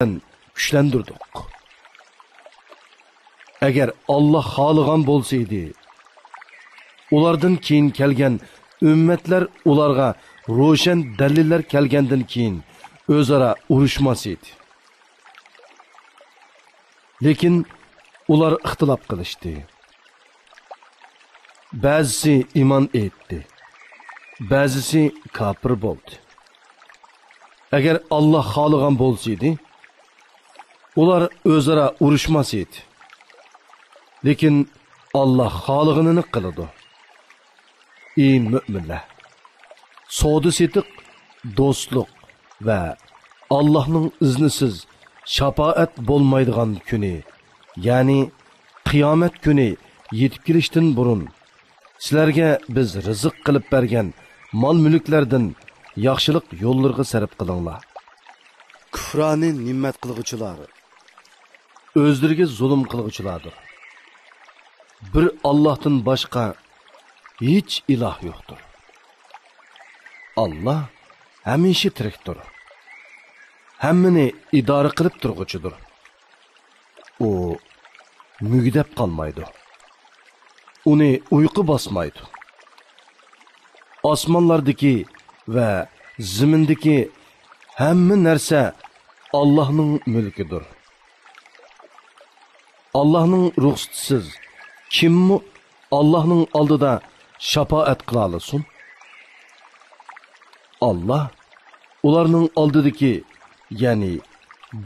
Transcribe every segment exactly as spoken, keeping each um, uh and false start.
كۈچلەندۈردۇق. ئەگەر ئاللا خالىغان بولسا ئىدى، ئۇلاردىن كېيىن كەلگەن ئۈممەتلەر ئۇلارغا روشەن دەلىللەر كەلگەندىن كېيىن ئۆزئارا ئۇرۇشماس ئىدى. لېكىن ئۇلار ئىختىلاپ قىلىشتى. بەزىسى ئىمان ئېيتتى، بەزىسى كاپىر بولدى. ئەگەر ئاللا خالىغان بولسا ئىدى، ئۇلار ئۆزئارا ئۇرۇشماس ئىدى. لېكىن ئاللا خالىغىنىنى قىلىدۇ. ئى مۆمىنلەر! سودا-سېتىق، دوستلۇق ۋە ئاللاھنىڭ ئىزنىسىز شاپائەت بولمايدىغان كۈنى، يەنى قىيامەت كۈنى يېتىپ كېلىشتىن بۇرۇن، سىلەرگە بىز رىزىق قىلىپ بەرگەن مال-مۈلۈكلەردىن ياخشىلىق يوللىرىغا سەرپ قىلىڭلار. كۇپرانى نېمەت قىلغۇچىلار ئۆزلىرىگە زۇلۇم قىلغۇچىلاردۇر. بىر ئاللاھتىن باشقا ھېچ ئىلاھ يوقتۇر. ئاللاھ ھەمىشە تىرىكتۇر. ھەممىنى ئىدارە قىلىپ تۇرغۇچىدۇر. ئۇ مۈگدەپ قالمايدۇ. ئۇنى ئۇيقۇ باسمايدۇ. ئاسمانلاردىكى ۋە زېمىندىكى ھەممە نەرسە ئاللاھنىڭ مۈلكىدۇر. ئاللاھنىڭ رۇخسىتىسىز كىممۇ ئاللاھنىڭ ئالدىدا شاپائەت قىلالىسۇن؟ ئاللاھ ئۇلارنىڭ ئالدىدىكى، يەنى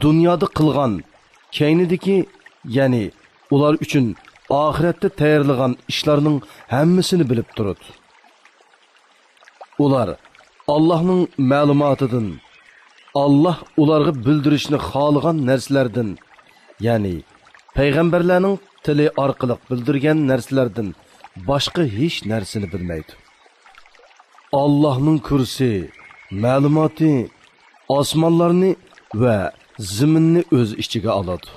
دۇنيادا قىلغان، كەينىدىكى، يەنى ئۇلار ئۈچۈن ئاخىرەتتە تەييارلىغان ئىشلارنىڭ ھەممىسىنى بىلىپ تۇرىدۇ. ئۇلار ئاللاھنىڭ مەلۇماتىدىن، ئاللاھ ئۇلارغا بىلدۈرۈشنى خالىغان نەرسىلەردىن، يەنى پەيغەمبەرلەرنىڭ تىلى ئارقىلىق بىلدۈرگەن نەرسىلەردىن باشقا ھېچ نەرسىنى بىلمەيدۇ. ئاللاھنىڭ كۇرسى، مەلۇماتى ئاسمانلارنى ۋە زېمىننى ئۆز ئىچىگە ئالىدۇ.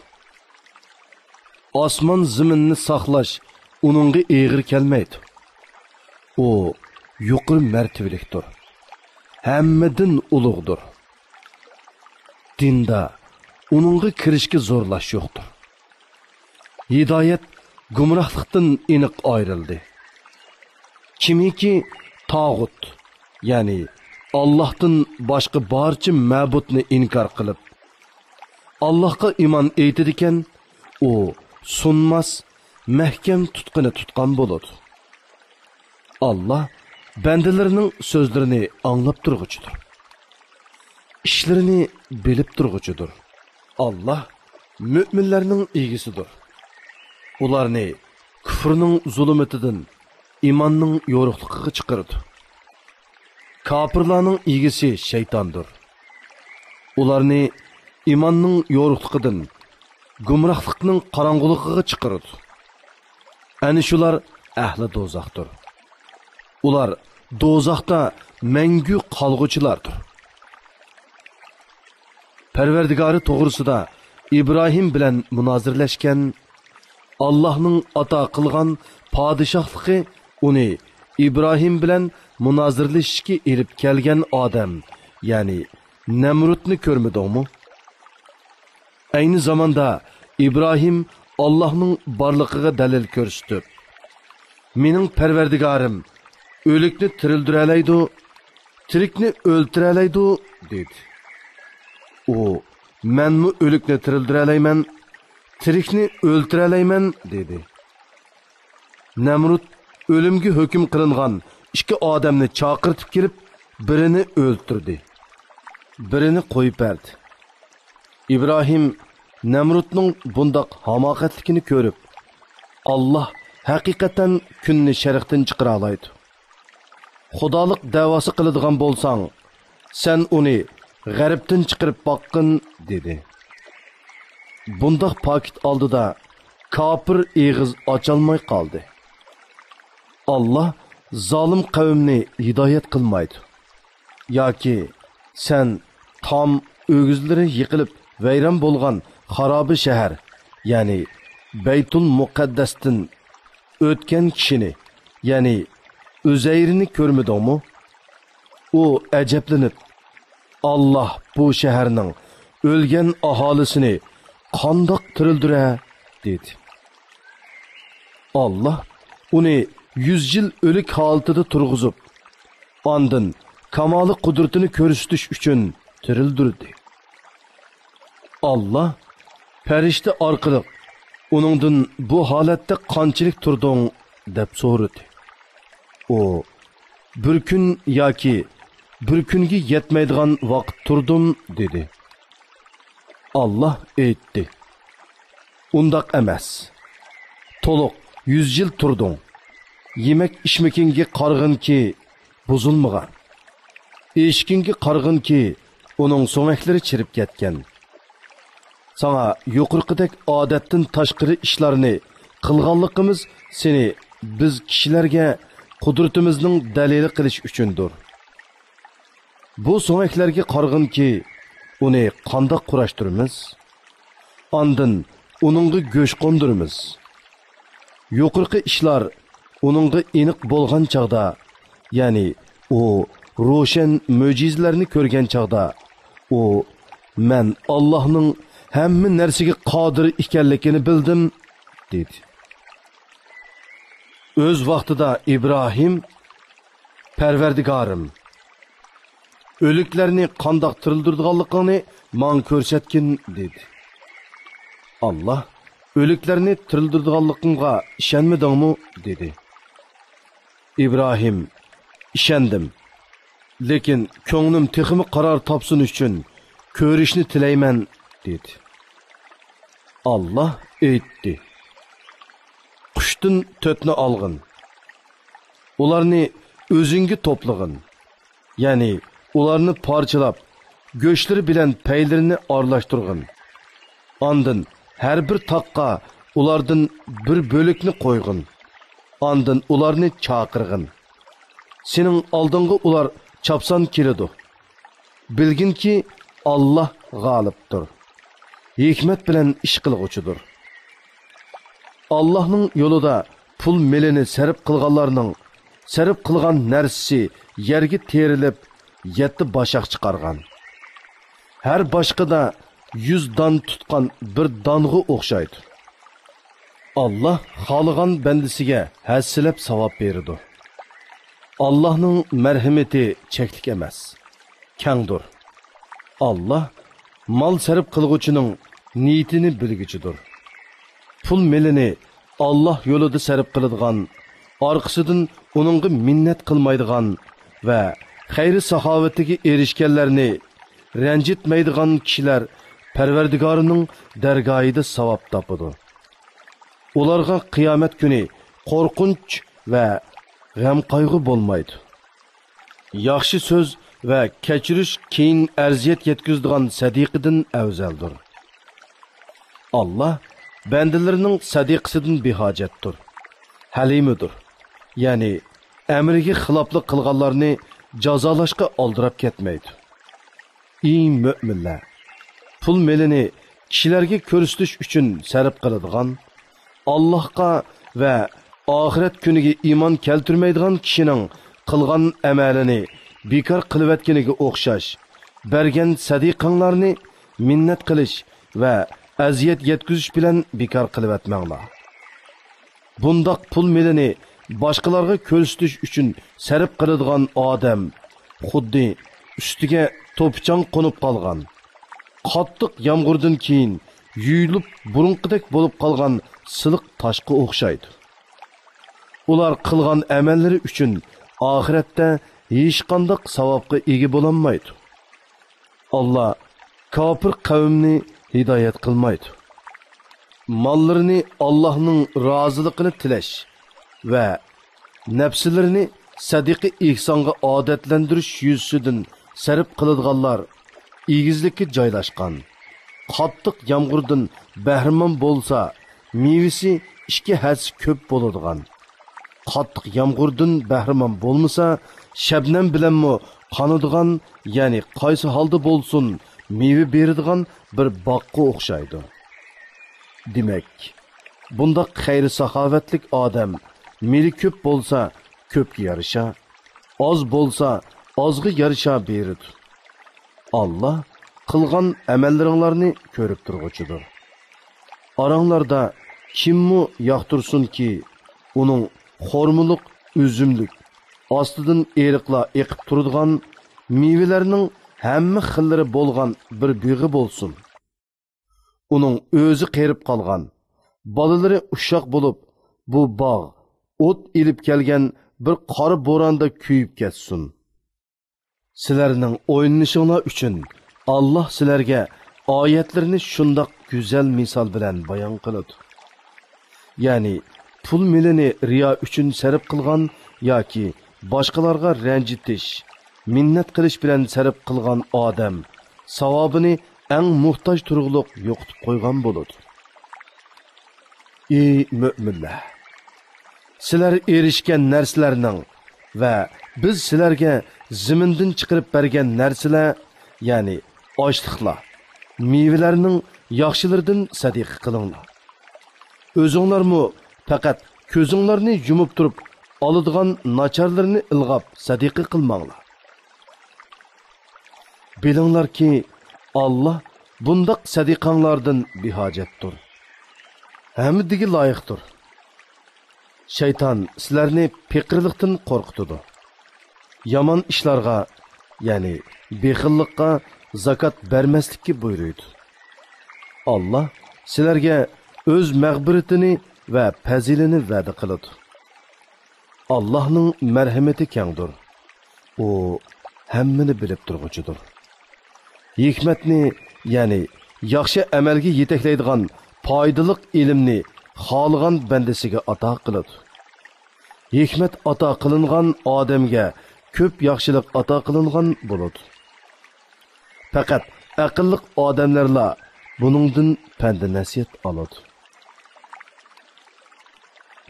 ئاسمان زېمىننى ساقلاش ئۇنىڭغا ئېغىر كەلمەيدۇ. ئۇ يۇقىرى مەرتىۋىلىكتۇر، ھەممىدىن ئۇلۇغدۇر. دىندا ئۇنىڭغا كىرىشكە زورلاش يوقتۇر. ھىدايەت گۇمراھلىقتىن ئېنىق ئايرىلدى. كىمكى تاغۇت، يەنى ئاللاھتىن باشقا بارچە مەبۇدنى ئىنكار قىلىپ، ئاللاھقا ئىمان ئېيتىدىكەن، ئۇ سۇنماس، مەھكەم تۇتقىنى تۇتقان بولىدۇ. ئاللاھ بەندىلىرىنىڭ سۆزلىرىنى ئاڭلاپ تۇرغۇچىدۇر. ئىشلىرىنى بىلىپ تۇرغۇچىدۇر. ئاللاھ مۆمىنلەرنىڭ ئىگىسىدۇر. ئۇلارنى كۇفرنىڭ زۇلۇمىتىدىن ئىماننىڭ يورۇقلۇقىغا چىقىرىدۇ. كاپىرلارنىڭ ئىگىسى شەيتاندۇر. ئۇلارنى ئىماننىڭ يورۇقلۇقىدىن گۇمراھلىقنىڭ قاراڭغۇلۇقىغا چىقىرىدۇ. ئەنە شۇلار ئەھلى دوزاختۇر. ئۇلار دوزاختا مەڭگۈ قالغۇچىلاردۇر. پەرۋەردىگارى توغرىسىدا ئىبراھىم بىلەن مۇنازىرىلەشكەن، ئاللاھنىڭ ئاتا قىلغان پادىشاھلىقى ئۇنى ئىبراھىم بىلەن مۇنازىرىلىشىشكە ئېلىپ كەلگەن ئادەم، يەنى نەمرۇتنى كۆرمىدىڭمۇ؟ ئەينى زاماندا ئىبراھىم ئاللاھنىڭ بارلىقىغا دەلىل كۆرسىتىپ، مېنىڭ پەرۋەردىگارىم ئۆلۈكنى تىرىلدۈرەلەيدۇ، تىرىكنى ئۆلتۈرەلەيدۇ، دېدى. ئۇ، مەنمۇ ئۆلۈكنى تىرىلدۈرەلەيمەن، تىرىكنى ئۆلتۈرەلەيمەن، دېدى. نەمرۇت ئۆلۈمگە ھۆكۈم قىلىنغان ئىككى ئادەمنى چاقىرتىپ كېلىپ، بىرىنى ئۆلتۈردى، بىرىنى قويۇپ بەردى. ئىبراھىم نەمرۇتنىڭ بۇنداق ھاماقەتلىكىنى كۆرۈپ، ئاللاھ ھەقىقەتەن كۈننى شەرقتىن چىقىرالايدۇ. خۇدالىق دەۋاسى قىلىدىغان بولساڭ، سەن ئۇنى غەربتىن چىقىرىپ باققىن، دېدى. بۇنداق پاكىت ئالدىدا كاپىر ئېغىز ئاچالماي قالدى. ئاللاھ زالىم قەۋمنى ھىدايەت قىلمايدۇ. ياكى سەن تام ئۆگزىلىرى يىقىلىپ ۋەيران بولغان خارابە شەھەر، يەنى بەيتۇل مۇقەددەستىن ئۆتكەن كىشىنى، يەنى ئۈزەيرنى كۆرمىدىڭمۇ؟ ئۇ ئەجەبلىنىپ، ئاللاھ بۇ شەھەرنىڭ ئۆلگەن ئاھالىسىنى قانداق تىرىلدۈرە؟ دېدى. ئاللاھ ئۇنى يۈز يىل ئۆلۈك ھالىتىدە تۇرغۇزۇپ، ئاندىن كامالى قۇدرىتىنى كۆرسىتىش ئۈچۈن تىرىلدۈردى. ئاللاھ پەرىشتە ئارقىلىق ئۇنىڭدىن بۇ ھالەتتە قانچىلىك تۇردۇڭ؟ دەپ سورىدى. ئۇ، بىر كۈن ياكى بىر كۈنگە يەتمەيدىغان ۋاقىت تۇردۇم، دېدى. ئاللاھ ئېيتتى، ئۇنداق ئەمەس. تولۇق يۈز يىل تۇردۇڭ. يېمەك ئىچمىكىڭگە قارىغىنكى بۇزۇلمىغان. ئېشىكىڭگە قارىغىنكى ئۇنىڭ سۆڭەكلىرى چىرىپ كەتكەن. ساڭا يۇقىرىقىدەك ئادەتتىن تاشقىرى ئىشلارنى قىلغانلىقىمىز سېنى بىز كىشىلەرگە قۇدرىتىمىزنىڭ دەلىلى قىلىش ئۈچۈندۇر. بۇ سۆڭەكلەرگە قارىغىنكى، ئۇنى قانداق قۇراشتۇرىمىز؟ ئاندىن ئۇنىڭغا گۆش قوندۇرىمىز. يۇقىرىقى ئىشلار ئۇنىڭغا ئېنىق بولغان چاغدا، يەنى ئۇ روشەن مۆجىزىلەرنى كۆرگەن چاغدا، ئۇ، مەن ئاللاھنىڭ ھەممە نەرسىگە قادىر ئىكەنلىكىنى بىلدىم، دېدى. ئۆز ۋاقتىدا ئىبراھىم، پەرۋەردىگارىم، ئۆلۈكلەرنى قانداق تىرىلدۈرىدىغانلىقىڭنى ماڭا كۆرسەتكىن، دېدى. ئاللاھ، ئۆلۈكلەرنى تىرىلدۈرىدىغانلىقىڭغا ئىشەنمىدىڭمۇ؟ دېدى. ئىبراھىم، ئىشەندىم. لېكىن كۆڭلۈم تېخىمۇ قارار تاپسۇن ئۈچۈن كۆرۈشنى تىلەيمەن، دېدى. ئاللاھ ئېيتتى، قۇشتىن تۆتنى ئالغىن. ئۇلارنى ئۆزۈڭگە توپلىغىن. يەنى ئۇلارنى پارچىلاپ، گۆشلىرى بىلەن پەيلىرىنى ئارىلاشتۇرغىن. ئاندىن ھەر بىر تاغقا ئۇلاردىن بىر بۆلەكنى قويغىن. ئاندىن ئۇلارنى چاقىرغىن. سېنىڭ ئالدىڭغا ئۇلار چاپسان كېلىدۇ. بىلگىنكى، ئاللاھ غالىبتۇر، ھېكمەت بىلەن ئىش قىلغۇچىدۇر. ئاللاھنىڭ يولىدا پۇل مېلىنى سەرپ قىلغانلارنىڭ سەرپ قىلغان نەرسىسى يەرگە تېرىلىپ، يەتتە باشاق چىقارغان، ھەر باشقىدا يۈز دان تۇتقان بىر دانغا ئوخشايدۇ. ئاللاھ خالىغان بەندىسىگە ھەسسىلەپ ساۋاب بېرىدۇ. ئاللاھنىڭ مەرھىمىتى چەكلىك ئەمەس، كەڭدۇر. ئاللاھ مال سەرپ قىلغۇچىنىڭ نىيىتىنى بىلگۈچىدۇر. پۇل مېلىنى ئاللاھ يولىدا سەرپ قىلىدىغان، ئارقىسىدىن ئۇنىڭغا مىننەت قىلمايدىغان ۋە خەير-ساخاۋىتىگە ئېرىشكەنلەرنى رەنجىتمەيدىغان كىشىلەر پەرۋەردىگارىنىڭ دەرگاھىدا ساۋاب تاپىدۇ. ئۇلارغا قىيامەت كۈنى قورقۇنچ ۋە غەم-قايغۇ بولمايدۇ. ياخشى سۆز ۋە كەچۈرۈش كېيىن ئەزىيەت يەتكۈزىدىغان سەدىقىدىن ئەۋزەلدۇر. ئاللاھ بەندىلىرىنىڭ سەدىقىسىدىن بىھاجەتتۇر، ھەلىمىدۇر. يەنى ئەمرىگە خىلاپلىق قىلغانلارنى جازالاشقا ئالدىراپ كەتمەيدۇ. ئى مۆمىنلەر! پۇل مېلىنى كىشىلەرگە كۆرسىتىش ئۈچۈن سەرپ قىلىدىغان، ئاللاھقا ۋە ئاخىرەت كۈنىگە ئىمان كەلتۈرمەيدىغان كىشىنىڭ قىلغان ئەمەلىنى بىكار قىلىۋەتكىنىگە ئوخشاش، بەرگەن سەدىقەڭلارنى مىننەت قىلىش ۋە ئەزىيەت يەتكۈزۈش بىلەن بىكار قىلىۋەتمەڭلار. بۇنداق پۇل مېلىنى باشقىلارغا كۆرسىتىش ئۈچۈن سەرپ قىلىدىغان ئادەم خۇددى ئۈستىگە توپا-چاڭ قونۇپ قالغان، قاتتىق يامغۇردىن كېيىن يۇيۇلۇپ بۇرۇنقىدەك بولۇپ قالغان سىلىق تاشقا ئوخشايدۇ. ئۇلار قىلغان ئەمەللىرى ئۈچۈن ئاخىرەتتە ھېچقانداق ساۋابقا ئىگە بولالمايدۇ. ئاللاھ كاپىر قەۋمنى ھىدايەت قىلمايدۇ. ماللىرىنى ئاللاھنىڭ رازىلىقىنى تىلەش ۋە نەپسىلىرىنى سەدىقە-ئېھسانغا ئادەتلەندۈرۈش يۈزىسىدىن سەرپ قىلىدىغانلار ئېگىزلىككە جايلاشقان، قاتتىق يامغۇردىن بەھرىمەن بولسا، مېۋىسى ئىككى ھەسسە كۆپ بولىدىغان، قاتتىق يامغۇردىن بەھرىمەن بولمىسا، شەبنەم بىلەنمۇ قانىدىغان، يەنى قايسى ھالدا بولسۇن، مېۋە بېرىدىغان بىر باغقا ئوخشايدۇ. دېمەك، بۇنداق خەير-ساخاۋەتلىك ئادەم مېلى كۆپ بولسا، كۆپكە يارىشا، ئاز بولسا، ئازغا يارىشا بېرىدۇ. ئاللاھ قىلغان ئەمەللىرىڭلارنى كۆرۈپ تۇرغۇچىدۇر. ئاراڭلاردا كىممۇ ياقتۇرسۇنكى، ئۇنىڭ خورمىلىق ئۈزۈملۈك، ئاستىدىن ئېرىقلار ئېقىپ تۇرىدىغان، مېۋىلەرنىڭ ھەممە خىللىرى بولغان بىر بېغى بولسۇن. ئۇنىڭ ئۆزى قېرىپ قالغان، بالىلىرى ئۇششاق بولۇپ، بۇ باغ ئوت ئېلىپ كەلگەن بىر قارا بوراندا كۆيۈپ كەتسۇن. سىلەرنىڭ ئويلىنىشىڭلار ئۈچۈن ئاللاھ سىلەرگە ئايەتلىرىنى شۇنداق گۈزەل مىسال بىلەن بايان قىلىدۇ. يەنى پۇل مېلىنى رىيا ئۈچۈن سەرپ قىلغان ياكى باشقىلارغا رەنجىتىش، مىننەت قىلىش بىلەن سەرپ قىلغان ئادەم ساۋابىنى ئەڭ موھتاج تۇرغۇلۇق يوقىتىپ قويغان بولىدۇ. ئى مۆمىنلەر! سىلەر ئېرىشكەن نەرسىلەرنىڭ ۋە بىز سىلەرگە زېمىندىن چىقىرىپ بەرگەن نەرسىلەر، يەنى ئاشلىقلار، مېۋىلەرنىڭ ياخشىلىرىدىن سەدىقە قىلىڭلار. ئۆزۈڭلارمۇ پەقەت كۆزۈڭلارنى يۇمۇپ تۇرۇپ ئالىدىغان ناچارلىرىنى ئىلغاپ سەدىقە قىلماڭلار. بىلىڭلاركى، ئاللاھ بۇنداق سەدىقەڭلاردىن بىھاجەتتۇر، ھەممىدىگە لايىقتۇر. شەيتان سىلەرنى پېقىرلىقتىن قورقۇتىدۇ، يامان ئىشلارغا، يەنى بېخىللىققا زاكات بەرمەسلىككە بۇيرۇيدۇ. ئاللاھ سىلەرگە ئۆز مەغپىرىتىنى ۋە پەزىلىنى ۋەدە قىلىدۇ. ئاللاھنىڭ مەرھىمىتى كەڭدۇر. ئۇ ھەممىنى بىلىپ تۇرغۇچىدۇر. ھېكمەتنى، يەنى ياخشى ئەمەلگە يېتەكلەيدىغان پايدىلىق ئىلىمنى خالىغان بەندىسىگە ئاتا قىلىدۇ. ھېكمەت ئاتا قىلىنغان ئادەمگە كۆپ ياخشىلىق ئاتا قىلىنغان بولىدۇ. پەقەت ئەقىللىق ئادەملەرلا بۇنىڭدىن پەند-نەسىھەت ئالىدۇ.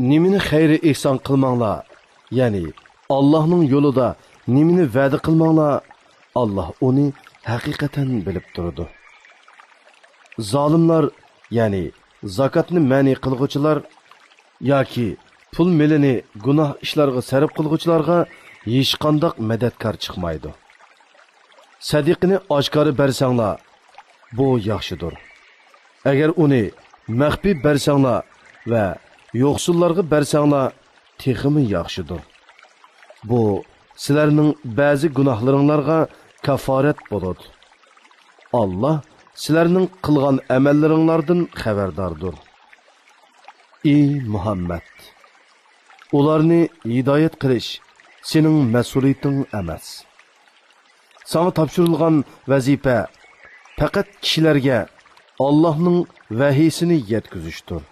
نېمىنى خەير-ئېھسان قىلماڭلار، يەنى ئاللاھنىڭ يولىدا نېمىنى ۋەدە قىلماڭلار، ئاللاھ ئۇنى ھەقىقەتەن بىلىپ تۇرىدۇ. زالىملار، يەنى زاكاتنى مەنئى قىلغۇچىلار ياكى پۇل مېلىنى گۇناھ ئىشلارغا سەرپ قىلغۇچىلارغا ھېچقانداق مەدەتكار چىقمايدۇ. سەدىقىنى ئاشكارا بەرسەڭلار، بۇ ياخشىدۇر. ئەگەر ئۇنى مەخپىي بەرسەڭلار ۋە يوقسۇللارغا بەرسەڭلار، تېخىمۇ ياخشىدۇر. بۇ سىلەرنىڭ بەزى گۇناھلىرىڭلارغا كافارەت بولىدۇ. ئاللاھ سىلەرنىڭ قىلغان ئەمەللىرىڭلاردىن خەۋەرداردۇر. ئى مۇھەممەد! ئۇلارنى ھىدايەت قىلىش سېنىڭ مەسئۇلىيىتىڭ ئەمەس. ساڭا تاپشۇرۇلغان ۋەزىپە پەقەت كىشىلەرگە ئاللاھنىڭ ۋەھىيسىنى يەتكۈزۈشتۇر.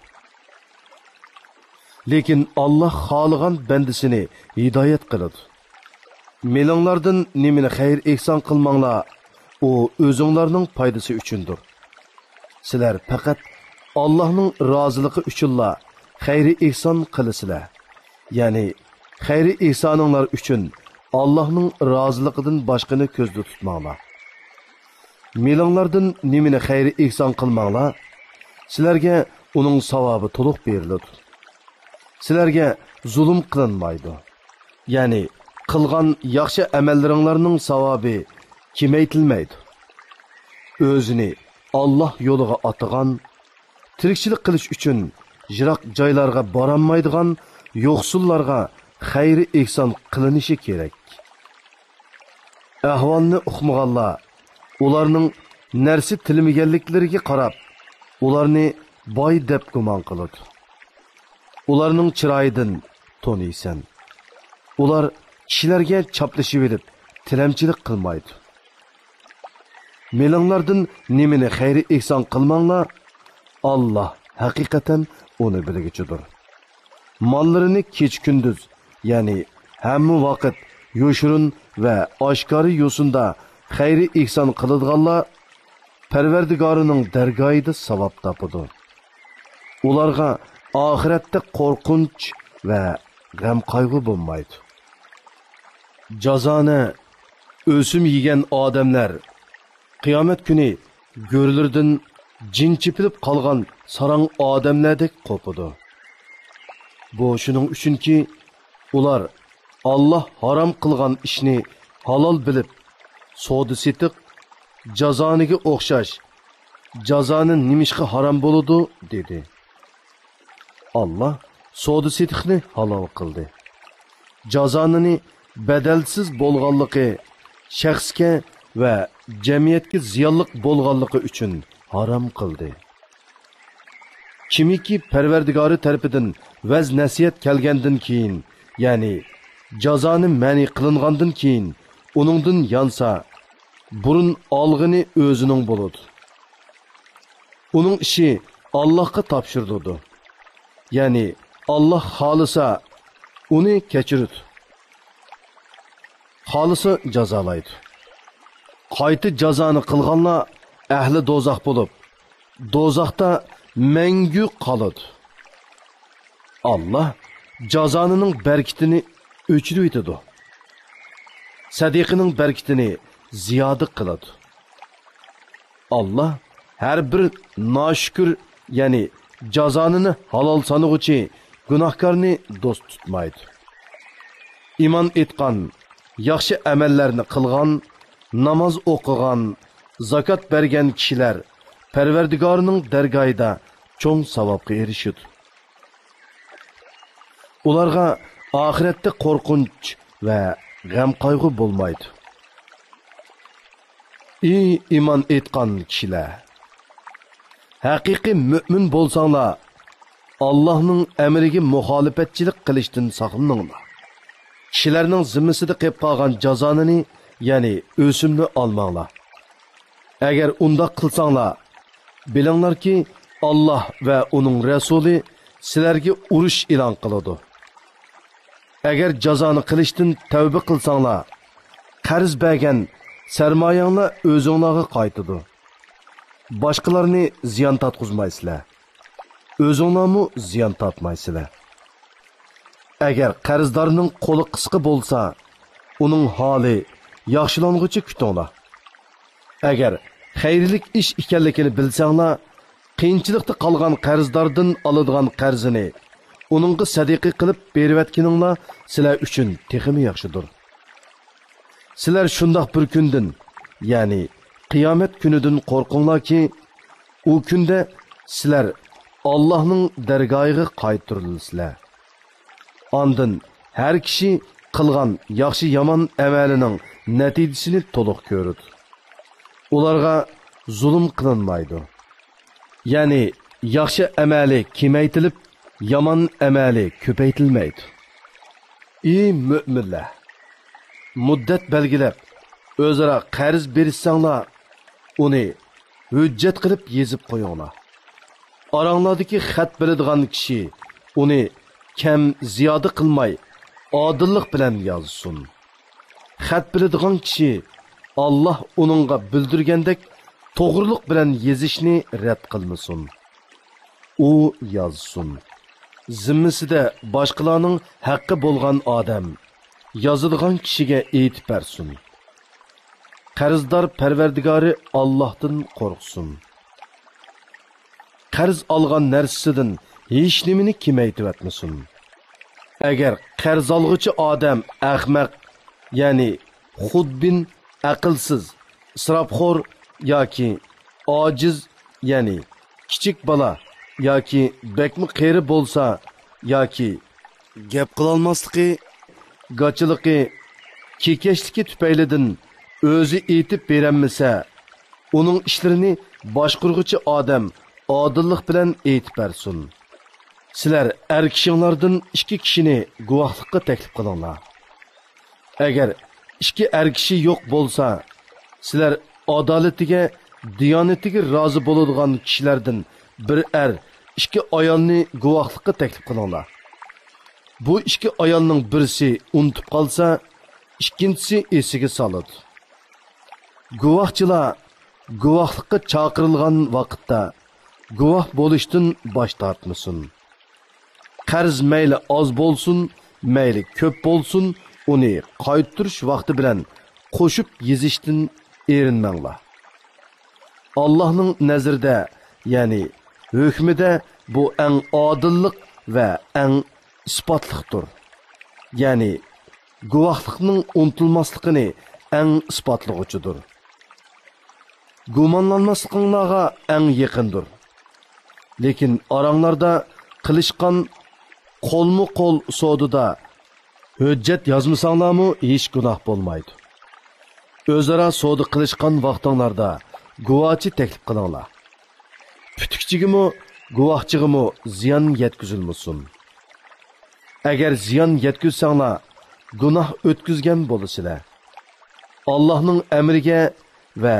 لېكىن ئاللاھ خالىغان بەندىسىنى ھىدايەت قىلىدۇ. مېلىڭلاردىن نېمىنى خەير-ئېھسان قىلماڭلار، ئۇ ئۆزۈڭلارنىڭ پايدىسى ئۈچۈندۇر. سىلەر پەقەت ئاللاھنىڭ رازىلىقى ئۈچۈنلا خەير-ئېھسان قىلىسىلەر. يەنى خەير-ئېھسانىڭلار ئۈچۈن ئاللاھنىڭ رازىلىقىدىن باشقىنى كۆزدە تۇتماڭلار. مېلىڭلاردىن نېمىنى خەير-ئېھسان قىلماڭلار، سىلەرگە ئۇنىڭ ساۋابى تولۇق بېرىلىدۇ. سىلەرگە زۇلۇم قىلىنمايدۇ. يەنى قىلغان ياخشى ئەمەللىرىڭلارنىڭ ساۋابى كېمەيتىلمەيدۇ. ئۆزىنى ئاللاھ يولىغا ئاتىغان، تىرىكچىلىك قىلىش ئۈچۈن يىراق جايلارغا بارالمايدىغان يوقسۇللارغا خەير-ئېھسان قىلىنىشى كېرەك. ئەھۋالنى ئۇقمىغانلار ئۇلارنىڭ نەرسە تىلىمىگەنلىكلىرىگە قاراپ، ئۇلارنى باي دەپ گۇمان قىلىدۇ. ئۇلارنىڭ چىرايىدىن تونۇيسەن. ئۇلار كىشىلەرگە چاپلىشىۋېلىپ، تىلەمچىلىك قىلمايدۇ. مېلىڭلاردىن نېمىنى خەير-ئېھسان قىلماڭلار، ئاللاھ ھەقىقەتەن ئۇنى بىلگۈچىدۇر. ماللىرىنى كېچە-كۈندۈز، يەنى ھەممە ۋاقىت يوشۇرۇن ۋە ئاشكارا يوسۇندا خەير-ئېھسان قىلىدىغانلار پەرۋەردىگارىنىڭ دەرگاھىدا ساۋاب تاپىدۇ. ئۇلارغا ئاخىرەتتە قورقۇنچ ۋە غەم-قايغۇ بولمايدۇ. جازانە ئۆسۈم يېگەن ئادەملەر قىيامەت كۈنى گۆرلىرىدىن جىن چېپىلىپ قالغان ساراڭ ئادەملەردەك قوپىدۇ. بۇ شۇنىڭ ئۈچۈنكى، ئۇلار ئاللاھ ھارام قىلغان ئىشنى ھالال بىلىپ، سودا-سېتىق، جازانىگە ئوخشاش، جازانى نېمىشقا ھارام بولىدۇ؟ دېدى. ئاللا سودا سېتىقنى ھالال قىلدى. جازانىنى بەدەلسىز بولغانلىقى، شەخسكە ۋە جەمئىيەتكە زىيانلىق بولغانلىقى ئۈچۈن ھارام قىلدى. كىمكى پەرۋەردىگارى تەرىپىدىن ۋەز نەسىھەت كەلگەندىن كېيىن، يەنى جازانى مەنئى قىلىنغاندىن كېيىن ئۇنىڭدىن يانسا، بۇرۇن ئالغىنى ئۆزىنىڭ بولىدۇ. ئۇنىڭ ئىشى ئاللاھقا تاپشۇرۇلىدۇ. يەنى ئاللاھ خالىسا ئۇنى كەچۈرىدۇ، خالىسا جازالايدۇ. قايتا جازانى قىلغانلار ئەھلى دوزاخ بولۇپ، دوزاختا مەڭگۈ قالىدۇ. ئاللاھ جازانىنىڭ بەرىكىتىنى ئۆچۈرۈۋېتىدۇ، سەدىقىنىڭ بەرىكىتىنى زىيادە قىلىدۇ. ئاللاھ ھەر بىر ناشۈكۈر، يەنى جازانىنى ھالال سانىغۇچى گۇناھكارنى دوست تۇتمايدۇ. ئىمان ئېيتقان، ياخشى ئەمەللەرنى قىلغان، ناماز ئوقۇغان، زاكات بەرگەن كىشىلەر پەرۋەردىگارىنىڭ دەرگاھىدا چوڭ ساۋابقا ئېرىشىدۇ. ئۇلارغا ئاخىرەتتە قورقۇنچ ۋە غەم-قايغۇ بولمايدۇ. ئى ئىمان ئېيتقان كىشىلەر! ھەقىقىي مۆمىن بولساڭلار، ئاللاھنىڭ ئەمرىگە مۇخالىپەتچىلىك قىلىشتىن ساقلىنىڭلار. كىشىلەرنىڭ زىممىسىدە قېلىپ قالغان جازانىنى، يەنى ئۆسۈمنى ئالماڭلار. ئەگەر ئۇنداق قىلساڭلار، بىلىڭلاركى، ئاللاھ ۋە ئۇنىڭ رەسۇلى سىلەرگە ئۇرۇش ئېلان قىلىدۇ. ئەگەر جازانى قىلىشتىن تەۋبە قىلساڭلار، قەرز بەرگەن سەرمايەڭلار ئۆزۈڭلارغا قايتىدۇ. باشقىلارنى زىيان تارتقۇزمايسىلەر. ئۆزۈڭلارمۇ زىيان تارتمايسىلەر. ئەگەر قەرزدارنىڭ قولى قىسقا بولسا، ئۇنىڭ ھالى ياخشىلانغۇچە كۈتۈڭلار. ئەگەر خەيرلىك ئىش ئىكەنلىكىنى بىلسەڭلار، قىيىنچىلىقتا قالغان قەرزداردىن ئالىدىغان قەرزىنى ئۇنىڭغا سەدىقە قىلىپ بېرىۋەتكىنىڭلار سىلەر ئۈچۈن تېخىمۇ ياخشىدۇر. سىلەر شۇنداق بىر كۈندىن، يەنى قىيامەت كۈنىدىن قورقۇڭلاركى، ئۇ كۈندە سىلەر ئاللاھنىڭ دەرگاھىغا قايتۇرۇلىسىلەر. ئاندىن ھەر كىشى قىلغان ياخشى-يامان ئەمەلىنىڭ نەتىجىسىنى تولۇق كۆرىدۇ. ئۇلارغا زۇلۇم قىلىنمايدۇ. يەنى ياخشى ئەمەلى كېمەيتىلىپ، يامان ئەمەلى كۆپەيتىلمەيدۇ. ئى مۆمىنلەر! مۇددەت بەلگىلەپ، ئۆزئارا قەرز بېرىشسەڭلار، ئۇنى ھۆججەت قىلىپ يېزىپ قويۇڭلار. ئاراڭلاردىكى خەت بىلىدىغان كىشى ئۇنى كەم زىيادە قىلماي، ئادىللىق بىلەن يازسۇن. خەت بىلىدىغان كىشى ئاللاھ ئۇنىڭغا بىلدۈرگەندەك توغرىلىق بىلەن يېزىشنى رەت قىلمىسۇن. ئۇ يازسۇن. زىممىسىدە باشقىلارنىڭ ھەققى بولغان ئادەم يازىدىغان كىشىگە ئېيتىپ بەرسۇن. قەرزدار پەرۋەردىگارى ئاللاھتىن قورقسۇن. قەرز ئالغان نەرسىسىدىن ھېچنېمىنى كېمەيتىۋەتمىسۇن. ئەگەر قەرز ئالغۇچى ئادەم ئەخمەق، يەنى خۇدبىن، ئەقىلسىز، ئىسراپخور ياكى ئاجىز، يەنى كىچىك بالا ياكى بەكمۇ قېرى بولسا ياكى گەپ قىلالماسلىقى، گاچىلىقى، كېكەچلىكى تۈپەيلىدىن ئۆزى ئېيتىپ بېرەلمىسە، ئۇنىڭ ئىشلىرىنى باشقۇرغۇچى ئادەم ئادىللىق بىلەن ئېيتىپ بەرسۇن. سىلەر ئەر كىشىڭلاردىن ئىككى كىشىنى گۇۋاھلىققا تەكلىپ قىلىڭلار. ئەگەر ئىككى ئەر كىشى يوق بولسا، سىلەر ئادالىتىگە، دىيانىتىگە رازى بولىدىغان كىشىلەردىن بىر ئەر، ئىككى ئايالنى گۇۋاھلىققا تەكلىپ قىلىڭلار. بۇ ئىككى ئايالنىڭ بىرسى ئۇنتۇپ قالسا، ئىككىنچىسى ئېسىگە سالىدۇ. گۇۋاھچىلار گۇۋاھلىققا چاقىرىلغان ۋاقىتتا گۇۋاھ بولۇشتىن باش تارتمىسۇن. قەرز مەيلى ئاز بولسۇن، مەيلى كۆپ بولسۇن، ئۇنى قايتۇرۇش ۋاقتى بىلەن قوشۇپ يېزىشتىن ئېرىنمەڭلار. ئاللاھنىڭ نەزىرىدە، يەنى ھۆكمىدە بۇ ئەڭ ئادىللىق ۋە ئەڭ ئىسپاتلىقتۇر. يەنى گۇۋاھلىقنىڭ ئۇنتۇلماسلىقىنى ئەڭ ئىسپاتلىغۇچىدۇر. گۇمانلانماسلىقىڭلارغا ئەڭ يېقىندۇر. لېكىن ئاراڭلاردا قىلىشقان قولمۇ قول سودىدا ھۆججەت يازمىساڭلارمۇ ھېچ گۇناھ بولمايدۇ. ئۆزئارا سودا قىلىشقان ۋاقتىڭلاردا گۇۋاچى تەكلىپ قىلىڭلار. پۈتۈكچىگىمۇ، گۇۋاھچىغىمۇ زىيان يەتكۈزۈلمىسۇن. ئەگەر زىيان يەتكۈزسەڭلار، گۇناھ ئۆتكۈزگەن بولىسىلەر. ئاللاھنىڭ ئەمرىگە ۋە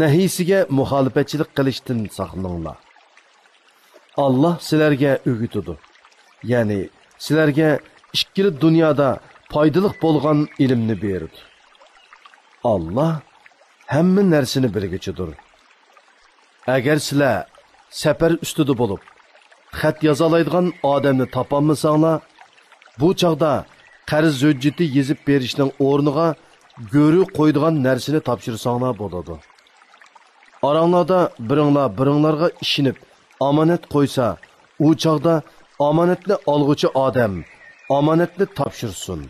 نەھىيسىگە مۇخالىپەتچىلىك قىلىشتىن ساقلىنىڭلار. ئاللاھ سىلەرگە ئۆگىتىدۇ، يەنى سىلەرگە ئىككىلا دۇنيادا پايدىلىق بولغان ئىلىمنى بېرىدۇ. ئاللاھ ھەممە نەرسىنى بىلگۈچىدۇر. ئەگەر سىلەر سەپەر ئۈستىدە بولۇپ، خەت يازالايدىغان ئادەمنى تاپالمىساڭلار، بۇ چاغدا قەرز ھۆججىتى يېزىپ بېرىشنىڭ ئورنىغا گۆرۈ قويىدىغان نەرسىنى تاپشۇرساڭلار بولىدۇ. ئاراڭلاردا بىرىڭلار بىرىڭلارغا ئىشىنىپ ئامانەت قويسا، ئۇ چاغدا ئامانەتنى ئالغۇچى ئادەم ئامانەتنى تاپشۇرسۇن.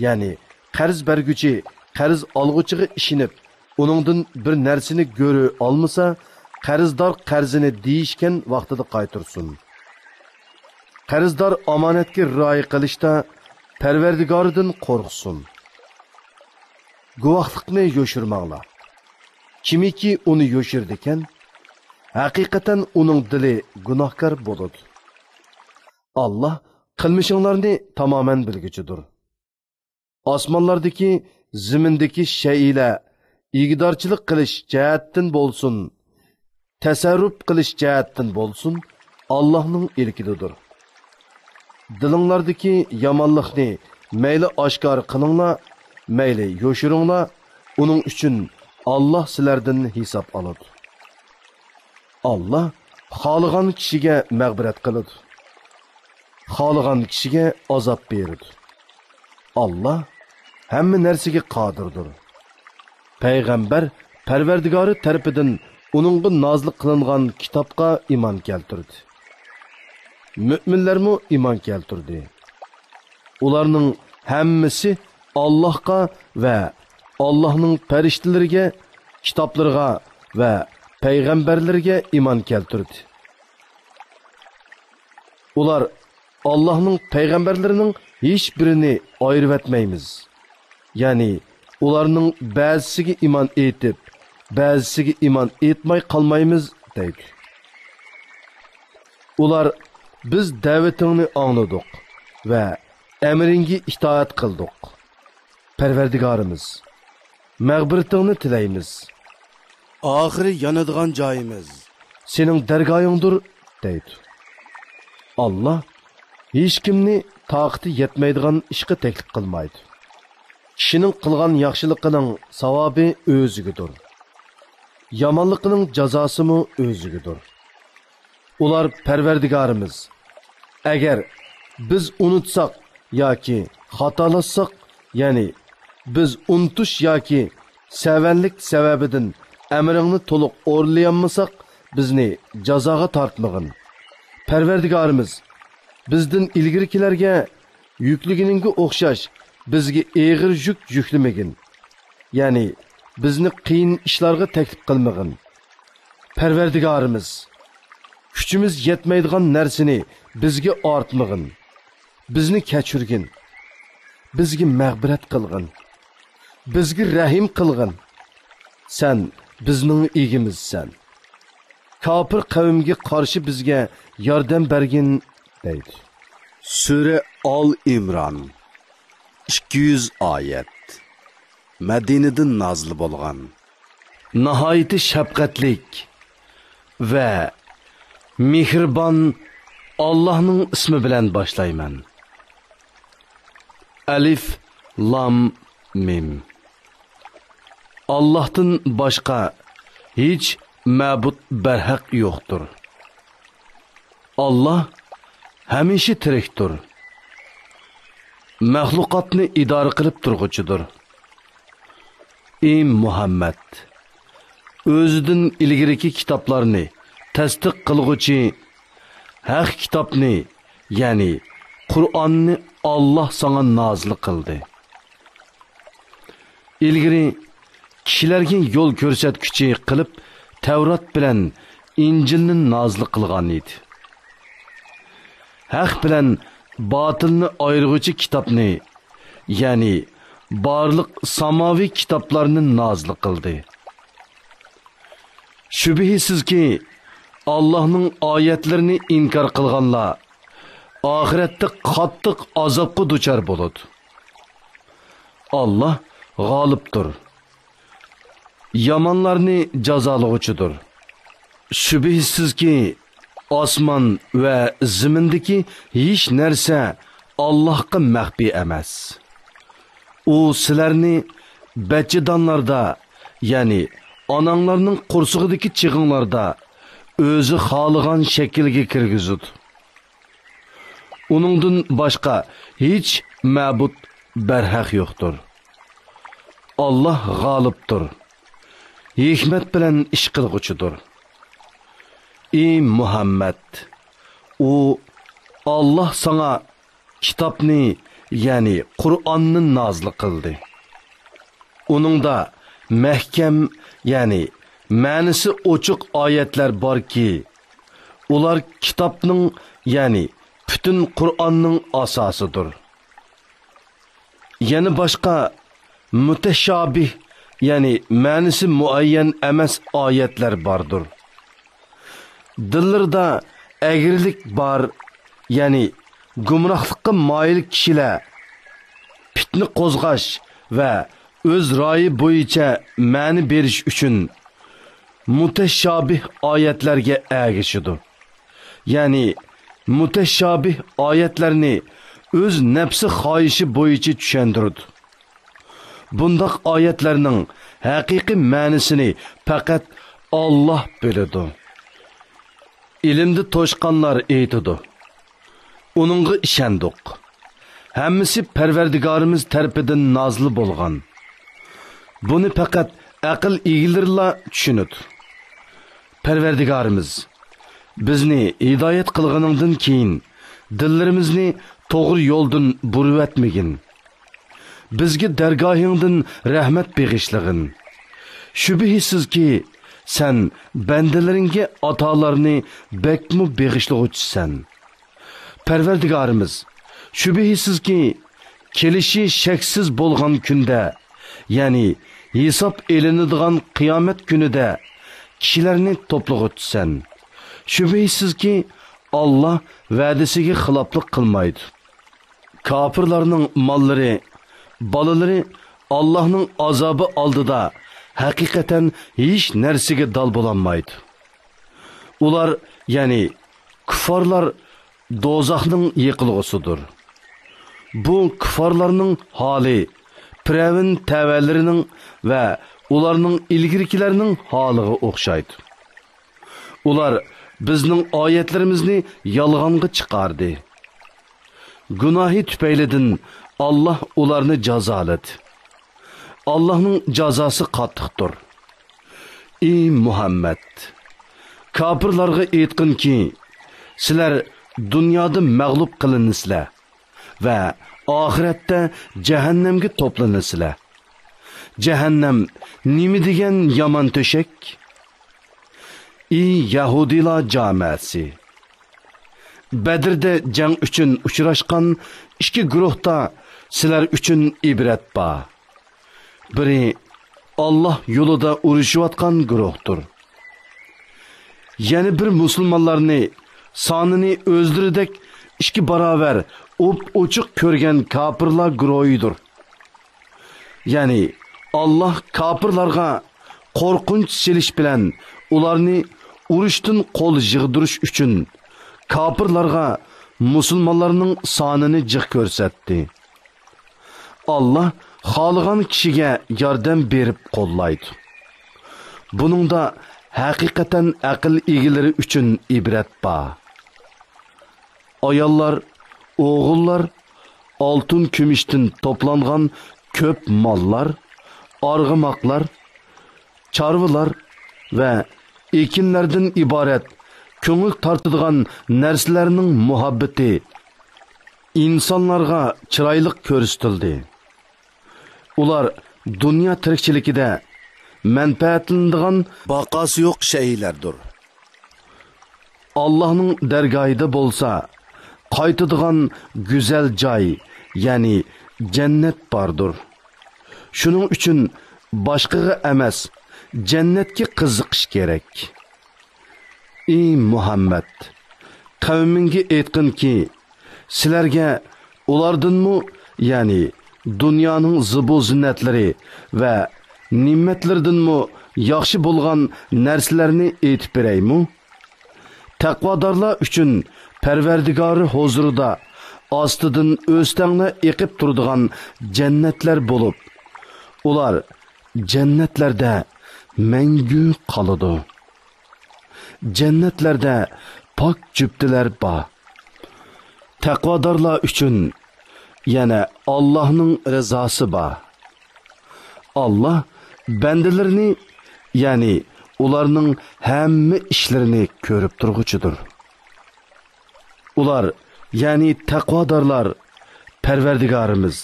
يەنى قەرز بەرگۈچى قەرز ئالغۇچىغا ئىشىنىپ، ئۇنىڭدىن بىر نەرسىنى گۆرۈ ئالمىسا، قەرزدار قەرزىنى دېيىشكەن ۋاقتىدا قايتۇرسۇن. قەرزدار ئامانەتكە رىئايە قىلىشتا پەرۋەردىگارىدىن قورقسۇن. گۇۋاھلىقنى يوشۇرماڭلار. كىمكى ئۇنى يوشۇرىدىكەن، ھەقىقەتەن ئۇنىڭ دىلى گۇناھكار بولىدۇ. ئاللاھ قىلمىشىڭلارنى تامامەن بىلگۈچىدۇر. ئاسمانلاردىكى، زېمىندىكى شەيئىلەر ئىگىدارچىلىق قىلىش جەھەتتىن بولسۇن، تەسەررۇپ قىلىش جەھەتتىن بولسۇن، ئاللاھنىڭ ئىلكىدىدۇر. دىلىڭلاردىكى يامانلىقنى مەيلى ئاشكارا قىلىڭلار، مەيلى يوشۇرۇڭلار، ئۇنىڭ ئۈچۈن ئاللاھ سىلەردىن ھېساب ئالىدۇ. ئاللاھ خالىغان كىشىگە مەغپىرەت قىلىدۇ، خالىغان كىشىگە ئازاب بېرىدۇ. ئاللاھ ھەممە نەرسىگە قادىردۇر. پەيغەمبەر پەرۋەردىگارى تەرىپىدىن ئۇنىڭغا نازىل قىلىنغان كىتابقا ئىمان كەلتۈردى. مۆمىنلەرمۇ ئىمان كەلتۈردى. ئۇلارنىڭ ھەممىسى ئاللاھقا ۋە ئاللاھنىڭ پەرىشتىلىرىگە، كىتابلىرىغا ۋە پەيغەمبەرلىرىگە ئىمان كەلتۈردى. ئۇلار ئاللاھنىڭ پەيغەمبەرلىرىنىڭ ھېچبىرىنى ئايرىۋەتمەيمىز. يەنى ئۇلارنىڭ بەزىسىگە ئىمان ئېيتىپ، بەزىسىگە ئىمان ئېيتماي قالمايمىز، دەيدۇ. ئۇلار، بىز دەۋىتىڭنى ئاڭلىدۇق ۋە ئەمرىڭگە ئىتائەت قىلدۇق. پەرۋەردىگارىمىز، مەغپىرىتىڭنى تىلەيمىز. ئاخىرى يانىدىغان جايىمىز سېنىڭ دەرگاھىڭدۇر، دەيدۇ. ئاللاھ ھېچكىمنى تاقىتى يەتمەيدىغان ئىشقا تەكلىپ قىلمايدۇ. كىشىنىڭ قىلغان ياخشىلىقىنىڭ ساۋابى ئۆزىگىدۇر. يامانلىقىنىڭ جازاسىمۇ ئۆزىگىدۇر. ئۇلار، پەرۋەردىگارىمىز، ئەگەر بىز ئۇنتۇساق ياكى خاتالاشساق، يەنى بىز ئۇنتۇش ياكى سەۋەنلىك سەۋەبىدىن ئەمرىڭنى تولۇق ئورۇنلىيالمىساق، بىزنى جازاغا تارتمىغىن. پەرۋەردىگارىمىز، بىزدىن ئىلگىرىكىلەرگە يۈكلىگىنىڭگە ئوخشاش بىزگە ئېغىر يۈك يۈكلىمىگىن. يەنى بىزنى قىيىن ئىشلارغا تەكلىپ قىلمىغىن. پەرۋەردىگارىمىز، كۈچىمىز يەتمەيدىغان نەرسىنى بىزگە ئارتمىغىن. بىزنى كەچۈرگىن. بىزگە مەغپىرەت قىلغىن. بىزگە رەھىم قىلغىن. سەن بىزنىڭ ئىگىمىزسەن. كاپىر قەۋمگە قارشى بىزگە ياردەم بەرگىن، دەيدۇ. سۈرە ئال ئىمران، ئىككى يۈز ئايەت. مەدىنىدىن نازىل بولغان. ناھايىتى شەپقەتلىك ۋە مېھرىبان ئاللاھنىڭ ئىسمى بىلەن باشلايمەن. ئەلىف لام مىم. ئاللاھتىن باشقا ھېچ مەبۇد بەرھەق يوقتۇر. ئاللاھ ھەمىشە تىرىكتۇر. مەخلۇقاتنى ئىدارە قىلىپ تۇرغۇچىدۇر. ئى مۇھەممەد! ئۆزىدىن ئىلگىرىكى كىتابلارنى تەستىق قىلغۇچى ھەق كىتابنى، يەنى قۇرئاننى ئاللاھ ساڭا نازىل قىلدى. ئىلگىرى كىشىلەرگە يول كۆرسەتكۈچى قىلىپ تەۋرات بىلەن ئىنجىلنى نازىل قىلغان ئىدى. ھەق بىلەن باتىلنى ئايرىغۇچى كىتابنى، يەنى بارلىق ساماۋى كىتابلارنى نازىل قىلدى. شۈبھىسىزكى، ئاللاھنىڭ ئايەتلىرىنى ئىنكار قىلغانلار ئاخىرەتتە قاتتىق ئازابقا دۇچار بولىدۇ. ئاللاھ غالىبتۇر، يامانلارنى جازالىغۇچىدۇر. شۈبھىسىزكى، ئاسمان ۋە زېمىندىكى ھېچ نەرسە ئاللاھقا مەخپىي ئەمەس. ئۇ سىلەرنى بەچچىدانلاردا، يەنى ئاناڭلارنىڭ قورسىقىدىكى چېغىڭلاردا ئۆزى خالىغان شەكىلگە كىرگۈزىدۇ. ئۇنىڭدىن باشقا ھېچ مەبۇد بەرھەق يوقتۇر. ئاللاھ غالىبتۇر، ھېكمەت بىلەن ئىش قىلغۇچىدۇر. ئى مۇھەممەد، ئۇ، ئاللاھ ساڭا كىتابنى، يەنى قۇرئاننى نازىل قىلدى. ئۇنىڭدا مەھكەم، يەنى مەنىسى ئوچۇق ئايەتلەر باركى، ئۇلار كىتابنىڭ، يەنى پۈتۈن قۇرئاننىڭ ئاساسىدۇر. يەنە باشقا مۇتەشابىھ، يەنى مەنىسى مۇئەييەن ئەمەس ئايەتلەر باردۇر. دىللىرىدا ئەگرىلىك بار، يەنى گۇمراھلىققا مايىل كىشىلەر پىتنە قوزغاش ۋە ئۆز رايى بويىچە مەنە بېرىش ئۈچۈن مۇتەشابىھ ئايەتلەرگە ئەگىشىدۇ. يەنى مۇتەشابىھ ئايەتلەرنى ئۆز نەپسى خاھىشى بويىچە چۈشەندۈرىدۇ. بۇنداق ئايەتلەرنىڭ ھەقىقىي مەنىسىنى پەقەت ئاللاھ بىلىدۇ. ئىلىمدە توشقانلار ئېيتىدۇ: «ئۇنىڭغا ئىشەندۇق. ھەممىسى پەرۋەردىگارىمىز تەرىپىدىن نازىل بولغان.» بۇنى پەقەت ئەقىل ئىگىلىرىلا چۈشىنىدۇ. پەرۋەردىگارىمىز، بىزنى ھىدايەت قىلغىنىڭدىن كېيىن، دىللىرىمىزنى توغرا يولدىن بۇرۇۋەتمىگىن. بىزگە دەرگاھىڭدىن رەھمەت بېغىشلىغىن. شۈبھىسىزكى، سەن بەندىلىرىڭگە ئاتالارنى بەكمۇ بېغىشلىغۇچىسەن. پەرۋەردىگارىمىز، شۈبھىسىزكى، كېلىشى شەكسىز بولغان كۈندە، يەنى ھېساب ئېلىنىدىغان قىيامەت كۈنىدە كىشىلەرنى توپلىغۇچىسەن. شۈبھىسىزكى، ئاللاھ ۋەدىسىگە خىلاپلىق قىلمايدۇ. كاپىرلارنىڭ ماللىرى، بالىلىرى ئاللاھنىڭ ئازابى ئالدىدا ھەقىقەتەن ھېچ نەرسىگە دال بولالمايدۇ. ئۇلار، يەنى كۇففارلار دوزاخنىڭ يېقىلغۇسىدۇر. بۇ كۇففارلارنىڭ ھالى پىرئەۋن تەۋەلىرىنىڭ ۋە ئۇلارنىڭ ئىلگىرىكىلەرنىڭ ھالىغا ئوخشايدۇ. ئۇلار بىزنىڭ ئايەتلىرىمىزنى يالغانغا چىقاردى. گۇناھى تۈپەيلىدىن ئاللاھ ئۇلارنى جازالىدى. ئاللاھنىڭ جازاسى قاتتىقتۇر. ئى مۇھەممەد! كاپىرلارغا ئېيتقىنكى، سىلەر دۇنيادا مەغلۇپ قىلىنىسىلەر ۋە ئاخىرەتتە جەھەننەمگە توپلىنىسىلەر. جەھەننەم نېمە دېگەن يامان تۆشەك! ئى يەھۇدىيلار جامەسى! بەدرىدە جەڭ ئۈچۈن ئۇچراشقان ئىككى گۇرۇھتا سىلەر ئۈچۈن ئىبرەت بار. بىرى ئاللاھ يولىدا ئۇرۇشۇۋاتقان گۇرۇھتۇر. يەنە بىر مۇسۇلمانلارنى سانىنى ئۆزلىرىدەك ئىككى باراۋەر ئوپئوچۇق كۆرگەن كاپىرلار گۇرۇھىدۇر. يەنى ئاللاھ كاپىرلارغا قورقۇنچ سېلىش بىلەن ئۇلارنى ئۇرۇشتىن قول يىغدۇرۇش ئۈچۈن كاپىرلارغا مۇسۇلمانلارنىڭ سانىنى جىق كۆرسەتتى. ئاللاھ خالىغان كىشىگە ياردەم بېرىپ قوللايدۇ. بۇنىڭدا ھەقىقەتەن ئەقىل ئىگىلىرى ئۈچۈن ئىبرەت بار. ئاياللار، ئوغۇللار، ئالتۇن-كۈمۈشتىن توپلانغان كۆپ ماللار، ئارغىماقلار، چارۋىلار ۋە ئېكىنلەردىن ئىبارەت كۆڭۈل تارتىدىغان نەرسىلەرنىڭ مۇھەببىتى ئىنسانلارغا چىرايلىق كۆرسىتىلدى. ئۇلار دۇنيا تىرىكچىلىكىدە مەنپەئەتلىنىدىغان باقاسى يوق شەيئىلەردۇر. ئاللاھنىڭ دەرگاھىدا بولسا قايتىدىغان گۈزەل جاي، يەنى جەننەت باردۇر. شۇنىڭ ئۈچۈن باشقىغا ئەمەس، جەننەتكە قىزىقىش كېرەك. ئى مۇھەممەد، قەۋمىڭگە ئېيتقىنكى، سىلەرگە ئۇلاردىنمۇ، يەنى دۇنيانىڭ زىبۇ زىننەتلىرى ۋە نېمەتلىرىدىنمۇ ياخشى بولغان نەرسىلەرنى ئېيتىپ بېرەيمۇ؟ تەقۋادارلار ئۈچۈن پەرۋەردىگارى ھۇزۇرىدا ئاستىدىن ئۆستەڭلەر ئېقىپ تۇرىدىغان جەننەتلەر بولۇپ، ئۇلار جەننەتلەردە مەڭگۈ قالىدۇ. جەننەتلەردە پاك جۈپتىلەر بار. تەقۋادارلار ئۈچۈن يەنە ئاللاھنىڭ رىزاسى بار. ئاللا بەندىلىرىنى، يەنى ئۇلارنىڭ ھەممە ئىشلىرىنى كۆرۈپ تۇرغۇچىدۇر. ئۇلار، يەنى تەقۋادارلار، پەرۋەردىگارىمىز،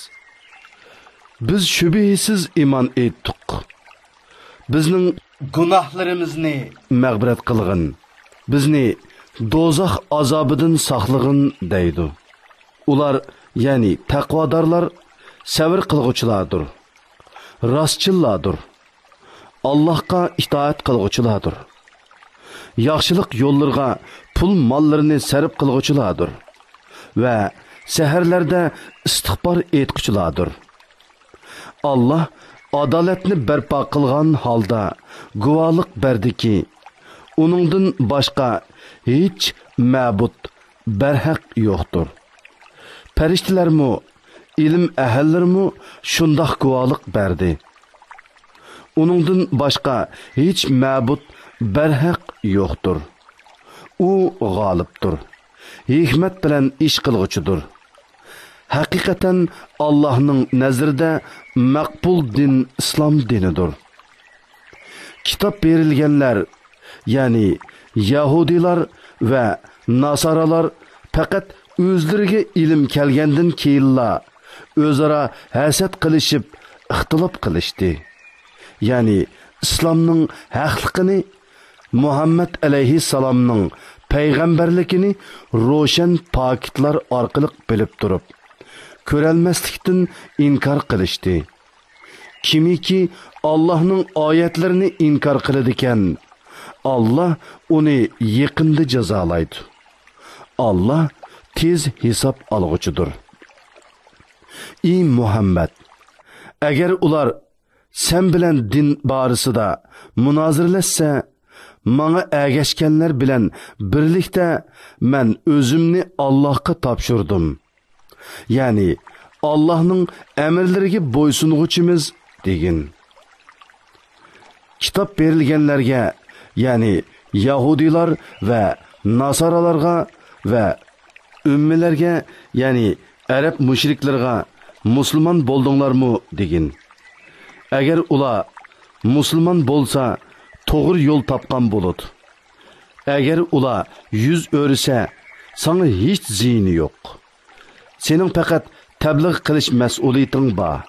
بىز شۈبھىسىز ئىمان ئېيتتۇق. بىزنىڭ گۇناھلىرىمىزنى مەغپىرەت قىلغىن. بىزنى دوزاخ ئازابىدىن ساقلىغىن دەيدۇ. ئۇلار، يەنى تەقۋادارلار سەۋر قىلغۇچىلاردۇر، راستچىللاردۇر. ئاللاھقا ئىتائەت قىلغۇچىلاردۇر. ياخشىلىق يوللىرىغا پۇل ماللىرىنى سەرپ قىلغۇچىلاردۇر ۋە سەھەرلەردە ئىستىغپار ئېيتقۇچىلاردۇر. ئاللاھ ئادالەتنى بەرپا قىلغان ھالدا گۇۋاھلىق بەردىكى، ئۇنىڭدىن باشقا ھېچ مەبۇد بەرھەق يوقتۇر. پەرىشتىلەرمۇ، ئىلىم ئەھلىلىرىمۇ شۇنداق گۇۋاھلىق بەردى. ئۇنىڭدىن باشقا ھېچ مەبۇد بەرھەق يوقتۇر. ئۇ غالىبتۇر، ھېكمەت بىلەن ئىش قىلغۇچىدۇر. ھەقىقەتەن، ئاللاھنىڭ نەزىرىدە مەقبۇل دىن ئىسلام دىنىدۇر. كىتاب بېرىلگەنلەر، يەنى يەھۇدىيلار ۋە ناسارالار پەقەت ئۆزلىرىگە ئىلىم كەلگەندىن كېيىنلا ئۆزئارا ھەسەت قىلىشىپ، ئىختىلاپ قىلىشتى. يەنى ئىسلامنىڭ ھەقلىقىنى، مۇھەممەد ئەلەيھىسسالامنىڭ پەيغەمبەرلىكىنى روشەن پاكىتلار ئارقىلىق بىلىپ تۇرۇپ، كۆرەلمەسلىكتىن ئىنكار قىلىشتى. كىمكى ئاللاھنىڭ ئايەتلىرىنى ئىنكار قىلىدىكەن، ئاللاھ ئۇنى يېقىندا جازالايدۇ. ئاللاھ تېز ھېساب ئالغۇچىدۇر. ئى مۇھەممەد، ئەگەر ئۇلار سەن بىلەن دىن بارىسىدا مۇنازىرىلەشسە، ماڭا ئەگەشكەنلەر بىلەن بىرلىكتە مەن ئۆزۈمنى ئاللاھقا تاپشۇردۇم. يەنى ئاللاھنىڭ ئەمىرلىرىگە بويسۇنغۇچىمىز دېگىن. كىتاب بېرىلگەنلەرگە، يەنى يەھۇدىيلار ۋە ناسارالارغا ۋە ئۈممىلەرگە، يەنى ئەرەب مۇشرىكلىرىغا مۇسۇلمان بولدۇڭلارمۇ دېگىن. ئەگەر ئۇلار مۇسۇلمان بولسا، توغرا يول تاپقان بولىدۇ. ئەگەر ئۇلار يۈز ئۆرۈسە، ساڭا ھېچ زىيىنى يوق. سېنىڭ پەقەت تەبلىغ قىلىش مەسئۇلىيىتىڭ بار.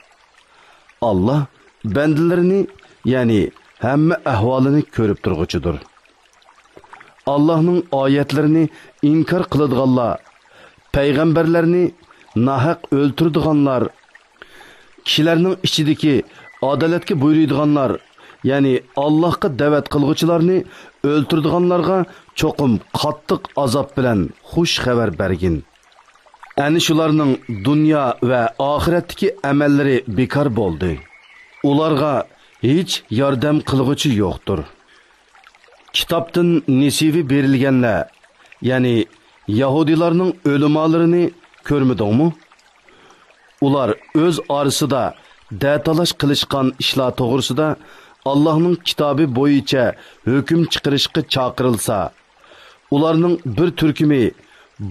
ئاللاھ بەندىلىرىنى، يەنى ھەممە ئەھۋالىنى كۆرۈپ تۇرغۇچىدۇر. ئاللاھنىڭ ئايەتلىرىنى ئىنكار قىلىدىغانلار، پەيغەمبەرلەرنى ناھەق ئۆلتۈرىدىغانلار، كىشىلەرنىڭ ئىچىدىكى ئادالەتكە بۇيرۇيدىغانلار، يەنى ئاللاھقا دەۋەت قىلغۇچىلارنى ئۆلتۈرىدىغانلارغا چوقۇم قاتتىق ئازاب بىلەن خۇش خەۋەر بەرگىن. ئەنە شۇلارنىڭ دۇنيا ۋە ئاخىرەتتىكى ئەمەللىرى بىكار بولدى. ئۇلارغا ھېچ ياردەم قىلغۇچى يوقتۇر. كىتابتىن نېسىۋى بېرىلگەنلەر، يەنى يەھۇدىيلارنىڭ ئۆلىمالىرىنى كۆرمىدىڭمۇ؟ ئۇلار ئۆز ئارىسىدا دەتالاش قىلىشقان ئىشلار توغرىسىدا ئاللاھنىڭ كىتابى بويىچە ھۆكۈم چىقىرىشقا چاقىرىلسا، ئۇلارنىڭ بىر تۈركۈمى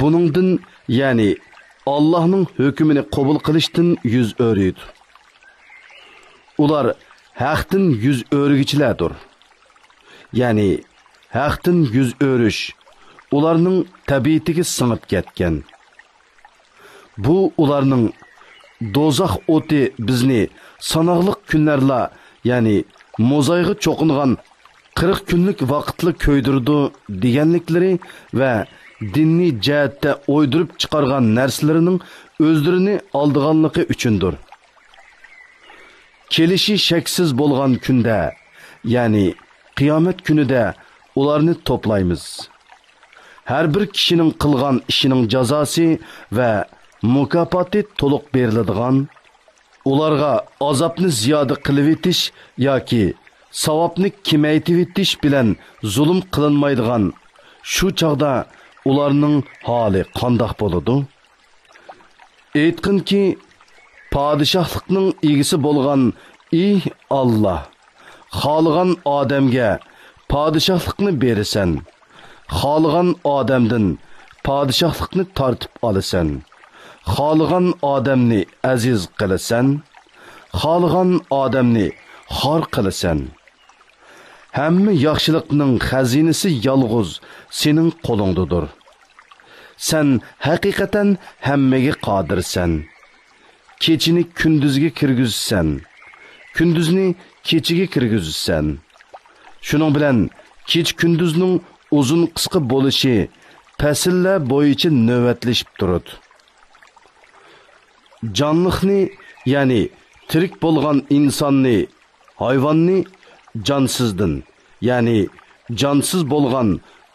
بۇنىڭدىن، يەنى ئاللاھنىڭ ھۆكمىنى قوبۇل قىلىشتىن يۈز ئۆرۈيدۇ. ئۇلار ھەقتىن يۈز ئۆرۈگۈچىلەردۇر. يەنى ھەقتىن يۈز ئۆرۈش ئۇلارنىڭ تەبىئىتىگە سىڭىپ كەتكەن. بۇ ئۇلارنىڭ، دوزاخ ئوتى بىزنى ساناقلىق كۈنلەرلا، يەنى موزايغا چوقۇنغان قىرىق كۈنلۈك ۋاقىتلا كۆيدۈرىدۇ دېگەنلىكلىرى ۋە دىنىي جەھەتتە ئويدۇرۇپ چىقارغان نەرسىلىرىنىڭ ئۆزلىرىنى ئالدىغانلىقى ئۈچۈندۇر. كېلىشى شەكسىز بولغان كۈندە، يەنى قىيامەت كۈنىدە ئۇلارنى توپلايمىز. ھەر بىر كىشىنىڭ قىلغان ئىشىنىڭ جازاسى ۋە مۇكاپاتى تولۇق بېرىلىدىغان، ئۇلارغا ئازابنى زىيادە قىلىۋېتىش ياكى ساۋابنى كېمەيتىۋېتىش بىلەن زۇلۇم قىلىنمايدىغان شۇ چاغدا ئۇلارنىڭ ھالى قانداق بولىدۇ؟ ئېيتقىنكى، پادىشاھلىقنىڭ ئىگىسى بولغان ئى ئاللا، خالىغان ئادەمگە پادىشاھلىقنى بېرىسەن، خالىغان ئادەمدىن پادىشاھلىقنى تارتىپ ئالىسەن، خالىغان ئادەمنى ئەزىز قىلىسەن، خالىغان ئادەمنى خار قىلىسەن. ھەممە ياخشىلىقنىڭ خەزىنىسى يالغۇز سېنىڭ قولۇڭدىدۇر. سەن ھەقىقەتەن ھەممىگە قادىرسەن. كېچىنى كۈندۈزگە كىرگۈزىسەن، كۈندۈزنى كېچىگە كىرگۈزىسەن. شۇنىڭ بىلەن كېچە-كۈندۈزنىڭ ئۇزۇن-قىسقا بولۇشى پەسىللەر بويىچە نۆۋەتلىشىپ تۇرىدۇ. جانلىقنى، يەنى تىرىك بولغان ئىنساننى، ھايۋاننى جانسىزدىن، يەنى جانسىز بولغان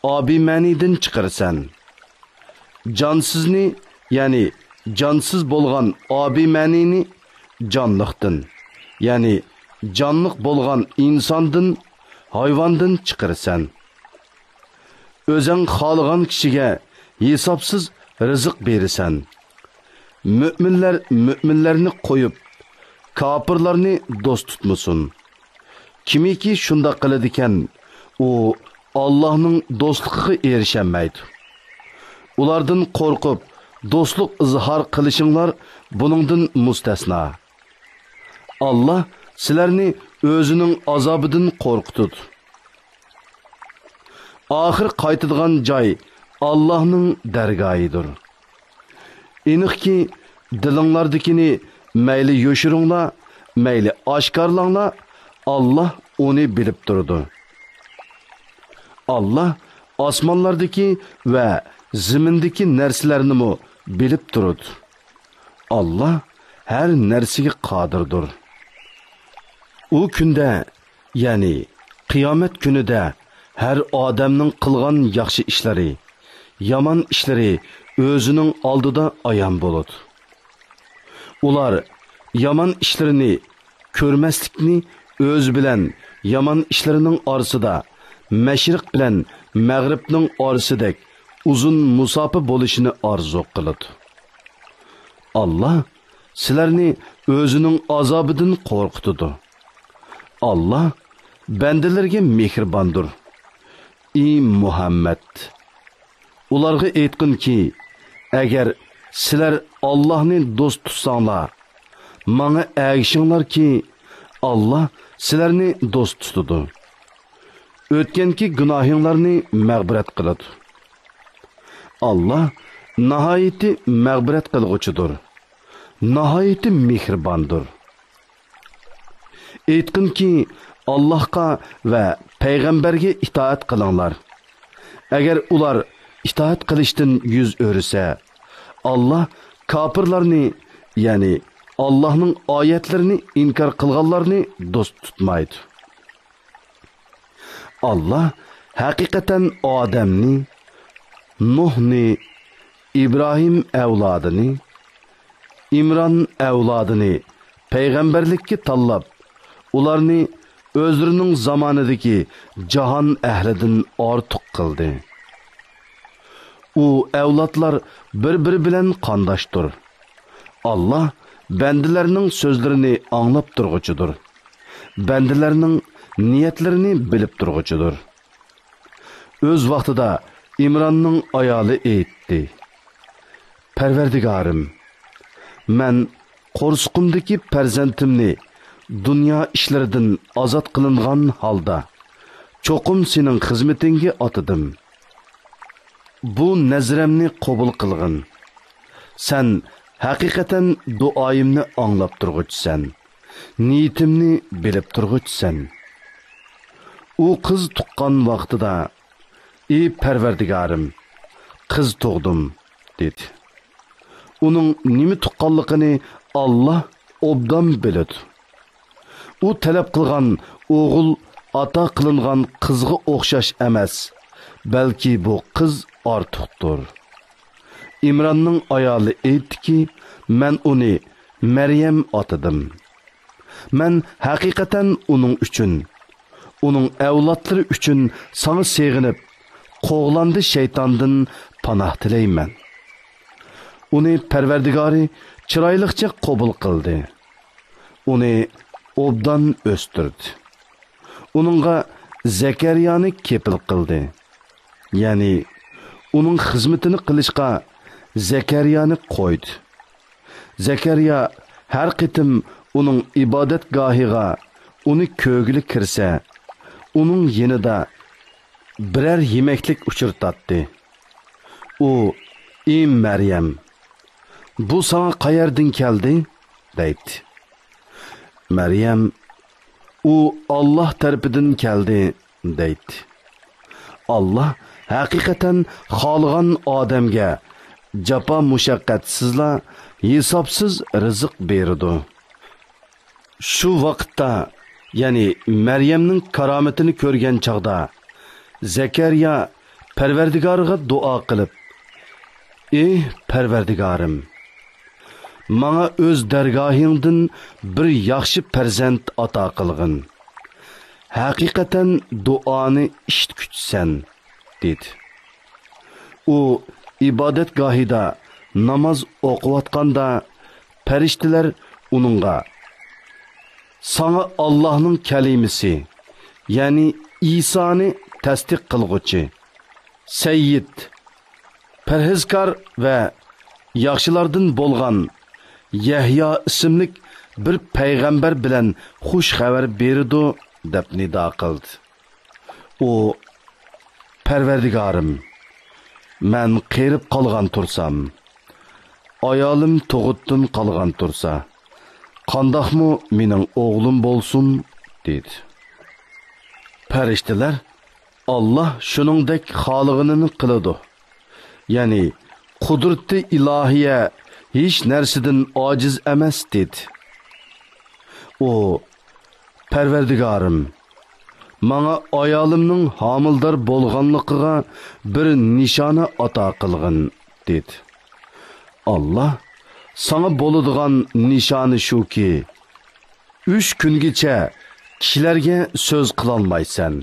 ئابىمەنىدىن چىقىرىسەن. جانسىزنى، يەنى جانسىز بولغان ئابىمەنىنى جانلىقتىن، يەنى جانلىق بولغان ئىنساندىن، ھايۋاندىن چىقىرىسەن. ئۆزەڭ خالىغان كىشىگە ھېسابسىز رىزىق بېرىسەن. مۆمىنلەر مۆمىنلەرنى قويۇپ، كاپىرلارنى دوست تۇتمىسۇن. كىمكى شۇنداق قىلىدىكەن، ئۇ ئاللاھنىڭ دوستلۇقىغا ئېرىشەلمەيدۇ. ئۇلاردىن قورقۇپ، دوستلۇق ئىزھار قىلىشىڭلار بۇنىڭدىن مۇستەسنا. ئاللاھ سىلەرنى ئۆزىنىڭ ئازابىدىن قورقۇتىدۇ. ئاخىر قايتىدىغان جاي ئاللاھنىڭ دەرگاھىدۇر. ئېنىقكى، دىلىڭلاردىكىنى مەيلى يوشۇرۇڭلار، مەيلى ئاشكارىلاڭلار، ئاللاھ ئۇنى بىلىپ تۇرىدۇ. ئاللاھ ئاسمانلاردىكى ۋە زېمىندىكى نەرسىلەرنىمۇ بىلىپ تۇرىدۇ. ئاللاھ ھەر نەرسىگە قادىردۇر. ئۇ كۈندە، يەنى قىيامەت كۈنىدە ھەر ئادەمنىڭ قىلغان ياخشى ئىشلىرى، يامان ئىشلىرى ئۆزىنىڭ ئالدىدا ئايان بولىدۇ. ئۇلار يامان ئىشلىرىنى كۆرمەسلىكنى ئۆزى بىلەن يامان ئىشلىرىنىڭ ئارىسىدا مەشرىق بىلەن مەغرىبنىڭ ئارىسىدەك ئۇزۇن مۇساپە بولۇشىنى ئارزۇ قىلىدۇ. ئاللاھ سىلەرنى ئۆزىنىڭ ئازابىدىن قورقۇتىدۇ. ئاللاھ بەندىلىرىگە مېھرىباندۇر. ئى مۇھەممەد! ئۇلارغا ئېيتقىنكى، ئەگەر سىلەر ئاللاھنى دوست تۇتساڭلار، ماڭا ئەگىشىڭلاركى، ئاللاھ سىلەرنى دوست تۇتىدۇ. ئۆتكەنكى گۇناھىڭلارنى مەغپىرەت قىلىدۇ. ئاللاھ ناھايىتى مەغپىرەت قىلغۇچىدۇر، ناھايىتى مېھرىباندۇر. ئېيتقىنكى، ئاللاھقا ۋە پەيغەمبەرگە ئىتائەت قىلىڭلار. ئەگەر ئۇلار ئىتائەت قىلىشتىن يۈز ئۆرۈسە، ئاللاھ كاپىرلارنى، يەنى ئاللاھنىڭ ئايەتلىرىنى ئىنكار قىلغانلارنى دوست تۇتمايدۇ. ئاللاھ ھەقىقەتەن ئادەمنى، نۇھنى، ئىبراھىم ئەۋلادىنى، ئىمران ئەۋلادىنى پەيغەمبەرلىككە تاللاپ، ئۇلارنى ئۆزلىرىنىڭ زامانىدىكى جاھان ئەھلىدىن ئارتۇق قىلدى. ئۇ ئەۋلادلار بىر-بىرى بىلەن قانداشتۇر. ئاللاھ بەندىلەرنىڭ سۆزلىرىنى ئاڭلاپ تۇرغۇچىدۇر. بەندىلەرنىڭ نىيەتلىرىنى بىلىپ تۇرغۇچىدۇر. ئۆز ۋاقتىدا ئىمراننىڭ ئايالى ئېيتتى: پەرۋەردىگارىم، مەن قورسىقىمدىكى پەرزەنتىمنى دۇنيا ئىشلىرىدىن ئازاد قىلىنغان ھالدا چوقۇم سېنىڭ خىزمىتىڭگە ئاتىدىم. بۇ نەزرەمنى قوبۇل قىلغىن. سەن ھەقىقەتەن دۇئايىمنى ئاڭلاپ تۇرغۇچىسەن، نىيىتىمنى بىلىپ تۇرغۇچىسەن. ئۇ قىز تۇغقان ۋاقتىدا، «ئى پەرۋەردىگارىم، قىز تۇغدۇم» دېدى. ئۇنىڭ نېمە تۇغقانلىقىنى ئاللا ئوبدان بىلىدۇ. ئۇ تەلەپ قىلغان ئوغۇل ئاتا قىلىنغان قىزغا ئوخشاش ئەمەس، بەلكى بۇ قىز ئارتۇقتۇر. ئىمراننىڭ ئايالى ئېيتتىكى، مەن ئۇنى مەريەم ئاتىدىم. مەن ھەقىقەتەن ئۇنىڭ ئۈچۈن، ئۇنىڭ ئەۋلادلىرى ئۈچۈن ساڭا سېغىنىپ، قوغلاندى شەيتاندىن پاناھ تىلەيمەن. ئۇنى پەرۋەردىگارى چىرايلىقچە قوبۇل قىلدى. ئۇنى ئوبدان ئۆستۈردى. ئۇنىڭغا زەكەرىيانى كېپىل قىلدى. يەنى ئۇنىڭ خىزمىتىنى قىلىشقا زەكەرىيانى قويدى. زەكەرىيا ھەر قېتىم ئۇنىڭ ئىبادەتگاھىغا ئۇنى كۆرگىلى كىرسە، ئۇنىڭ يېنىدا بىرەر يېمەكلىك ئۇچرىتاتتى. ئۇ، «ئى مەريەم، بۇ ساڭا قەيەردىن كەلدى؟» دەيتتى. مەريەم، «ئۇ ئاللا تەرىپىدىن كەلدى» دەيتتى. ئاللا ھەقىقەتەن خالىغان ئادەمگە جاپا مۇشەققەتسىزلا ھېسابسىز رىزىق بېرىدۇ. شۇ ۋاقىتتا، يەنى مەريەمنىڭ كارامىتىنى كۆرگەن چاغدا، زەكەرىيا پەرۋەردىگارىغا دۇئا قىلىپ، «ئى پەرۋەردىگارىم، ماڭا ئۆز دەرگاھىڭدىن بىر ياخشى پەرزەنت ئاتا قىلغىن. ھەقىقەتەن دۇئانى ئىشىتكۈچىسەن» دېدى. ئۇ ئىبادەتگاھىدا ناماز ئوقۇۋاتقاندا، پەرىشتىلەر ئۇنىڭغا، «ساڭا ئاللاھنىڭ كەلىمىسى، يەنى ئىسانى تەستىق قىلغۇچى، سەييىد، پەرھىزكار ۋە ياخشىلاردىن بولغان يەھيا ئىسىملىك بىر پەيغەمبەر بىلەن خۇش خەۋەر بېرىدۇ» دەپ نىدا قىلدى. ئۇ، «پەرۋەردىگارىم، مەن قېرىپ قالغان تۇرسام، ئايالىم تۇغۇتتىن قالغان تۇرسا، قانداقمۇ مېنىڭ ئوغلۇم بولسۇن؟» دېدى. پەرىشتىلەر، «ئاللا شۇنىڭدەك خالىغىنىنى قىلىدۇ، يەنى قۇدرىتى ئىلاھىيە ھېچ نەرسىدىن ئاجىز ئەمەس» دېدى. ئۇ، «پەرۋەردىگارىم، ماڭا ئايالىمنىڭ ھامىلىدار بولغانلىقىغا بىر نىشانە ئاتا قىلغىن» دېدى. ئاللا، ساڭا بولىدىغان نىشانى شۇكى، ئۈچ كۈنگىچە كىشىلەرگە سۆز قىلالمايسەن.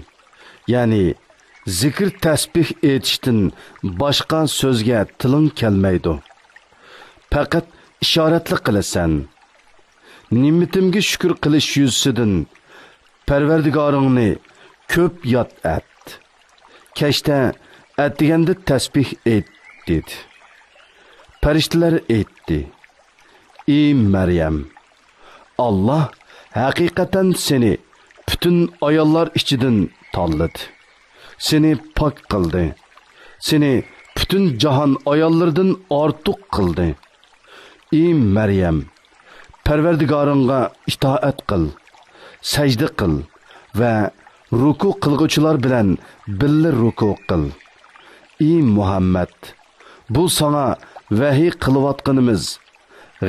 يەنى زىكىر تەسبىھ ئېيتىشتىن باشقا سۆزگە تىلىڭ كەلمەيدۇ. پەقەت ئىشارەتلا قىلىسەن. نېمىتىمگە شۈكۈر قىلىش يۈزىسىدىن پەرۋەردىگارىڭنى كۆپ ياد ئەت. كەچتە، ئەتىگەندە تەسبىھ ئېيت، دېدى. پەرىشتىلەر ئېيتتى، ئى مەريەم، ئاللا ھەقىقەتەن سېنى پۈتۈن ئاياللار ئىچىدىن تاللىدى. سېنى پاك قىلدى. سېنى پۈتۈن جاھان ئاياللىرىدىن ئارتۇق قىلدى. ئى مەريەم، پەرۋەردىگارىڭغا ئىتائەت قىل، سەجدە قىل ۋە رۇكۇ قىلغۇچىلار بىلەن بىللە رۇكۇ قىل. ئى مۇھەممەد، بۇ ساڭا ۋەھىي قىلىۋاتقىنىمىز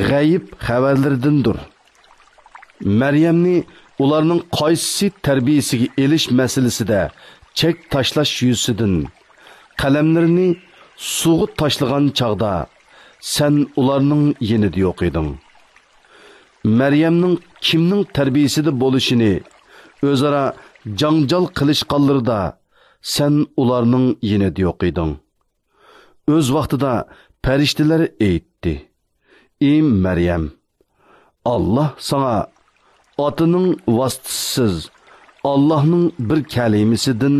غەيىب خەۋەرلىرىدىندۇر. مەريەمنى ئۇلارنىڭ قايسىسى تەربىيىسىگە ئېلىش مەسىلىسىدە چەك تاشلاش يۈزىسىدىن قەلەملىرىنى سۇغا تاشلىغان چاغدا سەن ئۇلارنىڭ يېنىدا يوق ئىدىڭ. مەريەمنىڭ كىمنىڭ تەربىيىسىدە بولۇشىنى ئۆزئارا جاڭجال قىلىشقانلىرىدا سەن ئۇلارنىڭ يېنىدا يوق ئىدىڭ. ئۆز ۋاقتىدا پەرىشتىلەر ئېيتتى، ئى مەريەم، ئاللا ساڭا ئاتىنىڭ ۋاسىتىسىز، ئاللانىڭ بىر كەلىمىسىدىن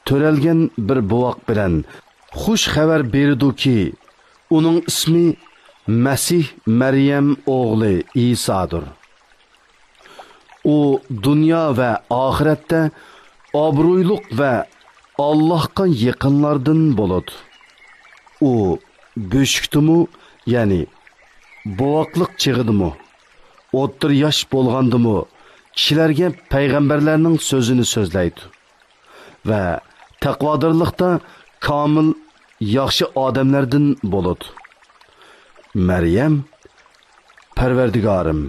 تۆرەلگەن بىر بوۋاق بىلەن خۇش خەۋەر بېرىدۇكى، ئۇنىڭ ئىسمى مەسىھ مەريەم ئوغلى ئىسادۇر. ئۇ دۇنيا ۋە ئاخىرەتتە ئابرۇيلۇق ۋە ئاللاھقا يېقىنلاردىن بولىدۇ. ئۇ بۆشۈكتىمۇ، يەنى بوۋاقلىق چېغىدىمۇ، ئوتتۇرا ياش بولغاندىمۇ كىشىلەرگە پەيغەمبەرلەرنىڭ سۆزىنى سۆزلەيدۇ. ۋە تەقۋادارلىقتا كامىل ياخشى ئادەملەردىن بولىدۇ. مەريەم، پەرۋەردىگارىم،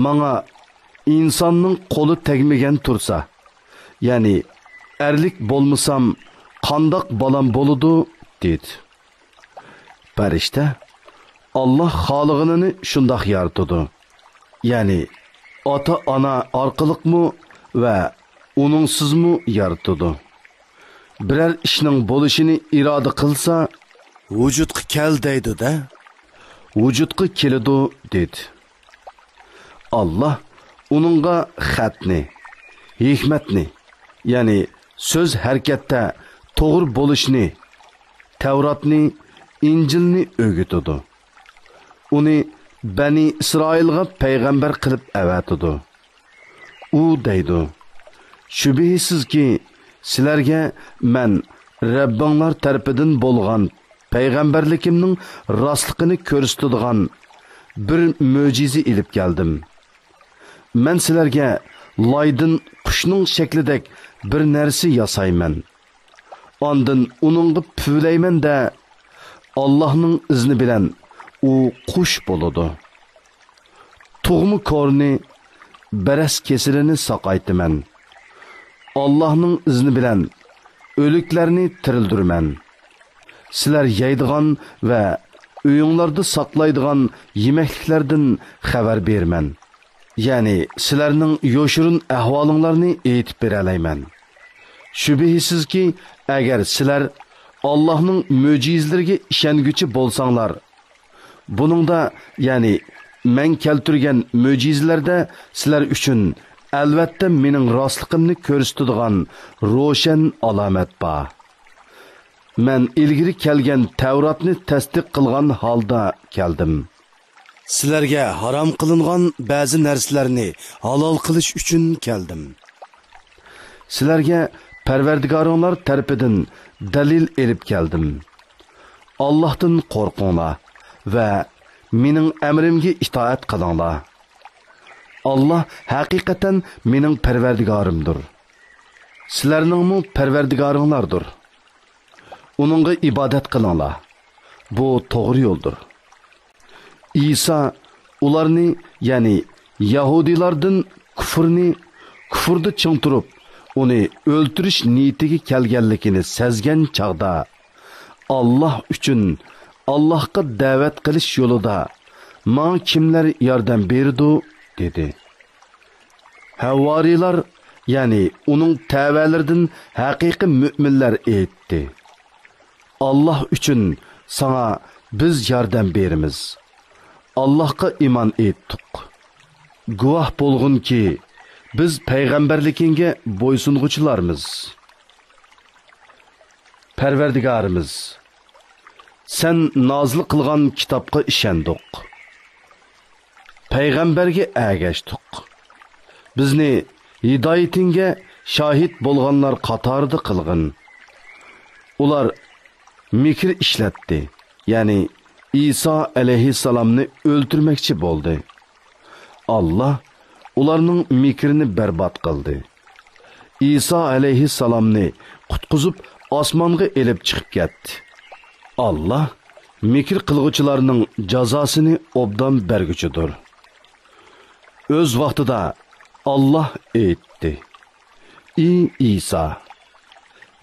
ماڭا ئىنساننىڭ قولى تەگمىگەن تۇرسا، يەنى ئەرلىك بولمىسام، قانداق بالام بولىدۇ؟ دېدى. پەرىشتە، ئاللاھ خالىغىنىنى شۇنداق يارىتىدۇ. يەنى ئاتا-ئانا ئارقىلىقمۇ ۋە ئۇنىڭسىزمۇ يارىتىدۇ. بىرەر ئىشنىڭ بولۇشىنى ئىرادە قىلسا، ۋۇجۇدقا كەل دەيدۇ-دە. ۋۇجۇدقا كېلىدۇ، دېدى. ئاللاھ ئۇنىڭغا خەتنى، ھېكمەتنى، يەنى سۆز ھەرىكەتتە توغرا بولۇشنى، تەۋراتنى، ئىنجىلنى ئۆگىتىدۇ. ئۇنى بەنى ئىسرائىلغا پەيغەمبەر قىلىپ ئەۋەتىدۇ. ئۇ دەيدۇ: شۈبھىسىزكى، سىلەرگە مەن رەببىڭلار تەرىپىدىن بولغان پەيغەمبەرلىكىمنىڭ راستلىقىنى كۆرسىتىدىغان بىر مۆجىزە ئېلىپ كەلدىم. مەن سىلەرگە لايدىن قۇشنىڭ شەكلىدەك بىر نەرسە ياسايمەن. ئاندىن ئۇنىڭغا پۈۋلەيمەن-دە، ئاللاھنىڭ ئىزنى بىلەن ئۇ قۇش بولىدۇ. تۇغما كورىنى، بەرەس كېسىلىنى ساقايتىمەن. ئاللاھنىڭ ئىزنى بىلەن ئۆلۈكلەرنى تىرىلدۈرىمەن. سىلەر يەيدىغان ۋە ئۆيۈڭلاردا ساقلايدىغان يېمەكلىكلەردىن خەۋەر بېرىمەن. يەنى سىلەرنىڭ يوشۇرۇن ئەھۋالىڭلارنى ئېيتىپ بېرەلەيمەن. شۈبھىسىزكى، ئەگەر سىلەر ئاللاھنىڭ مۆجىزىلىرىگە ئىشەنگۈچى بولساڭلار، بۇنىڭدا، يەنى مەن كەلتۈرگەن مۆجىزىلەردە سىلەر ئۈچۈن ئەلۋەتتە مېنىڭ راستلىقىمنى كۆرسىتىدىغان روشەن ئالامەت بار. مەن ئىلگىرى كەلگەن تەۋراتنى تەستىق قىلغان ھالدا كەلدىم. سىلەرگە ھارام قىلىنغان بەزى نەرسىلەرنى ھالال قىلىش ئۈچۈن كەلدىم. سىلەرگە پەرۋەردىگارىڭلار تەرىپىدىن دەلىل ئېلىپ كەلدىم. ئاللاھتىن قورقۇڭلار ۋە مېنىڭ ئەمرىمگە ئىتائەت قىلىڭلار. ئاللاھ ھەقىقەتەن مېنىڭ پەرۋەردىگارىمدۇر. سىلەرنىڭمۇ پەرۋەردىگارىڭلاردۇر. ئۇنىڭغا ئىبادەت قىلىڭلار. بۇ توغرا يولدۇر. ئىسا ئۇلارنى، يەنى يەھۇدىيلاردىن كۇفرنى، كۇفردا چىڭ تۇرۇپ، ئۇنى ئۆلتۈرۈش نىيىتىگە كەلگەنلىكىنى سەزگەن چاغدا، ئاللاھ ئۈچۈن، ئاللاھقا دەۋەت قىلىش يولىدا ماڭا كىملەر ياردەم بېرىدۇ؟ دېدى. ھەۋۋارىيلار، يەنى ئۇنىڭ تەۋەلىرىدىن ھەقىقىي مۆمىنلەر ئېيتتى: ئاللاھ ئۈچۈن ساڭا بىز ياردەم بېرىمىز. ئاللاھقا ئىمان ئېيتتۇق. گۇۋاھ بولغىنكى، بىز پەيغەمبەرلىكىڭگە بويسۇنغۇچىلارمىز. پەرۋەردىگارىمىز، سەن نازىل قىلغان كىتابقا ئىشەندۇق. پەيغەمبەرگە ئەگەشتۇق. بىزنى ھىدايىتىڭگە شاھىت بولغانلار قاتارىدا قىلغىن. ئۇلار مىكىر ئىشلەتتى، يەنى ئىسا ئەلەيھىسسالامنى ئۆلتۈرمەكچى بولدى. ئاللاھ ئۇلارنىڭ مىكرىنى بەربات قىلدى. ئىسا ئەلەيھىسسالامنى قۇتقۇزۇپ، ئاسمانغا ئېلىپ چىقىپ كەتتى. ئاللاھ مىكىر قىلغۇچىلارنىڭ جازاسىنى ئوبدان بەرگۈچىدۇر. ئۆز ۋاقتىدا ئاللاھ ئېيتتى: ئى ئىسا،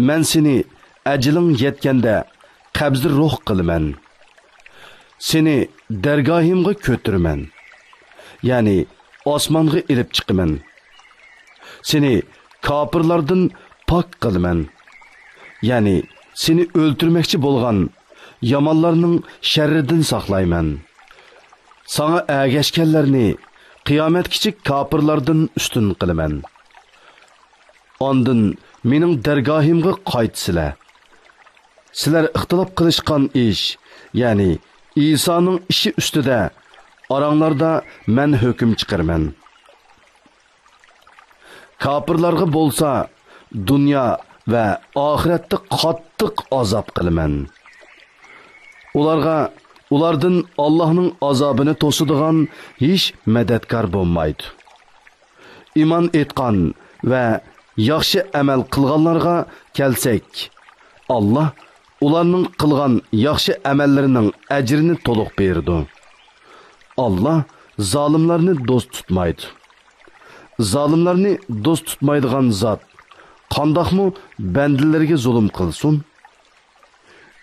مەن سېنى ئەجىلىڭ يەتكەندە قەبزى روھ قىلىمەن. سېنى دەرگاھىمغا كۆتۈرىمەن، يەنى ئاسمانغا ئېلىپ چىقىمەن. سېنى كاپىرلاردىن پاك قىلىمەن، يەنى سېنى ئۆلتۈرمەكچى بولغان يامانلارنىڭ شەررىدىن ساقلايمەن. ساڭا ئەگەشكەنلەرنى قىيامەتكىچە كاپىرلاردىن ئۈستۈن قىلىمەن. ئاندىن مېنىڭ دەرگاھىمغا قايتىسىلەر. سىلەر ئىختىلاپ قىلىشقان ئىش، يەنى ئىسانىڭ ئىشى ئۈستىدە ئاراڭلاردا مەن ھۆكۈم چىقىرىمەن. كاپىرلارغا بولسا دۇنيا ۋە ئاخىرەتتە قاتتىق ئازاب قىلىمەن. ئۇلارغا ئۇلاردىن ئاللاھنىڭ ئازابىنى توسىدىغان ھېچ مەدەتكار بولمايدۇ. ئىمان ئېيتقان ۋە ياخشى ئەمەل قىلغانلارغا كەلسەك، ئاللا ئۇلارنىڭ قىلغان ياخشى ئەمەللىرىنىڭ ئەجرىنى تولۇق بېرىدۇ. ئاللا زالىملارنى دوست تۇتمايدۇ. زالىملارنى دوست تۇتمايدىغان زات قانداقمۇ بەندىلىرىگە زۇلۇم قىلسۇن؟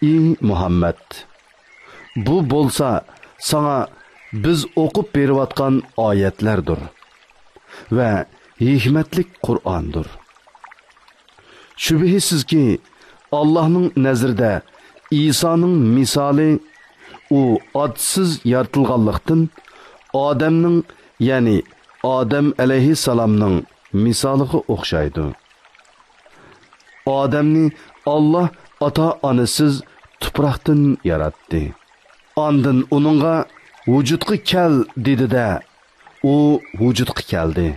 ئى مۇھەممەد! بۇ بولسا ساڭا بىز ئوقۇپ بېرىۋاتقان ئايەتلەردۇر ۋە ھېكمەتلىك قۇرئاندۇر. شۈبھىسىزكى، ئاللاھنىڭ نەزىرىدە ئىسانىڭ مىسالى ئۇ ئاتىسىز يارىتىلغانلىقتىن ئادەمنىڭ، يەنى ئادەم ئەلەيھىسسالامنىڭ مىسالىغا ئوخشايدۇ. ئادەمنى ئاللا ئاتا-ئانىسىز تۇپراقتىن ياراتتى. ئاندىن ئۇنىڭغا ۋۇجۇدقا كەل دېدى-دە، ئۇ ۋۇجۇدقا كەلدى.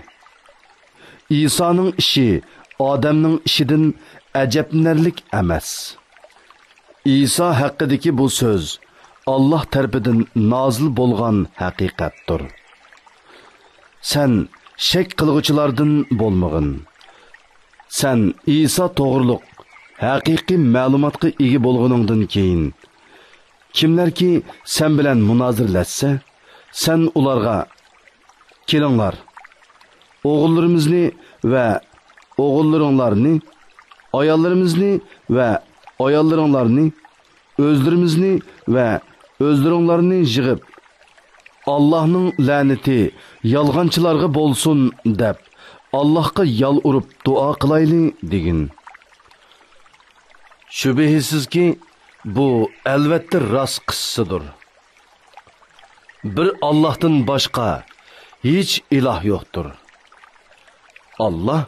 ئىسانىڭ ئىشى ئادەمنىڭ ئىشىدىن ئەجەبلىنەرلىك ئەمەس. ئىسا ھەققىدىكى بۇ سۆز ئاللا تەرىپىدىن نازىل بولغان ھەقىقەتتۇر. سەن شەك قىلغۇچىلاردىن بولمىغىن. سەن ئىسا توغرۇلۇق ھەقىقىي مەلۇماتقا ئىگە بولغىنىڭدىن كېيىن، كىملەركى سەن بىلەن مۇنازىرىلەشسە، سەن ئۇلارغا، كېلىڭلار، ئوغۇللىرىمىزنى ۋە ئوغۇللىرىڭلارنى، ئاياللىرىمىزنى ۋە ئاياللىرىڭلارنى، ئۆزلىرىمىزنى ۋە ئۆزلىرىڭلارنى يىغىپ، ئاللاھنىڭ لەنىتى يالغانچىلارغا بولسۇن دەپ، ئاللاھقا يالۋۇرۇپ دۇئا قىلايلى دېگىن. شۈبھىسىزكى، بۇ ئەلۋەتتە راست قىسسىدۇر. بىر ئاللاھتىن باشقا ھېچ ئىلاھ يوقتۇر. ئاللاھ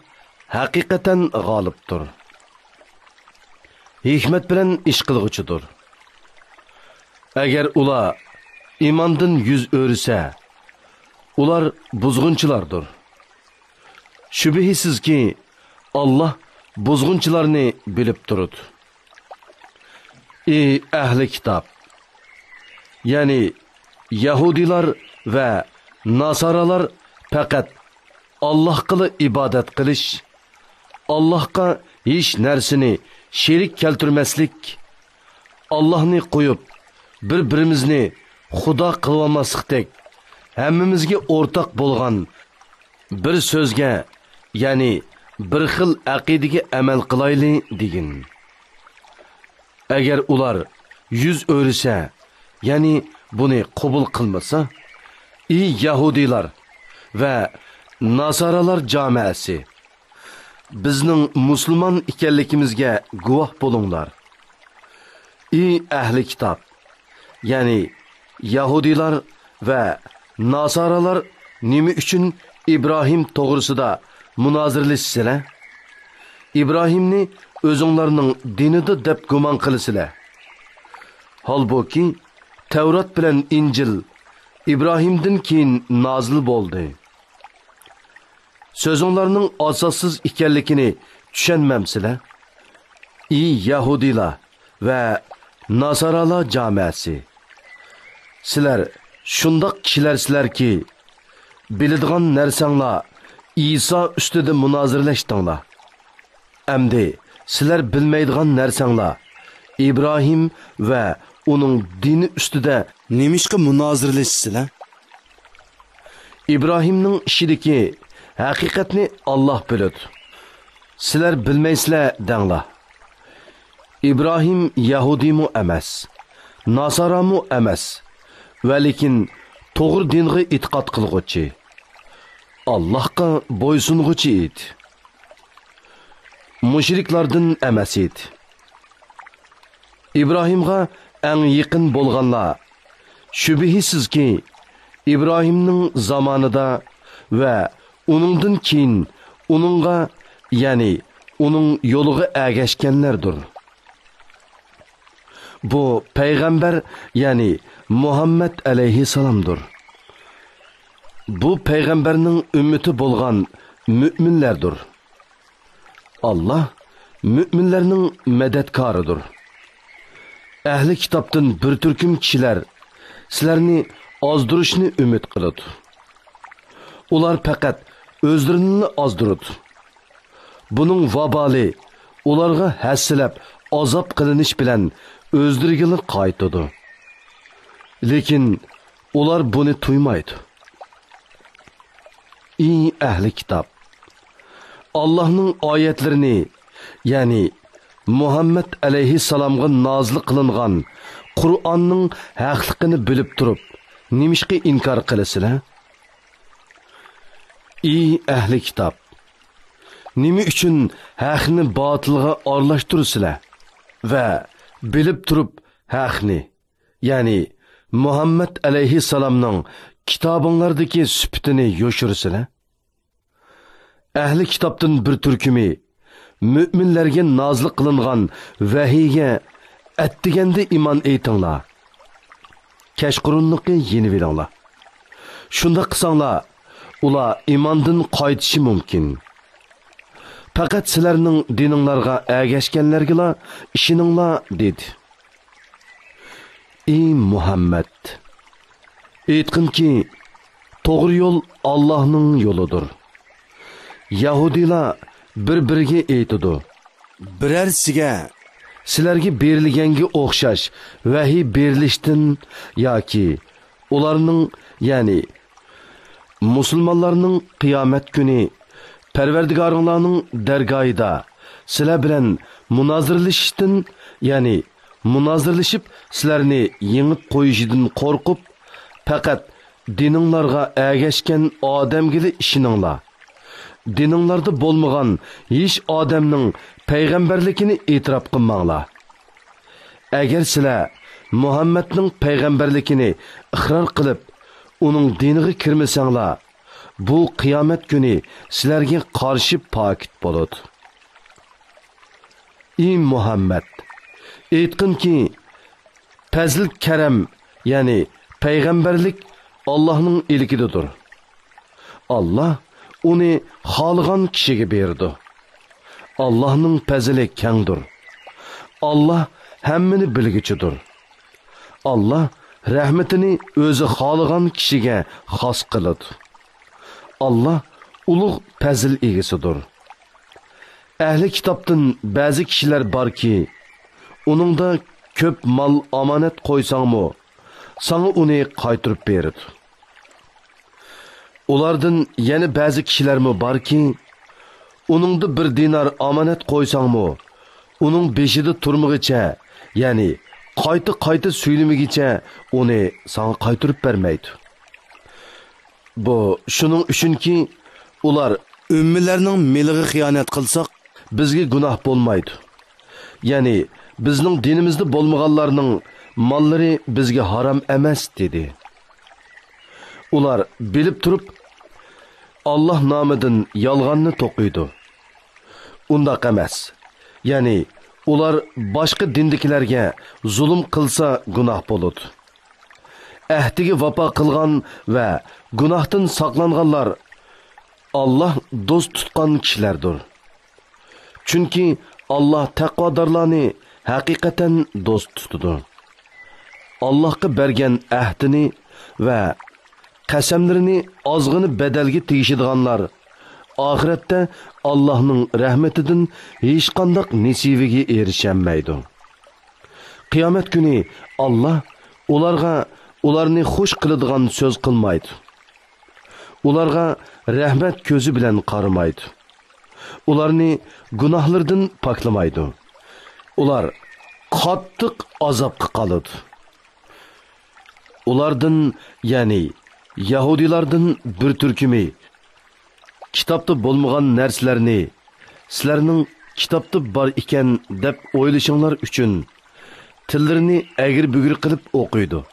ھەقىقەتەن غالىبتۇر. ھېكمەت بىلەن ئىش قىلغۇچىدۇر. ئەگەر ئۇلار ئىماندىن يۈز ئۆرۈسە، ئۇلار بۇزغۇنچىلاردۇر. شۈبھىسىزكى، ئاللاھ بۇزغۇنچىلارنى بىلىپ تۇرىدۇ. ئى ئەھلى كىتاب! يەنى يەھۇدىيلار ۋە ناسارالار پەقەت ئاللاھقىلا ئىبادەت قىلىش، ئاللاھقا ھېچ نەرسىنى شېرىك كەلتۈرمەسلىك، ئاللاھنى قويۇپ، بىر-بىرىمىزنى خۇدا قىلىۋالماسلىقتەك، ھەممىمىزگە ئورتاق بولغان بىر سۆزگە، يەنى بىر خىل ئەقىدىگە ئەمەل قىلايلى دېگىن. ئەگەر ئۇلار يۈز ئۆرۈسە، يەنى بۇنى قوبۇل قىلمىسا، ئى يەھۇدىيلار ۋە ناسارالار جامائەسى، بىزنىڭ مۇسۇلمان ئىكەنلىكىمىزگە گۇۋاھ بولۇڭلار. ئى ئەھلى كىتاب! يەنى يەھۇدىيلار ۋە ناسارالار نېمە ئۈچۈن ئىبراھىم توغرىسىدا مۇنازىرىلىشىسىلەر؟ ئىبراھىمنى ئۆزۈڭلارنىڭ دىنىدا دەپ گۇمان قىلىسىلەر. ھالبۇكى، تەۋرات بىلەن ئىنجىل ئىبراھىمدىن كېيىن نازىل بولدى. سۆزۈڭلارنىڭ ئاساسسىز ئىكەنلىكىنى چۈشەنمەمسىلەر؟ ئى يەھۇدىيلار ۋە ناسارالار جامائەسى! سىلەر شۇنداق كىشىلەرسىلەركى، بىلىدىغان نەرسەڭلار ئىسا ئۈستىدە مۇنازىرىلەشتىڭلار. ئەمدى سىلەر بىلمەيدىغان نەرسەڭلار ئىبراھىم ۋە ئۇنىڭ دىنى ئۈستىدە نېمىشقا مۇنازىرىلىشىسىلەر؟ ئىبراھىمنىڭ ئىشىدىكى ھەقىقەتنى ئاللاھ بىلىدۇ. سىلەر بىلمەيسىلەر دەڭلار. ئىبراھىم يەھۇدىيمۇ ئەمەس، ناسارامۇ ئەمەس، ۋەلىكىن توغرا دىنغا ئېتىقاد قىلغۇچى، ئاللاھقا بويسۇنغۇچى ئىدى. مۇشرىكلاردىن ئەمەس ئىدى. ئىبراھىمغا ئەڭ يېقىن بولغانلار، شۈبھىسىزكى، ئىبراھىمنىڭ زامانىدا ۋە ئۇنىڭدىن كېيىن ئۇنىڭغا، يەنى ئۇنىڭ يولىغا ئەگەشكەنلەردۇر. بۇ پەيغەمبەر، يەنى مۇھەممەد ئەلەيھىسسالامدۇر. بۇ پەيغەمبەرنىڭ ئۈممىتى بولغان مۆمىنلەردۇر. ئاللاھ مۆمىنلەرنىڭ مەدەتكارىدۇر. ئەھلى كىتابتىن بىر تۈركۈم كىشىلەر سىلەرنى ئازدۇرۇشنى ئۈمىد قىلىدۇ. ئۇلار پەقەت ئۆزلىرىنىلا ئازدۇرىدۇ. بۇنىڭ ۋابالى ئۇلارغا ھەسسىلەپ ئازاب قىلىنىش بىلەن ئۆزلىرىگىلا قايتىدۇ. لېكىن ئۇلار بۇنى تۇيمايدۇ. ئى ئەھلى كىتاب! ئاللاھنىڭ ئايەتلىرىنى، يەنى مۇھەممەد ئەلەيھىسسالامغا نازىل قىلىنغان قۇرئاننىڭ ھەقلىقىنى بىلىپ تۇرۇپ، نېمىشقا ئىنكار قىلىسىلەر؟ ئى ئەھلى كىتاب! نېمە ئۈچۈن ھەقنى باتىلغا ئارىلاشتۇرىسىلەر ۋە بىلىپ تۇرۇپ ھەقنى، يەنى مۇھەممەد ئەلەيھىسسالامنىڭ كىتابىڭلاردىكى سۈپىتىنى يوشۇرىسىلەر؟ ئەھلى كىتابتىن بىر تۈركۈمى مۆمىنلەرگە نازىل قىلىنغان ۋەھىيگە ئەتىگەندە ئىمان ئېيتىڭلار، كەچقۇرۇنلۇقى يېنىۋېلىڭلار. شۇنداق قىلساڭلار، ئۇلار ئىماندىن قايتىشى مۇمكىن. پەقەت سىلەرنىڭ دىنىڭلارغا ئەگەشكەنلەرگىلا ئىشىنىڭلار، دېدى. ئى مۇھەممەد! ئېيتقىنكى، توغرا يول ئاللاھنىڭ يولىدۇر. يەھۇدىيلار بىر-بىرىگە ئېيتىدۇ، بىرەرسىگە سىلەرگە بېرىلگەنگە ئوخشاش ۋەھىي بېرىلىشتىن ياكى ئۇلارنىڭ، يەنى مۇسۇلمانلارنىڭ قىيامەت كۈنى پەرۋەردىگارىڭلارنىڭ دەرگاھىدا سىلەر بىلەن مۇنازىرىلىشىشتىن، يەنى مۇنازىرىلىشىپ سىلەرنى يېڭىپ قويۇشىدىن قورقۇپ، پەقەت دىنىڭلارغا ئەگەشكەن ئادەمگىلا ئىشىنىڭلار. دىنىڭلاردا بولمىغان ھېچ ئادەمنىڭ پەيغەمبەرلىكىنى ئېتىراپ قىلماڭلار. ئەگەر سىلەر مۇھەممەدنىڭ پەيغەمبەرلىكىنى ئىقرار قىلىپ، ئۇنىڭ دىنىغا كىرمىسەڭلار، بۇ قىيامەت كۈنى سىلەرگە قارشى پاكىت بولىدۇ. ئى مۇھەممەد! ئېيتقىنكى، پەزىل-كەرەم، يەنى پەيغەمبەرلىك ئاللاھنىڭ ئىلكىدىدۇر. ئاللاھ ئۇنى خالىغان كىشىگە بېرىدۇ. ئاللاھنىڭ پەزىلى كەڭدۇر. ئاللاھ ھەممىنى بىلگۈچىدۇر. ئاللاھ رەھمىتىنى ئۆزى خالىغان كىشىگە خاس قىلىدۇ. ئاللاھ ئۇلۇغ پەزىل ئىگىسىدۇر. ئەھلى كىتابتىن بەزى كىشىلەر باركى، ئۇنىڭدا كۆپ مال ئامانەت قويساڭمۇ، ساڭا ئۇنى قايتۇرۇپ بېرىدۇ. ئۇلاردىن يەنە بەزى كىشىلەرمۇ باركى، ئۇنىڭدا بىر دىنار ئامانەت قويساڭمۇ، ئۇنىڭ بېشىدا تۇرمىغىچە، يەنى قايتا-قايتا سۈيلىمىگىچە ئۇنى ساڭا قايتۇرۇپ بەرمەيدۇ. بۇ شۇنىڭ ئۈچۈنكى، ئۇلار ئۆممىلەرنىڭ مېلىغا خىيانەت قىلساق، بىزگە گۇناھ بولمايدۇ. يەنى بىزنىڭ دىنىمىزدا بولمىغانلارنىڭ ماللىرى بىزگە ھارام ئەمەس، دېدى. ئۇلار بىلىپ تۇرۇپ، ئاللاھ نامىدىن يالغاننى توقۇيدۇ. ئۇنداق ئەمەس. يەنى ئۇلار باشقا دىندىكىلەرگە زۇلۇم قىلسا گۇناھ بولىدۇ. ئەھدىگە ۋاپا قىلغان ۋە گۇناھتىن ساقلانغانلار ئاللاھ دوست تۇتقان كىشىلەردۇر. چۈنكى ئاللاھ تەقۋادارلارنى ھەقىقەتەن دوست تۇتىدۇ. ئاللاھقا بەرگەن ئەھدىنى ۋە قەسەملىرىنى ئازغىنە بەدەلگە تېگىشىدىغانلار ئاخىرەتتە ئاللاھنىڭ رەھمىتىدىن ھېچقانداق نېسىۋىگە ئېرىشەلمەيدۇ. قىيامەت كۈنى ئاللاھ ئۇلارغا ئۇلارنى خۇش قىلىدىغان سۆز قىلمايدۇ. ئۇلارغا رەھمەت كۆزى بىلەن قارىمايدۇ. ئۇلارنى گۇناھلىرىدىن پاكلىمايدۇ. ئۇلار قاتتىق ئازابقا قالىدۇ. ئۇلاردىن، يەنى يەھۇدىيلاردىن بىر تۈركۈمى كىتابتا بولمىغان نەرسىلەرنى سىلەرنىڭ كىتابتا بار ئىكەن دەپ ئويلىشىڭلار ئۈچۈن تىللىرىنى ئەگرى-بۈگرى قىلىپ ئوقۇيدۇ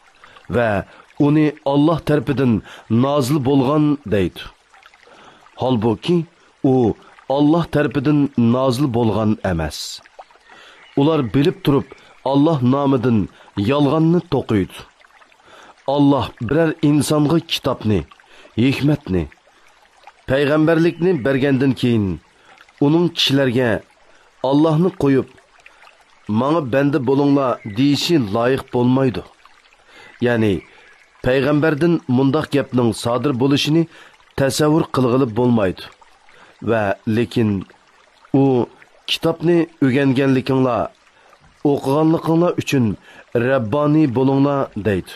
ۋە ئۇنى ئاللاھ تەرىپىدىن نازىل بولغان دەيدۇ. ھالبۇكى، ئۇ ئاللاھ تەرىپىدىن نازىل بولغان ئەمەس. ئۇلار بىلىپ تۇرۇپ ئاللاھ نامىدىن يالغاننى توقۇيدۇ. ئاللاھ بىرەر ئىنسانغا كىتابنى، ھېكمەتنى، پەيغەمبەرلىكنى بەرگەندىن كېيىن، ئۇنىڭ كىشىلەرگە ئاللاھنى قويۇپ، ماڭا بەندە بولۇڭلار دېيىشى لايىق بولمايدۇ. يەنى پەيغەمبەردىن مۇنداق گەپنىڭ سادىر بولۇشىنى تەسەۋۋۇر قىلغىلى بولمايدۇ. ۋە لېكىن ئۇ، «كىتابنى ئۆگەنگەنلىكىڭلار، ئوقۇغانلىقىڭلار ئۈچۈن رەببانىي بولۇڭلار» دەيدۇ.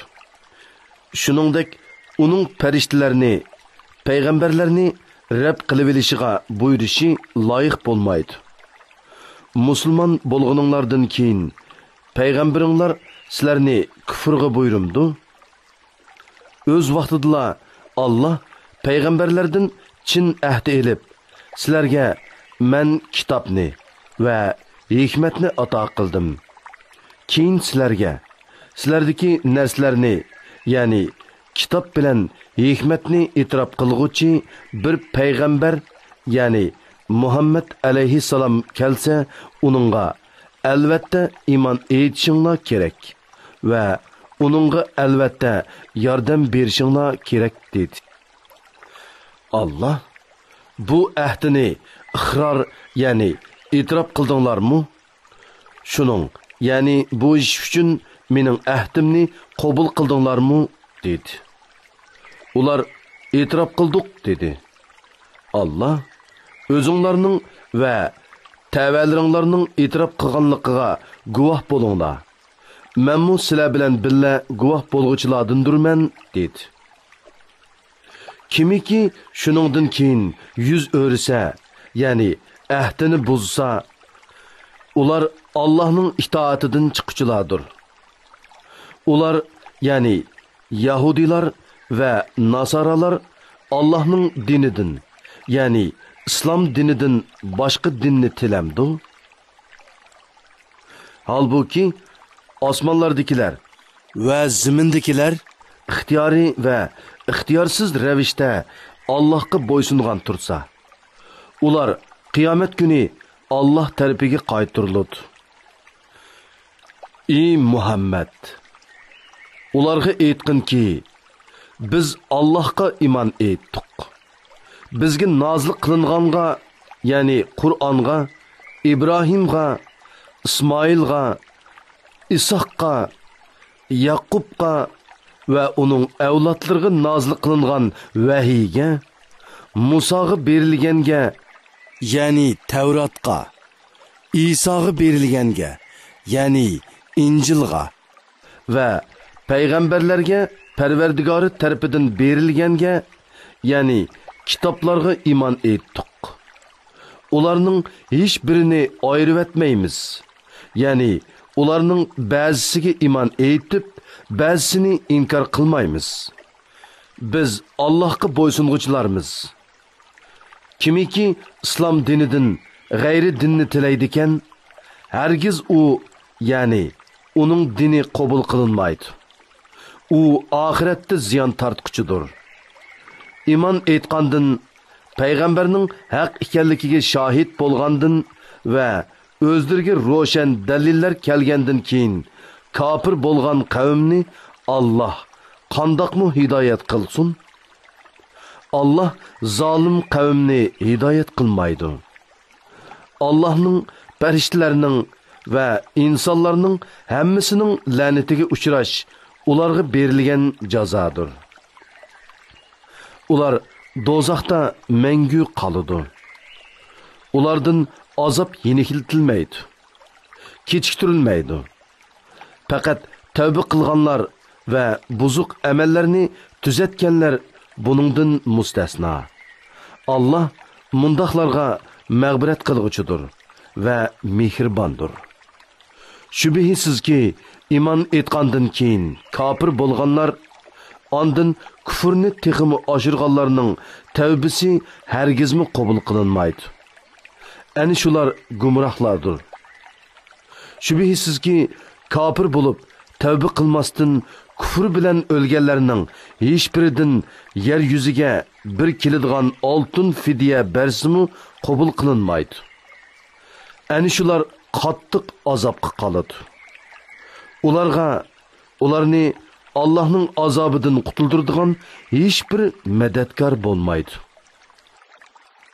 شۇنىڭدەك ئۇنىڭ پەرىشتىلەرنى، پەيغەمبەرلەرنى رەب قىلىۋېلىشىغا بۇيرۇشى لايىق بولمايدۇ. مۇسۇلمان بولغىنىڭلاردىن كېيىن پەيغەمبىرىڭلار سىلەرنى كۇفرغا بۇيرۇمدۇ؟ ئۆز ۋاقتىدىلا ئاللا پەيغەمبەرلەردىن چىن ئەھدى ئېلىپ، سىلەرگە مەن كىتابنى ۋە ھېكمەتنى ئاتا قىلدىم. كېيىن سىلەرگە، سىلەردىكى نەرسىلەرنى، يەنى كىتاب بىلەن ھېكمەتنى ئېتىراپ قىلغۇچى بىر پەيغەمبەر، يەنى مۇھەممەد ئەلەيھىسسالام كەلسە، ئۇنىڭغا ئەلۋەتتە ئىمان ئېيتىشىڭلار كېرەك ۋە ئۇنىڭغا ئەلۋەتتە ياردەم بېرىشىڭلار كېرەك، دېدى. ئاللا، بۇ ئەھدىنى ئىقرار، يەنى ئېتىراپ قىلدىڭلارمۇ؟ شۇنىڭ، يەنى بۇ ئىش ئۈچۈن مېنىڭ ئەھدىمنى قوبۇل قىلدىڭلارمۇ؟ دېدى. ئۇلار، «ئېتىراپ قىلدۇق» دېدى. ئاللا، «ئۆزۈڭلارنىڭ ۋە تەۋەلىرىڭلارنىڭ ئېتىراپ قىلغانلىقىغا گۇۋاھ بولۇڭلار. مەنمۇ سىلەر بىلەن بىللە گۇۋاھ بولغۇچىلاردىندۇرمەن» دېدى. كىمكى شۇنىڭدىن كېيىن يۈز ئۆرۈسە، يەنى ئەھدىنى بۇزسا، ئۇلار ئاللاھنىڭ ئىتائىتىدىن چىققۇچىلاردۇر. ئۇلار، يەنى يەھۇدىيلار ۋە ناسارالار ئاللاھنىڭ دىنىدىن، يەنى ئىسلام دىنىدىن باشقا دىننى تىلەمدۇ؟ ھالبۇكى، ئاسمانلاردىكىلەر ۋە زېمىندىكىلەر ئىختىيارىي ۋە ئىختىيارسىز رەۋىشتە ئاللاھقا بويسۇنغان تۇرسا، ئۇلار قىيامەت كۈنى ئاللاھ تەرىپىگە قايتۇرۇلىدۇ. ئى مۇھەممەد! ئۇلارغا ئېيتقىنكى، بىز ئاللاھقا ئىمان ئېيتتۇق. بىزگە نازىل قىلىنغانغا، يەنى قۇرئانغا، ئىبراھىمغا، ئىسمائىلغا، ئىسھاققا، يەقۇبقا ۋە ئۇنىڭ ئەۋلادلىرىغا نازىل قىلىنغان ۋەھىيگە، مۇساغا بېرىلگەنگە، يەنى تەۋراتقا، ئىساغا بېرىلگەنگە، يەنى ئىنجىلغا، ۋە پەيغەمبەرلەرگە پەرۋەردىگارى تەرىپىدىن بېرىلگەنگە، يەنى كىتابلارغا ئىمان ئېيتتۇق. ئۇلارنىڭ ھېچ بىرىنى ئايرىۋەتمەيمىز. يەنى ئۇلارنىڭ بەزىسىگە ئىمان ئېيتىپ، بەزىسىنى ئىنكار قىلمايمىز. بىز ئاللاھقا بويسۇنغۇچىلارمىز. كىمكى ئىسلام دىنىدىن غەيرىي دىننى تىلەيدىكەن، ھەرگىز ئۇ، يەنى ئۇنىڭ دىنى قوبۇل قىلىنمايدۇ. ئۇ ئاخىرەتتە زىيان تارتقۇچىدۇر. ئىمان ئېيتقاندىن، پەيغەمبەرنىڭ ھەق ئىكەنلىكىگە شاھىت بولغاندىن ۋە ئۆزلىرىگە روشەن دەلىللەر كەلگەندىن كېيىن كاپىر بولغان قەۋمنى ئاللاھ قانداقمۇ ھىدايەت قىلسۇن؟ ئاللاھ زالىم قەۋمنى ھىدايەت قىلمايدۇ. ئاللاھنىڭ، پەرىشتىلەرنىڭ ۋە ئىنسانلارنىڭ ھەممىسىنىڭ لەنىتىگە ئۇچراش ئۇلارغا بېرىلگەن جازادۇر. ئۇلار دوزاختا مەڭگۈ قالىدۇ. ئۇلاردىن ئازاب يېنىكلىتىلمەيدۇ، كېچىكتۈرۈلمەيدۇ. پەقەت تەۋبە قىلغانلار ۋە بۇزۇق ئەمەللەرنى تۈزەتكەنلەر بۇنىڭدىن مۇستەسنا. ئاللاھ مۇنداقلارغا مەغپىرەت قىلغۇچىدۇر ۋە مېھرىباندۇر. شۈبھىسىزكى، ئىمان ئېيتقاندىن كېيىن كاپىر بولغانلار، ئاندىن كۇفرنى تېخىمۇ ئاشۇرغانلارنىڭ تەۋبىسى ھەرگىزمۇ قوبۇل قىلىنمايدۇ. ئەنە شۇلار گۇمراھلاردۇر. شۈبھىسىزكى، كاپىر بولۇپ تەۋبە قىلماستىن كۇفرى بىلەن ئۆلگەنلەرنىڭ ھېچبىرىدىن يەر يۈزىگە بىر كېلىدىغان ئالتۇن فىدىيە بەرسىمۇ قوبۇل قىلىنمايدۇ. ئەنە شۇلار قاتتىق ئازابقا قالىدۇ. ئۇلارغا، ئۇلارنى ئاللاھنىڭ ئازابىدىن قۇتۇلدۇرىدىغان ھېچبىر مەدەتكار بولمايدۇ.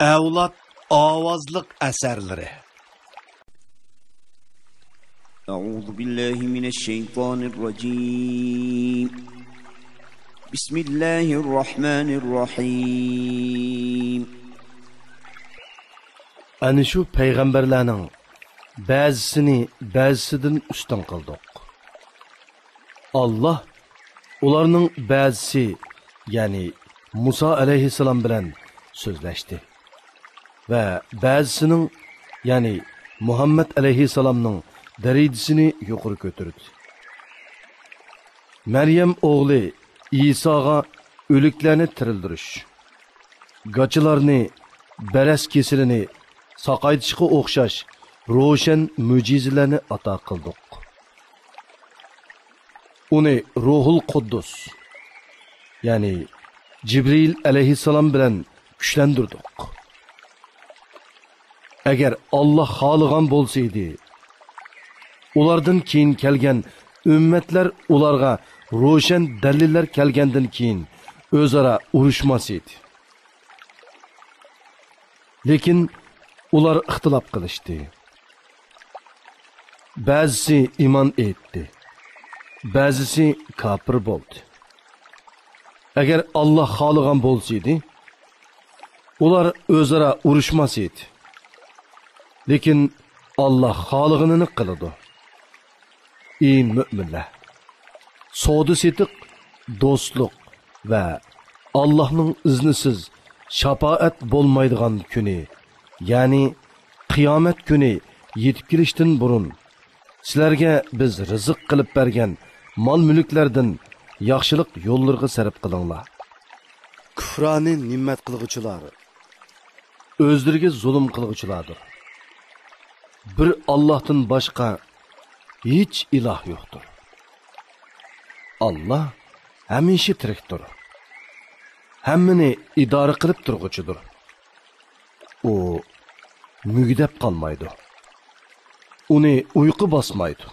ئەۋلاد ئاۋازلىق ئەسەرلىرى. أعوذ بالله من الشيطان الرجيم. بسم الله الرحمن الرحيم. ئەنە شۇ پەيغەمبەرلەرنىڭ بەزىسىنى بەزىسىدىن ئۈستۈن قىلدۇق. ئاللاھ ئۇلارنىڭ بەزىسى، يەنى مۇسا ئەلەيھىسسالام بىلەن سۆزلەشتى ۋە بەزىسىنىڭ، يەنى مۇھەممەد ئەلەيھىسسالامنىڭ دەرىجىسىنى يۇقىرى كۆتۈردى. مەريەم ئوغلى ئىساغا ئۆلۈكلەرنى تىرىلدۈرۈش، گاچىلارنى، بەرەس كېسىلىنى ساقايتىشقا ئوخشاش روشەن مۆجىزىلەرنى ئاتا قىلدۇق. ئۇنى روھۇل قۇددۇس، يەنى جىبرىئىل ئەلەيھىسسالام بىلەن كۈچلەندۈردۇق. ئەگەر ئاللاھ خالىغان بولسا ئىدى، ئۇلاردىن كېيىن كەلگەن ئۈممەتلەر ئۇلارغا روشەن دەلىللەر كەلگەندىن كېيىن ئۆزئارا ئۇرۇشماس ئىدى. لېكىن ئۇلار ئىختىلاپ قىلىشتى. بەزىسى ئىمان ئېيتتى، بەزىسى كاپىر بولدى. ئەگەر ئاللاھ خالىغان بولسا ئىدى، ئۇلار ئۆزئارا ئۇرۇشماس ئىدى. لېكىن ئاللاھ خالىغىنىنى قىلىدۇ. ئى مۆمىنلەر! سودا-سېتىق، دوستلۇق ۋە ئاللاھنىڭ ئىزنىسىز شاپائەت بولمايدىغان كۈنى، يەنى قىيامەت كۈنى يېتىپ كېلىشتىن بۇرۇن، سىلەرگە بىز رىزىق قىلىپ بەرگەن مال-مۈلۈكلەردىن ياخشىلىق يوللىرىغا سەرپ قىلىڭلار. كۇفرانى نېمەت قىلغۇچىلار ئۆزلىرىگە زۇلۇم قىلغۇچىلاردۇر. بىر ئاللاھتىن باشقا ھېچ ئىلاھ يوقتۇر. ئاللاھ ھەمىشە تىرىكتۇر. ھەممىنى ئىدارە قىلىپ تۇرغۇچىدۇر. ئۇ مۈگدەپ قالمايدۇ. ئۇنى ئۇيقۇ باسمايدۇ.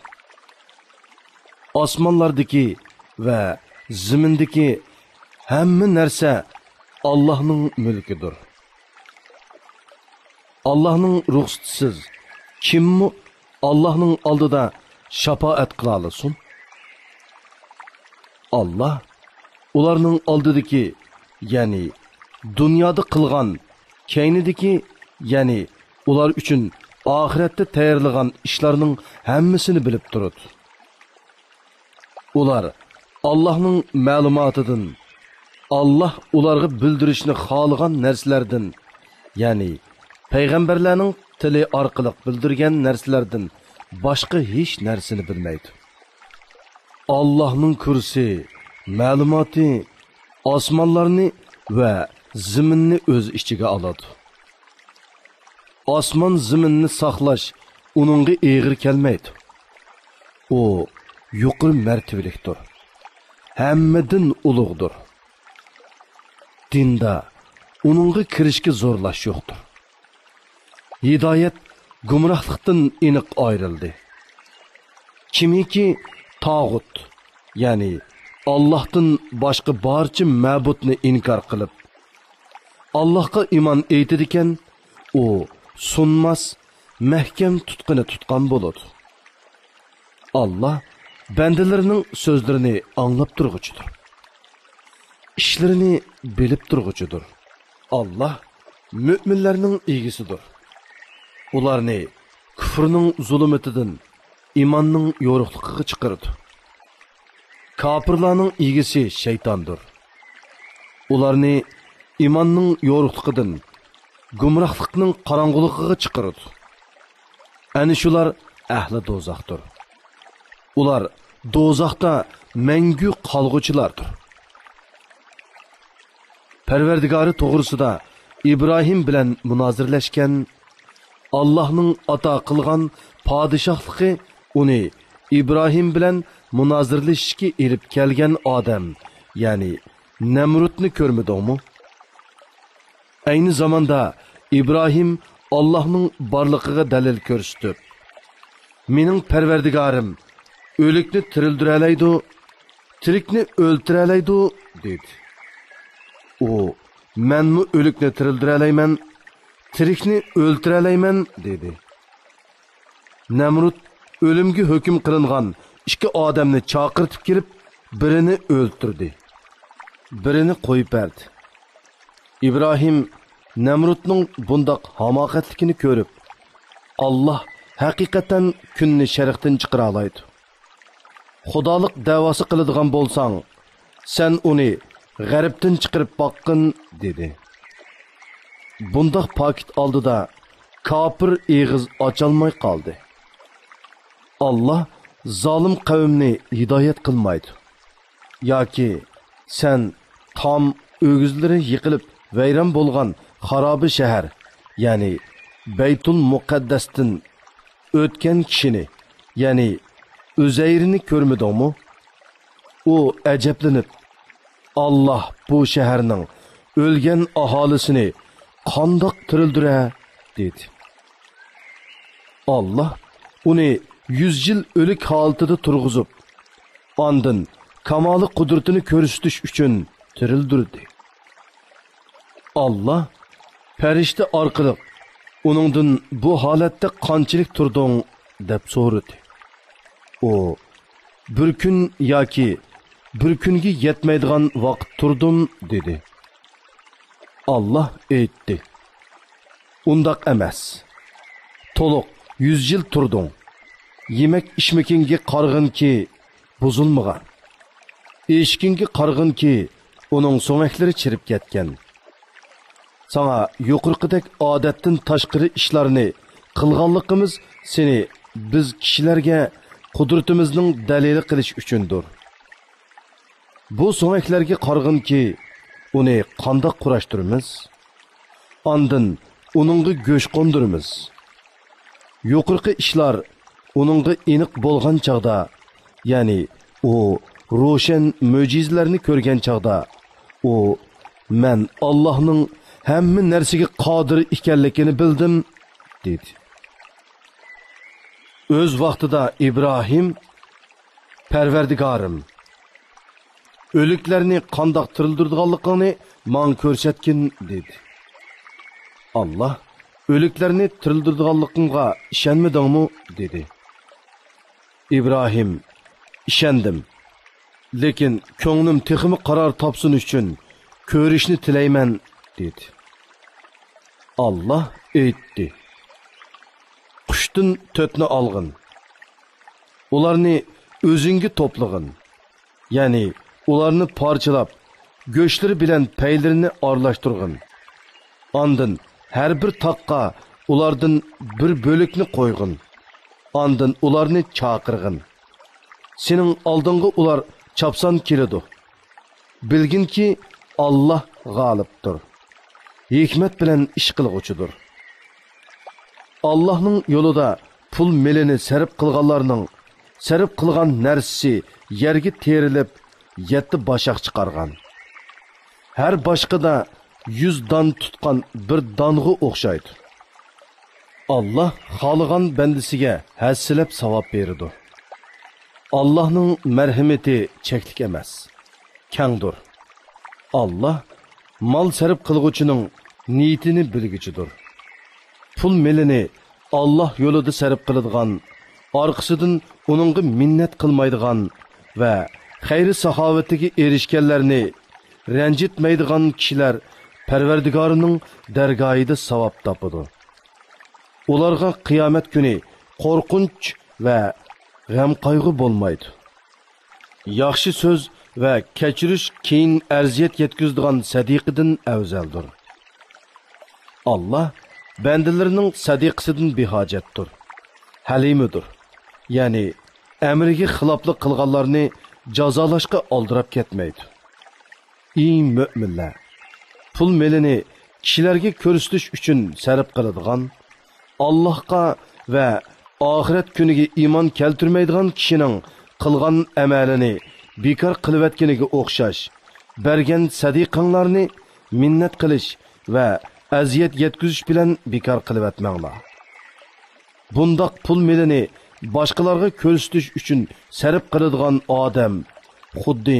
ئاسمانلاردىكى ۋە زېمىندىكى ھەممە نەرسە ئاللاھنىڭ مۈلكىدۇر. ئاللاھنىڭ رۇخسىتىسىز كىممۇ ئاللاھنىڭ ئالدىدا شاپائەت قىلالىسۇن؟ ئاللاھ ئۇلارنىڭ ئالدىدىكى، يەنى دۇنيادا قىلغان، كەينىدىكى، يەنى ئۇلار ئۈچۈن ئاخىرەتتە تەييارلىغان ئىشلارنىڭ ھەممىسىنى بىلىپ تۇرىدۇ. ئۇلار ئاللاھنىڭ مەلۇماتىدىن، ئاللاھ ئۇلارغا بىلدۈرۈشنى خالىغان نەرسىلەردىن، يەنى پەيغەمبەرلەرنىڭ تىلى ئارقىلىق بىلدۈرگەن نەرسىلەردىن باشقا ھېچ نەرسىنى بىلمەيدۇ. ئاللاھنىڭ كۇرسى، مەلۇماتى ئاسمانلارنى ۋە زېمىننى ئۆز ئىچىگە ئالىدۇ. ئاسمان زېمىننى ساقلاش ئۇنىڭغا ئېغىر كەلمەيدۇ. ئۇ يۇقىرى مەرتىۋىلىكتۇر، ھەممىدىن ئۇلۇغدۇر. دىندا ئۇنىڭغا كىرىشكە زورلاش يوقتۇر. ھىدايەت گۇمراھلىقتىن ئېنىق ئايرىلدى. كىمكى تاغۇت، يەنى ئاللاھتىن باشقا بارچە مەبۇدنى ئىنكار قىلىپ، ئاللاھقا ئىمان ئېيتىدىكەن، ئۇ سۇنماس، مەھكەم تۇتقىنى تۇتقان بولىدۇ. ئاللاھ بەندىلىرىنىڭ سۆزلىرىنى ئاڭلاپ تۇرغۇچىدۇر. ئىشلىرىنى بىلىپ تۇرغۇچىدۇر. ئاللاھ مۆمىنلەرنىڭ ئىگىسىدۇر. ئۇلارنى كۇفرنىڭ زۇلۇمىتىدىن ئىماننىڭ يورۇقلۇقىغا چىقىرىدۇ. كاپىرلارنىڭ ئىگىسى شەيتاندۇر. ئۇلارنى ئىماننىڭ يورۇقلۇقىدىن گۇمراھلىقنىڭ قاراڭغۇلۇقىغا چىقىرىدۇ. ئەنە شۇلار ئەھلى دوزاختۇر. ئۇلار دوزاختا مەڭگۈ قالغۇچىلاردۇر. پەرۋەردىگارى توغرىسىدا ئىبراھىم بىلەن مۇنازىرىلەشكەن، ئاللاھنىڭ ئاتا قىلغان پادىشاھلىقى ئۇنى ئىبراھىم بىلەن مۇنازىرىلىشىشكە ئېلىپ كەلگەن ئادەم، يەنى نەمرۇتنى كۆرمىدىڭمۇ؟ ئەينى زاماندا ئىبراھىم ئاللاھنىڭ بارلىقىغا دەلىل كۆرسىتىپ، مېنىڭ پەرۋەردىگارىم ئۆلۈكنى تىرىلدۈرەلەيدۇ، تىرىكنى ئۆلتۈرەلەيدۇ، دېدى. ئۇ، مەنمۇ ئۆلۈكنى تىرىلدۈرەلەيمەن، تىرىكنى ئۆلتۈرەلەيمەن، دېدى. نەمرۇت ئۆلۈمگە ھۆكۈم قىلىنغان ئىككى ئادەمنى چاقىرتىپ كېلىپ، بىرىنى ئۆلتۈردى، بىرىنى قويۇپ بەردى. ئىبراھىم نەمرۇتنىڭ بۇنداق ھاماقەتلىكىنى كۆرۈپ، ئاللاھ ھەقىقەتەن كۈننى شەرقتىن چىقىرالايدۇ. خۇدالىق دەۋاسى قىلىدىغان بولساڭ، سەن ئۇنى غەربتىن چىقىرىپ باققىن، دېدى. بۇنداق پاكىت ئالدىدا كاپىر ئېغىز ئاچالماي قالدى. ئاللاھ زالىم قەۋمنى ھىدايەت قىلمايدۇ. ياكى سەن تام ئۆگزىلىرى يىقىلىپ ۋەيران بولغان خارابە شەھەر، يەنى بەيتۇل مۇقەددەستىن ئۆتكەن كىشىنى، يەنى ئۈزەيرنى كۆرمىدىڭمۇ؟ ئۇ ئەجەبلىنىپ، ئاللاھ بۇ شەھەرنىڭ ئۆلگەن ئاھالىسىنى قانداق تىرىلدۈرە؟ دېدى. ئاللاھ ئۇنى يۈز يىل ئۆلۈك ھالىتىدە تۇرغۇزۇپ، ئاندىن كامالى قۇدرىتىنى كۆرسىتىش ئۈچۈن تىرىلدۈردى. ئاللاھ پەرىشتە ئارقىلىق ئۇنىڭدىن بۇ ھالەتتە قانچىلىك تۇردۇڭ؟ دەپ سورىدى. ئۇ، بىر كۈن ياكى بىر كۈنگە يەتمەيدىغان ۋاقىت تۇردۇم، دېدى. ئاللاھ ئېيتتى، ئۇنداق ئەمەس. تولۇق يۈز يىل تۇردۇڭ. يېمەك ئىچمىكىڭگە قارىغىنكى بۇزۇلمىغان. ئېشىكىڭگە قارىغىنكى ئۇنىڭ سۆڭەكلىرى چىرىپ كەتكەن. ساڭا يۇقىرىقىدەك ئادەتتىن تاشقىرى ئىشلارنى قىلغانلىقىمىز سېنى بىز كىشىلەرگە قۇدرىتىمىزنىڭ دەلىلى قىلىش ئۈچۈندۇر. بۇ سۆڭەكلەرگە قارىغىنكى، ئۇنى قانداق قۇراشتۇرىمىز؟ ئاندىن ئۇنىڭغا گۆش قوندۇرىمىز. يۇقىرىقى ئىشلار ئۇنىڭغا ئېنىق بولغان چاغدا، يەنى ئۇ روشەن مۆجىزىلەرنى كۆرگەن چاغدا، ئۇ، مەن ئاللاھنىڭ ھەممە نەرسىگە قادىر ئىكەنلىكىنى بىلدىم، دېدى. ئۆز ۋاقتىدا ئىبراھىم، پەرۋەردىگارىم، ئۆلۈكلەرنى قانداق تىرىلدۈرىدىغانلىقىڭنى ماڭا كۆرسەتكىن، دېدى. ئاللاھ، ئۆلۈكلەرنى تىرىلدۈرىدىغانلىقىڭغا ئىشەنمىدىڭمۇ؟ دېدى. ئىبراھىم، ئىشەندىم. لېكىن كۆڭلۈم تېخىمۇ قارار تاپسۇن ئۈچۈن كۆرۈشنى تىلەيمەن، دېدى. ئاللاھ ئېيتتى، قۇشتىن تۆتنى ئالغىن. ئۇلارنى ئۆزۈڭگە توپلىغىن. يەنى ئۇلارنى پارچىلاپ، گۆشلىرى بىلەن پەيلىرىنى ئارىلاشتۇرغىن. ئاندىن ھەر بىر تاغقا ئۇلاردىن بىر بۆلەكنى قويغىن. ئاندىن ئۇلارنى چاقىرغىن. سېنىڭ ئالدىڭغا ئۇلار چاپسان كېلىدۇ. بىلگىنكى، ئاللاھ غالىبتۇر، ھېكمەت بىلەن ئىش قىلغۇچىدۇر. ئاللاھنىڭ يولىدا پۇل مېلىنى سەرپ قىلغانلارنىڭ سەرپ قىلغان نەرسىسى يەرگە تېرىلىپ، يەتتە باشاق چىقارغان. ھەر باشقىدا يۈز دان تۇتقان بىر دانغا ئوخشايدۇ. ئاللاھ خالىغان بەندىسىگە ھەسسىلەپ ساۋاب بېرىدۇ. ئاللاھنىڭ مەرھىمىتى چەكلىك ئەمەس، كەڭدۇر. ئاللاھ مال سەرپ قىلغۇچىنىڭ نىيىتىنى بىلگۈچىدۇر. پۇل مېلىنى ئاللاھ يولىدا سەرپ قىلىدىغان، ئارقىسىدىن ئۇنىڭغا مىننەت قىلمايدىغان ۋە خەير ساخاۋىتىگە ئېرىشكەنلەرنى رەنجىتمەيدىغان كىشىلەر پەرۋەردىگارىنىڭ دەرگاھىدا ساۋاب تاپىدۇ. ئۇلارغا قىيامەت كۈنى قورقۇنچ ۋە غەم-قايغۇ بولمايدۇ. ياخشى سۆز ۋە كەچۈرۈش كېيىن ئەزىيەت يەتكۈزىدىغان سەدىقىدىن ئەۋزەلدۇر. ئاللاھ بەندىلىرىنىڭ سەدىقىسىدىن بىھاجەتتۇر، ھەلىمىدۇر. يەنى ئەمرىگە خىلاپلىق قىلغانلارنى جازالاشقا ئالدىراپ كەتمەيدۇ. ئى مۆمىنلەر! پۇل مېلىنى كىشىلەرگە كۆرسىتىش ئۈچۈن سەرپ قىلىدىغان، ئاللاھقا ۋە ئاخىرەت كۈنىگە ئىمان كەلتۈرمەيدىغان كىشىنىڭ قىلغان ئەمەلىنى بىكار قىلىۋەتكىنىگە ئوخشاش، بەرگەن سەدىقەڭلارنى مىننەت قىلىش ۋە ئەزىيەت يەتكۈزۈش بىلەن بىكار قىلىۋەتمەڭلار. بۇنداق پۇل مېلىنى باشقىلارغا كۆرسىتىش ئۈچۈن سەرپ قىلىدىغان ئادەم خۇددى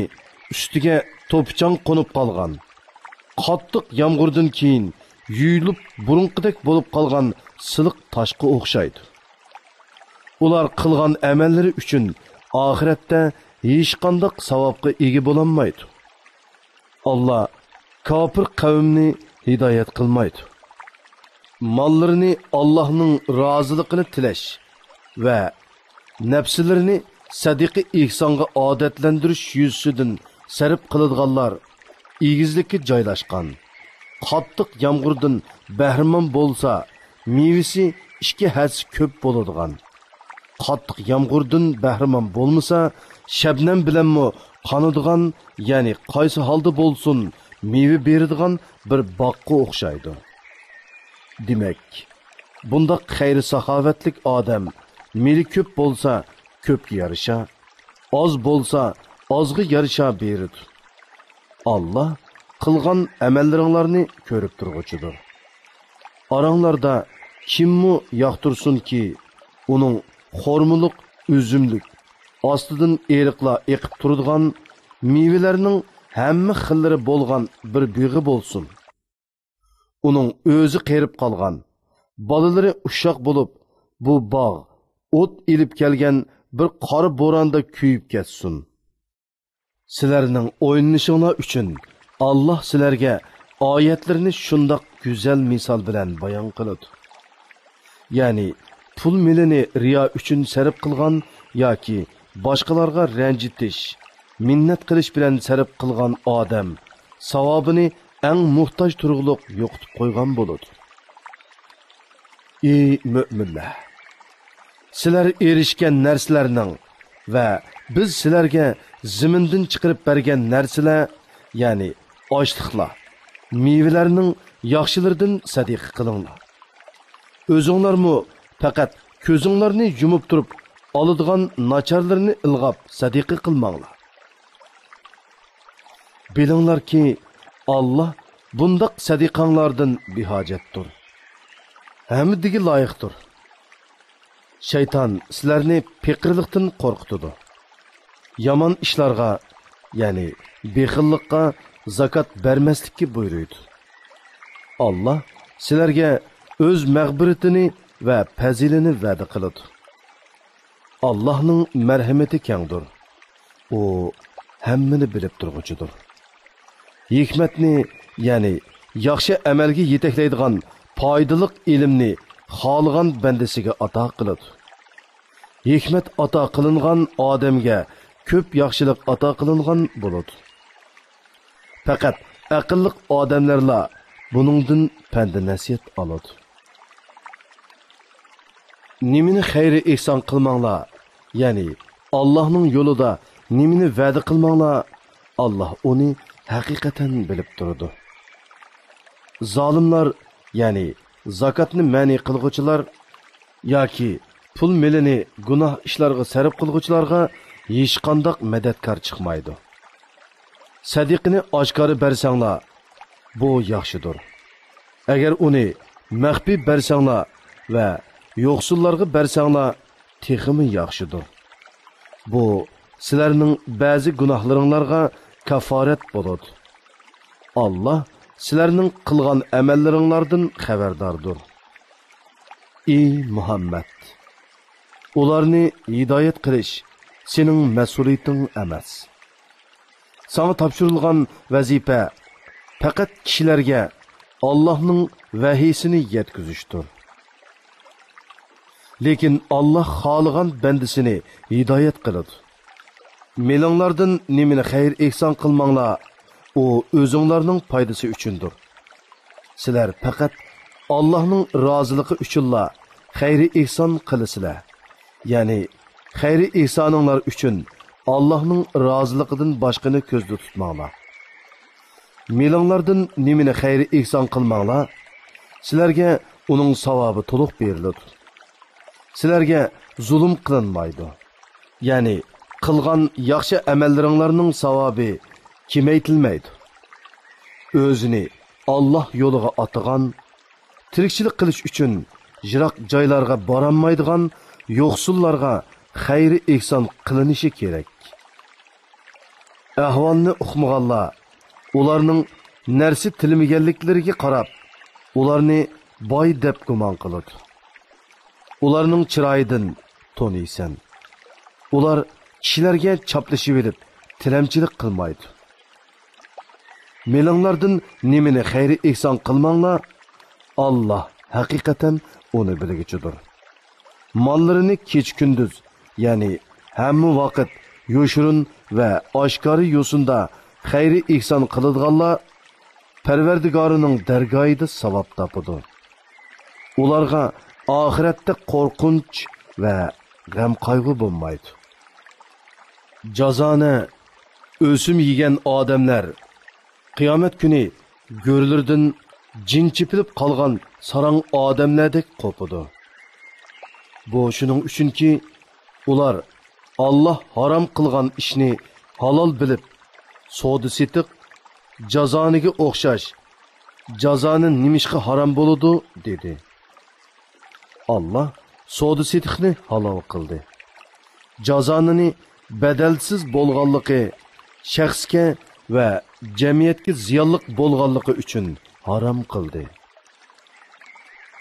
ئۈستىگە توپا-چاڭ قونۇپ قالغان، قاتتىق يامغۇردىن كېيىن يۇيۇلۇپ بۇرۇنقىدەك بولۇپ قالغان سىلىق تاشقا ئوخشايدۇ. ئۇلار قىلغان ئەمەللىرى ئۈچۈن ئاخىرەتتە ھېچقانداق ساۋابقا ئىگە بولالمايدۇ. ئاللا كاپىر قەۋمنى ھىدايەت قىلمايدۇ. ماللىرىنى ئاللاھنىڭ رازىلىقىنى تىلەش ۋە نەپسىلىرىنى سەدىقە ئېھسانغا ئادەتلەندۈرۈش يۈزىسىدىن سەرپ قىلىدىغانلار ئېگىزلىككە جايلاشقان، قاتتىق يامغۇردىن بەھرىمەن بولسا، مېۋىسى ئىككى ھەسسە كۆپ بولىدىغان، قاتتىق يامغۇردىن بەھرىمەن بولمىسا، شەبنەم بىلەنمۇ قانىدىغان، يەنى قايسى ھالدا بولسۇن، مېۋە بېرىدىغان بىر باغقا ئوخشايدۇ. دېمەك، بۇنداق خەير-ساخاۋەتلىك ئادەم مېلى كۆپ بولسا، كۆپكە يارىشا، ئاز بولسا، ئازغا يارىشا بېرىدۇ. ئاللا قىلغان ئەمەللىرىڭلارنى كۆرۈپ تۇرغۇچىدۇر. ئاراڭلاردا كىممۇ ياقتۇرسۇنكى، ئۇنىڭ خورمىلىق، ئۈزۈملۈك، ئاستىدىن ئېرىقلار ئېقىپ تۇرىدىغان، مېۋىلەرنىڭ ھەممە خىللىرى بولغان بىر بېغى بولسۇن. ئۇنىڭ ئۆزى قېرىپ قالغان، بالىلىرى ئۇششاق بولۇپ، بۇ باغ ئوت ئېلىپ كەلگەن بىر قارا بوراندا كۆيۈپ كەتسۇن. سىلەرنىڭ ئويلىنىشىڭلار ئۈچۈن ئاللا سىلەرگە ئايەتلىرىنى شۇنداق گۈزەل مىسال بىلەن بايان قىلىدۇ. يەنى پۇل مېلىنى رىيا ئۈچۈن سەرپ قىلغان ياكى باشقىلارغا رەنجىتىش، مىننەت قىلىش بىلەن سەرپ قىلغان ئادەم ساۋابىنى ئەڭ موھتاج تۇرۇقلۇق يوقىتىپ قويغان بولىدۇ. ئى مۆمىنلەر! سىلەر ئېرىشكەن نەرسىلەرنىڭ ۋە بىز سىلەرگە زېمىندىن چىقىرىپ بەرگەن نەرسىلەر، يەنى ئاشلىقلار، مېۋىلەرنىڭ ياخشىلىرىدىن سەدىقە قىلىڭلار. ئۆزۈڭلارمۇ پەقەت كۆزۈڭلارنى يۇمۇپ تۇرۇپ ئالىدىغان ناچارلىرىنى ئىلغاپ سەدىقە قىلماڭلار. بىلىڭلاركى، ئاللا بۇنداق سەدىقەڭلاردىن بىھاجەتتۇر، ھەمدىگە لايىقتۇر. شەيتان سىلەرنى پېقىرلىقتىن قورقۇتىدۇ. يامان ئىشلارغا، يەنى بېخىللىققا زاكات بەرمەسلىككە بۇيرۇيدۇ. ئاللا سىلەرگە ئۆز مەغپىرىتىنى ۋە پەزىلىنى ۋەدە قىلىدۇ. ئاللانىڭ مەرھىمىتى كەڭدۇر. ئۇ ھەممىنى بىلىپ تۇرغۇچىدۇر. ھېكمەتنى، يەنى ياخشى ئەمەلگە يېتەكلەيدىغان پايدىلىق ئىلىمنى خالىغان بەندىسىگە ئاتا قىلىدۇ. ھېكمەت ئاتا قىلىنغان ئادەمگە كۆپ ياخشىلىق ئاتا قىلىنغان بولىدۇ. پەقەت ئەقىللىق ئادەملەرلا بۇنىڭدىن پەند-نەسىھەت ئالىدۇ. نېمىنى خەير-ئېھسان قىلماڭلار، يەنى ئاللانىڭ يولىدا نېمىنى ۋەدە قىلماڭلار، ئاللا ئۇنى ھەقىقەتەن بىلىپ تۇرىدۇ. زالىملار، يەنى زاكاتنى مەنئى قىلغۇچىلار ياكى پۇل مېلىنى گۇناھ ئىشلارغا سەرپ قىلغۇچىلارغا ھېچقانداق مەدەتكار چىقمايدۇ. سەدىقىنى ئاشكارا بەرسەڭلار، بۇ ياخشىدۇر. ئەگەر ئۇنى مەخپىي بەرسەڭلار ۋە يوقسۇللارغا بەرسەڭلار، تېخىمۇ ياخشىدۇر. بۇ سىلەرنىڭ بەزى گۇناھلىرىڭلارغا كافارەت بولىدۇ. ئاللا سىلەرنىڭ قىلغان ئەمەللىرىڭلاردىن خەۋەرداردۇر. ئى مۇھەممەد! ئۇلارنى ھىدايەت قىلىش سېنىڭ مەسئۇلىيىتىڭ ئەمەس. ساڭا تاپشۇرۇلغان ۋەزىپە پەقەت كىشىلەرگە ئاللانىڭ ۋەھىيسىنى يەتكۈزۈشتۇر. لېكىن ئاللا خالىغان بەندىسىنى ھىدايەت قىلىدۇ. مېلىڭلاردىن نېمىنى خەير-ئېھسان قىلماڭلار، ئۇ ئۆزۈڭلارنىڭ پايدىسى ئۈچۈندۇر. سىلەر پەقەت ئاللانىڭ رازىلىقى ئۈچۈنلا خەير-ئېھسان قىلىسىلەر. يەنى خەير-ئېھسانىڭلار ئۈچۈن ئاللانىڭ رازىلىقىدىن باشقىنى كۆزدە تۇتماڭلار. مېلىڭلاردىن نېمىنى خەير-ئېھسان قىلماڭلار، سىلەرگە ئۇنىڭ ساۋابى تولۇق بېرىلىدۇ. سىلەرگە زۇلۇم قىلىنمايدۇ. يەنى قىلغان ياخشى ئەمەللىرىڭلارنىڭ ساۋابى كېمەيتىلمەيدۇ. ئۆزىنى ئاللا يولىغا ئاتىغان، تىرىكچىلىك قىلىش ئۈچۈن يىراق جايلارغا بارالمايدىغان يوقسۇللارغا خەير-ئېھسان قىلىنىشى كېرەك. ئەھۋالنى ئۇقمىغانلار ئۇلارنىڭ نەرسە تىلىمىگەنلىكلىرىگە قاراپ، ئۇلارنى باي دەپ گۇمان قىلىدۇ. ئۇلارنىڭ چىرايىدىن تونۇيسەن. ئۇلار كىشىلەرگە چاپلىشىۋېلىپ، تىلەمچىلىك قىلمايدۇ. مېلىڭلاردىن نېمىنى خەير-ئېھسان قىلماڭلار، ئاللاھ ھەقىقەتەن ئۇنى بىلگۈچىدۇر. ماللىرىنى كېچە-كۈندۈز، يەنى ھەممە ۋاقىت يوشۇرۇن ۋە ئاشكارا يوسۇندا خەير-ئېھسان قىلىدىغانلار پەرۋەردىگارىنىڭ دەرگاھىدا ساۋاب تاپىدۇ. ئۇلارغا ئاخىرەتتە قورقۇنچ ۋە غەم-قايغۇ بولمايدۇ. جازانە ئۆسۈم يېگەن ئادەملەر قىيامەت كۈنى گۆرلىرىدىن جىن چېپىلىپ قالغان ساراڭ ئادەملەردەك قوپىدۇ. بۇ شۇنىڭ ئۈچۈنكى، ئۇلار ئاللاھ ھارام قىلغان ئىشنى ھالال بىلىپ، سودا-سېتىق جازانىگە ئوخشاش، جازانە نېمىشقا ھارام بولىدۇ؟ دېدى. ئاللاھ سودا-سېتىقنى ھالال قىلدى. جازانىنى بەدەلسىز بولغانلىقى، شەخسكە ۋە جەمئىيەتكە زىيانلىق بولغانلىقى ئۈچۈن ھارام قىلدى.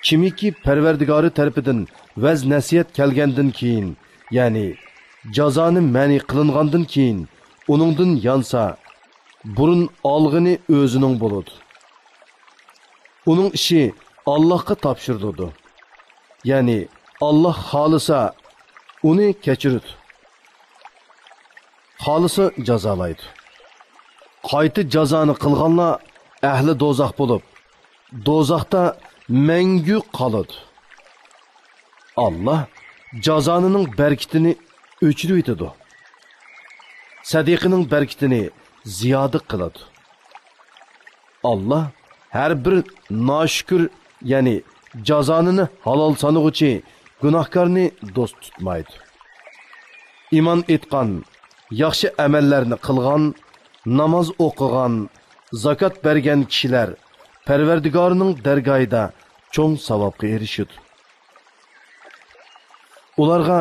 كىمكى پەرۋەردىگارى تەرىپىدىن ۋەز-نەسىھەت كەلگەندىن كېيىن، يەنى جازانى مەنئى قىلىنغاندىن كېيىن ئۇنىڭدىن يانسا، بۇرۇن ئالغىنى ئۆزىنىڭ بولىدۇ. ئۇنىڭ ئىشى ئاللاھقا تاپشۇرۇلىدۇ. يەنى ئاللاھ خالىسا ئۇنى كەچۈرىدۇ، خالىسا جازالايدۇ. قايتا جازانى قىلغانلار ئەھلى دوزاخ بولۇپ، دوزاختا مەڭگۈ قالىدۇ. ئاللاھ جازانىنىڭ بەرىكىتىنى ئۆچۈرۈۋېتىدۇ. سەدىقىنىڭ بەرىكىتىنى زىيادە قىلىدۇ. ئاللاھ ھەر بىر ناشۈكۈر، يەنى جازانىنى ھالال سانىغۇچى گۇناھكارنى دوست تۇتمايدۇ. ئىمان ئېيتقان، ياخشى ئەمەللەرنى قىلغان، ناماز ئوقۇغان، زاكات بەرگەن كىشىلەر پەرۋەردىگارىنىڭ دەرگاھىدا چوڭ ساۋابقا ئېرىشىدۇ. ئۇلارغا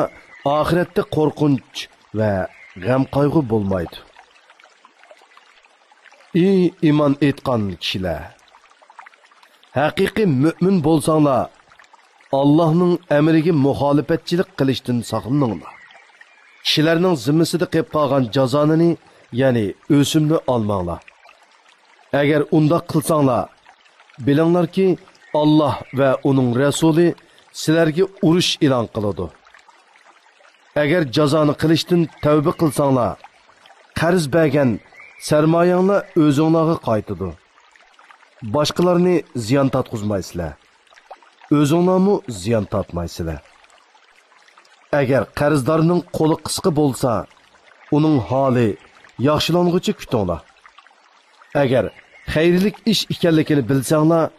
ئاخىرەتتە قورقۇنچ ۋە غەم-قايغۇ بولمايدۇ. ئى ئىمان ئېيتقان كىشىلەر! ھەقىقىي مۆمىن بولساڭلار، ئاللاھنىڭ ئەمرىگە مۇخالىپەتچىلىك قىلىشتىن ساقلىنىڭلار. كىشىلەرنىڭ زىممىسىدە قېلىپ قالغان جازانىنى، يەنى ئۆسۈمنى ئالماڭلار. ئەگەر ئۇنداق قىلساڭلار، بىلىڭلاركى، ئاللاھ ۋە ئۇنىڭ رەسۇلى سىلەرگە ئۇرۇش ئېلان قىلىدۇ. ئەگەر جازانى قىلىشتىن تەۋبە قىلساڭلار، قەرز بەرگەن سەرمايەڭلار ئۆزۈڭلارغا قايتىدۇ. باشقىلارنى زىيان تارتقۇزمايسىلەر. ئۆزۈڭلارمۇ زىيان تارتمايسىلەر. ئەگەر قەرزدارنىڭ قولى قىسقا بولسا، ئۇنىڭ ھالى ياخشىلانغۇچە كۈتۈڭلار. ئەگەر خەيرلىك ئىش ئىكەنلىكىنى بىلسەڭلار،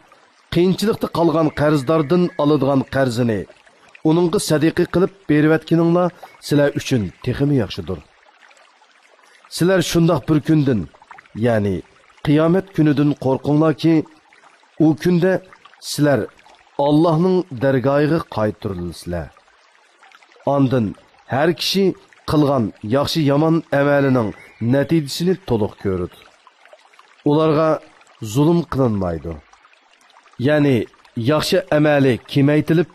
قىيىنچىلىقتا قالغان قەرزداردىن ئالىدىغان قەرزىنى ئۇنىڭغا سەدىقە قىلىپ بېرىۋەتكىنىڭلار سىلەر ئۈچۈن تېخىمۇ ياخشىدۇر. سىلەر شۇنداق بىر كۈندىن، يەنى قىيامەت كۈنىدىن قورقۇڭلاركى، ئۇ كۈندە سىلەر ئاللاھنىڭ دەرگاھىغا قايتۇرۇلىسىلەر. ئاندىن ھەر كىشى قىلغان ياخشى-يامان ئەمەلىنىڭ نەتىجىسىنى تولۇق كۆرىدۇ. ئۇلارغا زۇلۇم قىلىنمايدۇ. يەنى ياخشى ئەمەلى كېمەيتىلىپ،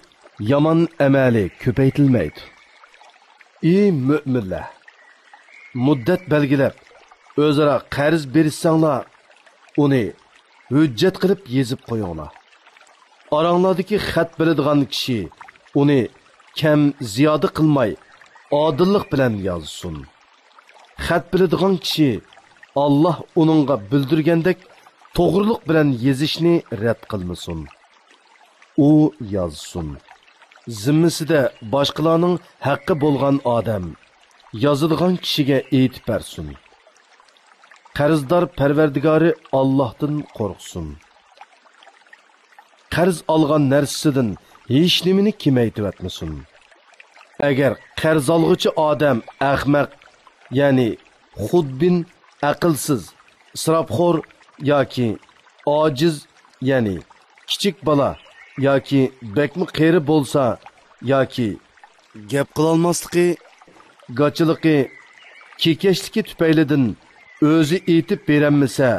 يامان ئەمەلى كۆپەيتىلمەيدۇ. ئى مۆمىنلەر! مۇددەت بەلگىلەپ، ئۆزئارا قەرز بېرىشسەڭلار، ئۇنى ھۆججەت قىلىپ يېزىپ قويۇڭلار. ئاراڭلاردىكى خەت بىلىدىغان كىشى ئۇنى كەم زىيادە قىلماي، ئادىللىق بىلەن يازسۇن. خەت بىلىدىغان كىشى ئاللاھ ئۇنىڭغا بىلدۈرگەندەك توغرىلىق بىلەن يېزىشنى رەت قىلمىسۇن. ئۇ يازسۇن. زىممىسىدە باشقىلارنىڭ ھەققى بولغان ئادەم يازىدىغان كىشىگە ئېيتىپ بەرسۇن. قەرزدار پەرۋەردىگارى ئاللاھتىن قورقسۇن. قەرز ئالغان نەرسىسىدىن ھېچنېمىنى كېمەيتىۋەتمىسۇن. ئەگەر قەرز ئالغۇچى ئادەم ئەخمەق، يەنى خۇدبىن، ئەقىلسىز، ئىسراپخور ياكى ئاجىز، يەنى كىچىك بالا ياكى بەكمۇ قېرى بولسا ياكى گەپ قىلالماسلىقى، گاچىلىقى، كېكەچلىكى تۈپەيلىدىن ئۆزى ئېيتىپ بېرەلمىسە،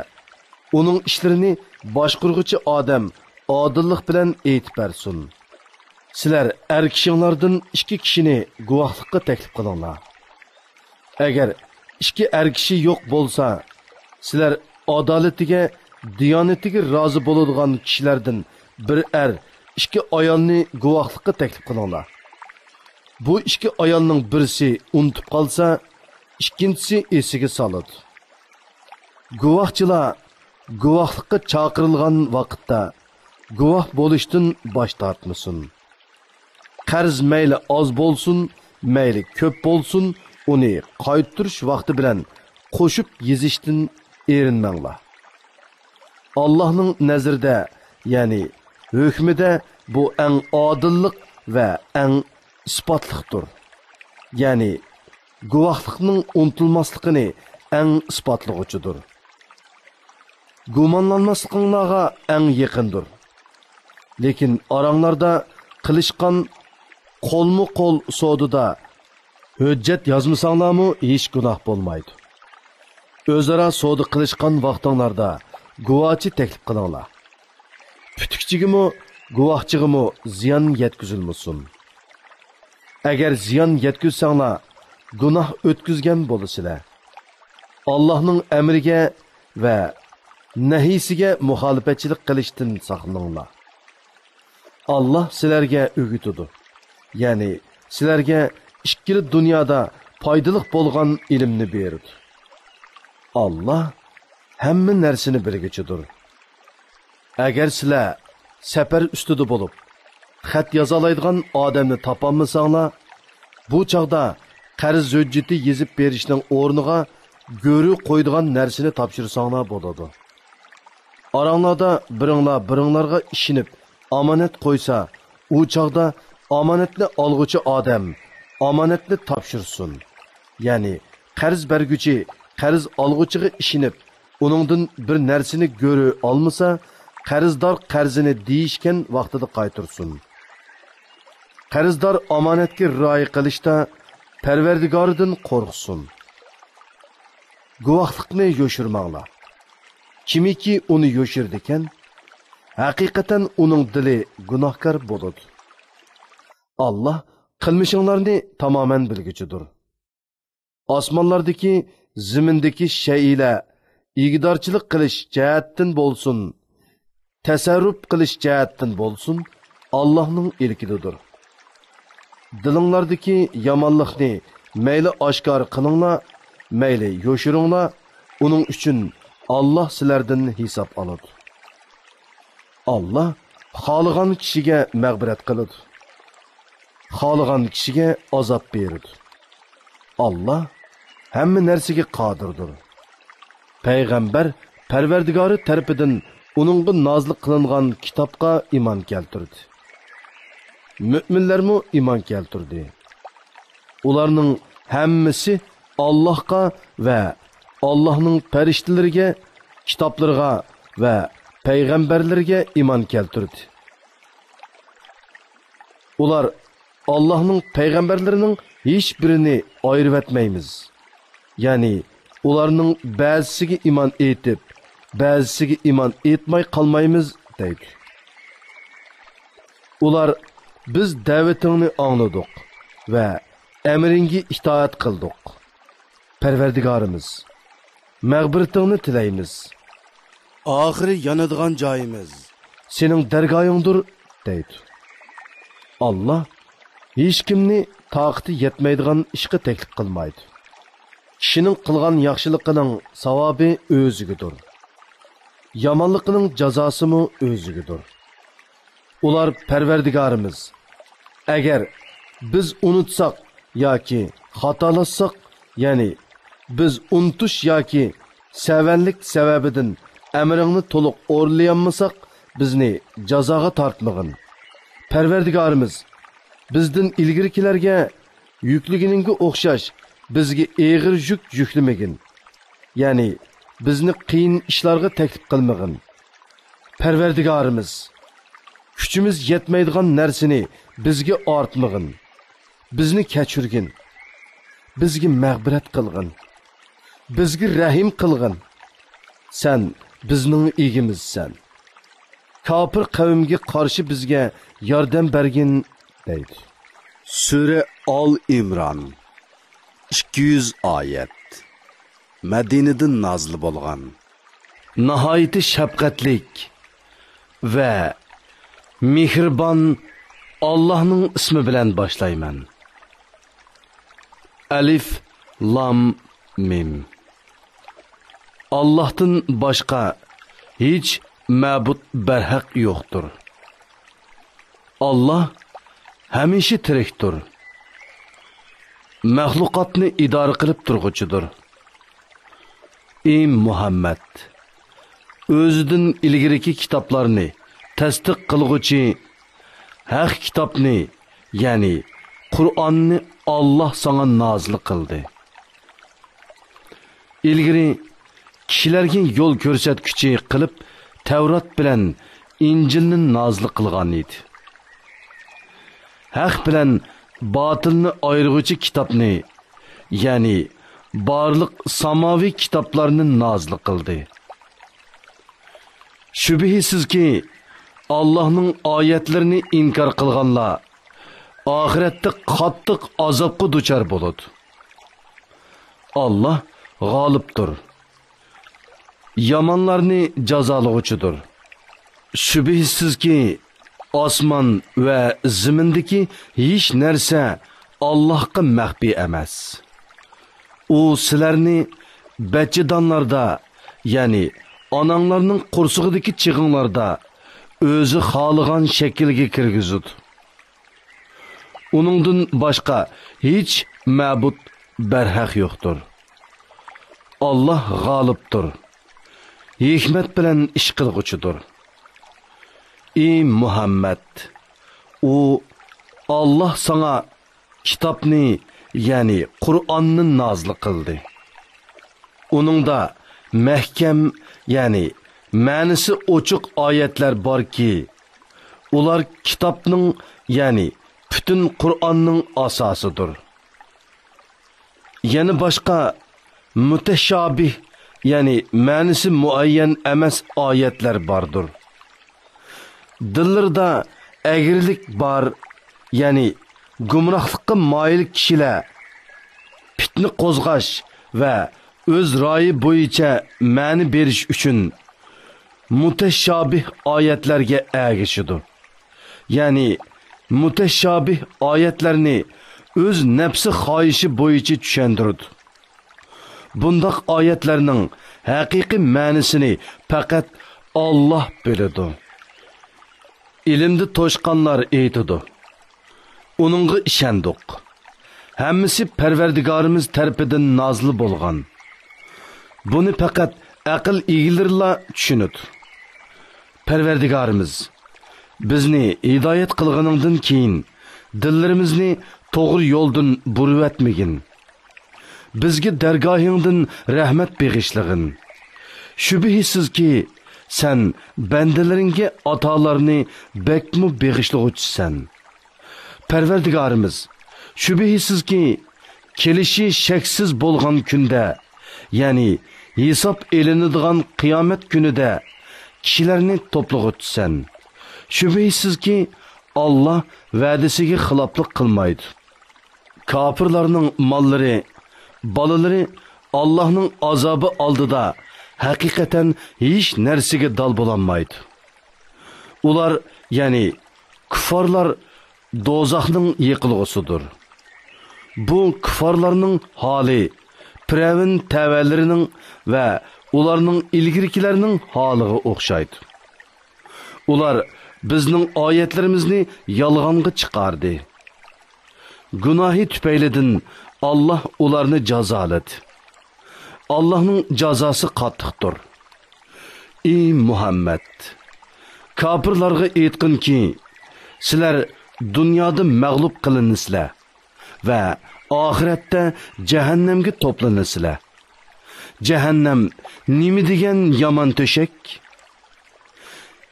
ئۇنىڭ ئىشلىرىنى باشقۇرغۇچى ئادەم ئادىللىق بىلەن ئېيتىپ بەرسۇن. سىلەر ئەر كىشىڭلاردىن ئىككى كىشىنى گۇۋاھلىققا تەكلىپ قىلىڭلار. ئەگەر ئىككى ئەر كىشى يوق بولسا، سىلەر ئادالىتىگە، دىيانىتىگە رازى بولىدىغان كىشىلەردىن بىر ئەر ئىككى ئايالنى گۇۋاھلىققا تەكلىپ قىلىڭلار. بۇ ئىككى ئايالنىڭ بىرسى ئۇنتۇپ قالسا، ئىككىنچىسى ئېسىگە سالىدۇ. گۇۋاھچىلار گۇۋاھلىققا چاقىرىلغان ۋاقىتتا گۇۋاھ بولۇشتىن باش تارتمىسۇن. قەرز مەيلى ئاز بولسۇن، مەيلى كۆپ بولسۇن، ئۇنى قايتۇرۇش ۋاقتى بىلەن قوشۇپ يېزىشتىن ئېرىنمەڭلار. ئاللاھنىڭ نەزىرىدە، يەنى ھۆكمىدە بۇ ئەڭ ئادىللىق ۋە ئەڭ ئىسپاتلىقتۇر. يەنى گۇۋاھلىقنىڭ ئۇنتۇلماسلىقىنى ئەڭ ئىسپاتلىغۇچىدۇر. گۇمانلانماسلىقىڭلارغا ئەڭ يېقىندۇر. لېكىن ئاراڭلاردا قىلىشقان قولمۇ قول سودىدا ھۆججەت يازمىساڭلارمۇ ھېچ گۇناھ بولمايدۇ. ئۆزئارا سودا قىلىشقان ۋاقتىڭلاردا گۇۋاچى تەكلىپ قىلىڭلار. پۈتۈكچىگىمۇ، گۇۋاھچىغىمۇ زىيان يەتكۈزۈلمىسۇن. ئەگەر زىيان يەتكۈزسەڭلار، گۇناھ ئۆتكۈزگەن بولىسىلەر. ئاللاھنىڭ ئەمرىگە ۋە نەھىيسىگە مۇخالىپەتچىلىك قىلىشتىن ساقلىنىڭلار. ئاللاھ سىلەرگە ئۆگىتىدۇ، يەنى سىلەرگە ئىككىلا دۇنيادا پايدىلىق بولغان ئىلىمنى بېرىدۇ. ئاللاھ ھەممە نەرسىنى بىلگۈچىدۇر. ئەگەر سىلەر سەپەر ئۈستىدە بولۇپ، خەت يازالايدىغان ئادەمنى تاپالمىساڭلار، بۇ چاغدا قەرز ھۆججىتى يېزىپ بېرىشنىڭ ئورنىغا گۆرۈ قويىدىغان نەرسىنى تاپشۇرساڭلار بولىدۇ. ئاراڭلاردا بىرىڭلار بىرىڭلارغا ئىشىنىپ ئامانەت قويسا، ئۇ چاغدا ئامانەتنى ئالغۇچى ئادەم ئامانەتنى تاپشۇرسۇن. يەنى قەرز بەرگۈچى قەرز ئالغۇچىغا ئىشىنىپ، ئۇنىڭدىن بىر نەرسىنى گۆرۈ ئالمىسا، قەرزدار قەرزىنى دېيىشكەن ۋاقتىدا قايتۇرسۇن. قەرزدار ئامانەتكە رىئايە قىلىشتا پەرۋەردىگارىدىن قورقسۇن. گۇۋاھلىقنى يوشۇرماڭلار. كىمكى ئۇنى يوشۇرىدىكەن، ھەقىقەتەن ئۇنىڭ دىلى گۇناھكار بولىدۇ. ئاللاھ قىلمىشىڭلارنى تامامەن بىلگۈچىدۇر. ئاسمانلاردىكى، زېمىندىكى شەيئىلەر ئىگىدارچىلىق قىلىش جەھەتتىن بولسۇن، تەسەررۇپ قىلىش جەھەتتىن بولسۇن، ئاللاھنىڭ ئىلكىدىدۇر. دىلىڭلاردىكى يامانلىقنى مەيلى ئاشكارا قىلىڭلار، مەيلى يوشۇرۇڭلار، ئۇنىڭ ئۈچۈن ئاللاھ سىلەردىن ھېساب ئالىدۇ. ئاللاھ خالىغان كىشىگە مەغپىرەت قىلىدۇ، خالىغان كىشىگە ئازاب بېرىدۇ. ئاللاھ ھەممە نەرسىگە قادىردۇر. پەيغەمبەر پەرۋەردىگارى تەرىپىدىن ئۇنىڭغا نازىل قىلىنغان كىتابقا ئىمان كەلتۈردى. مۆمىنلەرمۇ ئىمان كەلتۈردى. ئۇلارنىڭ ھەممىسى ئاللاھقا ۋە ئاللاھنىڭ پەرىشتىلىرىگە، كىتابلىرىغا ۋە پەيغەمبەرلىرىگە ئىمان كەلتۈردى. ئۇلار ئاللاھنىڭ پەيغەمبەرلىرىنىڭ ھېچبىرىنى ئايرىۋەتمەيمىز. يەنى ئۇلارنىڭ بەزىسىگە ئىمان ئېيتىپ، بەزىسىگە ئىمان ئېيتماي قالمايمىز دەيدۇ. ئۇلار، بىز دەۋىتىڭنى ئاڭلىدۇق ۋە ئەمرىڭگە ئىتائەت قىلدۇق. پەرۋەردىگارىمىز، مەغپىرىتىڭنى تىلەيمىز. ئاخىرى يانىدىغان جايىمىز سېنىڭ دەرگاھىڭدۇر دەيدۇ. ئاللاھ ھېچكىمنى تاقىتى يەتمەيدىغان ئىشقا تەكلىپ قىلمايدۇ. كىشىنىڭ قىلغان ياخشىلىقىنىڭ ساۋابى ئۆزىگىدۇر. يامانلىقىنىڭ جازاسىمۇ ئۆزىگىدۇر. ئۇلار، پەرۋەردىگارىمىز، ئەگەر بىز ئۇنتۇساق ياكى خاتالاشساق، يەنى بىز ئۇنتۇش ياكى سەۋەنلىك سەۋەبىدىن ئەمرىڭنى تولۇق ئورۇنلىيالمىساق، بىزنى جازاغا تارتمىغىن. پەرۋەردىگارىمىز، بىزدىن ئىلگىرىكىلەرگە يۈكلىگىنىڭگە ئوخشاش بىزگە ئېغىر يۈك يۈكلىمىگىن. يەنى بىزنى قىيىن ئىشلارغا تەكلىپ قىلمىغىن. پەرۋەردىگارىمىز، كۈچىمىز يەتمەيدىغان نەرسىنى بىزگە ئارتمىغىن. بىزنى كەچۈرگىن. بىزگە مەغپىرەت قىلغىن. بىزگە رەھىم قىلغىن. سەن بىزنىڭ ئىگىمىزسەن. كاپىر قەۋمگە قارشى بىزگە ياردەم بەرگىن دەيدۇ. سۈرە ئال ئىمران. ئىككى يۈز ئايەت. مەدىنىدىن نازىل بولغان. ناھايىتى شەپقەتلىك ۋە مېھرىبان ئاللاھنىڭ ئىسمى بىلەن باشلايمەن. ئەلىف، لام، مىم. ئاللاھتىن باشقا ھېچ مەبۇد بەرھەق يوقتۇر. ئاللاھ ھەمىشە تىرىكتۇر. مەخلۇقاتنى ئىدارە قىلىپ تۇرغۇچىدۇر. ئى مۇھەممەد! ئۆزىدىن ئىلگىرىكى كىتابلارنى تەستىق قىلغۇچى ھەق كىتابنى، يەنى قۇرئاننى ئاللاھ ساڭا نازىل قىلدى. ئىلگىرى كىشىلەرگە يول كۆرسەتكۈچى قىلىپ تەۋرات بىلەن ئىنجىلنى نازىل قىلغان ئىدى. ھەق بىلەن باتىلنى ئايرىغۇچى كىتابنى، يەنى بارلىق ساماۋى كىتابلارنى نازىل قىلدى. شۈبھىسىزكى، ئاللاھنىڭ ئايەتلىرىنى ئىنكار قىلغانلار ئاخىرەتتە قاتتىق ئازابقا دۇچار بولىدۇ. ئاللاھ غالىبتۇر. يامانلارنى جازالىغۇچىدۇر. شۈبھىسىزكى، ئاسمان ۋە زېمىندىكى ھېچ نەرسە ئاللاھقا مەخپىي ئەمەس. ئۇ سىلەرنى بەچچىدانلاردا، يەنى ئاناڭلارنىڭ قورسىقىدىكى چېغىڭلاردا ئۆزى خالىغان شەكىلگە كىرگۈزىدۇ. ئۇنىڭدىن باشقا ھېچ مەبۇد بەرھەق يوقتۇر. ئاللاھ غالىبتۇر، ھېكمەت بىلەن ئىش قىلغۇچىدۇر. ئى مۇھەممەد! ئۇ، ئاللاھ ساڭا كىتابنى، يەنى قۇرئاننى نازىل قىلدى. ئۇنىڭدا مەھكەم، يەنى مەنىسى ئوچۇق ئايەتلەر باركى، ئۇلار كىتابنىڭ، يەنى پۈتۈن قۇرئاننىڭ ئاساسىدۇر. يەنە باشقا مۇتەشابىھ، يەنى مەنىسى مۇئەييەن ئەمەس ئايەتلەر باردۇر. دىللىرىدا ئەگرىلىك بار، يەنى گۇمراھلىققا مايىل كىشىلەر پىتنە قوزغاش ۋە ئۆز رايى بويىچە مەنە بېرىش ئۈچۈن مۇتەشابىھ ئايەتلەرگە ئەگىشىدۇ. يەنى مۇتەشابىھ ئايەتلەرنى ئۆز نەپسى خاھىشى بويىچە چۈشەندۈرىدۇ. بۇنداق ئايەتلەرنىڭ ھەقىقىي مەنىسىنى پەقەت ئاللاھ بىلىدۇ. ئىلىمدە توشقانلار ئېيتىدۇ: ئۇنىڭغا ئىشەندۇق. ھەممىسى پەرۋەردىگارىمىز تەرىپىدىن نازىل بولغان. بۇنى پەقەت ئەقىل ئىگىلىرىلا چۈشىنىدۇ. پەرۋەردىگارىمىز، بىزنى ھىدايەت قىلغىنىڭدىن كېيىن، دىللىرىمىزنى توغرا يولدىن بۇرۇۋەتمىگىن. بىزگە دەرگاھىڭدىن رەھمەت بېغىشلىغىن. شۈبھىسىزكى، سەن بەندىلىرىڭگە ئاتالارنى بەكمۇ بېغىشلىغۇچىسەن. پەرۋەردىگارىمىز، شۈبھىسىزكى، كېلىشى شەكسىز بولغان كۈندە، يەنى ھېساب ئېلىنىدىغان قىيامەت كۈنىدە كىشىلەرنى توپلىغۇچىسەن. شۈبھىسىزكى، ئاللاھ ۋەدىسىگە خىلاپلىق قىلمايدۇ. كاپىرلارنىڭ ماللىرى، بالىلىرى ئاللاھنىڭ ئازابى ئالدىدا ھەقىقەتەن ھېچ نەرسىگە دال بولالمايدۇ. ئۇلار، يەنى كۇففارلار دوزاخنىڭ يېقىلغۇسىدۇر. بۇ كۇففارلارنىڭ ھالى پىرئەۋن تەۋەلىرىنىڭ ۋە ئۇلارنىڭ ئىلگىرىكىلەرنىڭ ھالىغا ئوخشايدۇ. ئۇلار بىزنىڭ ئايەتلىرىمىزنى يالغانغا چىقاردى. گۇناھى تۈپەيلىدىن ئاللاھ ئۇلارنى جازالىدى. ئاللاھنىڭ جازاسى قاتتىقتۇر. ئى مۇھەممەد! كاپىرلارغا ئېيتقىنكى، سىلەر دۇنيادا مەغلۇپ قىلىنىسىلەر ۋە ئاخىرەتتە جەھەننەمگە توپلىنىسىلەر. جەھەننەم نېمە دېگەن يامان تۆشەك!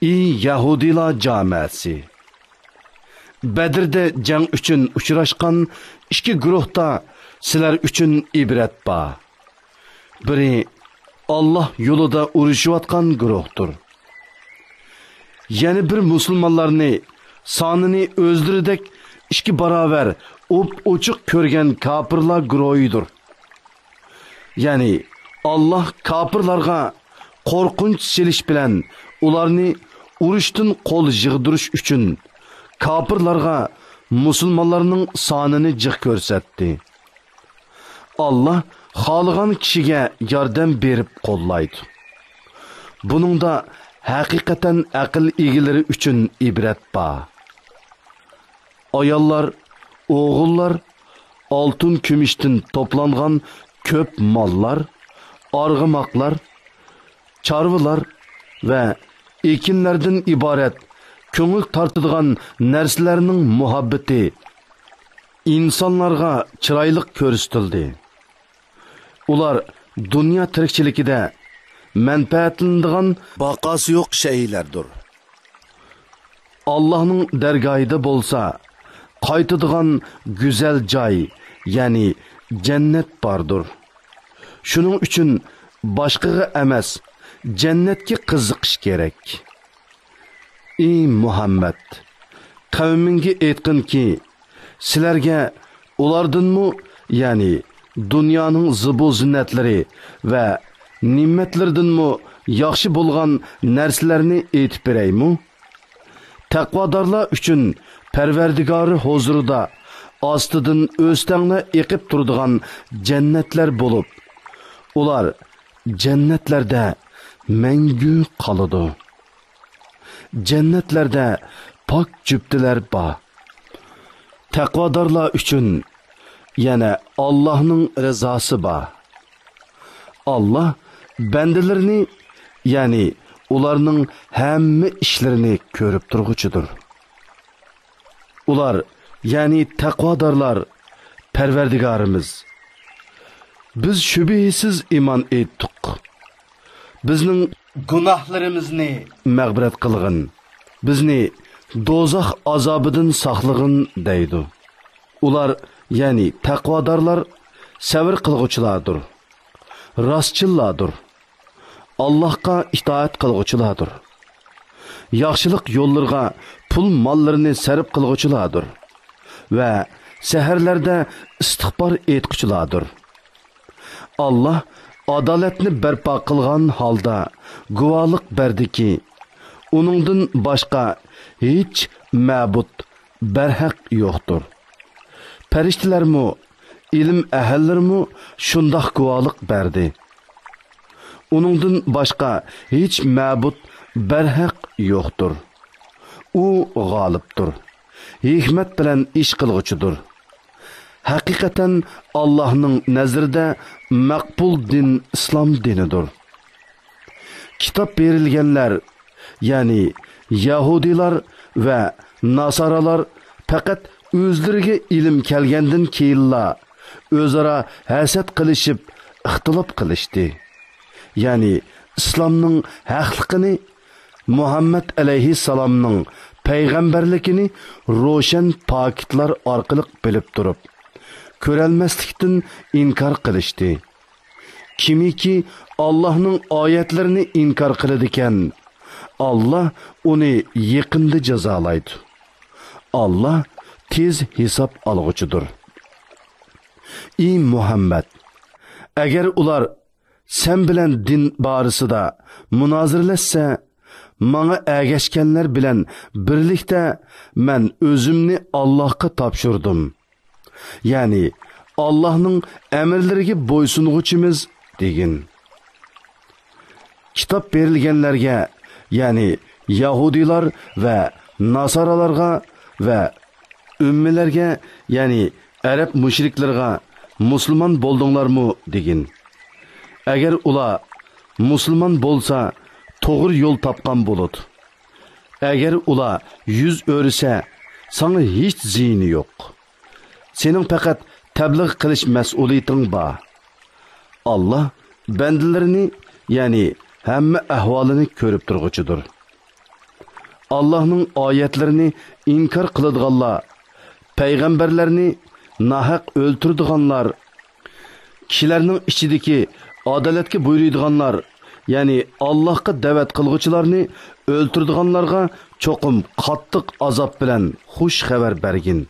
ئى يەھۇدىيلار جامەسى! بەدرىدە جەڭ ئۈچۈن ئۇچراشقان ئىككى گۇرۇھتا سىلەر ئۈچۈن ئىبرەت بار. بىرى ئاللاھ يولىدا ئۇرۇشۇۋاتقان گۇرۇھتۇر. يەنە بىر مۇسۇلمانلارنى سانىنى ئۆزلىرىدەك ئىككى باراۋەر ئوپئوچۇق كۆرگەن كاپىرلار گۇرۇھىدۇر. يەنى ئاللاھ كاپىرلارغا قورقۇنچ سېلىش بىلەن ئۇلارنى ئۇرۇشتىن قول يىغدۇرۇش ئۈچۈن كاپىرلارغا مۇسۇلمانلارنىڭ سانىنى جىق كۆرسەتتى. ئاللا خالىغان كىشىگە ياردەم بېرىپ قوللايدۇ. بۇنىڭدا ھەقىقەتەن ئەقىل ئىگىلىرى ئۈچۈن ئىبرەت بار. ئاياللار، ئوغۇللار، ئالتۇن-كۈمۈشتىن توپلانغان كۆپ ماللار، ئارغىماقلار، چارۋىلار ۋە ئېكىنلەردىن ئىبارەت كۆڭۈل تارتىدىغان نەرسىلەرنىڭ مۇھەببىتى ئىنسانلارغا چىرايلىق كۆرسىتىلدى. ئۇلار دۇنيا تىرىكچىلىكىدە مەنپەئەتلىنىدىغان باقاسى يوق شەيئىلەردۇر. ئاللاھنىڭ دەرگاھىدا بولسا قايتىدىغان گۈزەل جاي، يەنى جەننەت باردۇر. شۇنىڭ ئۈچۈن باشقىغا ئەمەس، جەننەتكە قىزىقىش كېرەك. ئى مۇھەممەد، قەۋمىڭگە ئېيتقىنكى، سىلەرگە ئۇلاردىنمۇ، يەنى دۇنيانىڭ زىبۇ زىننەتلىرى ۋە نېمەتلىرىدىنمۇ ياخشى بولغان نەرسىلەرنى ئېيتىپ بېرەيمۇ؟ تەقۋادارلار ئۈچۈن پەرۋەردىگارى ھۇزۇرىدا ئاستىدىن ئۆستەڭلەر ئېقىپ تۇرىدىغان جەننەتلەر بولۇپ، ئۇلار جەننەتلەردە مەڭگۈ قالىدۇ. جەننەتلەردە پاك جۈپتىلەر بار. تەقۋادارلار ئۈچۈن يەنە ئاللاھنىڭ رىزاسى بار. ئاللاھ بەندىلىرىنى، يەنى ئۇلارنىڭ ھەممە ئىشلىرىنى كۆرۈپ تۇرغۇچىدۇر. ئۇلار، يەنى تەقۋادارلار، پەرۋەردىگارىمىز، بىز شۈبھىسىز ئىمان ئېيتتۇق. بىزنىڭ گۇناھلىرىمىزنى مەغپىرەت قىلغىن، بىزنى دوزاخ ئازابىدىن ساقلىغىن دەيدۇ. ئۇلار، يەنى تەقۋادارلار سەۋر قىلغۇچىلاردۇر، راستچىللاردۇر، ئاللاھقا ئىتائەت قىلغۇچىلاردۇر. ياخشىلىق يوللىرىغا پۇل ماللىرىنى سەرپ قىلغۇچىلاردۇر ۋە سەھەرلەردە ئىستىغپار ئېيتقۇچىلاردۇر. ئاللاھ ئادالەتنى بەرپا قىلغان ھالدا گۇۋاھلىق بەردىكى، ئۇنىڭدىن باشقا ھېچ مەبۇد بەرھەق يوقتۇر. پەرىشتىلەرمۇ، ئىلىم ئەھلىلىرىمۇ شۇنداق گۇۋاھلىق بەردى. ئۇنىڭدىن باشقا ھېچ مەبۇد بەرھەق يوقتۇر. ئۇ غالىبتۇر، ھېكمەت بىلەن ئىش قىلغۇچىدۇر. ھەقىقەتەن ئاللاھنىڭ نەزىرىدە مەقبۇل دىن ئىسلام دىنىدۇر. كىتاب بېرىلگەنلەر، يەنى يەھۇدىيلار ۋە ناسارالار پەقەت ئۆزلىرىگە ئىلىم كەلگەندىن كېيىنلا ئۆزئارا ھەسەت قىلىشىپ، ئىختىلاپ قىلىشتى. يەنى ئىسلامنىڭ ھەقلىقىنى، مۇھەممەد ئەلەيھىسسالامنىڭ پەيغەمبەرلىكىنى روشەن پاكىتلار ئارقىلىق بىلىپ تۇرۇپ، كۆرەلمەسلىكتىن ئىنكار قىلىشتى. كىمكى ئاللاھنىڭ ئايەتلىرىنى ئىنكار قىلىدىكەن، ئاللاھ ئۇنى يېقىندا جازالايدۇ. ئاللاھ تېز ھېساب ئالغۇچىدۇر. ئى مۇھەممەد، ئەگەر ئۇلار سەن بىلەن دىن بارىسىدا مۇنازىرىلەشسە، ماڭا ئەگەشكەنلەر بىلەن بىرلىكتە مەن ئۆزۈمنى ئاللاھقا تاپشۇردۇم. يەنى ئاللاھنىڭ ئەمىرلىرىگە بويسۇنغۇچىمىز دېگىن. كىتاب بېرىلگەنلەرگە، يەنى يەھۇدىيلار ۋە ناسارالارغا ۋە ئۈممىلەرگە، يەنى ئەرەب مۇشرىكلىرىغا مۇسۇلمان بولدۇڭلارمۇ دېگىن. ئەگەر ئۇلار مۇسۇلمان بولسا، توغرا يول تاپقان بولىدۇ. ئەگەر ئۇلار يۈز ئۆرۈسە، ساڭا ھېچ زىيىنى يوق. سېنىڭ پەقەت تەبلىغ قىلىش مەسئۇلىيىتىڭ بار. ئاللاھ بەندىلىرىنى، يەنى ھەممە ئەھۋالىنى كۆرۈپ تۇرغۇچىدۇر. ئاللاھنىڭ ئايەتلىرىنى ئىنكار قىلىدىغانلار، پەيغەمبەرلەرنى ناھەق ئۆلتۈرىدىغانلار، كىشىلەرنىڭ ئىچىدىكى ئادالەتكە بۇيرۇيدىغانلار، يەنى ئاللاھقا دەۋەت قىلغۇچىلارنى ئۆلتۈرىدىغانلارغا چوقۇم قاتتىق ئازاب بىلەن خۇش خەۋەر بەرگىن.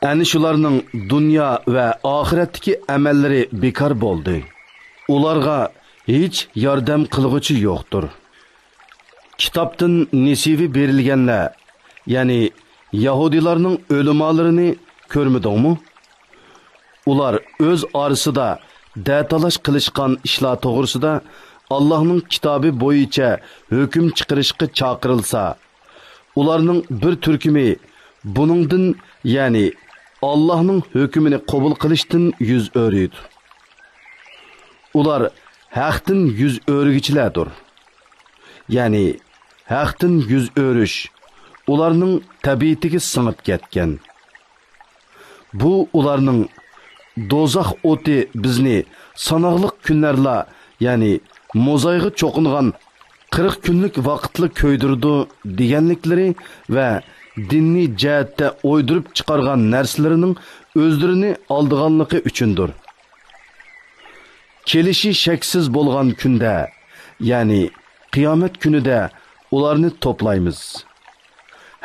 ئەنە شۇلارنىڭ دۇنيا ۋە ئاخىرەتتىكى ئەمەللىرى بىكار بولدى. ئۇلارغا ھېچ ياردەم قىلغۇچى يوقتۇر. كىتابتىن نېسىۋى بېرىلگەنلەر، يەنى يەھۇدىيلارنىڭ ئۆلىمالىرىنى كۆرمىدىڭمۇ؟ ئۇلار ئۆز ئارىسىدا دەتالاش قىلىشقان ئىشلار توغرىسىدا ئاللاھنىڭ كىتابى بويىچە ھۆكۈم چىقىرىشقا چاقىرىلسا، ئۇلارنىڭ بىر تۈركۈمى بۇنىڭدىن، يەنى ئاللاھنىڭ ھۆكمىنى قوبۇل قىلىشتىن يۈز ئۆرۈيدۇ. ئۇلار ھەقتىن يۈز ئۆرۈگۈچىلەردۇر. يەنى ھەقتىن يۈز ئۆرۈش ئۇلارنىڭ تەبىئىتىگە سىڭىپ كەتكەن. بۇ ئۇلارنىڭ «دوزاخ ئوتى بىزنى ساناقلىق كۈنلەرلا، يەنى موزايغا چوقۇنغان قىرىق كۈنلۈك ۋاقىتلا كۆيدۈرىدۇ» دېگەنلىكلىرى ۋە دىنىي جەھەتتە ئويدۇرۇپ چىقارغان نەرسىلىرىنىڭ ئۆزلىرىنى ئالدىغانلىقى ئۈچۈندۇر. كېلىشى شەكسىز بولغان كۈندە، يەنى قىيامەت كۈنىدە ئۇلارنى توپلايمىز.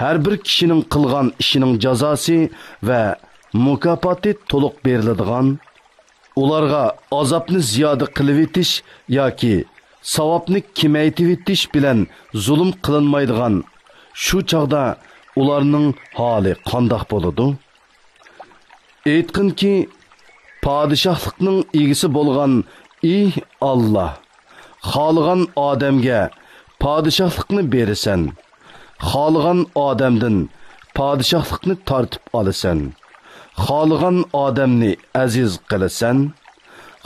ھەر بىر كىشىنىڭ قىلغان ئىشىنىڭ جازاسى ۋە مۇكاپاتى تولۇق بېرىلىدىغان، ئۇلارغا ئازابنى زىيادە قىلىۋېتىش ياكى ساۋابنى كېمەيتىۋېتىش بىلەن زۇلۇم قىلىنمايدىغان شۇ چاغدا ئۇلارنىڭ ھالى قانداق بولىدۇ؟ ئېيتقىنكى، پادىشاھلىقنىڭ ئىگىسى بولغان ئى ئاللا، خالىغان ئادەمگە پادىشاھلىقنى بېرىسەن، خالىغان ئادەمدىن پادىشاھلىقنى تارتىپ ئالىسەن، خالىغان ئادەمنى ئەزىز قىلىسەن،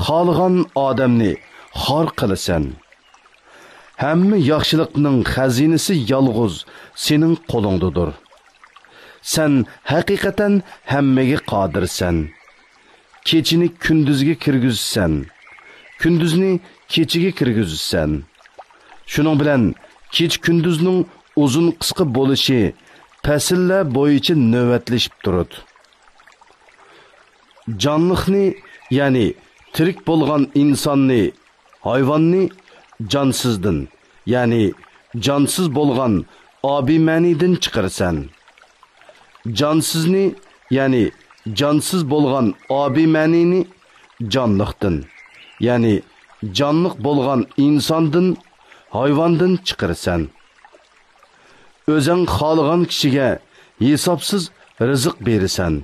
خالىغان ئادەمنى خار قىلىسەن. ھەممە ياخشىلىقنىڭ خەزىنىسى يالغۇز سېنىڭ قولۇڭدىدۇر. سەن ھەقىقەتەن ھەممىگە قادىرسەن. كېچىنى كۈندۈزگە كىرگۈزىسەن، كۈندۈزنى كېچىگە كىرگۈزىسەن. شۇنىڭ بىلەن كېچە-كۈندۈزنىڭ ئۇزۇن-قىسقا بولۇشى پەسىللەر بويىچە نۆۋەتلىشىپ تۇرىدۇ. جانلىقنى، يەنى تىرىك بولغان ئىنساننى، ھايۋاننى جانسىزدىن، يەنى جانسىز بولغان ئابىمەنىدىن چىقىرىسەن. جانسىزنى، يەنى جانسىز بولغان ئابىمەنىنى جانلىقتىن، يەنى جانلىق بولغان ئىنساندىن، ھايۋاندىن چىقىرىسەن. ئۆزەڭ خالىغان كىشىگە ھېسابسىز رىزىق بېرىسەن.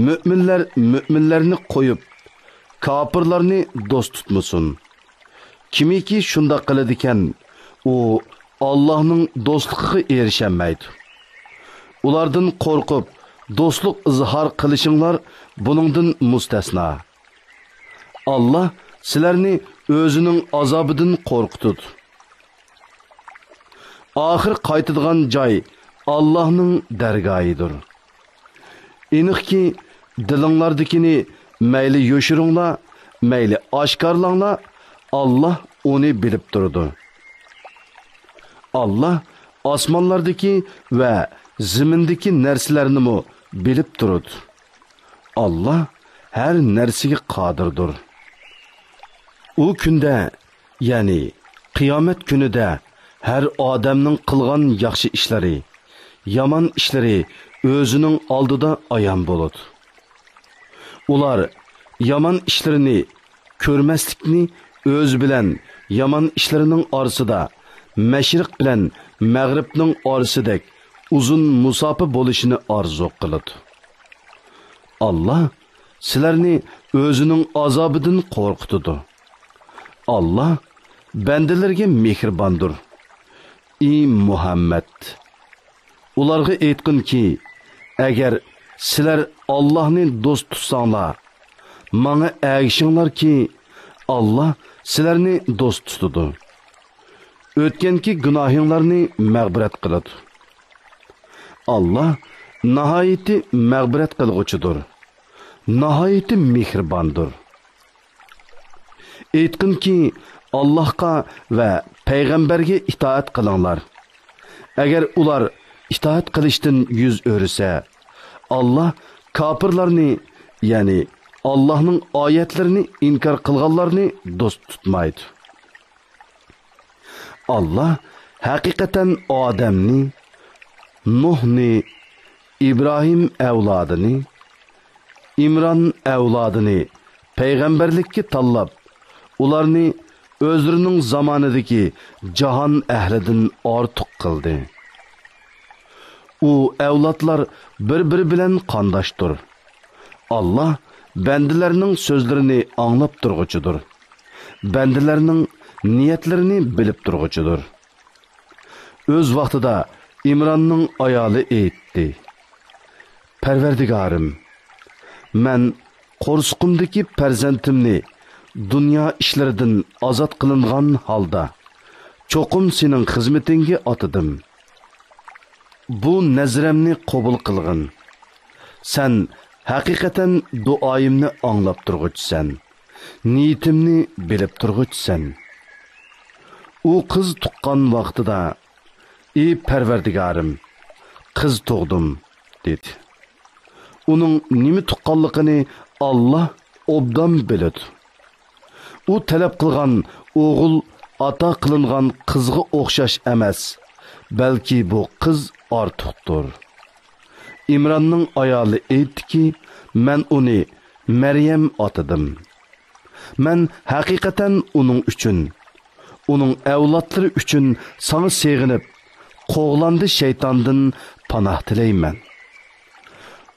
مۆمىنلەر مۆمىنلەرنى قويۇپ، كاپىرلارنى دوست تۇتمىسۇن. كىمكى شۇنداق قىلىدىكەن، ئۇ ئاللاھنىڭ دوستلۇقىغا ئېرىشەلمەيدۇ. ئۇلاردىن قورقۇپ، دوستلۇق ئىزھار قىلىشىڭلار بۇنىڭدىن مۇستەسنا. ئاللاھ سىلەرنى ئۆزىنىڭ ئازابىدىن قورقۇتىدۇ. ئاخىر قايتىدىغان جاي ئاللاھنىڭ دەرگاھىدۇر. ئېنىقكى، دىلىڭلاردىكىنى مەيلى يوشۇرۇڭلار، مەيلى ئاشكارىلاڭلار، ئاللاھ ئۇنى بىلىپ تۇرىدۇ. ئاللاھ ئاسمانلاردىكى ۋە زېمىندىكى نەرسىلەرنىمۇ بىلىپ تۇرىدۇ. ئاللاھ ھەر نەرسىگە قادىردۇر. ئۇ كۈندە، يەنى قىيامەت كۈنىدە ھەر ئادەمنىڭ قىلغان ياخشى ئىشلىرى، يامان ئىشلىرى ئۆزىنىڭ ئالدىدا ئايان بولىدۇ. ئۇلار يامان ئىشلىرىنى كۆرمەسلىكنى ئۆزى بىلەن يامان ئىشلىرىنىڭ ئارىسىدا مەشرىق بىلەن مەغرىبنىڭ ئارىسىدەك ئۇزۇن مۇساپە بولۇشىنى ئارزۇ قىلىدۇ. ئاللاھ سىلەرنى ئۆزىنىڭ ئازابىدىن قورقۇتىدۇ. ئاللاھ بەندىلىرىگە مېھرىباندۇر. ئى مۇھەممەد! ئۇلارغا ئېيتقىنكى، ئەگەر سىلەر ئاللاھنى دوست تۇتساڭلار، ماڭا ئەگىشىڭلاركى، ئاللاھ سىلەرنى دوست تۇتىدۇ. ئۆتكەنكى گۇناھىڭلارنى مەغپىرەت قىلىدۇ. ئاللاھ ناھايىتى مەغپىرەت قىلغۇچىدۇر، ناھايىتى مېھرىباندۇر. ئېيتقىنكى، ئاللاھقا ۋە پەيغەمبەرگە ئىتائەت قىلىڭلار. ئەگەر ئۇلار ئىتائەت قىلىشتىن يۈز ئۆرۈسە، ئاللاھ كاپىرلارنى، يەنى ئاللاھنىڭ ئايەتلىرىنى ئىنكار قىلغانلارنى دوست تۇتمايدۇ. ئاللاھ ھەقىقەتەن ئادەمنى، نۇھنى، ئىبراھىم ئەۋلادىنى، ئىمران ئەۋلادىنى پەيغەمبەرلىككە تاللاپ، ئۇلارنى ئۆزلىرىنىڭ زامانىدىكى جاھان ئەھلىدىن ئارتۇق قىلدى. ئۇ ئەۋلادلار بىر-بىرى بىلەن قانداشتۇر. ئاللا بەندىلەرنىڭ سۆزلىرىنى ئاڭلاپ تۇرغۇچىدۇر. بەندىلەرنىڭ نىيەتلىرىنى بىلىپ تۇرغۇچىدۇر. ئۆز ۋاقتىدا ئىمراننىڭ ئايالى ئېيتتى: پەرۋەردىگارىم، مەن قورسىقىمدىكى پەرزەنتىمنى دۇنيا ئىشلىرىدىن ئازاد قىلىنغان ھالدا چوقۇم سېنىڭ خىزمىتىڭگە ئاتىدىم. بۇ نەزرەمنى قوبۇل قىلغىن. سەن ھەقىقەتەن دۇئايىمنى ئاڭلاپ تۇرغۇچىسەن، نىيىتىمنى بىلىپ تۇرغۇچىسەن. ئۇ قىز تۇغقان ۋاقتىدا: ئى پەرۋەردىگارىم، قىز تۇغدۇم، دېدى. ئۇنىڭ نېمە تۇغقانلىقىنى ئاللا ئوبدان بىلىدۇ. ئۇ تەلەپ قىلغان ئوغۇل ئاتا قىلىنغان قىزغا ئوخشاش ئەمەس، بەلكى بۇ قىز ئارتۇقتۇر. ئىمراننىڭ ئايالى ئېيتتىكى: مەن ئۇنى مەريەم ئاتىدىم. مەن ھەقىقەتەن ئۇنىڭ ئۈچۈن، ئۇنىڭ ئەۋلادلىرى ئۈچۈن ساڭا سېغىنىپ، قوغلاندى شەيتاندىن پاناھ تىلەيمەن.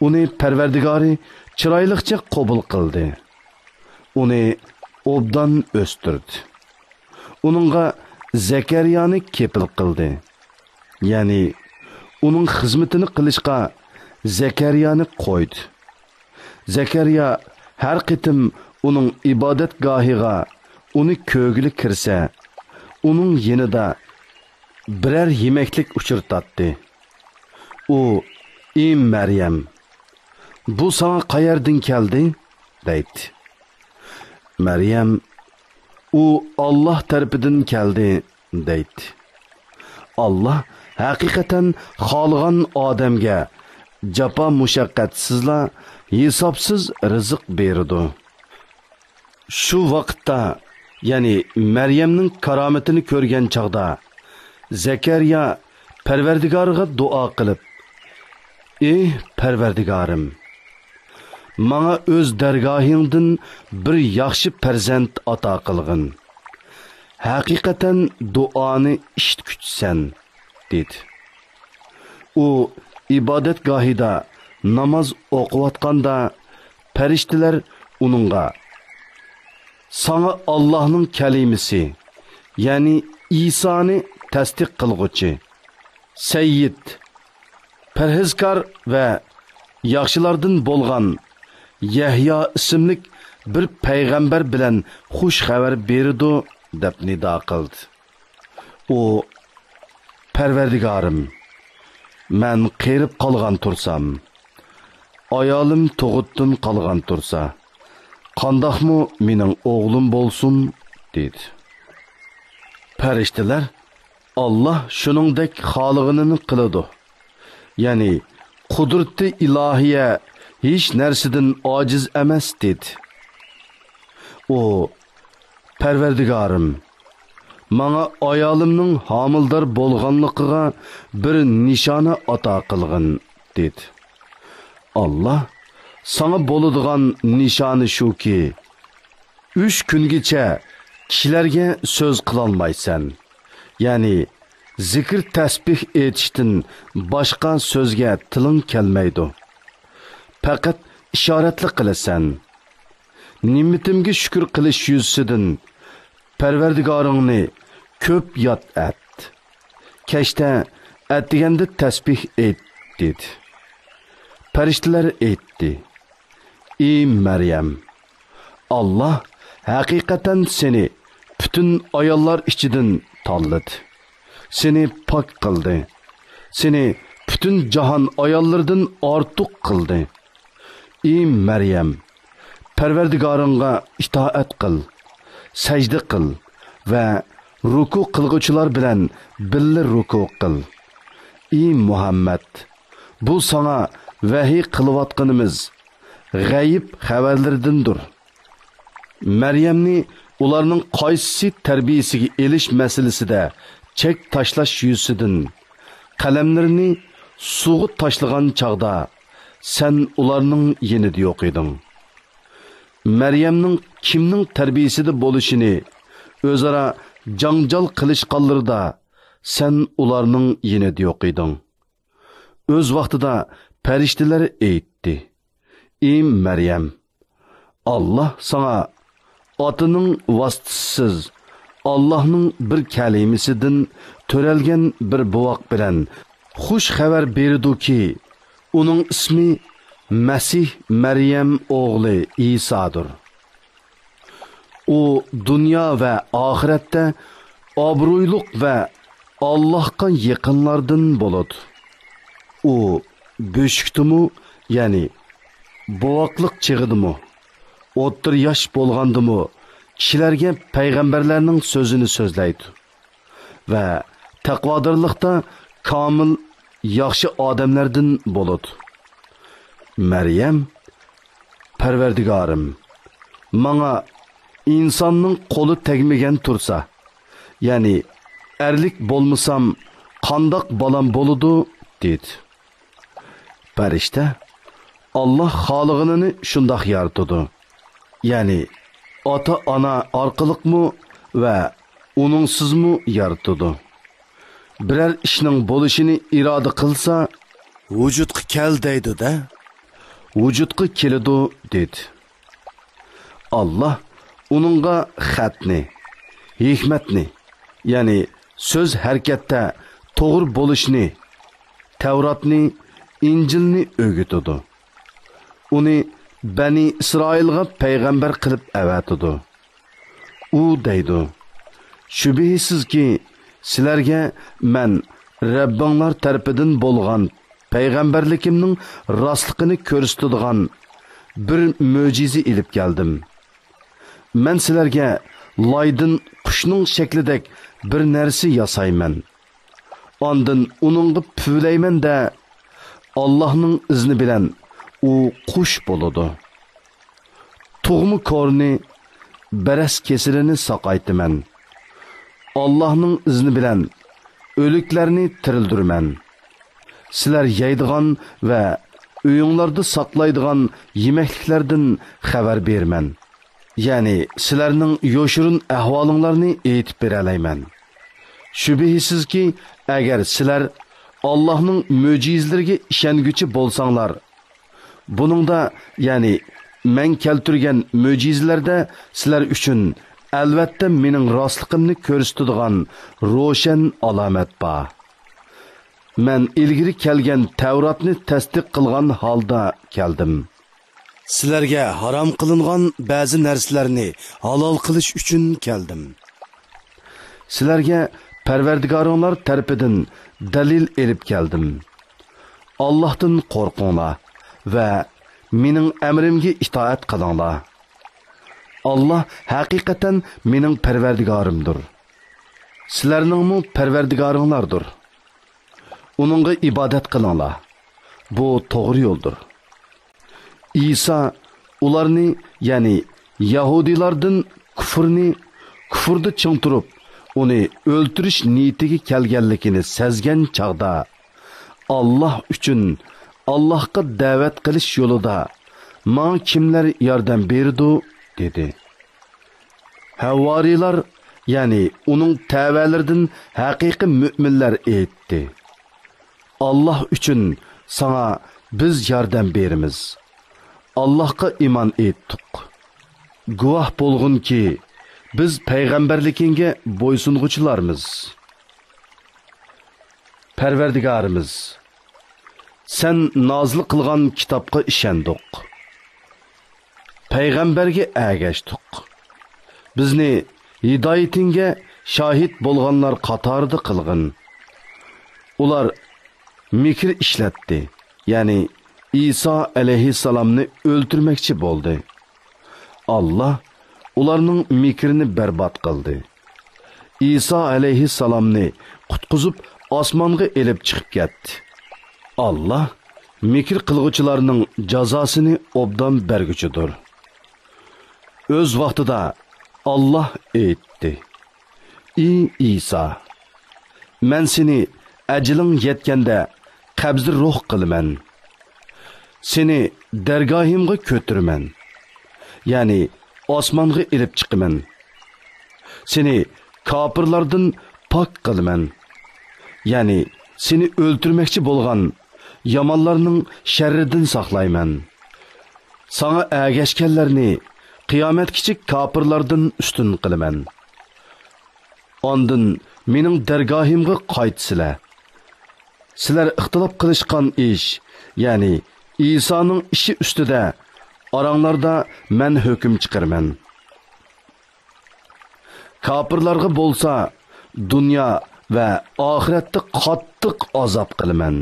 ئۇنى پەرۋەردىگارى چىرايلىقچە قوبۇل قىلدى. ئۇنى ئوبدان ئۆستۈردى. ئۇنىڭغا زەكەرىيانى كېپىل قىلدى. يەنى ئۇنىڭ خىزمىتىنى قىلىشقا زەكەرىيانى قويدى. زەكەرىيا ھەر قېتىم ئۇنىڭ ئىبادەتگاھىغا ئۇنى كۆرگىلى كىرسە، ئۇنىڭ يېنىدا بىرەر يېمەكلىك ئۇچرىتاتتى. ئۇ: ئى مەريەم، بۇ ساڭا قەيەردىن كەلدى؟ دەيتتى. مەريەم: ئۇ ئاللا تەرىپىدىن كەلدى، دەيتتى. ئاللا ھەقىقەتەن خالىغان ئادەمگە جاپا مۇشەققەتسىزلا ھېسابسىز رىزىق بېرىدۇ. شۇ ۋاقىتتا، يەنى مەريەمنىڭ كارامىتىنى كۆرگەن چاغدا، زەكەرىيا پەرۋەردىگارىغا دۇئا قىلىپ: ئى پەرۋەردىگارىم، ماڭا ئۆز دەرگاھىڭدىن بىر ياخشى پەرزەنت ئاتا قىلغىن. ھەقىقەتەن دۇئانى ئىشىتكۈچىسەن، دېدى. ئۇ ئىبادەتگاھىدا ناماز ئوقۇۋاتقاندا، پەرىشتىلەر ئۇنىڭغا: ساڭا ئاللاھنىڭ كەلىمىسى، يەنى ئىسانى تەستىق قىلغۇچى، سەييىد، پەرھىزكار ۋە ياخشىلاردىن بولغان يەھيا ئىسىملىك بىر پەيغەمبەر بىلەن خۇش خەۋەر بېرىدۇ، دەپ نىدا قىلدى. ئۇ: پەرۋەردىگارىم، مەن قېرىپ قالغان تۇرسام، ئايالىم تۇغۇتتىن قالغان تۇرسا، قانداقمۇ مېنىڭ ئوغلۇم بولسۇن؟ دېدى. پەرىشتىلەر: ئاللا شۇنىڭدەك خالىغىنىنى قىلىدۇ. يەنى قۇدرىتى ئىلاھىيە ھېچ نەرسىدىن ئاجىز ئەمەس، دېدى. ئۇ: پەرۋەردىگارىم، ماڭا ئايالىمنىڭ ھامىلىدار بولغانلىقىغا بىر نىشانە ئاتا قىلغىن، دېدى. ئاللا: ساڭا بولىدىغان نىشانە شۇكى، ئۈچ كۈنگىچە كىشىلەرگە سۆز قىلالمايسەن. يەنى زىكىر تەسبىھ ئېيتىشتىن باشقا سۆزگە تىلىڭ كەلمەيدۇ. پەقەت ئىشارەتلا قىلىسەن. نېمىتىمگە شۈكۈر قىلىش يۈزىسىدىن پەرۋەردىگارىڭنى كۆپ ياد ئەت. كەچتە، ئەتىگەندە تەسبىھ ئېيت، دېدى. پەرىشتىلەر ئېيتتى: ئى مەريەم، ئاللا ھەقىقەتەن سېنى پۈتۈن ئاياللار ئىچىدىن تاللىدى. سېنى پاك قىلدى. سېنى پۈتۈن جاھان ئاياللىرىدىن ئارتۇق قىلدى. ئى مەريەم، پەرۋەردىگارىڭغا ئىتائەت قىل، سەجدە قىل ۋە رۇكۇ قىلغۇچىلار بىلەن بىللە رۇكۇ قىل. ئى مۇھەممەد، بۇ ساڭا ۋەھىي قىلىۋاتقىنىمىز غەيىب خەۋەرلىرىدىندۇر. مەريەمنى ئۇلارنىڭ قايسىسى تەربىيىسىگە ئېلىش مەسىلىسىدە چەك تاشلاش يۈزىسىدىن قەلەملىرىنى سۇغا تاشلىغان چاغدا سەن ئۇلارنىڭ يېنىدا يوق ئىدىڭ. مەريەمنىڭ كىمنىڭ تەربىيىسىدە بولۇشىنى ئۆزئارا جاڭجال قىلىشقانلىرىدا سەن ئۇلارنىڭ يېنىدا يوق ئىدىڭ. ئۆز ۋاقتىدا پەرىشتىلەر ئېيتتى: «ئى مەريەم، ئاللاھ ساڭا ئاتىنىڭ ۋاسىتىسىز، ئاللاھنىڭ بىر كەلىمىسىدىن تۆرەلگەن بىر بوۋاق بىلەن خۇش خەۋەر بېرىدۇكى، ئۇنىڭ ئىسمى مەسىھ مەريەم ئوغلى ئىسادۇر. ئۇ دۇنيا ۋە ئاخىرەتتە ئابرۇيلۇق ۋە ئاللاھقا يېقىنلاردىن بولىدۇ. ئۇ بۆشۈكتىمۇ، يەنى بوۋاقلىق چېغىدىمۇ، ئوتتۇرا ياش بولغاندىمۇ كىشىلەرگە پەيغەمبەرلەرنىڭ سۆزىنى سۆزلەيدۇ ۋە تەقۋادارلىقتا كامىل، ياخشى ئادەملەردىن بولىدۇ.» مەريەم: «پەرۋەردىگارىم، ماڭا ئىنساننىڭ قولى تەگمىگەن تۇرسا، يەنى ئەرلىك بولمىسام، قانداق بالام بولىدۇ؟» دېدى. پەرىشتە: «ئاللاھ خالىغىنىنى شۇنداق يارىتىدۇ، يەنى ئاتا-ئانا ئارقىلىقمۇ ۋە ئۇنىڭسىزمۇ يارىتىدۇ. بىرەر ئىشنىڭ بولۇشىنى ئىرادە قىلسا، ۋۇجۇدقا كەل دەيدۇ-دە، ۋۇجۇدقا كېلىدۇ» دېدى. ئاللاھ ئۇنىڭغا خەتنى، ھېكمەتنى، يەنى سۆز ھەرىكەتتە توغرا بولۇشنى، تەۋراتنى، ئىنجىلنى ئۆگىتىدۇ. ئۇنى بەنى ئىسرائىلغا پەيغەمبەر قىلىپ ئەۋەتىدۇ. ئۇ دەيدۇ: «شۈبھىسىزكى، سىلەرگە مەن رەببىڭلار تەرىپىدىن بولغان پەيغەمبەرلىكىمنىڭ راستلىقىنى كۆرسىتىدىغان بىر مۆجىزە ئېلىپ كەلدىم. مەن سىلەرگە لايدىن قۇشنىڭ شەكلىدەك بىر نەرسە ياسايمەن. ئاندىن ئۇنىڭغا پۈۋلەيمەن-دە، ئاللاھنىڭ ئىزنى بىلەن ئۇ قۇش بولىدۇ. تۇغما كورىنى، بەرەس كېسىلىنى ساقايتىمەن. ئاللاھنىڭ ئىزنى بىلەن ئۆلۈكلەرنى تىرىلدۈرىمەن. سىلەر يەيدىغان ۋە ئۆيۈڭلاردا ساقلايدىغان يېمەكلىكلەردىن خەۋەر بېرىمەن. يەنى سىلەرنىڭ يوشۇرۇن ئەھۋالىڭلارنى ئېيتىپ بېرەلەيمەن. شۈبھىسىزكى، ئەگەر سىلەر ئاللاھنىڭ مۆجىزىلىرىگە ئىشەنگۈچى بولساڭلار، بۇنىڭدا، يەنى مەن كەلتۈرگەن مۆجىزىلەردە سىلەر ئۈچۈن ئەلۋەتتە مېنىڭ راستلىقىمنى كۆرسىتىدىغان روشەن ئالامەت بار. مەن ئىلگىرى كەلگەن تەۋراتنى تەستىق قىلغان ھالدا كەلدىم. سىلەرگە ھارام قىلىنغان بەزى نەرسىلەرنى ھالال قىلىش ئۈچۈن كەلدىم. سىلەرگە پەرۋەردىگارىڭلار تەرىپىدىن دەلىل ئېلىپ كەلدىم. ئاللاھتىن قورقۇڭلار ۋە مېنىڭ ئەمرىمگە ئىتائەت قىلىڭلار. ئاللاھ ھەقىقەتەن مېنىڭ پەرۋەردىگارىمدۇر. سىلەرنىڭمۇ پەرۋەردىگارىڭلاردۇر. ئۇنىڭغا ئىبادەت قىلىڭلار. بۇ توغرا يولدۇر. ئىسا ئۇلارنى، يەنى يەھۇدىيلاردىن كۇفرنى، كۇفردا چىڭ تۇرۇپ، ئۇنى ئۆلتۈرۈش نىيىتىگە كەلگەنلىكىنى سەزگەن چاغدا، «ئاللاھ ئۈچۈن، ئاللاھقا دەۋەت قىلىش يولىدا ماڭا كىملەر ياردەم بېرىدۇ؟» دېدى. ھەۋۋارىيلار، يەنى ئۇنىڭ تەۋەلىرىدىن ھەقىقىي مۆمىنلەر ئېيتتى: «ئاللاھ ئۈچۈن ساڭا بىز ياردەم بېرىمىز. ئاللاھقا ئىمان ئېيتتۇق. گۇۋاھ بولغىنكى، بىز پەيغەمبەرلىكىڭگە بويسۇنغۇچىلارمىز. پەرۋەردىگارىمىز، سەن نازىل قىلغان كىتابقا ئىشەندۇق. پەيغەمبەرگە ئەگەشتۇق. بىزنى ھىدايىتىڭگە شاھىت بولغانلار قاتارىدا قىلغىن.» ئۇلار مىكىر ئىشلەتتى، يەنى ئىسا ئەلەيھىسسالامنى ئۆلتۈرمەكچى بولدى. ئاللاھ ئۇلارنىڭ مىكرىنى بەربات قىلدى. ئىسا ئەلەيھىسسالامنى قۇتقۇزۇپ، ئاسمانغا ئېلىپ چىقىپ كەتتى. ئاللاھ مىكىر قىلغۇچىلارنىڭ جازاسىنى ئوبدان بەرگۈچىدۇر. ئۆز ۋاقتىدا ئاللاھ ئېيتتى: «ئى ئىسا، مەن سېنى ئەجىلىڭ يەتكەندە قەبزى روھ قىلىمەن. سېنى دەرگاھىمغا كۆتۈرىمەن، يەنى ئاسمانغا ئېلىپ چىقىمەن. سېنى كاپىرلاردىن پاك قىلىمەن. يەنى سېنى ئۆلتۈرمەكچى بولغان يامانلارنىڭ شەررىدىن ساقلايمەن. ساڭا ئەگەشكەنلەرنى قىيامەتكىچە كاپىرلاردىن ئۈستۈن قىلىمەن. ئاندىن مېنىڭ دەرگاھىمغا قايتىسىلەر. سىلەر ئىختىلاپ قىلىشقان ئىش، يەنى ئىسانىڭ ئىشى ئۈستىدە ئاراڭلاردا مەن ھۆكۈم چىقىرىمەن. كاپىرلارغا بولسا دۇنيا ۋە ئاخىرەتتە قاتتىق ئازاب قىلىمەن.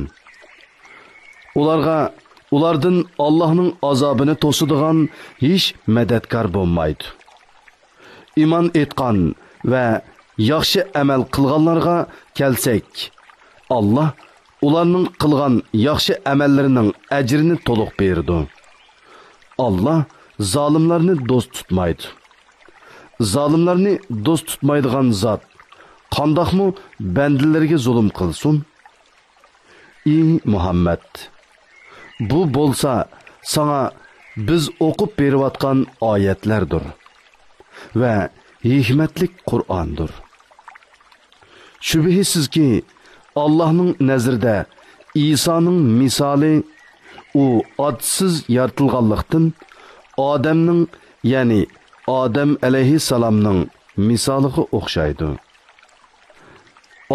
ئۇلارغا ئۇلاردىن ئاللاھنىڭ ئازابىنى توسىدىغان ھېچ مەدەتكار بولمايدۇ. ئىمان ئېيتقان ۋە ياخشى ئەمەل قىلغانلارغا كەلسەك، ئاللاھ ئۇلارنىڭ قىلغان ياخشى ئەمەللىرىنىڭ ئەجرىنى تولۇق بېرىدۇ. ئاللاھ زالىملارنى دوست تۇتمايدۇ. زالىملارنى دوست تۇتمايدىغان زات قانداقمۇ بەندىلىرىگە زۇلۇم قىلسۇن؟ ئى مۇھەممەد! بۇ بولسا ساڭا بىز ئوقۇپ بېرىۋاتقان ئايەتلەردۇر ۋە ھېكمەتلىك قۇرئاندۇر. شۈبھىسىزكى، ئاللاھنىڭ نەزىرىدە ئىسانىڭ مىسالى، ئۇ ئاتىسىز يارىتىلغانلىقتىن، ئادەمنىڭ، يەنى ئادەم ئەلەيھىسسالامنىڭ مىسالىغا ئوخشايدۇ.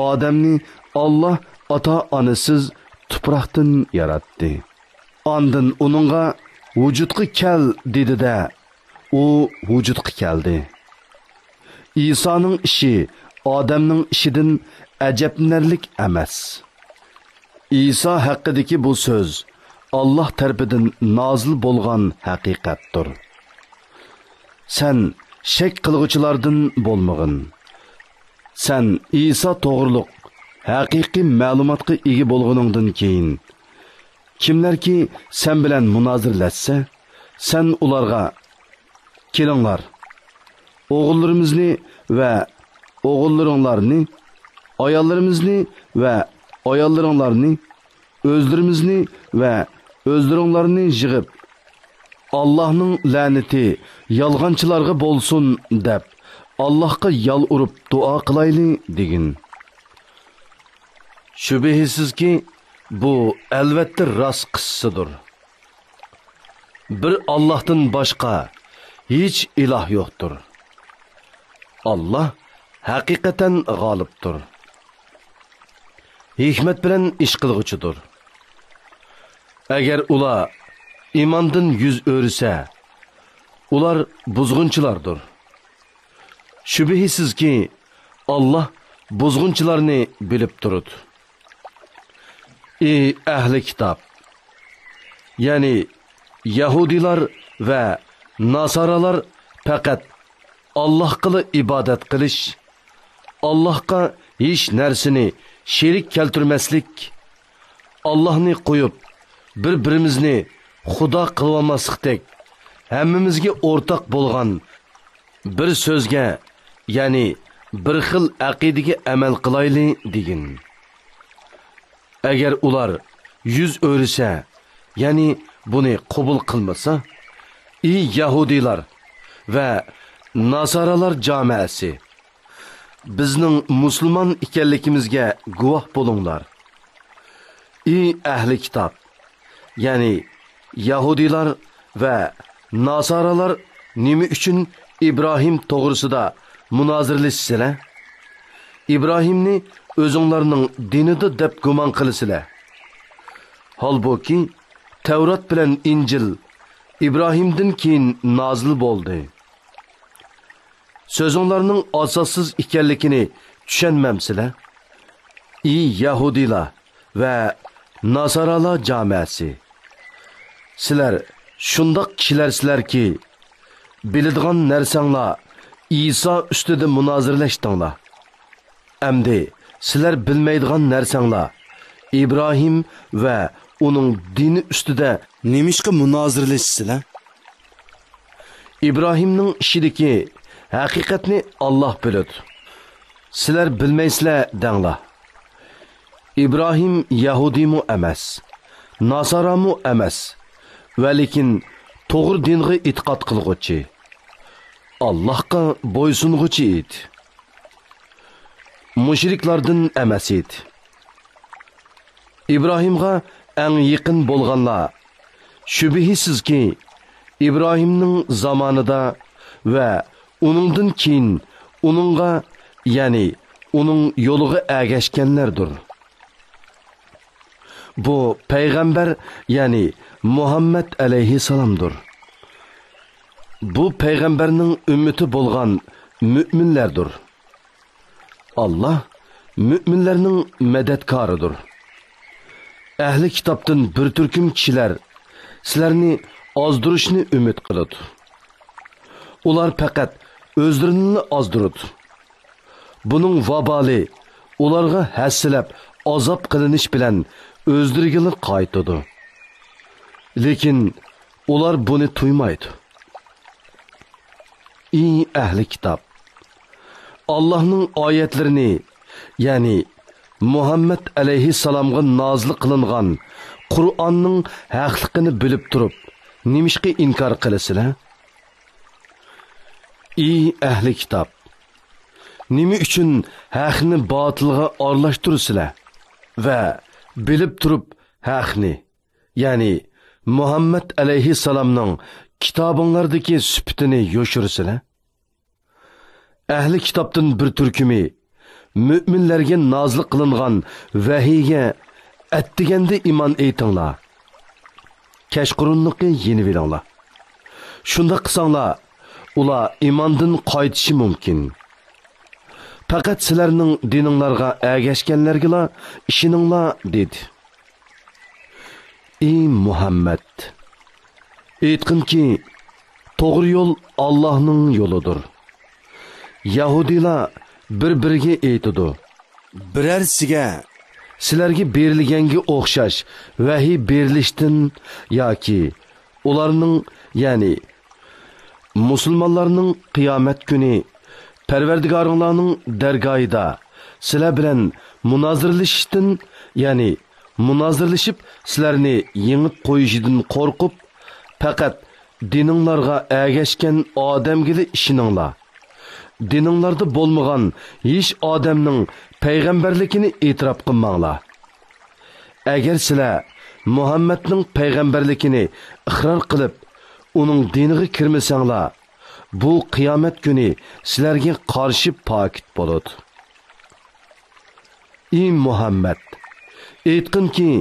ئادەمنى ئاللاھ ئاتا-ئانىسىز تۇپراقتىن ياراتتى. ئاندىن ئۇنىڭغا ۋۇجۇدقا كەل دېدى-دە، ئۇ ۋۇجۇدقا كەلدى. ئىسانىڭ ئىشى ئادەمنىڭ ئىشىدىن ئەجەبلىنەرلىك ئەمەس. ئىسا ھەققىدىكى بۇ سۆز ئاللاھ تەرىپىدىن نازىل بولغان ھەقىقەتتۇر. سەن شەك قىلغۇچىلاردىن بولمىغىن. سەن ئىسا توغرۇلۇق ھەقىقىي مەلۇماتقا ئىگە بولغىنىڭدىن كېيىن، كىملەركى سەن بىلەن مۇنازىرىلەشسە، سەن ئۇلارغا، كېلىڭلار، ئوغۇللىرىمىزنى ۋە ئوغۇللىرىڭلارنى، ئاياللىرىمىزنى ۋە ئاياللىرىڭلارنى، ئۆزلىرىمىزنى ۋە ئۆزلىرىڭلارنى يىغىپ، ئاللاھنىڭ لەنىتى يالغانچىلارغا بولسۇن دەپ، ئاللاھقا يالۋۇرۇپ دۇئا قىلايلى دېگىن. شۈبھىسىزكى، بۇ ئەلۋەتتە راست قىسسىدۇر. بىر ئاللاھتىن باشقا ھېچ ئىلاھ يوقتۇر. ئاللاھ ھەقىقەتەن غالىبتۇر. ھېكمەت بىلەن ئىش قىلغۇچىدۇر. ئەگەر ئۇلار ئىماندىن يۈز ئۆرۈسە، ئۇلار بۇزغۇنچىلاردۇر. شۈبھىسىزكى، ئاللاھ بۇزغۇنچىلارنى بىلىپ تۇرىدۇ. ئى ئەھلى كىتاب! يەنى يەھۇدىيلار ۋە ناسارالار پەقەت ئاللاھقىلا ئىبادەت قىلىش، ئاللاھقا ھېچ نەرسىنى شېرىك كەلتۈرمەسلىك، ئاللاھنى قويۇپ، بىر-بىرىمىزنى خۇدا قىلىۋالماسلىقتەك، ھەممىمىزگە ئورتاق بولغان بىر سۆزگە، يەنى بىر خىل ئەقىدىگە ئەمەل قىلايلى، دېگىن. ئەگەر ئۇلار يۈز ئۆرۈسە، يەنى بۇنى قوبۇل قىلمىسا، ئى يەھۇدىيلار ۋە ناسارالار جامائەسى! بىزنىڭ مۇسۇلمان ئىكەنلىكىمىزگە گۇۋاھ بولۇڭلار. ئى ئەھلى كىتاب! يەنى يەھۇدىيلار ۋە ناسارالار نېمە ئۈچۈن ئىبراھىم توغرىسىدا مۇنازىرىلىشىسىلەر؟ ئىبراھىمنى ئۆزۈڭلارنىڭ دىنىدا دەپ گۇمان قىلىسىلەر. ھالبۇكى، تەۋرات بىلەن ئىنجىل ئىبراھىمدىن كېيىن نازىل بولدى. سۆزۈڭلارنىڭ ئاساسسىز ئىكەنلىكىنى چۈشەنمەمسىلەر؟ ئى يەھۇدىيلار ۋە ناسارالار جامائەسى! سىلەر شۇنداق كىشىلەرسىلەركى، بىلىدىغان نەرسەڭلار ئىسا ئۈستىدە مۇنازىرىلەشتىڭلار. ئەمدى سىلەر بىلمەيدىغان نەرسەڭلار ئىبراھىم ۋە ئۇنىڭ دىنى ئۈستىدە نېمىشقا مۇنازىرىلىشىسىلەر؟ ئىبراھىمنىڭ ئىشىدىكى ھەقىقەتنى ئاللاھ بىلىدۇ. سىلەر بىلمەيسىلەر دەڭلار. ئىبراھىم يەھۇدىيمۇ ئەمەس، ناسارامۇ ئەمەس، ۋەلىكىن توغرا دىنغا ئېتىقاد قىلغۇچى، ئاللاھقا بويسۇنغۇچى ئىدى. مۇشرىكلاردىن ئەمەس ئىدى. ئىبراھىمغا ئەڭ يېقىن بولغانلار، شۈبھىسىزكى، ئىبراھىمنىڭ زامانىدا ۋە ئۇنىڭدىن كېيىن ئۇنىڭغا، يەنى ئۇنىڭ يولىغا ئەگەشكەنلەردۇر. بۇ پەيغەمبەر، يەنى مۇھەممەد ئەلەيھىسسالامدۇر. بۇ پەيغەمبەرنىڭ ئۈممىتى بولغان مۆمىنلەردۇر. ئاللا مۆمىنلەرنىڭ مەدەتكارىدۇر. ئەھلى كىتابتىن بىر تۈركۈم كىشىلەر سىلەرنى ئازدۇرۇشنى ئۈمىد قىلىدۇ. ئۇلار پەقەت ئۆزلىرىنىلا ئازدۇرىدۇ. بۇنىڭ ۋابالى ئۇلارغا ھەسسىلەپ ئازاب قىلىنىش بىلەن ئۆزلىرىگىلا قايتىدۇ. لېكىن ئۇلار بۇنى تۇيمايدۇ. ئى ئەھلى كىتاب! ئاللاھنىڭ ئايەتلىرىنى، يەنى مۇھەممەد ئەلەيھىسسالامغا نازىل قىلىنغان قۇرئاننىڭ ھەقلىقىنى بىلىپ تۇرۇپ، نېمىشقا ئىنكار قىلىسىلەر؟ ئى ئەھلى كىتاب! نېمە ئۈچۈن ھەقنى باتىلغا ئارىلاشتۇرىسىلەر؟ ۋە بىلىپ تۇرۇپ ھەقنى، يەنى مۇھەممەد ئەلەيھىسسالامنىڭ كىتابىڭلاردىكى سۈپىتىنى يوشۇرىسىلەر؟ ئەھلى كىتابتىن بىر تۈركۈمى مۆمىنلەرگە نازىل قىلىنغان ۋەھىيگە ئەتىگەندە ئىمان ئېيتىڭلار، كەچقۇرۇنلۇقى يېنىۋېلىڭلار. شۇنداق قىلساڭلار، ئۇلار ئىماندىن قايتىشى مۇمكىن. پەقەت سىلەرنىڭ دىنىڭلارغا ئەگەشكەنلەرگىلا ئىشىنىڭلار، دېدى. ئى مۇھەممەد! ئېيتقىنكى، توغرا يول ئاللاھنىڭ يولىدۇر. يەھۇدىيلار بىر-بىرىگە ئېيتىدۇ، بىرەرسىگە سىلەرگە بېرىلگەنگە ئوخشاش ۋەھىي بېرىلىشتىن ياكى ئۇلارنىڭ، يەنى مۇسۇلمانلارنىڭ قىيامەت كۈنى پەرۋەردىگارىڭلارنىڭ دەرگاھىدا سىلەر بىلەن مۇنازىرىلىشىشتىن، يەنى مۇنازىرىلىشىپ سىلەرنى يېڭىپ قويۇشىدىن قورقۇپ، پەقەت دىنىڭلارغا ئەگەشكەن ئادەمگىلا ئىشىنىڭلار. دىنىڭلاردا بولمىغان ھېچ ئادەمنىڭ پەيغەمبەرلىكىنى ئېتىراپ قىلماڭلار. ئەگەر سىلەر مۇھەممەدنىڭ پەيغەمبەرلىكىنى ئىقرار قىلىپ، ئۇنىڭ دىنىغا كىرمىسەڭلار، بۇ قىيامەت كۈنى سىلەرگە قارشى پاكىت بولىدۇ. ئى مۇھەممەد! ئېيتقىنكى،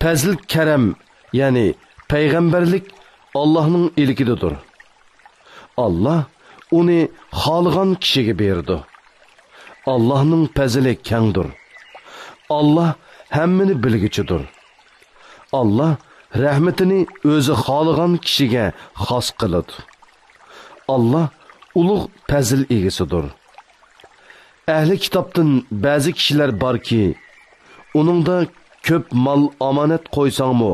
پەزىل-كەرەم، يەنى پەيغەمبەرلىك ئاللاھنىڭ ئىلكىدىدۇر. ئاللاھ ئۇنى خالىغان كىشىگە بېرىدۇ. ئاللاھنىڭ پەزىلى كەڭدۇر. ئاللاھ ھەممىنى بىلگۈچىدۇر. ئاللاھ رەھمىتىنى ئۆزى خالىغان كىشىگە خاس قىلىدۇ. ئاللاھ ئۇلۇغ پەزىل ئىگىسىدۇر. ئەھلى كىتابتىن بەزى كىشىلەر باركى، ئۇنىڭدا كۆپ مال ئامانەت قويساڭمۇ،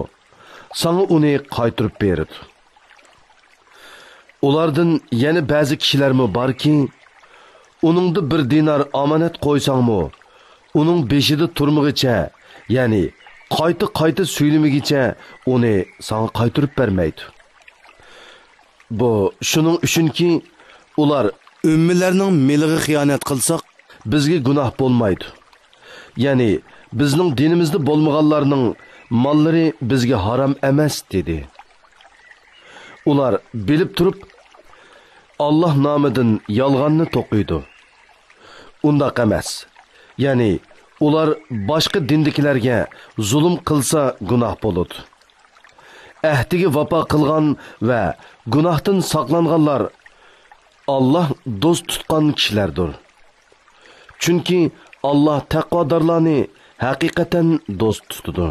ساڭا ئۇنى قايتۇرۇپ بېرىدۇ. ئۇلاردىن يەنە بەزى كىشىلەرمۇ باركى، ئۇنىڭدا بىر دىنار ئامانەت قويساڭمۇ، ئۇنىڭ بېشىدا تۇرمىغىچە، يەنى قايتا-قايتا سۈيلىمىگىچە ئۇنى ساڭا قايتۇرۇپ بەرمەيدۇ. بۇ شۇنىڭ ئۈچۈنكى، ئۇلار، ئۆممىلەرنىڭ مېلىغا خىيانەت قىلساق، بىزگە گۇناھ بولمايدۇ. يەنى بىزنىڭ دىنىمىزدا بولمىغانلارنىڭ ماللىرى بىزگە ھارام ئەمەس، دېدى. ئۇلار بىلىپ تۇرۇپ، ئاللاھ نامىدىن يالغاننى توقۇيدۇ. ئۇنداق ئەمەس. يەنى ئۇلار باشقا دىندىكىلەرگە زۇلۇم قىلسا گۇناھ بولىدۇ. ئەھدىگە ۋاپا قىلغان ۋە گۇناھتىن ساقلانغانلار ئاللاھ دوست تۇتقان كىشىلەردۇر. چۈنكى ئاللاھ تەقۋادارلارنى ھەقىقەتەن دوست تۇتىدۇ.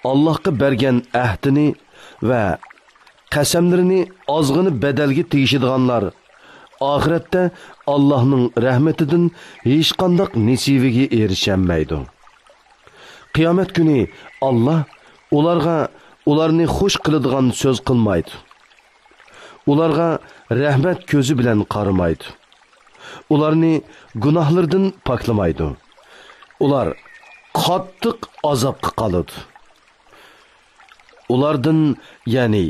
ئاللاھقا بەرگەن ئەھدىنى ۋە قەسەملىرىنى ئازغىنە بەدەلگە تېگىشىدىغانلار ئاخىرەتتە ئاللاھنىڭ رەھمىتىدىن ھېچقانداق نېسىۋىگە ئېرىشەلمەيدۇ. قىيامەت كۈنى ئاللاھ ئۇلارغا ئۇلارنى خۇش قىلىدىغان سۆز قىلمايدۇ. ئۇلارغا رەھمەت كۆزى بىلەن قارىمايدۇ. ئۇلارنى گۇناھلىرىدىن پاكلىمايدۇ. ئۇلار قاتتىق ئازابقا قالىدۇ. ئۇلاردىن، يەنى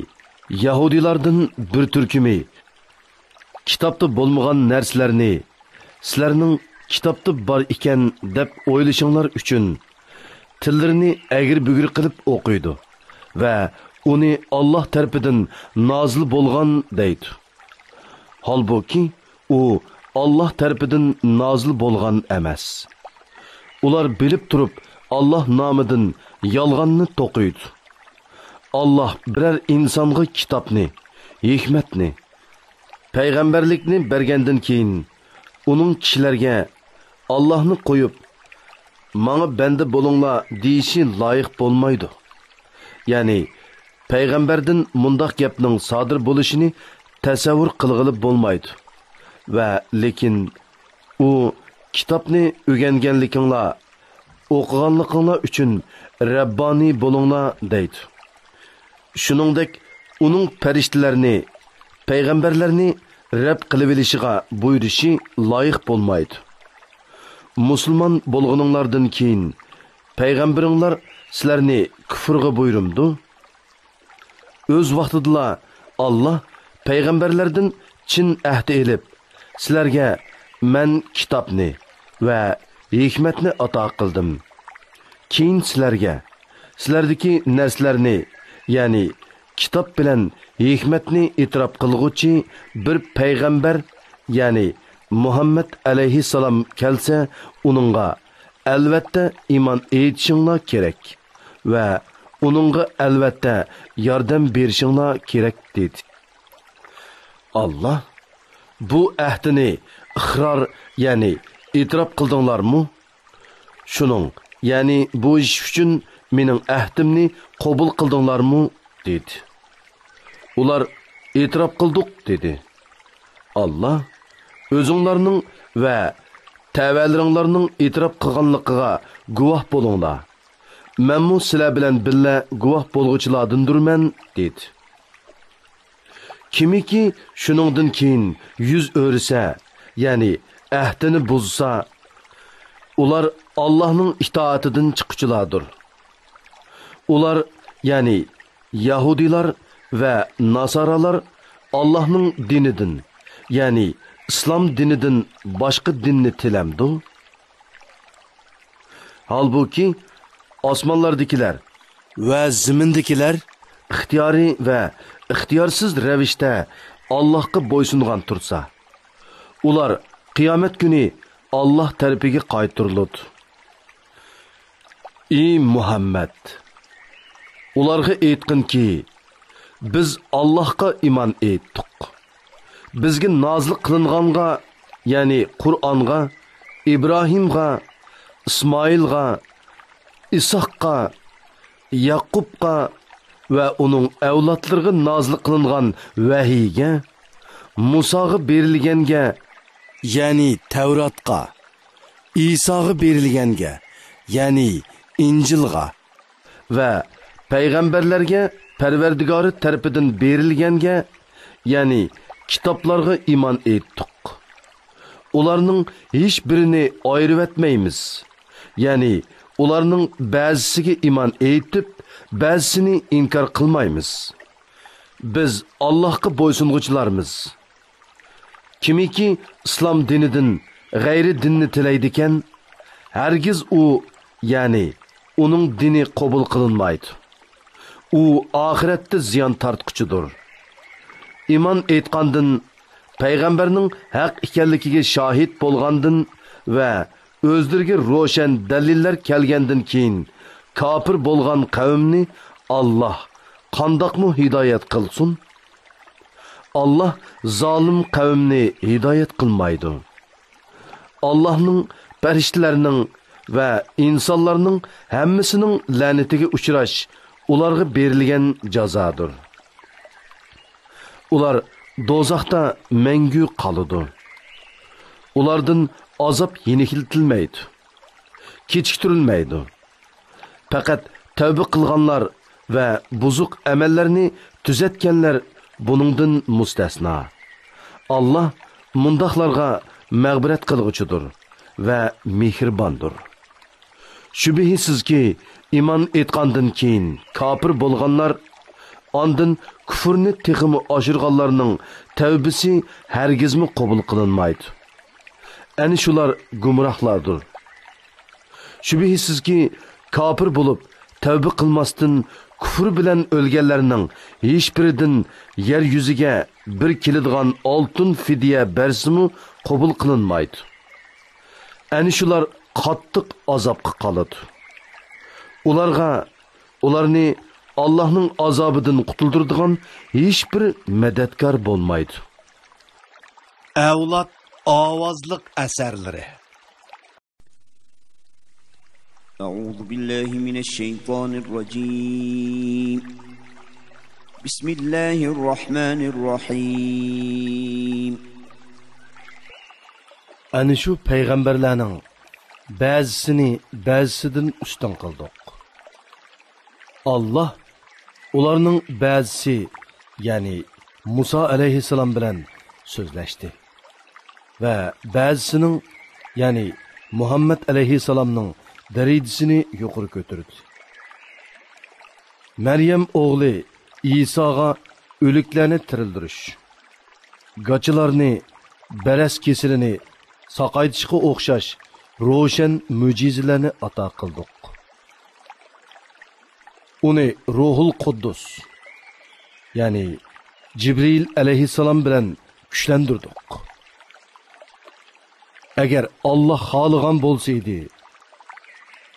يەھۇدىيلاردىن بىر تۈركۈمى كىتابتا بولمىغان نەرسىلەرنى سىلەرنىڭ كىتابتا بار ئىكەن دەپ ئويلىشىڭلار ئۈچۈن، تىللىرىنى ئەگرى-بۈگرى قىلىپ ئوقۇيدۇ ۋە ئۇنى ئاللاھ تەرىپىدىن نازىل بولغان دەيدۇ. ھالبۇكى، ئۇ ئاللاھ تەرىپىدىن نازىل بولغان ئەمەس. ئۇلار بىلىپ تۇرۇپ ئاللاھ نامىدىن يالغاننى توقۇيدۇ. ئاللاھ بىرەر ئىنسانغا كىتابنى، ھېكمەتنى، پەيغەمبەرلىكنى بەرگەندىن كېيىن، ئۇنىڭ كىشىلەرگە ئاللاھنى قويۇپ، «ماڭا بەندە بولۇڭلار» دېيىشى لايىق بولمايدۇ. يەنى، پەيغەمبەردىن مۇنداق گەپنىڭ سادىر بولۇشىنى تەسەۋۋۇر قىلغىلى بولمايدۇ. ۋە لېكىن ئۇ، «كىتابنى ئۆگەنگەنلىكىڭلار، ئوقۇغانلىقىڭلار ئۈچۈن رەببانىي بولۇڭلار» دەيدۇ. شۇنىڭدەك ئۇنىڭ پەرىشتىلەرنى، پەيغەمبەرلەرنى رەب قىلىۋېلىشىغا بۇيرۇشى لايىق بولمايدۇ. مۇسۇلمان بولغىنىڭلاردىن كېيىن پەيغەمبىرىڭلار سىلەرنى كۇفرغا بۇيرۇمدۇ؟ ئۆز ۋاقتىدىلا ئاللاھ پەيغەمبەرلەردىن چىن ئەھدى ئېلىپ، سىلەرگە مەن كىتابنى ۋە ھېكمەتنى ئاتا قىلدىم. كېيىن سىلەرگە، سىلەردىكى نەرسىلەرنى، يەنى كىتاب بىلەن ھېكمەتنى ئېتىراپ قىلغۇچى بىر پەيغەمبەر، يەنى مۇھەممەد ئەلەيھىسسالام كەلسە، ئۇنىڭغا ئەلۋەتتە ئىمان ئېيتىشىڭلار كېرەك ۋە ئۇنىڭغا ئەلۋەتتە ياردەم بېرىشىڭلار كېرەك، دېدى. ئاللاھ، بۇ ئەھدىنى ئىقرار، يەنى ئېتىراپ قىلدىڭلارمۇ؟ شۇنىڭ، يەنى بۇ ئىش ئۈچۈن مېنىڭ ئەھدىمنى قوبۇل قىلدىڭلارمۇ؟ دېدى. ئۇلار، ئېتىراپ قىلدۇق، دېدى. ئاللاھ، ئۆزۈڭلارنىڭ ۋە تەۋەلىرىڭلارنىڭ ئېتىراپ قىلغانلىقىغا گۇۋاھ بولۇڭلار. مەنمۇ سىلەر بىلەن بىللە گۇۋاھ بولغۇچىلاردىندۇرمەن، دېدى. كىمكى شۇنىڭدىن كېيىن يۈز ئۆرۈسە، يەنى ئەھدىنى بۇزسا، ئۇلار ئاللاھنىڭ ئىتائىتىدىن چىققۇچىلاردۇر. ئۇلار، يەنى يەھۇدىيلار ۋە ناسارالار ئاللاھنىڭ دىنىدىن، يەنى ئىسلام دىنىدىن باشقا دىننى تىلەمدۇ؟ ھالبۇكى، ئاسمانلاردىكىلەر ۋە زېمىندىكىلەر ئىختىيارىي ۋە ئىختىيارسىز رەۋىشتە ئاللاھقا بويسۇنغان تۇرسا، ئۇلار قىيامەت كۈنى ئاللاھ تەرىپىگە قايتۇرۇلىدۇ. ئى مۇھەممەد! ئۇلارغا ئېيتقىنكى، بىز ئاللاھقا ئىمان ئېيتتۇق. بىزگە نازىل قىلىنغانغا، يەنى قۇرئانغا، ئىبراھىمغا، ئىسمائىلغا، ئىسھاققا، يەقۇبقا ۋە ئۇنىڭ ئەۋلادلىرىغا نازىل قىلىنغان ۋەھىيگە، مۇساغا بېرىلگەنگە، يەنى تەۋراتقا، ئىساغا بېرىلگەنگە، يەنى ئىنجىلغا، ۋە پەيغەمبەرلەرگە پەرۋەردىگارى تەرىپىدىن بېرىلگەنگە، يەنى كىتابلارغا ئىمان ئېيتتۇق. ئۇلارنىڭ ھېچبىرىنى ئايرىۋەتمەيمىز. يەنى ئۇلارنىڭ بەزىسىگە ئىمان ئېيتىپ، بەزىسىنى ئىنكار قىلمايمىز. بىز ئاللاھقا بويسۇنغۇچىلارمىز. كىمكى ئىسلام دىنىدىن غەيرىي دىننى تىلەيدىكەن، ھەرگىز ئۇ، يەنى ئۇنىڭ دىنى قوبۇل قىلىنمايدۇ. ئۇ ئاخىرەتتە زىيان تارتقۇچىدۇر. ئىمان ئېيتقاندىن، پەيغەمبەرنىڭ ھەق ئىكەنلىكىگە شاھىت بولغاندىن ۋە ئۆزلىرىگە روشەن دەلىللەر كەلگەندىن كېيىن كاپىر بولغان قەۋمنى ئاللاھ قانداقمۇ ھىدايەت قىلسۇن؟ ئاللاھ زالىم قەۋمنى ھىدايەت قىلمايدۇ. ئاللاھنىڭ، پەرىشتىلەرنىڭ ۋە ئىنسانلارنىڭ ھەممىسىنىڭ لەنىتىگە ئۇچراش ئۇلارغا بېرىلگەن جازادۇر. ئۇلار دوزاختا مەڭگۈ قالىدۇ. ئۇلاردىن ئازاب يېنىكلىتىلمەيدۇ، كېچىكتۈرۈلمەيدۇ. پەقەت تەۋبە قىلغانلار ۋە بۇزۇق ئەمەللەرنى تۈزەتكەنلەر بۇنىڭدىن مۇستەسنا. ئاللاھ مۇنداقلارغا مەغپىرەت قىلغۇچىدۇر ۋە مېھرىباندۇر. شۈبھىسىزكى، ئىمان ئېيتقاندىن كېيىن كاپىر بولغانلار، ئاندىن كۇفرنى تېخىمۇ ئاشۇرغانلارنىڭ تەۋبىسى ھەرگىزمۇ قوبۇل قىلىنمايدۇ. ئەنە شۇلار گۇمراھلاردۇر. شۈبھىسىزكى، كاپىر بولۇپ، تەۋبە قىلماستىن كۇفر بىلەن ئۆلگەنلەرنىڭ ھېچبىرىدىن يەر يۈزىگە بىر كېلىدىغان ئالتۇن فىدىيە بەرسىمۇ قوبۇل قىلىنمايدۇ. ئەنە شۇلار قاتتىق ئازابقا قالىدۇ. ئۇلارغا، ئۇلارنى ئاللاھنىڭ ئازابىدىن قۇتۇلدۇرىدىغان ھېچبىر مەدەتكار بولمايدۇ. ئەۋلاد ئاۋازلىق ئەسەرلىرى. أعوذ بالله من الشيطان الرجيم. بسم الله الرحمن الرحيم. ئەنە شۇ پەيغەمبەرلەرنىڭ بەزىسىنى بەزىسىدىن ئۈستۈن قىلدۇق. ئاللاھ ئۇلارنىڭ بەزىسى، يەنى مۇسا ئەلەيھىسسالام بىلەن سۆزلەشتى ۋە بەزىسىنىڭ، يەنى مۇھەممەد ئەلەيھىسسالامنىڭ دەرىجىسىنى يۇقىرى كۆتۈردى. مەريەم ئوغلى ئىساغا ئۆلۈكلەرنى تىرىلدۈرۈش، گاچىلارنى، بەرەس كېسىلىنى ساقايتىشقا ئوخشاش روشەن مۆجىزىلەرنى ئاتا قىلدۇق. ئۇنى روھۇل قۇددۇس، يەنى جىبرىئىل ئەلەيھىسسالام بىلەن كۈچلەندۈردۇق. ئەگەر ئاللاھ خالىغان بولسا ئىدى،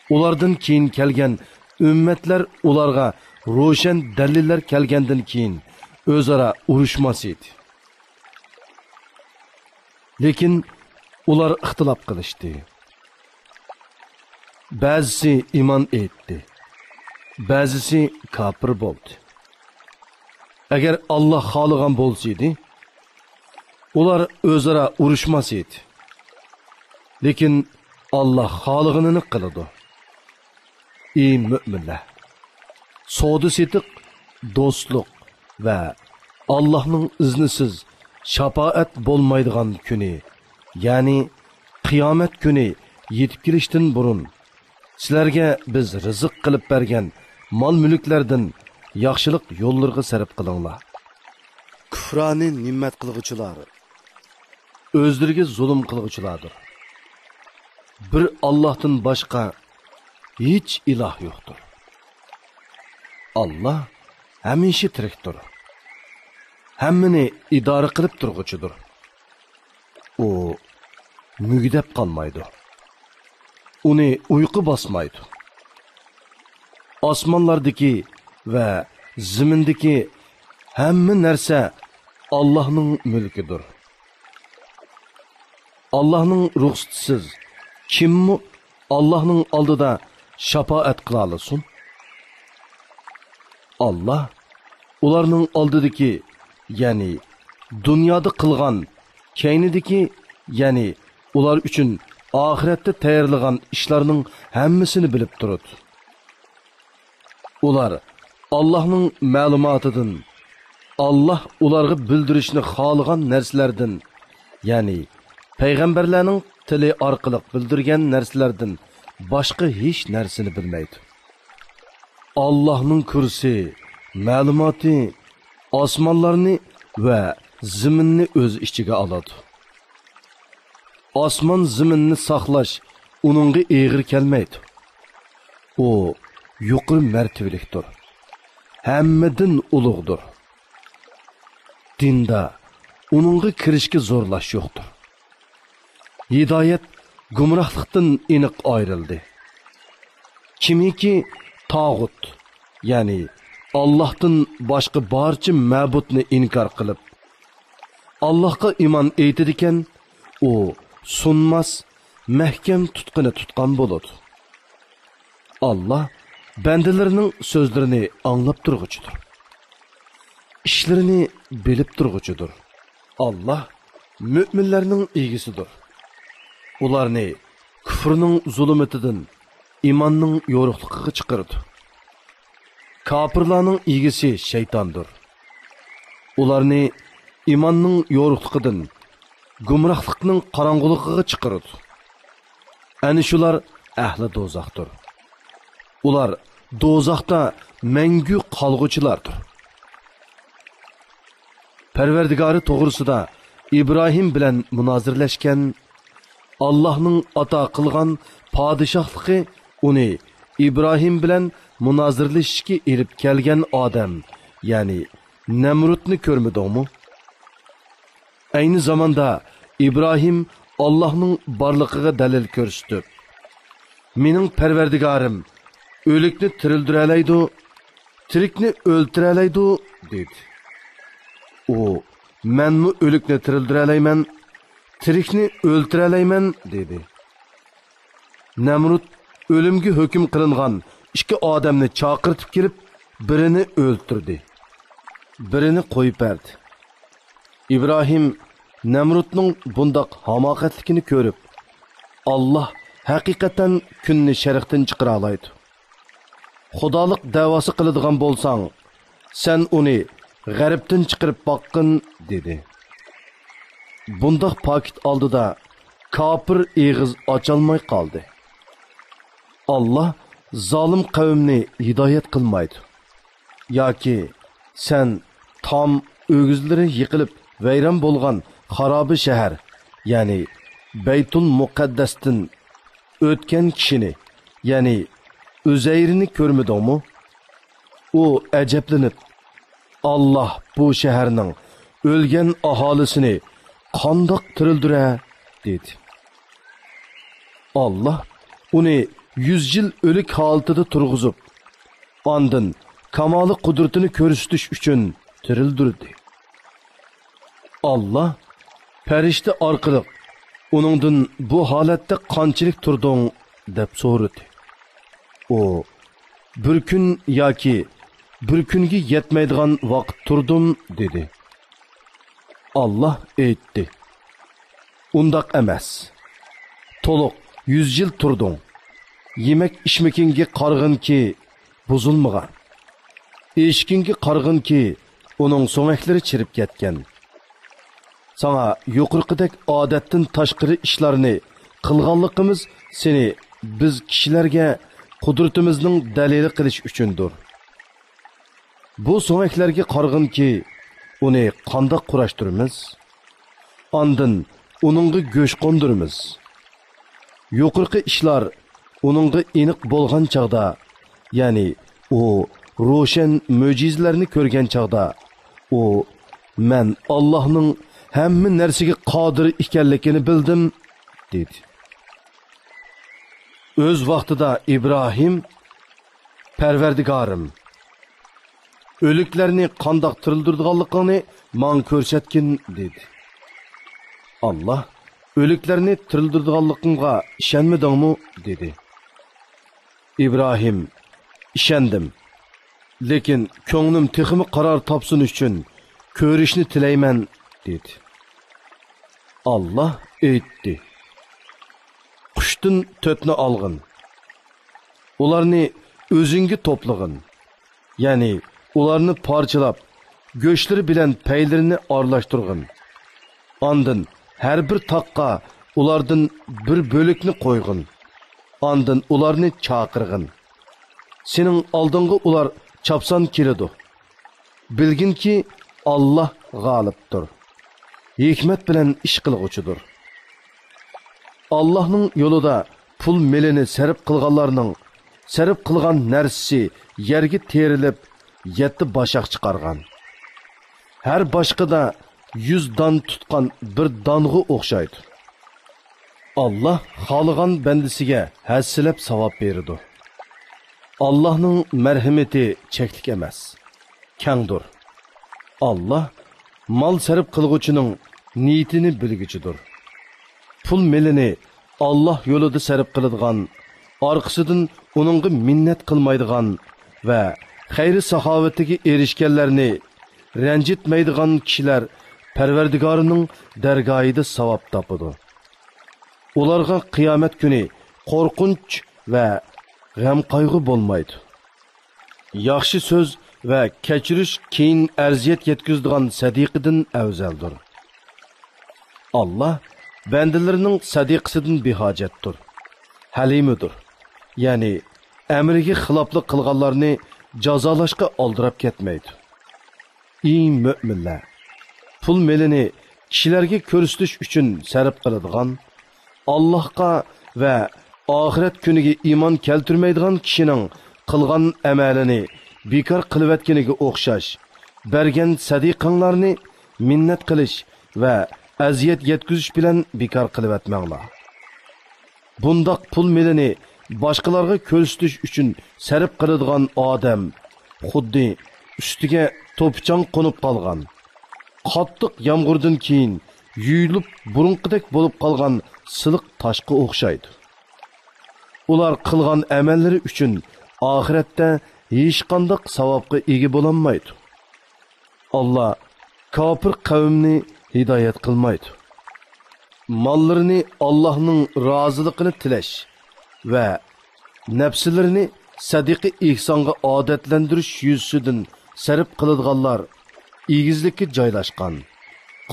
ئۇلاردىن كېيىن كەلگەن ئۈممەتلەر ئۇلارغا روشەن دەلىللەر كەلگەندىن كېيىن ئۆزئارا ئۇرۇشماس ئىدى. لېكىن ئۇلار ئىختىلاپ قىلىشتى. بەزىسى ئىمان ئېيتتى، بەزىسى كاپىر بولدى. ئەگەر ئاللاھ خالىغان بولسا ئىدى، ئۇلار ئۆزئارا ئۇرۇشماس ئىدى. لېكىن ئاللاھ خالىغىنىنى قىلىدۇ. ئى مۆمىنلەر! سودا-سېتىق، دوستلۇق ۋە ئاللاھنىڭ ئىزنىسىز شاپائەت بولمايدىغان كۈنى، يەنى قىيامەت كۈنى يېتىپ كېلىشتىن بۇرۇن، سىلەرگە بىز رىزىق قىلىپ بەرگەن مال-مۈلۈكلەردىن ياخشىلىق يوللىرىغا سەرپ قىلىڭلار. كۇفرانى نېمەت قىلغۇچىلار ئۆزلىرىگە زۇلۇم قىلغۇچىلاردۇر. بىر ئاللاھتىن باشقا ھېچ ئىلاھ يوقتۇر. ئاللاھ ھەمىشە تىرىكتۇر. ھەممىنى ئىدارە قىلىپ تۇرغۇچىدۇر. ئۇ مۈگدەپ قالمايدۇ. ئۇنى ئۇيقۇ باسمايدۇ. ئاسمانلاردىكى ۋە زېمىندىكى ھەممە نەرسە ئاللاھنىڭ مۈلكىدۇر. ئاللاھنىڭ رۇخسىتىسىز كىممۇ ئاللاھنىڭ ئالدىدا شاپائەت قىلالىسۇن؟ ئاللاھ ئۇلارنىڭ ئالدىدىكى، يەنى دۇنيادا قىلغان، كەينىدىكى، يەنى ئۇلار ئۈچۈن ئاخىرەتتە تەييارلىغان ئىشلارنىڭ ھەممىسىنى بىلىپ تۇرىدۇ. ئۇلار ئاللاھنىڭ مەلۇماتىدىن، ئاللاھ ئۇلارغا بىلدۈرۈشنى خالىغان نەرسىلەردىن، يەنى پەيغەمبەرلەرنىڭ تىلى ئارقىلىق بىلدۈرگەن نەرسىلەردىن باشقا ھېچ نەرسىنى بىلمەيدۇ. ئاللاھنىڭ كۇرسى، مەلۇماتى ئاسمانلارنى ۋە زېمىننى ئۆز ئىچىگە ئالىدۇ. ئاسمان زېمىننى ساقلاش ئۇنىڭغا ئېغىر كەلمەيدۇ. ئۇ يۇقىرى مەرتىۋىلىكتۇر، ھەممىدىن ئۇلۇغدۇر. دىندا ئۇنىڭغا كىرىشكە زورلاش يوقتۇر. ھىدايەت گۇمراھلىقتىن ئېنىق ئايرىلدى. كىمكى تاغۇت، يەنى ئاللاھتىن باشقا بارچە مەبۇدنى ئىنكار قىلىپ، ئاللاھقا ئىمان ئېيتىدىكەن، ئۇ سۇنماس، مەھكەم تۇتقىنى تۇتقان بولىدۇ. ئاللاھ بەندىلىرىنىڭ سۆزلىرىنى ئاڭلاپ تۇرغۇچىدۇر. ئىشلىرىنى بىلىپ تۇرغۇچىدۇر. ئاللاھ مۆمىنلەرنىڭ ئىگىسىدۇر. ئۇلارنى كۇفرنىڭ زۇلۇمىتىدىن ئىماننىڭ يورۇقلۇقىغا چىقىرىدۇ. كاپىرلارنىڭ ئىگىسى شەيتاندۇر. ئۇلارنى ئىماننىڭ يورۇقلۇقىدىن گۇمراھلىقنىڭ قاراڭغۇلۇقىغا چىقىرىدۇ. ئەنە شۇلار ئەھلى دوزاختۇر. ئۇلار دوزاختا مەڭگۈ قالغۇچىلاردۇر. پەرۋەردىگارى توغرىسىدا ئىبراھىم بىلەن مۇنازىرىلەشكەن، ئاللاھنىڭ ئاتا قىلغان پادىشاھلىقى ئۇنى ئىبراھىم بىلەن مۇنازىرىلىشىشكە ئېلىپ كەلگەن ئادەم، يەنى نەمرۇتنى كۆرمىدىڭمۇ؟ ئەينى زاماندا ئىبراھىم ئاللاھنىڭ بارلىقىغا دەلىل كۆرسىتىپ، «مېنىڭ پەرۋەردىگارىم ئۆلۈكنى تىرىلدۈرەلەيدۇ، تىرىكنى ئۆلتۈرەلەيدۇ» دېدى. ئۇ، «مەنمۇ ئۆلۈكنى تىرىلدۈرەلەيمەن، تىرىكنى ئۆلتۈرەلەيمەن» دېدى. نەمرۇت ئۆلۈمگە ھۆكۈم قىلىنغان ئىككى ئادەمنى چاقىرتىپ كېلىپ، بىرىنى ئۆلتۈردى، بىرىنى قويۇپ بەردى. ئىبراھىم نەمرۇتنىڭ بۇنداق ھاماقەتلىكىنى كۆرۈپ، «ئاللاھ ھەقىقەتەن كۈننى شەرقتىن چىقىرالايدۇ. خۇدالىق دەۋاسى قىلىدىغان بولساڭ، سەن ئۇنى غەربتىن چىقىرىپ باققىن» دېدى. بۇنداق پاكىت ئالدىدا كاپىر ئېغىز ئاچالماي قالدى. ئاللاھ زالىم قەۋمنى ھىدايەت قىلمايدۇ. ياكى سەن تام ئۆگزىلىرى يىقىلىپ ۋەيران بولغان خارابە شەھەر، يەنى بەيتۇل مۇقەددەستىن ئۆتكەن كىشىنى، يەنى ئۈزەيرنى كۆرمىدىڭمۇ؟ ئۇ ئەجەبلىنىپ، «ئاللاھ بۇ شەھەرنىڭ ئۆلگەن ئاھالىسىنى قانداق تىرىلدۈرە؟» دېدى. ئاللاھ ئۇنى يۈز يىل ئۆلۈك ھالىتىدە تۇرغۇزۇپ، ئاندىن كامالى قۇدرىتىنى كۆرسىتىش ئۈچۈن تىرىلدۈردى. ئاللاھ پەرىشتە ئارقىلىق ئۇنىڭدىن «بۇ ھالەتتە قانچىلىك تۇردۇڭ؟» دەپ سورىدى. ئۇ، «بىر كۈن ياكى بىر كۈنگە يەتمەيدىغان ۋاقىت تۇردۇم» دېدى. ئاللاھ ئېيتتى، «ئۇنداق ئەمەس. تولۇق يۈز يىل تۇردۇڭ. يېمەك ئىچمىكىڭگە قارىغىنكى بۇزۇلمىغان. ئېشىكىڭگە قارىغىنكى ئۇنىڭ سۆڭەكلىرى چىرىپ كەتكەن. ساڭا يۇقىرىقىدەك ئادەتتىن تاشقىرى ئىشلارنى قىلغانلىقىمىز سېنى بىز كىشىلەرگە قۇدرىتىمىزنىڭ دەلىلى قىلىش ئۈچۈندۇر. بۇ سۆڭەكلەرگە قارىغىنكى، ئۇنى قانداق قۇراشتۇرىمىز؟ ئاندىن ئۇنىڭغا گۆش قوندۇرىمىز. يۇقىرىقى ئىشلار ئۇنىڭغا ئېنىق بولغان چاغدا، يەنى ئۇ روشەن مۆجىزىلەرنى كۆرگەن چاغدا، ئۇ، مەن ئاللاھنىڭ ھەممە نەرسىگە قادىر ئىكەنلىكىنى بىلدىم» دېدى. ئۆز ۋاقتىدا ئىبراھىم، «پەرۋەردىگارىم، ئۆلۈكلەرنى قانداق تىرىلدۈرىدىغانلىقىڭنى ماڭا كۆرسەتكىن» دېدى. ئاللاھ، «ئۆلۈكلەرنى تىرىلدۈرىدىغانلىقىمغا ئىشەنمىدىڭمۇ؟» دېدى. ئىبراھىم، «ئىشەندىم. لېكىن كۆڭلۈم تېخىمۇ قارار تاپسۇن ئۈچۈن كۆرۈشنى تىلەيمەن» دېدى. ئاللاھ ئېيتتى، «قۇشتىن تۆتنى ئالغىن. ئۇلارنى ئۆزۈڭگە توپلىغىن. يەنى ئۇلارنى پارچىلاپ، گۆشلىرى بىلەن پەيلىرىنى ئارىلاشتۇرغىن. ئاندىن ھەر بىر تاغقا ئۇلاردىن بىر بۆلەكنى قويغىن. ئاندىن ئۇلارنى چاقىرغىن. سېنىڭ ئالدىڭغا ئۇلار چاپسان كېلىدۇ. بىلگىنكى، ئاللاھ غالىبتۇر، ھېكمەت بىلەن ئىش قىلغۇچىدۇر.» ئاللاھنىڭ يولىدا پۇل مېلىنى سەرپ قىلغانلارنىڭ سەرپ قىلغان نەرسىسى يەرگە تېرىلىپ، يەتتە باشاق چىقارغان، ھەر باشىقىدا يۈز دان تۇتقان بىر دانغا ئوخشايدۇ. ئاللاھ خالىغان بەندىسىگە ھەسسىلەپ ساۋاب بېرىدۇ. ئاللاھنىڭ مەرھىمىتى چەكلىك ئەمەس، كەڭدۇر. ئاللاھ مال سەرپ قىلغۇچىنىڭ نىيىتىنى بىلگۈچىدۇر. پۇل مېلىنى ئاللاھ يولىدا سەرپ قىلىدىغان، ئارقىسىدىن ئۇنىڭغا مىننەت قىلمايدىغان ۋە خەير-ساخاۋىتىگە ئېرىشكەنلەرنى رەنجىتمەيدىغان كىشىلەر پەرۋەردىگارىنىڭ دەرگاھىدا ساۋاب تاپىدۇ. ئۇلارغا قىيامەت كۈنى قورقۇنچ ۋە غەم-قايغۇ بولمايدۇ. ياخشى سۆز ۋە كەچۈرۈش كېيىن ئەزىيەت يەتكۈزىدىغان سەدىقىدىن ئەۋزەلدۇر. ئاللاھ بەندىلىرىنىڭ سەدىقىسىدىن بىھاجەتتۇر، ھەلىمىدۇر. يەنى ئەمرىگە خىلاپلىق قىلغانلارنى جازالاشقا ئالدىراپ كەتمەيدۇ. ئى مۆمىنلەر! پۇل مېلىنى كىشىلەرگە كۆرسىتىش ئۈچۈن سەرپ قىلىدىغان، ئاللاھقا ۋە ئاخىرەت كۈنىگە ئىمان كەلتۈرمەيدىغان كىشىنىڭ قىلغان ئەمەلىنى بىكار قىلىۋەتكىنىگە ئوخشاش، بەرگەن سەدىقەڭلارنى مىننەت قىلىش ۋە ئەزىيەت يەتكۈزۈش بىلەن بىكار قىلىۋەتمەڭلار. بۇنداق پۇل مېلىنى باشقىلارغا كۆرسىتىش ئۈچۈن سەرپ قىلىدىغان ئادەم خۇددى ئۈستىگە توپا-چاڭ قونۇپ قالغان، قاتتىق يامغۇردىن كېيىن يۇيۇلۇپ بۇرۇنقىدەك بولۇپ قالغان سىلىق تاشقا ئوخشايدۇ. ئۇلار قىلغان ئەمەللىرى ئۈچۈن ئاخىرەتتە ھېچقانداق ساۋابقا ئىگە بولالمايدۇ. ئاللا كاپىر قەۋمنى ھىدايەت قىلمايدۇ. ماللىرىنى ئاللانىڭ رازىلىقىنى تىلەش ۋە نەپسىلىرىنى سەدىقە ئېھسانغا ئادەتلەندۈرۈش يۈزىسىدىن سەرپ قىلىدىغانلار ئېگىزلىككە جايلاشقان،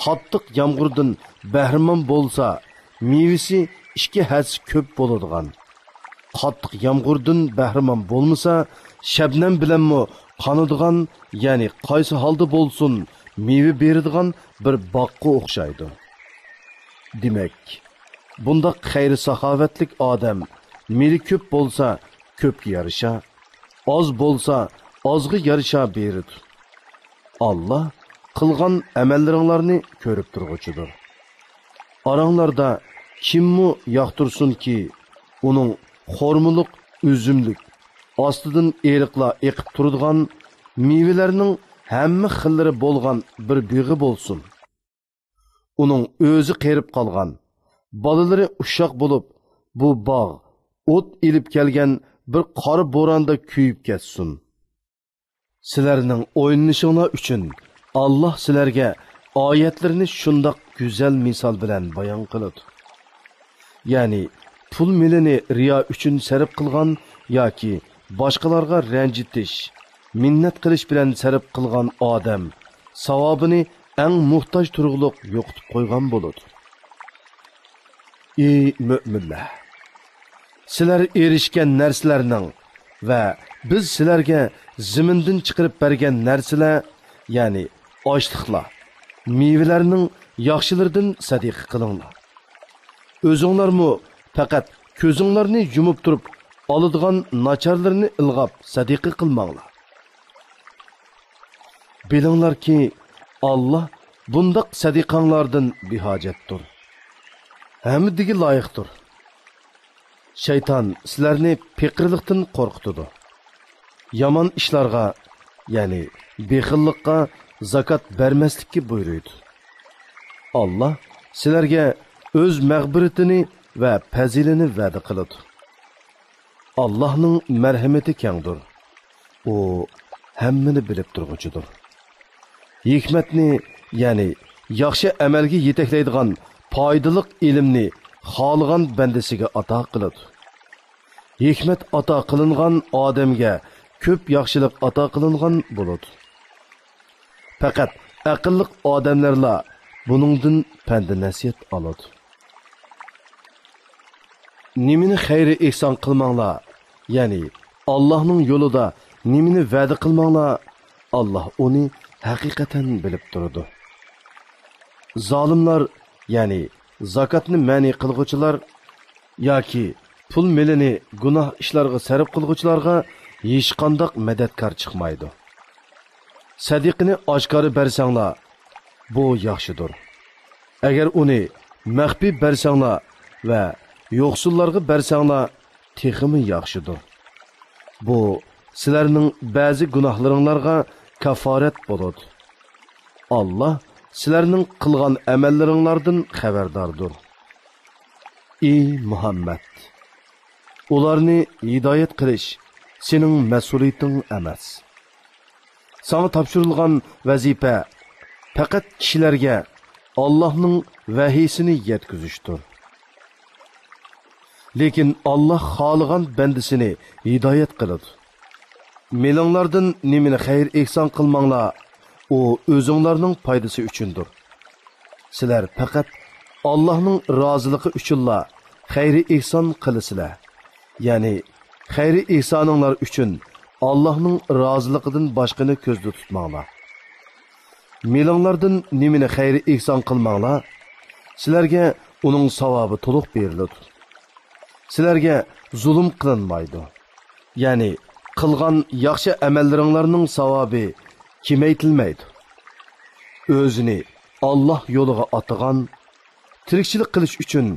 قاتتىق يامغۇردىن بەھرىمەن بولسا، مېۋىسى ئىككى ھەسسە كۆپ بولىدىغان، قاتتىق يامغۇردىن بەھرىمەن بولمىسا، شەبنەم بىلەنمۇ قانىدىغان، يەنى قايسى ھالدا بولسۇن، مېۋە بېرىدىغان بىر باغقا ئوخشايدۇ. دېمەك، بۇنداق خەير-ساخاۋەتلىك ئادەم مېلى كۆپ بولسا، كۆپكە يارىشا، ئاز بولسا، ئازغا يارىشا بېرىدۇ. ئاللا قىلغان ئەمەللىرىڭلارنى كۆرۈپ تۇرغۇچىدۇر. ئاراڭلاردا كىممۇ ياقتۇرسۇنكى، ئۇنىڭ خورمىلىق، ئۈزۈملۈك، ئاستىدىن ئېرىقلار ئېقىپ تۇرىدىغان، مېۋىلەرنىڭ ھەممە خىللىرى بولغان بىر بېغى بولسۇن. ئۇنىڭ ئۆزى قېرىپ قالغان، بالىلىرى ئۇششاق بولۇپ، بۇ باغ ئوت ئېلىپ كەلگەن بىر قارا بوراندا كۆيۈپ كەتسۇن. سىلەرنىڭ ئويلىنىشىڭلار ئۈچۈن ئاللا سىلەرگە ئايەتلىرىنى شۇنداق گۈزەل مىسال بىلەن بايان قىلىدۇ. يەنى پۇل مېلىنى رىيا ئۈچۈن سەرپ قىلغان ياكى باشقىلارغا رەنجىتىش، مىننەت قىلىش بىلەن سەرپ قىلغان ئادەم ساۋابىنى ئەڭ موھتاج تۇرغۇلۇق يوقىتىپ قويغان بولىدۇ. ئى مۆمىنلەر! سىلەر ئېرىشكەن نەرسىلەرنىڭ ۋە بىز سىلەرگە زېمىندىن چىقىرىپ بەرگەن نەرسىلەر، يەنى ئاشلىقلار، مېۋىلەرنىڭ ياخشىلىرىدىن سەدىقە قىلىڭلار. ئۆزۈڭلارمۇ پەقەت كۆزۈڭلارنى يۇمۇپ تۇرۇپ ئالىدىغان ناچارلىرىنى ئىلغاپ سەدىقە قىلماڭلار. بىلىڭلاركى، ئاللا بۇنداق سەدىقەڭلاردىن بىھاجەتتۇر، ھەمدىگە لايىقتۇر. شەيتان سىلەرنى پېقىرلىقتىن قورقۇتىدۇ. يامان ئىشلارغا، يەنى بېخىللىققا زاكات بەرمەسلىككە بۇيرۇيدۇ. ئاللا سىلەرگە ئۆز مەغپىرىتىنى ۋە پەزىلىنى ۋەدە قىلىدۇ. ئاللانىڭ مەرھىمىتى كەڭدۇر. ئۇ ھەممىنى بىلىپ تۇرغۇچىدۇر. ھېكمەتنى، يەنى ياخشى ئەمەلگە يېتەكلەيدىغان پايدىلىق ئىلىمنى خالىغان بەندىسىگە ئاتا قىلىدۇ. ھېكمەت ئاتا قىلىنغان ئادەمگە كۆپ ياخشىلىق ئاتا قىلىنغان بولىدۇ. پەقەت ئەقىللىق ئادەملەرلا بۇنىڭدىن پەند-نەسىھەت ئالىدۇ. نېمىنى خەير-ئېھسان قىلماڭلار، يەنى ئاللانىڭ يولىدا نېمىنى ۋەدە قىلماڭلار، ئاللا ئۇنى ھەقىقەتەن بىلىپ تۇرىدۇ. زالىملار، يەنى زاكاتنى مەنئى قىلغۇچىلار ياكى پۇل مېلىنى گۇناھ ئىشلارغا سەرپ قىلغۇچىلارغا ھېچقانداق مەدەتكار چىقمايدۇ. سەدىقىنى ئاشكارا بەرسەڭلار، بۇ ياخشىدۇر. ئەگەر ئۇنى مەخپىي بەرسەڭلار ۋە يوقسۇللارغا بەرسەڭلار، تېخىمۇ ياخشىدۇر. بۇ سىلەرنىڭ بەزى گۇناھلىرىڭلارغا كافارەت بولىدۇ. ئاللا سىلەرنىڭ قىلغان ئەمەللىرىڭلاردىن خەۋەرداردۇر. ئى مۇھەممەد! ئۇلارنى ھىدايەت قىلىش سېنىڭ مەسئۇلىيىتىڭ ئەمەس. ساڭا تاپشۇرۇلغان ۋەزىپە پەقەت كىشىلەرگە ئاللانىڭ ۋەھىيسىنى يەتكۈزۈشتۇر. لېكىن ئاللا خالىغان بەندىسىنى ھىدايەت قىلىدۇ. مېلىڭلاردىن نېمىنى خەير-ئېھسان قىلماڭلار، ئۇ ئۆزۈڭلارنىڭ پايدىسى ئۈچۈندۇر. سىلەر پەقەت ئاللانىڭ رازىلىقى ئۈچۈنلا خەير-ئېھسان قىلىسىلەر. يەنى خەير-ئېھسانىڭلار ئۈچۈن ئاللانىڭ رازىلىقىدىن باشقىنى كۆزدە تۇتماڭلار. مېلىڭلاردىن نېمىنى خەير-ئېھسان قىلماڭلار. سىلەرگە ئۇنىڭ ساۋابى تولۇق بېرىلىدۇ. سىلەرگە زۇلۇم قىلىنمايدۇ. يەنى قىلغان ياخشى ئەمەللىرىڭلارنىڭ ساۋابى كېمەيتىلمەيدۇ. ئۆزىنى ئاللاھ يولىغا ئاتىغان، تىرىكچىلىك قىلىش ئۈچۈن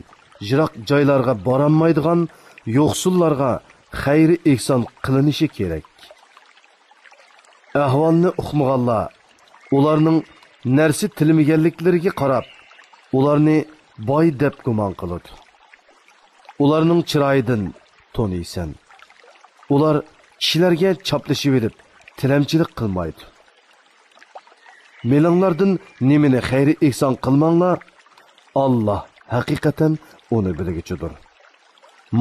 يىراق جايلارغا بارالمايدىغان يوقسۇللارغا خەير-ئېھسان قىلىنىشى كېرەك. ئەھۋالنى ئۇقمىغانلار ئۇلارنىڭ نەرسە تىلىمىگەنلىكلىرىگە قاراپ، ئۇلارنى باي دەپ گۇمان قىلىدۇ. ئۇلارنىڭ چىرايىدىن تونۇيسەن. ئۇلار كىشىلەرگە چاپلىشىۋېلىپ، تىلەمچىلىك قىلمايدۇ. مېلىڭلاردىن نېمىنى خەير-ئېھسان قىلماڭلار، ئاللاھ ھەقىقەتەن ئۇنى بىلگۈچىدۇر.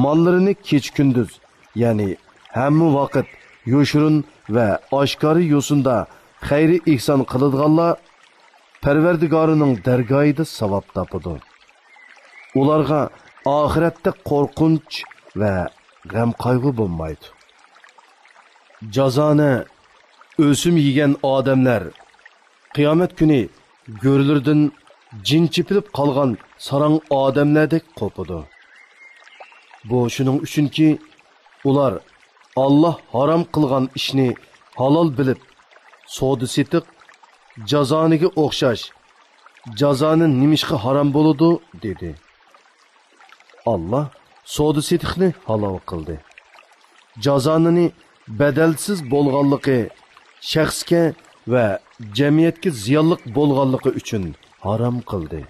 ماللىرىنى كېچە-كۈندۈز، يەنى ھەممە ۋاقىت يوشۇرۇن ۋە ئاشكارا يوسۇندا خەير-ئېھسان قىلىدىغانلار پەرۋەردىگارىنىڭ دەرگاھىدا ساۋاب تاپىدۇ. ئۇلارغا ئاخىرەتتە قورقۇنچ ۋە غەم-قايغۇ بولمايدۇ. جازانە ئۆسۈم يېگەن ئادەملەر قىيامەت كۈنى گۆرلىرىدىن جىن چېپىلىپ قالغان ساراڭ ئادەملەردەك قوپىدۇ. بۇ شۇنىڭ ئۈچۈنكى، ئۇلار ئاللاھ ھارام قىلغان ئىشنى ھالال بىلىپ، سودا-سېتىق جازانىگە ئوخشاش، جازانە نېمىشقا ھارام بولىدۇ؟ دېدى. ئاللاھ سودا-سېتىقنى ھالال قىلدى. جازانىنى بەدەلسىز بولغانلىقى، شەخسكە ۋە جەمئىيەتكە زىيانلىق بولغانلىقى ئۈچۈن ھارام قىلدى.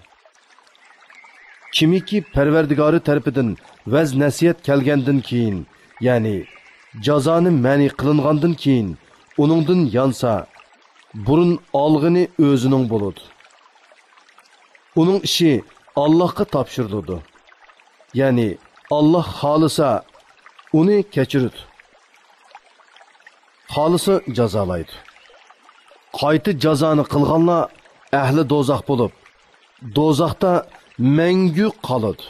كىمكى پەرۋەردىگارى تەرىپىدىن ۋەز-نەسىھەت كەلگەندىن كېيىن، يەنى جازانى مەنئى قىلىنغاندىن كېيىن ئۇنىڭدىن يانسا، بۇرۇن ئالغىنى ئۆزىنىڭ بولىدۇ. ئۇنىڭ ئىشى ئاللاھقا تاپشۇرۇلىدۇ. يەنى ئاللاھ خالىسا، ئۇنى كەچۈرىدۇ. خالىسا جازالايدۇ. قايتا جازانى قىلغانلار ئەھلى دوزاخ بولۇپ، دوزاختا مەڭگۈ قالىدۇ.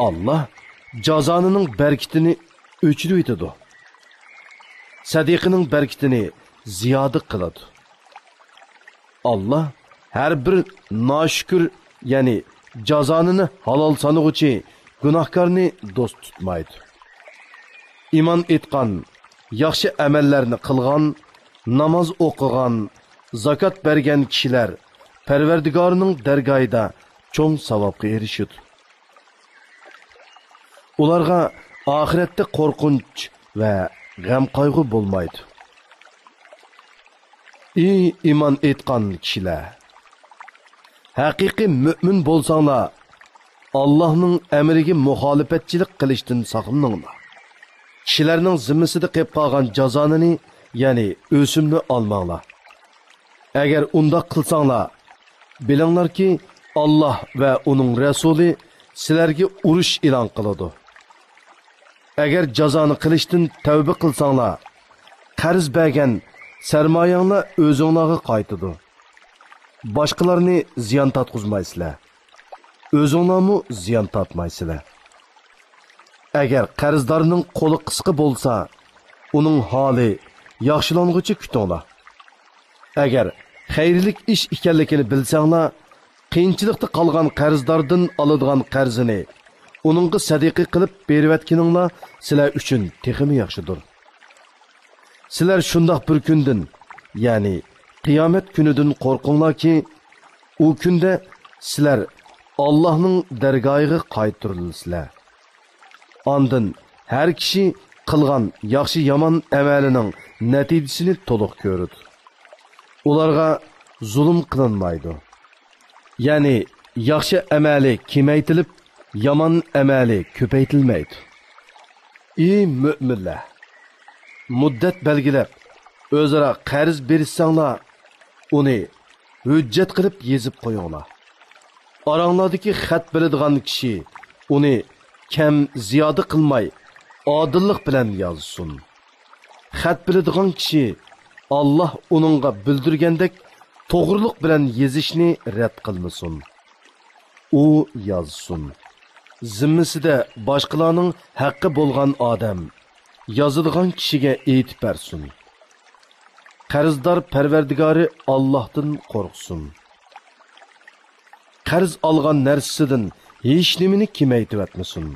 ئاللاھ جازانىنىڭ بەرىكىتىنى ئۆچۈرۈۋېتىدۇ. سەدىقىنىڭ بەرىكىتىنى زىيادە قىلىدۇ. ئاللاھ ھەر بىر ناشۈكۈر، يەنى جازانىنى ھالال سانىغۇچى گۇناھكارنى دوست تۇتمايدۇ. ئىمان ئېيتقان، ياخشى ئەمەللەرنى قىلغان، ناماز ئوقۇغان، زاكات بەرگەن كىشىلەر پەرۋەردىگارىنىڭ دەرگاھىدا چوڭ ساۋابقا ئېرىشىدۇ. ئۇلارغا ئاخىرەتتە قورقۇنچ ۋە غەم-قايغۇ بولمايدۇ. ئى ئىمان ئېيتقان كىشىلەر! ھەقىقىي مۆمىن بولساڭلار، ئاللاھنىڭ ئەمرىگە مۇخالىپەتچىلىك قىلىشتىن ساقلىنىڭلار. كىشىلەرنىڭ زىممىسىدە قېلىپ قالغان جازانىنى، يەنى ئۆسۈمنى ئالماڭلار. ئەگەر ئۇنداق قىلساڭلار، بىلىڭلاركى، ئاللاھ ۋە ئۇنىڭ رەسۇلى سىلەرگە ئۇرۇش ئېلان قىلىدۇ. ئەگەر جازانى قىلىشتىن تەۋبە قىلساڭلار، قەرز بەرگەن سەرمايەڭلار ئۆزۈڭلارغا قايتىدۇ. باشقىلارنى زىيان تارتقۇزمايسىلەر. ئۆزۈڭلارمۇ زىيان تارتمايسىلەر. ئەگەر قەرزدارنىڭ قولى قىسقا بولسا، ئۇنىڭ ھالى ياخشىلانغۇچە كۈتۈڭلار. ئەگەر خەيرلىك ئىش ئىكەنلىكىنى بىلسەڭلار، قىيىنچىلىقتا قالغان قەرزداردىن ئالىدىغان قەرزىنى ئۇنىڭغا سەدىقە قىلىپ بېرىۋەتكىنىڭلار سىلەر ئۈچۈن تېخىمۇ ياخشىدۇر. سىلەر شۇنداق بىر كۈندىن، يەنى قىيامەت كۈنىدىن قورقۇڭلاركى، ئۇ كۈندە سىلەر ئاللاھنىڭ دەرگاھىغا قايتۇرۇلىسىلەر. ئاندىن ھەر كىشى قىلغان ياخشى-يامان ئەمەلىنىڭ نەتىجىسىنى تولۇق كۆرىدۇ. ئۇلارغا زۇلۇم قىلىنمايدۇ. يەنى ياخشى ئەمەلى كېمەيتىلىپ، يامان ئەمەلى كۆپەيتىلمەيدۇ. ئى مۆمىنلەر! مۇددەت بەلگىلەپ، ئۆزئارا قەرز بېرىشسەڭلار، ئۇنى ھۆججەت قىلىپ يېزىپ قويۇڭلار. ئاراڭلاردىكى خەت بىلىدىغان كىشى ئۇنى كەم زىيادە قىلماي، ئادىللىق بىلەن يازسۇن. خەت بىلىدىغان كىشى ئاللاھ ئۇنىڭغا بىلدۈرگەندەك توغرىلىق بىلەن يېزىشنى رەت قىلمىسۇن. ئۇ يازسۇن. زىممىسىدە باشقىلارنىڭ ھەققى بولغان ئادەم يازىدىغان كىشىگە ئېيتىپ بەرسۇن. قەرزدار پەرۋەردىگارى ئاللاھتىن قورقسۇن. قەرز ئالغان نەرسىسىدىن ھېچنېمىنى كېمەيتىۋەتمىسۇن.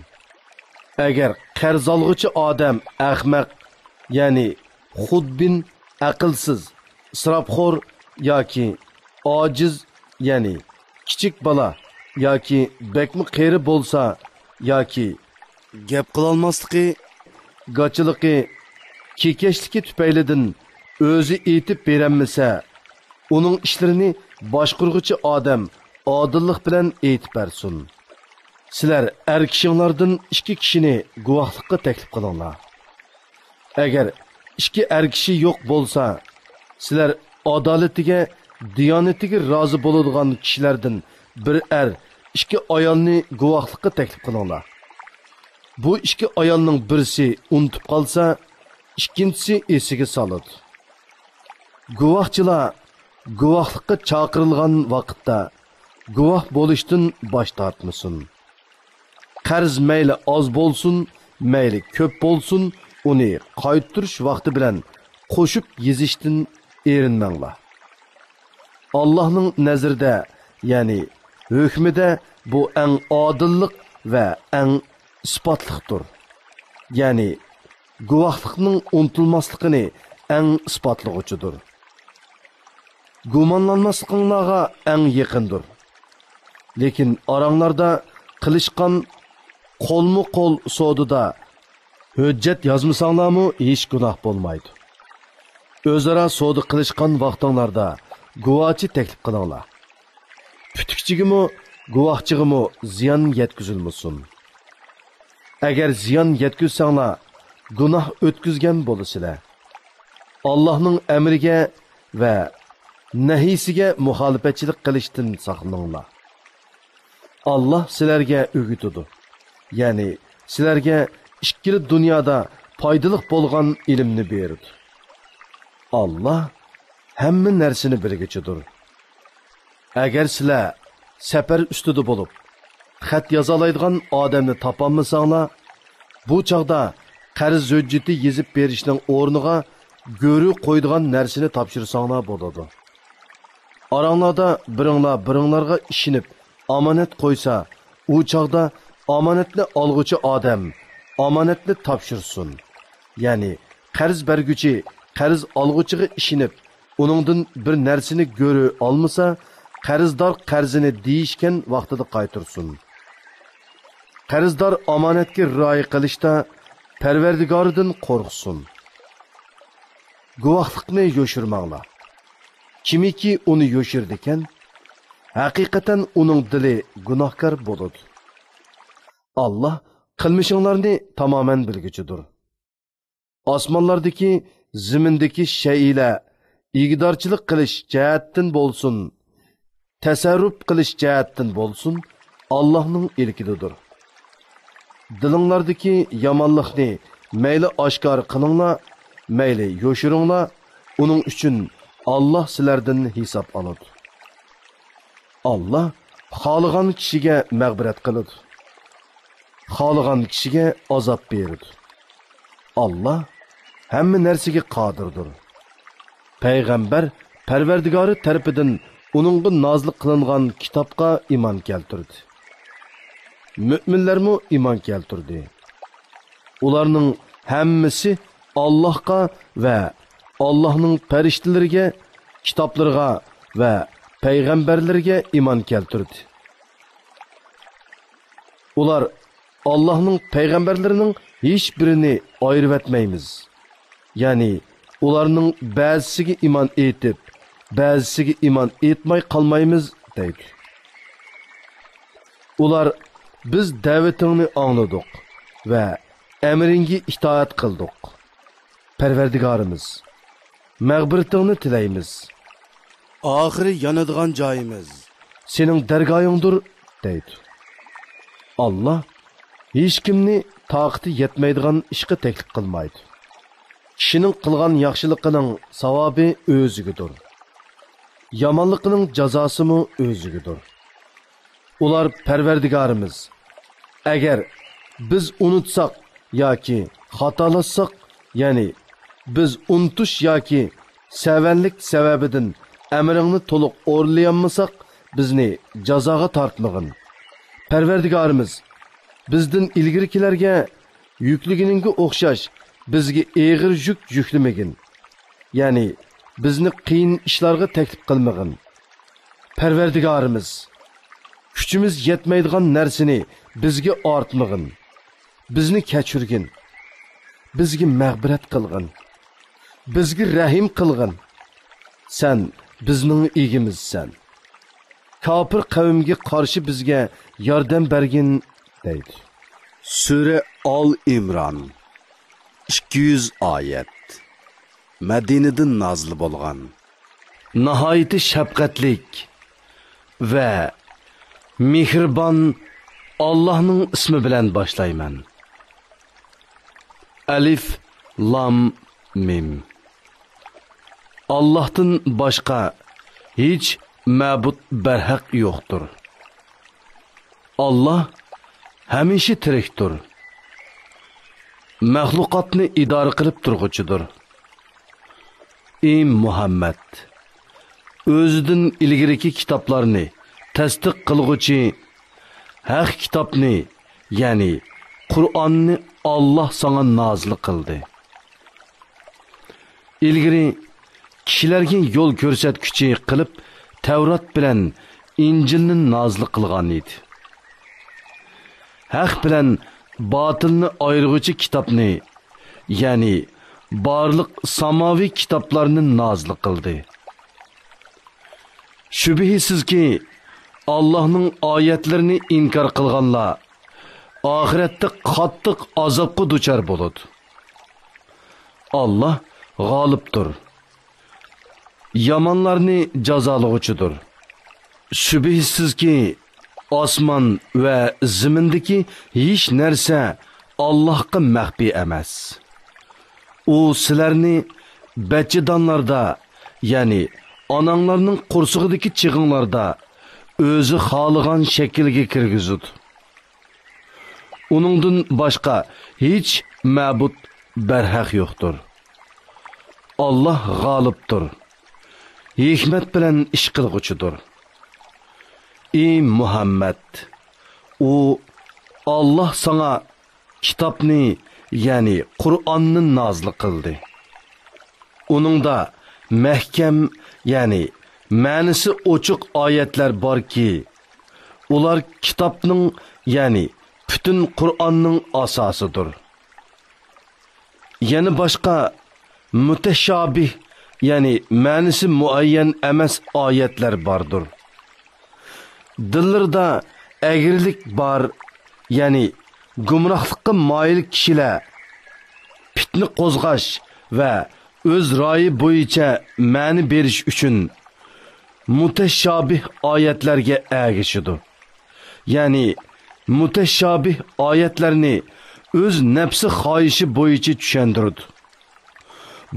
ئەگەر قەرز ئالغۇچى ئادەم ئەخمەق، يەنى خۇدبىن، ئەقىلسىز، ئىسراپخور ياكى ئاجىز، يەنى كىچىك بالا ياكى بەكمۇ قېرى بولسا ياكى گەپ قىلالماسلىقى، گاچىلىقى، كېكەچلىكى تۈپەيلىدىن ئۆزى ئېيتىپ بېرەلمىسە، ئۇنىڭ ئىشلىرىنى باشقۇرغۇچى ئادەم ئادىللىق بىلەن ئېيتىپ بەرسۇن. سىلەر ئەر كىشىڭلاردىن ئىككى كىشىنى گۇۋاھلىققا تەكلىپ قىلىڭلار. ئەگەر ئىككى ئەر كىشى يوق بولسا، سىلەر ئادالىتىگە، دىيانىتىگە رازى بولىدىغان كىشىلەردىن بىر ئەر ئىككى ئايالنى گۇۋاھلىققا تەكلىپ قىلىڭلار. بۇ ئىككى ئايالنىڭ بىرسى ئۇنتۇپ قالسا، ئىككىنچىسى ئېسىگە سالىدۇ. گۇۋاھچىلار گۇۋاھلىققا چاقىرىلغان ۋاقىتتا گۇۋاھ بولۇشتىن باش تارتمىسۇن. قەرز مەيلى ئاز بولسۇن، مەيلى كۆپ بولسۇن، ئۇنى قايتۇرۇش ۋاقتى بىلەن قوشۇپ يېزىشتىن ئېرىنمەڭلار. ئاللاھنىڭ نەزىرىدە، يەنى ھۆكمىدە بۇ ئەڭ ئادىللىق ۋە ئەڭ ئىسپاتلىقتۇر. يەنى گۇۋاھلىقنىڭ ئۇنتۇلماسلىقىنى ئەڭ ئىسپاتلىغۇچىدۇر. گۇمانلانماسلىقىڭلارغا ئەڭ يېقىندۇر. لېكىن ئاراڭلاردا قىلىشقان قولمۇ قول سودىدا ھۆججەت يازمىساڭلارمۇ ھېچ گۇناھ بولمايدۇ. ئۆزئارا سودا قىلىشقان ۋاقتىڭلاردا گۇۋاچى تەكلىپ قىلىڭلار. پۈتۈكچىگىمۇ، گۇۋاھچىغىمۇ زىيان يەتكۈزۈلمىسۇن. ئەگەر زىيان يەتكۈزسەڭلار، گۇناھ ئۆتكۈزگەن بولىسىلەر. ئاللاھنىڭ ئەمرىگە ۋە نەھىيسىگە مۇخالىپەتچىلىك قىلىشتىن ساقلىنىڭلار. ئاللاھ سىلەرگە ئۆگىتىدۇ، يەنى سىلەرگە ئىككىلا دۇنيادا پايدىلىق بولغان ئىلىمنى بېرىدۇ. ئاللاھ ھەممە نەرسىنى بىلگۈچىدۇر. ئەگەر سىلەر سەپەر ئۈستىدە بولۇپ، خەت يازالايدىغان ئادەمنى تاپالمىساڭلار، بۇ چاغدا قەرز ھۆججىتى يېزىپ بېرىشنىڭ ئورنىغا گۆرۈ قويىدىغان نەرسىنى تاپشۇرساڭلار بولىدۇ. ئاراڭلاردا بىرىڭلار بىرىڭلارغا ئىشىنىپ ئامانەت قويسا، ئۇ چاغدا ئامانەتنى ئالغۇچى ئادەم ئامانەتنى تاپشۇرسۇن. يەنى قەرز بەرگۈچى قەرز ئالغۇچىغا ئىشىنىپ، ئۇنىڭدىن بىر نەرسىنى گۆرۈ ئالمىسا، قەرزدار قەرزىنى دېيىشكەن ۋاقتىدا قايتۇرسۇن. قەرزدار ئامانەتكە رىئايە قىلىشتا پەرۋەردىگارىدىن قورقسۇن. گۇۋاھلىقنى يوشۇرماڭلار. كىمكى ئۇنى يوشۇرىدىكەن، ھەقىقەتەن ئۇنىڭ دىلى گۇناھكار بولىدۇ. ئاللاھ قىلمىشىڭلارنى تامامەن بىلگۈچىدۇر. ئاسمانلاردىكى، زېمىندىكى شەيئىلەر ئىگىدارچىلىق قىلىش جەھەتتىن بولسۇن، تەسەررۇپ قىلىش جەھەتتىن بولسۇن، ئاللاھنىڭ ئىلكىدىدۇر. دىلىڭلاردىكى يامانلىقنى مەيلى ئاشكارا قىلىڭلار، مەيلى يوشۇرۇڭلار، ئۇنىڭ ئۈچۈن ئاللاھ سىلەردىن ھېساب ئالىدۇ. ئاللاھ خالىغان كىشىگە مەغپىرەت قىلىدۇ، خالىغان كىشىگە ئازاب بېرىدۇ. ئاللاھ ھەممە نەرسىگە قادىردۇر. پەيغەمبەر پەرۋەردىگارى تەرىپىدىن ئۇنىڭغا نازىل قىلىنغان كىتابقا ئىمان كەلتۈردى. مۆمىنلەرمۇ ئىمان كەلتۈردى. ئۇلارنىڭ ھەممىسى ئاللاھقا ۋە ئاللاھنىڭ پەرىشتىلىرىگە، كىتابلىرىغا ۋە پەيغەمبەرلىرىگە ئىمان كەلتۈردى. ئۇلار ئاللاھنىڭ پەيغەمبەرلىرىنىڭ ھېچبىرىنى ئايرىۋەتمەيمىز. يەنى ئۇلارنىڭ بەزىسىگە ئىمان ئېيتىپ، بەزىسىگە ئىمان ئېيتماي قالمايمىز دەيدۇ. ئۇلار، بىز دەۋىتىڭنى ئاڭلىدۇق ۋە ئەمرىڭگە ئىتائەت قىلدۇق. پەرۋەردىگارىمىز، مەغپىرىتىڭنى تىلەيمىز. ئاخىرى يانىدىغان جايىمىز سېنىڭ دەرگاھىڭدۇر دەيدۇ. ئاللاھ ھېچكىمنى تاقىتى يەتمەيدىغان ئىشقا تەكلىپ قىلمايدۇ. كىشىنىڭ قىلغان ياخشىلىقىنىڭ ساۋابى ئۆزىگىدۇر. يامانلىقىنىڭ جازاسىمۇ ئۆزىگىدۇر. ئۇلار، پەرۋەردىگارىمىز، ئەگەر بىز ئۇنتۇساق ياكى خاتالاشساق، يەنى بىز ئۇنتۇش ياكى سەۋەنلىك سەۋەبىدىن ئەمرىڭنى تولۇق ئورۇنلىيالمىساق، بىزنى جازاغا تارتمىغىن. پەرۋەردىگارىمىز، بىزدىن ئىلگىرىكىلەرگە يۈكلىگىنىڭگە ئوخشاش بىزگە ئېغىر يۈك يۈكلىمىگىن. يەنى بىزنى قىيىن ئىشلارغا تەكلىپ قىلمىغىن. پەرۋەردىگارىمىز، كۈچىمىز يەتمەيدىغان نەرسىنى بىزگە ئارتمىغىن. بىزنى كەچۈرگىن. بىزگە مەغپىرەت قىلغىن. بىزگە رەھىم قىلغىن. سەن بىزنىڭ ئىگىمىزسەن. كاپىر قەۋمگە قارشى بىزگە ياردەم بەرگىن، دەيدۇ. سۈرە ئال ئىمران، ئىككى يۈز ئايەت. مەدىنىدىن نازىل بولغان. ناھايىتى شەپقەتلىك ۋە مېھرىبان ئاللاھنىڭ ئىسمى بىلەن باشلايمەن. ئەلىف، لام، مىم. ئاللاھتىن باشقا ھېچ مەبۇد بەرھەق يوقتۇر. ئاللاھ ھەمىشە تىرىكتۇر. مەخلۇقاتنى ئىدارە قىلىپ تۇرغۇچىدۇر. ئى مۇھەممەد! ئۆزىدىن ئىلگىرىكى كىتابلارنى تەستىق قىلغۇچى ھەق كىتابنى، يەنى قۇرئاننى ئاللاھ ساڭا نازىل قىلدى. ئىلگىرى كىشىلەرگە يول كۆرسەتكۈچى قىلىپ تەۋرات بىلەن ئىنجىلنى نازىل قىلغان ئىدى. ھەق بىلەن باتىلنى ئايرىغۇچى كىتابنى، يەنى بارلىق ساماۋىي كىتابلارنى نازىل قىلدى. شۈبھىسىزكى، ئاللاھنىڭ ئايەتلىرىنى ئىنكار قىلغانلار ئاخىرەتتە قاتتىق ئازابقا دۇچار بولىدۇ. ئاللاھ غالىبتۇر. يامانلارنى جازالىغۇچىدۇر. شۈبھىسىزكى، ئاسمان ۋە زېمىندىكى ھېچ نەرسە ئاللاھقا مەخپىي ئەمەس. ئۇ سىلەرنى بەچچىدانلاردا، يەنى ئاناڭلارنىڭ قورسىقىدىكى چېغىڭلاردا ئۆزى خالىغان شەكىلگە كىرگۈزىدۇ. ئۇنىڭدىن باشقا ھېچ مەبۇد بەرھەق يوقتۇر. ئاللاھ غالىبتۇر، ھېكمەت بىلەن ئىش قىلغۇچىدۇر. ئى مۇھەممەد! ئۇ، ئاللاھ ساڭا كىتابنى، يەنى قۇرئاننى نازىل قىلدى. ئۇنىڭدا مەھكەم، يەنى مەنىسى ئوچۇق ئايەتلەر باركى، ئۇلار كىتابنىڭ، يەنى پۈتۈن قۇرئاننىڭ ئاساسىدۇر. يەنە باشقا مۇتەشابىھ، يەنى مەنىسى مۇئەييەن ئەمەس ئايەتلەر باردۇر. دىللىرىدا ئەگرىلىك بار، يەنى گۇمراھلىققا مايىل كىشىلەر پىتنە قوزغاش ۋە ئۆز رايى بويىچە مەنە بېرىش ئۈچۈن مۇتەشابىھ ئايەتلەرگە ئەگىشىدۇ. يەنى مۇتەشابىھ ئايەتلەرنى ئۆز نەپسى خاھىشى بويىچە چۈشەندۈرىدۇ.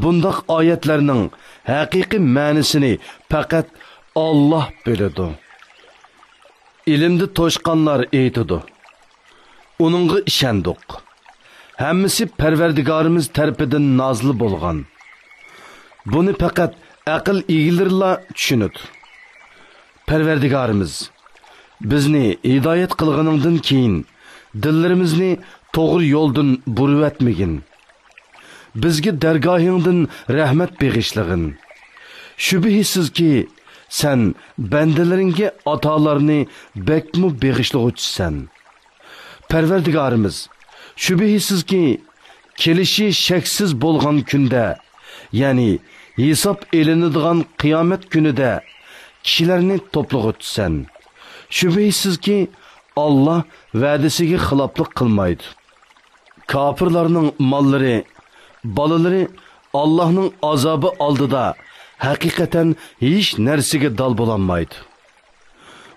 بۇنداق ئايەتلەرنىڭ ھەقىقىي مەنىسىنى پەقەت ئاللاھ بىلىدۇ. ئىلىمدە توشقانلار ئېيتىدۇ: ئۇنىڭغا ئىشەندۇق. ھەممىسى پەرۋەردىگارىمىز تەرىپىدىن نازىل بولغان. بۇنى پەقەت ئەقىل ئىگىلىرىلا چۈشىنىدۇ. پەرۋەردىگارىمىز، بىزنى ھىدايەت قىلغىنىڭدىن كېيىن، دىللىرىمىزنى توغرا يولدىن بۇرۇۋەتمىگىن. بىزگە دەرگاھىڭدىن رەھمەت بېغىشلىغىن. شۈبھىسىزكى، سەن بەندىلىرىڭگە ئاتالارنى بەكمۇ بېغىشلىغۇچىسەن. پەرۋەردىگارىمىز، شۈبھىسىزكى، كېلىشى شەكسىز بولغان كۈندە، يەنى ھېساب ئېلىنىدىغان قىيامەت كۈنىدە كىشىلەرنى توپلىغۇچىسەن. شۈبھىسىزكى، ئاللاھ ۋەدىسىگە خىلاپلىق قىلمايدۇ. كاپىرلارنىڭ ماللىرى، بالىلىرى ئاللاھنىڭ ئازابى ئالدىدا ھەقىقەتەن ھېچ نەرسىگە دال بولالمايدۇ.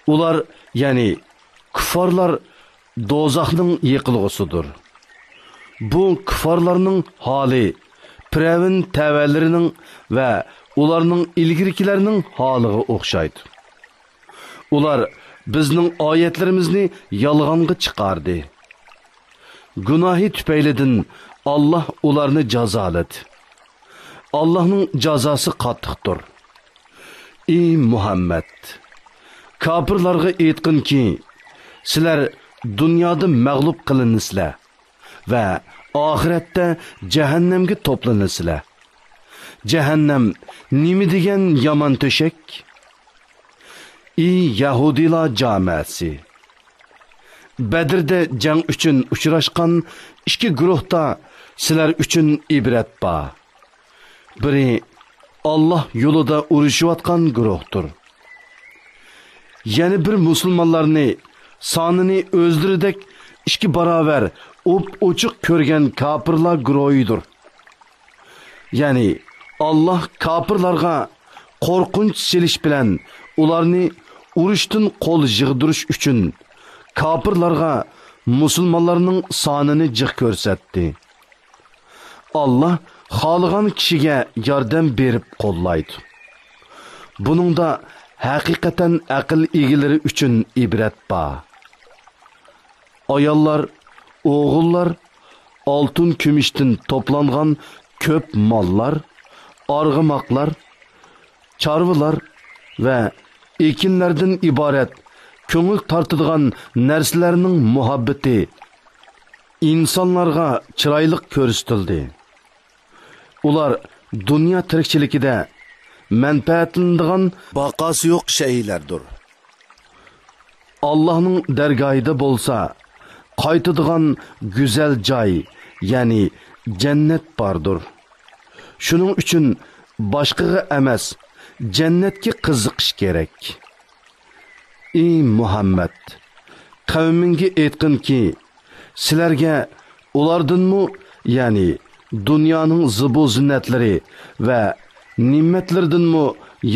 ئۇلار، يەنى كۇففارلار دوزاخنىڭ يېقىلغۇسىدۇر. بۇ كۇففارلارنىڭ ھالى پىرئەۋن تەۋەلىرىنىڭ ۋە ئۇلارنىڭ ئىلگىرىكىلەرنىڭ ھالىغا ئوخشايدۇ. ئۇلار بىزنىڭ ئايەتلىرىمىزنى يالغانغا چىقاردى. گۇناھى تۈپەيلىدىن ئاللاھ ئۇلارنى جازالىدى. ئاللاھنىڭ جازاسى قاتتىقتۇر. ئى مۇھەممەد! كاپىرلارغا ئېيتقىنكى، سىلەر دۇنيادا مەغلۇپ قىلىنىسىلەر ۋە ئاخىرەتتە جەھەننەمگە توپلىنىسىلەر. جەھەننەم نېمە دېگەن يامان تۆشەك؟ ئى يەھۇدىيلار جامائەسى! بەدرىدە جەڭ ئۈچۈن ئۇچراشقان ئىككى گۇرۇھتا سىلەر ئۈچۈن ئىبرەت بار. بىرى ئاللاھ يولىدا ئۇرۇشۇۋاتقان گۇرۇھتۇر. يەنە بىر مۇسۇلمانلارنى سانىنى ئۆزلىرىدەك ئىككى باراۋەر ئوپئوچۇق كۆرگەن كاپىرلار گۇرۇھىدۇر. يەنى ئاللاھ كاپىرلارغا قورقۇنچ سېلىش بىلەن ئۇلارنى ئۇرۇشتىن قول يىغدۇرۇش ئۈچۈن كاپىرلارغا مۇسۇلمانلارنىڭ سانىنى جىق كۆرسەتتى. ئاللاھ خالىغان كىشىگە ياردەم بېرىپ قوللايدۇ. بۇنىڭدا ھەقىقەتەن ئەقىل ئىگىلىرى ئۈچۈن ئىبرەت بار. ئاياللار، ئوغۇللار، ئالتۇن-كۈمۈشتىن توپلانغان كۆپ ماللار، ئارغىماقلار، چارۋىلار ۋە ئېكىنلەردىن ئىبارەت كۆڭۈل تارتىدىغان نەرسىلەرنىڭ مۇھەببىتى ئىنسانلارغا چىرايلىق كۆرسىتىلدى. ئۇلار دۇنيا تىرىكچىلىكىدە مەنپەئەتلىنىدىغان باقاسى يوق شەيئىلەردۇر. ئاللاھنىڭ دەرگاھىدا بولسا قايتىدىغان گۈزەل جاي، يەنى جەننەت باردۇر. شۇنىڭ ئۈچۈن باشقىغا ئەمەس، جەننەتكە قىزىقىش كېرەك. ئى مۇھەممەد! قەۋمىڭگە ئېيتقىنكى، سىلەرگە ئۇلاردىنمۇ، يەنى دۇنيانىڭ زىبۇ زىننەتلىرى ۋە نېمەتلىرىدىنمۇ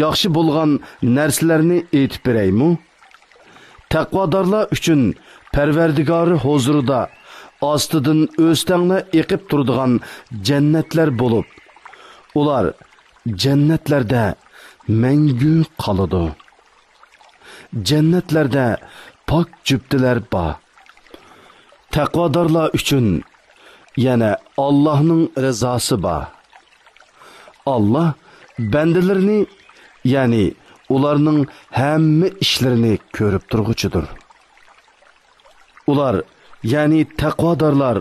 ياخشى بولغان نەرسىلەرنى ئېيتىپ بېرەيمۇ؟ تەقۋادارلار ئۈچۈن پەرۋەردىگارى ھۇزۇرىدا ئاستىدىن ئۆستەڭلەر ئېقىپ تۇرىدىغان جەننەتلەر بولۇپ، ئۇلار جەننەتلەردە مەڭگۈ قالىدۇ. جەننەتلەردە پاك جۈپتىلەر بار. تەقۋادارلار ئۈچۈن يەنە ئاللاھنىڭ رىزاسى بار. ئاللاھ بەندىلىرىنى، يەنى ئۇلارنىڭ ھەممە ئىشلىرىنى كۆرۈپ تۇرغۇچىدۇر. ئۇلار، يەنى تەقۋادارلار،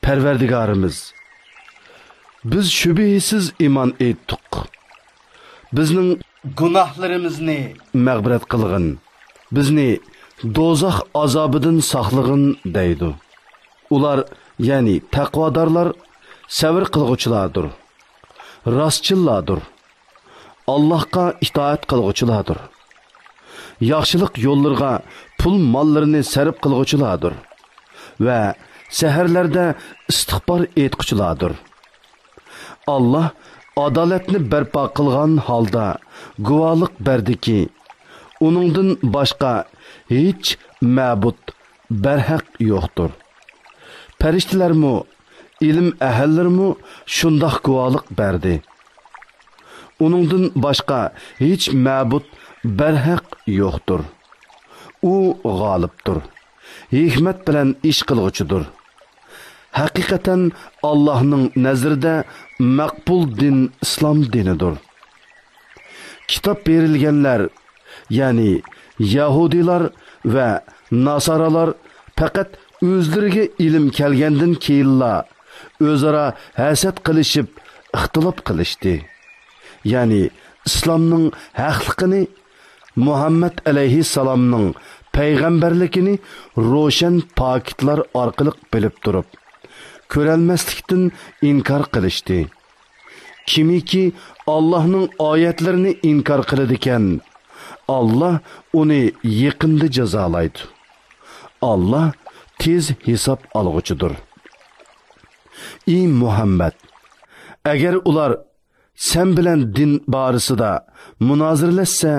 پەرۋەردىگارىمىز، بىز شۈبھىسىز ئىمان ئېيتتۇق. بىزنىڭ گۇناھلىرىمىزنى مەغپىرەت قىلغىن، بىزنى دوزاخ ئازابىدىن ساقلىغىن دەيدۇ. ئۇلار، يەنى تەقۋادارلار، سەۋر قىلغۇچىلاردۇر، راستچىللاردۇر، ئاللاھقا ئىتائەت قىلغۇچىلاردۇر، ياخشىلىق يوللىرىغا پۇل ماللىرىنى سەرپ قىلغۇچىلاردۇر ۋە سەھەرلەردە ئىستىغپار ئېيتقۇچىلاردۇر. ئاللاھ ئادالەتنى بەرپا قىلغان ھالدا گۇۋاھلىق بەردىكى، ئۇنىڭدىن باشقا ھېچ مەبۇد بەرھەق يوقتۇر. پەرىشتىلەرمۇ، ئىلىم ئەھلىلىرىمۇ شۇنداق گۇۋاھلىق بەردى. ئۇنىڭدىن باشقا ھېچ مەبۇد بەرھەق يوقتۇر. ئۇ غالىبتۇر، ھېكمەت بىلەن ئىش قىلغۇچىدۇر. ھەقىقەتەن ئاللاھنىڭ نەزىرىدە مەقبۇل دىن ئىسلام دىنىدۇر. كىتاب بېرىلگەنلەر، يەنى يەھۇدىيلار ۋە ناسارالار پەقەت ئۆزلىرىگە ئىلىم كەلگەندىن كېيىنلا ئۆزئارا ھەسەت قىلىشىپ ئىختىلاپ قىلىشتى. يەنى ئىسلامنىڭ ھەقلىقىنى، مۇھەممەد ئەلەيھىسسالامنىڭ پەيغەمبەرلىكىنى روشەن پاكىتلار ئارقىلىق بىلىپ تۇرۇپ، كۆرەلمەسلىكتىن ئىنكار قىلىشتى. كىمكى ئاللاھنىڭ ئايەتلىرىنى ئىنكار قىلىدىكەن، ئاللاھ ئۇنى يېقىندا جازالايدۇ. ئاللاھ تېز ھېساب ئالغۇچىدۇر. ئى مۇھەممەد! ئەگەر ئۇلار سەن بىلەن دىن بارىسىدا مۇنازىرىلەشسە،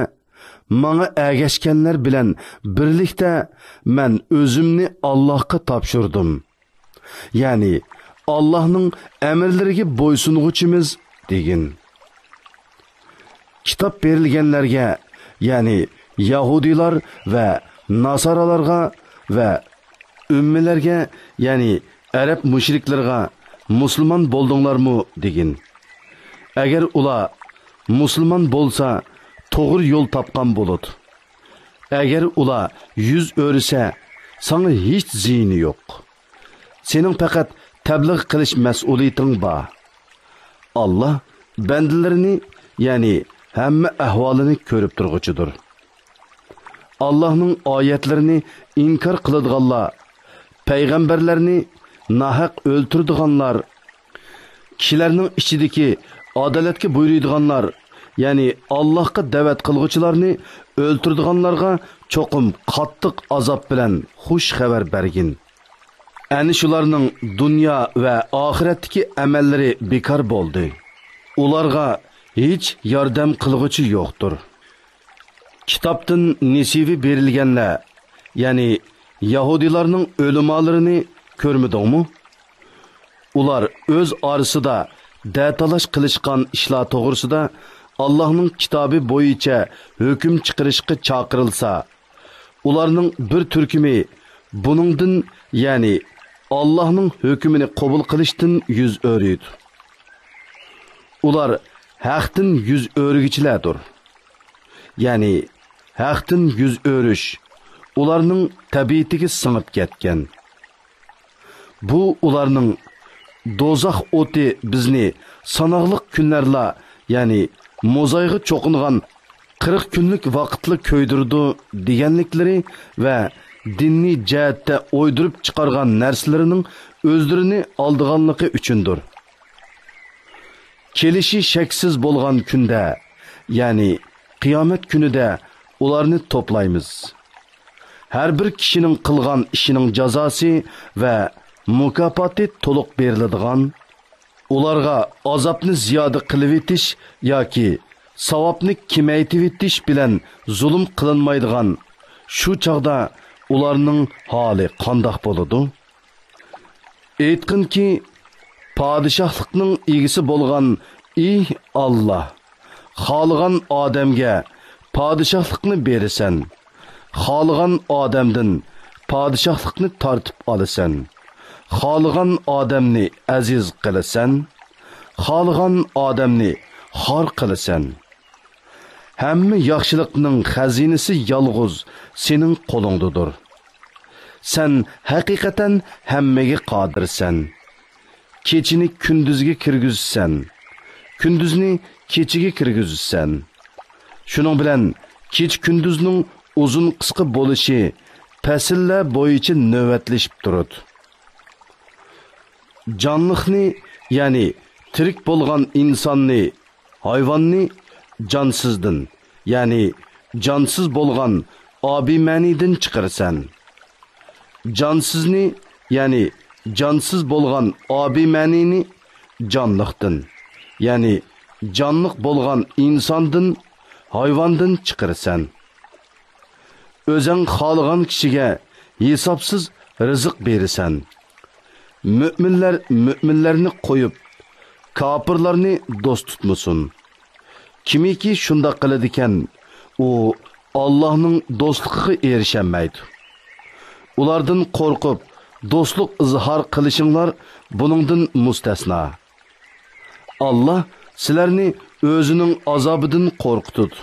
ماڭا ئەگەشكەنلەر بىلەن بىرلىكتە مەن ئۆزۈمنى ئاللاھقا تاپشۇردۇم. يەنى ئاللاھنىڭ ئەمىرلىرىگە بويسۇنغۇچىمىز دېگىن. كىتاب بېرىلگەنلەرگە، يەنى يەھۇدىيلار ۋە ناسارالارغا ۋە ئۈممىلەرگە، يەنى ئەرەب مۇشرىكلىرىغا مۇسۇلمان بولدۇڭلارمۇ دېگىن. ئەگەر ئۇلار مۇسۇلمان بولسا، توغرا يول تاپقان بولىدۇ. ئەگەر ئۇلار يۈز ئۆرۈسە، ساڭا ھېچ زىيىنى يوق. سېنىڭ پەقەت تەبلىغ قىلىش مەسئۇلىيىتىڭ بار. ئاللا بەندىلىرىنى، يەنى ھەممە ئەھۋالىنى كۆرۈپ تۇرغۇچىدۇر. ئاللانىڭ ئايەتلىرىنى ئىنكار قىلىدىغانلار، پەيغەمبەرلەرنى ناھەق ئۆلتۈرىدىغانلار، كىشىلەرنىڭ ئىچىدىكى ئادالەتكە بۇيرۇيدىغانلار، يەنى ئاللاھقا دەۋەت قىلغۇچىلارنى ئۆلتۈرىدىغانلارغا چوقۇم قاتتىق ئازاب بىلەن خۇش خەۋەر بەرگىن. ئەنە شۇلارنىڭ دۇنيا ۋە ئاخىرەتتىكى ئەمەللىرى بىكار بولدى. ئۇلارغا ھېچ ياردەم قىلغۇچى يوقتۇر. كىتابتىن نېسىۋى بېرىلگەنلەر، يەنى يەھۇدىيلارنىڭ ئۆلىمالىرىنى كۆرمىدىڭمۇ؟ ئۇلار ئۆز ئارىسىدا دەتالاش قىلىشقان ئىشلار توغرىسىدا ئاللاھنىڭ كىتابى بويىچە ھۆكۈم چىقىرىشقا چاقىرىلسا، ئۇلارنىڭ بىر تۈركۈمى بۇنىڭدىن، يەنى ئاللاھنىڭ ھۆكمىنى قوبۇل قىلىشتىن يۈز ئۆرۈيدۇ. ئۇلار ھەقتىن يۈز ئۆرۈگۈچىلەردۇر. يەنى ھەقتىن يۈز ئۆرۈش ئۇلارنىڭ تەبىئىتىگە سىڭىپ كەتكەن. بۇ ئۇلارنىڭ «دوزاخ ئوتى بىزنى ساناقلىق كۈنلەرلا، يەنى موزايغا چوقۇنغان قىرىق كۈنلۈك ۋاقىتلا كۆيدۈرىدۇ» دېگەنلىكلىرى ۋە دىنىي جەھەتتە ئويدۇرۇپ چىقارغان نەرسىلىرىنىڭ ئۆزلىرىنى ئالدىغانلىقى ئۈچۈندۇر. كېلىشى شەكسىز بولغان كۈندە، يەنى قىيامەت كۈنىدە ئۇلارنى توپلايمىز. ھەر بىر كىشىنىڭ قىلغان ئىشىنىڭ جازاسى ۋە مۇكاپاتى تولۇق بېرىلىدىغان، ئۇلارغا ئازابنى زىيادە قىلىۋېتىش ياكى ساۋابنى كېمەيتىۋېتىش بىلەن زۇلۇم قىلىنمايدىغان شۇ چاغدا ئۇلارنىڭ ھالى قانداق بولىدۇ؟ ئېيتقىنكى، پادىشاھلىقنىڭ ئىگىسى بولغان، ئى ئاللا، خالىغان ئادەمگە پادىشاھلىقنى بېرىسەن، خالىغان ئادەمدىن پادىشاھلىقنى تارتىپ ئالىسەن، خالىغان ئادەمنى ئەزىز قىلىسەن، خالىغان ئادەمنى خار قىلىسەن. ھەممە ياخشىلىقنىڭ خەزىنىسى يالغۇز سېنىڭ قولۇڭدىدۇر. سەن ھەقىقەتەن ھەممىگە قادىرسەن. كېچىنى كۈندۈزگە كىرگۈزىسەن، كۈندۈزنى كېچىگە كىرگۈزىسەن. شۇنىڭ بىلەن كېچە-كۈندۈزنىڭ ئۇزۇن-قىسقا بولۇشى پەسىللەر بويىچە نۆۋەتلىشىپ تۇرىدۇ. جانلىقنى، يەنى تىرىك بولغان ئىنساننى، ھايۋاننى جانسىزدىن، يەنى جانسىز بولغان ئابىمەنىدىن چىقىرىسەن. جانسىزنى، يەنى جانسىز بولغان ئابىمەنىنى جانلىقتىن، يەنى جانلىق بولغان ئىنساندىن، ھايۋاندىن چىقىرىسەن. ئۆزەڭ خالىغان كىشىگە ھېسابسىز رىزىق بېرىسەن. مۆمىنلەر مۆمىنلەرنى قويۇپ، كاپىرلارنى دوست تۇتمىسۇن. كىمكى شۇنداق قىلىدىكەن، ئۇ ئاللاھنىڭ دوستلۇقىغا ئېرىشەلمەيدۇ. ئۇلاردىن قورقۇپ، دوستلۇق ئىزھار قىلىشىڭلار بۇنىڭدىن مۇستەسنا. ئاللا سىلەرنى ئۆزىنىڭ ئازابىدىن قورقۇتىدۇ.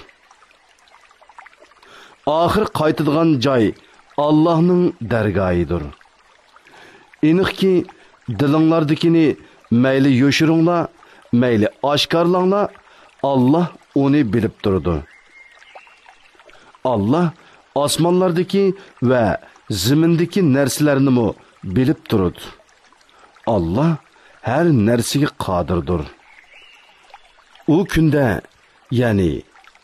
ئاخىر قايتىدىغان جاي ئاللاھنىڭ دەرگاھىدۇر. ئېنىقكى، دىلىڭلاردىكىنى مەيلى يوشۇرۇڭلار، مەيلى ئاشكارىلاڭلار، ئاللا ئۇنى بىلىپ تۇرىدۇ. ئاللا ئاسمانلاردىكى ۋە زېمىندىكى نەرسىلەرنىمۇ بىلىپ تۇرىدۇ. ئاللا ھەر نەرسىگە قادىردۇر. ئۇ كۈندە، يەنى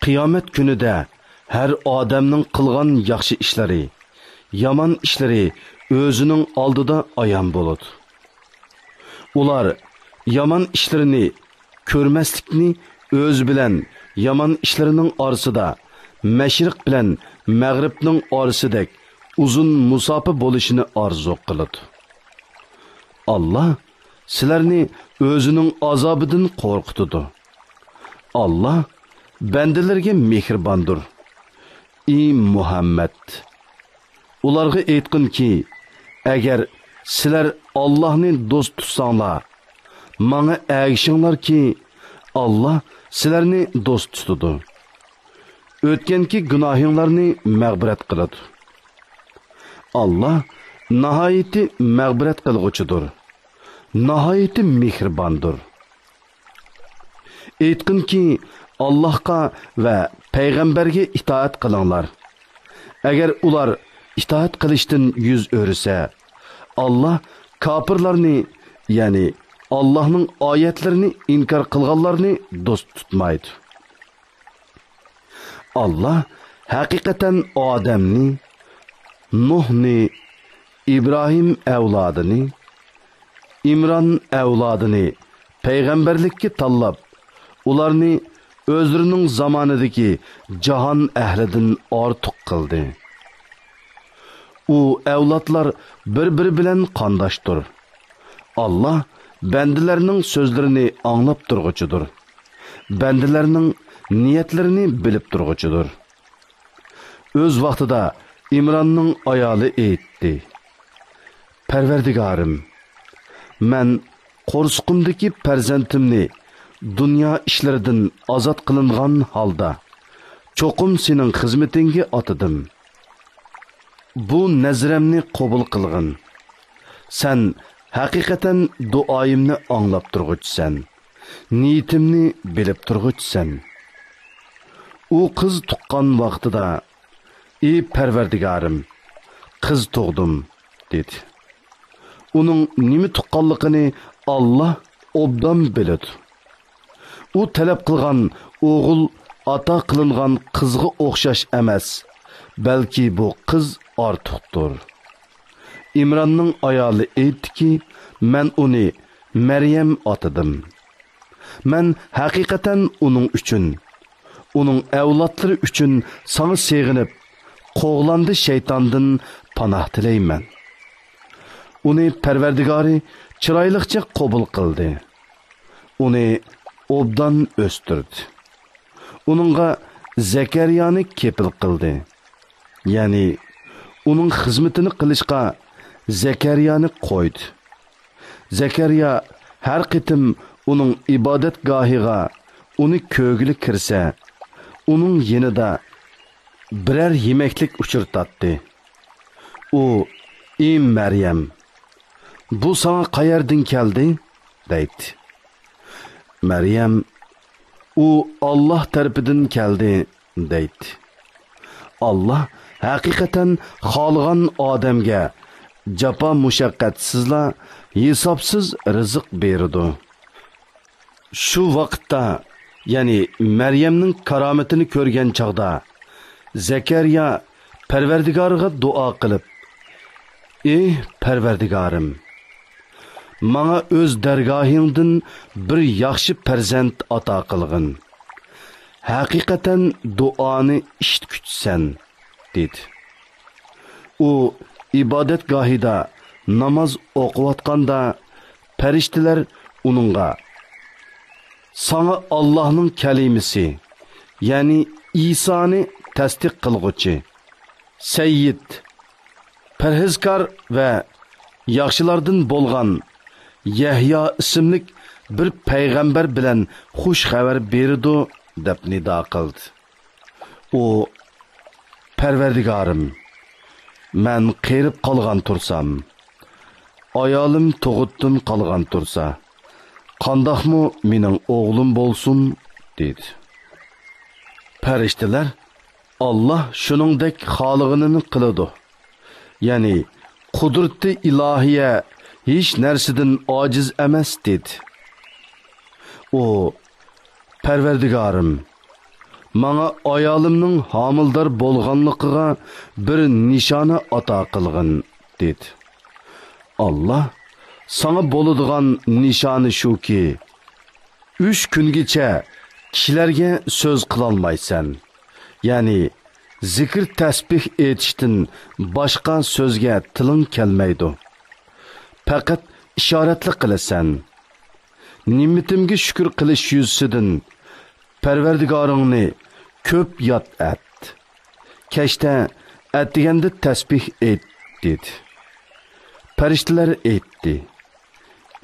قىيامەت كۈنىدە ھەر ئادەمنىڭ قىلغان ياخشى ئىشلىرى، يامان ئىشلىرى ئۆزىنىڭ ئالدىدا ئايان بولىدۇ. ئۇلار يامان ئىشلىرىنى كۆرمەسلىكنى ئۆزى بىلەن يامان ئىشلىرىنىڭ ئارىسىدا مەشرىق بىلەن مەغرىبنىڭ ئارىسىدەك ئۇزۇن مۇساپە بولۇشىنى ئارزۇ قىلىدۇ. ئاللا سىلەرنى ئۆزىنىڭ ئازابىدىن قورقۇتىدۇ. ئاللا بەندىلىرىگە مېھرىباندۇر. ئى مۇھەممەد! ئۇلارغا ئېيتقىنكى، ئەگەر سىلەر ئاللاھنى دوست تۇتساڭلار، ماڭا ئەگىشىڭلاركى، ئاللا سىلەرنى دوست تۇتىدۇ. ئۆتكەنكى گۇناھىڭلارنى مەغپىرەت قىلىدۇ. ئاللا ناھايىتى مەغپىرەت قىلغۇچىدۇر، ناھايىتى مېھرىباندۇر. ئېيتقىنكى، ئاللاھقا ۋە پەيغەمبەرگە ئىتائەت قىلىڭلار. ئەگەر ئۇلار ئىتائەت قىلىشتىن يۈز ئۆرۈسە، ئاللا كاپىرلارنى، يەنى ئاللاھنىڭ ئايەتلىرىنى ئىنكار قىلغانلارنى دوست تۇتمايدۇ. ئاللا ھەقىقەتەن ئادەمنى، نۇھنى، ئىبراھىم ئەۋلادىنى، ئىمران ئەۋلادىنى پەيغەمبەرلىككە تاللاپ، ئۇلارنى ئۆزلىرىنىڭ زامانىدىكى جاھان ئەھلىدىن ئارتۇق قىلدى. ئۇ ئەۋلادلار بىر-بىرى بىلەن قانداشتۇر. ئاللا بەندىلەرنىڭ سۆزلىرىنى ئاڭلاپ تۇرغۇچىدۇر. بەندىلەرنىڭ نىيەتلىرىنى بىلىپ تۇرغۇچىدۇر. ئۆز ۋاقتىدا ئىمراننىڭ ئايالى ئېيتتى: پەرۋەردىگارىم، مەن قورسىقىمدىكى پەرزەنتىمنى دۇنيا ئىشلىرىدىن ئازاد قىلىنغان ھالدا چوقۇم سېنىڭ خىزمىتىڭگە ئاتىدىم. بۇ نەزرەمنى قوبۇل قىلغىن. سەن ھەقىقەتەن دۇئايىمنى ئاڭلاپ تۇرغۇچىسەن، نىيىتىمنى بىلىپ تۇرغۇچىسەن. ئۇ قىز تۇغقان ۋاقتىدا: ئى پەرۋەردىگارىم، قىز تۇغدۇم، دېدى. ئۇنىڭ نېمە تۇغقانلىقىنى ئاللا ئوبدان بىلىدۇ. ئۇ تەلەپ قىلغان ئوغۇل ئاتا قىلىنغان قىزغا ئوخشاش ئەمەس، بەلكى بۇ قىز ئارتۇقتۇر. ئىمراننىڭ ئايالى ئېيتتىكى، مەن ئۇنى مەريەم ئاتىدىم. مەن ھەقىقەتەن ئۇنىڭ ئۈچۈن، ئۇنىڭ ئەۋلادلىرى ئۈچۈن ساڭا سېغىنىپ، قوغلاندى شەيتاندىن پاناھ تىلەيمەن. ئۇنى پەرۋەردىگارى چىرايلىقچە قوبۇل قىلدى. ئۇنى ئوبدان ئۆستۈردى. ئۇنىڭغا زەكەرىيانى كېپىل قىلدى. يەنى ئۇنىڭ خىزمىتىنى قىلىشقا زەكەرىيانى قويدى. زەكەرىيا ھەر قېتىم ئۇنىڭ ئىبادەتگاھىغا ئۇنى كۆرگىلى كىرسە، ئۇنىڭ يېنىدا بىرەر يېمەكلىك ئۇچرىتاتتى. ئۇ، ئى مەريەم، بۇ ساڭا قەيەردىن كەلدى؟ دەيتتى. مەريەم، ئۇ ئاللا تەرىپىدىن كەلدى، دەيتتى. ئاللا ھەقىقەتەن خالىغان ئادەمگە جاپا مۇشەققەتسىزلا ھېسابسىز رىزىق بېرىدۇ. شۇ ۋاقىتتا، يەنى مەريەمنىڭ كارامىتىنى كۆرگەن چاغدا، زەكەرىيا پەرۋەردىگارىغا دۇئا قىلىپ، ئى پەرۋەردىگارىم، ماڭا ئۆز دەرگاھىڭدىن بىر ياخشى پەرزەنت ئاتا قىلغىن. ھەقىقەتەن دۇئانى ئىشىتكۈچىسەن، دېدى. ئۇ ئىبادەتگاھىدا ناماز ئوقۇۋاتقاندا، پەرىشتىلەر ئۇنىڭغا، ساڭا ئاللاھنىڭ كەلىمىسى، يەنى ئىسانى تەستىق قىلغۇچى، سەييىد، پەرھىزكار ۋە ياخشىلاردىن بولغان يەھيا ئىسىملىك بىر پەيغەمبەر بىلەن خۇش خەۋەر بېرىدۇ، دەپ نىدا قىلدى. ئۇ، پەرۋەردىگارىم، مەن قېرىپ قالغان تۇرسام، ئايالىم تۇغۇتتىن قالغان تۇرسا، قانداقمۇ مېنىڭ ئوغلۇم بولسۇن؟ دېدى. پەرىشتىلەر، ئاللا شۇنىڭدەك خالىغىنىنى قىلىدۇ. يەنى قۇدرىتى ئىلاھىيە ھېچ نەرسىدىن ئاجىز ئەمەس، دېدى. ئۇ، پەرۋەردىگارىم، ماڭا ئايالىمنىڭ ھامىلىدار بولغانلىقىغا بىر نىشانە ئاتا قىلغىن، دېدى. ئاللا، ساڭا بولىدىغان نىشانە شۇكى، ئۈچ كۈنگىچە كىشىلەرگە سۆز قىلالمايسەن، يەنى زىكىر تەسبىھ ئېيتىشتىن باشقا سۆزگە تىلىڭ كەلمەيدۇ. پەقەت ئىشارەتلا قىلىسەن. نېمىتىمگە شۈكۈر قىلىش يۈزىسىدىن پەرۋەردىگارىڭنى كۆپ ياد ئەت. كەچتە، ئەتىگەندە تەسبىھ ئېيت، دېدى. پەرىشتىلەر ئېيتتى،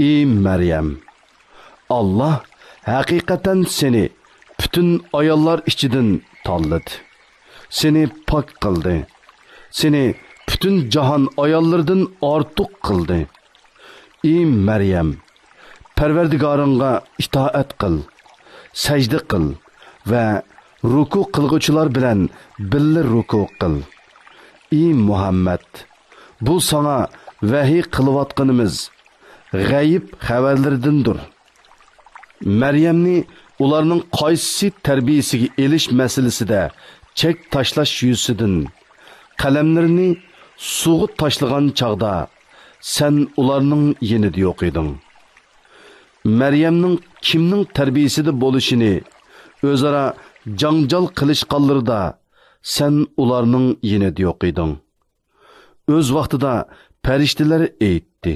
ئى مەريەم، ئاللا ھەقىقەتەن سېنى پۈتۈن ئاياللار ئىچىدىن تاللىدى. سېنى پاك قىلدى. سېنى پۈتۈن جاھان ئاياللىرىدىن ئارتۇق قىلدى. ئى مەريەم، پەرۋەردىگارىڭغا ئىتائەت قىل، سەجدە قىل ۋە رۇكۇ قىلغۇچىلار بىلەن بىللە رۇكۇ قىل. ئى مۇھەممەد، بۇ ساڭا ۋەھىي قىلىۋاتقىنىمىز غەيىب خەۋەرلىرىدىندۇر. مەريەمنى ئۇلارنىڭ قايسىسى تەربىيىسىگە ئېلىش مەسىلىسىدە چەك تاشلاش يۈزىسىدىن قەلەملىرىنى سۇغا تاشلىغان چاغدا سەن ئۇلارنىڭ يېنىدا يوق ئىدىڭ. مەريەمنىڭ كىمنىڭ تەربىيىسىدە بولۇشىنى ئۆزئارا جاڭجال قىلىشقانلىرىدا سەن ئۇلارنىڭ يېنىدا يوق ئىدىڭ. ئۆز ۋاقتىدا پەرىشتىلەر ئېيتتى: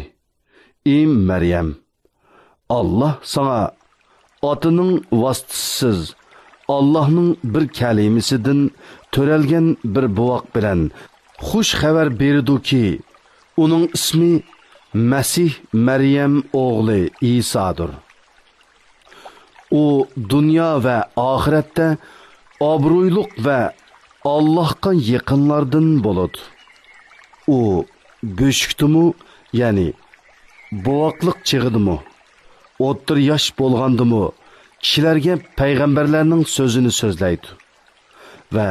ئى مەريەم، ئاللاھ ساڭا ئاتىنىڭ ۋاسىتىسىز، ئاللاھنىڭ بىر كەلىمىسىدىن تۆرەلگەن بىر بوۋاق بىلەن خۇش خەۋەر بېرىدۇكى، ئۇنىڭ ئىسمى مەسىھ مەريەم ئوغلى ئىسادۇر. ئۇ دۇنيا ۋە ئاخىرەتتە ئابرۇيلۇق ۋە ئاللاھقا يېقىنلاردىن بولىدۇ. ئۇ بۆشۈكتىمۇ، يەنى بوۋاقلىق چېغىدىمۇ، ئوتتۇرا ياش بولغاندىمۇ كىشىلەرگە پەيغەمبەرلەرنىڭ سۆزىنى سۆزلەيدۇ ۋە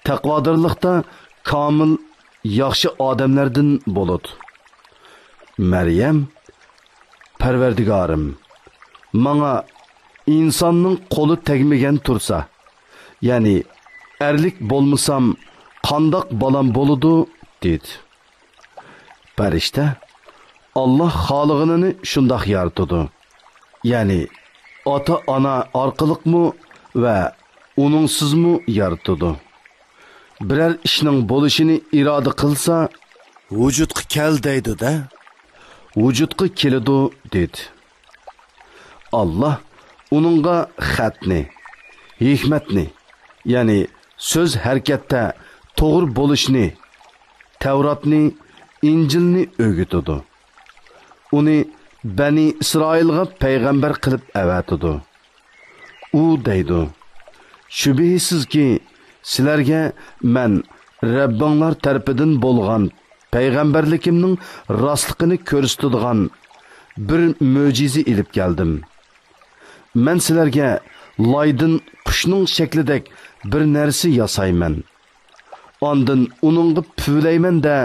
تەقۋادارلىقتا كامىل ياخشى ئادەملەردىن بولىدۇ. مەريەم: پەرۋەردىگارىم، ماڭا ئىنساننىڭ قولى تەگمىگەن تۇرسا، يەنى ئەرلىك بولمىسام، قانداق بالام بولىدۇ؟ دېدى. پەرىشتە: ئاللاھ خالىغىنىنى شۇنداق يارىتىدۇ. يەنى ئاتا-ئانا ئارقىلىقمۇ ۋە ئۇنىڭسىزمۇ يارىتىدۇ. بىرەر ئىشنىڭ بولۇشىنى ئىرادە قىلسا، ۋۇجۇدقا كەل دەيدۇ-دە. ۋۇجۇدقا كېلىدۇ، دېدى. ئاللاھ ئۇنىڭغا خەتنى، ھېكمەتنى، يەنى سۆز ھەرىكەتتە توغرا بولۇشنى، تەۋراتنى، ئىنجىلنى ئۆگىتىدۇ. ئۇنى بەنى ئىسرائىلغا پەيغەمبەر قىلىپ ئەۋەتىدۇ. ئۇ دەيدۇ: شۈبھىسىزكى، سىلەرگە مەن رەببىڭلار تەرىپىدىن بولغان پەيغەمبەرلىكىمنىڭ راستلىقىنى كۆرسىتىدىغان بىر مۆجىزە ئېلىپ كەلدىم. مەن سىلەرگە لايدىن قۇشنىڭ شەكلىدەك بىر نەرسە ياسايمەن. ئاندىن ئۇنىڭغا پۈۋلەيمەن-دە،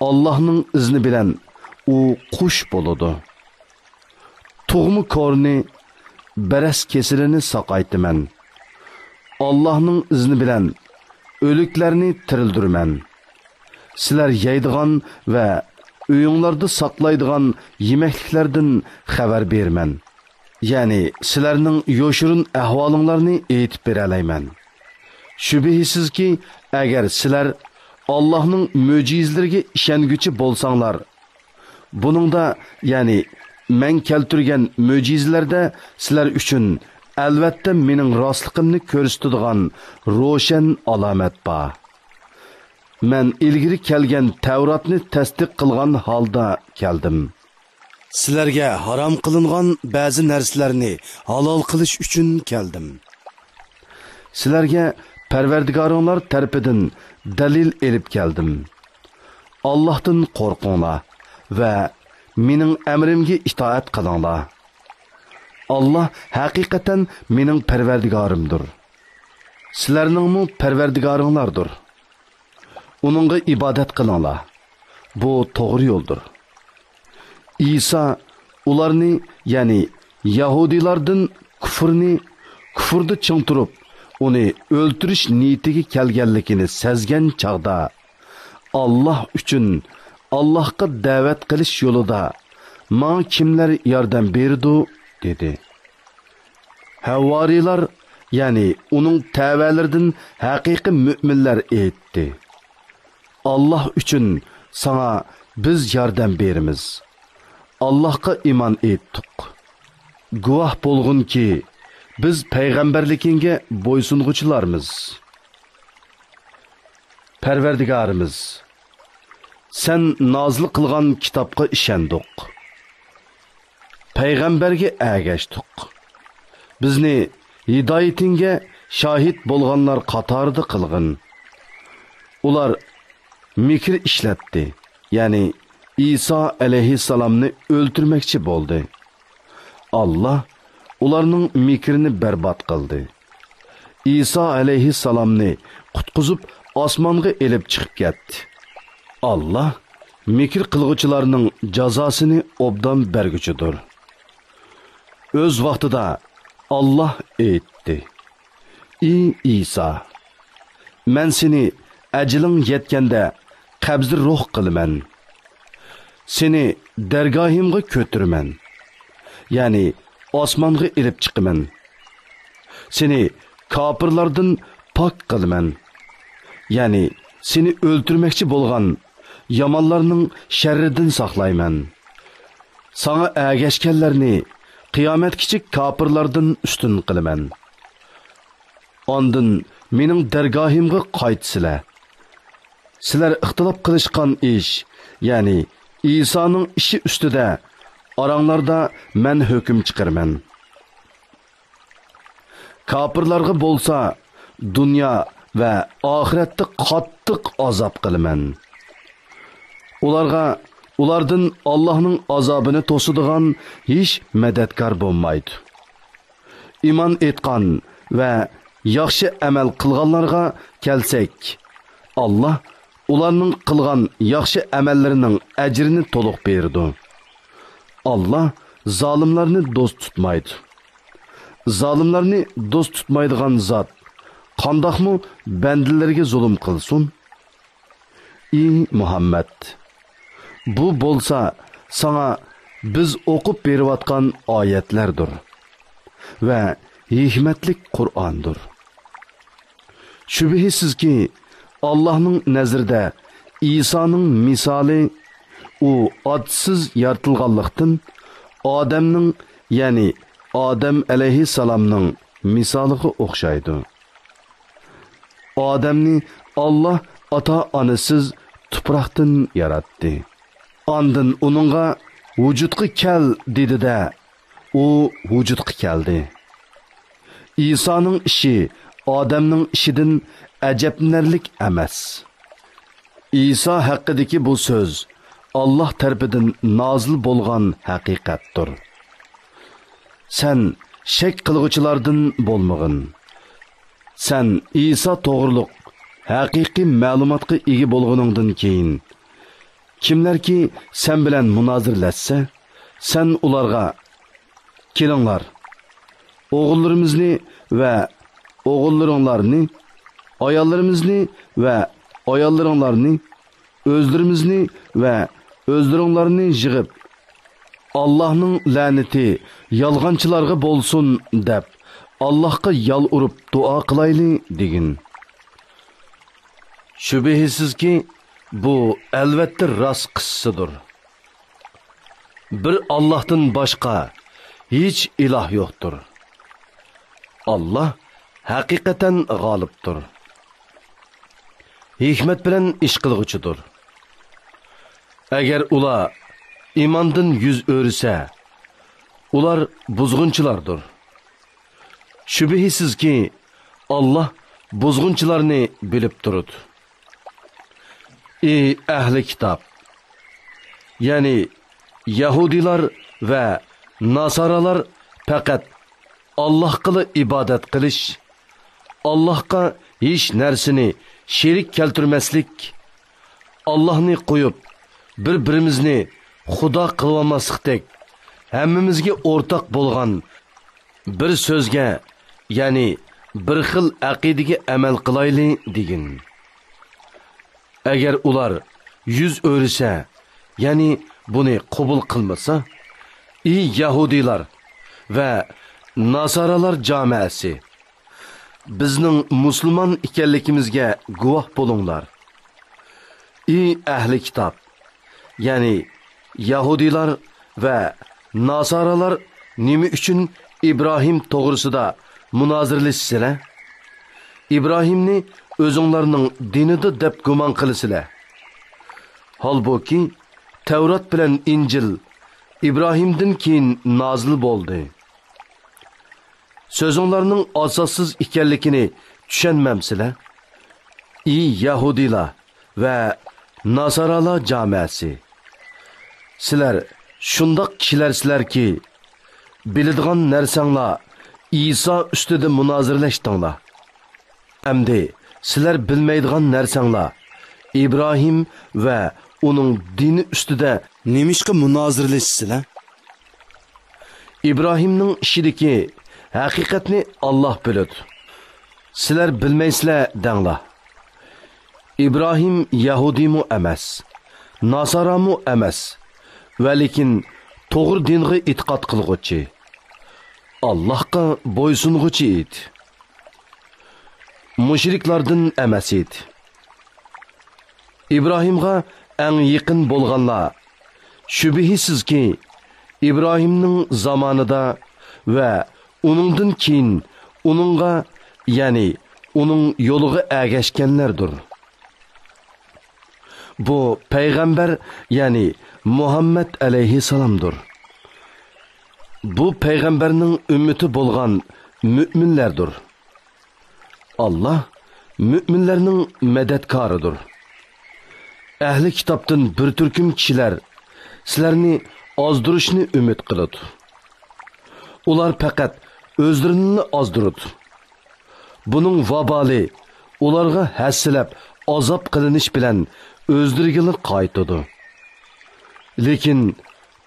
ئاللاھنىڭ ئىزنى بىلەن ئۇ قۇش بولىدۇ. تۇغما كورىنى، بەرەس كېسىلىنى ساقايتىمەن. ئاللاھنىڭ ئىزنى بىلەن ئۆلۈكلەرنى تىرىلدۈرىمەن. سىلەر يەيدىغان ۋە ئۆيۈڭلاردا ساقلايدىغان يېمەكلىكلەردىن خەۋەر بېرىمەن. يەنى سىلەرنىڭ يوشۇرۇن ئەھۋالىڭلارنى ئېيتىپ بېرەلەيمەن. شۈبھىسىزكى، ئەگەر سىلەر ئاللاھنىڭ مۆجىزىلىرىگە ئىشەنگۈچى بولساڭلار، بۇنىڭدا، يەنى مەن كەلتۈرگەن مۆجىزىلەردە سىلەر ئۈچۈن ئەلۋەتتە مېنىڭ راستلىقىمنى كۆرسىتىدىغان روشەن ئالامەت بار. مەن ئىلگىرى كەلگەن تەۋراتنى تەستىق قىلغان ھالدا كەلدىم. سىلەرگە ھارام قىلىنغان بەزى نەرسىلەرنى ھالال قىلىش ئۈچۈن كەلدىم. سىلەرگە پەرۋەردىگارىڭلار تەرىپىدىن دەلىل ئېلىپ كەلدىم. ئاللاھتىن قورقۇڭلار ۋە مېنىڭ ئەمرىمگە ئىتائەت قىلىڭلار. ئاللاھ ھەقىقەتەن مېنىڭ پەرۋەردىگارىمدۇر. سىلەرنىڭمۇ پەرۋەردىگارىڭلاردۇر. ئۇنىڭغا ئىبادەت قىلىڭلار. بۇ توغرا يولدۇر. ئىسا ئۇلارنى، يەنى يەھۇدىيلاردىن كۇفرنى، كۇفردا چىڭ تۇرۇپ، ئۇنى ئۆلتۈرۈش نىيىتىگە كەلگەنلىكىنى سەزگەن چاغدا، ئاللاھ ئۈچۈن، ئاللاھقا دەۋەت قىلىش يولىدا ماڭا كىملەر ياردەم بېرىدۇ؟ دېدى. ھەۋۋارىيلار، يەنى ئۇنىڭ تەۋەلىرىدىن ھەقىقىي مۆمىنلەر ئېيتتى: ئاللاھ ئۈچۈن ساڭا بىز ياردەم بېرىمىز. ئاللاھقا ئىمان ئېيتتۇق. گۇۋاھ بولغىنكى، بىز پەيغەمبەرلىكىڭگە بويسۇنغۇچىلارمىز. پەرۋەردىگارىمىز، سەن نازىل قىلغان كىتابقا ئىشەندۇق. پەيغەمبەرگە ئەگەشتۇق. بىزنى ھىدايىتىڭگە شاھىت بولغانلار قاتارىدا قىلغىن. ئۇلار مىكىر ئىشلەتتى، يەنى ئىسا ئەلەيھىسسالامنى ئۆلتۈرمەكچى بولدى. ئاللا ئۇلارنىڭ مىكرىنى بەربات قىلدى. ئىسا ئەلەيھىسسالامنى قۇتقۇزۇپ، ئاسمانغا ئېلىپ چىقىپ كەتتى. ئاللا مىكىر قىلغۇچىلارنىڭ جازاسىنى ئوبدان بەرگۈچىدۇر. ئۆز ۋاقتىدا ئاللا ئېيتتى: «ئى ئىسا، مەن سېنى ئەجىلىڭ يەتكەندە قەبزى روھ قىلىمەن. سېنى دەرگاھىمغا كۆتۈرىمەن، يەنى ئاسمانغا ئېلىپ چىقىمەن. سېنى كاپىرلاردىن پاك قىلىمەن، يەنى سېنى ئۆلتۈرمەكچى بولغان يامانلارنىڭ شەررىدىن ساقلايمەن. ساڭا ئەگەشكەنلەرنى قىيامەتكىچە كاپىرلاردىن ئۈستۈن قىلىمەن. ئاندىن مېنىڭ دەرگاھىمغا قايتىسىلەر. سىلەر ئىختىلاپ قىلىشقان ئىش، يەنى ئىسانىڭ ئىشى ئۈستىدە ئاراڭلاردا مەن ھۆكۈم چىقىرىمەن. كاپىرلارغا بولسا دۇنيا ۋە ئاخىرەتتە قاتتىق ئازاب قىلىمەن. ئۇلارغا ئۇلاردىن ئاللاھنىڭ ئازابىنى توسىدىغان ھېچ مەدەتكار بولمايدۇ. ئىمان ئېيتقان ۋە ياخشى ئەمەل قىلغانلارغا كەلسەك، ئاللا ئۇلارنىڭ قىلغان ياخشى ئەمەللىرىنىڭ ئەجرىنى تولۇق بېرىدۇ. ئاللا زالىملارنى دوست تۇتمايدۇ. زالىملارنى دوست تۇتمايدىغان زات قانداقمۇ بەندىلىرىگە زۇلۇم قىلسۇن؟ ئى مۇھەممەد، بۇ بولسا ساڭا بىز ئوقۇپ بېرىۋاتقان ئايەتلەردۇر ۋە ھېكمەتلىك قۇرئاندۇر. شۈبھىسىزكى، ئاللاھنىڭ نەزىرىدە ئىسانىڭ مىسالى، ئۇ ئاتىسىز يارىتىلغانلىقتىن، ئادەمنىڭ، يەنى ئادەم ئەلەيھىسسالامنىڭ مىسالىغا ئوخشايدۇ. ئادەمنى ئاللا ئاتا-ئانىسىز تۇپراقتىن ياراتتى. ئاندىن ئۇنىڭغا ۋۇجۇدقا كەل دېدى-دە، ئۇ ۋۇجۇدقا كەلدى. ئىسانىڭ ئىشى ئادەمنىڭ ئىشىدىن ئەجەبلىنەرلىك ئەمەس. ئىسا ھەققىدىكى بۇ سۆز ئاللا تەرىپىدىن نازىل بولغان ھەقىقەتتۇر. سەن شەك قىلغۇچىلاردىن بولمىغىن. سەن ئىسا توغرۇلۇق ھەقىقىي مەلۇماتقا ئىگە بولغىنىڭدىن كېيىن، كىملەركى سەن بىلەن مۇنازىرىلەشسە، سەن ئۇلارغا: «كېلىڭلار، ئوغۇللىرىمىزنى ۋە ئوغۇللىرىڭلارنى، ئاياللىرىمىزنى ۋە ئاياللىرىڭلارنى، ئۆزلىرىمىزنى ۋە ئۆزلىرىڭلارنى يىغىپ، ئاللاھنىڭ لەنىتى يالغانچىلارغا بولسۇن دەپ، ئاللاھقا يالۋۇرۇپ دۇئا قىلايلى» دېگىن. شۈبھىسىزكى، بۇ ئەلۋەتتە راست قىسسىدۇر. بىر ئاللاھتىن باشقا ھېچ ئىلاھ يوقتۇر. ئاللاھ ھەقىقەتەن غالىبتۇر، ھېكمەت بىلەن ئىش قىلغۇچىدۇر. ئەگەر ئۇلار ئىماندىن يۈز ئۆرۈسە، ئۇلار بۇزغۇنچىلاردۇر. شۈبھىسىزكى، ئاللاھ بۇزغۇنچىلارنى بىلىپ تۇرىدۇ. ئى ئەھلى كىتاب! يەنى يەھۇدىيلار ۋە ناسارالار پەقەت ئاللاھقىلا ئىبادەت قىلىش، ئاللاھقا ھېچ نەرسىنى شېرىك كەلتۈرمەسلىك، ئاللاھنى قويۇپ، بىر-بىرىمىزنى خۇدا قىلىۋالماسلىقتەك، ھەممىمىزگە ئورتاق بولغان بىر سۆزگە، يەنى بىر خىل ئەقىدىگە ئەمەل قىلايلى، دېگىن. ئەگەر ئۇلار يۈز ئۆرۈسە، يەنى بۇنى قوبۇل قىلمىسا، ئى يەھۇدىيلار ۋە ناسارالار جامائەسى، بىزنىڭ مۇسۇلمان ئىكەنلىكىمىزگە گۇۋاھ بولۇڭلار. ئى ئەھلى كىتاب! يەنى يەھۇدىيلار ۋە ناسارالار نېمە ئۈچۈن ئىبراھىم توغرىسىدا مۇنازىرىلىشىسىلەر؟ ئىبراھىمنى ئۆزۈڭلارنىڭ دىنىدا دەپ گۇمان قىلىسىلەر. ھالبۇكى، تەۋرات بىلەن ئىنجىل ئىبراھىمدىن كېيىن نازىل بولدى. سۆزۈڭلارنىڭ ئاساسسىز ئىكەنلىكىنى چۈشەنمەمسىلەر؟ ئى يەھۇدىيلار ۋە ناسارالار جامەسى! سىلەر شۇنداق كىشىلەرسىلەركى، بىلىدىغان نەرسەڭلار ئىسا ئۈستىدە مۇنازىرىلەشتىڭلار. ئەمدى سىلەر بىلمەيدىغان نەرسەڭلار ئىبراھىم ۋە ئۇنىڭ دىنى ئۈستىدە نېمىشقا مۇنازىرىلىشىسىلەر؟ ئىبراھىمنىڭ ئىشىدىكى ھەقىقەتنى ئاللاھ بىلىدۇ. سىلەر بىلمەيسىلەر دەڭلار. ئىبراھىم يەھۇدىيمۇ ئەمەس، ناسارامۇ ئەمەس، ۋەلىكىن توغرا دىنغا ئېتىقاد قىلغۇچى، ئاللاھقا بويسۇنغۇچى ئىدى. مۇشرىكلاردىن ئەمەس ئىدى. ئىبراھىمغا ئەڭ يېقىن بولغانلار، شۈبھىسىزكى، ئىبراھىمنىڭ زامانىدا ۋە ئۇنىڭدىن كېيىن ئۇنىڭغا، يەنى ئۇنىڭ يولىغا ئەگەشكەنلەردۇر. بۇ پەيغەمبەر، يەنى مۇھەممەد ئەلەيھىسسالامدۇر. بۇ پەيغەمبەرنىڭ ئۈممىتى بولغان مۆمىنلەردۇر. ئاللاھ مۆمىنلەرنىڭ مەدەتكارىدۇر. ئەھلى كىتابتىن بىر تۈركۈم كىشىلەر سىلەرنى ئازدۇرۇشنى ئۈمىد قىلىدۇ. ئۇلار پەقەت ئۆزلىرىنىلا ئازدۇرىدۇ. بۇنىڭ ۋابالى ئۇلارغا ھەسسىلەپ ئازاب قىلىنىش بىلەن ئۆزلىرىگىلا قايتىدۇ. لېكىن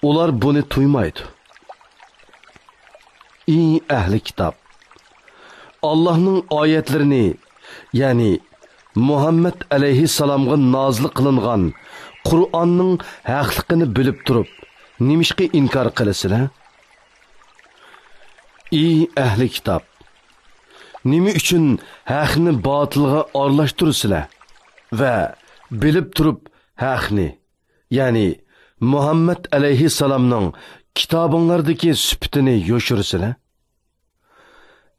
ئۇلار بۇنى تۇيمايدۇ. ئى ئەھلى كىتاب! ئاللاھنىڭ ئايەتلىرىنى، يەنى مۇھەممەد ئەلەيھىسسالامغا نازىل قىلىنغان قۇرئاننىڭ ھەقلىقىنى بىلىپ تۇرۇپ، نېمىشقا ئىنكار قىلىسىلەر؟ ئى ئەھلى كىتاب! نېمە ئۈچۈن ھەقنى باتىلغا ئارىلاشتۇرىسىلەر ۋە بىلىپ تۇرۇپ ھەقنى، يەنى مۇھەممەد ئەلەيھىسسالامنىڭ كىتابىڭلاردىكى سۈپىتىنى يوشۇرىسىلەر؟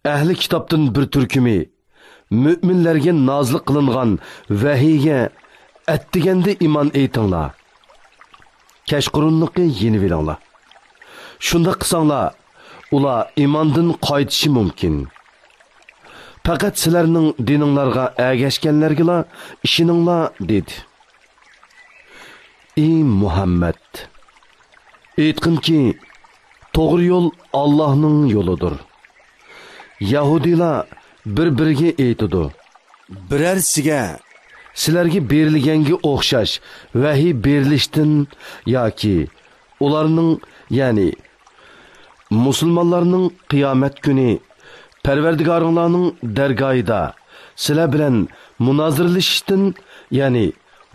ئەھلى كىتابتىن بىر تۈركۈمى مۆمىنلەرگە نازىل قىلىنغان ۋەھىيگە ئەتىگەندە ئىمان ئېيتىڭلار، كەچقۇرۇنلۇقى يېنىۋېلىڭلار. شۇنداق قىلساڭلار، ئۇلار ئىماندىن قايتىشى مۇمكىن. پەقەت سىلەرنىڭ دىنىڭلارغا ئەگەشكەنلەرگىلا ئىشىنىڭلار، دېدى. ئى مۇھەممەد! ئېيتقىنكى، توغرا يول ئاللاھنىڭ يولىدۇر. يەھۇدىيلار بىر-بىرىگە ئېيتىدۇ، بىرەرسىگە سىلەرگە بېرىلگەنگە ئوخشاش ۋەھىي بېرىلىشتىن ياكى ئۇلارنىڭ، يەنى مۇسۇلمانلارنىڭ قىيامەت كۈنى پەرۋەردىگارىڭلارنىڭ دەرگاھىدا سىلەر بىلەن مۇنازىرىلىشىشتىن، يەنى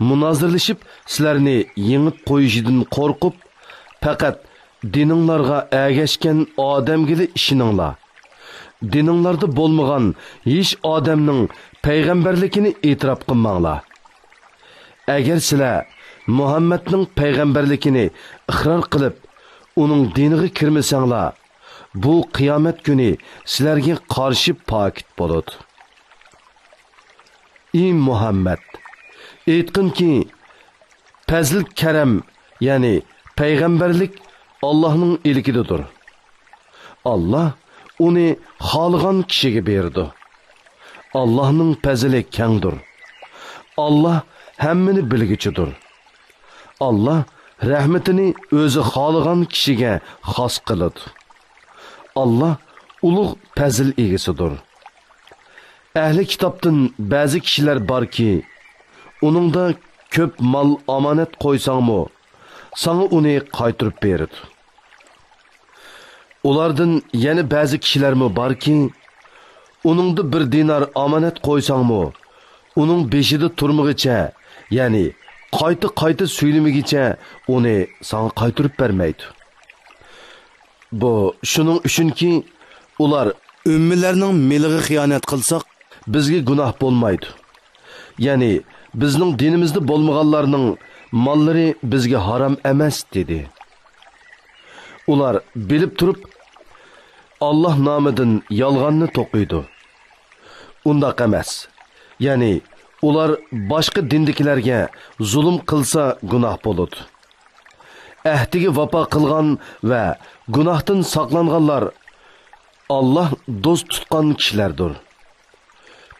مۇنازىرىلىشىپ سىلەرنى يېڭىپ قويۇشىدىن قورقۇپ، پەقەت دىنىڭلارغا ئەگەشكەن ئادەمگىلا ئىشىنىڭلار. دىنىڭلاردا بولمىغان ھېچ ئادەمنىڭ پەيغەمبەرلىكىنى ئېتىراپ قىلماڭلار. ئەگەر سىلەر مۇھەممەدنىڭ پەيغەمبەرلىكىنى ئىقرار قىلىپ، ئۇنىڭ دىنىغا كىرمىسەڭلار، بۇ قىيامەت كۈنى سىلەرگە قارشى پاكىت بولىدۇ. ئى مۇھەممەد! ئېيتقىنكى، پەزىل-كەرەم، يەنى پەيغەمبەرلىك ئاللاھنىڭ ئىلكىدىدۇر. ئاللاھ ئۇنى خالىغان كىشىگە بېرىدۇ. ئاللاھنىڭ پەزىلى كەڭدۇر. ئاللاھ ھەممىنى بىلگۈچىدۇر. ئاللاھ رەھمىتىنى ئۆزى خالىغان كىشىگە خاس قىلىدۇ. ئاللاھ ئۇلۇغ پەزىل ئىگىسىدۇر. ئەھلى كىتابتىن بەزى كىشىلەر باركى، ئۇنىڭدا كۆپ مال ئامانەت قويساڭمۇ، ساڭا ئۇنى قايتۇرۇپ بېرىدۇ. ئۇلاردىن يەنە بەزى كىشىلەرمۇ باركى، ئۇنىڭدا بىر دىنار ئامانەت قويساڭمۇ، ئۇنىڭ بېشىدا تۇرمىغىچە، يەنى قايتا-قايتا سۈيلىمىگىچە ئۇنى ساڭا قايتۇرۇپ بەرمەيدۇ. بۇ شۇنىڭ ئۈچۈنكى، ئۇلار، ئۆممىلەرنىڭ مېلىغا خىيانەت قىلساق، بىزگە گۇناھ بولمايدۇ. يەنى بىزنىڭ دىنىمىزدا بولمىغانلارنىڭ ماللىرى بىزگە ھارام ئەمەس، دېدى. ئۇلار بىلىپ تۇرۇپ ئاللاھ نامىدىن يالغاننى توقۇيدۇ. ئۇنداق ئەمەس. يەنى ئۇلار باشقا دىندىكىلەرگە زۇلۇم قىلسا گۇناھ بولىدۇ. ئەھدىگە ۋاپا قىلغان ۋە گۇناھتىن ساقلانغانلار ئاللاھ دوست تۇتقان كىشىلەردۇر.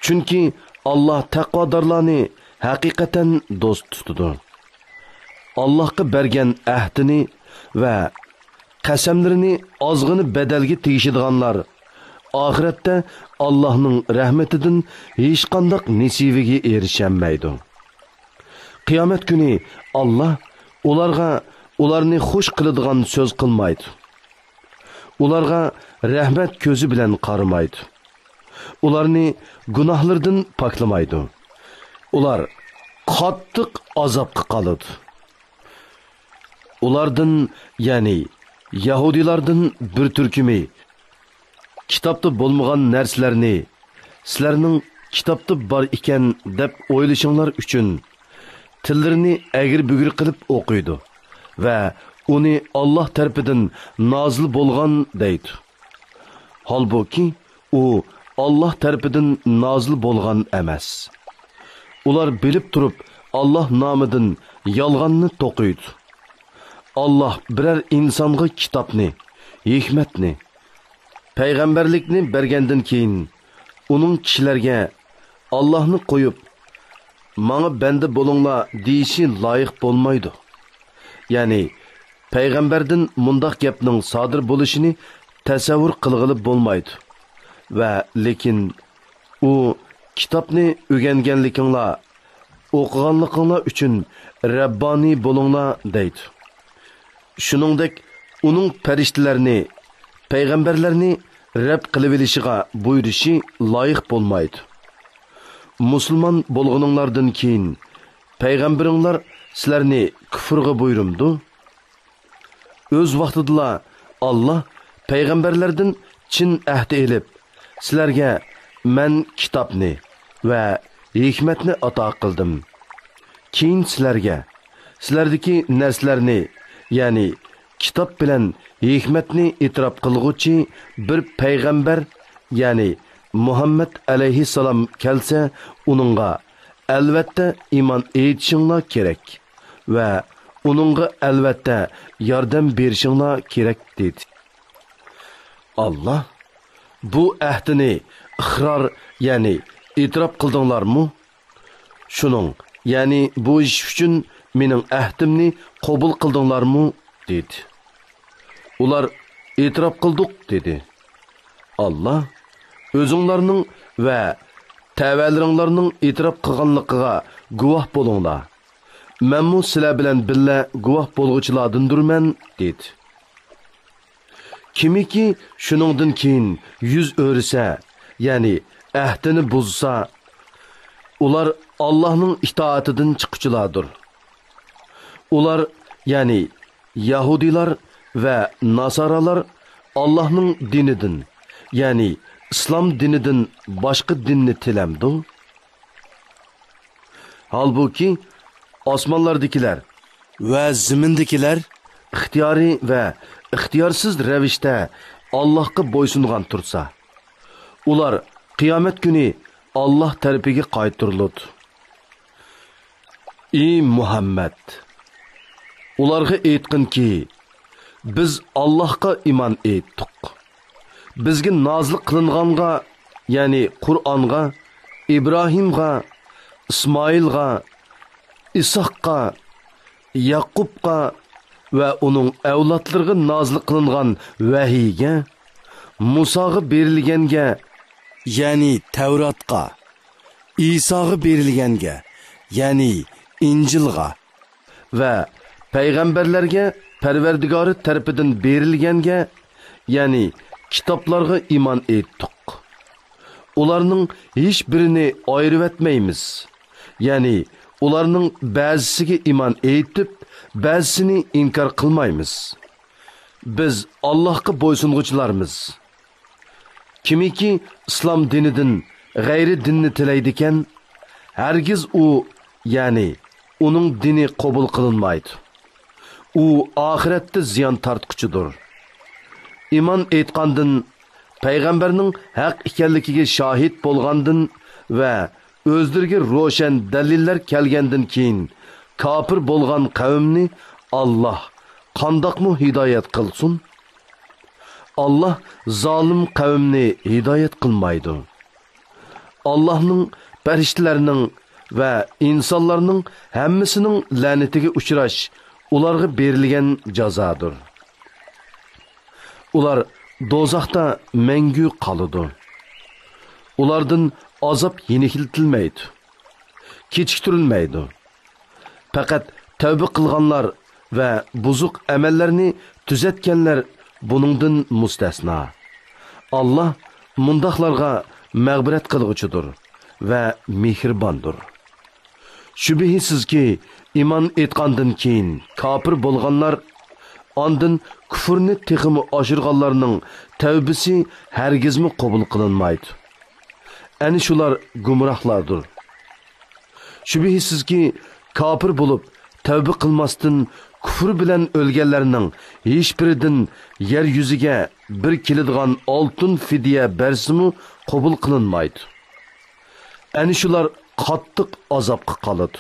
چۈنكى ئاللاھ تەقۋادارلارنى ھەقىقەتەن دوست تۇتىدۇ. ئاللاھقا بەرگەن ئەھدىنى ۋە قەسەملىرىنى ئازغىنە بەدەلگە تېگىشىدىغانلار ئاخىرەتتە ئاللاھنىڭ رەھمىتىدىن ھېچقانداق نېسىۋىگە ئېرىشەلمەيدۇ. قىيامەت كۈنى ئاللاھ ئۇلارغا ئۇلارنى خۇش قىلىدىغان سۆز قىلمايدۇ. ئۇلارغا رەھمەت كۆزى بىلەن قارىمايدۇ. ئۇلارنى گۇناھلىرىدىن پاكلىمايدۇ. ئۇلار قاتتىق ئازابقا قالىدۇ. ئۇلاردىن، يەنى يەھۇدىيلاردىن بىر تۈركۈمى كىتابتا بولمىغان نەرسىلەرنى سىلەرنىڭ كىتابتا بار ئىكەن دەپ ئويلىشىڭلار ئۈچۈن تىللىرىنى ئەگرى-بۈگرى قىلىپ ئوقۇيدۇ ۋە ئۇنى ئاللاھ تەرىپىدىن نازىل بولغان دەيدۇ. ھالبۇكى، ئۇ ئاللاھ تەرىپىدىن نازىل بولغان ئەمەس. ئۇلار بىلىپ تۇرۇپ ئاللاھ نامىدىن يالغاننى توقۇيدۇ. ئاللاھ بىرەر ئىنسانغا كىتابنى، ھېكمەتنى، پەيغەمبەرلىكنى بەرگەندىن كېيىن، ئۇنىڭ كىشىلەرگە ئاللاھنى قويۇپ، ماڭا بەندە بولۇڭلار دېيىشى لايىق بولمايدۇ. يەنى، پەيغەمبەردىن مۇنداق گەپنىڭ سادىر بولۇشىنى تەسەۋۋۇر قىلغىلى بولمايدۇ. ۋە لېكىن ئۇ، كىتابنى ئۆگەنگەنلىكىڭلار، ئوقۇغانلىقىڭلار ئۈچۈن رەببانىي بولۇڭلار دەيدۇ. شۇنىڭدەك ئۇنىڭ پەرىشتىلەرنى، پەيغەمبەرلەرنى رەب قىلىۋېلىشىغا بۇيرۇشى لايىق بولمايدۇ. مۇسۇلمان بولغىنىڭلاردىن كېيىن پەيغەمبىرىڭلار سىلەرنى كۇفرغا بۇيرۇمدۇ؟ ئۆز ۋاقتىدىلا ئاللاھ پەيغەمبەرلەردىن چىن ئەھدى ئېلىپ، سىلەرگە مەن كىتابنى ۋە ھېكمەتنى ئاتا قىلدىم. كېيىن سىلەرگە، سىلەردىكى نەرسىلەرنى، يەنى كىتاب بىلەن ھېكمەتنى ئېتىراپ قىلغۇچى بىر پەيغەمبەر، يەنى مۇھەممەد ئەلەيھىسسالام كەلسە، ئۇنىڭغا ئەلۋەتتە ئىمان ئېيتىشىڭلار كېرەك ۋە ئۇنىڭغا ئەلۋەتتە ياردەم بېرىشىڭلار كېرەك، دېدى. ئاللاھ، بۇ ئەھدىنى ئىقرار، يەنى ئېتىراپ قىلدىڭلارمۇ؟ شۇنىڭ، يەنى بۇ ئىش ئۈچۈن مېنىڭ ئەھدىمنى قوبۇل قىلدىڭلارمۇ؟ دېدى. ئۇلار، ئېتىراپ قىلدۇق، دېدى. ئاللاھ، ئۆزۈڭلارنىڭ ۋە تەۋەلىرىڭلارنىڭ ئېتىراپ قىلغانلىقىغا گۇۋاھ بولۇڭلار. مەنمۇ سىلەر بىلەن بىللە گۇۋاھ بولغۇچىلاردىندۇرمەن، دېدى. كىمكى شۇنىڭدىن كېيىن يۈز ئۆرۈسە، يەنى ئەھدىنى بۇزسا، ئۇلار ئاللاھنىڭ ئىتائىتىدىن چىققۇچىلاردۇر. ئۇلار، يەنى يەھۇدىيلار ۋە ناسارالار ئاللاھنىڭ دىنىدىن، يەنى ئىسلام دىنىدىن باشقا دىننى تىلەمدۇ؟ ھالبۇكى، ئاسمانلاردىكىلەر ۋە زېمىندىكىلەر ئىختىيارىي ۋە ئىختىيارسىز رەۋىشتە ئاللاھقا بويسۇنغان تۇرسا، ئۇلار قىيامەت كۈنى ئاللاھ تەرىپىگە قايتۇرۇلىدۇ. ئى مۇھەممەد! ئۇلارغا ئېيتقىنكى، بىز ئاللاھقا ئىمان ئېيتتۇق. بىزگە نازىل قىلىنغانغا، يەنى قۇرئانغا، ئىبراھىمغا، ئىسمائىلغا، ئىسھاققا، يەقۇبقا ۋە ئۇنىڭ ئەۋلادلىرىغا نازىل قىلىنغان ۋەھىيگە، مۇساغا بېرىلگەنگە، يەنى تەۋراتقا، ئىساغا بېرىلگەنگە، يەنى ئىنجىلغا، ۋە پەيغەمبەرلەرگە پەرۋەردىگارى تەرىپىدىن بېرىلگەنگە، يەنى كىتابلارغا ئىمان ئېيتتۇق. ئۇلارنىڭ ھېچ بىرىنى ئايرىۋەتمەيمىز. يەنى ئۇلارنىڭ بەزىسىگە ئىمان ئېيتىپ، بەزىسىنى ئىنكار قىلمايمىز. بىز ئاللاھقا بويسۇنغۇچىلارمىز. كىمكى ئىسلام دىنىدىن غەيرىي دىننى تىلەيدىكەن، ھەرگىز ئۇ، يەنى ئۇنىڭ دىنى قوبۇل قىلىنمايدۇ. ئۇ ئاخىرەتتە زىيان تارتقۇچىدۇر. ئىمان ئېيتقاندىن، پەيغەمبەرنىڭ ھەق ئىكەنلىكىگە شاھىت بولغاندىن ۋە ئۆزلىرىگە روشەن دەلىللەر كەلگەندىن كېيىن كاپىر بولغان قەۋمنى ئاللاھ قانداقمۇ ھىدايەت قىلسۇن؟ ئاللاھ زالىم قەۋمنى ھىدايەت قىلمايدۇ. ئاللاھنىڭ پەرىشتىلەرنىڭ ۋە ئىنسانلارنىڭ ھەممىسىنىڭ لەنىتىگە ئۇچراش ئۇلارغا بېرىلگەن جازادۇر. ئۇلار دوزاختا مەڭگۈ قالىدۇ. ئۇلاردىن ئازاب يېنىكلىتىلمەيدۇ، كېچىكتۈرۈلمەيدۇ. پەقەت تەۋبە قىلغانلار ۋە بۇزۇق ئەمەللەرنى تۈزەتكەنلەر بۇنىڭدىن مۇستەسنا. ئاللا مۇنداقلارغا مەغپىرەت قىلغۇچىدۇر ۋە مېھرىباندۇر. شۈبھىسىزكى، ئىمان ئېيتقاندىن كېيىن كاپىر بولغانلار، ئاندىن كۇفرنى تېخىمۇ ئاشۇرغانلارنىڭ تەۋبىسى ھەرگىزمۇ قوبۇل قىلىنمايدۇ. ئەنە شۇلار گۇمراھلاردۇر. شۈبھىسىزكى، كاپىر بولۇپ، تەۋبە قىلماستىن كۇفر بىلەن ئۆلگەنلەرنىڭ ھېچبىرىدىن يەر يۈزىگە بىر كېلىدىغان ئالتۇن فىدىيە بەرسىمۇ قوبۇل قىلىنمايدۇ. ئەنە شۇلار قاتتىق ئازابقا قالىدۇ.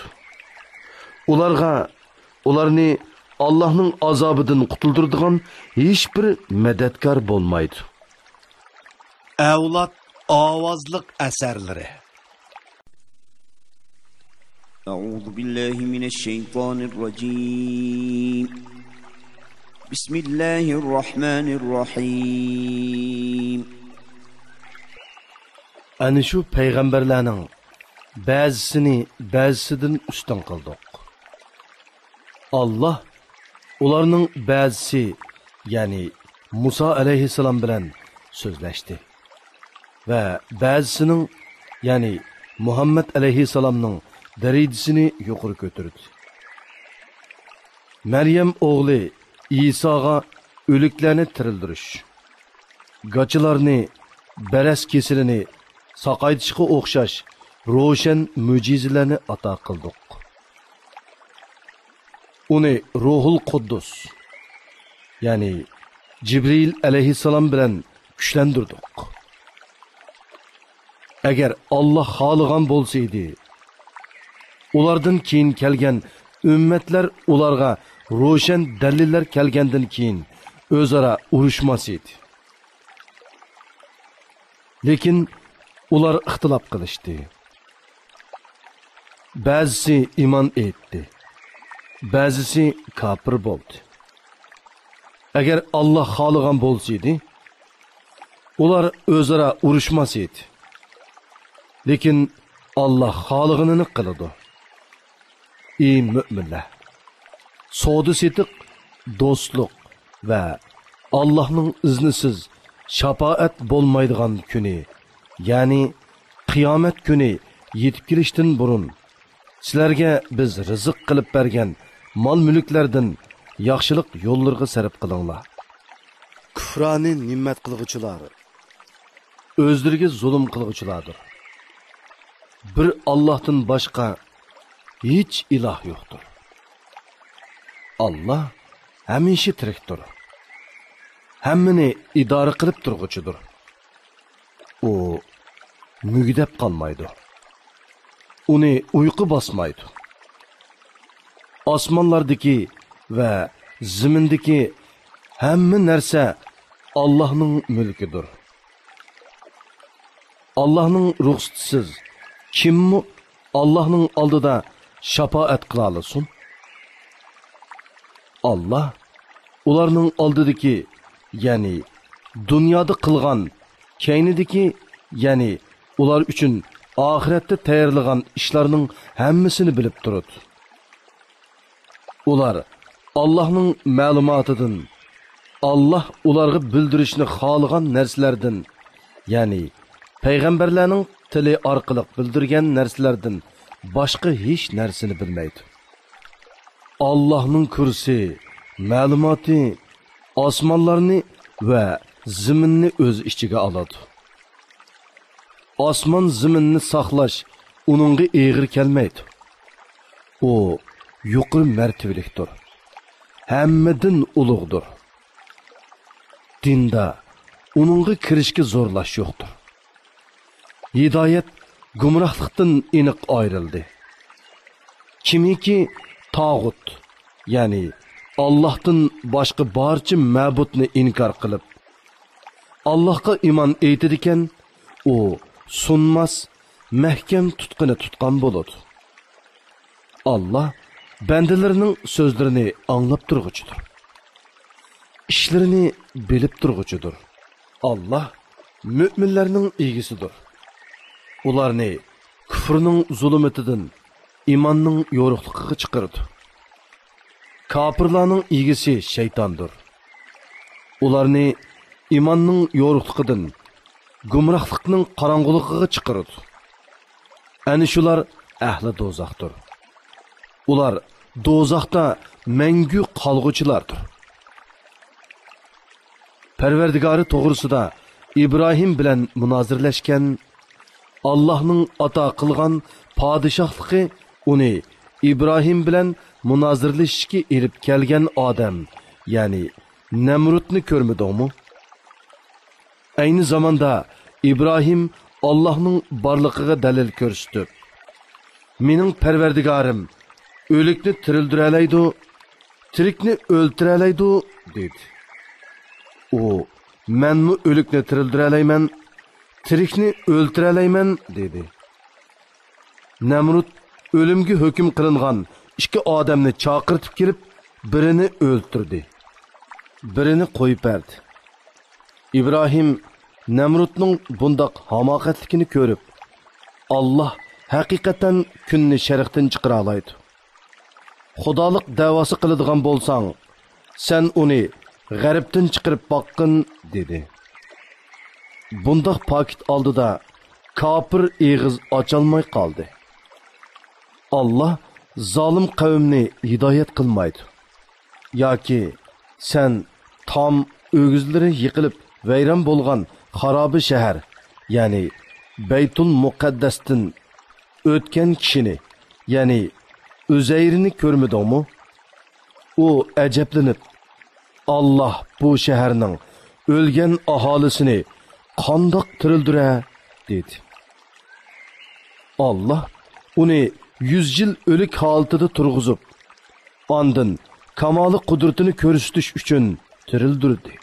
ئۇلارغا، ئۇلارنى ئاللاھنىڭ ئازابىدىن قۇتۇلدۇرىدىغان ھېچبىر مەدەتكار بولمايدۇ. ئەۋلاد ئاۋازلىق ئەسەرلىرى. أعوذ بالله من الشيطان الرجيم. بسم الله الرحمن الرحيم. ئەنە شۇ پەيغەمبەرلەرنىڭ بەزىسىنى بەزىسىدىن ئۈستۈن قىلدۇق. ئاللا ئۇلارنىڭ بەزىسى، يەنى مۇسا ئەلەيھىسسالام بىلەن سۆزلەشتى ۋە بەزىسىنىڭ، يەنى مۇھەممەد ئەلەيھىسسالامنىڭ دەرىجىسىنى يۇقىرى كۆتۈردى. مەريەم ئوغلى ئىساغا ئۆلۈكلەرنى تىرىلدۈرۈش، گاچىلارنى، بەرەس كېسىلىنى ساقايتىشقا ئوخشاش روشەن مۆجىزىلەرنى ئاتا قىلدۇق. ئۇنى روھۇل قۇددۇس، يەنى جىبرىئىل ئەلەيھىسسالام بىلەن كۈچلەندۈردۇق. ئەگەر ئاللا خالىغان بولسا ئىدى، ئۇلاردىن كېيىن كەلگەن ئۈممەتلەر ئۇلارغا روشەن دەلىللەر كەلگەندىن كېيىن ئۆزئارا ئۇرۇشماس ئىدى. لېكىن ئۇلار ئىختىلاپ قىلىشتى. بەزىسى ئىمان ئېيتتى، بەزىسى كاپىر بولدى. ئەگەر ئاللا خالىغان بولسا ئىدى، ئۇلار ئۆزئارا ئۇرۇشماس ئىدى. لېكىن ئاللا خالىغىنىنى قىلىدۇ. ئى مۆمىنلەر! سودا-سېتىق، دوستلۇق ۋە ئاللاھنىڭ ئىزنىسىز شاپائەت بولمايدىغان كۈنى، يەنى قىيامەت كۈنى يېتىپ كېلىشتىن بۇرۇن، سىلەرگە بىز رىزىق قىلىپ بەرگەن مال-مۈلۈكلەردىن ياخشىلىق يوللىرىغا سەرپ قىلىڭلار. كۇفرانى نېمەت قىلغۇچىلار ئۆزلىرىگە زۇلۇم قىلغۇچىلاردۇر. بىر ئاللاھتىن باشقا ھېچ ئىلاھ يوقتۇر. ئاللاھ ھەمىشە تىرىكتۇر. ھەممىنى ئىدارە قىلىپ تۇرغۇچىدۇر. ئۇ مۈگدەپ قالمايدۇ. ئۇنى ئۇيقۇ باسمايدۇ. ئاسمانلاردىكى ۋە زېمىندىكى ھەممە نەرسە ئاللاھنىڭ مۈلكىدۇر. ئاللاھنىڭ رۇخسىتىسىز كىممۇ ئاللاھنىڭ ئالدىدا شاپائەت قىلالىسۇن؟ ئاللاھ ئۇلارنىڭ ئالدىدىكى، يەنى دۇنيادا قىلغان، كەينىدىكى، يەنى ئۇلار ئۈچۈن ئاخىرەتتە تەييارلىغان ئىشلارنىڭ ھەممىسىنى بىلىپ تۇرىدۇ. ئۇلار ئاللاھنىڭ مەلۇماتىدىن، ئاللاھ ئۇلارغا بىلدۈرۈشنى خالىغان نەرسىلەردىن، يەنى پەيغەمبەرلەرنىڭ تىلى ئارقىلىق بىلدۈرگەن نەرسىلەردىن باشقا ھېچ نەرسىنى بىلمەيدۇ. ئاللاھنىڭ كۇرسى، مەلۇماتى، ئاسمانلارنى ۋە زېمىننى ئۆز ئىچىگە ئالىدۇ. ئاسمان زېمىننى ساقلاش ئۇنىڭغا ئېغىر كەلمەيدۇ. ئۇ يۇقىرى مەرتىۋىلىكتۇر، ھەممىدىن ئۇلۇغدۇر. دىندا ئۇنىڭغا كىرىشكە زورلاش يوقتۇر. ھىدايەت گۇمراھلىقتىن ئېنىق ئايرىلدى. كىمكى تاغۇت، يەنى ئاللاھتىن باشقا بارچە مەبۇدنى ئىنكار قىلىپ، ئاللاھقا ئىمان ئېيتىدىكەن، ئۇ سۇنماس، مەھكەم تۇتقىنى تۇتقان بولىدۇ. ئاللا بەندىلىرىنىڭ سۆزلىرىنى ئاڭلاپ تۇرغۇچىدۇر. ئىشلىرىنى بىلىپ تۇرغۇچىدۇر. ئاللا مۆمىنلەرنىڭ ئىگىسىدۇر. ئۇلارنى كۇفرنىڭ زۇلۇمىتىدىن ئىماننىڭ يورۇقلۇقىغا چىقىرىدۇ. كاپىرلارنىڭ ئىگىسى شەيتاندۇر. ئۇلارنى ئىماننىڭ يورۇقلۇقىدىن گۇمراھلىقنىڭ قاراڭغۇلۇقىغا چىقىرىدۇ. ئەنە شۇلار ئەھلى دوزاختۇر. ئۇلار دوزاختا مەڭگۈ قالغۇچىلاردۇر. پەرۋەردىگارى توغرىسىدا ئىبراھىم بىلەن مۇنازىرىلەشكەن، ئاللاھنىڭ ئاتا قىلغان پادىشاھلىقى ئۇنى ئىبراھىم بىلەن مۇنازىرىلىشىشكە ئېلىپ كەلگەن ئادەم، يەنى نەمرۇتنى كۆرمىدىڭمۇ؟ ئەينى زاماندا ئىبراھىم ئاللاھنىڭ بارلىقىغا دەلىل كۆرسىتىپ، مېنىڭ پەرۋەردىگارىم ئۆلۈكنى تىرىلدۈرەلەيدۇ، تىرىكنى ئۆلتۈرەلەيدۇ، دېدى. ئۇ، مەنمۇ ئۆلۈكنى تىرىلدۈرەلەيمەن، تىرىكنى ئۆلتۈرەلەيمەن، دېدى. نەمرۇت ئۆلۈمگە ھۆكۈم قىلىنغان ئىككى ئادەمنى چاقىرتىپ كېلىپ، بىرىنى ئۆلتۈردى، بىرىنى قويۇپ بەردى. ئىبراھىم نەمرۇتنىڭ بۇنداق ھاماقەتلىكىنى كۆرۈپ، ئاللا ھەقىقەتەن كۈننى شەرقتىن چىقىرالايدۇ. خۇدالىق دەۋاسى قىلىدىغان بولساڭ، سەن ئۇنى غەربتىن چىقىرىپ باققىن، دېدى. بۇنداق پاكىت ئالدىدا كاپىر ئېغىز ئاچالماي قالدى. ئاللا زالىم قەۋمنى ھىدايەت قىلمايدۇ. ياكى سەن تام ئۆگزىلىرى يىقىلىپ ۋەيران بولغان خارابە شەھەر، يەنى بەيتۇل مۇقەددەستىن ئۆتكەن كىشىنى، يەنى ئۈزەيرنى كۆرمىدىڭمۇ؟ ئۇ ئەجەبلىنىپ، ئاللا بۇ شەھەرنىڭ ئۆلگەن ئاھالىسىنى قانداق تىرىلدۈرە؟ دېدى. ئاللا ئۇنى يۈز يىل ئۆلۈك ھالىتىدە تۇرغۇزۇپ، ئاندىن كامالى قۇدرىتىنى كۆرسىتىش ئۈچۈن تىرىلدۈردى.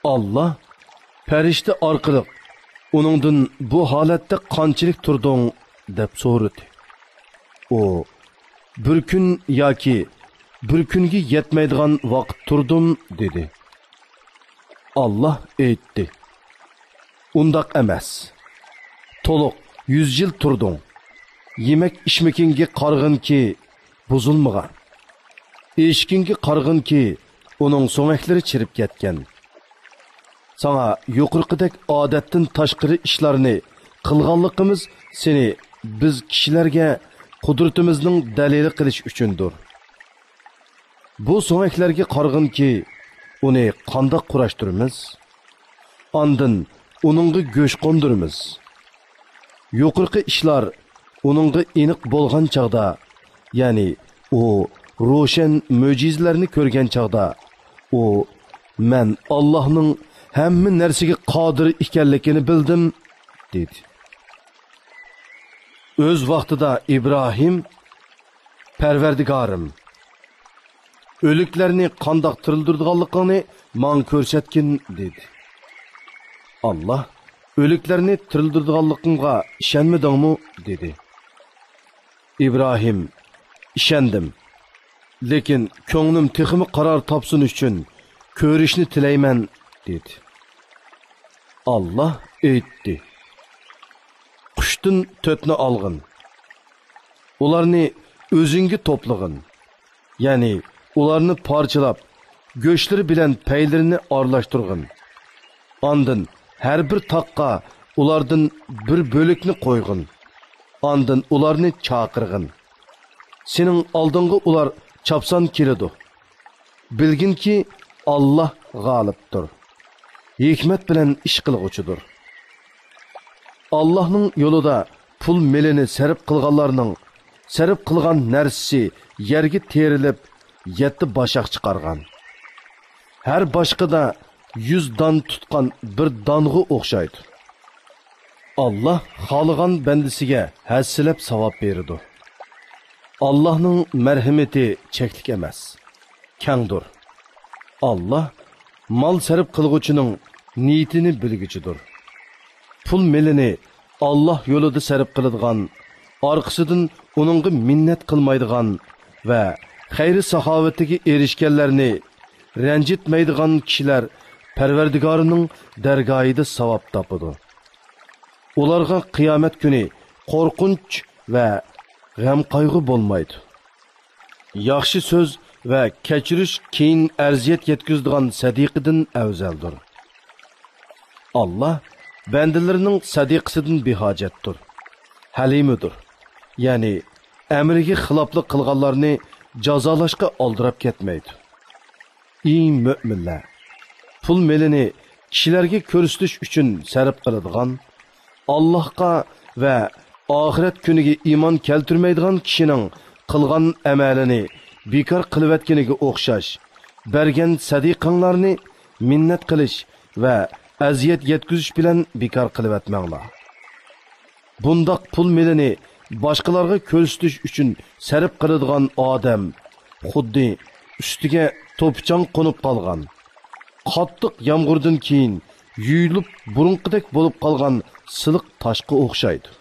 ئاللا پەرىشتە ئارقىلىق ئۇنىڭدىن بۇ ھالەتتە قانچىلىك تۇردۇڭ؟ دەپ سورىدى. ئۇ، بىر كۈن ياكى بىر كۈنگە يەتمەيدىغان ۋاقىت تۇردۇم، دېدى. ئاللا ئېيتتى، ئۇنداق ئەمەس. تولۇق يۈز يىل تۇردۇڭ. يېمەك ئىچمىكىڭگە قارىغىنكى بۇزۇلمىغان. ئېشىكىڭگە قارىغىنكى ئۇنىڭ سۆڭەكلىرى چىرىپ كەتكەن. ساڭا يۇقىرىقىدەك ئادەتتىن تاشقىرى ئىشلارنى قىلغانلىقىمىز سېنى بىز كىشىلەرگە قۇدرىتىمىزنىڭ دەلىلى قىلىش ئۈچۈندۇر. بۇ سۆڭەكلەرگە قارىغىنكى، ئۇنى قانداق قۇراشتۇرىمىز؟ ئاندىن ئۇنىڭغا گۆش قوندۇرىمىز. يۇقىرىقى ئىشلار ئۇنىڭغا ئېنىق بولغان چاغدا، يەنى ئۇ روشەن مۆجىزىلەرنى كۆرگەن چاغدا، ئۇ، مەن ئاللاھنىڭ ھەممە نەرسىگە قادىر ئىكەنلىكىنى بىلدىم، دېدى. ئۆز ۋاقتىدا ئىبراھىم، پەرۋەردىگارىم، ئۆلۈكلەرنى قانداق تىرىلدۈرىدىغانلىقىڭنى ماڭا كۆرسەتكىن، دېدى. ئاللا، ئۆلۈكلەرنى تىرىلدۈرىدىغانلىقىڭغا ئىشەنمىدىڭمۇ؟ دېدى. ئىبراھىم، ئىشەندىم. لېكىن كۆڭلۈم تېخىمۇ قارار تاپسۇن ئۈچۈن كۆرۈشنى تىلەيمەن، دېدى. ئاللا ئېيتتى، قۇشتىن تۆتنى ئالغىن. ئۇلارنى ئۆزۈڭگە توپلىغىن. يەنى ئۇلارنى پارچىلاپ، گۆشلىرى بىلەن پەيلىرىنى ئارىلاشتۇرغىن. ئاندىن ھەر بىر تاغقا ئۇلاردىن بىر بۆلەكنى قويغىن. ئاندىن ئۇلارنى چاقىرغىن. سېنىڭ ئالدىڭغا ئۇلار چاپسان كېلىدۇ. بىلگىنكى، ئاللا غالىبتۇر، ھېكمەت بىلەن ئىش قىلغۇچىدۇر. ئاللاھنىڭ يولىدا پۇل مېلىنى سەرپ قىلغانلارنىڭ سەرپ قىلغان نەرسىسى يەرگە تېرىلىپ، يەتتە باشاق چىقارغان. ھەر باشقىدا يۈز دان تۇتقان بىر دانغا ئوخشايدۇ. ئاللا خالىغان بەندىسىگە ھەسسىلەپ ساۋاب بېرىدۇ. ئاللاھنىڭ مەرھىمىتى چەكلىك ئەمەس، كەڭدۇر. ئاللا مال سەرپ قىلغۇچىنىڭ نىيىتىنى بىلگۈچىدۇر. پۇل مېلىنى ئاللاھ يولىدا سەرپ قىلىدىغان، ئارقىسىدىن ئۇنىڭغا مىننەت قىلمايدىغان ۋە خەير-ساخاۋىتىگە ئېرىشكەنلەرنى رەنجىتمەيدىغان كىشىلەر پەرۋەردىگارىنىڭ دەرگاھىدا ساۋاب تاپىدۇ. ئۇلارغا قىيامەت كۈنى قورقۇنچ ۋە غەم-قايغۇ بولمايدۇ. ياخشى سۆز ۋە كەچۈرۈش كېيىن ئەزىيەت يەتكۈزىدىغان سەدىقىدىن ئەۋزەلدۇر. ئاللاھ بەندىلىرىنىڭ سەدىقىسىدىن بىھاجەتتۇر. ھەلىمىدۇر. يەنى ئەمرىگە خىلاپلىق قىلغانلارنى جازالاشقا ئالدىراپ كەتمەيدۇ. ئى مۆمىنلەر! پۇل مېلىنى كىشىلەرگە كۆرسىتىش ئۈچۈن سەرپ قىلىدىغان، ئاللاھقا ۋە ئاخىرەت كۈنىگە ئىمان كەلتۈرمەيدىغان كىشىنىڭ قىلغان ئەمەلىنى بىكار قىلىۋەتكىنىگە ئوخشاش، بەرگەن سەدىقەڭلارنى مىننەت قىلىش ۋە ئەزىيەت يەتكۈزۈش بىلەن بىكار قىلىۋەتمەڭلار. بۇنداق پۇل مېلىنى باشقىلارغا كۆرسىتىش ئۈچۈن سەرپ قىلىدىغان ئادەم خۇددى ئۈستىگە توپا-چاڭ قونۇپ قالغان، قاتتىق يامغۇردىن كېيىن يۇيۇلۇپ بۇرۇنقىدەك بولۇپ قالغان سىلىق تاشقا ئوخشايدۇ.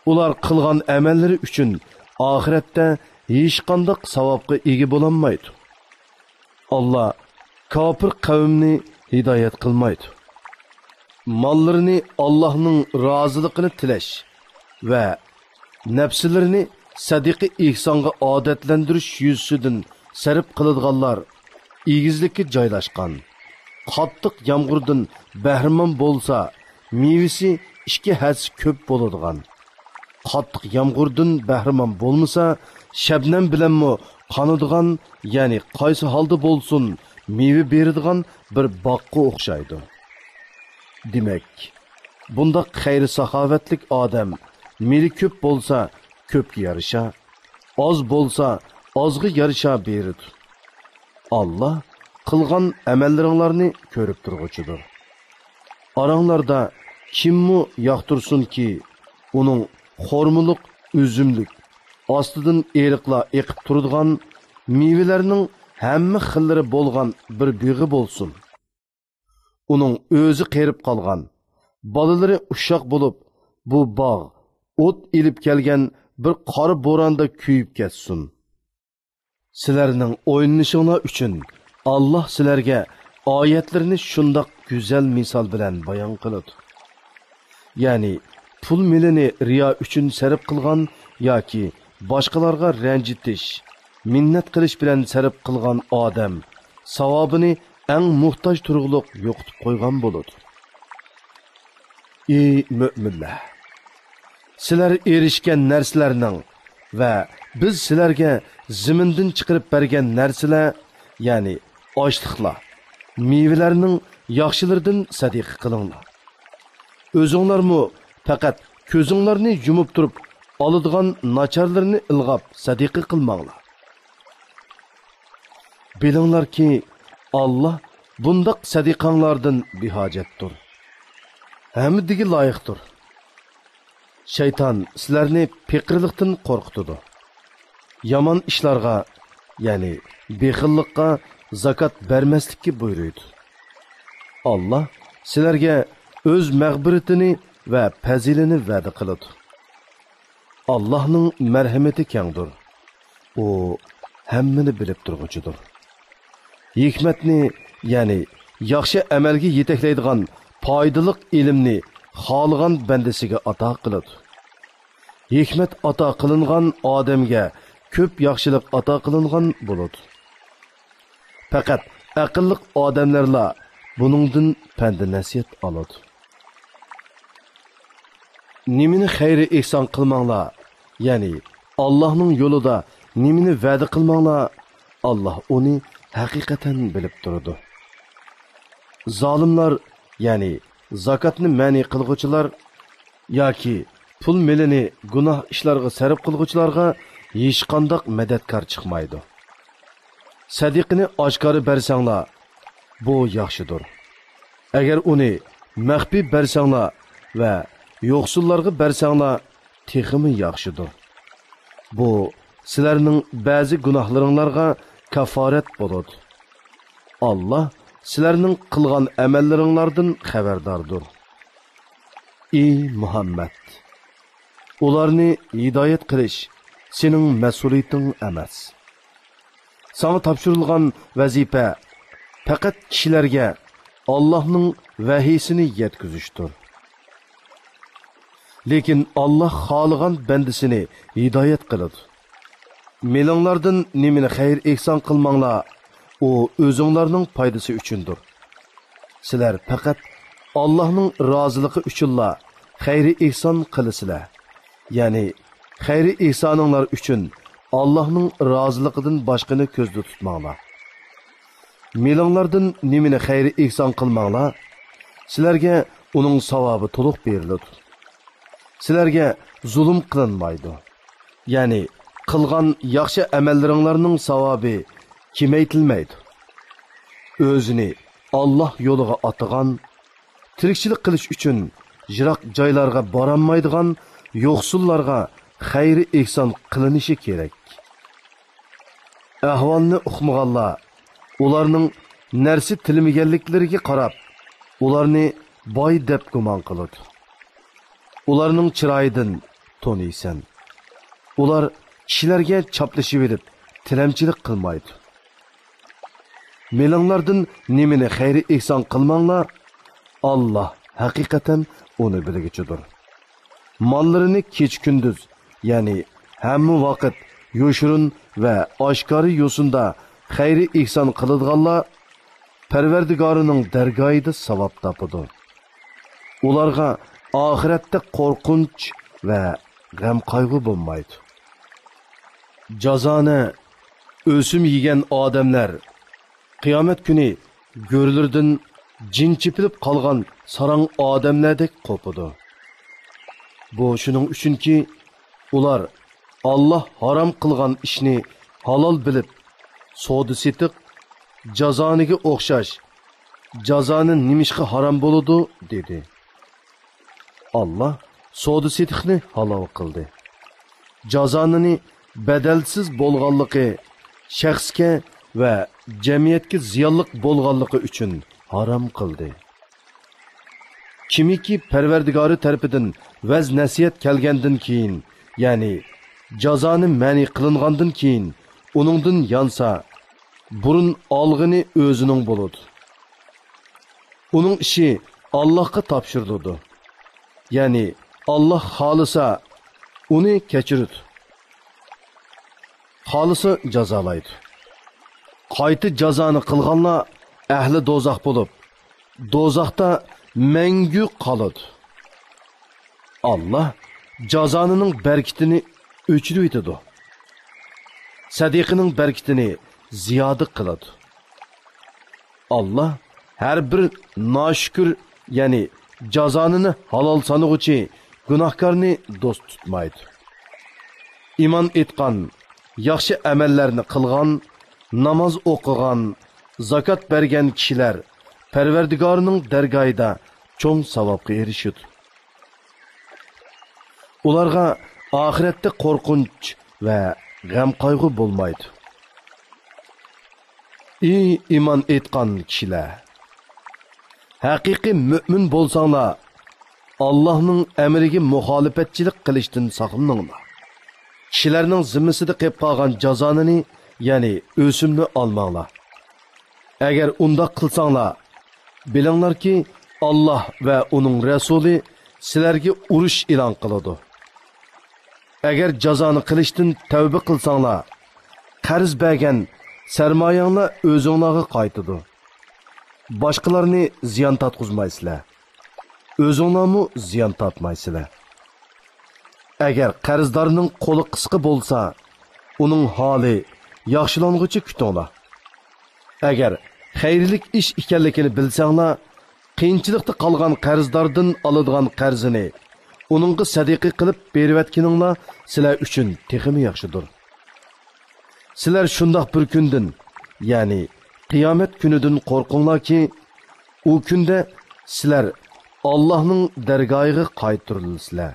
ئۇلار قىلغان ئەمەللىرى ئۈچۈن ئاخىرەتتە ھېچقانداق ساۋابقا ئىگە بولالمايدۇ. ئاللاھ كاپىر قەۋمنى ھىدايەت قىلمايدۇ. ماللىرىنى ئاللاھنىڭ رازىلىقىنى تىلەش ۋە نەپسىلىرىنى سەدىقە-ئېھسانغا ئادەتلەندۈرۈش يۈزىسىدىن سەرپ قىلىدىغانلار ئېگىزلىككە جايلاشقان، قاتتىق يامغۇردىن بەھرىمەن بولسا، مېۋىسى ئىككى ھەسسە كۆپ بولىدىغان، قاتتىق يامغۇردىن بەھرىمەن بولمىسا، شەبنەم بىلەنمۇ قانىدىغان، يەنى قايسى ھالدا بولسۇن، مېۋە بېرىدىغان بىر باغقا ئوخشايدۇ. دېمەك، بۇنداق خەير-ساخاۋەتلىك ئادەم مېلى كۆپ بولسا، كۆپكە يارىشا، ئاز بولسا، ئازغا يارىشا بېرىدۇ. ئاللاھ قىلغان ئەمەللىرىڭلارنى كۆرۈپ تۇرغۇچىدۇر. ئاراڭلاردا كىممۇ ياقتۇرسۇنكى، ئۇنىڭ خورمىلىق، ئۈزۈملۈك، ئاستىدىن ئېرىقلار ئېقىپ تۇرىدىغان، مېۋىلەرنىڭ ھەممە خىللىرى بولغان بىر بېغى بولسۇن. ئۇنىڭ ئۆزى قېرىپ قالغان، بالىلىرى ئۇششاق بولۇپ، بۇ باغ ئوت ئېلىپ كەلگەن بىر قارا بوراندا كۆيۈپ كەتسۇن. سىلەرنىڭ ئويلىنىشىڭلار ئۈچۈن ئاللاھ سىلەرگە ئايەتلىرىنى شۇنداق گۈزەل مىسال بىلەن بايان قىلىدۇ. يەنى پۇل مېلىنى رىيا ئۈچۈن سەرپ قىلغان ياكى باشقىلارغا رەنجىتىش، مىننەت قىلىش بىلەن سەرپ قىلغان ئادەم ساۋابىنى ئەڭ موھتاج تۇرۇقلۇق يوقىتىپ قويغان بولىدۇ. ئى مۆمىنلەر! سىلەر ئېرىشكەن نەرسىلەرنىڭ ۋە بىز سىلەرگە زېمىندىن چىقىرىپ بەرگەن نەرسىلەر، يەنى ئاشلىقلار، مېۋىلەرنىڭ ياخشىلىرىدىن سەدىقە قىلىڭلار. ئۆزۈڭلارمۇ پەقەت كۆزۈڭلارنى يۇمۇپ تۇرۇپ ئالىدىغان ناچارلىرىنى ئىلغاپ سەدىقە قىلماڭلار. بىلىڭلاركى، ئاللاھ بۇنداق سەدىقەڭلاردىن بىھاجەتتۇر، ھەمدىگە لايىقتۇر. شەيتان سىلەرنى پېقىرلىقتىن قورقۇتىدۇ. يامان ئىشلارغا، يەنى بېخىللىققا زاكات بەرمەسلىككە بۇيرۇيدۇ. ئاللاھ سىلەرگە ئۆز مەغپىرىتىنى ۋە پەزىلىنى ۋەدە قىلىدۇ. ئاللاھنىڭ مەرھىمىتى كەڭدۇر. ئۇ ھەممىنى بىلىپ تۇرغۇچىدۇر. ھېكمەتنى، يەنى ياخشى ئەمەلگە يېتەكلەيدىغان پايدىلىق ئىلىمنى خالىغان بەندىسىگە ئاتا قىلىدۇ. ھېكمەت ئاتا قىلىنغان ئادەمگە كۆپ ياخشىلىق ئاتا قىلىنغان بولىدۇ. پەقەت ئەقىللىق ئادەملەرلا بۇنىڭدىن پەند-نەسىھەت ئالىدۇ. نېمىنى خەير-ئېھسان قىلماڭلار، يەنى ئاللاھنىڭ يولىدا نېمىنى ۋەدە قىلماڭلار، ئاللاھ ئۇنى ھەقىقەتەن بىلىپ تۇرىدۇ. زالىملار، يەنى زاكاتنى مەنئى قىلغۇچىلار ياكى پۇل مېلىنى گۇناھ ئىشلارغا سەرپ قىلغۇچىلارغا ھېچقانداق مەدەتكار چىقمايدۇ. سەدىقىنى ئاشكارا بەرسەڭلار، بۇ ياخشىدۇر. ئەگەر ئۇنى مەخپىي بەرسەڭلار ۋە يوقسۇللارغا بەرسەڭلار، تېخىمۇ ياخشىدۇر. بۇ سىلەرنىڭ بەزى گۇناھلىرىڭلارغا كافارەت بولىدۇ. ئاللاھ سىلەرنىڭ قىلغان ئەمەللىرىڭلاردىن خەۋەرداردۇر. ئى مۇھەممەد! ئۇلارنى ھىدايەت قىلىش سېنىڭ مەسئۇلىيىتىڭ ئەمەس. ساڭا تاپشۇرۇلغان ۋەزىپە پەقەت كىشىلەرگە ئاللاھنىڭ ۋەھىيسىنى يەتكۈزۈشتۇر. لېكىن ئاللاھ خالىغان بەندىسىنى ھىدايەت قىلىدۇ. مېلىڭلاردىن نېمىنى خەير-ئېھسان قىلماڭلار، ئۇ ئۆزۈڭلارنىڭ پايدىسى ئۈچۈندۇر. سىلەر پەقەت ئاللاھنىڭ رازىلىقى ئۈچۈنلا خەير-ئېھسان قىلىسىلەر. يەنى خەير-ئېھسانىڭلار ئۈچۈن ئاللاھنىڭ رازىلىقىدىن باشقىنى كۆزدە تۇتماڭلار. مېلىڭلاردىن نېمىنى خەير-ئېھسان قىلماڭلار، سىلەرگە ئۇنىڭ ساۋابى تولۇق بېرىلىدۇ. سىلەرگە زۇلۇم قىلىنمايدۇ. يەنى قىلغان ياخشى ئەمەللىرىڭلارنىڭ ساۋابى كېمەيتىلمەيدۇ. ئۆزىنى ئاللاھ يولىغا ئاتىغان، تىرىكچىلىك قىلىش ئۈچۈن يىراق جايلارغا بارالمايدىغان يوقسۇللارغا خەير-ئېھسان قىلىنىشى كېرەك. ئەھۋالنى ئۇقمىغانلار ئۇلارنىڭ نەرسە تىلىمىگەنلىكلىرىگە قاراپ، ئۇلارنى باي دەپ گۇمان قىلىدۇ. ئۇلارنىڭ چىرايىدىن تونۇيسەن. ئۇلار كىشىلەرگە چاپلىشىۋېلىپ، تىلەمچىلىك قىلمايدۇ. مېلىڭلاردىن نېمىنى خەير-ئېھسان قىلماڭلار، ئاللاھ ھەقىقەتەن ئۇنى بىلگۈچىدۇر. ماللىرىنى كېچە-كۈندۈز، يەنى ھەممە ۋاقىت يوشۇرۇن ۋە ئاشكارا يوسۇندا خەير-ئېھسان قىلىدىغانلار پەرۋەردىگارىنىڭ دەرگاھىدا ساۋاب تاپىدۇ. ئۇلارغا ئاخىرەتتە قورقۇنچ ۋە غەم-قايغۇ بولمايدۇ. جازانى ئۆسۈم يېگەن ئادەملەر قىيامەت كۈنى گۆرلىرىدىن جىن چېپىلىپ قالغان ساراڭ ئادەملەردەك قوپىدۇ. بۇ شۇنىڭ ئۈچۈنكى، ئۇلار ئاللاھ ھارام قىلغان ئىشنى ھالال بىلىپ، سودا-سېتىق جازانىگە ئوخشاش، جازانى نېمىشقا ھارام بولىدۇ؟ دېدى. ئاللاھ سودا-سېتىقنى ھالال قىلدى. جازانىنى بەدەلسىز بولغانلىقى، شەخسكە ۋە جەمئىيەتكە زىيانلىق بولغانلىقى ئۈچۈن ھارام قىلدى. كىمكى پەرۋەردىگارى تەرىپىدىن ۋەز-نەسىھەت كەلگەندىن كېيىن، يەنى جازانى مەنئى قىلىنغاندىن كېيىن ئۇنىڭدىن يانسا، بۇرۇن ئالغىنى ئۆزىنىڭ بولىدۇ. ئۇنىڭ ئىشى ئاللاھقا تاپشۇرۇلىدۇ. يەنى ئاللاھ خالىسا، ئۇنى كەچۈرىدۇ. خالىسا جازالايدۇ. قايتا جازانى قىلغانلار ئەھلى دوزاخ بولۇپ، دوزاختا مەڭگۈ قالىدۇ. ئاللاھ جازانىنىڭ بەرىكىتىنى ئۆچۈرۈۋېتىدۇ. سەدىقىنىڭ بەرىكىتىنى زىيادە قىلىدۇ. ئاللاھ ھەر بىر ناشۈكۈر، يەنى جازانىنى ھالال سانىغۇچى گۇناھكارنى دوست تۇتمايدۇ. ئىمان ئېيتقان، ياخشى ئەمەللەرنى قىلغان، ناماز ئوقۇغان، زاكات بەرگەن كىشىلەر پەرۋەردىگارىنىڭ دەرگاھىدا چوڭ ساۋابقا ئېرىشىدۇ. ئۇلارغا ئاخىرەتتە قورقۇنچ ۋە غەم-قايغۇ بولمايدۇ. ئى ئىمان ئېيتقان كىشىلەر! ھەقىقىي مۆمىن بولساڭلار، ئاللاھنىڭ ئەمرىگە مۇخالىپەتچىلىك قىلىشتىن ساقلىنىڭلار. كىشىلەرنىڭ زىممىسىدە قېلىپ قالغان جازانىنى، يەنى ئۆسۈمنى ئالماڭلار. ئەگەر ئۇنداق قىلساڭلار، بىلىڭلاركى، ئاللاھ ۋە ئۇنىڭ رەسۇلى سىلەرگە ئۇرۇش ئېلان قىلىدۇ. ئەگەر جازانى قىلىشتىن تەۋبە قىلساڭلار، قەرز بەرگەن سەرمايەڭلار ئۆزۈڭلارغا قايتىدۇ. باشقىلارنى زىيان تارتقۇزمايسىلەر. ئۆزۈڭلارمۇ زىيان تارتمايسىلەر. ئەگەر قەرزدارنىڭ قولى قىسقا بولسا، ئۇنىڭ ھالى ياخشىلانغۇچە كۈتۈڭلار. ئەگەر خەيرلىك ئىش ئىكەنلىكىنى بىلسەڭلار، قىيىنچىلىقتا قالغان قەرزداردىن ئالىدىغان قەرزىنى ئۇنىڭغا سەدىقە قىلىپ بېرىۋەتكىنىڭلار سىلەر ئۈچۈن تېخىمۇ ياخشىدۇر. سىلەر شۇنداق بىر كۈندىن، يەنى قىيامەت كۈنىدىن قورقۇڭلاركى، ئۇ كۈندە سىلەر ئاللاھنىڭ دەرگاھىغا قايتۇرۇلىسىلەر.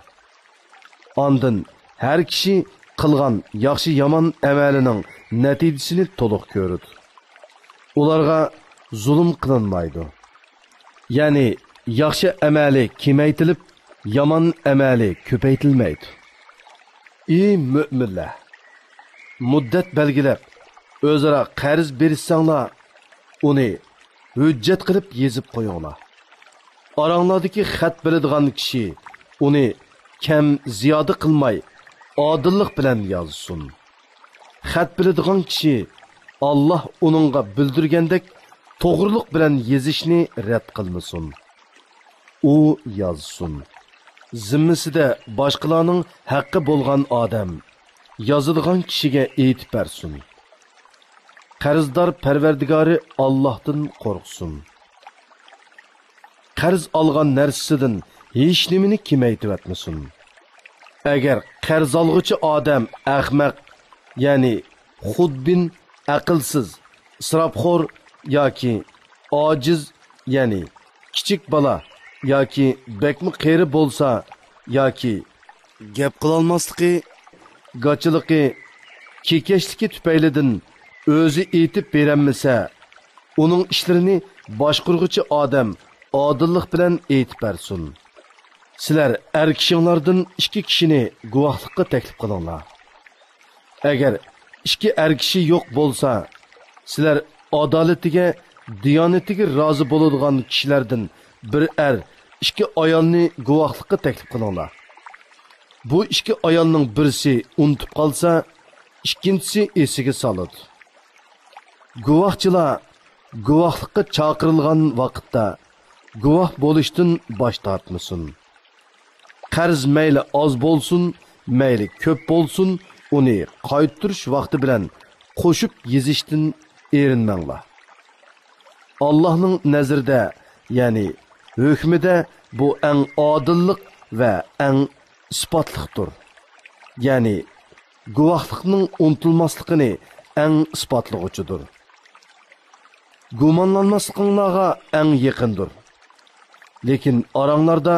ئاندىن ھەر كىشى قىلغان ياخشى-يامان ئەمەلىنىڭ نەتىجىسىنى تولۇق كۆرىدۇ. ئۇلارغا زۇلۇم قىلىنمايدۇ. يەنى ياخشى ئەمەلى كېمەيتىلىپ، يامان ئەمەلى كۆپەيتىلمەيدۇ. ئى مۆمىنلەر! مۇددەت بەلگىلەپ، ئۆزئارا قەرز بېرىشسەڭلار، ئۇنى ھۆججەت قىلىپ يېزىپ قويۇڭلار. ئاراڭلاردىكى خەت بىلىدىغان كىشى ئۇنى كەم زىيادە قىلماي، ئادىللىق بىلەن يازسۇن. خەت بىلىدىغان كىشى ئاللاھ ئۇنىڭغا بىلدۈرگەندەك توغرىلىق بىلەن يېزىشنى رەت قىلمىسۇن. ئۇ يازسۇن. زىممىسىدە باشقىلارنىڭ ھەققى بولغان ئادەم يازىدىغان كىشىگە ئېيتىپ بەرسۇن. قەرزدار پەرۋەردىگارى ئاللاھتىن قورقسۇن. قەرز ئالغان نەرسىسىدىن ھېچنېمىنى كېمەيتىۋەتمىسۇن. ئەگەر قەرز ئالغۇچى ئادەم ئەخمەق، يەنى خۇدبىن، ئەقىلسىز، ئىسراپخور ياكى ئاجىز، يەنى كىچىك بالا ياكى بەكمۇ قېرى بولسا ياكى گەپ قىلالماسلىقى، گاچىلىقى، كېكەچلىكى تۈپەيلىدىن ئۆزى ئېيتىپ بېرەلمىسە، ئۇنىڭ ئىشلىرىنى باشقۇرغۇچى ئادەم ئادىللىق بىلەن ئېيتىپ بەرسۇن. سىلەر ئەر كىشىڭلاردىن ئىككى كىشىنى گۇۋاھلىققا تەكلىپ قىلىڭلار. ئەگەر ئىككى ئەر كىشى يوق بولسا، سىلەر ئادالىتىگە، دىيانىتىگە رازى بولىدىغان كىشىلەردىن بىر ئەر ئىككى ئايالنى گۇۋاھلىققا تەكلىپ قىلىڭلار. بۇ ئىككى ئايالنىڭ بىرسى ئۇنتۇپ قالسا، ئىككىنچىسى ئېسىگە سالىدۇ. گۇۋاھچىلار گۇۋاھلىققا چاقىرىلغان ۋاقىتتا گۇۋاھ بولۇشتىن باش تارتمىسۇن. قەرز مەيلى ئاز بولسۇن، مەيلى كۆپ بولسۇن، ئۇنى قايتۇرۇش ۋاقتى بىلەن قوشۇپ يېزىشتىن ئېرىنمەڭلار. ئاللاھنىڭ نەزىرىدە، يەنى ھۆكمىدە بۇ ئەڭ ئادىللىق ۋە ئەڭ ئىسپاتلىقتۇر. يەنى گۇۋاھلىقنىڭ ئۇنتۇلماسلىقىنى ئەڭ ئىسپاتلىغۇچىدۇر. گۇمانلانماسلىقىڭلارغا ئەڭ يېقىندۇر. لېكىن ئاراڭلاردا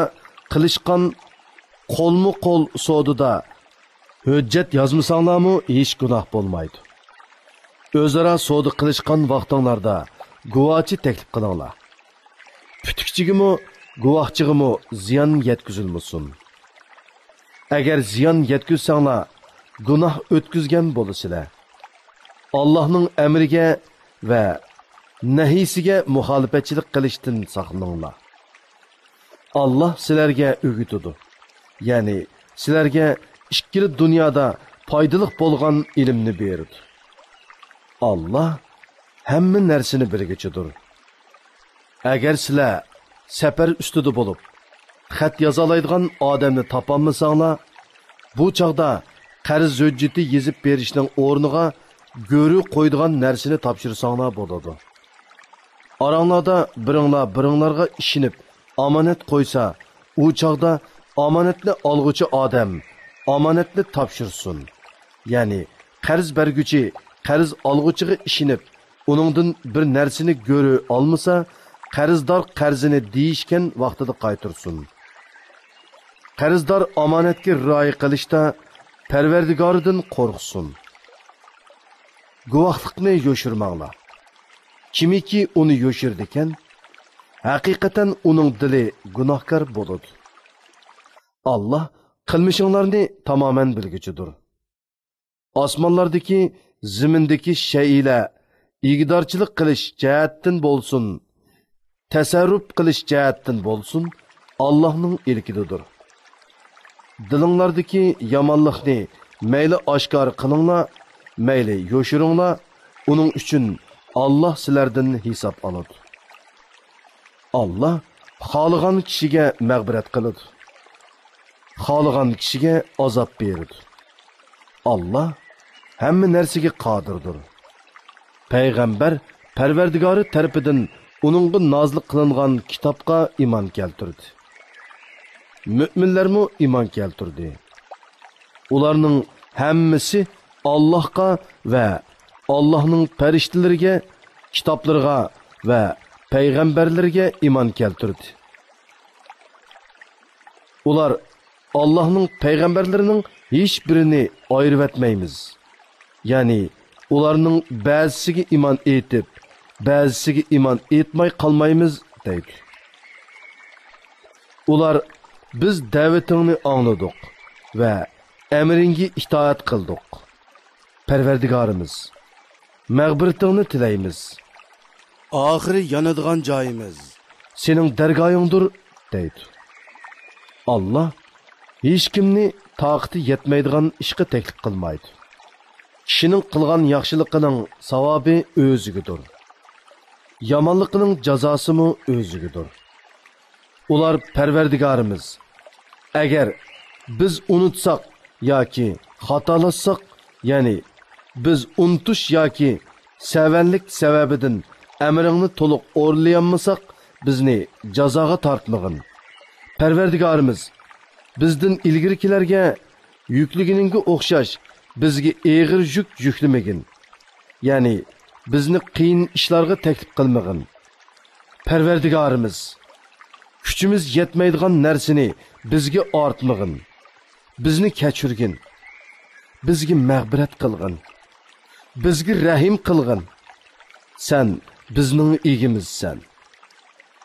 قىلىشقان قولمۇ قول سودىدا ھۆججەت يازمىساڭلارمۇ ھېچ گۇناھ بولمايدۇ. ئۆزئارا سودا قىلىشقان ۋاقتىڭلاردا گۇۋاچى تەكلىپ قىلىڭلار. پۈتۈكچىگىمۇ، گۇۋاھچىغىمۇ زىيان يەتكۈزۈلمىسۇن. ئەگەر زىيان يەتكۈزسەڭلار، گۇناھ ئۆتكۈزگەن بولىسىلەر. ئاللاھنىڭ ئەمرىگە ۋە نەھىيسىگە مۇخالىپەتچىلىك قىلىشتىن ساقلىنىڭلار. ئاللاھ سىلەرگە ئۆگىتىدۇ، يەنى سىلەرگە ئىككىلا دۇنيادا پايدىلىق بولغان ئىلىمنى بېرىدۇ. ئاللاھ ھەممە نەرسىنى بىلگۈچىدۇر. ئەگەر سىلەر سەپەر ئۈستىدە بولۇپ، خەت يازالايدىغان ئادەمنى تاپالمىساڭلار، بۇ چاغدا قەرز ھۆججىتى يېزىپ بېرىشنىڭ ئورنىغا گۆرۈ قويىدىغان نەرسىنى تاپشۇرساڭلار بولىدۇ. ئاراڭلاردا بىرىڭلار بىرىڭلارغا ئىشىنىپ ئامانەت قويسا، ئۇ چاغدا ئامانەتنى ئالغۇچى ئادەم ئامانەتنى تاپشۇرسۇن. يەنى قەرز بەرگۈچى قەرز ئالغۇچىغا ئىشىنىپ، ئۇنىڭدىن بىر نەرسىنى گۆرۈ ئالمىسا، قەرزدار قەرزىنى دېيىشكەن ۋاقتىدا قايتۇرسۇن. قەرزدار ئامانەتكە رىئايە قىلىشتا پەرۋەردىگارىدىن قورقسۇن. گۇۋاھلىقنى يوشۇرماڭلار. كىمكى ئۇنى يوشۇرىدىكەن، ھەقىقەتەن ئۇنىڭ دىلى گۇناھكار بولىدۇ. ئاللاھ قىلمىشىڭلارنى تامامەن بىلگۈچىدۇر. ئاسمانلاردىكى، زېمىندىكى شەيئىلەر ئىگىدارچىلىق قىلىش جەھەتتىن بولسۇن، تەسەررۇپ قىلىش جەھەتتىن بولسۇن، ئاللاھنىڭ ئىلكىدىدۇر. دىلىڭلاردىكى يامانلىقنى مەيلى ئاشكارا قىلىڭلار، مەيلى يوشۇرۇڭلار، ئۇنىڭ ئۈچۈن ئاللاھ سىلەردىن ھېساب ئالىدۇ. ئاللاھ خالىغان كىشىگە مەغپىرەت قىلىدۇ، خالىغان كىشىگە ئازاب بېرىدۇ. ئاللاھ ھەممە نەرسىگە قادىردۇر. پەيغەمبەر پەرۋەردىگارى تەرىپىدىن ئۇنىڭغا نازىل قىلىنغان كىتابقا ئىمان كەلتۈردى. مۆمىنلەرمۇ ئىمان كەلتۈردى. ئۇلارنىڭ ھەممىسى ئاللاھقا ۋە ئاللاھنىڭ پەرىشتىلىرىگە، كىتابلىرىغا ۋە پەيغەمبەرلىرىگە ئىمان كەلتۈردى. ئۇلار ئاللاھنىڭ پەيغەمبەرلىرىنىڭ ھېچبىرىنى ئايرىۋەتمەيمىز. يەنى ئۇلارنىڭ بەزىسىگە ئىمان ئېيتىپ، بەزىسىگە ئىمان ئېيتماي قالمايمىز دەيدۇ. ئۇلار بىز دەۋىتىڭنى ئاڭلىدۇق ۋە ئەمرىڭگە ئىتائەت قىلدۇق. پەرۋەردىگارىمىز، مەغپىرىتىڭنى تىلەيمىز. ئاخىرى يانىدىغان جايىمىز سېنىڭ دەرگاھىڭدۇر، دەيدۇ. ئاللا ھېچكىمنى تاقىتى يەتمەيدىغان ئىشقا تەكلىپ قىلمايدۇ. كىشىنىڭ قىلغان ياخشىلىقىنىڭ ساۋابى ئۆزىگىدۇر. يامانلىقىنىڭ جازاسىمۇ ئۆزىگىدۇر. ئۇلار، پەرۋەردىگارىمىز، ئەگەر بىز ئۇنتۇساق ياكى خاتالاشساق، يەنى بىز ئۇنتۇش ياكى سەۋەنلىك سەۋەبىدىن ئەمرىڭنى تولۇق ئورۇنلىيالمىساق، بىزنى جازاغا تارتمىغىن. پەرۋەردىگارىمىز، بىزدىن ئىلگىرىكىلەرگە يۈكلىگىنىڭگە ئوخشاش بىزگە ئېغىر يۈك يۈكلىمىگىن. يەنى بىزنى قىيىن ئىشلارغا تەكلىپ قىلمىغىن. پەرۋەردىگارىمىز، كۈچىمىز يەتمەيدىغان نەرسىنى بىزگە ئارتمىغىن. بىزنى كەچۈرگىن. بىزگە مەغپىرەت قىلغىن. بىزگە رەھىم قىلغىن. سەن بىزنىڭ ئىگىمىزسەن.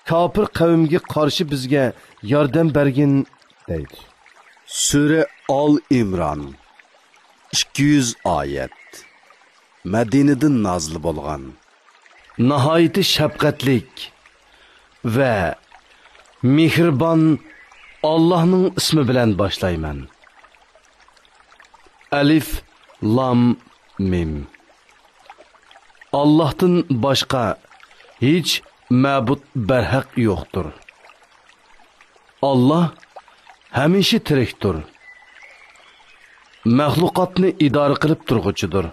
كاپىر قەۋمگە قارشى بىزگە ياردەم بەرگىن، دەيدۇ. سۈرە ئال ئىمران، ئىككى يۈز ئايەت. مەدىنىدىن نازىل بولغان. ناھايىتى شەپقەتلىك ۋە مېھرىبان ئاللاھنىڭ ئىسمى بىلەن باشلايمەن. ئەلىف لام مىم. ئاللاھتىن باشقا ھېچ مەبۇد بەرھەق يوقتۇر. ئاللاھ ھەمىشە تىرىكتۇر. مەخلۇقاتنى ئىدارە قىلىپ تۇرغۇچىدۇر.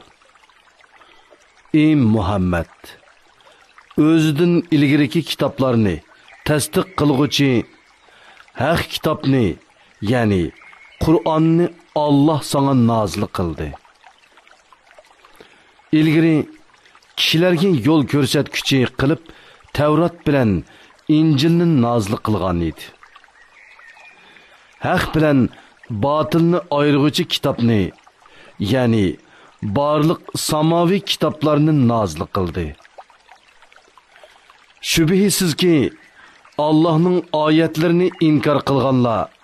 ئى مۇھەممەد! ئۆزىدىن ئىلگىرىكى كىتابلارنى تەستىق قىلغۇچى ھەق كىتابنى، يەنى قۇرئاننى ئاللاھ ساڭا نازىل قىلدى. ئىلگىرى كىشىلەرگە يول كۆرسەتكۈچى قىلىپ تەۋرات بىلەن ئىنجىلنى نازىل قىلغان ئىدى. ھەق بىلەن باتىلنى ئايرىغۇچى كىتابنى، يەنى بارلىق ساماۋى كىتابلارنى نازىل قىلدى. شۈبھىسىزكى، ئاللاھنىڭ ئايەتلىرىنى ئىنكار قىلغانلار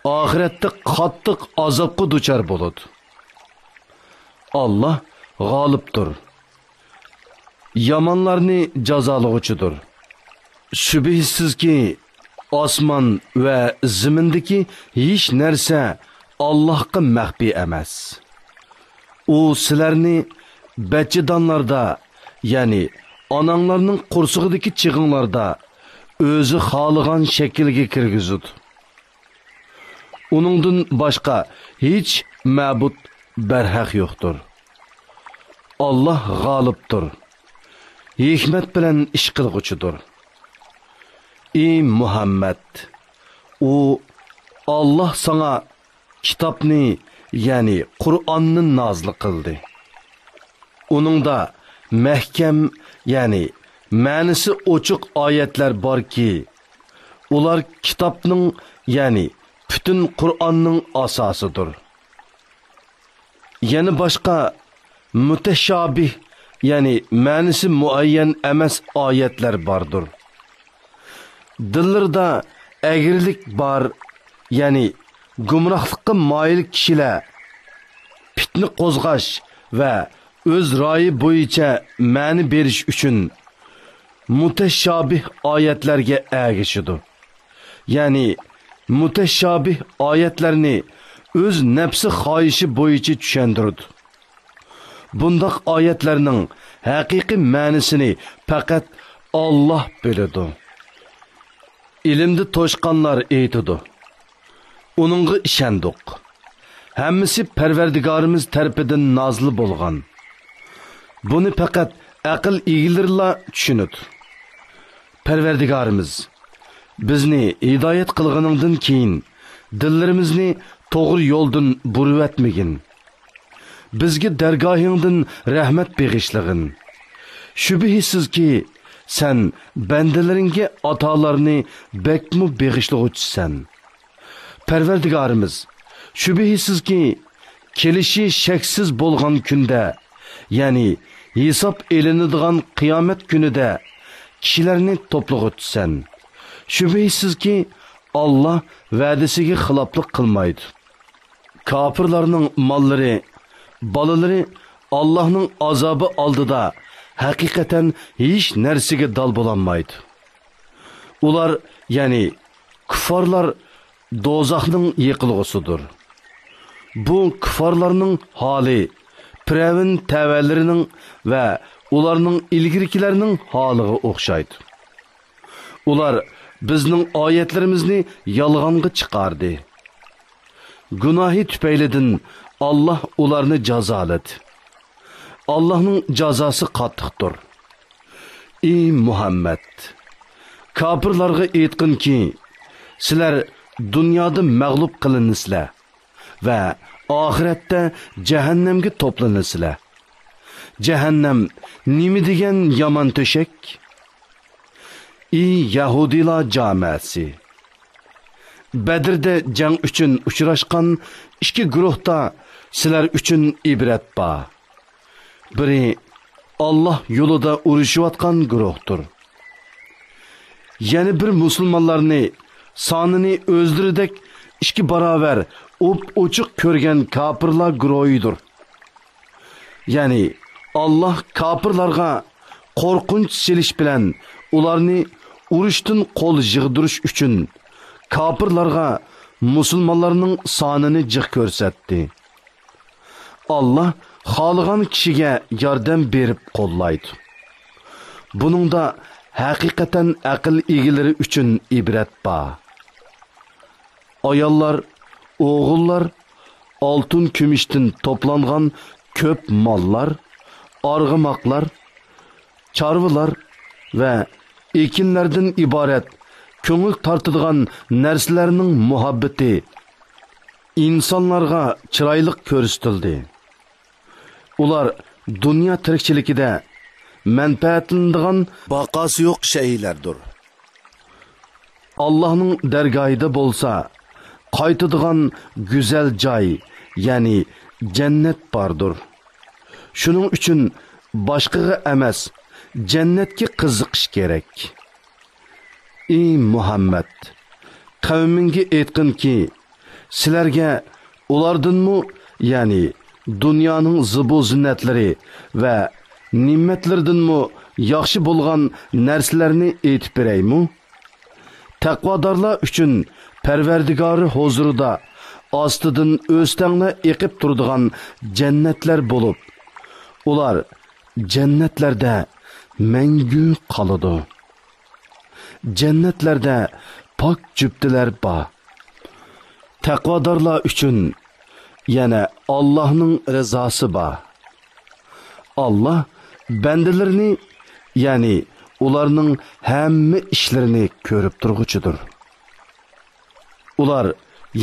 ئاخىرەتتە قاتتىق ئازابقا دۇچار بولىدۇ. ئاللاھ غالىبتۇر. يامانلارنى جازالىغۇچىدۇر. شۈبھىسىزكى، ئاسمان ۋە زېمىندىكى ھېچ نەرسە ئاللاھقا مەخپىي ئەمەس. ئۇ سىلەرنى بەچچىدانلاردا، يەنى ئاناڭلارنىڭ قورسىقىدىكى چېغىڭلاردا ئۆزى خالىغان شەكىلگە كىرگۈزىدۇ. ئۇنىڭدىن باشقا ھېچ مەبۇد بەرھەق يوقتۇر. ئاللاھ غالىبتۇر، ھېكمەت بىلەن ئىش قىلغۇچىدۇر. ئى مۇھەممەد! ئۇ، ئاللاھ ساڭا كىتابنى، يەنى قۇرئاننى نازىل قىلدى. ئۇنىڭدا مەھكەم، يەنى مەنىسى ئوچۇق ئايەتلەر باركى، ئۇلار كىتابنىڭ، يەنى پۈتۈن قۇرئاننىڭ ئاساسىدۇر. يەنە باشقا مۇتەشابىھ، يەنى مەنىسى مۇئەييەن ئەمەس ئايەتلەر باردۇر. دىللىرىدا ئەگرىلىك بار، يەنى گۇمراھلىققا مايىل كىشىلەر پىتنە قوزغاش ۋە ئۆز رايى بويىچە مەنە بېرىش ئۈچۈن مۇتەشابىھ ئايەتلەرگە ئەگىشىدۇ. يەنى مۇتەشابىھ ئايەتلەرنى ئۆز نەپسى خاھىشى بويىچە چۈشەندۈرىدۇ. بۇنداق ئايەتلەرنىڭ ھەقىقىي مەنىسىنى پەقەت ئاللاھ بىلىدۇ. ئىلىمدە توشقانلار ئېيتىدۇ: ئۇنىڭغا ئىشەندۇق. ھەممىسى پەرۋەردىگارىمىز تەرىپىدىن نازىل بولغان. بۇنى پەقەت ئەقىل ئىگىلىرىلا چۈشىنىدۇ. پەرۋەردىگارىمىز، بىزنى ھىدايەت قىلغىنىڭدىن كېيىن، دىللىرىمىزنى توغرا يولدىن بۇرۇۋەتمىگىن. بىزگە دەرگاھىڭدىن رەھمەت بېغىشلىغىن. شۈبھىسىزكى، سەن بەندىلىرىڭگە ئاتالارنى بەكمۇ بېغىشلىغۇچىسەن. پەرۋەردىگارىمىز، شۈبھىسىزكى، كېلىشى شەكسىز بولغان كۈندە، يەنى ھېساب ئېلىنىدىغان قىيامەت كۈنىدە كىشىلەرنى توپلىغۇچىسەن. شۈبھىسىزكى، ئاللا ۋەدىسىگە خىلاپلىق قىلمايدۇ. كاپىرلارنىڭ ماللىرى، بالىلىرى ئاللانىڭ ئازابى ئالدىدا ھەقىقەتەن ھېچ نەرسىگە دال بولالمايدۇ. ئۇلار، يەنى كۇففارلار دوزاخنىڭ يېقىلغۇسىدۇر. بۇ كۇففارلارنىڭ ھالى پىرئەۋن تەۋەلىرىنىڭ ۋە ئۇلارنىڭ ئىلگىرىكىلەرنىڭ ھالىغا ئوخشايدۇ. ئۇلار بىزنىڭ ئايەتلىرىمىزنى يالغانغا چىقاردى. گۇناھى تۈپەيلىدىن ئاللا ئۇلارنى جازالىدى. ئاللانىڭ جازاسى قاتتىقتۇر. ئى مۇھەممەد! كاپىرلارغا ئېيتقىنكى، سىلەر دۇنيادا مەغلۇپ قىلىنىسىلەر ۋە ئاخىرەتتە جەھەننەمگە توپلىنىسىلەر. جەھەننەم نېمە دېگەن يامان تۆشەك! ئى يەھۇدىيلار جامائەسى! بەدرىدە جەڭ ئۈچۈن ئۇچراشقان ئىككى گۇرۇھتا سىلەر ئۈچۈن ئىبرەت بار. بىرى ئاللا يولىدا ئۇرۇشۇۋاتقان گۇرۇھتۇر. يەنە بىر مۇسۇلمانلارنى سانىنى ئۆزلىرىدەك ئىككى باراۋەر ئوپئوچۇق كۆرگەن كاپىرلار گۇرۇھىدۇر. يەنى ئاللا كاپىرلارغا قورقۇنچ سېلىش بىلەن ئۇلارنى ئۇرۇشتىن قول يىغدۇرۇش ئۈچۈن كاپىرلارغا مۇسۇلمانلارنىڭ سانىنى جىق كۆرسەتتى. ئاللا خالىغان كىشىگە ياردەم بېرىپ قوللايدۇ. بۇنىڭدا ھەقىقەتەن ئەقىل ئىگىلىرى ئۈچۈن ئىبرەت بار. ئاياللار، ئوغۇللار، ئالتۇن-كۈمۈشتىن توپلانغان كۆپ ماللار، ئارغىماقلار، چارۋىلار ۋە ئېكىنلەردىن ئىبارەت كۆڭۈل تارتىدىغان نەرسىلەرنىڭ مۇھەببىتى ئىنسانلارغا چىرايلىق كۆرسىتىلدى. ئۇلار دۇنيا تىرىكچىلىكىدە مەنپەئەتلىنىدىغان باقاسى يوق شەيئىلەردۇر. ئاللاھنىڭ دەرگاھىدا بولسا قايتىدىغان گۈزەل جاي، يەنى جەننەت باردۇر. شۇنىڭ ئۈچۈن باشقىغا ئەمەس، جەننەتكە قىزىقىش كېرەك. ئى مۇھەممەد! قەۋمىڭگە ئېيتقىنكى، سىلەرگە ئۇلاردىنمۇ، يەنى دۇنيانىڭ زىبۇ زىننەتلىرى ۋە نېمەتلىرىدىنمۇ ياخشى بولغان نەرسىلەرنى ئېيتىپ بېرەيمۇ؟ تەقۋادارلار ئۈچۈن پەرۋەردىگارى ھۇزۇرىدا ئاستىدىن ئۆستەڭلەر ئېقىپ تۇرىدىغان جەننەتلەر بولۇپ، ئۇلار جەننەتلەردە مەڭگۈ قالىدۇ. جەننەتلەردە پاك جۈپتىلەر بار. تەقۋادارلار ئۈچۈن يەنە ئاللاھنىڭ رىزاسى بار. ئاللا بەندىلىرىنى، يەنى ئۇلارنىڭ ھەممە ئىشلىرىنى كۆرۈپ تۇرغۇچىدۇر. ئۇلار،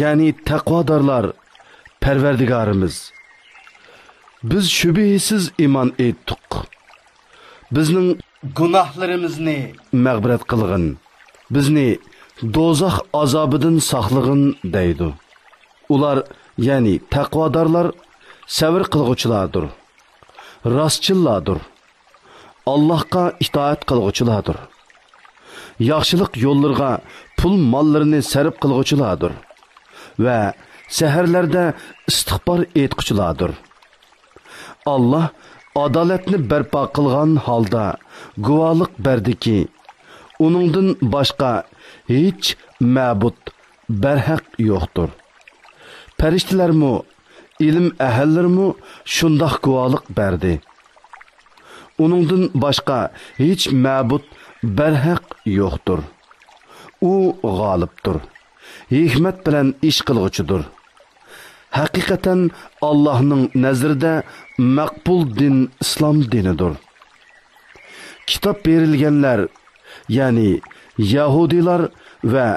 يەنى تەقۋادارلار، پەرۋەردىگارىمىز، بىز شۈبھىسىز ئىمان ئېيتتۇق. بىزنىڭ گۇناھلىرىمىزنى مەغپىرەت قىلغىن. بىزنى دوزاخ ئازابىدىن ساقلىغىن دەيدۇ. ئۇلار، يەنى تەقۋادارلار سەۋر قىلغۇچىلاردۇر، راستچىللاردۇر. ئاللاھقا ئىتائەت قىلغۇچىلاردۇر. ياخشىلىق يوللىرىغا پۇل ماللىرىنى سەرپ قىلغۇچىلاردۇر ۋە سەھەرلەردە ئىستىغپار ئېيتقۇچىلاردۇر. ئاللاھ ئادالەتنى بەرپا قىلغان ھالدا گۇۋاھلىق بەردىكى، ئۇنىڭدىن باشقا ھېچ مەبۇد بەرھەق يوقتۇر. پەرىشتىلەرمۇ، ئىلىم ئەھلىلىرىمۇ شۇنداق گۇۋاھلىق بەردى. ئۇنىڭدىن باشقا ھېچ مەبۇد بەرھەق يوقتۇر. ئۇ غالىبتۇر، ھېكمەت بىلەن ئىش قىلغۇچىدۇر. ھەقىقەتەن ئاللاھنىڭ نەزىرىدە مەقبۇل دىن ئىسلام دىنىدۇر. كىتاب بېرىلگەنلەر، يەنى يەھۇدىيلار ۋە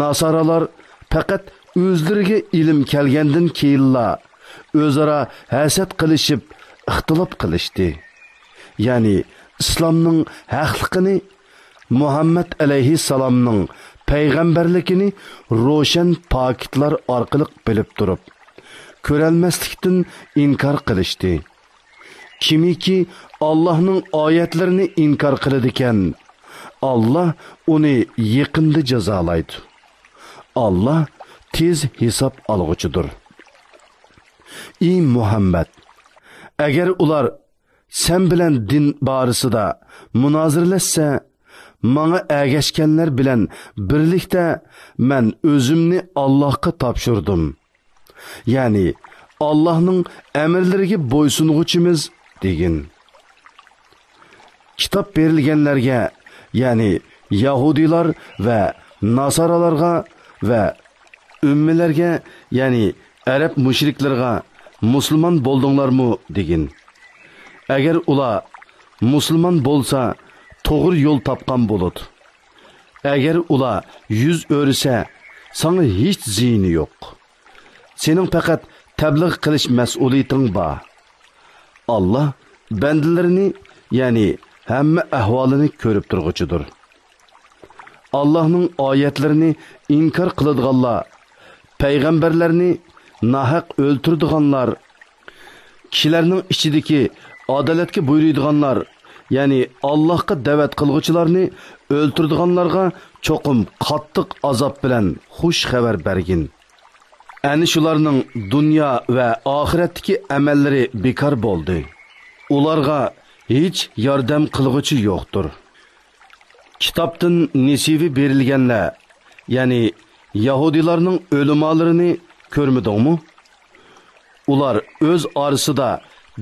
ناسارالار پەقەت ئۆزلىرىگە ئىلىم كەلگەندىن كېيىنلا ئۆزئارا ھەسەت قىلىشىپ ئىختىلاپ قىلىشتى. يەنى ئىسلامنىڭ ھەقلىقىنى، مۇھەممەد ئەلەيھىسسالامنىڭ پەيغەمبەرلىكىنى روشەن پاكىتلار ئارقىلىق بىلىپ تۇرۇپ، كۆرەلمەسلىكتىن ئىنكار قىلىشتى. كىمكى ئاللاھنىڭ ئايەتلىرىنى ئىنكار قىلىدىكەن، ئاللاھ ئۇنى يېقىندا جازالايدۇ. ئاللا تېز ھېساب ئالغۇچىدۇر. ئى مۇھەممەد، ئەگەر ئۇلار سەن بىلەن دىن بارىسىدا مۇنازىرىلەشسە، ماڭا ئەگەشكەنلەر بىلەن بىرلىكتە مەن ئۆزۈمنى ئاللاھقا تاپشۇردۇم. يەنى، ئاللاھنىڭ ئەمىرلىرىگە بويسۇنغۇچىمىز، دېگىن. كىتاب بېرىلگەنلەرگە، يەنى يەھۇدىيلار ۋە ناسارالارغا ۋە ئۈممىلەرگە، يەنى ئەرەب مۇشرىكلىرىغا، مۇسۇلمان بولدۇڭلارمۇ؟ دېگىن. ئەگەر ئۇلار مۇسۇلمان بولسا، توغرا يول تاپقان بولىدۇ. ئەگەر ئۇلار يۈز ئۆرۈسە، ساڭا ھېچ زىيىنى يوق. سېنىڭ پەقەت تەبلىغ قىلىش مەسئۇلىيىتىڭ بار. ئاللا بەندىلىرىنى، يەنى ھەممە ئەھۋالىنى كۆرۈپ تۇرغۇچىدۇر. ئاللاھنىڭ ئايەتلىرىنى ئىنكار قىلىدىغانلار، پەيغەمبەرلەرنى ناھەق ئۆلتۈرىدىغانلار، كىشىلەرنىڭ ئىچىدىكى ئادالەتكە بۇيرۇيدىغانلار، يەنى ئاللاھقا دەۋەت قىلغۇچىلارنى ئۆلتۈرىدىغانلارغا چوقۇم قاتتىق ئازاب بىلەن خۇش خەۋەر بەرگىن. ئەنە شۇلارنىڭ دۇنيا ۋە ئاخىرەتتىكى ئەمەللىرى بىكار بولدى. ئۇلارغا ھېچ ياردەم قىلغۇچى يوقتۇر. كىتابتىن نېسىۋى بېرىلگەنلەر، يەنى يەھۇدىيلارنىڭ ئۆلىمالىرىنى كۆرمىدىڭمۇ؟ ئۇلار ئۆز ئارىسىدا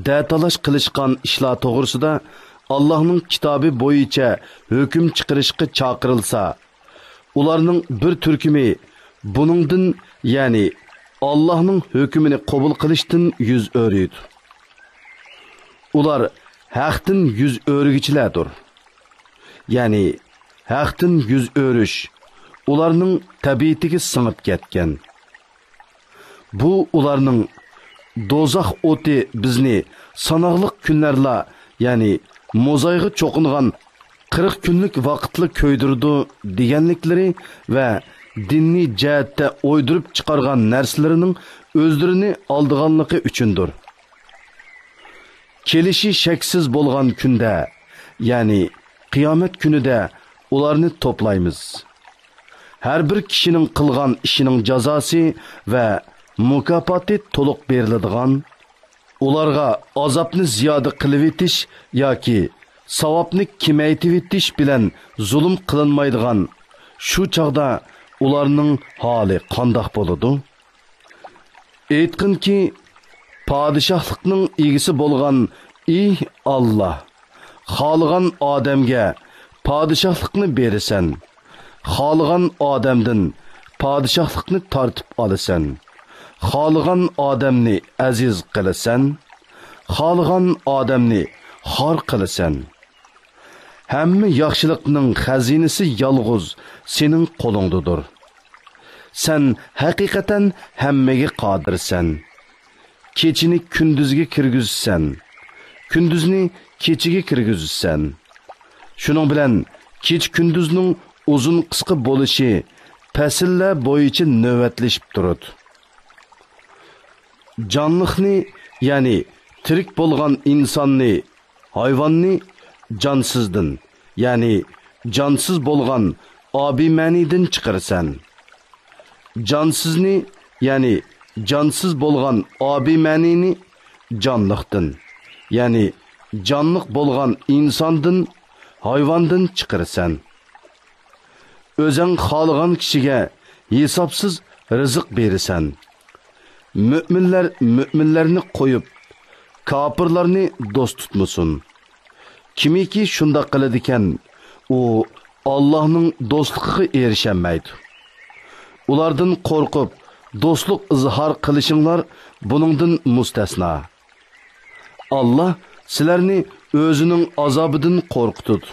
دەتالاش قىلىشقان ئىشلار توغرىسىدا ئاللاھنىڭ كىتابى بويىچە ھۆكۈم چىقىرىشقا چاقىرىلسا، ئۇلارنىڭ بىر تۈركۈمى بۇنىڭدىن، يەنى ئاللاھنىڭ ھۆكمىنى قوبۇل قىلىشتىن يۈز ئۆرۈيدۇ. ئۇلار ھەقتىن يۈز ئۆرۈگۈچىلەردۇر. يەنى ھەقتىن يۈز ئۆرۈش ئۇلارنىڭ تەبىئىتىگە سىڭىپ كەتكەن. بۇ ئۇلارنىڭ «دوزاخ ئوتى بىزنى ساناقلىق كۈنلەرلا، يەنى موزايغا چوقۇنغان قىرىق كۈنلۈك ۋاقىتلا كۆيدۈرىدۇ» دېگەنلىكلىرى ۋە دىنىي جەھەتتە ئويدۇرۇپ چىقارغان نەرسىلىرىنىڭ ئۆزلىرىنى ئالدىغانلىقى ئۈچۈندۇر. كېلىشى شەكسىز بولغان كۈندە، يەنى قىيامەت كۈنىدە ئۇلارنى توپلايمىز. ھەر بىر كىشىنىڭ قىلغان ئىشىنىڭ جازاسى ۋە مۇكاپاتى تولۇق بېرىلىدىغان، ئۇلارغا ئازابنى زىيادە قىلىۋېتىش ياكى ساۋابنى كېمەيتىۋېتىش بىلەن زۇلۇم قىلىنمايدىغان شۇ چاغدا ئۇلارنىڭ ھالى قانداق بولىدۇ؟ ئېيتقىنكى، پادىشاھلىقنىڭ ئىگىسى بولغان ئى ئاللا، خالىغان ئادەمگە پادىشاھلىقنى بېرىسەن، خالىغان ئادەمدىن پادىشاھلىقنى تارتىپ ئالىسەن، خالىغان ئادەمنى ئەزىز قىلىسەن، خالىغان ئادەمنى خار قىلىسەن. ھەممە ياخشىلىقنىڭ خەزىنىسى يالغۇز سېنىڭ قولۇڭدىدۇر. سەن ھەقىقەتەن ھەممىگە قادىرسەن. كېچىنى كۈندۈزگە كىرگۈزىسەن، كۈندۈزنى كېچىگە كىرگۈزىسەن. شۇنىڭ بىلەن كېچە-كۈندۈزنىڭ ئۇزۇن-قىسقا بولۇشى پەسىللەر بويىچە نۆۋەتلىشىپ تۇرىدۇ. جانلىقنى، يەنى تىرىك بولغان ئىنساننى، ھايۋاننى جانسىزدىن، يەنى جانسىز بولغان ئابىمەنىدىن چىقىرىسەن. جانسىزنى، يەنى جانسىز بولغان ئابىمەنىنى جانلىقتىن، يەنى جانلىق بولغان ئىنساندىن، ھايۋاندىن چىقىرىسەن. ئۆزەڭ خالىغان كىشىگە ھېسابسىز رىزىق بېرىسەن. مۆمىنلەر مۆمىنلەرنى قويۇپ، كاپىرلارنى دوست تۇتمىسۇن. كىمكى شۇنداق قىلىدىكەن، ئۇ ئاللاھنىڭ دوستلۇقىغا ئېرىشەلمەيدۇ. ئۇلاردىن قورقۇپ، دوستلۇق ئىزھار قىلىشىڭلار بۇنىڭدىن مۇستەسنا. ئاللا سىلەرنى ئۆزىنىڭ ئازابىدىن قورقۇتىدۇ.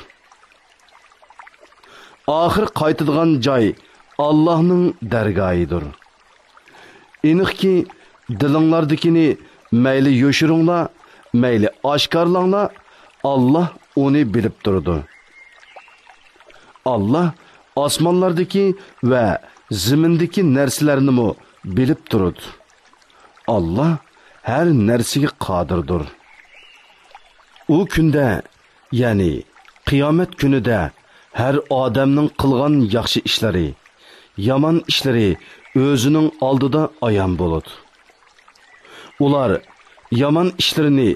ئاخىر قايتىدىغان جاي ئاللاھنىڭ دەرگاھىدۇر. ئېنىقكى، دىلىڭلاردىكىنى مەيلى يوشۇرۇڭلار، مەيلى ئاشكارىلاڭلار، ئاللا ئۇنى بىلىپ تۇرىدۇ. ئاللا ئاسمانلاردىكى ۋە زېمىندىكى نەرسىلەرنىمۇ بىلىپ تۇرىدۇ. ئاللا ھەر نەرسىگە قادىردۇر. ئۇ كۈندە، يەنى قىيامەت كۈنىدە ھەر ئادەمنىڭ قىلغان ياخشى ئىشلىرى، يامان ئىشلىرى ئۆزىنىڭ ئالدىدا ئايان بولىدۇ. ئۇلار يامان ئىشلىرىنى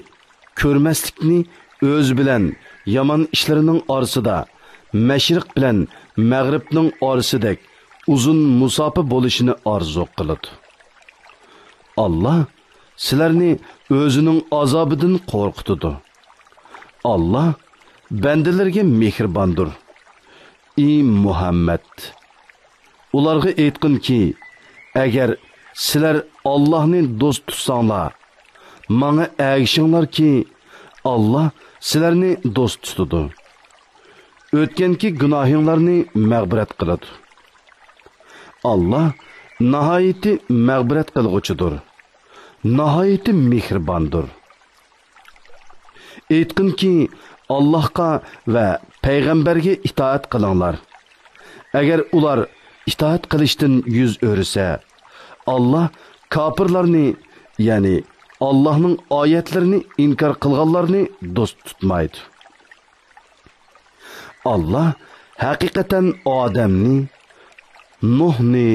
كۆرمەسلىكنى ئۆزى بىلەن يامان ئىشلىرىنىڭ ئارىسىدا مەشرىق بىلەن مەغرىبنىڭ ئارىسىدەك ئۇزۇن مۇساپە بولۇشىنى ئارزۇ قىلىدۇ. ئاللا سىلەرنى ئۆزىنىڭ ئازابىدىن قورقۇتىدۇ. ئاللا بەندىلىرىگە مېھرىباندۇر. ئى مۇھەممەد! ئۇلارغا ئېيتقىنكى، ئەگەر سىلەر ئاللاھنى دوست تۇتساڭلار، ماڭا ئەگىشىڭلاركى، ئاللا سىلەرنى دوست تۇتىدۇ. ئۆتكەنكى گۇناھىڭلارنى مەغپىرەت قىلىدۇ. ئاللا ناھايىتى مەغپىرەت قىلغۇچىدۇر، ناھايىتى مېھرىباندۇر. ئېيتقىنكى، ئاللاھقا ۋە پەيغەمبەرگە ئىتائەت قىلىڭلار. ئەگەر ئۇلار ئىتائەت قىلىشتىن يۈز ئۆرۈسە، ئاللا كاپىرلارنى، يەنى ئاللاھنىڭ ئايەتلىرىنى ئىنكار قىلغانلارنى دوست تۇتمايدۇ. ئاللا ھەقىقەتەن ئادەمنى، نۇھنى،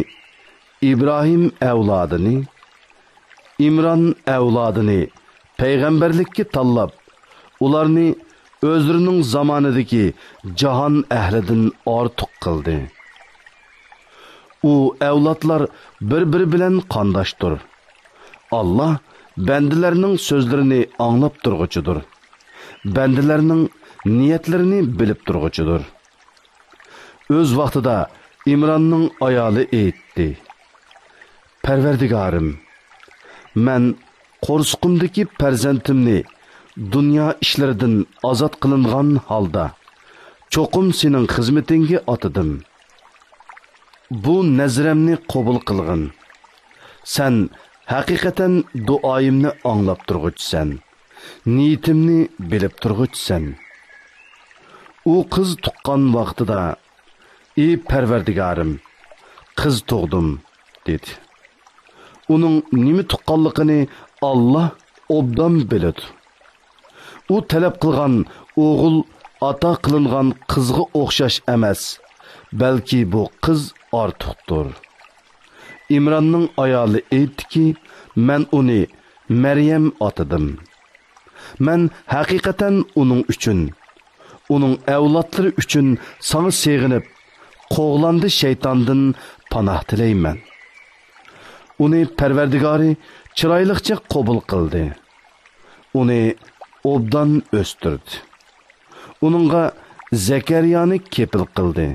ئىبراھىم ئەۋلادىنى، ئىمران ئەۋلادىنى پەيغەمبەرلىككە تاللاپ، ئۇلارنى ئۆزلىرىنىڭ زامانىدىكى جاھان ئەھلىدىن ئارتۇق قىلدى. ئۇ ئەۋلادلار بىر-بىرى بىلەن قانداشتۇر. ئاللا بەندىلەرنىڭ سۆزلىرىنى ئاڭلاپ تۇرغۇچىدۇر. بەندىلەرنىڭ نىيەتلىرىنى بىلىپ تۇرغۇچىدۇر. ئۆز ۋاقتىدا ئىمراننىڭ ئايالى ئېيتتى: پەرۋەردىگارىم، مەن قورسىقىمدىكى پەرزەنتىمنى دۇنيا ئىشلىرىدىن ئازاد قىلىنغان ھالدا چوقۇم سېنىڭ خىزمىتىڭگە ئاتىدىم. بۇ نەزرەمنى قوبۇل قىلغىن. سەن ھەقىقەتەن دۇئايىمنى ئاڭلاپ تۇرغۇچىسەن، نىيىتىمنى بىلىپ تۇرغۇچىسەن. ئۇ قىز تۇغقان ۋاقتىدا، ئى پەرۋەردىگارىم، قىز تۇغدۇم، دېدى. ئۇنىڭ نېمە تۇغقانلىقىنى ئاللا ئوبدان بىلىدۇ. ئۇ تەلەپ قىلغان ئوغۇل ئاتا قىلىنغان قىزغا ئوخشاش ئەمەس، بەلكى بۇ قىز ئارتۇقتۇر. ئىمراننىڭ ئايالى ئېيتتىكى، مەن ئۇنى مەريەم ئاتىدىم. مەن ھەقىقەتەن ئۇنىڭ ئۈچۈن، ئۇنىڭ ئەۋلادلىرى ئۈچۈن ساڭا سېغىنىپ، قوغلاندى شەيتاندىن پاناھ تىلەيمەن. ئۇنى پەرۋەردىگارى چىرايلىقچە قوبۇل قىلدى. ئۇنى ئوبدان ئۆستۈردى. ئۇنىڭغا زەكەرىيانى كېپىل قىلدى.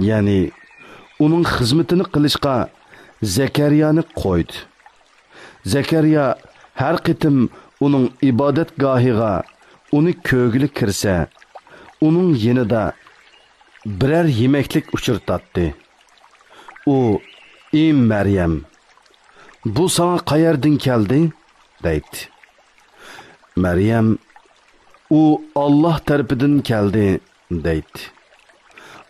يەنى ئۇنىڭ خىزمىتىنى قىلىشقا زەكەرىيانى قويدى. زەكەرىيا ھەر قېتىم ئۇنىڭ ئىبادەتگاھىغا ئۇنى كۆرگىلى كىرسە، ئۇنىڭ يېنىدا بىرەر يېمەكلىك ئۇچرىتاتتى. ئۇ، ئى مەريەم، بۇ ساڭا قەيەردىن كەلدى؟ دەيتتى. مەريەم، ئۇ ئاللا تەرىپىدىن كەلدى، دەيتتى.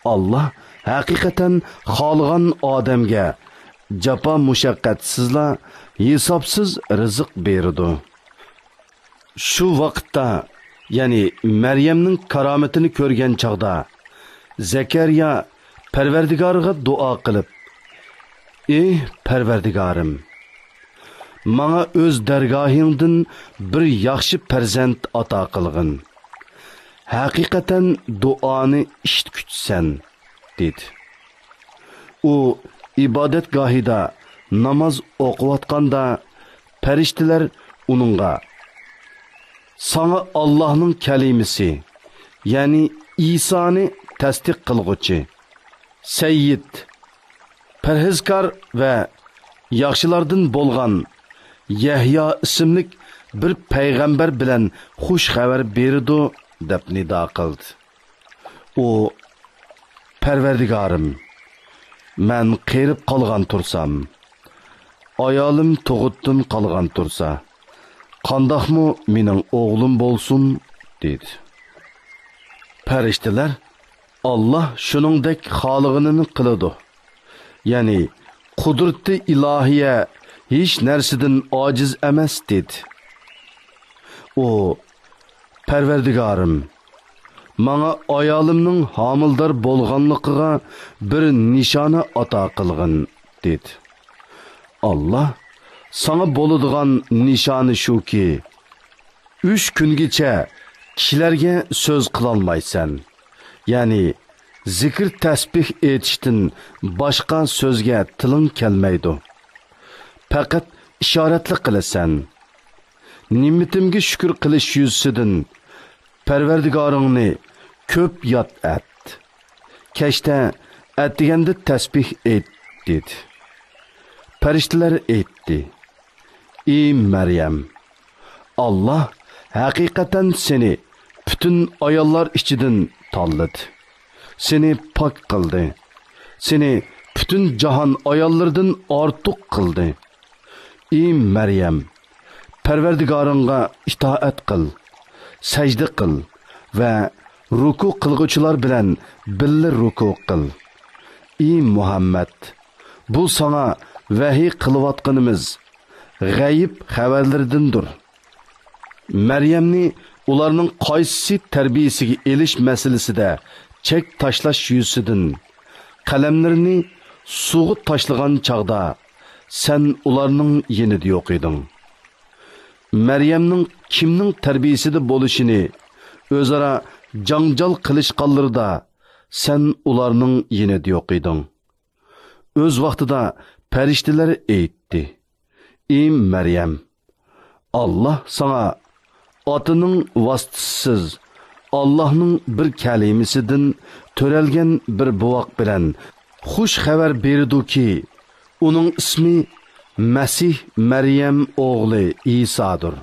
ئاللا ھەقىقەتەن خالىغان ئادەمگە جاپا مۇشەققەتسىزلا ھېسابسىز رىزىق بېرىدۇ. شۇ ۋاقىتتا، يەنى مەريەمنىڭ كارامىتىنى كۆرگەن چاغدا، زەكەرىيا پەرۋەردىگارىغا دۇئا قىلىپ، ئى پەرۋەردىگارىم، ماڭا ئۆز دەرگاھىڭدىن بىر ياخشى پەرزەنت ئاتا قىلغىن. ھەقىقەتەن دۇئانى ئىشىتكۈچىسەن، دېدى. ئۇ ئىبادەتگاھىدا ناماز ئوقۇۋاتقاندا، پەرىشتىلەر ئۇنىڭغا، ساڭا ئاللاھنىڭ كەلىمىسى، يەنى ئىسانى تەستىق قىلغۇچى، سەييىد، پەرھىزكار ۋە ياخشىلاردىن بولغان يەھيا ئىسىملىك بىر پەيغەمبەر بىلەن خۇش خەۋەر بېرىدۇ، دەپ نىدا قىلدى. ئۇ، پەرۋەردىگارىم، مەن قېرىپ قالغان تۇرسام، ئايالىم تۇغۇتتىن قالغان تۇرسا، قانداقمۇ مېنىڭ ئوغلۇم بولسۇن؟ دېدى. پەرىشتىلەر، ئاللا شۇنىڭدەك خالىغىنىنى قىلىدۇ. يەنى، قۇدرىتى ئىلاھىيە ھېچ نەرسىدىن ئاجىز ئەمەس، دېدى. ئۇ، پەرۋەردىگارىم، ماڭا ئايالىمنىڭ ھامىلىدار بولغانلىقىغا بىر نىشانە ئاتا قىلغىن، دېدى. ئاللا، ساڭا بولىدىغان نىشانە شۇكى، ئۈچ كۈنگىچە كىشىلەرگە سۆز قىلالمايسەن. يەنى زىكىر تەسبىھ ئېيتىشتىن باشقا سۆزگە تىلىڭ كەلمەيدۇ. پەقەت ئىشارەتلا قىلىسەن. نېمىتىمگە شۈكۈر قىلىش يۈزىسىدىن پەرۋەردىگارىڭنى كۆپ ياد ئەت. كەچتە، ئەتىگەندە تەسبىھ ئېيت، دېدى. پەرىشتىلەر ئېيتتى: ئى مەريەم، ئاللا ھەقىقەتەن سېنى پۈتۈن ئاياللار ئىچىدىن تاللىدى. سېنى پاك قىلدى. سېنى پۈتۈن جاھان ئاياللىرىدىن ئارتۇق قىلدى. ئى مەريەم، پەرۋەردىگارىڭغا ئىتائەت قىل، سەجدە قىل ۋە رۇكۇ قىلغۇچىلار بىلەن بىللە رۇكۇ قىل. ئى مۇھەممەد، بۇ ساڭا ۋەھىي قىلىۋاتقىنىمىز غەيىب خەۋەرلىرىدىندۇر. مەريەمنى ئۇلارنىڭ قايسىسى تەربىيىسىگە ئېلىش مەسىلىسىدە چەك تاشلاش يۈزىسىدىن قەلەملىرىنى سۇغا تاشلىغان چاغدا سەن ئۇلارنىڭ يېنىدا يوق ئىدىڭ. مەريەمنىڭ كىمنىڭ تەربىيىسىدە بولۇشىنى ئۆزئارا جاڭجال قىلىشقانلىرىدا سەن ئۇلارنىڭ يېنىدا يوق ئىدىڭ. ئۆز ۋاقتىدا پەرىشتىلەر ئېيتتى: ئى مەريەم، ئاللا ساڭا ئاتىنىڭ ۋاسىتىسىز، ئاللانىڭ بىر كەلىمىسىدىن تۆرەلگەن بىر بوۋاق بىلەن خۇش خەۋەر بېرىدۇكى، ئۇنىڭ ئىسمى مەسىھ مەريەم ئوغلى ئىسادۇر.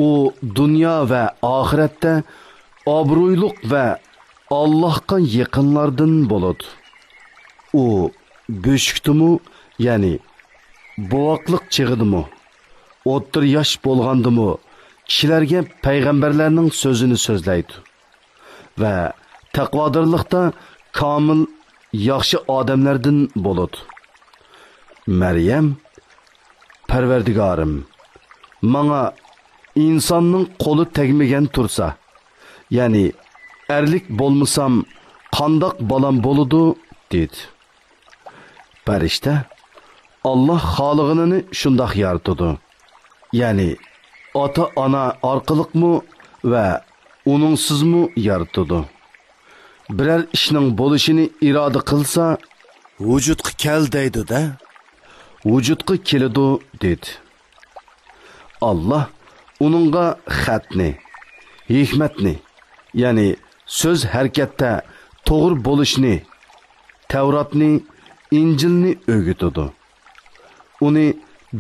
ئۇ دۇنيا ۋە ئاخىرەتتە ئابرۇيلۇق ۋە ئاللاھقا يېقىنلاردىن بولىدۇ. ئۇ بۆشۈكتىمۇ، يەنى بوۋاقلىق چېغىدىمۇ، ئوتتۇرا ياش بولغاندىمۇ كىشىلەرگە پەيغەمبەرلەرنىڭ سۆزىنى سۆزلەيدۇ ۋە تەقۋادارلىقتا كامىل ياخشى ئادەملەردىن بولىدۇ. مەريەم: پەرۋەردىگارىم، ماڭا ئىنساننىڭ قولى تەگمىگەن تۇرسا، يەنى ئەرلىك بولمىسام، قانداق بالام بولىدۇ؟ دېدى. پەرىشتە: ئاللا خالىغىنىنى شۇنداق يارىتىدۇ. يەنى ئاتا-ئانا ئارقىلىقمۇ ۋە ئۇنىڭسىزمۇ يارىتىدۇ. بىرەر ئىشنىڭ بولۇشىنى ئىرادە قىلسا، ۋۇجۇدقا كەل دەيدۇ-دە، ۋۇجۇدقا كېلىدۇ، دېدى. ئاللا ئۇنىڭغا خەتنى، ھېكمەتنى، يەنى سۆز ھەرىكەتتە توغرا بولۇشنى، تەۋراتنى، ئىنجىلنى ئۆگىتىدۇ. ئۇنى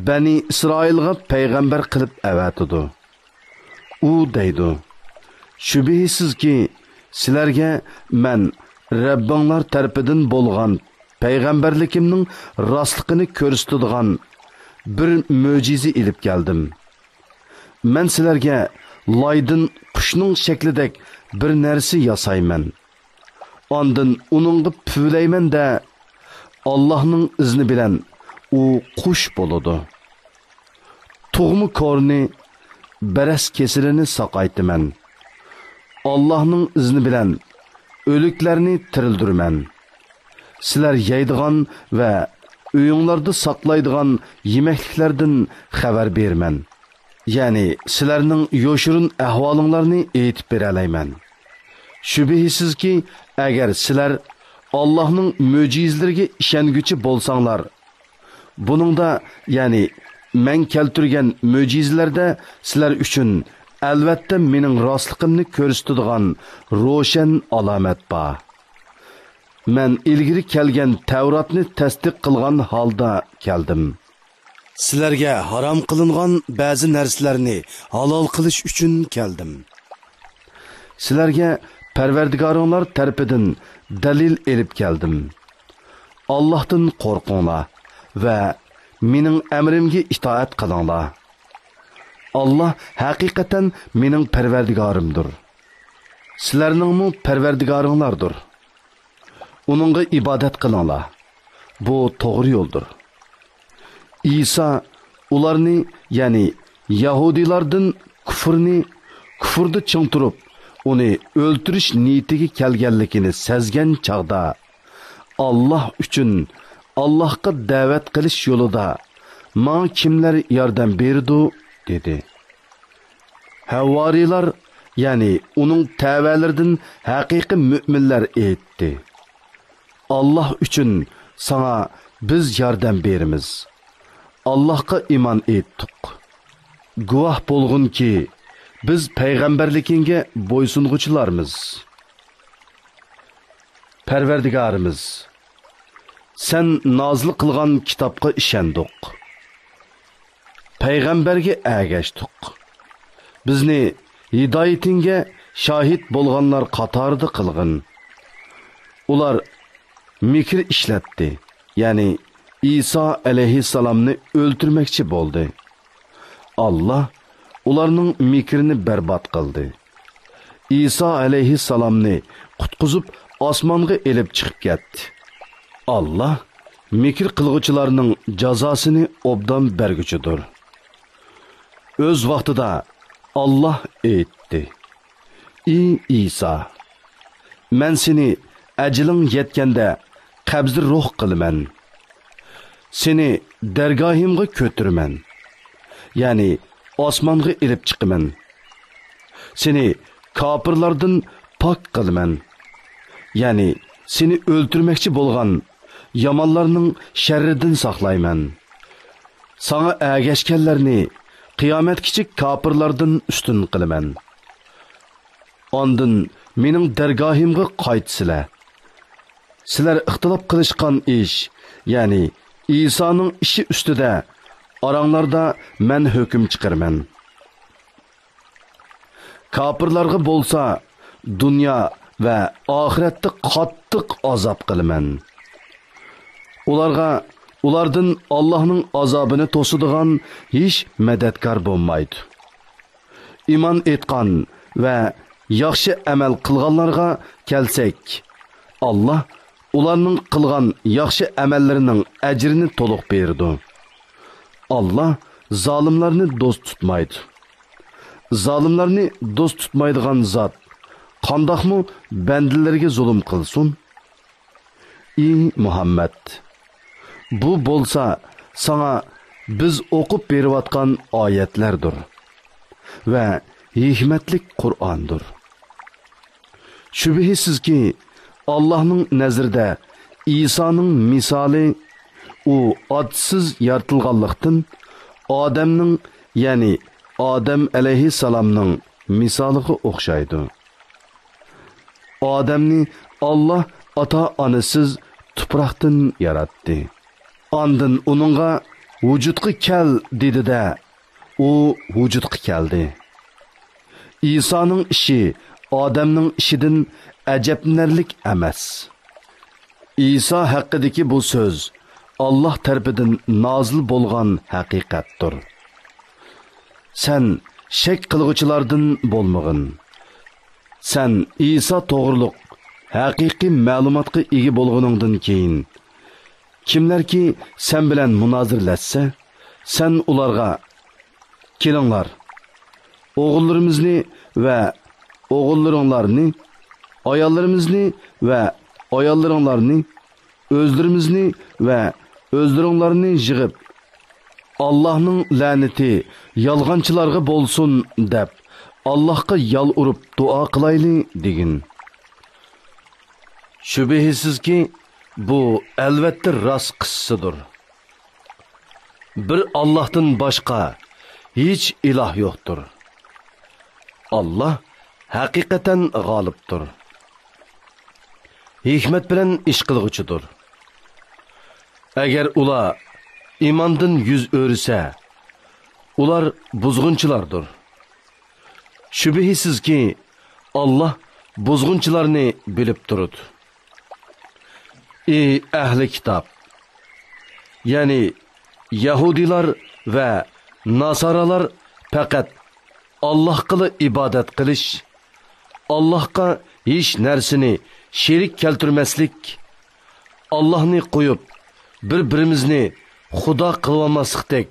بەنى ئىسرائىلغا پەيغەمبەر قىلىپ ئەۋەتىدۇ. ئۇ دەيدۇ: شۈبھىسىزكى، سىلەرگە مەن رەببىڭلار تەرىپىدىن بولغان پەيغەمبەرلىكىمنىڭ راستلىقىنى كۆرسىتىدىغان بىر مۆجىزە ئېلىپ كەلدىم. مەن سىلەرگە لايدىن قۇشنىڭ شەكلىدەك بىر نەرسە ياسايمەن. ئاندىن ئۇنىڭغا پۈۋلەيمەن-دە، ئاللاھنىڭ ئىزنى بىلەن ئۇ قۇش بولىدۇ. تۇغما كورىنى، بەرەس كېسىلىنى ساقايتىمەن. ئاللاھنىڭ ئىزنى بىلەن ئۆلۈكلەرنى تىرىلدۈرىمەن. سىلەر يەيدىغان ۋە ئۆيۈڭلاردا ساقلايدىغان يېمەكلىكلەردىن خەۋەر بېرىمەن. يەنى سىلەرنىڭ يوشۇرۇن ئەھۋالىڭلارنى ئېيتىپ بېرەلەيمەن. شۈبھىسىزكى، ئەگەر سىلەر ئاللاھنىڭ مۆجىزىلىرىگە ئىشەنگۈچى بولساڭلار، بۇنىڭدا، يەنى مەن كەلتۈرگەن مۆجىزىلەردە سىلەر ئۈچۈن ئەلۋەتتە مېنىڭ راستلىقىمنى كۆرسىتىدىغان روشەن ئالامەت بار. مەن ئىلگىرى كەلگەن تەۋراتنى تەستىق قىلغان ھالدا كەلدىم. سىلەرگە ھارام قىلىنغان بەزى نەرسىلەرنى ھالال قىلىش ئۈچۈن كەلدىم. سىلەرگە پەرۋەردىگارىڭلار تەرىپىدىن دەلىل ئېلىپ كەلدىم. ئاللاھتىن قورقۇڭلار ۋە مېنىڭ ئەمرىمگە ئىتائەت قىلىڭلار. ئاللاھ ھەقىقەتەن مېنىڭ پەرۋەردىگارىمدۇر. سىلەرنىڭمۇ پەرۋەردىگارىڭلاردۇر. ئۇنىڭغا ئىبادەت قىلىڭلار. بۇ توغرا يولدۇر. ئىسا ئۇلارنى، يەنى يەھۇدىيلاردىن كۇفرنى، كۇفردا چىڭ تۇرۇپ، ئۇنى ئۆلتۈرۈش نىيىتىگە كەلگەنلىكىنى سەزگەن چاغدا، «ئاللاھ ئۈچۈن، ئاللاھقا دەۋەت قىلىش يولىدا ماڭا كىملەر ياردەم بېرىدۇ؟» دېدى. ھەۋۋارىيلار، يەنى ئۇنىڭ تەۋەلىرىدىن ھەقىقىي مۆمىنلەر ئېيتتى: «ئاللاھ ئۈچۈن ساڭا بىز ياردەم بېرىمىز. ئاللاھقا ئىمان ئېيتتۇق. گۇۋاھ بولغىنكى، بىز پەيغەمبەرلىكىڭگە بويسۇنغۇچىلارمىز. پەرۋەردىگارىمىز، سەن نازىل قىلغان كىتابقا ئىشەندۇق. پەيغەمبەرگە ئەگەشتۇق. بىزنى ھىدايىتىڭگە شاھىت بولغانلار قاتارىدا قىلغىن.» ئۇلار مىكىر ئىشلەتتى، يەنى ئىسا ئەلەيھىسسالامنى ئۆلتۈرمەكچى بولدى. ئاللاھ ئۇلارنىڭ مىكرىنى بەربات قىلدى. ئىسا ئەلەيھىسسالامنى قۇتقۇزۇپ، ئاسمانغا ئېلىپ چىقىپ كەتتى. ئاللاھ مىكىر قىلغۇچىلارنىڭ جازاسىنى ئوبدان بەرگۈچىدۇر. ئۆز ۋاقتىدا ئاللاھ ئېيتتى: «ئى ئىسا، مەن سېنى ئەجىلىڭ يەتكەندە قەبزى روھ قىلىمەن. سېنى دەرگاھىمغا كۆتۈرىمەن، يەنى ئاسمانغا ئېلىپ چىقىمەن. سېنى كاپىرلاردىن پاك قىلىمەن، يەنى سېنى ئۆلتۈرمەكچى بولغان يامانلارنىڭ شەررىدىن ساقلايمەن. ساڭا ئەگەشكەنلەرنى قىيامەتكىچە كاپىرلاردىن ئۈستۈن قىلىمەن. ئاندىن مېنىڭ دەرگاھىمغا قايتىسىلەر. سىلەر ئىختىلاپ قىلىشقان ئىش، يەنى ئىسانىڭ ئىشى ئۈستىدە ئاراڭلاردا مەن ھۆكۈم چىقىرىمەن. كاپىرلارغا بولسا دۇنيا ۋە ئاخىرەتتە قاتتىق ئازاب قىلىمەن. ئۇلارغا ئۇلاردىن ئاللاھنىڭ ئازابىنى توسىدىغان ھېچ مەدەتكار بولمايدۇ.» ئىمان ئېيتقان ۋە ياخشى ئەمەل قىلغانلارغا كەلسەك، ئاللاھ ئۇلارنىڭ قىلغان ياخشى ئەمەللىرىنىڭ ئەجرىنى تولۇق بېرىدۇ. ئاللاھ زالىملارنى دوست تۇتمايدۇ. زالىملارنى دوست تۇتمايدىغان زات قانداقمۇ بەندىلىرىگە زۇلۇم قىلسۇن؟ ئى مۇھەممەد، بۇ بولسا ساڭا بىز ئوقۇپ بېرىۋاتقان ئايەتلەردۇر ۋە ھېكمەتلىك قۇرئاندۇر. شۈبھىسىزكى، ئاللاھنىڭ نەزىرىدە ئىسانىڭ مىسالى ئۇ ئاتىسىز يارىتىلغانلىقتىن، ئادەمنىڭ، يەنى ئادەم ئەلەيھىسسالامنىڭ مىسالىغا ئوخشايدۇ. ئادەمنى ئاللاھ ئاتا-ئانىسىز تۇپراقتىن ياراتتى. ئاندىن ئۇنىڭغا «ۋۇجۇدقا كەل» دېدى-دە، ئۇ ۋۇجۇدقا كەلدى. ئىسانىڭ ئىشى ئادەمنىڭ ئىشىدىن ئەجەبلىنەرلىك ئەمەس. ئىسا ھەققىدىكى بۇ سۆز ئاللاھ تەرىپىدىن نازىل بولغان ھەقىقەتتۇر. سەن شەك قىلغۇچىلاردىن بولمىغىن. سەن ئىسا توغرۇلۇق ھەقىقىي مەلۇماتقا ئىگە بولغىنىڭدىن كېيىن، كىملەركى سەن بىلەن مۇنازىرىلەشسە، سەن ئۇلارغا: «كېلىڭلار، ئوغۇللىرىمىزنى ۋە ئوغۇللىرىڭلارنى، ئاياللىرىمىزنى ۋە ئاياللىرىڭلارنى، ئۆزلىرىمىزنى ۋە ئۆزلىرىڭلارنى يىغىپ، ئاللاھنىڭ لەنىتى يالغانچىلارغا بولسۇن دەپ، ئاللاھقا يالۋۇرۇپ دۇئا قىلايلى» دېگىن. شۈبھىسىزكى، بۇ ئەلۋەتتە راست قىسسىدۇر. بىر ئاللاھتىن باشقا ھېچ ئىلاھ يوقتۇر. ئاللاھ ھەقىقەتەن غالىبتۇر، ھېكمەت بىلەن ئىش قىلغۇچىدۇر. ئەگەر ئۇلار ئىماندىن يۈز ئۆرۈسە، ئۇلار بۇزغۇنچىلاردۇر. شۈبھىسىزكى، ئاللاھ بۇزغۇنچىلارنى بىلىپ تۇرىدۇ. ئى ئەھلى كىتاب! يەنى يەھۇدىيلار ۋە ناسارالار پەقەت ئاللاھقىلا ئىبادەت قىلىش، ئاللاھقا ھېچ نەرسىنى شېرىك كەلتۈرمەسلىك، ئاللاھنى قويۇپ، بىر-بىرىمىزنى خۇدا قىلىۋالماسلىقتەك،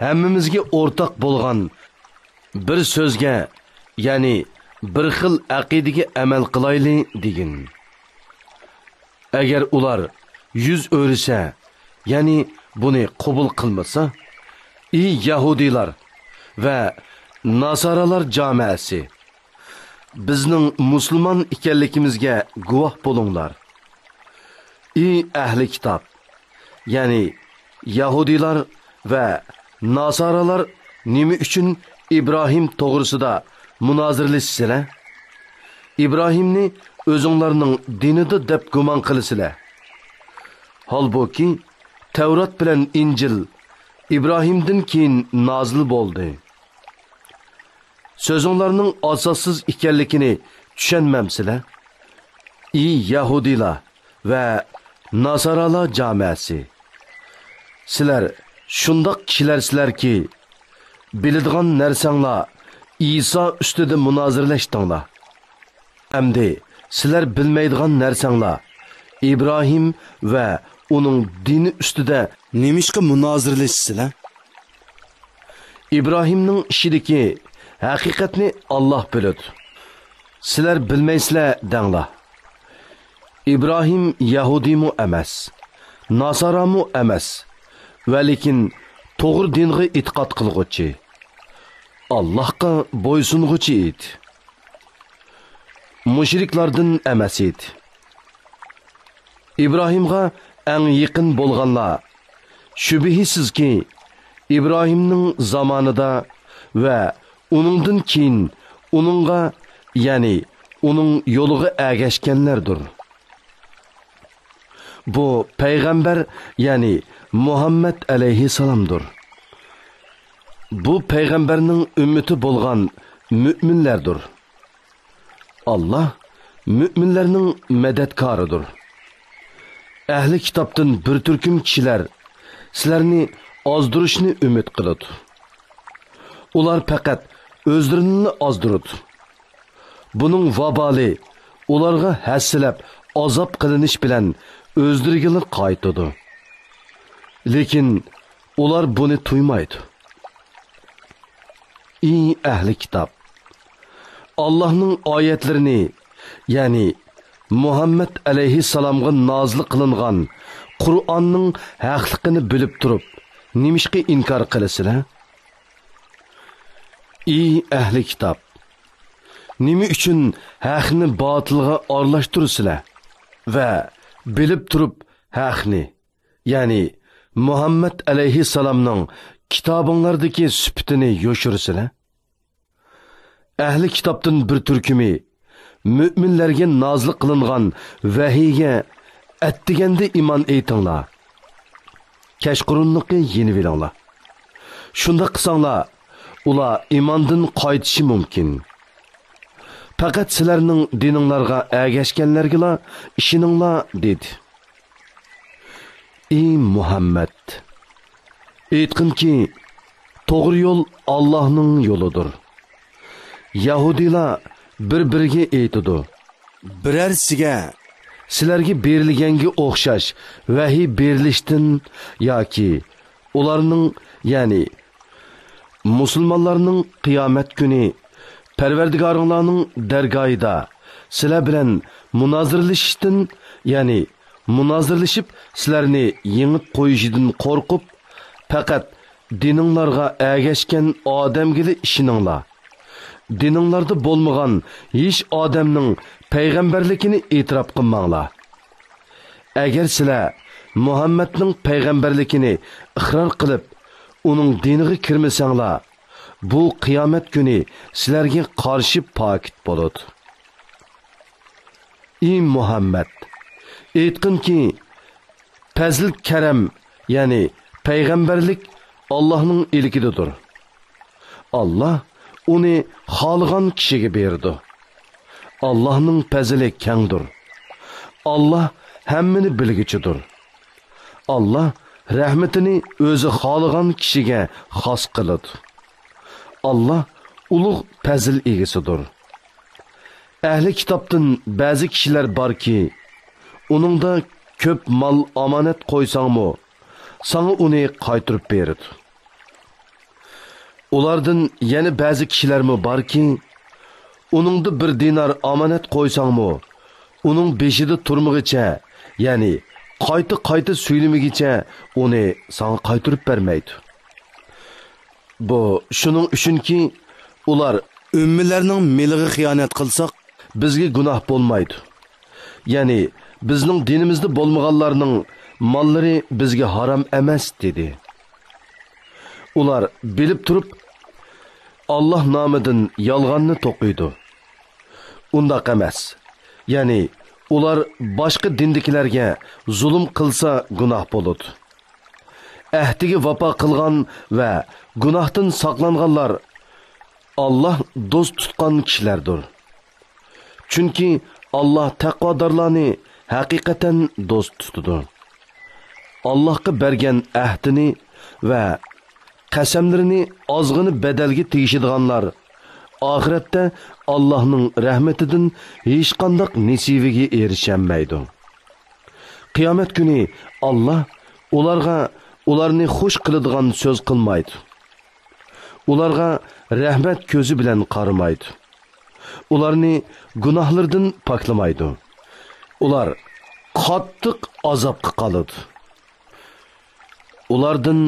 ھەممىمىزگە ئورتاق بولغان بىر سۆزگە، يەنى بىر خىل ئەقىدىگە ئەمەل قىلايلى دېگىن. ئەگەر ئۇلار يۈز ئۆرۈسە، يەنى بۇنى قوبۇل قىلمىسا، ئى يەھۇدىيلار ۋە ناسارالار جامائەسى، بىزنىڭ مۇسۇلمان ئىكەنلىكىمىزگە گۇۋاھ بولۇڭلار. ئى ئەھلى كىتاب، يەنى يەھۇدىيلار ۋە ناسارالار نېمە ئۈچۈن ئىبراھىم توغرىسىدا مۇنازىرىلىشىسىلەر؟ ئىبراھىمنى ئۆزۈڭلارنىڭ دىنىدا دەپ گۇمان قىلىسىلەر. ھالبۇكى، تەۋرات بىلەن ئىنجىل ئىبراھىمدىن كېيىن نازىل بولدى. سۆزۈڭلارنىڭ ئاساسسىز ئىكەنلىكىنى چۈشەنمەمسىلەر؟ ئى يەھۇدىيلار ۋە ناسارالار جامائەسى! سىلەر شۇنداق كىشىلەرسىلەركى، بىلىدىغان نەرسەڭلار ئىسا ئۈستىدە مۇنازىرىلەشتىڭلار. ئەمدى سىلەر بىلمەيدىغان نەرسەڭلار ئىبراھىم ۋە ئۇنىڭ دىنى ئۈستىدە نېمىشقا مۇنازىرىلىشىسىلەر؟ ئىبراھىمنىڭ ئىشىدىكى ھەقىقەتنى ئاللاھ بىلىدۇ. سىلەر بىلمەيسىلەر دەڭلار. ئىبراھىم يەھۇدىيمۇ ئەمەس، ناسارامۇ ئەمەس، ۋەلىكىن توغرا دىنغا ئېتىقاد قىلغۇچى، ئاللاھقا بويسۇنغۇچى ئىدى. مۇشرىكلاردىن ئەمەس ئىدى. ئىبراھىمغا ئەڭ يېقىن بولغانلار، شۈبھىسىزكى، ئىبراھىمنىڭ زامانىدا ۋە ئۇنىڭدىن كېيىن ئۇنىڭغا، يەنى ئۇنىڭ يولىغا ئەگەشكەنلەردۇر. بۇ پەيغەمبەر، يەنى مۇھەممەد ئەلەيھىسسالامدۇر. بۇ پەيغەمبەرنىڭ ئۈممىتى بولغان مۆمىنلەردۇر. ئاللاھ مۆمىنلەرنىڭ مەدەتكارىدۇر. ئەھلى كىتابتىن بىر تۈركۈم كىشىلەر سىلەرنى ئازدۇرۇشنى ئۈمىد قىلىدۇ. ئۇلار پەقەت ئۆزلىرىنىلا ئازدۇرىدۇ. بۇنىڭ ۋابالى ئۇلارغا ھەسسىلەپ ئازاب قىلىنىش بىلەن ئۆزلىرىگىلا قايتىدۇ. لېكىن ئۇلار بۇنى تۇيمايدۇ. ئى ئەھلى كىتاب! ئاللاھنىڭ ئايەتلىرىنى، يەنى مۇھەممەد ئەلەيھىسسالامغا نازىل قىلىنغان قۇرئاننىڭ ھەقلىقىنى بىلىپ تۇرۇپ، نېمىشقا ئىنكار قىلىسىلەر؟ ئى ئەھلى كىتاب! نېمە ئۈچۈن ھەقنى باتىلغا ئارىلاشتۇرىسىلەر؟ ۋە بىلىپ تۇرۇپ ھەقنى، يەنى مۇھەممەد ئەلەيھىسسالامنىڭ كىتابىڭلاردىكى سۈپىتىنى يوشۇرىسىلەر؟ ئەھلى كىتابتىن بىر تۈركۈمى مۆمىنلەرگە نازىل قىلىنغان ۋەھىيگە ئەتىگەندە ئىمان ئېيتىڭلار، كەچقۇرۇنلۇقى يېنىۋېلىڭلار. شۇنداق قىلساڭلار، ئۇلار ئىماندىن قايتىشى مۇمكىن. پەقەت سىلەرنىڭ دىنىڭلارغا ئەگەشكەنلەرگىلا ئىشىنىڭلار، دېدى. ئى مۇھەممەد! ئېيتقىنكى، توغرا يول ئاللاھنىڭ يولىدۇر. يەھۇدىيلار بىر-بىرىگە ئېيتىدۇ، بىرەرسىگە سىلەرگە بېرىلگەنگە ئوخشاش ۋەھىي بېرىلىشتىن ياكى ئۇلارنىڭ، يەنى مۇسۇلمانلارنىڭ قىيامەت كۈنى پەرۋەردىگارىڭلارنىڭ دەرگاھىدا سىلەر بىلەن مۇنازىرىلىشىشتىن، يەنى مۇنازىرىلىشىپ سىلەرنى يېڭىپ قويۇشىدىن قورقۇپ، پەقەت دىنىڭلارغا ئەگەشكەن ئادەمگىلا ئىشىنىڭلار. دىنىڭلاردا بولمىغان ھېچ ئادەمنىڭ پەيغەمبەرلىكىنى ئېتىراپ قىلماڭلار. ئەگەر سىلەر مۇھەممەدنىڭ پەيغەمبەرلىكىنى ئىقرار قىلىپ، ئۇنىڭ دىنىغا كىرمىسەڭلار، بۇ قىيامەت كۈنى سىلەرگە قارشى پاكىت بولىدۇ. ئى مۇھەممەد! ئېيتقىنكى، پەزىل-كەرەم، يەنى پەيغەمبەرلىك ئاللاھنىڭ ئىلكىدىدۇر. ئاللاھ ئۇنى خالىغان كىشىگە بېرىدۇ. ئاللاھنىڭ پەزىلى كەڭدۇر. ئاللاھ ھەممىنى بىلگۈچىدۇر. ئاللاھ رەھمىتىنى ئۆزى خالىغان كىشىگە خاس قىلىدۇ. ئاللاھ ئۇلۇغ پەزىل ئىگىسىدۇر. ئەھلى كىتابتىن بەزى كىشىلەر باركى، ئۇنىڭدا كۆپ مال ئامانەت قويساڭمۇ، ساڭا ئۇنى قايتۇرۇپ بېرىدۇ. ئۇلاردىن يەنە بەزى كىشىلەرمۇ باركى، ئۇنىڭدا بىر دىنار ئامانەت قويساڭمۇ، ئۇنىڭ بېشىدا تۇرمىغىچە، يەنى قايتا-قايتا سۈيلىمىگىچە ئۇنى ساڭا قايتۇرۇپ بەرمەيدۇ. بۇ شۇنىڭ ئۈچۈنكى، ئۇلار ئۆممىلەرنىڭ مېلىغا خىيانەت قىلساق، بىزگە گۇناھ بولمايدۇ. يەنى بىزنىڭ دىنىمىزدا بولمىغانلارنىڭ ماللىرى بىزگە ھارام ئەمەس، دېدى. ئۇلار بىلىپ تۇرۇپ، ئاللاھ نامىدىن يالغاننى توقۇيدۇ. ئۇنداق ئەمەس. يەنى ئۇلار باشقا دىندىكىلەرگە زۇلۇم قىلسا گۇناھ بولىدۇ. ئەھدىگە ۋاپا قىلغان ۋە گۇناھتىن ساقلانغانلار ئاللاھ دوست تۇتقان كىشىلەردۇر. چۈنكى ئاللاھ تەقۋادارلارنى ھەقىقەتەن دوست تۇتىدۇ. ئاللاھقا بەرگەن ئەھدىنى ۋە قەسەملىرىنى ئازغىنە بەدەلگە تېگىشىدىغانلار ئاخىرەتتە ئاللاھنىڭ رەھمىتىدىن ھېچقانداق نېسىۋىگە ئېرىشەلمەيدۇ. قىيامەت كۈنى ئاللاھ ئۇلارغا ئۇلارنى خۇش قىلىدىغان سۆز قىلمايدۇ. ئۇلارغا رەھمەت كۆزى بىلەن قارىمايدۇ. ئۇلارنى گۇناھلىرىدىن پاكلىمايدۇ. ئۇلار قاتتىق ئازابقا قالىدۇ. ئۇلاردىن،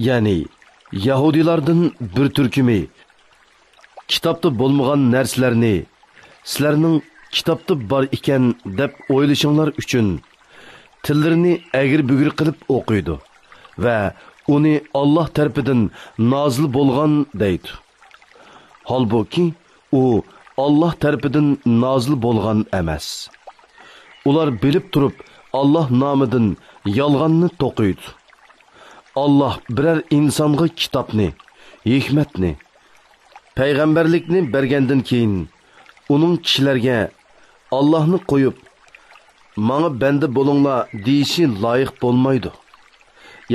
يەنى يەھۇدىيلاردىن بىر تۈركۈمى كىتابتا بولمىغان نەرسىلەرنى سىلەرنىڭ كىتابتا بار ئىكەن دەپ ئويلىشىڭلار ئۈچۈن تىللىرىنى ئەگرى-بۈگرى قىلىپ ئوقۇيدۇ ۋە ئۇنى ئاللاھ تەرىپىدىن نازىل بولغان دەيدۇ. ھالبۇكى، ئۇ ئاللاھ تەرىپىدىن نازىل بولغان ئەمەس. ئۇلار بىلىپ تۇرۇپ ئاللاھ نامىدىن يالغاننى توقۇيدۇ. ئاللاھ بىرەر ئىنسانغا كىتابنى، ھېكمەتنى، پەيغەمبەرلىكنى بەرگەندىن كېيىن، ئۇنىڭ كىشىلەرگە ئاللاھنى قويۇپ، ماڭا بەندە بولۇڭلار دېيىشى لايىق بولمايدۇ.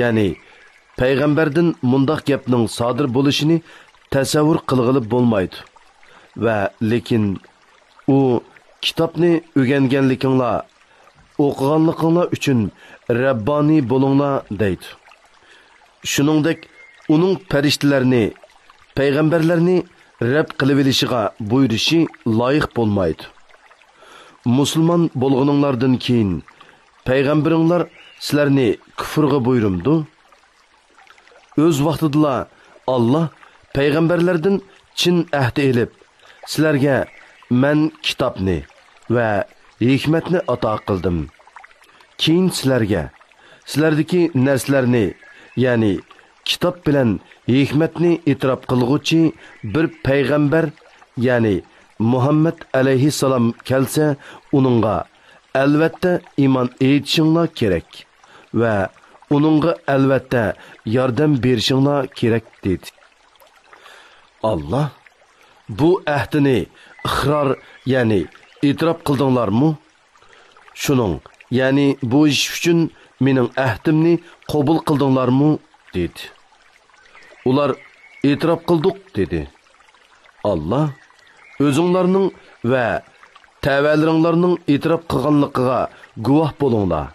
يەنى پەيغەمبەردىن مۇنداق گەپنىڭ سادىر بولۇشىنى تەسەۋۋۇر قىلغىلى بولمايدۇ. ۋە لېكىن ئۇ، كىتابنى ئۆگەنگەنلىكىڭلار، ئوقۇغانلىقىڭلار ئۈچۈن رەببانىي بولۇڭلار دەيدۇ. شۇنىڭدەك ئۇنىڭ پەرىشتىلەرنى، پەيغەمبەرلەرنى رەب قىلىۋېلىشىغا بۇيرۇشى لايىق بولمايدۇ. مۇسۇلمان بولغىنىڭلاردىن كېيىن پەيغەمبىرىڭلار سىلەرنى كۇفرغا بۇيرۇمدۇ؟ ئۆز ۋاقتىدىلا ئاللاھ پەيغەمبەرلەردىن چىن ئەھدى ئېلىپ، سىلەرگە مەن كىتابنى ۋە ھېكمەتنى ئاتا قىلدىم. كېيىن سىلەرگە سىلەردىكى نەرسىلەرنى، يەنى كىتاب بىلەن ھېكمەتنى ئېتىراپ قىلغۇچى بىر پەيغەمبەر، يەنى مۇھەممەد ئەلەيھىسسالام كەلسە، ئۇنىڭغا ئەلۋەتتە ئىمان ئېيتىشىڭلار كېرەك ۋە ئۇنىڭغا ئەلۋەتتە ياردەم بېرىشىڭلار كېرەك، دېدى. ئاللاھ، بۇ ئەھدىنى ئىقرار، يەنى ئېتىراپ قىلدىڭلارمۇ؟ شۇنىڭ، يەنى بۇ ئىش ئۈچۈن مېنىڭ ئەھدىمنى قوبۇل قىلدىڭلارمۇ؟ دېدى. ئۇلار، ئېتىراپ قىلدۇق، دېدى. ئاللاھ، ئۆزۈڭلارنىڭ ۋە تەۋەلىرىڭلارنىڭ ئېتىراپ قىلغانلىقىغا گۇۋاھ بولۇڭلار.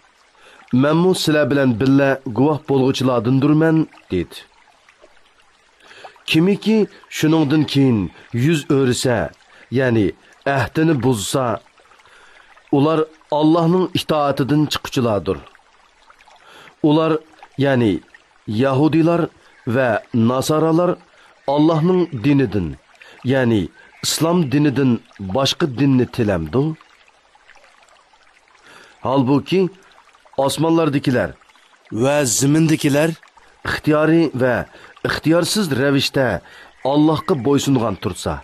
مەنمۇ سىلەر بىلەن بىللە گۇۋاھ بولغۇچىلاردىندۇرمەن، دېدى. كىمكى شۇنىڭدىن كېيىن يۈز ئۆرۈسە، يەنى ئەھدىنى بۇزسا، ئۇلار ئاللاھنىڭ ئىتائىتىدىن چىققۇچىلاردۇر. ئۇلار، يەنى يەھۇدىيلار ۋە ناسارالار ئاللاھنىڭ دىنىدىن، يەنى ئىسلام دىنىدىن باشقا دىننى تىلەمدۇ؟ ھالبۇكى، ئاسمانلاردىكىلەر ۋە زېمىندىكىلەر ئىختىيارىي ۋە ئىختىيارسىز رەۋىشتە ئاللاھقا بويسۇنغان تۇرسا،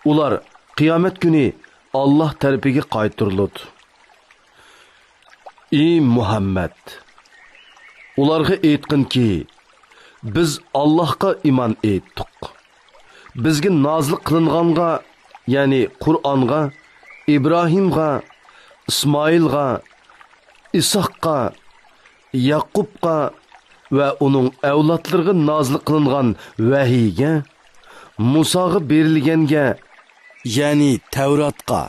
ئۇلار قىيامەت كۈنى ئاللاھ تەرىپىگە قايتۇرۇلىدۇ. ئى مۇھەممەد! ئۇلارغا ئېيتقىنكى، بىز ئاللاھقا ئىمان ئېيتتۇق. بىزگە نازىل قىلىنغانغا، يەنى قۇرئانغا، ئىبراھىمغا، ئىسمائىلغا، ئىسھاققا، يەقۇبقا ۋە ئۇنىڭ ئەۋلادلىرىغا نازىل قىلىنغان ۋەھىيگە، مۇساغا بېرىلگەنگە، يەنى تەۋراتقا،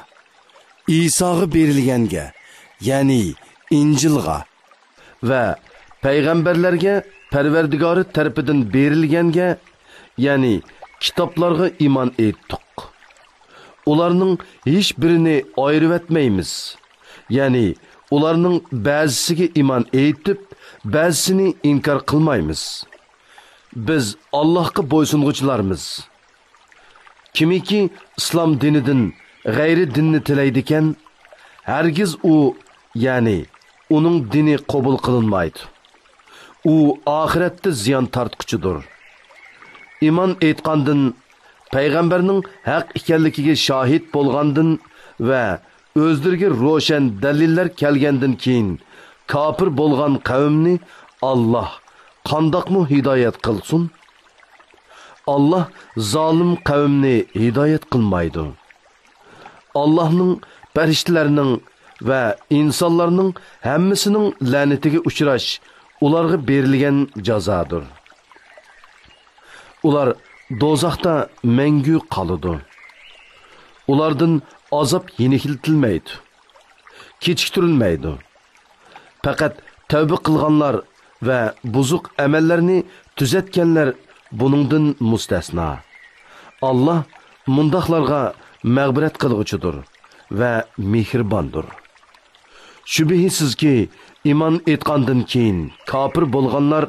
ئىساغا بېرىلگەنگە، يەنى ئىنجىلغا، ۋە پەيغەمبەرلەرگە پەرۋەردىگارى تەرىپىدىن بېرىلگەنگە، يەنى كىتابلارغا ئىمان ئېيتتۇق. ئۇلارنىڭ ھېچ بىرىنى ئايرىۋەتمەيمىز. يەنى ئۇلارنىڭ بەزىسىگە ئىمان ئېيتىپ، بەزىسىنى ئىنكار قىلمايمىز. بىز ئاللاھقا بويسۇنغۇچىلارمىز. كىمكى ئىسلام دىنىدىن غەيرىي دىننى تىلەيدىكەن، ھەرگىز ئۇ، يەنى ئۇنىڭ دىنى قوبۇل قىلىنمايدۇ. ئۇ ئاخىرەتتە زىيان تارتقۇچىدۇر. ئىمان ئېيتقاندىن، پەيغەمبەرنىڭ ھەق ئىكەنلىكىگە شاھىت بولغاندىن ۋە ئۆزلىرىگە روشەن دەلىللەر كەلگەندىن كېيىن كاپىر بولغان قەۋمنى ئاللاھ قانداقمۇ ھىدايەت قىلسۇن؟ ئاللاھ زالىم قەۋمنى ھىدايەت قىلمايدۇ. ئاللاھنىڭ، پەرىشتىلەرنىڭ ۋە ئىنسانلارنىڭ ھەممىسىنىڭ لەنىتىگە ئۇچراش ئۇلارغا بېرىلگەن جازادۇر. ئۇلار دوزاختا مەڭگۈ قالىدۇ. ئۇلاردىن ئازاب يېنىكلىتىلمەيدۇ، كېچىكتۈرۈلمەيدۇ. پەقەت تەۋبە قىلغانلار ۋە بۇزۇق ئەمەللەرنى تۈزەتكەنلەر بۇنىڭدىن مۇستەسنا. ئاللاھ مۇنداقلارغا مەغپىرەت قىلغۇچىدۇر ۋە مېھرىباندۇر. شۈبھىسىزكى، ئىمان ئېيتقاندىن كېيىن كاپىر بولغانلار،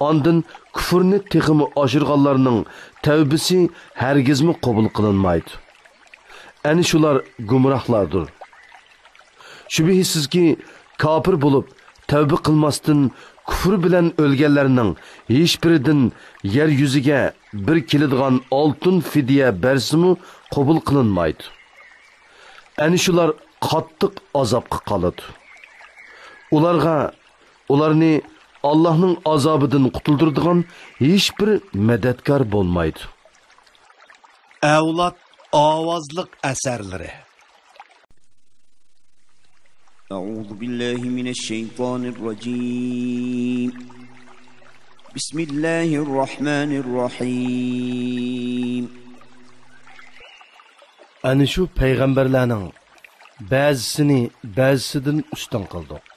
ئاندىن كۇفرنى تېخىمۇ ئاشۇرغانلارنىڭ تەۋبىسى ھەرگىزمۇ قوبۇل قىلىنمايدۇ. ئەنە شۇلار گۇمراھلاردۇر. شۈبھىسىزكى، كاپىر بولۇپ، تەۋبە قىلماستىن كۇفر بىلەن ئۆلگەنلەرنىڭ ھېچبىرىدىن يەر يۈزىگە بىر كېلىدىغان ئالتۇن فىدىيە بەرسىمۇ قوبۇل قىلىنمايدۇ. ئەنە شۇلار قاتتىق ئازابقا قالىدۇ. ئۇلارغا، ئۇلارنى ئاللاھنىڭ ئازابىدىن قۇتۇلدۇرىدىغان ھېچبىر مەدەتكار بولمايدۇ. ئەۋلاد ئاۋازلىق ئەسەرلىرى. أعوذ بالله من الشيطان الرجيم. بسم الله الرحمن الرحيم. ئەنە شۇ پەيغەمبەرلەرنىڭ بەزىسىنى بەزىسىدىن ئۈستۈن قىلدۇق.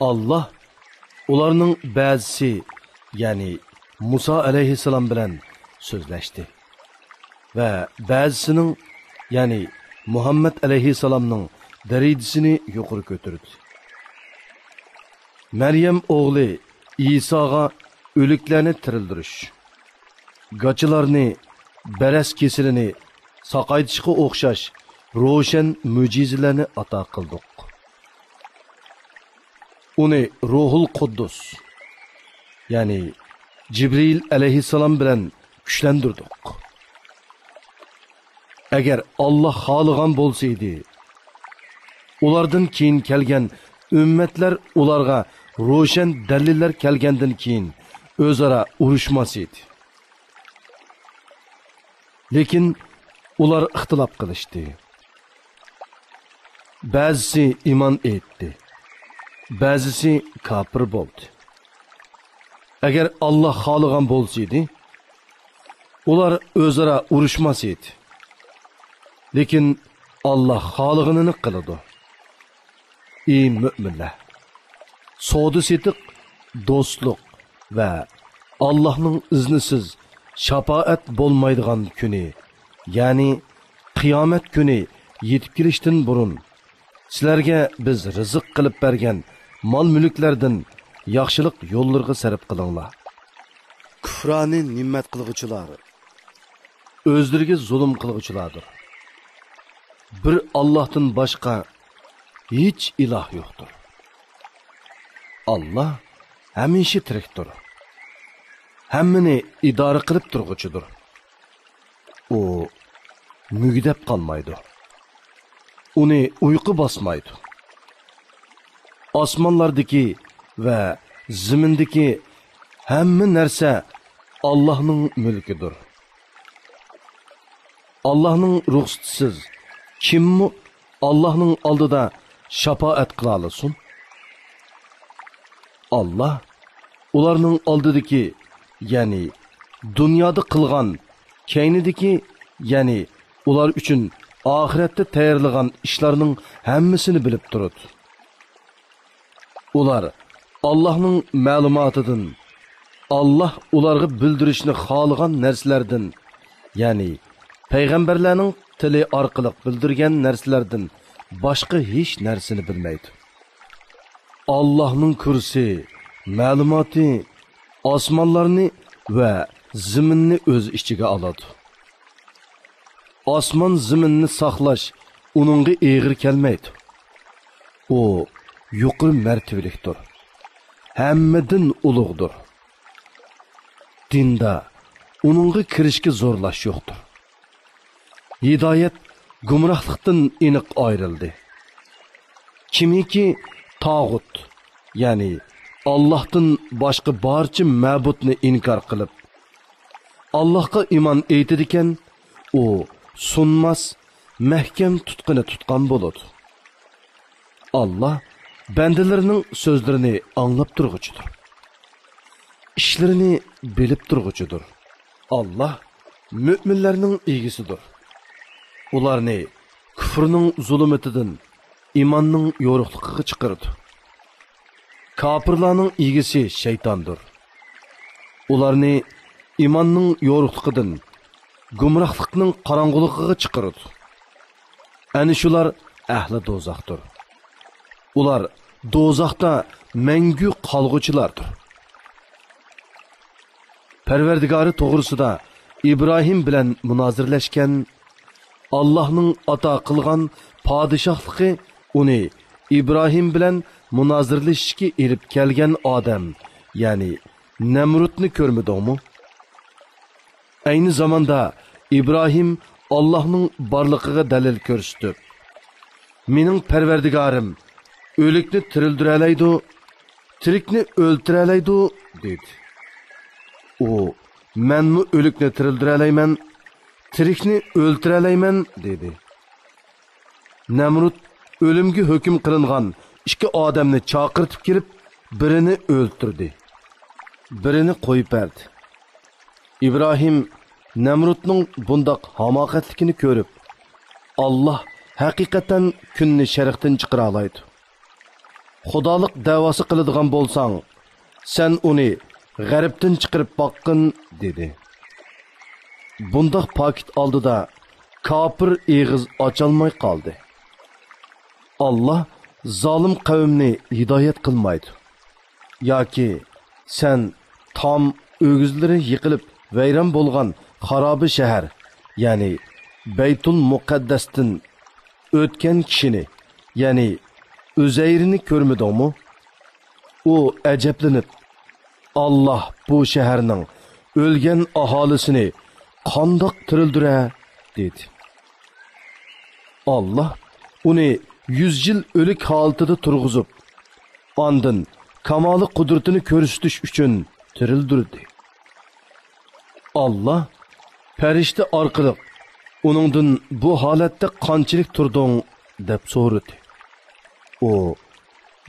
ئاللاھ ئۇلارنىڭ بەزىسى، يەنى مۇسا ئەلەيھىسسالام بىلەن سۆزلەشتى ۋە بەزىسىنىڭ، يەنى مۇھەممەد ئەلەيھىسسالامنىڭ دەرىجىسىنى يۇقىرى كۆتۈردى. مەريەم ئوغلى ئىساغا ئۆلۈكلەرنى تىرىلدۈرۈش، گاچىلارنى، بەرەس كېسىلىنى ساقايتىشقا ئوخشاش روشەن مۆجىزىلەرنى ئاتا قىلدۇق. ئۇنى روھۇل قۇددۇس، يەنى جىبرىئىل ئەلەيھىسسالام بىلەن كۈچلەندۈردۇق. ئەگەر ئاللاھ خالىغان بولسا ئىدى، ئۇلاردىن كېيىن كەلگەن ئۈممەتلەر ئۇلارغا روشەن دەلىللەر كەلگەندىن كېيىن ئۆزئارا ئۇرۇشماس ئىدى. لېكىن ئۇلار ئىختىلاپ قىلىشتى. بەزىسى ئىمان ئېيتتى، بەزىسى كاپىر بولدى. ئەگەر ئاللاھ خالىغان بولسىدى، ئۇلار ئۆزئارا ئۇرۇشماس ئىدى. لېكىن ئاللاھ خالىغىنىنى قىلىدۇ. ئى مۆمىنلەر! سودا-سېتىق، دوستلۇق ۋە ئاللاھنىڭ ئىزنىسىز شاپائەت بولمايدىغان كۈنى، يەنى قىيامەت كۈنى يېتىپ كېلىشتىن بۇرۇن، سىلەرگە بىز رىزىق قىلىپ بەرگەن مال-مۈلۈكلەردىن ياخشىلىق يوللىرىغا سەرپ قىلىڭلار. كۇفرانى نېمەت قىلغۇچىلار، ئۆزلىرىگە زۇلۇم قىلغۇچىلاردۇر. بىر ئاللاھتىن باشقا ھېچ ئىلاھ يوقتۇر. ئاللاھ ھەمىشە تىرىكتۇر. ھەممىنى ئىدارە قىلىپ تۇرغۇچىدۇر. ئۇ مۈگدەپ قالمايدۇ. ئۇنى ئۇيقۇ باسمايدۇ. ئاسمانلاردىكى ۋە زېمىندىكى ھەممە نەرسە ئاللاھنىڭ مۈلكىدۇر. ئاللاھنىڭ رۇخسىتىسىز كىممۇ ئاللاھنىڭ ئالدىدا شاپائەت قىلالىسۇن؟ ئاللاھ ئۇلارنىڭ ئالدىدىكى، يەنى دۇنيادا قىلغان، كەينىدىكى، يەنى ئۇلار ئۈچۈن ئاخىرەتتە تەييارلىغان ئىشلارنىڭ ھەممىسىنى بىلىپ تۇرىدۇ. ئۇلار ئاللاھنىڭ مەلۇماتىدىن، ئاللاھ ئۇلارغا بىلدۈرۈشنى خالىغان نەرسىلەردىن، يەنى پەيغەمبەرلەرنىڭ تىلى ئارقىلىق بىلدۈرگەن نەرسىلەردىن باشقا ھېچ نەرسىنى بىلمەيدۇ. ئاللاھنىڭ كۇرسى، مەلۇماتى ئاسمانلارنى ۋە زېمىننى ئۆز ئىچىگە ئالىدۇ. ئاسمان زېمىننى ساقلاش ئۇنىڭغا ئېغىر كەلمەيدۇ. ئۇ يۇقىرى مەرتىۋىلىكتۇر، ھەممىدىن ئۇلۇغدۇر. دىندا ئۇنىڭغا كىرىشكە زورلاش يوقتۇر. ھىدايەت گۇمراھلىقتىن ئېنىق ئايرىلدى. كىمكى تاغۇت، يەنى ئاللاھتىن باشقا بارچە مەبۇدنى ئىنكار قىلىپ، ئاللاھقا ئىمان ئېيتىدىكەن، ئۇ سۇنماس، مەھكەم تۇتقىنى تۇتقان بولىدۇ. ئاللاھ بەندىلىرىنىڭ سۆزلىرىنى ئاڭلاپ تۇرغۇچىدۇر. ئىشلىرىنى بىلىپ تۇرغۇچىدۇر. ئاللاھ مۆمىنلەرنىڭ ئىگىسىدۇر. ئۇلارنى كۇفرنىڭ زۇلۇمىتىدىن ئىماننىڭ يورۇقلۇقىغا چىقىرىدۇ. كاپىرلارنىڭ ئىگىسى شەيتاندۇر. ئۇلارنى ئىماننىڭ يورۇقلۇقىدىن گۇمراھلىقنىڭ قاراڭغۇلۇقىغا چىقىرىدۇ. ئەنە شۇلار ئەھلى دوزاختۇر. ئۇلار دوزاختا مەڭگۈ قالغۇچىلاردۇر. پەرۋەردىگارى توغرىسىدا ئىبراھىم بىلەن مۇنازىرىلەشكەن، ئاللاھنىڭ ئاتا قىلغان پادىشاھلىقى ئۇنى ئىبراھىم بىلەن مۇنازىرىلىشىشكە ئېلىپ كەلگەن ئادەم، يەنى نەمرۇتنى كۆرمىدىڭمۇ؟ ئەينى زاماندا ئىبراھىم ئاللاھنىڭ بارلىقىغا دەلىل كۆرسىتىپ، «مېنىڭ پەرۋەردىگارىم ئۆلۈكنى تىرىلدۈرەلەيدۇ، تىرىكنى ئۆلتۈرەلەيدۇ» دېدى. ئۇ، «مەنمۇ ئۆلۈكنى تىرىلدۈرەلەيمەن، تىرىكنى ئۆلتۈرەلەيمەن» دېدى. نەمرۇت ئۆلۈمگە ھۆكۈم قىلىنغان ئىككى ئادەمنى چاقىرتىپ كېلىپ، بىرىنى ئۆلتۈردى، بىرىنى قويۇپ بەردى. ئىبراھىم نەمرۇتنىڭ بۇنداق ھاماقەتلىكىنى كۆرۈپ، «ئاللاھ ھەقىقەتەن كۈننى شەرقتىن چىقىرالايدۇ. خۇدالىق دەۋاسى قىلىدىغان بولساڭ، سەن ئۇنى غەربتىن چىقىرىپ باققىن» دېدى. بۇنداق پاكىت ئالدىدا كاپىر ئېغىز ئاچالماي قالدى. ئاللاھ زالىم قەۋمنى ھىدايەت قىلمايدۇ. ياكى سەن تام ئۆگزىلىرى يىقىلىپ ۋەيران بولغان خارابە شەھەر، يەنى بەيتۇل مۇقەددەستىن ئۆتكەن كىشىنى، يەنى ئۈزەيرنى كۆرمىدىڭمۇ؟ ئۇ ئەجەبلىنىپ، «ئاللاھ بۇ شەھەرنىڭ ئۆلگەن ئاھالىسىنى قانداق تىرىلدۈرە؟» دېدى. ئاللاھ ئۇنى يۈز يىل ئۆلۈك ھالىتىدە تۇرغۇزۇپ، ئاندىن كامالى قۇدرىتىنى كۆرسىتىش ئۈچۈن تىرىلدۈردى. ئاللاھ پەرىشتە ئارقىلىق ئۇنىڭدىن «بۇ ھالەتتە قانچىلىك تۇردۇڭ؟» دەپ سورىدى. ئۇ،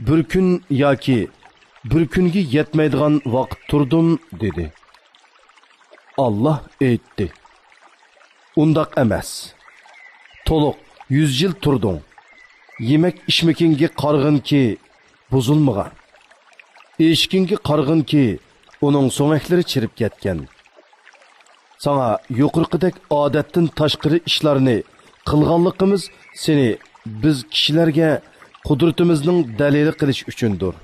«بىر كۈن ياكى بىر كۈنگە يەتمەيدىغان ۋاقىت تۇردۇم» دېدى. ئاللاھ ئېيتتى، «ئۇنداق ئەمەس. تولۇق يۈز يىل تۇردۇڭ. يېمەك ئىچمىكىڭگە قارىغىنكى، بۇزۇلمىغان. ئېشىكىڭگە قارىغىنكى، ئۇنىڭ سۆڭەكلىرى چىرىپ كەتكەن. ساڭا يۇقىرىقىدەك ئادەتتىن تاشقىرى ئىشلارنى قىلغانلىقىمىز سېنى بىز كىشىلەرگە قۇدرىتىمىزنىڭ دەلىلى قىلىش ئۈچۈندۇر.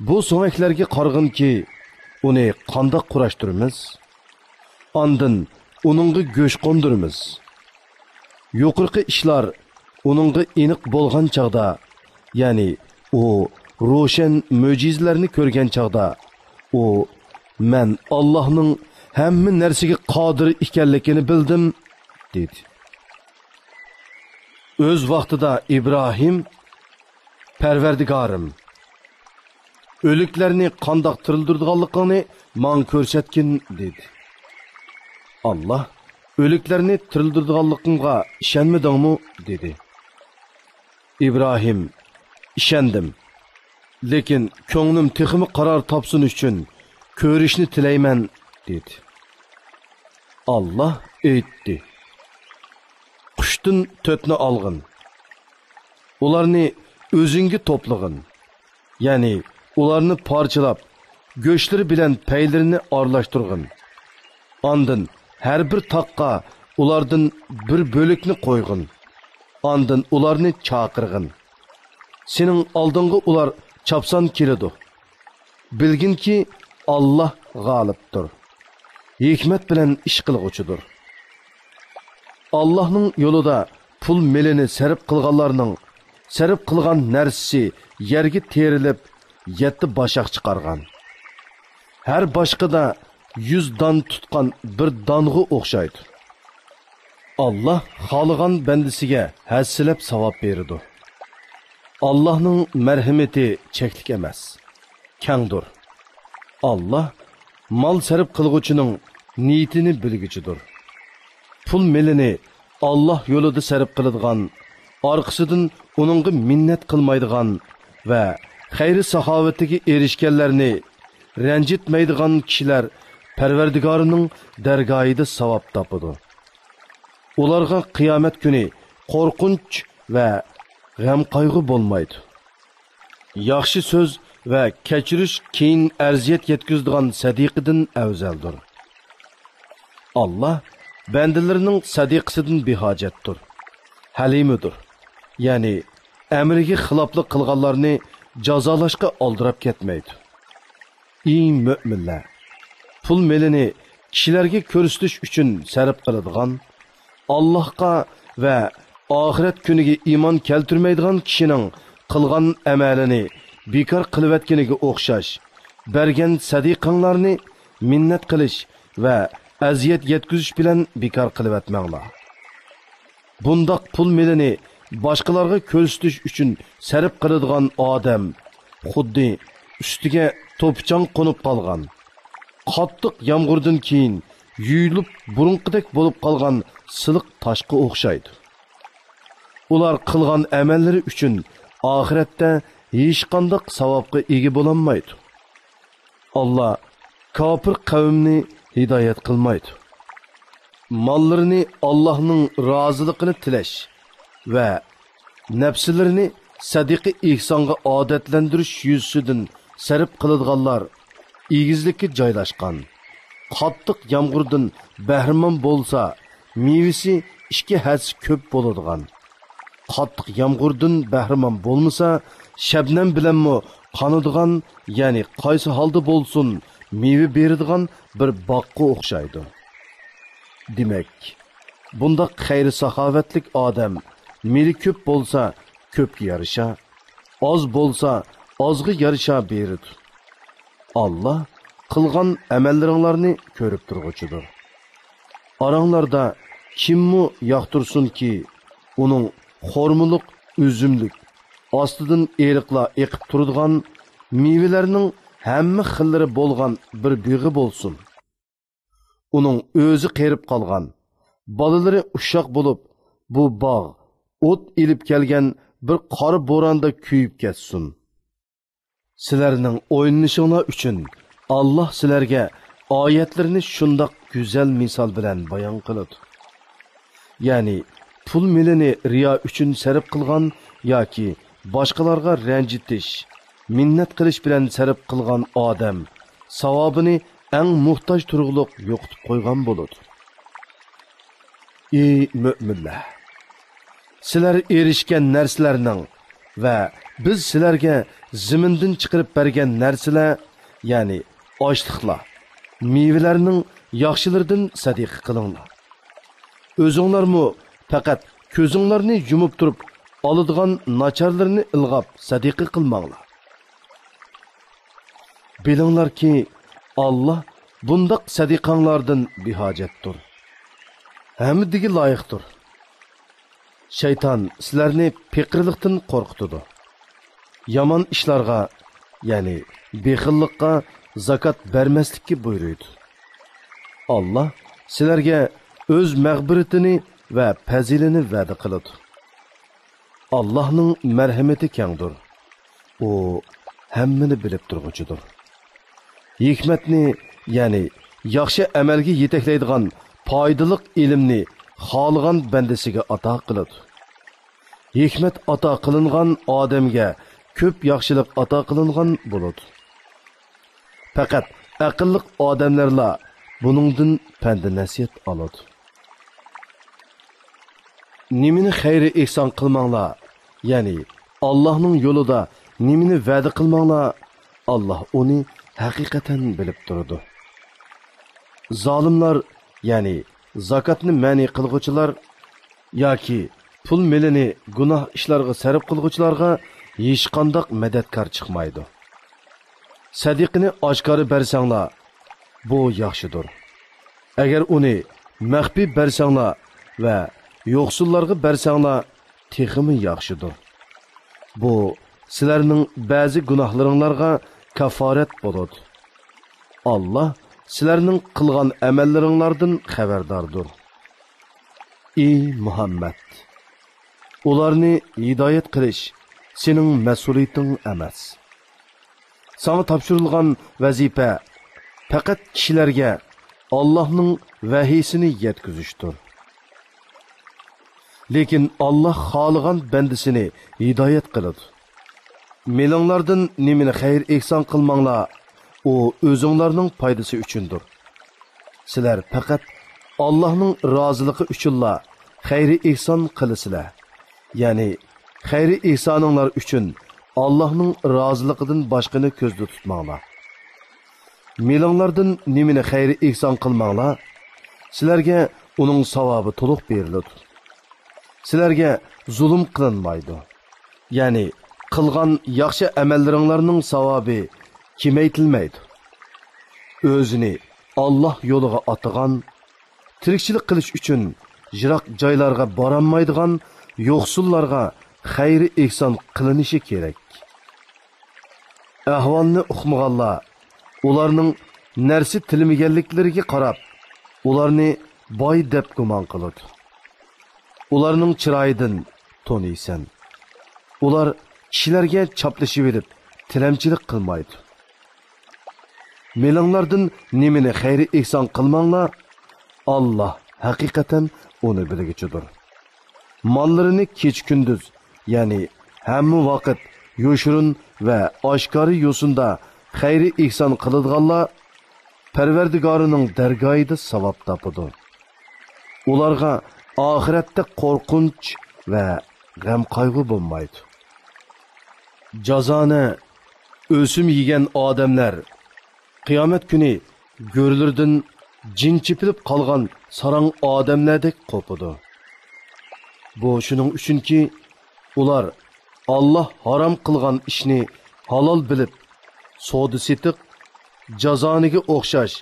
بۇ سۆڭەكلەرگە قارىغىنكى، ئۇنى قانداق قۇراشتۇرىمىز؟ ئاندىن ئۇنىڭغا گۆش قوندۇرىمىز. يۇقىرىقى ئىشلار ئۇنىڭغا ئېنىق بولغان چاغدا، يەنى ئۇ روشەن مۆجىزىلەرنى كۆرگەن چاغدا، ئۇ، مەن ئاللاھنىڭ ھەممە نەرسىگە قادىر ئىكەنلىكىنى بىلدىم» دېدى. ئۆز ۋاقتىدا ئىبراھىم، «پەرۋەردىگارىم، ئۆلۈكلەرنى قانداق تىرىلدۈرىدىغانلىقىڭنى ماڭا كۆرسەتكىن» دېدى. ئاللاھ، «ئۆلۈكلەرنى تىرىلدۈرىدىغانلىقىمغا ئىشەنمىدىڭمۇ؟» دېدى. ئىبراھىم، «ئىشەندىم. لېكىن كۆڭلۈم تېخىمۇ قارار تاپسۇن ئۈچۈن كۆرۈشنى تىلەيمەن» دېدى. ئاللاھ ئېيتتى، «قۇشتىن تۆتنى ئالغىن. ئۇلارنى ئۆزۈڭگە توپلىغىن. يەنى ئۇلارنى پارچىلاپ، گۆشلىرى بىلەن پەيلىرىنى ئارىلاشتۇرغىن. ئاندىن ھەر بىر تاغقا ئۇلاردىن بىر بۆلەكنى قويغىن. ئاندىن ئۇلارنى چاقىرغىن. سېنىڭ ئالدىڭغا ئۇلار چاپسان كېلىدۇ. بىلگىنكى، ئاللاھ غالىبتۇر، ھېكمەت بىلەن ئىش قىلغۇچىدۇر. ئاللاھنىڭ يولىدا پۇل مېلىنى سەرپ قىلغانلارنىڭ سەرپ قىلغان نەرسىسى يەرگە تېرىلىپ، يەتتە باشاق چىقارغان، ھەر باشقىدا يۈز دان تۇتقان بىر دانغا ئوخشايدۇ. ئاللاھ خالىغان بەندىسىگە ھەسسىلەپ ساۋاب بېرىدۇ. ئاللاھنىڭ مەرھىمىتى چەكلىك ئەمەس، كەڭدۇر. ئاللاھ مال سەرپ قىلغۇچىنىڭ نىيىتىنى بىلگۈچىدۇر. پۇل مېلىنى ئاللاھ يولىدا سەرپ قىلىدىغان، ئارقىسىدىن ئۇنىڭغا مىننەت قىلمايدىغان ۋە خەير-ساخاۋىتىگە ئېرىشكەنلەرنى رەنجىتمەيدىغان كىشىلەر پەرۋەردىگارىنىڭ دەرگاھىدا ساۋاب تاپىدۇ. ئۇلارغا قىيامەت كۈنى قورقۇنچ ۋە غەم-قايغۇ بولمايدۇ. ياخشى سۆز ۋە كەچۈرۈش كېيىن ئەزىيەت يەتكۈزىدىغان سەدىقىدىن ئەۋزەلدۇر. ئاللاھ بەندىلىرىنىڭ سەدىقىسىدىن بىھاجەتتۇر، ھەلىمىدۇر. يەنى ئەمرىگە خىلاپلىق قىلغانلارنى جازالاشقا ئالدىراپ كەتمەيدۇ. ئى مۆمىنلەر! پۇل مېلىنى كىشىلەرگە كۆرسىتىش ئۈچۈن سەرپ قىلىدىغان، ئاللاھقا ۋە ئاخىرەت كۈنىگە ئىمان كەلتۈرمەيدىغان كىشىنىڭ قىلغان ئەمەلىنى بىكار قىلىۋەتكىنىگە ئوخشاش بەرگەن سەدىقەڭلارنى مىننەت قىلىش ۋە ئەزىيەت يەتكۈزۈش بىلەن بىكار قىلىۋەتمەڭلار. بۇنداق پۇل مېلىنى باشقىلارغا كۆرسىتىش ئۈچۈن سەرپ قىلىدىغان ئادەم خۇددى ئۈستىگە توپا-چاڭ قونۇپ قالغان، قاتتىق يامغۇردىن كېيىن يۇيۇلۇپ بۇرۇنقىدەك بولۇپ قالغان سىلىق تاشقا ئوخشايدۇ. ئۇلار قىلغان ئەمەللىرى ئۈچۈن ئاخىرەتتە ھېچقانداق ساۋابقا ئىگە بولالمايدۇ. ئاللاھ كاپىر قەۋمنى ھىدايەت قىلمايدۇ. ماللىرىنى ئاللاھنىڭ رازىلىقىنى تىلەش ۋە نەپسىلىرىنى سەدىقە-ئېھسانغا ئادەتلەندۈرۈش يۈزىسىدىن سەرپ قىلىدىغانلار ئېگىزلىككە جايلاشقان، قاتتىق يامغۇردىن بەھرىمەن بولسا، مېۋىسى ئىككى ھەسسە كۆپ بولىدىغان، قاتتىق يامغۇردىن بەھرىمەن بولمىسا، شەبنەم بىلەنمۇ قانىدىغان، يەنى قايسى ھالدا بولسۇن، مېۋە بېرىدىغان بىر باغقا ئوخشايدۇ. دېمەك، بۇنداق خەير-ساخاۋەتلىك ئادەم مېلى كۆپ بولسا، كۆپكە يارىشا، ئاز بولسا، ئازغا يارىشا بېرىدۇ. ئاللاھ قىلغان ئەمەللىرىڭلارنى كۆرۈپ تۇرغۇچىدۇر. ئاراڭلاردا كىممۇ ياقتۇرسۇنكى، ئۇنىڭ خورمىلىق، ئۈزۈملۈك، ئاستىدىن ئېرىقلار ئېقىپ تۇرىدىغان مېۋىلەرنىڭ ھەممە خىللىرى بولغان بىر بېغى بولسۇن. ئۇنىڭ ئۆزى قېرىپ قالغان، بالىلىرى ئۇششاق بولۇپ، بۇ باغ ئوت ئېلىپ كەلگەن بىر قارا بوراندا كۆيۈپ كەتسۇن. سىلەرنىڭ ئويلىنىشىڭلار ئۈچۈن ئاللاھ سىلەرگە ئايەتلىرىنى شۇنداق گۈزەل مىسال بىلەن بايان قىلىدۇ. يەنى پۇل مېلىنى رىيا ئۈچۈن سەرپ قىلغان ياكى باشقىلارغا رەنجىتىش، مىننەت قىلىش بىلەن سەرپ قىلغان ئادەم ساۋابىنى ئەڭ موھتاج تۇرغۇلۇق يوقىتىپ قويغان بولىدۇ. ئى مۆمىنلەر! سىلەر ئېرىشكەن نەرسىلەرنىڭ ۋە بىز سىلەرگە زېمىندىن چىقىرىپ بەرگەن نەرسىلەر، يەنى ئاشلىقلار، مېۋىلەرنىڭ ياخشىلىرىدىن سەدىقە قىلىڭلار. ئۆزۈڭلارمۇ پەقەت كۆزۈڭلارنى يۇمۇپ تۇرۇپ ئالىدىغان ناچارلىرىنى ئىلغاپ سەدىقە قىلماڭلار. بىلىڭلاركى، ئاللاھ بۇنداق سەدىقەڭلاردىن بىھاجەتتۇر، ھەمدىگە لايىقتۇر. شەيتان سىلەرنى پېقىرلىقتىن قورقۇتىدۇ، يامان ئىشلارغا، يەنى بېخىللىققا زاكات بەرمەسلىككە بۇيرۇيدۇ. ئاللاھ سىلەرگە ئۆز مەغپىرىتىنى ۋە پەزىلىنى ۋەدە قىلىدۇ. ئاللاھنىڭ مەرھىمىتى كەڭدۇر. ئۇ ھەممىنى بىلىپ تۇرغۇچىدۇر. ھېكمەتنى، يەنى ياخشى ئەمەلگە يېتەكلەيدىغان پايدىلىق ئىلىمنى خالىغان بەندىسىگە ئاتا قىلىدۇ. ھېكمەت ئاتا قىلىنغان ئادەمگە كۆپ ياخشىلىق ئاتا قىلىنغان بولىدۇ. پەقەت ئەقىللىق ئادەملەرلا بۇنىڭدىن پەند-نەسىھەت ئالىدۇ. نېمىنى خەير-ئېھسان قىلماڭلار، يەنى ئاللاھنىڭ يولىدا نېمىنى ۋەدە قىلماڭلار، ئاللاھ ئۇنى ھەقىقەتەن بىلىپ تۇرىدۇ. زالىملار، يەنى زاكاتنى مەنئى قىلغۇچىلار ياكى پۇل مېلىنى گۇناھ ئىشلارغا سەرپ قىلغۇچىلارغا ھېچقانداق مەدەتكار چىقمايدۇ. سەدىقىنى ئاشكارا بەرسەڭلار، بۇ ياخشىدۇر. ئەگەر ئۇنى مەخپىي بەرسەڭلار ۋە يوقسۇللارغا بەرسەڭلار، تېخىمۇ ياخشىدۇر. بۇ سىلەرنىڭ بەزى گۇناھلىرىڭلارغا كافارەت بولىدۇ. ئاللاھ سىلەرنىڭ قىلغان ئەمەللىرىڭلاردىن خەۋەرداردۇر. ئى مۇھەممەد! ئۇلارنى ھىدايەت قىلىش سېنىڭ مەسئۇلىيىتىڭ ئەمەس. ساڭا تاپشۇرۇلغان ۋەزىپە پەقەت كىشىلەرگە ئاللاھنىڭ ۋەھىيسىنى يەتكۈزۈشتۇر. لېكىن ئاللاھ خالىغان بەندىسىنى ھىدايەت قىلىدۇ. مېلىڭلاردىن نېمىنى خەير-ئېھسان قىلماڭلار، ئۇ ئۆزۈڭلارنىڭ پايدىسى ئۈچۈندۇر. سىلەر پەقەت ئاللاھنىڭ رازىلىقى ئۈچۈنلا خەير-ئېھسان قىلىسىلەر. يەنى خەير-ئېھسانىڭلار ئۈچۈن ئاللاھنىڭ رازىلىقىدىن باشقىنى كۆزدە تۇتماڭلار. مېلىڭلاردىن نېمىنى خەير-ئېھسان قىلماڭلار، سىلەرگە ئۇنىڭ ساۋابى تولۇق بېرىلىدۇ. سىلەرگە زۇلۇم قىلىنمايدۇ. يەنى قىلغان ياخشى ئەمەللىرىڭلارنىڭ ساۋابى كېمەيتىلمەيدۇ. ئۆزىنى ئاللاھ يولىغا ئاتىغان، تىرىكچىلىك قىلىش ئۈچۈن يىراق جايلارغا بارالمايدىغان يوقسۇللارغا خەير-ئېھسان قىلىنىشى كېرەك. ئەھۋالنى ئۇقمىغانلار ئۇلارنىڭ نەرسە تىلىمىگەنلىكلىرىگە قاراپ، ئۇلارنى باي دەپ گۇمان قىلىدۇ. ئۇلارنىڭ چىرايىدىن تونۇيسەن. ئۇلار كىشىلەرگە چاپلىشىۋېلىپ، تىلەمچىلىك قىلمايدۇ. مېلىڭلاردىن نېمىنى خەير-ئېھسان قىلماڭلار، ئاللاھ ھەقىقەتەن ئۇنى بىلگۈچىدۇر. ماللىرىنى كېچە-كۈندۈز، يەنى ھەممە ۋاقىت يوشۇرۇن ۋە ئاشكارا يوسۇندا خەير-ئېھسان قىلىدىغانلار پەرۋەردىگارىنىڭ دەرگاھىدا ساۋاب تاپىدۇ. ئۇلارغا ئاخىرەتتە قورقۇنچ ۋە غەم-قايغۇ بولمايدۇ. جازانە ئۆسۈم يېگەن ئادەملەر قىيامەت كۈنى گۆرلىرىدىن جىن چېپىلىپ قالغان ساراڭ ئادەملەردەك قوپىدۇ. بۇ شۇنىڭ ئۈچۈنكى، ئۇلار ئاللاھ ھارام قىلغان ئىشنى ھالال بىلىپ، سودا-سېتىق جازانىگە ئوخشاش،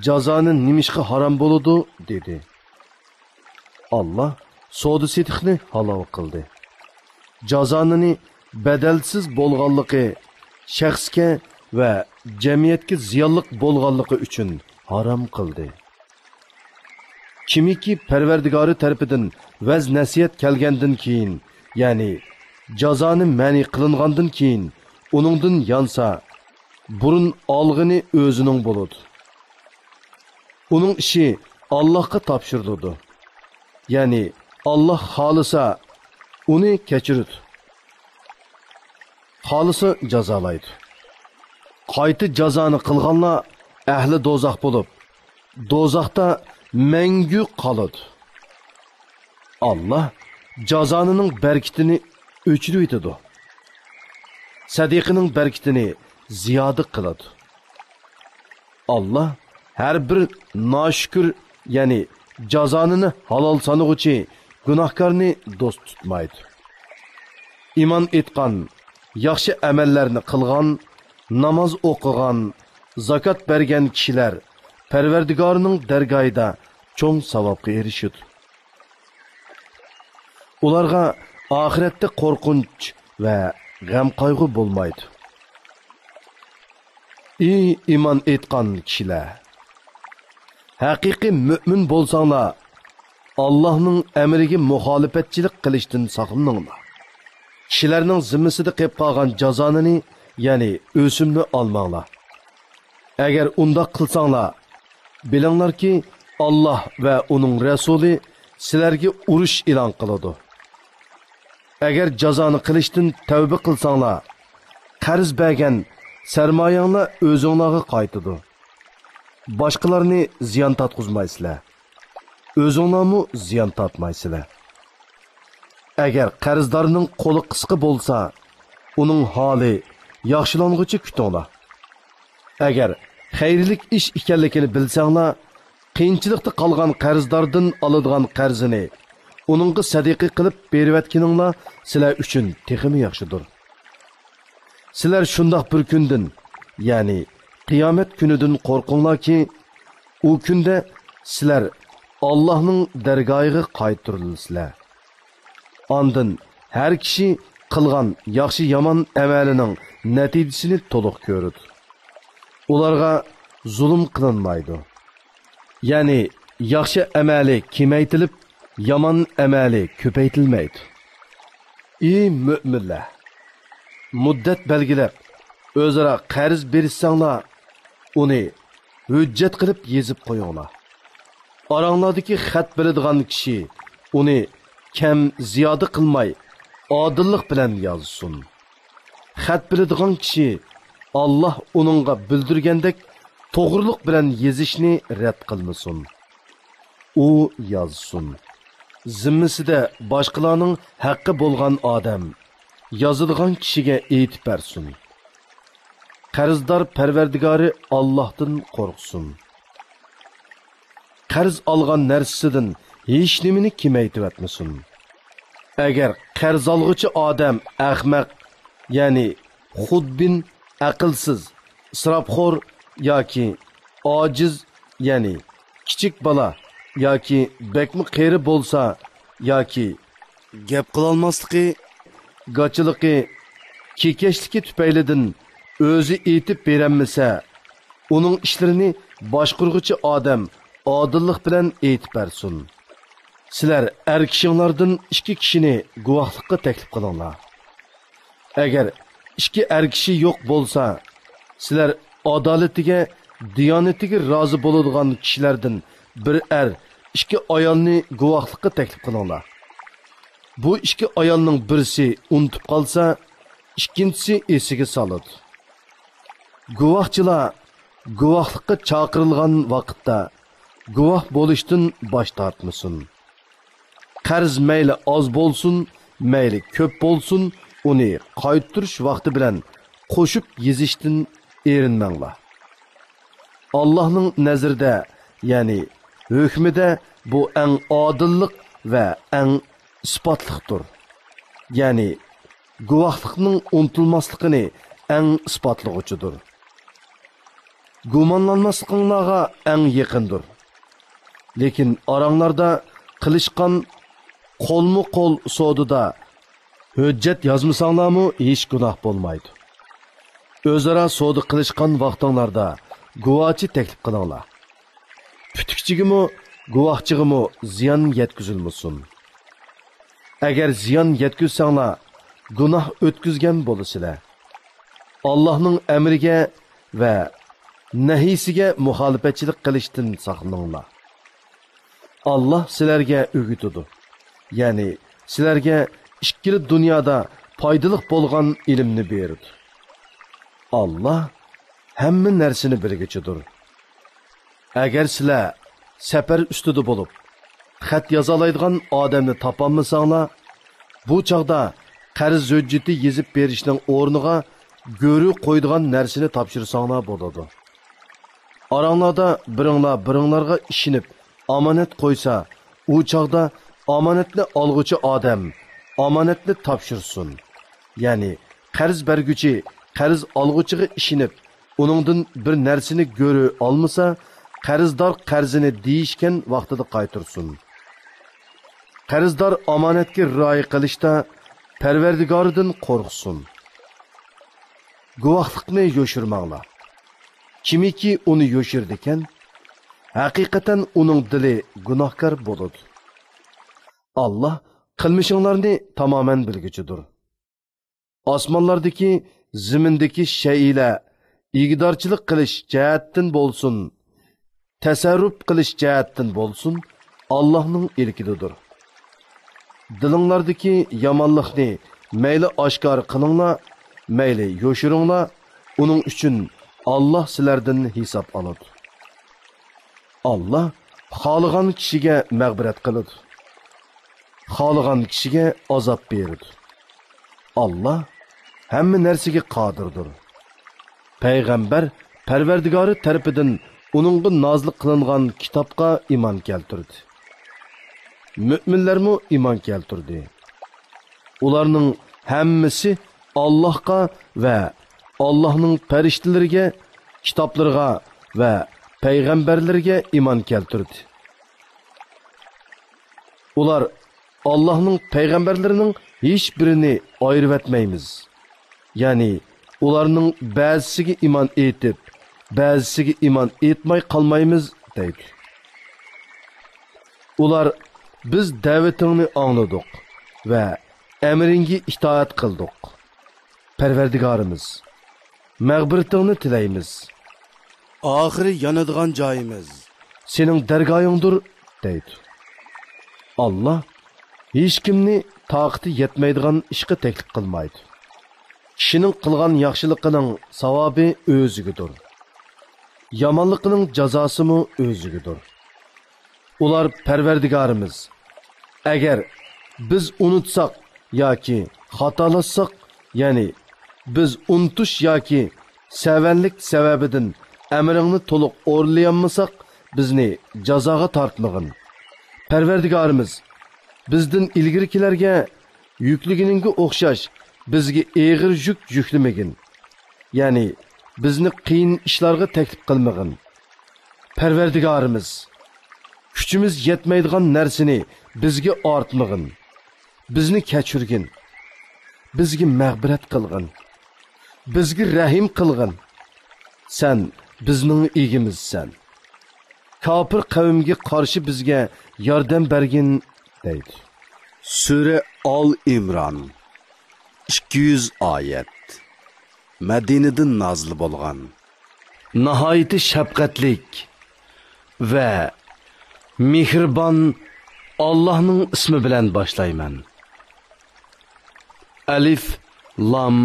جازانە نېمىشقا ھارام بولىدۇ؟ دېدى. ئاللاھ سودا-سېتىقنى ھالال قىلدى. جازانىنى بەدەلسىز بولغانلىقى، شەخسكە ۋە جەمئىيەتكە زىيانلىق بولغانلىقى ئۈچۈن ھارام قىلدى. كىمكى پەرۋەردىگارى تەرىپىدىن ۋەز-نەسىھەت كەلگەندىن كېيىن، يەنى جازانى مەنئى قىلىنغاندىن كېيىن ئۇنىڭدىن يانسا، بۇرۇن ئالغىنى ئۆزىنىڭ بولىدۇ. ئۇنىڭ ئىشى ئاللاھقا تاپشۇرۇلىدۇ. يەنى ئاللاھ خالىسا ئۇنى كەچۈرىدۇ، خالىسا جازالايدۇ. قايتا جازانى قىلغانلار ئەھلى دوزاخ بولۇپ، دوزاختا مەڭگۈ قالىدۇ. ئاللاھ جازانىنىڭ بەرىكىتىنى ئۆچۈرۈۋېتىدۇ، سەدىقىنىڭ بەرىكىتىنى زىيادە قىلىدۇ. ئاللاھ ھەر بىر ناشۈكۈر، يەنى جازانىنى ھالال سانىغۇچى گۇناھكارنى دوست تۇتمايدۇ. ئىمان ئېيتقان، ياخشى ئەمەللەرنى قىلغان، ناماز ئوقۇغان، زاكات بەرگەن كىشىلەر پەرۋەردىگارىنىڭ دەرگاھىدا چوڭ ساۋابقا ئېرىشىدۇ. ئۇلارغا ئاخىرەتتە قورقۇنچ ۋە غەم-قايغۇ بولمايدۇ. ئى ئىمان ئېيتقان كىشىلەر! ھەقىقىي مۆمىن بولساڭلار، ئاللاھنىڭ ئەمرىگە مۇخالىپەتچىلىك قىلىشتىن ساقلىنىڭلار. كىشىلەرنىڭ زىممىسىدە قېلىپ قالغان جازانىنى، يەنى ئۆسۈمنى ئالماڭلار. ئەگەر ئۇنداق قىلساڭلار، بىلىڭلاركى، ئاللاھ ۋە ئۇنىڭ رەسۇلى سىلەرگە ئۇرۇش ئېلان قىلىدۇ. ئەگەر جازانى قىلىشتىن تەۋبە قىلساڭلار، قەرز بەرگەن سەرمايەڭلار ئۆزۈڭلارغا قايتىدۇ. باشقىلارنى زىيان تارتقۇزمايسىلەر. ئۆزۈڭلارمۇ زىيان تارتمايسىلەر. ئەگەر قەرزدارنىڭ قولى قىسقا بولسا، ئۇنىڭ ھالى ياخشىلانغۇچە كۈتۈڭلار. ئەگەر خەيرلىك ئىش ئىكەنلىكىنى بىلسەڭلار، قىيىنچىلىقتا قالغان قەرزداردىن ئالىدىغان قەرزىنى ئۇنىڭغا سەدىقە قىلىپ بېرىۋەتكىنىڭلار سىلەر ئۈچۈن تېخىمۇ ياخشىدۇر. سىلەر شۇنداق بىر كۈندىن، يەنى قىيامەت كۈنىدىن قورقۇڭلاركى، ئۇ كۈندە سىلەر ئاللاھنىڭ دەرگاھىغا قايتۇرۇلىسىلەر. ئاندىن ھەر كىشى قىلغان ياخشى-يامان ئەمەلىنىڭ نەتىجىسىنى تولۇق كۆرىدۇ. ئۇلارغا زۇلۇم قىلىنمايدۇ. يەنى ياخشى ئەمەلى كېمەيتىلىپ، يامان ئەمەلى كۆپەيتىلمەيدۇ. ئى مۆمىنلەر! مۇددەت بەلگىلەپ، ئۆزئارا قەرز بېرىشسەڭلار، ئۇنى ھۆججەت قىلىپ يېزىپ قويۇڭلار. ئاراڭلاردىكى خەت بىلىدىغان كىشى ئۇنى كەم زىيادە قىلماي، ئادىللىق بىلەن يازسۇن. خەت بىلىدىغان كىشى ئاللاھ ئۇنىڭغا بىلدۈرگەندەك توغرىلىق بىلەن يېزىشنى رەت قىلمىسۇن. ئۇ يازسۇن. زىممىسىدە باشقىلارنىڭ ھەققى بولغان ئادەم يازىدىغان كىشىگە ئېيتىپ بەرسۇن. قەرزدار پەرۋەردىگارى ئاللاھتىن قورقسۇن. قەرز ئالغان نەرسىسىدىن ھېچنېمىنى كېمەيتىۋەتمىسۇن. ئەگەر قەرز ئالغۇچى ئادەم ئەخمەق، يەنى خۇدبىن، ئەقىلسىز، ئىسراپخور ياكى ئاجىز، يەنى كىچىك بالا ياكى بەكمۇ قېرى بولسا ياكى گەپ قىلالماسلىقى، گاچىلىقى، كېكەچلىكى تۈپەيلىدىن ئۆزى ئېيتىپ بېرەلمىسە، ئۇنىڭ ئىشلىرىنى باشقۇرغۇچى ئادەم ئادىللىق بىلەن ئېيتىپ بەرسۇن. سىلەر ئەر كىشىڭلاردىن ئىككى كىشىنى گۇۋاھلىققا تەكلىپ قىلىڭلار. ئەگەر ئىككى ئەر كىشى يوق بولسا، سىلەر ئادالىتىگە، دىيانىتىگە رازى بولىدىغان كىشىلەردىن بىر ئەر، ئىككى ئايالنى گۇۋاھلىققا تەكلىپ قىلىڭلار. بۇ ئىككى ئايالنىڭ بىرسى ئۇنتۇپ قالسا، ئىككىنچىسى ئېسىگە سالىدۇ. گۇۋاھچىلار گۇۋاھلىققا چاقىرىلغان ۋاقىتتا گۇۋاھ بولۇشتىن باش تارتمىسۇن. قەرز مەيلى ئاز بولسۇن، مەيلى كۆپ بولسۇن، ئۇنى قايتۇرۇش ۋاقتى بىلەن قوشۇپ يېزىشتىن ئېرىنمەڭلار. ئاللاھنىڭ نەزىرىدە، يەنى ھۆكمىدە بۇ ئەڭ ئادىللىق ۋە ئەڭ ئىسپاتلىقتۇر. يەنى گۇۋاھلىقنىڭ ئۇنتۇلماسلىقىنى ئەڭ ئىسپاتلىغۇچىدۇر. گۇمانلانماسلىقىڭلارغا ئەڭ يېقىندۇر. لېكىن ئاراڭلاردا قىلىشقان قولمۇ قول سودىدا ھۆججەت يازمىساڭلارمۇ ھېچ گۇناھ بولمايدۇ. ئۆزئارا سودا قىلىشقان ۋاقتىڭلاردا گۇۋاچى تەكلىپ قىلىڭلار. پۈتۈكچىگىمۇ، گۇۋاھچىغىمۇ زىيان يەتكۈزۈلمىسۇن. ئەگەر زىيان يەتكۈزسەڭلار، گۇناھ ئۆتكۈزگەن بولىسىلەر. ئاللاھنىڭ ئەمرىگە ۋە نەھىيسىگە مۇخالىپەتچىلىك قىلىشتىن ساقلىنىڭلار. ئاللاھ سىلەرگە ئۆگىتىدۇ. يەنى سىلەرگە ئىككىلا دۇنيادا پايدىلىق بولغان ئىلىمنى بېرىدۇ. ئاللاھ ھەممە نەرسىنى بىلگۈچىدۇر. ئەگەر سىلەر سەپەر ئۈستىدە بولۇپ، خەت يازالايدىغان ئادەمنى تاپالمىساڭلار، بۇ چاغدا قەرز ھۆججىتى يېزىپ بېرىشنىڭ ئورنىغا گۆرۈ قويىدىغان نەرسىنى تاپشۇرساڭلار بولىدۇ. ئاراڭلاردا بىرىڭلار بىرىڭلارغا ئىشىنىپ ئامانەت قويسا، ئۇ چاغدا ئامانەتنى ئالغۇچى ئادەم ئامانەتنى تاپشۇرسۇن. يەنى قەرز بەرگۈچى قەرز ئالغۇچىغا ئىشىنىپ، ئۇنىڭدىن بىر نەرسىنى گۆرۈ ئالمىسا، قەرزدار قەرزىنى دېيىشكەن ۋاقتىدا قايتۇرسۇن. قەرزدار ئامانەتكە رىئايە قىلىشتا پەرۋەردىگارىدىن قورقسۇن. گۇۋاھلىقنى يوشۇرماڭلار. كىمكى ئۇنى يوشۇرىدىكەن، ھەقىقەتەن ئۇنىڭ دىلى گۇناھكار بولىدۇ. ئاللاھ قىلمىشىڭلارنى تامامەن بىلگۈچىدۇر. ئاسمانلاردىكى، زېمىندىكى شەيئىلەر ئىگىدارچىلىق قىلىش جەھەتتىن بولسۇن، تەسەررۇپ قىلىش جەھەتتىن بولسۇن، ئاللاھنىڭ ئىلكىدىدۇر. دىلىڭلاردىكى يامانلىقنى مەيلى ئاشكارا قىلىڭلار، مەيلى يوشۇرۇڭلار، ئۇنىڭ ئۈچۈن ئاللاھ سىلەردىن ھېساب ئالىدۇ. ئاللا خالىغان كىشىگە مەغپىرەت قىلىدۇ، خالىغان كىشىگە ئازاب بېرىدۇ. ئاللا ھەممە نەرسىگە قادىردۇر. پەيغەمبەر پەرۋەردىگارى تەرىپىدىن ئۇنىڭغا نازىل قىلىنغان كىتابقا ئىمان كەلتۈردى. مۆمىنلەرمۇ ئىمان كەلتۈردى. ئۇلارنىڭ ھەممىسى ئاللاھقا ۋە ئاللاھنىڭ پەرىشتىلىرىگە، كىتابلىرىغا ۋە پەيغەمبەرلىرىگە ئىمان كەلتۈردى. ئۇلار ئاللاھنىڭ پەيغەمبەرلىرىنىڭ ھېچبىرىنى ئايرىۋەتمەيمىز. يەنى ئۇلارنىڭ بەزىسىگە ئىمان ئېيتىپ، بەزىسىگە ئىمان ئېيتماي قالمايمىز دەيدۇ. ئۇلار، بىز دەۋىتىڭنى ئاڭلىدۇق ۋە ئەمرىڭگە ئىتائەت قىلدۇق. پەرۋەردىگارىمىز، مەغپىرىتىڭنى تىلەيمىز. ئاخىرى يانىدىغان جايىمىز سېنىڭ دەرگاھىڭدۇر دەيدۇ. ئاللا ھېچكىمنى تاقىتى يەتمەيدىغان ئىشقا تەكلىپ قىلمايدۇ. كىشىنىڭ قىلغان ياخشىلىقىنىڭ ساۋابى ئۆزىگىدۇر. يامانلىقىنىڭ جازاسىمۇ ئۆزىگىدۇر. ئۇلار، پەرۋەردىگارىمىز، ئەگەر بىز ئۇنتۇساق ياكى خاتالاشساق، يەنى بىز ئۇنتۇش ياكى سەۋەنلىك سەۋەبىدىن ئەمرىڭنى تولۇق ئورۇنلىيالمىساق، بىزنى جازاغا تارتمىغىن. پەرۋەردىگارىمىز، بىزدىن ئىلگىرىكىلەرگە يۈكلىگىنىڭگە ئوخشاش بىزگە ئېغىر يۈك يۈكلىمىگىن. يەنى بىزنى قىيىن ئىشلارغا تەكلىپ قىلمىغىن. پەرۋەردىگارىمىز، كۈچىمىز يەتمەيدىغان نەرسىنى بىزگە ئارتمىغىن. بىزنى كەچۈرگىن. بىزگە مەغپىرەت قىلغىن. بىزگە رەھىم قىلغىن. سەن بىزنىڭ ئىگىمىزسەن. كاپىر قەۋمگە قارشى بىزگە ياردەم بەرگىن دەيدۇ. سۈرە ئال ئىمران، ئىككى يۈز ئايەت. مەدىنىدىن نازىل بولغان. ناھايىتى شەپقەتلىك ۋە مېھرىبان ئاللاھنىڭ ئىسمى بىلەن باشلايمەن. ئەلىف لام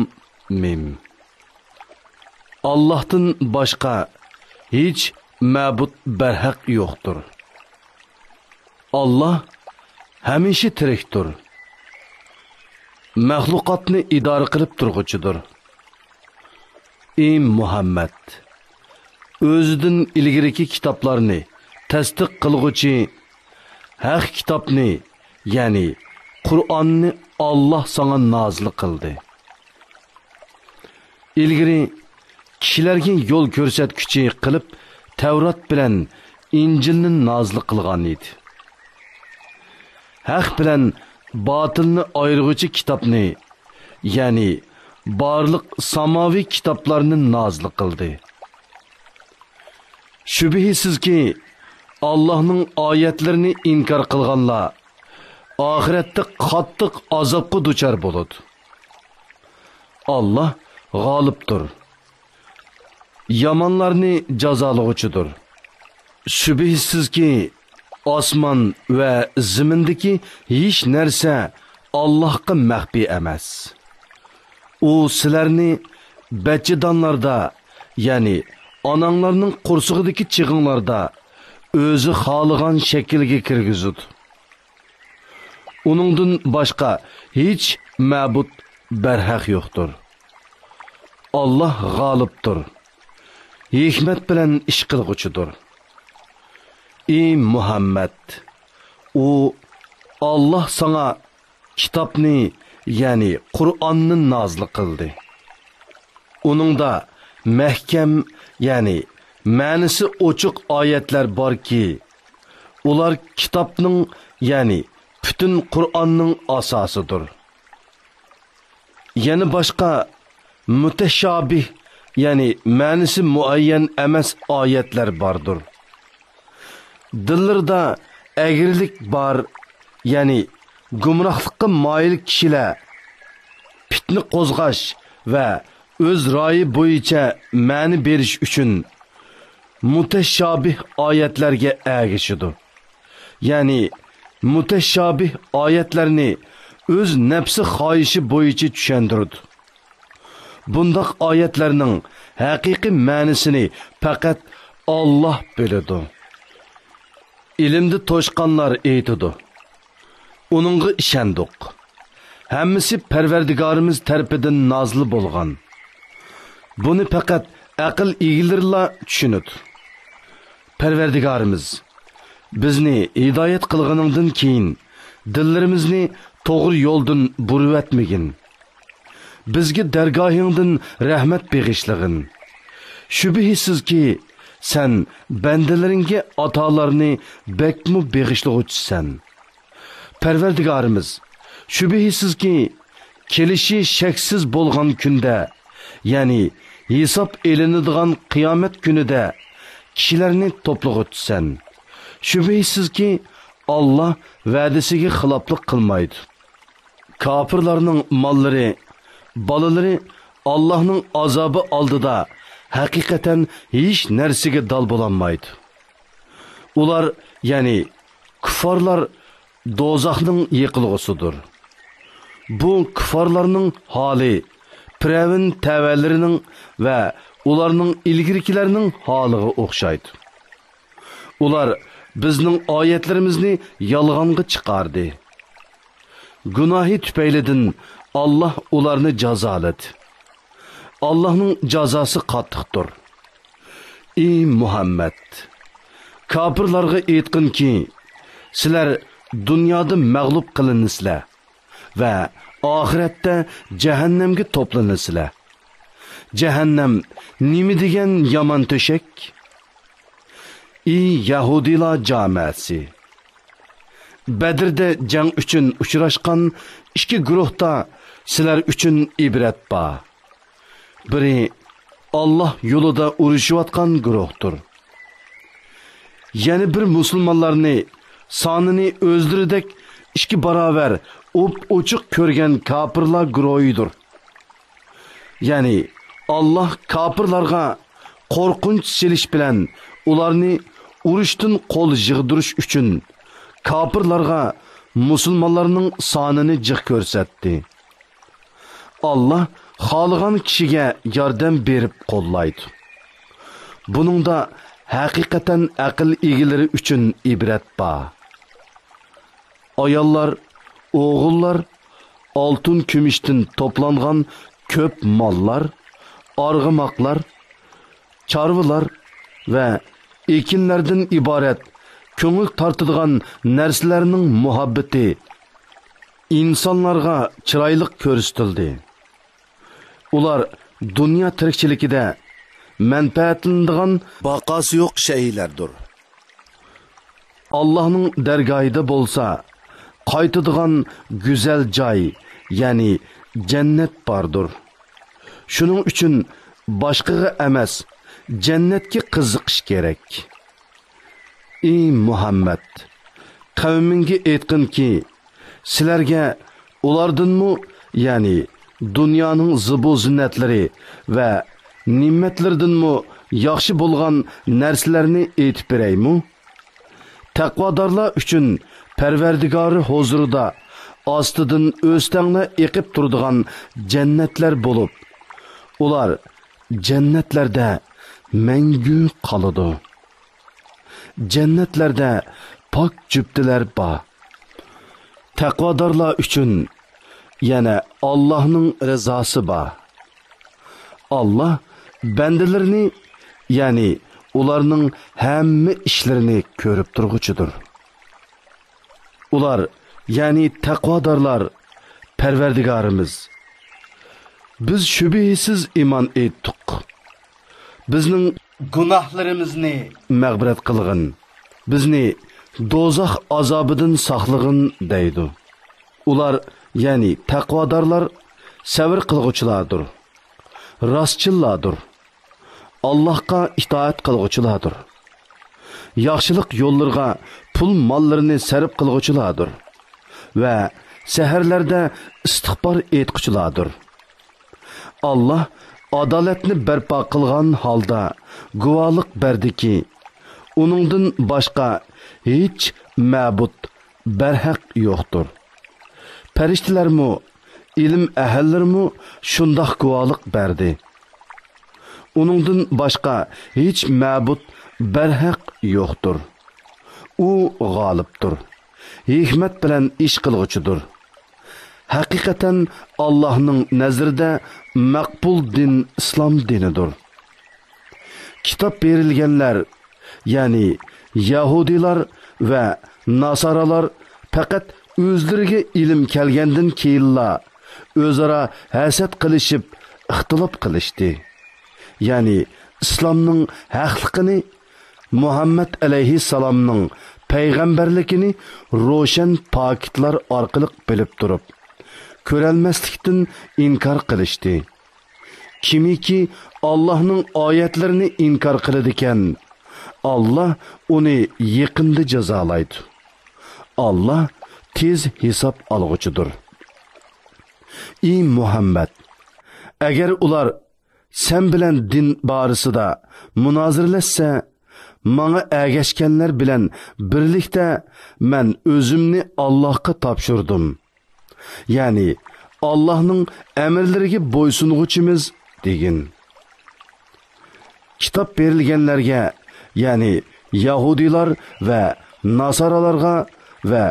مىم. ئاللاھتىن باشقا ھېچ مەبۇد بەرھەق يوقتۇر. ئاللاھ ھەمىشە تىرىكتۇر. مەخلۇقاتنى ئىدارە قىلىپ تۇرغۇچىدۇر. ئى مۇھەممەد! ئۆزىدىن ئىلگىرىكى كىتابلارنى تەستىق قىلغۇچى ھەق كىتابنى، يەنى قۇرئاننى ئاللاھ ساڭا نازىل قىلدى. ئىلگىرى كىشىلەرگە يول كۆرسەتكۈچى قىلىپ تەۋرات بىلەن ئىنجىلنى نازىل قىلغان ئىدى. ھەق بىلەن باتىلنى ئايرىغۇچى كىتابنى، يەنى بارلىق ساماۋىي كىتابلارنى نازىل قىلدى. شۈبھىسىزكى، ئاللاھنىڭ ئايەتلىرىنى ئىنكار قىلغانلار ئاخىرەتتە قاتتىق ئازابقا دۇچار بولىدۇ. ئاللاھ غالىبتۇر، يامانلارنى جازالىغۇچىدۇر. شۈبھىسىزكى، ئاسمان ۋە زېمىندىكى ھېچ نەرسە ئاللاھقا مەخپىي ئەمەس. ئۇ سىلەرنى بەچچىدانلاردا، يەنى ئاناڭلارنىڭ قورسىقىدىكى چېغىڭلاردا ئۆزى خالىغان شەكىلگە كىرگۈزىدۇ. ئۇنىڭدىن باشقا ھېچ مەبۇد بەرھەق يوقتۇر. ئاللاھ غالىبتۇر، ھېكمەت بىلەن ئىش قىلغۇچىدۇر. ئى مۇھەممەد! ئۇ، ئاللاھ ساڭا كىتابنى، يەنى قۇرئاننى نازىل قىلدى. ئۇنىڭدا مەھكەم، يەنى مەنىسى ئوچۇق ئايەتلەر باركى، ئۇلار كىتابنىڭ، يەنى پۈتۈن قۇرئاننىڭ ئاساسىدۇر. يەنە باشقا مۇتەشابىھ، يەنى مەنىسى مۇئەييەن ئەمەس ئايەتلەر باردۇر. دىللىرىدا ئەگرىلىك بار، يەنى گۇمراھلىققا مايىل كىشىلەر پىتنە قوزغاش ۋە ئۆز رايى بويىچە مەنە بېرىش ئۈچۈن مۇتەشابىھ ئايەتلەرگە ئەگىشىدۇ. يەنى مۇتەشابىھ ئايەتلەرنى ئۆز نەپسى خاھىشى بويىچە چۈشەندۈرىدۇ. بۇنداق ئايەتلەرنىڭ ھەقىقىي مەنىسىنى پەقەت ئاللاھ بىلىدۇ. ئىلىمدە توشقانلار ئېيتىدۇ: ئۇنىڭغا ئىشەندۇق. ھەممىسى پەرۋەردىگارىمىز تەرىپىدىن نازىل بولغان. بۇنى پەقەت ئەقىل ئىگىلىرىلا چۈشىنىدۇ. پەرۋەردىگارىمىز، بىزنى ھىدايەت قىلغىنىڭدىن كېيىن، دىللىرىمىزنى توغرا يولدىن بۇرۇۋەتمىگىن. بىزگە دەرگاھىڭدىن رەھمەت بېغىشلىغىن. شۈبھىسىزكى، سەن بەندىلىرىڭگە ئاتالارنى بەكمۇ بېغىشلىغۇچىسەن. پەرۋەردىگارىمىز، شۈبھىسىزكى، كېلىشى شەكسىز بولغان كۈندە، يەنى ھېساب ئېلىنىدىغان قىيامەت كۈنىدە كىشىلەرنى توپلىغۇچىسەن. شۈبھىسىزكى، ئاللا ۋەدىسىگە خىلاپلىق قىلمايدۇ. كاپىرلارنىڭ ماللىرى، بالىلىرى ئاللاھنىڭ ئازابى ئالدىدا ھەقىقەتەن ھېچ نەرسىگە دال بولالمايدۇ. ئۇلار، يەنى كۇففارلار دوزاخنىڭ يېقىلغۇسىدۇر. بۇ كۇففارلارنىڭ ھالى پىرئەۋن تەۋەلىرىنىڭ ۋە ئۇلارنىڭ ئىلگىرىكىلەرنىڭ ھالىغا ئوخشايدۇ. ئۇلار بىزنىڭ ئايەتلىرىمىزنى يالغانغا چىقاردى. گۇناھى تۈپەيلىدىن ئاللا ئۇلارنى جازالىدى. ئاللانىڭ جازاسى قاتتىقتۇر. ئى مۇھەممەد! كاپىرلارغا ئېيتقىنكى، سىلەر دۇنيادا مەغلۇپ قىلىنىسىلەر ۋە ئاخىرەتتە جەھەننەمگە توپلىنىسىلەر. جەھەننەم نېمە دېگەن يامان تۆشەك؟ ئى يەھۇدىيلار جامەسى! بەدرىدە جەڭ ئۈچۈن ئۇچراشقان ئىككى گۇرۇھتا سىلەر ئۈچۈن ئىبرەت بار. بىرى ئاللا يولىدا ئۇرۇشۇۋاتقان گۇرۇھتۇر. يەنە بىر مۇسۇلمانلارنى سانىنى ئۆزلىرىدەك ئىككى باراۋەر ئوپئوچۇق كۆرگەن كاپىرلار گۇرۇھىدۇر. يەنى ئاللا كاپىرلارغا قورقۇنچ سېلىش بىلەن ئۇلارنى ئۇرۇشتىن قول يىغدۇرۇش ئۈچۈن كاپىرلارغا مۇسۇلمانلارنىڭ سانىنى جىق كۆرسەتتى. ئاللا خالىغان كىشىگە ياردەم بېرىپ قوللايدۇ. بۇنىڭدا ھەقىقەتەن ئەقىل ئىگىلىرى ئۈچۈن ئىبرەت بار. ئاياللار، ئوغۇللار، ئالتۇن-كۈمۈشتىن توپلانغان كۆپ ماللار، ئارغىماقلار، چارۋىلار ۋە ئېكىنلەردىن ئىبارەت كۆڭۈل تارتىدىغان نەرسىلەرنىڭ مۇھەببىتى ئىنسانلارغا چىرايلىق كۆرسىتىلدى. ئۇلار دۇنيا تىرىكچىلىكىدە مەنپەئەتلىنىدىغان باقاسى يوق شەيئىلەردۇر. ئاللاھنىڭ دەرگاھىدا بولسا قايتىدىغان گۈزەل جاي، يەنى جەننەت باردۇر. شۇنىڭ ئۈچۈن باشقىغا ئەمەس، جەننەتكە قىزىقىش كېرەك. ئى مۇھەممەد! قەۋمىڭگە ئېيتقىنكى، سىلەرگە ئۇلاردىنمۇ، يەنى دۇنيانىڭ زىبۇ زىننەتلىرى ۋە نېمەتلىرىدىنمۇ ياخشى بولغان نەرسىلەرنى ئېيتىپ بېرەيمۇ؟ تەقۋادارلار ئۈچۈن پەرۋەردىگارى ھۇزۇرىدا ئاستىدىن ئۆستەڭلەر ئېقىپ تۇرىدىغان جەننەتلەر بولۇپ، ئۇلار جەننەتلەردە مەڭگۈ قالىدۇ. جەننەتلەردە پاك جۈپتىلەر بار. تەقۋادارلار ئۈچۈن يەنە ئاللاھنىڭ رىزاسى بار. ئاللا بەندىلىرىنى، يەنى ئۇلارنىڭ ھەممە ئىشلىرىنى كۆرۈپ تۇرغۇچىدۇر. ئۇلار، يەنى تەقۋادارلار، پەرۋەردىگارىمىز، بىز شۈبھىسىز ئىمان ئېيتتۇق. بىزنىڭ گۇناھلىرىمىزنى مەغپىرەت قىلغىن، بىزنى دوزاخ ئازابىدىن ساقلىغىن دەيدۇ. ئۇلار، يەنى تەقۋادارلار سەۋر قىلغۇچىلاردۇر، راستچىللاردۇر، ئاللاھقا ئىتائەت قىلغۇچىلاردۇر. ياخشىلىق يوللىرىغا پۇل ماللىرىنى سەرپ قىلغۇچىلاردۇر ۋە سەھەرلەردە ئىستىغپار ئېيتقۇچىلاردۇر. ئاللا ئادالەتنى بەرپا قىلغان ھالدا گۇۋاھلىق بەردىكى، ئۇنىڭدىن باشقا ھېچ مەبۇد بەرھەق يوقتۇر. پەرىشتىلەرمۇ، ئىلىم ئەھلىلىرىمۇ شۇنداق گۇۋاھلىق بەردى. ئۇنىڭدىن باشقا ھېچ مەبۇد بەرھەق يوقتۇر. ئۇ غالىبتۇر، ھېكمەت بىلەن ئىش قىلغۇچىدۇر. ھەقىقەتەن، ئاللاھنىڭ نەزىرىدە مەقبۇل دىن ئىسلام دىنىدۇر. كىتاب بېرىلگەنلەر، يەنى يەھۇدىيلار ۋە ناسارالار پەقەت ئۆزلىرىگە ئىلىم كەلگەندىن كېيىنلا ئۆزئارا ھەسەت قىلىشىپ، ئىختىلاپ قىلىشتى. يەنى ئىسلامنىڭ ھەقلىقىنى، مۇھەممەد ئەلەيھىسسالامنىڭ پەيغەمبەرلىكىنى روشەن پاكىتلار ئارقىلىق بىلىپ تۇرۇپ، كۆرەلمەسلىكتىن ئىنكار قىلىشتى. كىمكى ئاللاھنىڭ ئايەتلىرىنى ئىنكار قىلىدىكەن، ئاللا ئۇنى يېقىندا جازالايدۇ. ئاللا تېز ھېساب ئالغۇچىدۇر. ئى مۇھەممەد! ئەگەر ئۇلار سەن بىلەن دىن بارىسىدا مۇنازىرىلەشسە، ماڭا ئەگەشكەنلەر بىلەن بىرلىكتە مەن ئۆزۈمنى ئاللاھقا تاپشۇردۇم. يەنى ئاللاھنىڭ ئەمىرلىرىگە بويسۇنغۇچىمىز دېگىن. كىتاب بېرىلگەنلەرگە، يەنى يەھۇدىيلار ۋە ناسارالارغا ۋە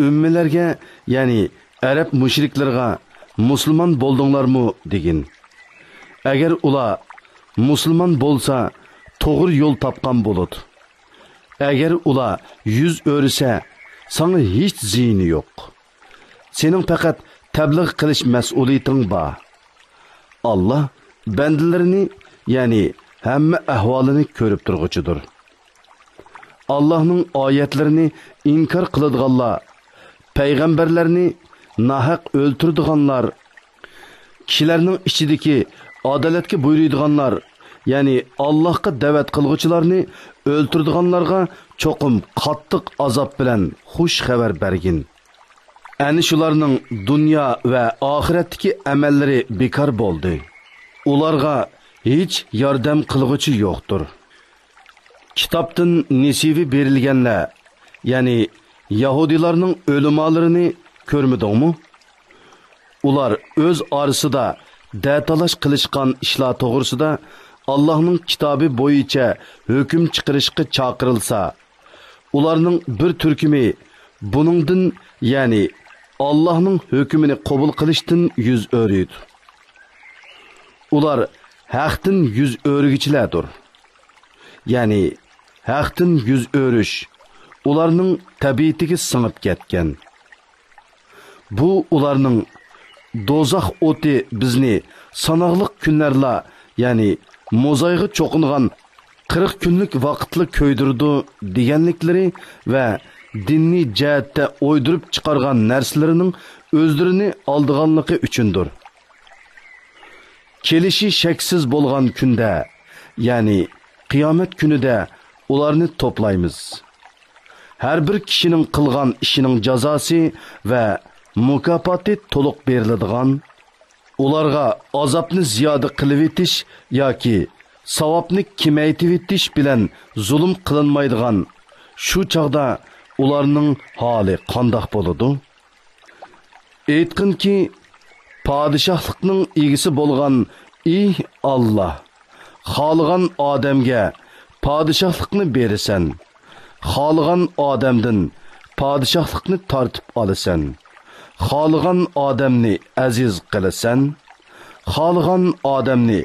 ئۈممىلەرگە، يەنى ئەرەب مۇشرىكلىرىغا مۇسۇلمان بولدۇڭلارمۇ دېگىن. ئەگەر ئۇلار مۇسۇلمان بولسا، توغرا يول تاپقان بولىدۇ. ئەگەر ئۇلار يۈز ئۆرۈسە، ساڭا ھېچ زىيىنى يوق. سېنىڭ پەقەت تەبلىغ قىلىش مەسئۇلىيىتىڭ بار. ئاللا بەندىلىرىنى، يەنى ھەممە ئەھۋالىنى كۆرۈپ تۇرغۇچىدۇر. ئاللاھنىڭ ئايەتلىرىنى ئىنكار قىلىدىغانلار، پەيغەمبەرلەرنى ناھەق ئۆلتۈرىدىغانلار، كىشىلەرنىڭ ئىچىدىكى ئادالەتكە بۇيرۇيدىغانلار، يەنى ئاللاھقا دەۋەت قىلغۇچىلارنى ئۆلتۈرىدىغانلارغا چوقۇم قاتتىق ئازاب بىلەن خۇش خەۋەر بەرگىن. ئەنە شۇلارنىڭ دۇنيا ۋە ئاخىرەتتىكى ئەمەللىرى بىكار بولدى. ئۇلارغا ھېچ ياردەم قىلغۇچى يوقتۇر. كىتابتىن نېسىۋى بېرىلگەنلەر، يەنى يەھۇدىيلارنىڭ ئۆلىمالىرىنى كۆرمىدىڭمۇ؟ ئۇلار ئۆز ئارىسىدا دەتالاش قىلىشقان ئىشلار توغرىسىدا ئاللاھنىڭ كىتابى بويىچە ھۆكۈم چىقىرىشقا چاقىرىلسا، ئۇلارنىڭ بىر تۈركۈمى بۇنىڭدىن، يەنى ئاللاھنىڭ ھۆكمىنى قوبۇل قىلىشتىن يۈز ئۆرۈيدۇ. ئۇلار ھەقتىن يۈز ئۆرۈگۈچىلەردۇر. يەنى ھەقتىن يۈز ئۆرۈش ئۇلارنىڭ تەبىئىتىگە سىڭىپ كەتكەن. بۇ ئۇلارنىڭ «دوزاخ ئوتى بىزنى ساناقلىق كۈنلەرلا، يەنى موزايغا چوقۇنغان قىرىق كۈنلۈك ۋاقىتلا كۆيدۈرىدۇ» دېگەنلىكلىرى ۋە دىنىي جەھەتتە ئويدۇرۇپ چىقارغان نەرسىلىرىنىڭ ئۆزلىرىنى ئالدىغانلىقى ئۈچۈندۇر. كېلىشى شەكسىز بولغان كۈندە، يەنى قىيامەت كۈنىدە ئۇلارنى توپلايمىز. ھەر بىر كىشىنىڭ قىلغان ئىشىنىڭ جازاسى ۋە مۇكاپاتى تولۇق بېرىلىدىغان، ئۇلارغا ئازابنى زىيادە قىلىۋېتىش ياكى ساۋابنى كېمەيتىۋېتىش بىلەن زۇلۇم قىلىنمايدىغان شۇ چاغدا ئۇلارنىڭ ھالى قانداق بولىدۇ؟ ئېيتقىنكى، پادىشاھلىقنىڭ ئىگىسى بولغان ئى ئاللا، خالىغان ئادەمگە پادىشاھلىقنى بېرىسەن، خالىغان ئادەمدىن پادىشاھلىقنى تارتىپ ئالىسەن، خالىغان ئادەمنى ئەزىز قىلىسەن، خالىغان ئادەمنى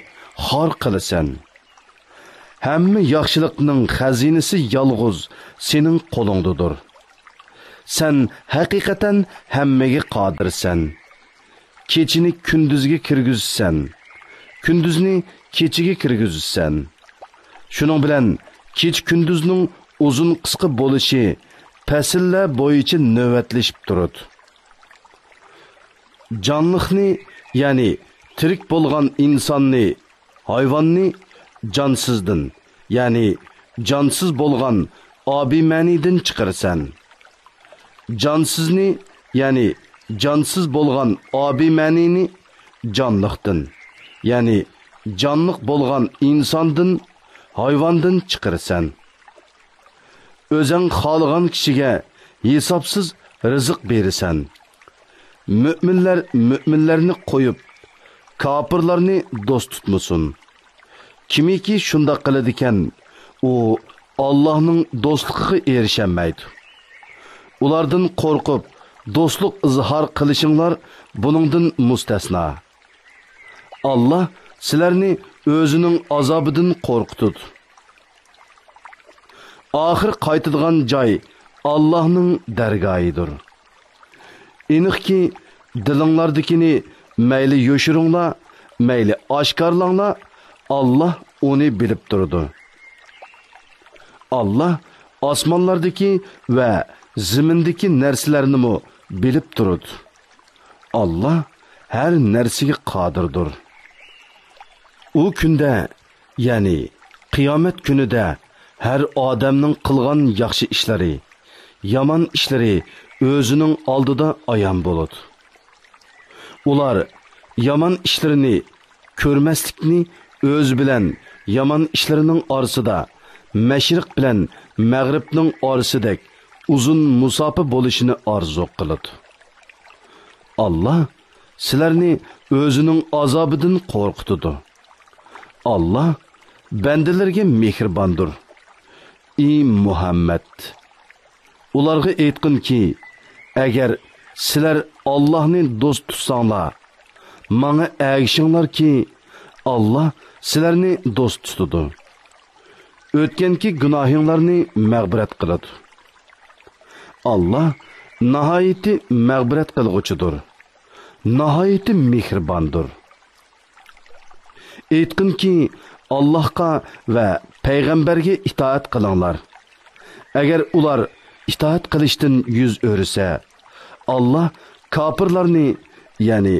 خار قىلىسەن. ھەممە ياخشىلىقنىڭ خەزىنىسى يالغۇز سېنىڭ قولۇڭدىدۇر. سەن ھەقىقەتەن ھەممىگە قادىرسەن. كېچىنى كۈندۈزگە كىرگۈزىسەن، كۈندۈزنى كېچىگە كىرگۈزىسەن. شۇنىڭ بىلەن كېچە-كۈندۈزنىڭ ئۇزۇن-قىسقا بولۇشى پەسىللەر بويىچە نۆۋەتلىشىپ تۇرىدۇ. جانلىقنى، يەنى تىرىك بولغان ئىنساننى، ھايۋاننى جانسىزدىن، يەنى جانسىز بولغان ئابىمەنىدىن چىقىرىسەن. جانسىزنى، يەنى جانسىز بولغان ئابىمەنىنى جانلىقتىن، يەنى جانلىق بولغان ئىنساندىن، ھايۋاندىن چىقىرىسەن. ئۆزەڭ خالىغان كىشىگە ھېسابسىز رىزىق بېرىسەن. مۆمىنلەر مۆمىنلەرنى قويۇپ، كاپىرلارنى دوست تۇتمىسۇن. كىمكى شۇنداق قىلىدىكەن، ئۇ ئاللاھنىڭ دوستلۇقىغا ئېرىشەلمەيدۇ. ئۇلاردىن قورقۇپ، دوستلۇق ئىزھار قىلىشىڭلار بۇنىڭدىن مۇستەسنا. ئاللاھ سىلەرنى ئۆزىنىڭ ئازابىدىن قورقۇتىدۇ. ئاخىر قايتىدىغان جاي ئاللاھنىڭ دەرگاھىدۇر. ئېنىقكى، دىلىڭلاردىكىنى مەيلى يوشۇرۇڭلار، مەيلى ئاشكارىلاڭلار، ئاللاھ ئۇنى بىلىپ تۇرىدۇ. ئاللاھ ئاسمانلاردىكى ۋە زېمىندىكى نەرسىلەرنىمۇ بىلىپ تۇرىدۇ. ئاللاھ ھەر نەرسىگە قادىردۇر. ئۇ كۈندە، يەنى قىيامەت كۈنىدە ھەر ئادەمنىڭ قىلغان ياخشى ئىشلىرى، يامان ئىشلىرى ئۆزىنىڭ ئالدىدا ئايان بولىدۇ. ئۇلار يامان ئىشلىرىنى كۆرمەسلىكنى ئۆزى بىلەن يامان ئىشلىرىنىڭ ئارىسىدا، مەشرىق بىلەن مەغرىبنىڭ ئارىسىدەك ئۇزۇن مۇساپە بولۇشىنى ئارزۇ قىلىدۇ. ئاللاھ سىلەرنى ئۆزىنىڭ ئازابىدىن قورقۇتىدۇ. ئاللاھ بەندىلىرىگە مېھرىباندۇر. ئى مۇھەممەد! ئۇلارغا ئېيتقىنكى، ئەگەر سىلەر ئاللاھنى دوست تۇتساڭلار، ماڭا ئەگىشىڭلاركى، ئاللاھ سىلەرنى دوست تۇتىدۇ. ئۆتكەنكى گۇناھىڭلارنى مەغپىرەت قىلىدۇ. ئاللاھ ناھايىتى مەغپىرەت قىلغۇچىدۇر، ناھايىتى مېھرىباندۇر. ئېيتقىنكى، ئاللاھقا ۋە پەيغەمبەرگە ئىتائەت قىلىڭلار. ئەگەر ئۇلار ئىتائەت قىلىشتىن يۈز ئۆرۈسە، ئاللاھ كاپىرلارنى، يەنى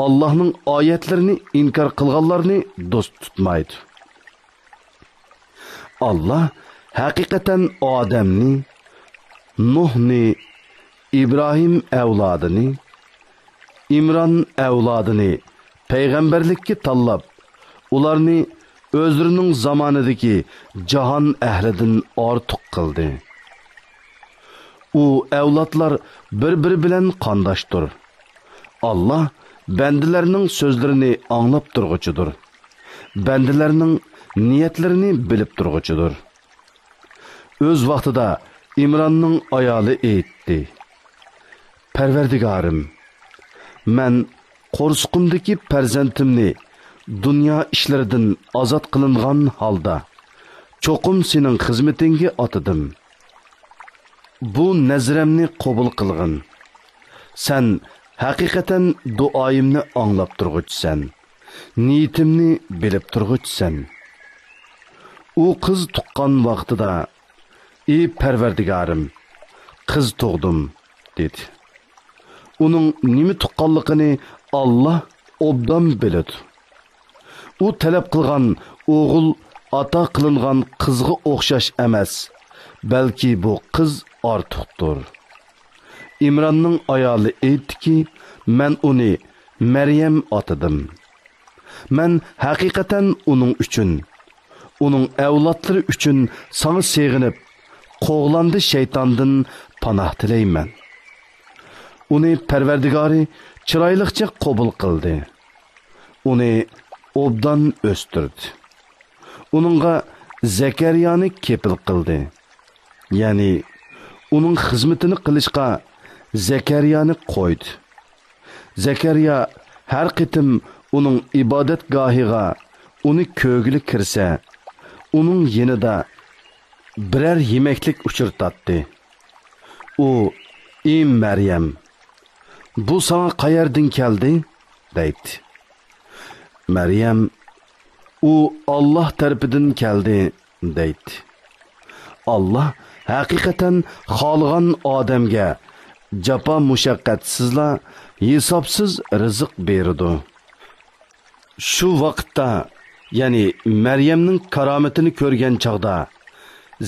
ئاللاھنىڭ ئايەتلىرىنى ئىنكار قىلغانلارنى دوست تۇتمايدۇ. ئاللاھ ھەقىقەتەن ئادەمنى، نۇھنى، ئىبراھىم ئەۋلادىنى، ئىمران ئەۋلادىنى پەيغەمبەرلىككە تاللاپ، ئۇلارنى ئۆزلىرىنىڭ زامانىدىكى جاھان ئەھلىدىن ئارتۇق قىلدى. ئۇ ئەۋلادلار بىر-بىرى بىلەن قانداشتۇر. ئاللاھ بەندىلەرنىڭ سۆزلىرىنى ئاڭلاپ تۇرغۇچىدۇر. بەندىلەرنىڭ نىيەتلىرىنى بىلىپ تۇرغۇچىدۇر. ئۆز ۋاقتىدا ئىمراننىڭ ئايالى ئېيتتى: پەرۋەردىگارىم، مەن قورسىقىمدىكى پەرزەنتىمنى دۇنيا ئىشلىرىدىن ئازاد قىلىنغان ھالدا چوقۇم سېنىڭ خىزمىتىڭگە ئاتىدىم. بۇ نەزرەمنى قوبۇل قىلغىن. سەن ھەقىقەتەن دۇئايىمنى ئاڭلاپ تۇرغۇچىسەن، نىيىتىمنى بىلىپ تۇرغۇچىسەن. ئۇ قىز تۇغقان ۋاقتىدا، ئى پەرۋەردىگارىم، قىز تۇغدۇم، دېدى. ئۇنىڭ نېمە تۇغقانلىقىنى ئاللاھ ئوبدان بىلىدۇ. ئۇ تەلەپ قىلغان ئوغۇل ئاتا قىلىنغان قىزغا ئوخشاش ئەمەس، بەلكى بۇ قىز ئارتۇقتۇر. ئىمراننىڭ ئايالى ئېيتتىكى، مەن ئۇنى مەريەم ئاتىدىم. مەن ھەقىقەتەن ئۇنىڭ ئۈچۈن، ئۇنىڭ ئەۋلادلىرى ئۈچۈن ساڭا سېغىنىپ، قوغلاندى شەيتاندىن پاناھ تىلەيمەن. ئۇنى پەرۋەردىگارى چىرايلىقچە قوبۇل قىلدى. ئۇنى ئوبدان ئۆستۈردى. ئۇنىڭغا زەكەرىيانى كېپىل قىلدى. يەنى ئۇنىڭ خىزمىتىنى قىلىشقا زەكەرىيانى قويدى. زەكەرىيا ھەر قېتىم ئۇنىڭ ئىبادەتگاھىغا ئۇنى كۆرگىلى كىرسە، ئۇنىڭ يېنىدا بىرەر يېمەكلىك ئۇچرىتاتتى. ئۇ، ئى مەريەم، بۇ ساڭا قەيەردىن كەلدى؟ دەيتتى. مەريەم، ئۇ ئاللاھ تەرىپىدىن كەلدى، دەيتتى. ئاللاھ ھەقىقەتەن خالىغان ئادەمگە جاپا مۇشەققەتسىزلا ھېسابسىز رىزىق بېرىدۇ. شۇ ۋاقىتتا، يەنى مەريەمنىڭ كارامىتىنى كۆرگەن چاغدا،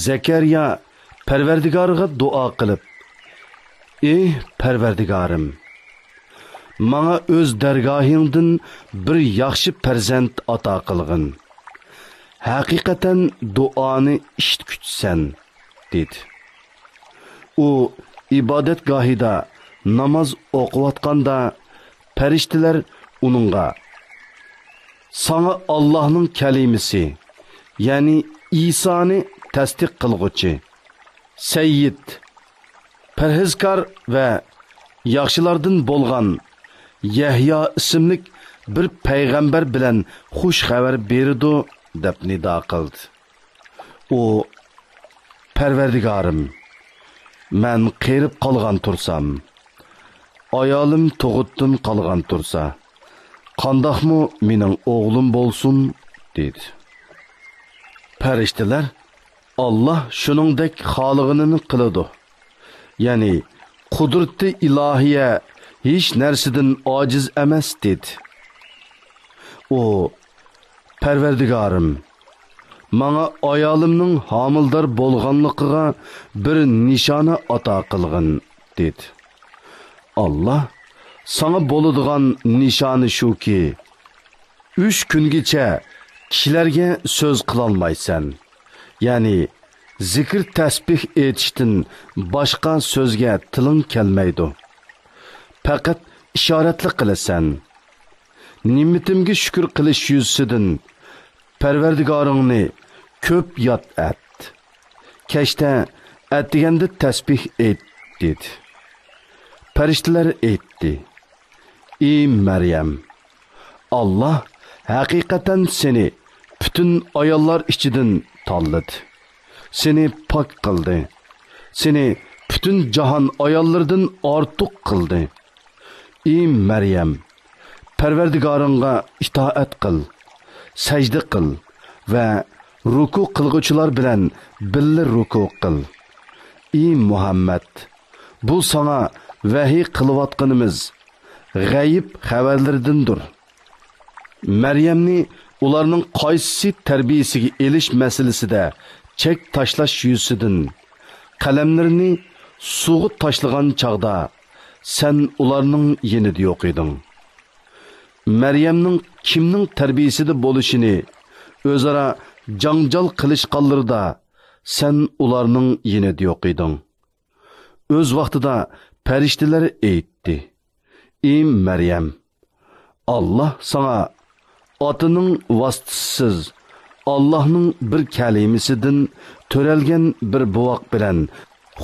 زەكەرىيا پەرۋەردىگارىغا دۇئا قىلىپ، ئى پەرۋەردىگارىم، ماڭا ئۆز دەرگاھىڭدىن بىر ياخشى پەرزەنت ئاتا قىلغىن. ھەقىقەتەن دۇئانى ئىشىتكۈچىسەن، دېدى. ئۇ ئىبادەتگاھىدا ناماز ئوقۇۋاتقاندا، پەرىشتىلەر ئۇنىڭغا، ساڭا ئاللاھنىڭ كەلىمىسى، يەنى ئىسانى تەستىق قىلغۇچى، سەييىد، پەرھىزكار ۋە ياخشىلاردىن بولغان يەھيا ئىسىملىك بىر پەيغەمبەر بىلەن خۇش خەۋەر بېرىدۇ، دەپ نىدا قىلدى. ئۇ، پەرۋەردىگارىم، مەن قېرىپ قالغان تۇرسام، ئايالىم تۇغۇتتىن قالغان تۇرسا، قانداقمۇ مېنىڭ ئوغلۇم بولسۇن؟ دېدى. پەرىشتىلەر، ئاللا شۇنىڭدەك خالىغىنىنى قىلىدۇ. يەنى قۇدرىتى ئىلاھىيە ھېچ نەرسىدىن ئاجىز ئەمەس، دېدى. ئۇ، پەرۋەردىگارىم، ماڭا ئايالىمنىڭ ھامىلىدار بولغانلىقىغا بىر نىشانە ئاتا قىلغىن، دېدى. ئاللا، ساڭا بولىدىغان نىشانە شۇكى، ئۈچ كۈنگىچە كىشىلەرگە سۆز قىلالمايسەن، يەنى زىكىر تەسبىھ ئېيتىشتىن باشقا سۆزگە تىلىڭ كەلمەيدۇ. پەقەت ئىشارەتلا قىلىسەن. نېمىتىمگە شۈكۈر قىلىش يۈزىسىدىن پەرۋەردىگارىڭنى كۆپ ياد ئەت. كەچتە، ئەتىگەندە تەسبىھ ئېيت، دېدى. پەرىشتىلەر ئېيتتى، ئى مەريەم، ئاللا ھەقىقەتەن سېنى پۈتۈن ئاياللار ئىچىدىن تاللىدى. سېنى پاك قىلدى. سېنى پۈتۈن جاھان ئاياللىرىدىن ئارتۇق قىلدى. ئى مەريەم، پەرۋەردىگارىڭغا ئىتائەت قىل، سەجدە قىل ۋە رۇكۇ قىلغۇچىلار بىلەن بىللە رۇكۇ قىل. ئى مۇھەممەد، بۇ ساڭا ۋەھىي قىلىۋاتقىنىمىز غەيىب خەۋەرلىرىدىندۇر. مەريەمنى ئۇلارنىڭ قايسىسى تەربىيىسىگە ئېلىش مەسىلىسىدە چەك تاشلاش يۈزىسىدىن قەلەملىرىنى سۇغا تاشلىغان چاغدا سەن ئۇلارنىڭ يېنىدا يوق ئىدىڭ. مەريەمنىڭ كىمنىڭ تەربىيىسىدە بولۇشىنى ئۆزئارا جاڭجال قىلىشقانلىرىدا سەن ئۇلارنىڭ يېنىدا يوق ئىدىڭ. ئۆز ۋاقتىدا پەرىشتىلەر ئېيتتى، ئى مەريەم، ئاللا ساڭا ئاتىنىڭ ۋاسىتىسىز، ئاللانىڭ بىر كەلىمىسىدىن تۆرەلگەن بىر بوۋاق بىلەن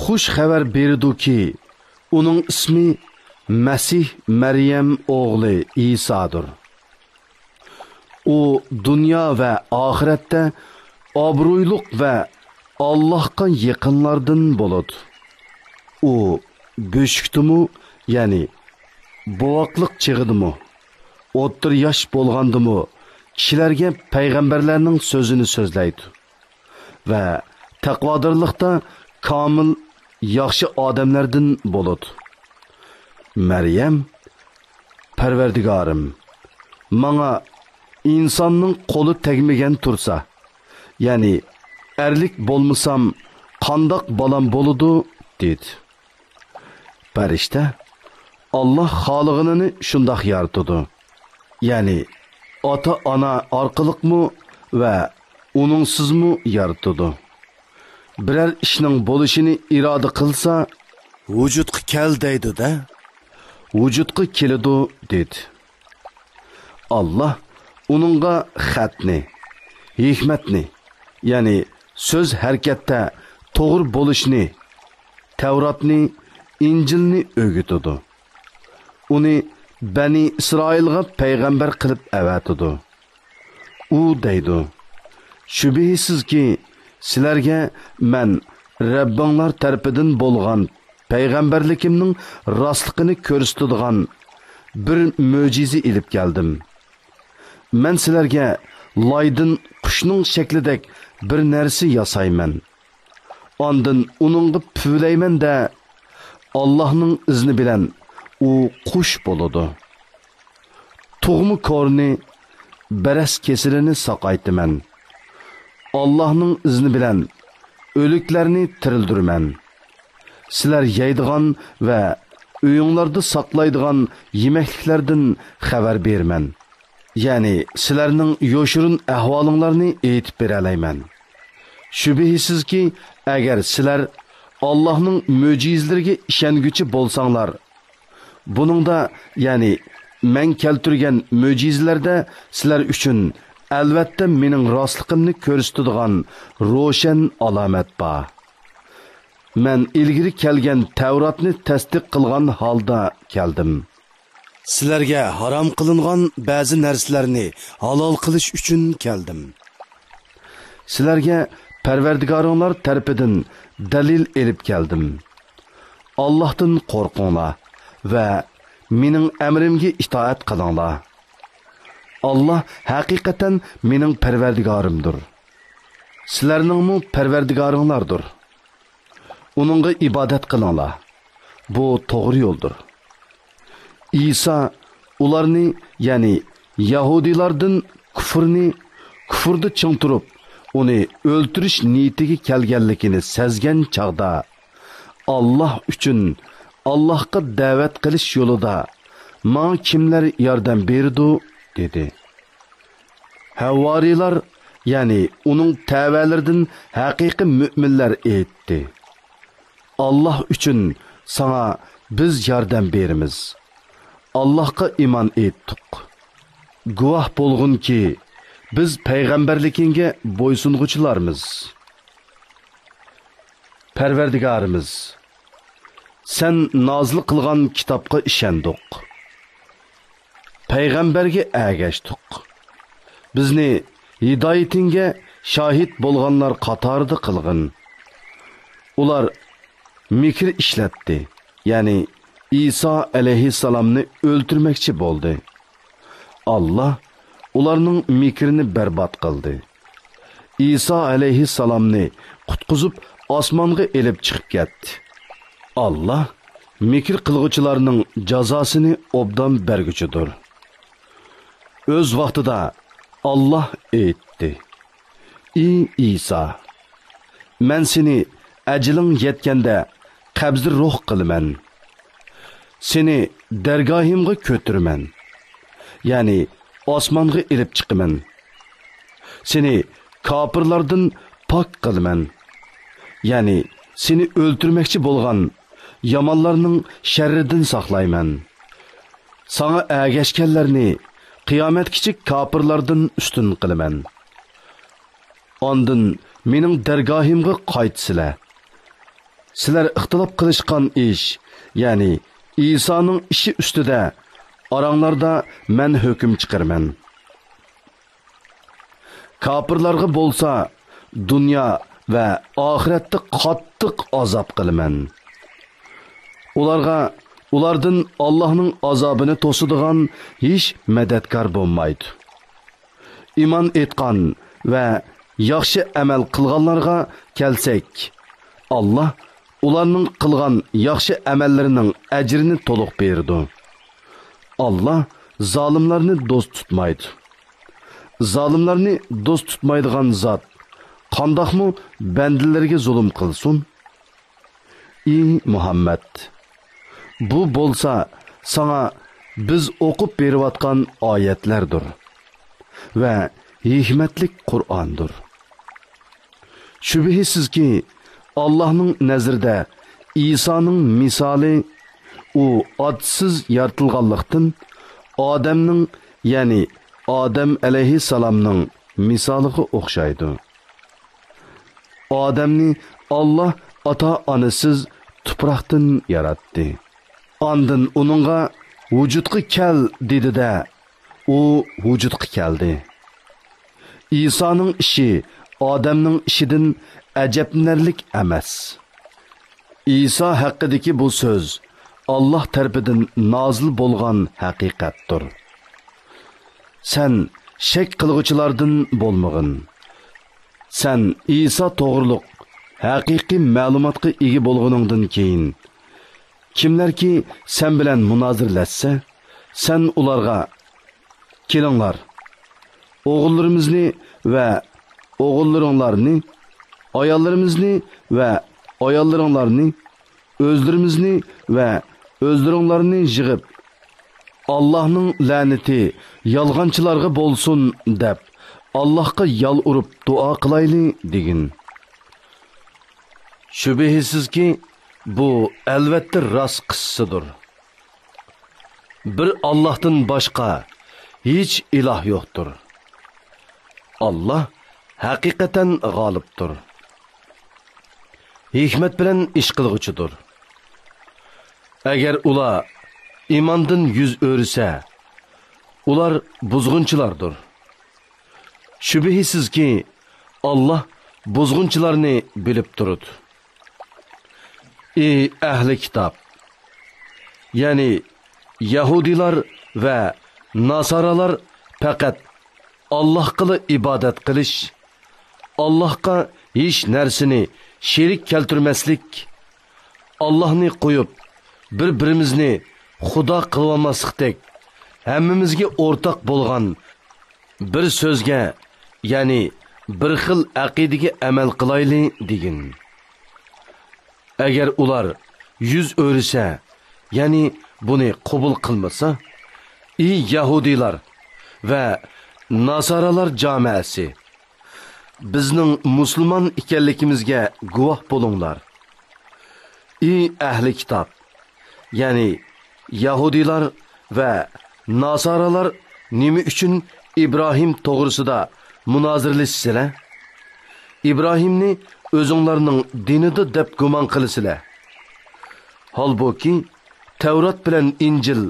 خۇش خەۋەر بېرىدۇكى، ئۇنىڭ ئىسمى مەسىھ مەريەم ئوغلى ئىسادۇر. ئۇ دۇنيا ۋە ئاخىرەتتە ئابرۇيلۇق ۋە ئاللاھقا يېقىنلاردىن بولىدۇ. ئۇ بۆشۈكتىمۇ، يەنى بوۋاقلىق چېغىدىمۇ، ئوتتۇرا ياش بولغاندىمۇ كىشىلەرگە پەيغەمبەرلەرنىڭ سۆزىنى سۆزلەيدۇ ۋە تەقۋادارلىقتا كامىل ياخشى ئادەملەردىن بولىدۇ. مەريەم، پەرۋەردىگارىم، ماڭا ئىنساننىڭ قولى تەگمىگەن تۇرسا، يەنى ئەرلىك بولمىسام، قانداق بالام بولىدۇ؟ دېدى. پەرىشتە، ئاللا خالىغىنىنى شۇنداق يارىتىدۇ. يەنى ئاتا-ئانا ئارقىلىقمۇ ۋە ئۇنىڭسىزمۇ يارىتىدۇ. بىرەر ئىشنىڭ بولۇشىنى ئىرادە قىلسا، ۋۇجۇدقا كەل دەيدۇ-دە، ۋۇجۇدقا كېلىدۇ، دېدى. ئاللا ئۇنىڭغا خەتنى، ھېكمەتنى، يەنى سۆز ھەرىكەتتە توغرا بولۇشنى، تەۋراتنى، ئىنجىلنى ئۆگىتىدۇ. ئۇنى بەنى ئىسرائىلغا پەيغەمبەر قىلىپ ئەۋەتىدۇ. ئۇ دەيدۇ، شۈبھىسىزكى، سىلەرگە مەن رەببىڭلار تەرىپىدىن بولغان پەيغەمبەرلىكىمنىڭ راستلىقىنى كۆرسىتىدىغان بىر مۆجىزە ئېلىپ كەلدىم. مەن سىلەرگە لايدىن قۇشنىڭ شەكلىدەك بىر نەرسە ياسايمەن. ئاندىن ئۇنىڭغا پۈۋلەيمەن-دە، ئاللاھنىڭ ئىزنى بىلەن ئۇ قۇش بولىدۇ. تۇغما كورىنى، بەرەس كېسىلىنى ساقايتىمەن. ئاللاھنىڭ ئىزنى بىلەن ئۆلۈكلەرنى تىرىلدۈرىمەن. سىلەر يەيدىغان ۋە ئۆيۈڭلاردا ساقلايدىغان يېمەكلىكلەردىن خەۋەر بېرىمەن. يەنى سىلەرنىڭ يوشۇرۇن ئەھۋالىڭلارنى ئېيتىپ بېرەلەيمەن. شۈبھىسىزكى، ئەگەر سىلەر ئاللاھنىڭ مۆجىزىلىرىگە ئىشەنگۈچى بولساڭلار، بۇنىڭدا، يەنى مەن كەلتۈرگەن مۆجىزىلەردە سىلەر ئۈچۈن ئەلۋەتتە مېنىڭ راستلىقىمنى كۆرسىتىدىغان روشەن ئالامەت بار. مەن ئىلگىرى كەلگەن تەۋراتنى تەستىق قىلغان ھالدا كەلدىم. سىلەرگە ھارام قىلىنغان بەزى نەرسىلەرنى ھالال قىلىش ئۈچۈن كەلدىم. سىلەرگە پەرۋەردىگارىڭلار تەرىپىدىن دەلىل ئېلىپ كەلدىم. ئاللاھتىن قورقۇڭلار ۋە مېنىڭ ئەمرىمگە ئىتائەت قىلىڭلار. ئاللاھ ھەقىقەتەن مېنىڭ پەرۋەردىگارىمدۇر. سىلەرنىڭمۇ پەرۋەردىگارىڭلاردۇر. ئۇنىڭغا ئىبادەت قىلىڭلار. بۇ توغرا يولدۇر. ئىسا ئۇلارنى، يەنى يەھۇدىيلاردىن كۇفرنى، كۇفردا چىڭ تۇرۇپ، ئۇنى ئۆلتۈرۈش نىيىتىگە كەلگەنلىكىنى سەزگەن چاغدا، «ئاللاھ ئۈچۈن، ئاللاھقا دەۋەت قىلىش يولىدا ماڭا كىملەر ياردەم بېرىدۇ؟» دېدى. ھەۋۋارىيلار، يەنى ئۇنىڭ تەۋەلىرىدىن ھەقىقىي مۆمىنلەر ئېيتتى: «ئاللاھ ئۈچۈن ساڭا بىز ياردەم بېرىمىز. ئاللاھقا ئىمان ئېيتتۇق. گۇۋاھ بولغىنكى، بىز پەيغەمبەرلىكىڭگە بويسۇنغۇچىلارمىز.» پەرۋەردىگارىمىز، سەن نازىل قىلغان كىتابقا ئىشەندۇق. پەيغەمبەرگە ئەگەشتۇق. بىزنى ھىدايىتىڭگە شاھىت بولغانلار قاتارىدا قىلغىن. ئۇلار مىكىر ئىشلەتتى، يەنى ئىسا ئەلەيھىسسالامنى ئۆلتۈرمەكچى بولدى. ئاللاھ ئۇلارنىڭ مىكرىنى بەربات قىلدى. ئىسا ئەلەيھىسسالامنى قۇتقۇزۇپ، ئاسمانغا ئېلىپ چىقىپ كەتتى. ئاللاھ مىكىر قىلغۇچىلارنىڭ جازاسىنى ئوبدان بەرگۈچىدۇر. ئۆز ۋاقتىدا ئاللاھ ئېيتتى: «ئى ئىسا، مەن سېنى ئەجىلىڭ يەتكەندە قەبزى روھ قىلىمەن. سېنى دەرگاھىمغا كۆتۈرىمەن، يەنى ئاسمانغا ئېلىپ چىقىمەن. سېنى كاپىرلاردىن پاك قىلىمەن، يەنى سېنى ئۆلتۈرمەكچى بولغان يامانلارنىڭ شەررىدىن ساقلايمەن. ساڭا ئەگەشكەنلەرنى قىيامەتكىچە كاپىرلاردىن ئۈستۈن قىلىمەن. ئاندىن مېنىڭ دەرگاھىمغا قايتىسىلەر. سىلەر ئىختىلاپ قىلىشقان ئىش، يەنى ئىسانىڭ ئىشى ئۈستىدە ئاراڭلاردا مەن ھۆكۈم چىقىرىمەن. كاپىرلارغا بولسا دۇنيا ۋە ئاخىرەتتە قاتتىق ئازاب قىلىمەن. ئۇلارغا ئۇلاردىن ئاللاھنىڭ ئازابىنى توسىدىغان ھېچ مەدەتكار بولمايدۇ. ئىمان ئېيتقان ۋە ياخشى ئەمەل قىلغانلارغا كەلسەك، ئاللاھ ئۇلارنىڭ قىلغان ياخشى ئەمەللىرىنىڭ ئەجرىنى تولۇق بېرىدۇ. ئاللاھ زالىملارنى دوست تۇتمايدۇ. زالىملارنى دوست تۇتمايدىغان زات قانداقمۇ بەندىلىرىگە زۇلۇم قىلسۇن؟ ئى مۇھەممەد، بۇ بولسا ساڭا بىز ئوقۇپ بېرىۋاتقان ئايەتلەردۇر ۋە ھېكمەتلىك قۇرئاندۇر. شۈبھىسىزكى، ئاللاھنىڭ نەزىرىدە ئىسانىڭ مىسالى ئۇ ئاتىسىز يارىتىلغانلىقتىن، ئادەمنىڭ، يەنى ئادەم ئەلەيھىسسالامنىڭ مىسالىغا ئوخشايدۇ. ئادەمنى ئاللاھ ئاتا-ئانىسىز تۇپراقتىن ياراتتى. ئاندىن ئۇنىڭغا «ۋۇجۇدقا كەل» دېدى-دە، ئۇ ۋۇجۇدقا كەلدى. ئىسانىڭ ئىشى ئادەمنىڭ ئىشىدىن ئەجەبلىنەرلىك ئەمەس. ئىسا ھەققىدىكى بۇ سۆز ئاللاھ تەرىپىدىن نازىل بولغان ھەقىقەتتۇر. سەن شەك قىلغۇچىلاردىن بولمىغىن. سەن ئىسا توغرۇلۇق ھەقىقىي مەلۇماتقا ئىگە بولغىنىڭدىن كېيىن، كىملەركى سەن بىلەن مۇنازىرىلەشسە، سەن ئۇلارغا: «كېلىڭلار، ئوغۇللىرىمىزنى ۋە ئوغۇللىرىڭلارنى، ئاياللىرىمىزنى ۋە ئاياللىرىڭلارنى، ئۆزلىرىمىزنى ۋە ئۆزلىرىڭلارنى يىغىپ، ئاللاھنىڭ لەنىتى يالغانچىلارغا بولسۇن دەپ، ئاللاھقا يالۋۇرۇپ دۇئا قىلايلى» دېگىن. شۈبھىسىزكى، بۇ ئەلۋەتتە راست قىسسىدۇر. بىر ئاللاھتىن باشقا ھېچ ئىلاھ يوقتۇر. ئاللا ھەقىقەتەن غالىبتۇر، ھېكمەت بىلەن ئىش قىلغۇچىدۇر. ئەگەر ئۇلار ئىماندىن يۈز ئۆرۈسە، ئۇلار بۇزغۇنچىلاردۇر. شۈبھىسىزكى، ئاللا بۇزغۇنچىلارنى بىلىپ تۇرىدۇ. ئى ئەھلى كىتاب! يەنى يەھۇدىيلار ۋە ناسارالار پەقەت ئاللاھقىلا ئىبادەت قىلىش، ئاللاھقا ھېچ نەرسىنى شېرىك كەلتۈرمەسلىك، ئاللاھنى قويۇپ، بىر-بىرىمىزنى خۇدا قىلىۋالماسلىقتەك، ھەممىمىزگە ئورتاق بولغان بىر سۆزگە، يەنى بىر خىل ئەقىدىگە ئەمەل قىلايلى، دېگىن. ئەگەر ئۇلار يۈز ئۆرۈسە، يەنى بۇنى قوبۇل قىلمىسا، ئى يەھۇدىيلار ۋە ناسارالار جامائەسى، بىزنىڭ مۇسۇلمان ئىكەنلىكىمىزگە گۇۋاھ بولۇڭلار. ئى ئەھلى كىتاب! يەنى يەھۇدىيلار ۋە ناسارالار نېمە ئۈچۈن ئىبراھىم توغرىسىدا مۇنازىرىلىشىسىلەر؟ ئىبراھىمنى ئۆزۈڭلارنىڭ دىنىدا دەپ گۇمان قىلىسىلەر. ھالبۇكى، تەۋرات بىلەن ئىنجىل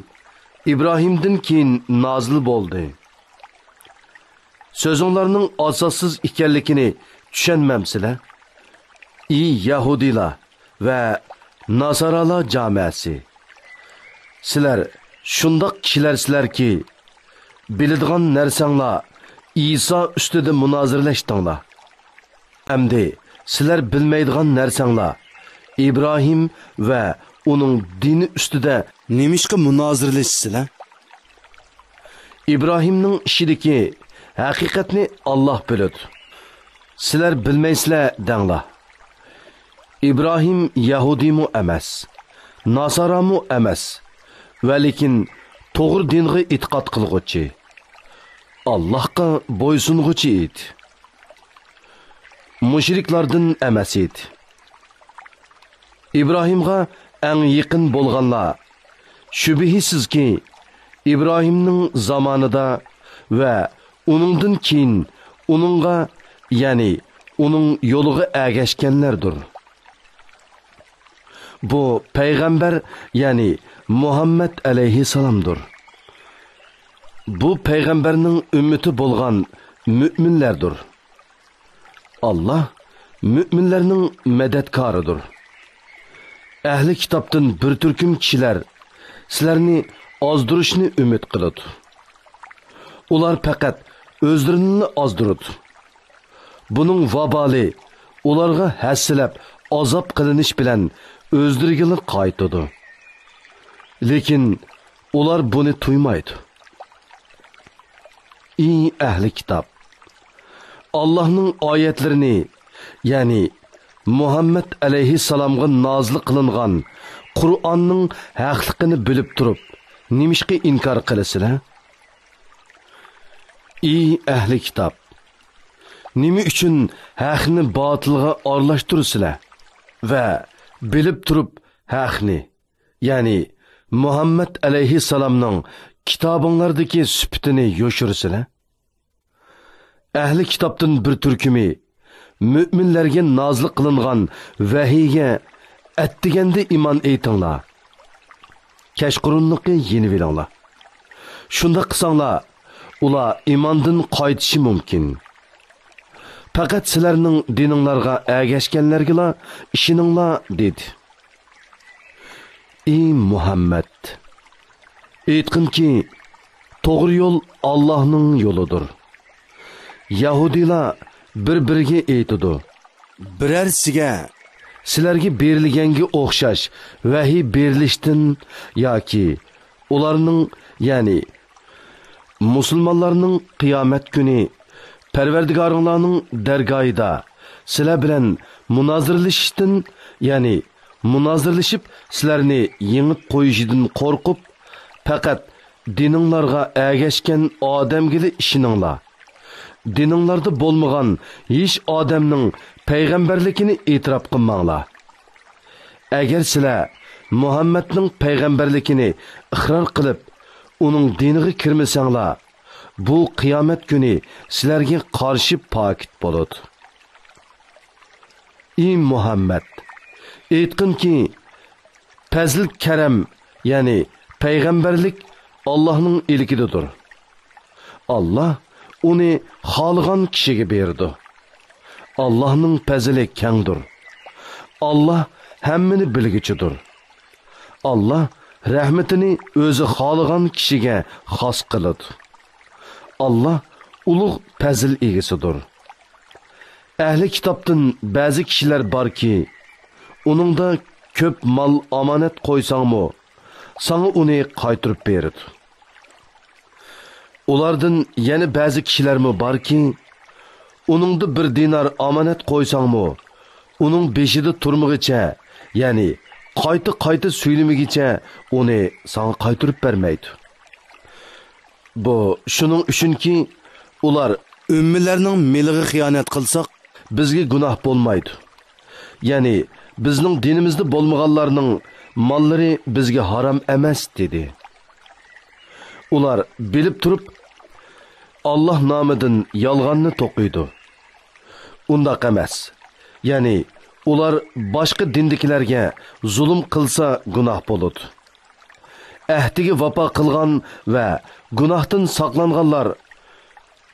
ئىبراھىمدىن كېيىن نازىل بولدى. سۆزۈڭلارنىڭ ئاساسسىز ئىكەنلىكىنى چۈشەنمەمسىلەر؟ ئى يەھۇدىيلار ۋە ناسارالار جامائەسى! سىلەر شۇنداق كىشىلەرسىلەركى، بىلىدىغان نەرسەڭلار ئىسا ئۈستىدە مۇنازىرىلەشتىڭلار. ئەمدى سىلەر بىلمەيدىغان نەرسەڭلار ئىبراھىم ۋە ئۇنىڭ دىنى ئۈستىدە نېمىشقا مۇنازىرىلىشىسىلەر؟ ئىبراھىمنىڭ ئىشىدىكى ھەقىقەتنى ئاللا بىلىدۇ. سىلەر بىلمەيسىلەر دەڭلار. ئىبراھىم يەھۇدىيمۇ ئەمەس، ناسارامۇ ئەمەس، ۋەلىكىن توغرا دىنغا ئېتىقاد قىلغۇچى، ئاللاھقا بويسۇنغۇچى ئىدى. مۇشرىكلاردىن ئەمەس ئىدى. ئىبراھىمغا ئەڭ يېقىن بولغانلار، شۈبھىسىزكى، ئىبراھىمنىڭ زامانىدا ۋە ئۇنىڭدىن كېيىن ئۇنىڭغا، يەنى ئۇنىڭ يولىغا ئەگەشكەنلەردۇر. بۇ پەيغەمبەر، يەنى مۇھەممەد ئەلەيھىسسالامدۇر. بۇ پەيغەمبەرنىڭ ئۈممىتى بولغان مۆمىنلەردۇر. ئاللا مۆمىنلەرنىڭ مەدەتكارىدۇر. ئەھلى كىتابتىن بىر تۈركۈم كىشىلەر سىلەرنى ئازدۇرۇشنى ئۈمىد قىلىدۇ. ئۇلار پەقەت ئۆزلىرىنىلا ئازدۇرىدۇ. بۇنىڭ ۋابالى ئۇلارغا ھەسسىلەپ ئازاب قىلىنىش بىلەن ئۆزلىرىگىلا قايتىدۇ. لېكىن ئۇلار بۇنى تۇيمايدۇ. ئى ئەھلى كىتاب! ئاللاھنىڭ ئايەتلىرىنى، يەنى مۇھەممەد ئەلەيھىسسالامغا نازىل قىلىنغان قۇرئاننىڭ ھەقلىقىنى بىلىپ تۇرۇپ، نېمىشقا ئىنكار قىلىسىلەر؟ ئى ئەھلى كىتاب! نېمە ئۈچۈن ھەقنى باتىلغا ئارىلاشتۇرىسىلەر ۋە بىلىپ تۇرۇپ ھەقنى، يەنى مۇھەممەد ئەلەيھىسسالامنىڭ كىتابىڭلاردىكى سۈپىتىنى يوشۇرىسىلەر؟ ئەھلى كىتابتىن بىر تۈركۈمى مۆمىنلەرگە نازىل قىلىنغان ۋەھىيگە ئەتىگەندە ئىمان ئېيتىڭلار. كەچقۇرۇنلۇقى يېنىۋېلىڭلار. شۇنداق قىلساڭلار، ئۇلار ئىماندىن قايتىشى مۇمكىن. پەقەت سىلەرنىڭ دىنىڭلارغا ئەگەشكەنلەرگىلا ئىشىنىڭلار، دېدى. ئى مۇھەممەد! ئېيتقىنكى، توغرا يول ئاللاھنىڭ يولىدۇر. يەھۇدىيلار بىر-بىرىگە ئېيتىدۇ، بىرەرسىگە سىلەرگە بېرىلگەنگە ئوخشاش ۋەھىي بېرىلىشتىن ياكى ئۇلارنىڭ، يەنى مۇسۇلمانلارنىڭ قىيامەت كۈنى پەرۋەردىگارىڭلارنىڭ دەرگاھىدا سىلەر بىلەن مۇنازىرىلىشىشتىن، يەنى مۇنازىرىلىشىپ سىلەرنى يېڭىپ قويۇشىدىن قورقۇپ، پەقەت دىنىڭلارغا ئەگەشكەن ئادەمگىلا ئىشىنىڭلار. دىنىڭلاردا بولمىغان ھېچ ئادەمنىڭ پەيغەمبەرلىكىنى ئېتىراپ قىلماڭلار. ئەگەر سىلەر مۇھەممەدنىڭ پەيغەمبەرلىكىنى ئىقرار قىلىپ، ئۇنىڭ دىنىغا كىرمىسەڭلار، بۇ قىيامەت كۈنى سىلەرگە قارشى پاكىت بولىدۇ. ئى مۇھەممەد، ئېيتقىنكى، پەزىل-كەرەم، يەنى پەيغەمبەرلىك ئاللاھنىڭ ئىلكىدىدۇر. ئاللاھ ئۇنى خالىغان كىشىگە بېرىدۇ. ئاللاھنىڭ پەزىلى كەڭدۇر. ئاللاھ ھەممىنى بىلگۈچىدۇر. ئاللاھ رەھمىتىنى ئۆزى خالىغان كىشىگە خاس قىلىدۇ. ئاللاھ ئۇلۇغ پەزىل ئىگىسىدۇر. ئەھلى كىتابتىن بەزى كىشىلەر باركى، ئۇنىڭدا كۆپ مال ئامانەت قويساڭمۇ، ساڭا ئۇنى قايتۇرۇپ بېرىدۇ. ئۇلاردىن يەنە بەزى كىشىلەرمۇ باركى، ئۇنىڭدا بىر دىنار ئامانەت قويساڭمۇ، ئۇنىڭ بېشىدا تۇرمىغىچە، يەنى قايتا-قايتا سۈيلىمىگىچە ئۇنى ساڭا قايتۇرۇپ بەرمەيدۇ. بۇ شۇنىڭ ئۈچۈنكى، ئۇلار ئۆممىلەرنىڭ مېلىغا خىيانەت قىلساق، بىزگە گۇناھ بولمايدۇ. يەنى بىزنىڭ دىنىمىزدا بولمىغانلارنىڭ ماللىرى بىزگە ھارام ئەمەس، دېدى. ئۇلار بىلىپ تۇرۇپ، ئاللاھ نامىدىن يالغاننى توقۇيدۇ. ئۇنداق ئەمەس. يەنى ئۇلار باشقا دىندىكىلەرگە زۇلۇم قىلسا گۇناھ بولىدۇ. ئەھدىگە ۋاپا قىلغان ۋە گۇناھتىن ساقلانغانلار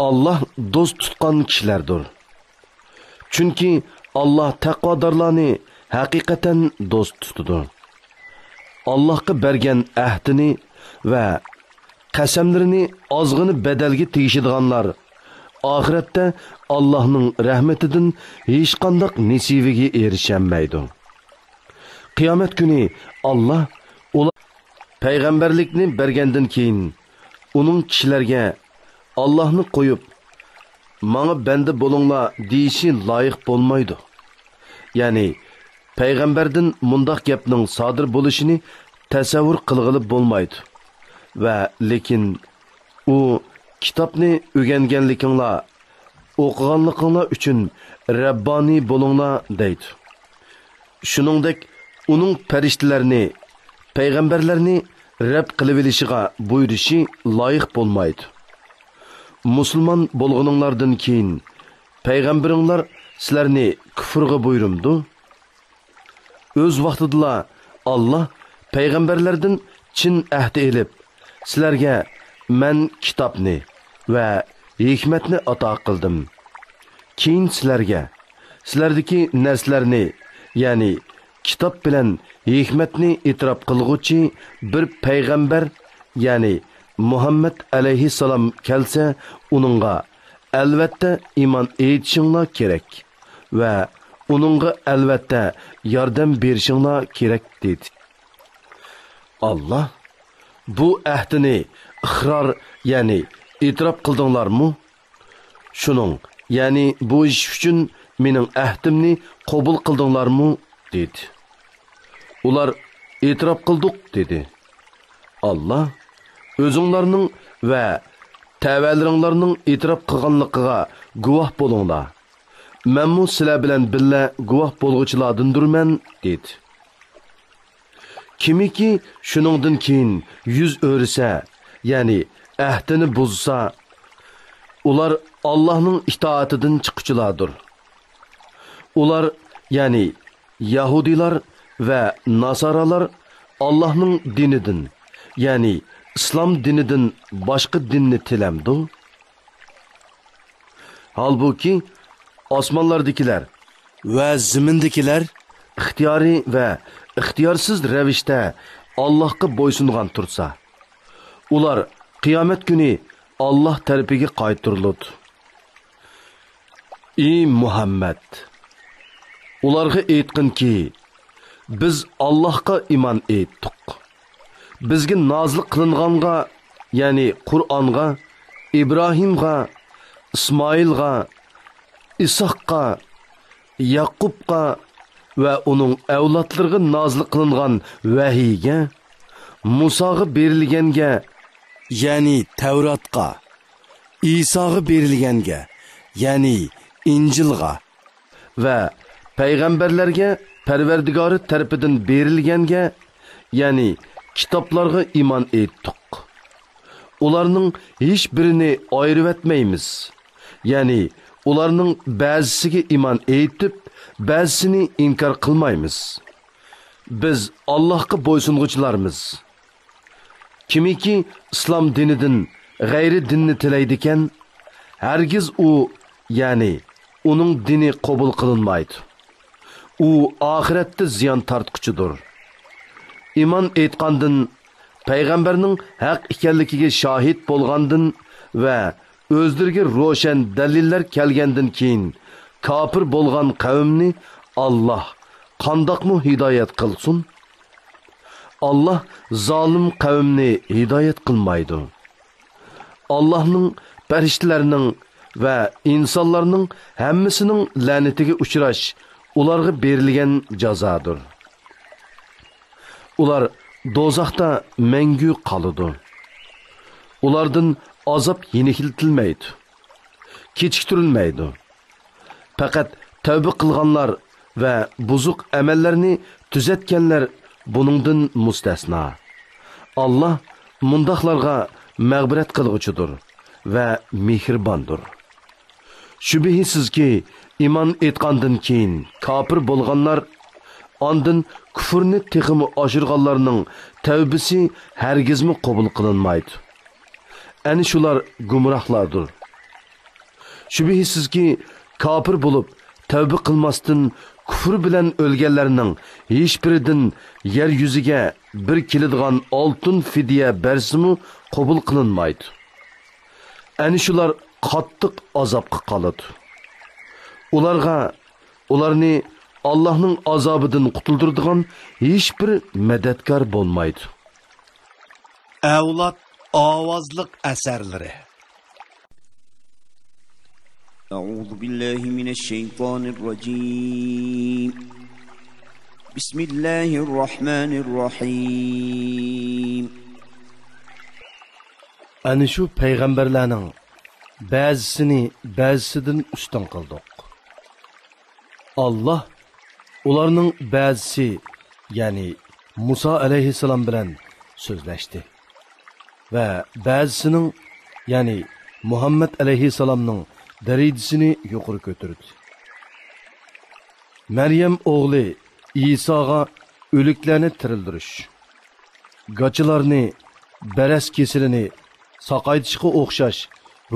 ئاللاھ دوست تۇتقان كىشىلەردۇر. چۈنكى ئاللاھ تەقۋادارلارنى ھەقىقەتەن دوست تۇتىدۇ. ئاللاھقا بەرگەن ئەھدىنى ۋە قەسەملىرىنى ئازغىنە بەدەلگە تېگىشىدىغانلار ئاخىرەتتە ئاللاھنىڭ رەھمىتىدىن ھېچقانداق نېسىۋىگە ئېرىشەلمەيدۇ. قىيامەت كۈنى ئاللاھ ئۇلار پەيغەمبەرلىكنى بەرگەندىن كېيىن، ئۇنىڭ كىشىلەرگە ئاللاھنى قويۇپ، ماڭا بەندە بولۇڭلار دېيىشى لايىق بولمايدۇ. يەنى پەيغەمبەردىن مۇنداق گەپنىڭ سادىر بولۇشىنى تەسەۋۋۇر قىلغىلى بولمايدۇ. ۋە لېكىن ئۇ، كىتابنى ئۆگەنگەنلىكىڭلار، ئوقۇغانلىقىڭلار ئۈچۈن رەببانىي بولۇڭلار دەيدۇ. شۇنىڭدەك ئۇنىڭ پەرىشتىلەرنى، پەيغەمبەرلەرنى رەب قىلىۋېلىشىغا بۇيرۇشى لايىق بولمايدۇ. مۇسۇلمان بولغىنىڭلاردىن كېيىن پەيغەمبىرىڭلار سىلەرنى كۇفرغا بۇيرۇمدۇ؟ ئۆز ۋاقتىدىلا ئاللاھ پەيغەمبەرلەردىن چىن ئەھدى ئېلىپ، سىلەرگە مەن كىتابنى ۋە ھېكمەتنى ئاتا قىلدىم. كېيىن سىلەرگە، سىلەردىكى نەرسىلەرنى، يەنى كىتاب بىلەن ھېكمەتنى ئېتىراپ قىلغۇچى بىر پەيغەمبەر، يەنى مۇھەممەد ئەلەيھىسسالام كەلسە، ئۇنىڭغا ئەلۋەتتە ئىمان ئېيتىشىڭلار كېرەك ۋە ئۇنىڭغا ئەلۋەتتە ياردەم بېرىشىڭلار كېرەك، دېدى. ئاللاھ، بۇ ئەھدىنى ئىقرار، يەنى ئېتىراپ قىلدىڭلارمۇ؟ شۇنىڭ، يەنى بۇ ئىش ئۈچۈن مېنىڭ ئەھدىمنى قوبۇل قىلدىڭلارمۇ؟ دېدى. ئۇلار، ئېتىراپ قىلدۇق، دېدى. ئاللاھ، ئۆزۈڭلارنىڭ ۋە تەۋەلىرىڭلارنىڭ ئېتىراپ قىلغانلىقىغا گۇۋاھ بولۇڭلار. مەنمۇ سىلەر بىلەن بىللە گۇۋاھ بولغۇچىلاردىندۇرمەن، دېدى. كىمكى شۇنىڭدىن كېيىن يۈز ئۆرۈسە، يەنى ئەھدىنى بۇزسا، ئۇلار ئاللاھنىڭ ئىتائىتىدىن چىققۇچىلاردۇر. ئۇلار، يەنى يەھۇدىيلار ۋە ناسارالار ئاللاھنىڭ دىنىدىن، يەنى ئىسلام دىنىدىن باشقا دىننى تىلەمدۇ؟ ھالبۇكى، ئاسمانلاردىكىلەر ۋە زېمىندىكىلەر ئىختىيارىي ۋە ئىختىيارسىز رەۋىشتە ئاللاھقا بويسۇنغان تۇرسا، ئۇلار قىيامەت كۈنى ئاللاھ تەرىپىگە قايتۇرۇلىدۇ. ئى مۇھەممەد! ئۇلارغا ئېيتقىنكى، بىز ئاللاھقا ئىمان ئېيتتۇق. بىزگە نازىل قىلىنغانغا، يەنى قۇرئانغا، ئىبراھىمغا، ئىسمائىلغا، ئىسھاققا، يەقۇبقا ۋە ئۇنىڭ ئەۋلادلىرىغا نازىل قىلىنغان ۋەھىيگە، مۇساغا بېرىلگەنگە، يەنى تەۋراتقا، ئىساغا بېرىلگەنگە، يەنى ئىنجىلغا، ۋە پەيغەمبەرلەرگە پەرۋەردىگارى تەرىپىدىن بېرىلگەنگە، يەنى كىتابلارغا ئىمان ئېيتتۇق. ئۇلارنىڭ ھېچ بىرىنى ئايرىۋەتمەيمىز. يەنى ئۇلارنىڭ بەزىسىگە ئىمان ئېيتىپ، بەزىسىنى ئىنكار قىلمايمىز. بىز ئاللاھقا بويسۇنغۇچىلارمىز. كىمكى ئىسلام دىنىدىن غەيرىي دىننى تىلەيدىكەن، ھەرگىز ئۇ، يەنى ئۇنىڭ دىنى قوبۇل قىلىنمايدۇ. ئۇ ئاخىرەتتە زىيان تارتقۇچىدۇر. ئىمان ئېيتقاندىن، پەيغەمبەرنىڭ ھەق ئىكەنلىكىگە شاھىت بولغاندىن ۋە ئۆزلىرىگە روشەن دەلىللەر كەلگەندىن كېيىن كاپىر بولغان قەۋمنى ئاللاھ قانداقمۇ ھىدايەت قىلسۇن؟ ئاللاھ زالىم قەۋمنى ھىدايەت قىلمايدۇ. ئاللاھنىڭ، پەرىشتىلەرنىڭ ۋە ئىنسانلارنىڭ ھەممىسىنىڭ لەنىتىگە ئۇچراش ئۇلارغا بېرىلگەن جازادۇر. ئۇلار دوزاختا مەڭگۈ قالىدۇ. ئۇلاردىن ئازاب يېنىكلىتىلمەيدۇ، كېچىكتۈرۈلمەيدۇ. پەقەت تەۋبە قىلغانلار ۋە بۇزۇق ئەمەللەرنى تۈزەتكەنلەر بۇنىڭدىن مۇستەسنا. ئاللاھ مۇنداقلارغا مەغپىرەت قىلغۇچىدۇر ۋە مېھرىباندۇر. شۈبھىسىزكى، ئىمان ئېيتقاندىن كېيىن كاپىر بولغانلار، ئاندىن كۇفرنى تېخىمۇ ئاشۇرغانلارنىڭ تەۋبىسى ھەرگىزمۇ قوبۇل قىلىنمايدۇ. ئەنە شۇلار گۇمراھلاردۇر. شۈبھىسىزكى، كاپىر بولۇپ، تەۋبە قىلماستىن كۇفر بىلەن ئۆلگەنلەرنىڭ ھېچبىرىدىن يەر يۈزىگە بىر كېلىدىغان ئالتۇن فىدىيە بەرسىمۇ قوبۇل قىلىنمايدۇ. ئەنە شۇلار قاتتىق ئازابقا قالىدۇ. ئۇلارغا، ئۇلارنى ئاللاھنىڭ ئازابىدىن قۇتۇلدۇرىدىغان ھېچبىر مەدەتكار بولمايدۇ. ئەۋلاد ئاۋازلىق ئەسەرلىرى. أعوذ بالله من الشيطان الرجيم. بسم الله الرحمن الرحيم. ئەنە شۇ پەيغەمبەرلەرنىڭ بەزىسىنى بەزىسىدىن ئۈستۈن قىلدۇق. ئاللاھ ئۇلارنىڭ بەزىسى، يەنى مۇسا ئەلەيھىسسالام بىلەن سۆزلەشتى ۋە بەزىسىنىڭ، يەنى مۇھەممەد ئەلەيھىسسالامنىڭ دەرىجىسىنى يۇقىرى كۆتۈردى. مەريەم ئوغلى ئىساغا ئۆلۈكلەرنى تىرىلدۈرۈش، گاچىلارنى، بەرەس كېسىلىنى ساقايتىشقا ئوخشاش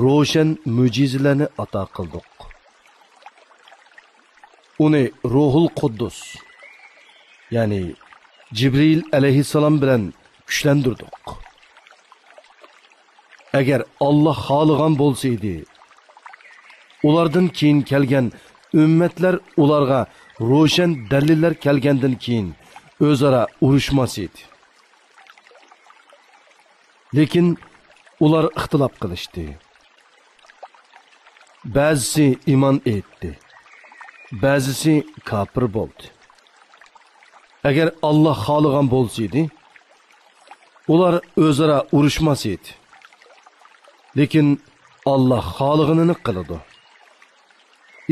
روشەن مۆجىزىلەرنى ئاتا قىلدۇق. ئۇنى روھۇل قۇددۇس، يەنى جىبرىئىل ئەلەيھىسسالام بىلەن كۈچلەندۈردۇق. ئەگەر ئاللاھ خالىغان بولسا ئىدى، ئۇلاردىن كېيىن كەلگەن ئۈممەتلەر ئۇلارغا روشەن دەلىللەر كەلگەندىن كېيىن ئۆزئارا ئۇرۇشماس ئىدى. لېكىن ئۇلار ئىختىلاپ قىلىشتى. بەزىسى ئىمان ئېيتتى، بەزىسى كاپىر بولدى. ئەگەر ئاللاھ خالىغان بولسىدى، ئۇلار ئۆزئارا ئۇرۇشماس ئىدى. لېكىن ئاللاھ خالىغىنىنى قىلىدۇ.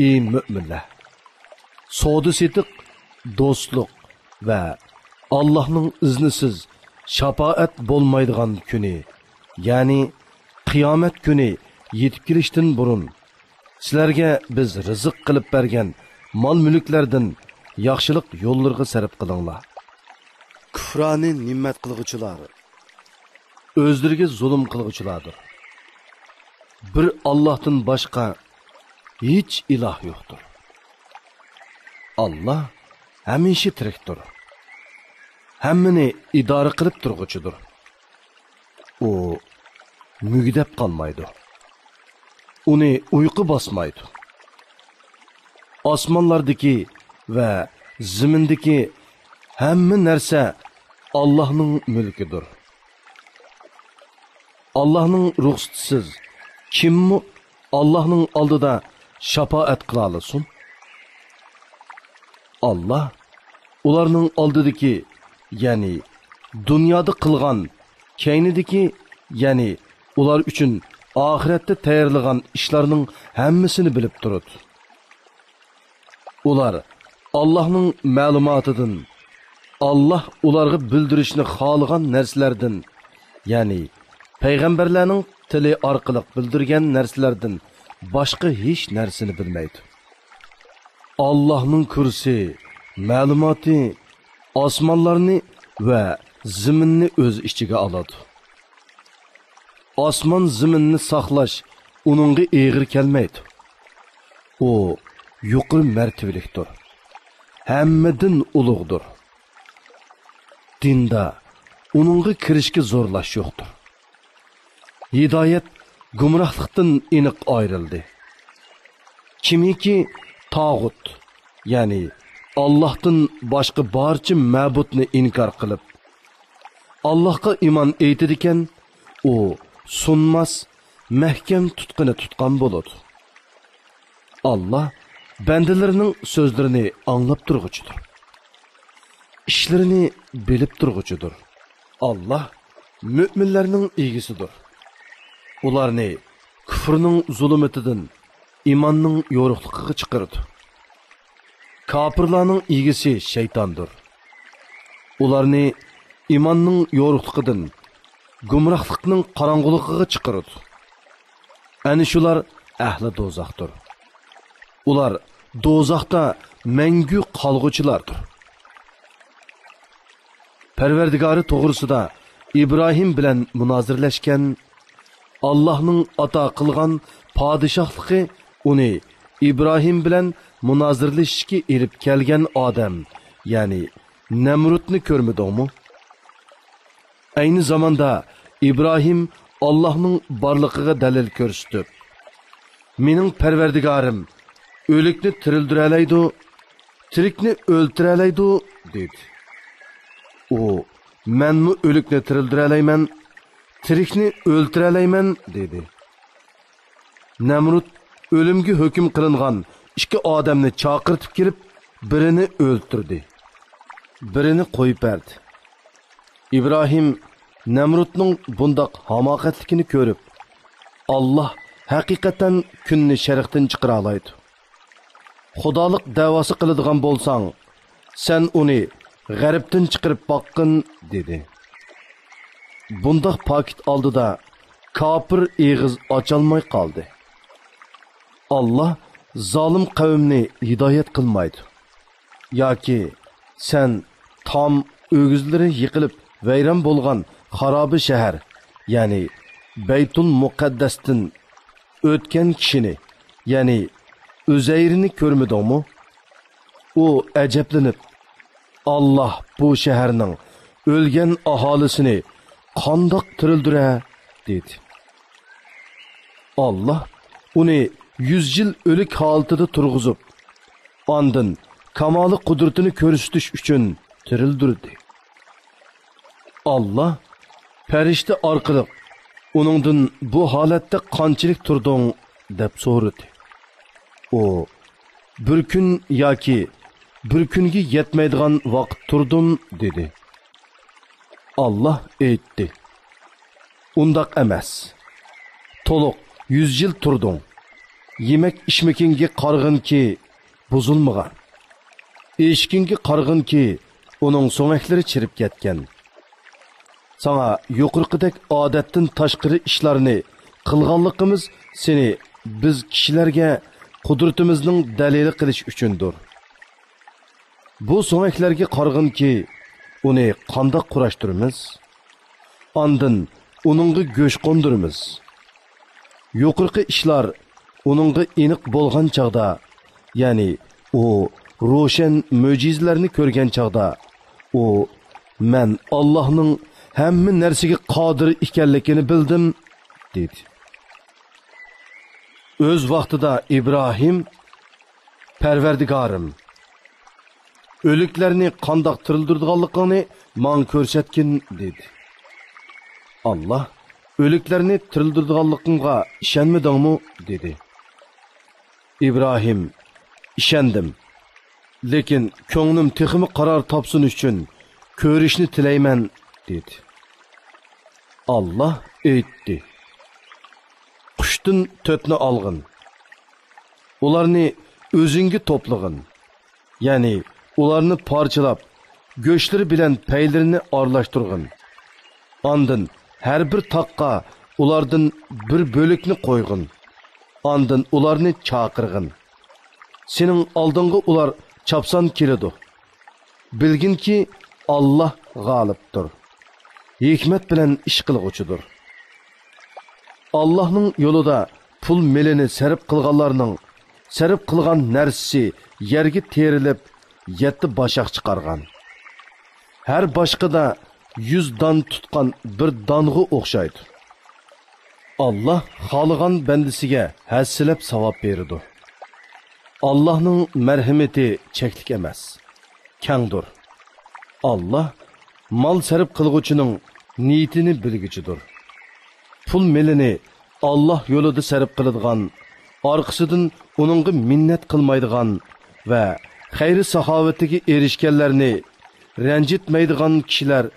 ئى مۆمىنلەر! سودا-سېتىق، دوستلۇق ۋە ئاللاھنىڭ ئىزنىسىز شاپائەت بولمايدىغان كۈنى، يەنى قىيامەت كۈنى يېتىپ كېلىشتىن بۇرۇن، سىلەرگە بىز رىزىق قىلىپ بەرگەن مال-مۈلۈكلەردىن ياخشىلىق يوللىرىغا سەرپ قىلىڭلار. كۇفرانى نېمەت قىلغۇچىلار ئۆزلىرىگە زۇلۇم قىلغۇچىلاردۇر. بىر ئاللاھتىن باشقا ھېچ ئىلاھ يوقتۇر. ئاللاھ ھەمىشە تىرىكتۇر. ھەممىنى ئىدارە قىلىپ تۇرغۇچىدۇر. ئۇ مۈگدەپ قالمايدۇ. ئۇنى ئۇيقۇ باسمايدۇ. ئاسمانلاردىكى ۋە زېمىندىكى ھەممە نەرسە ئاللاھنىڭ مۈلكىدۇر. ئاللاھنىڭ رۇخسىتىسىز كىممۇ ئاللاھنىڭ ئالدىدا شاپائەت قىلالىسۇن؟ ئاللاھ ئۇلارنىڭ ئالدىدىكى، يەنى دۇنيادا قىلغان، كەينىدىكى، يەنى ئۇلار ئۈچۈن ئاخىرەتتە تەييارلىغان ئىشلارنىڭ ھەممىسىنى بىلىپ تۇرىدۇ. ئۇلار ئاللاھنىڭ مەلۇماتىدىن، ئاللاھ ئۇلارغا بىلدۈرۈشنى خالىغان نەرسىلەردىن، يەنى پەيغەمبەرلەرنىڭ تىلى ئارقىلىق بىلدۈرگەن نەرسىلەردىن باشقا ھېچ نەرسىنى بىلمەيدۇ. ئاللاھنىڭ كۇرسى، مەلۇماتى ئاسمانلارنى ۋە زېمىننى ئۆز ئىچىگە ئالىدۇ. ئاسمان زېمىننى ساقلاش ئۇنىڭغا ئېغىر كەلمەيدۇ. ئۇ يۇقىرى مەرتىۋىلىكتۇر، ھەممىدىن ئۇلۇغدۇر. دىندا ئۇنىڭغا كىرىشكە زورلاش يوقتۇر. ھىدايەت گۇمراھلىقتىن ئېنىق ئايرىلدى. كىمكى تاغۇت، يەنى ئاللاھتىن باشقا بارچە مەبۇدنى ئىنكار قىلىپ، ئاللاھقا ئىمان ئېيتىدىكەن، ئۇ سۇنماس، مەھكەم تۇتقىنى تۇتقان بولىدۇ. ئاللاھ بەندىلىرىنىڭ سۆزلىرىنى ئاڭلاپ تۇرغۇچىدۇر. ئىشلىرىنى بىلىپ تۇرغۇچىدۇر. ئاللاھ مۆمىنلەرنىڭ ئىگىسىدۇر. ئۇلارنى كۇفرنىڭ زۇلۇمىتىدىن ئىماننىڭ يورۇقلۇقىغا چىقىرىدۇ. كاپىرلارنىڭ ئىگىسى شەيتاندۇر. ئۇلارنى ئىماننىڭ يورۇقلۇقىدىن گۇمراھلىقنىڭ قاراڭغۇلۇقىغا چىقىرىدۇ. ئەنە شۇلار ئەھلى دوزاختۇر. ئۇلار دوزاختا مەڭگۈ قالغۇچىلاردۇر. پەرۋەردىگارى توغرىسىدا ئىبراھىم بىلەن مۇنازىرىلەشكەن، ئاللاھنىڭ ئاتا قىلغان پادىشاھلىقى ئۇنى ئىبراھىم بىلەن مۇنازىرىلىشىشكە ئېلىپ كەلگەن ئادەم، يەنى نەمرۇتنى كۆرمىدىڭمۇ؟ ئەينى زاماندا ئىبراھىم ئاللاھنىڭ بارلىقىغا دەلىل كۆرسىتىپ، «مېنىڭ پەرۋەردىگارىم ئۆلۈكنى تىرىلدۈرەلەيدۇ، تىرىكنى ئۆلتۈرەلەيدۇ» دېدى. ئۇ، «مەنمۇ ئۆلۈكنى تىرىلدۈرەلەيمەن، تىرىكنى ئۆلتۈرەلەيمەن» دېدى. نەمرۇت ئۆلۈمگە ھۆكۈم قىلىنغان ئىككى ئادەمنى چاقىرتىپ كېلىپ، بىرىنى ئۆلتۈردى، بىرىنى قويۇپ بەردى. ئىبراھىم نەمرۇتنىڭ بۇنداق ھاماقەتلىكىنى كۆرۈپ، «ئاللاھ ھەقىقەتەن كۈننى شەرقتىن چىقىرالايدۇ. خۇدالىق دەۋاسى قىلىدىغان بولساڭ، سەن ئۇنى غەربتىن چىقىرىپ باققىن» دېدى. بۇنداق پاكىت ئالدىدا كاپىر ئېغىز ئاچالماي قالدى. ئاللاھ زالىم قەۋمنى ھىدايەت قىلمايدۇ. ياكى سەن تام ئۆگزىلىرى يىقىلىپ ۋەيران بولغان خارابە شەھەر، يەنى بەيتۇل مۇقەددەستىن ئۆتكەن كىشىنى، يەنى ئۈزەيرنى كۆرمىدىڭمۇ؟ ئۇ ئەجەبلىنىپ، «ئاللاھ بۇ شەھەرنىڭ ئۆلگەن ئاھالىسىنى قانداق تىرىلدۈرە؟» دېدى. ئاللاھ ئۇنى يۈز يىل ئۆلۈك ھالىتىدە تۇرغۇزۇپ، ئاندىن كامالى قۇدرىتىنى كۆرسىتىش ئۈچۈن تىرىلدۈردى. ئاللاھ پەرىشتە ئارقىلىق ئۇنىڭدىن «بۇ ھالەتتە قانچىلىك تۇردۇڭ؟» دەپ سورىدى. ئۇ، «بىر كۈن ياكى بىر كۈنگە يەتمەيدىغان ۋاقىت تۇردۇم» دېدى. ئاللاھ ئېيتتى، «ئۇنداق ئەمەس. تولۇق يۈز يىل تۇردۇڭ. يېمەك ئىچمىكىڭگە قارىغىنكى، بۇزۇلمىغان. ئېشىكىڭگە قارىغىنكى، ئۇنىڭ سۆڭەكلىرى چىرىپ كەتكەن. ساڭا يۇقىرىقىدەك ئادەتتىن تاشقىرى ئىشلارنى قىلغانلىقىمىز سېنى بىز كىشىلەرگە قۇدرىتىمىزنىڭ دەلىلى قىلىش ئۈچۈندۇر. بۇ سۆڭەكلەرگە قارىغىنكى، ئۇنى قانداق قۇراشتۇرىمىز؟ ئاندىن ئۇنىڭغا گۆش قوندۇرىمىز. يۇقىرىقى ئىشلار ئۇنىڭغا ئېنىق بولغان چاغدا، يەنى ئۇ روشەن مۆجىزىلەرنى كۆرگەن چاغدا، ئۇ، مەن ئاللاھنىڭ ھەممە نەرسىگە قادىر ئىكەنلىكىنى بىلدىم» دېدى. ئۆز ۋاقتىدا ئىبراھىم، «پەرۋەردىگارىم، ئۆلۈكلەرنى قانداق تىرىلدۈرىدىغانلىقىڭنى ماڭا كۆرسەتكىن» دېدى. ئاللاھ، «ئۆلۈكلەرنى تىرىلدۈرىدىغانلىقىڭغا ئىشەنمىدىڭمۇ؟» دېدى. ئىبراھىم، «ئىشەندىم. لېكىن كۆڭلۈم تېخىمۇ قارار تاپسۇن ئۈچۈن كۆرۈشنى تىلەيمەن» دېدى. ئاللاھ ئېيتتى، «قۇشتىن تۆتنى ئالغىن. ئۇلارنى ئۆزۈڭگە توپلىغىن. يەنى ئۇلارنى پارچىلاپ، گۆشلىرى بىلەن پەيلىرىنى ئارىلاشتۇرغىن. ئاندىن ھەر بىر تاغقا ئۇلاردىن بىر بۆلەكنى قويغىن. ئاندىن ئۇلارنى چاقىرغىن. سېنىڭ ئالدىڭغا ئۇلار چاپسان كېلىدۇ. بىلگىنكى، ئاللاھ غالىبتۇر، ھېكمەت بىلەن ئىش قىلغۇچىدۇر. ئاللاھنىڭ يولىدا پۇل مېلىنى سەرپ قىلغانلارنىڭ سەرپ قىلغان نەرسىسى يەرگە تېرىلىپ، يەتتە باشاق چىقارغان، ھەر باشقىدا يۈز دان تۇتقان بىر دانغا ئوخشايدۇ. ئاللاھ خالىغان بەندىسىگە ھەسسىلەپ ساۋاب بېرىدۇ. ئاللاھنىڭ مەرھىمىتى چەكلىك ئەمەس، كەڭدۇر. ئاللاھ مال سەرپ قىلغۇچىنىڭ نىيىتىنى بىلگۈچىدۇر. پۇل مېلىنى ئاللاھ يولىدا سەرپ قىلىدىغان، ئارقىسىدىن ئۇنىڭغا مىننەت قىلمايدىغان ۋە خەير-ساخاۋىتىگە ئېرىشكەنلەرنى رەنجىتمەيدىغان كىشىلەر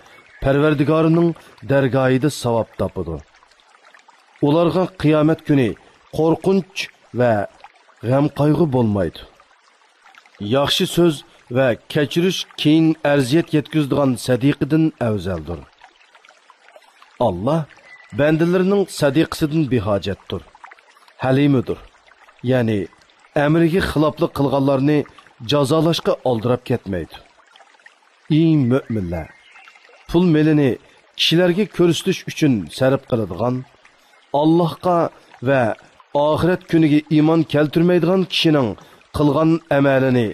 پەرۋەردىگارىنىڭ دەرگاھىدا ساۋاب تاپىدۇ. ئۇلارغا قىيامەت كۈنى قورقۇنچ ۋە غەم-قايغۇ بولمايدۇ. ياخشى سۆز ۋە كەچۈرۈش كېيىن ئەزىيەت يەتكۈزىدىغان سەدىقىدىن ئەۋزەلدۇر. ئاللاھ بەندىلىرىنىڭ سەدىقىسىدىن بىھاجەتتۇر، ھەلىمىدۇر. يەنى ئەمرىگە خىلاپلىق قىلغانلارنى جازالاشقا ئالدىراپ كەتمەيدۇ. ئى مۆمىنلەر! پۇل مېلىنى كىشىلەرگە كۆرسىتىش ئۈچۈن سەرپ قىلىدىغان، ئاللاھقا ۋە ئاخىرەت كۈنىگە ئىمان كەلتۈرمەيدىغان كىشىنىڭ قىلغان ئەمەلىنى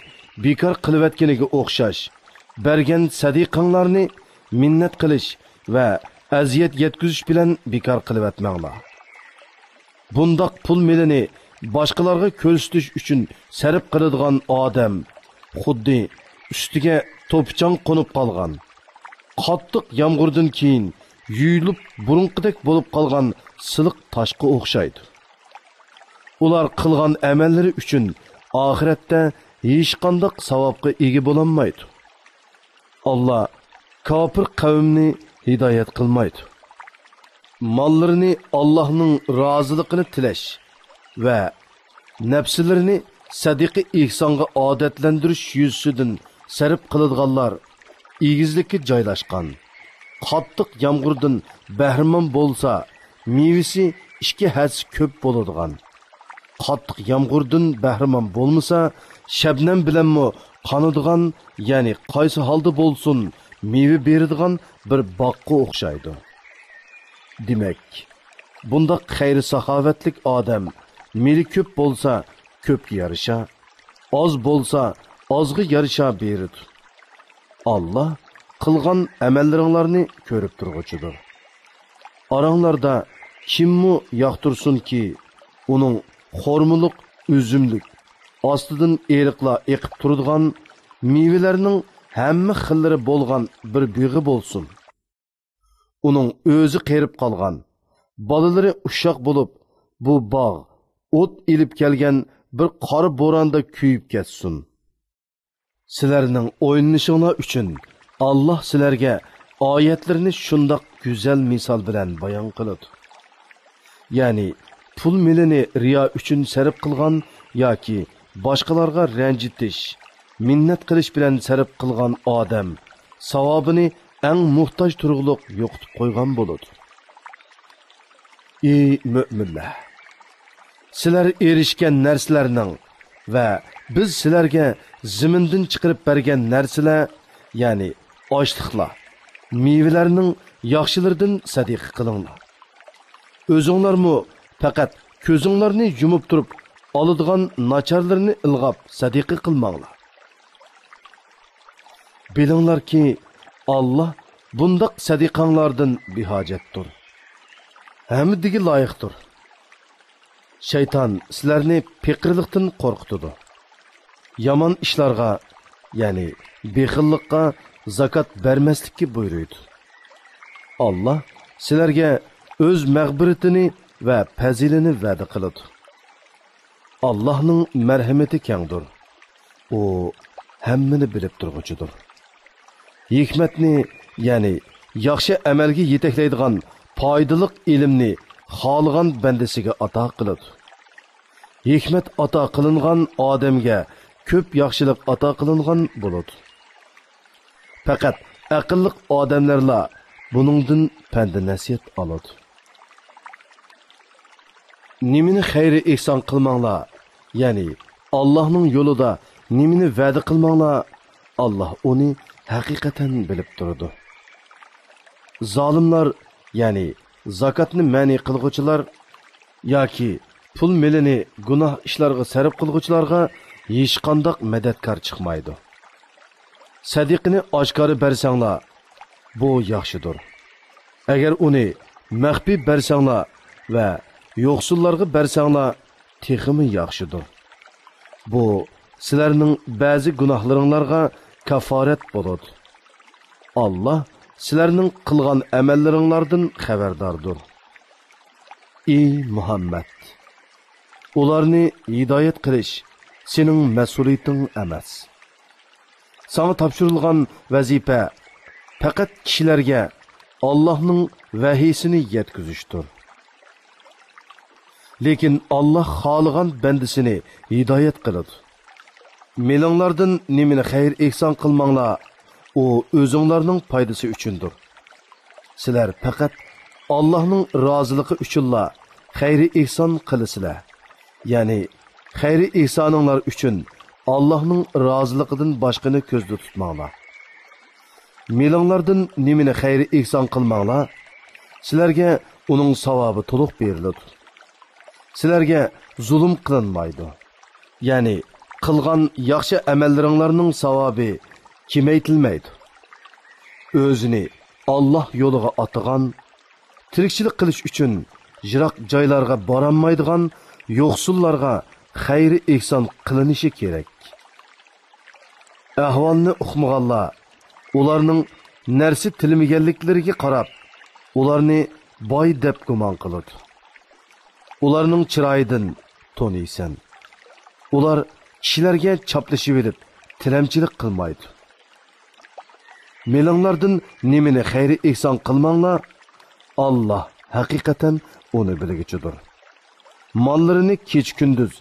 بىكار قىلىۋەتكىنىگە ئوخشاش بەرگەن سەدىقەڭلارنى مىننەت قىلىش ۋە ئەزىيەت يەتكۈزۈش بىلەن بىكار قىلىۋەتمەڭلار. بۇنداق پۇل مېلىنى باشقىلارغا كۆرسىتىش ئۈچۈن سەرپ قىلىدىغان ئادەم خۇددى ئۈستىگە توپا-چاڭ قونۇپ قالغان، قاتتىق يامغۇردىن كېيىن يۇيۇلۇپ بۇرۇنقىدەك بولۇپ قالغان سىلىق تاشقا ئوخشايدۇ. ئۇلار قىلغان ئەمەللىرى ئۈچۈن ئاخىرەتتە ھېچقانداق ساۋابقا ئىگە بولالمايدۇ. ئاللاھ كاپىر قەۋمنى ھىدايەت قىلمايدۇ. ماللىرىنى ئاللاھنىڭ رازىلىقىنى تىلەش ۋە نەپسىلىرىنى سەدىقە-ئېھسانغا ئادەتلەندۈرۈش يۈزىسىدىن سەرپ قىلىدىغانلار ئېگىزلىككە جايلاشقان، قاتتىق يامغۇردىن بەھرىمەن بولسا، مېۋىسى ئىككى ھەسسە كۆپ بولىدىغان، قاتتىق يامغۇردىن بەھرىمەن بولمىسا، شەبنەم بىلەنمۇ قانىدىغان، يەنى قايسى ھالدا بولسۇن، مېۋە بېرىدىغان بىر باغقا ئوخشايدۇ. دېمەك، بۇنداق خەير-ساخاۋەتلىك ئادەم مېلى كۆپ بولسا، كۆپكە يارىشا، ئاز بولسا، ئازغا يارىشا بېرىدۇ. ئاللاھ قىلغان ئەمەللىرىڭلارنى كۆرۈپ تۇرغۇچىدۇر. ئاراڭلاردا كىممۇ ياقتۇرسۇنكى، ئۇنىڭ خورمىلىق ئۈزۈملۈك، ئاستىدىن ئېرىقلار ئېقىپ تۇرىدىغان، مېۋىلەرنىڭ ھەممە خىللىرى بولغان بىر بېغى بولسۇن. ئۇنىڭ ئۆزى قېرىپ قالغان، بالىلىرى ئۇششاق بولۇپ، بۇ باغ ئوت ئېلىپ كەلگەن بىر قارا بوراندا كۆيۈپ كەتسۇن. سىلەرنىڭ ئويلىنىشىڭلار ئۈچۈن ئاللاھ سىلەرگە ئايەتلىرىنى شۇنداق گۈزەل مىسال بىلەن بايان قىلىدۇ. يەنى پۇل مېلىنى رىيا ئۈچۈن سەرپ قىلغان ياكى باشقىلارغا رەنجىتىش، مىننەت قىلىش بىلەن سەرپ قىلغان ئادەم ساۋابىنى ئەڭ موھتاج تۇرغۇلۇق يوقىتىپ قويغان بولىدۇ. ئى مۆمىنلەر! سىلەر ئېرىشكەن نەرسىلەرنىڭ ۋە بىز سىلەرگە زېمىندىن چىقىرىپ بەرگەن نەرسىلەر، يەنى ئاشلىقلار، مېۋىلەرنىڭ ياخشىلىرىدىن سەدىقە قىلىڭلار. ئۆزۈڭلارمۇ پەقەت كۆزۈڭلارنى يۇمۇپ تۇرۇپ ئالىدىغان ناچارلىرىنى ئىلغاپ سەدىقە قىلماڭلار. بىلىڭلاركى، ئاللاھ بۇنداق سەدىقەڭلاردىن بىھاجەتتۇر، ھەمدىگە لايىقتۇر. شەيتان سىلەرنى پېقىرلىقتىن قورقۇتىدۇ. يامان ئىشلارغا، يەنى بېخىللىققا زاكات بەرمەسلىككە بۇيرۇيدۇ. ئاللاھ سىلەرگە ئۆز مەغپىرىتىنى ۋە پەزىلىنى ۋەدە قىلىدۇ. ئاللاھنىڭ مەرھىمىتى كەڭدۇر. ئۇ ھەممىنى بىلىپ تۇرغۇچىدۇر. ھېكمەتنى، يەنى ياخشى ئەمەلگە يېتەكلەيدىغان پايدىلىق ئىلىمنى خالىغان بەندىسىگە ئاتا قىلىدۇ. ھېكمەت ئاتا قىلىنغان ئادەمگە كۆپ ياخشىلىق ئاتا قىلىنغان بولىدۇ. پەقەت ئەقىللىق ئادەملەرلا بۇنىڭدىن پەند-نەسىھەت ئالىدۇ. نېمىنى خەير-ئېھسان قىلماڭلار، يەنى ئاللاھنىڭ يولىدا نېمىنى ۋەدە قىلماڭلار، ئاللاھ ئۇنى ھەقىقەتەن بىلىپ تۇرىدۇ. زالىملار، يەنى زاكاتنى مەنئى قىلغۇچىلار ياكى پۇل مېلىنى گۇناھ ئىشلارغا سەرپ قىلغۇچىلارغا ھېچقانداق مەدەتكار چىقمايدۇ. سەدىقىنى ئاشكارا بەرسەڭلار، بۇ ياخشىدۇر. ئەگەر ئۇنى مەخپىي بەرسەڭلار ۋە يوقسۇللارغا بەرسەڭلار، تېخىمۇ ياخشىدۇر. بۇ سىلەرنىڭ بەزى گۇناھلىرىڭلارغا كافارەت بولىدۇ. ئاللاھ سىلەرنىڭ قىلغان ئەمەللىرىڭلاردىن خەۋەرداردۇر. ئى مۇھەممەد! ئۇلارنى ھىدايەت قىلىش سېنىڭ مەسئۇلىيىتىڭ ئەمەس. ساڭا تاپشۇرۇلغان ۋەزىپە پەقەت كىشىلەرگە ئاللاھنىڭ ۋەھىيسىنى يەتكۈزۈشتۇر. لېكىن ئاللاھ خالىغان بەندىسىنى ھىدايەت قىلىدۇ. مېلىڭلاردىن نېمىنى خەير-ئېھسان قىلماڭلار، ئۇ ئۆزۈڭلارنىڭ پايدىسى ئۈچۈندۇر. سىلەر پەقەت ئاللاھنىڭ رازىلىقى ئۈچۈنلا خەير-ئېھسان قىلىسىلەر. يەنى خەير-ئېھسانىڭلار ئۈچۈن ئاللاھنىڭ رازىلىقىدىن باشقىنى كۆزدە تۇتماڭلار. مېلىڭلاردىن نېمىنى خەير-ئېھسان قىلماڭلار، سىلەرگە ئۇنىڭ ساۋابى تولۇق بېرىلىدۇ. سىلەرگە زۇلۇم قىلىنمايدۇ. يەنى قىلغان ياخشى ئەمەللىرىڭلارنىڭ ساۋابى كېمەيتىلمەيدۇ. ئۆزىنى ئاللاھ يولىغا ئاتىغان، تىرىكچىلىك قىلىش ئۈچۈن يىراق جايلارغا بارالمايدىغان يوقسۇللارغا خەير-ئېھسان قىلىنىشى كېرەك. ئەھۋالنى ئۇقمىغانلار ئۇلارنىڭ نەرسە تىلىمىگەنلىكلىرىگە قاراپ، ئۇلارنى باي دەپ گۇمان قىلىدۇ. ئۇلارنىڭ چىرايىدىن تونۇيسەن. ئۇلار كىشىلەرگە چاپلىشىۋېلىپ، تىلەمچىلىك قىلمايدۇ. مېلىڭلاردىن نېمىنى خەير-ئېھسان قىلماڭلار، ئاللاھ ھەقىقەتەن ئۇنى بىلگۈچىدۇر. ماللىرىنى كېچە-كۈندۈز،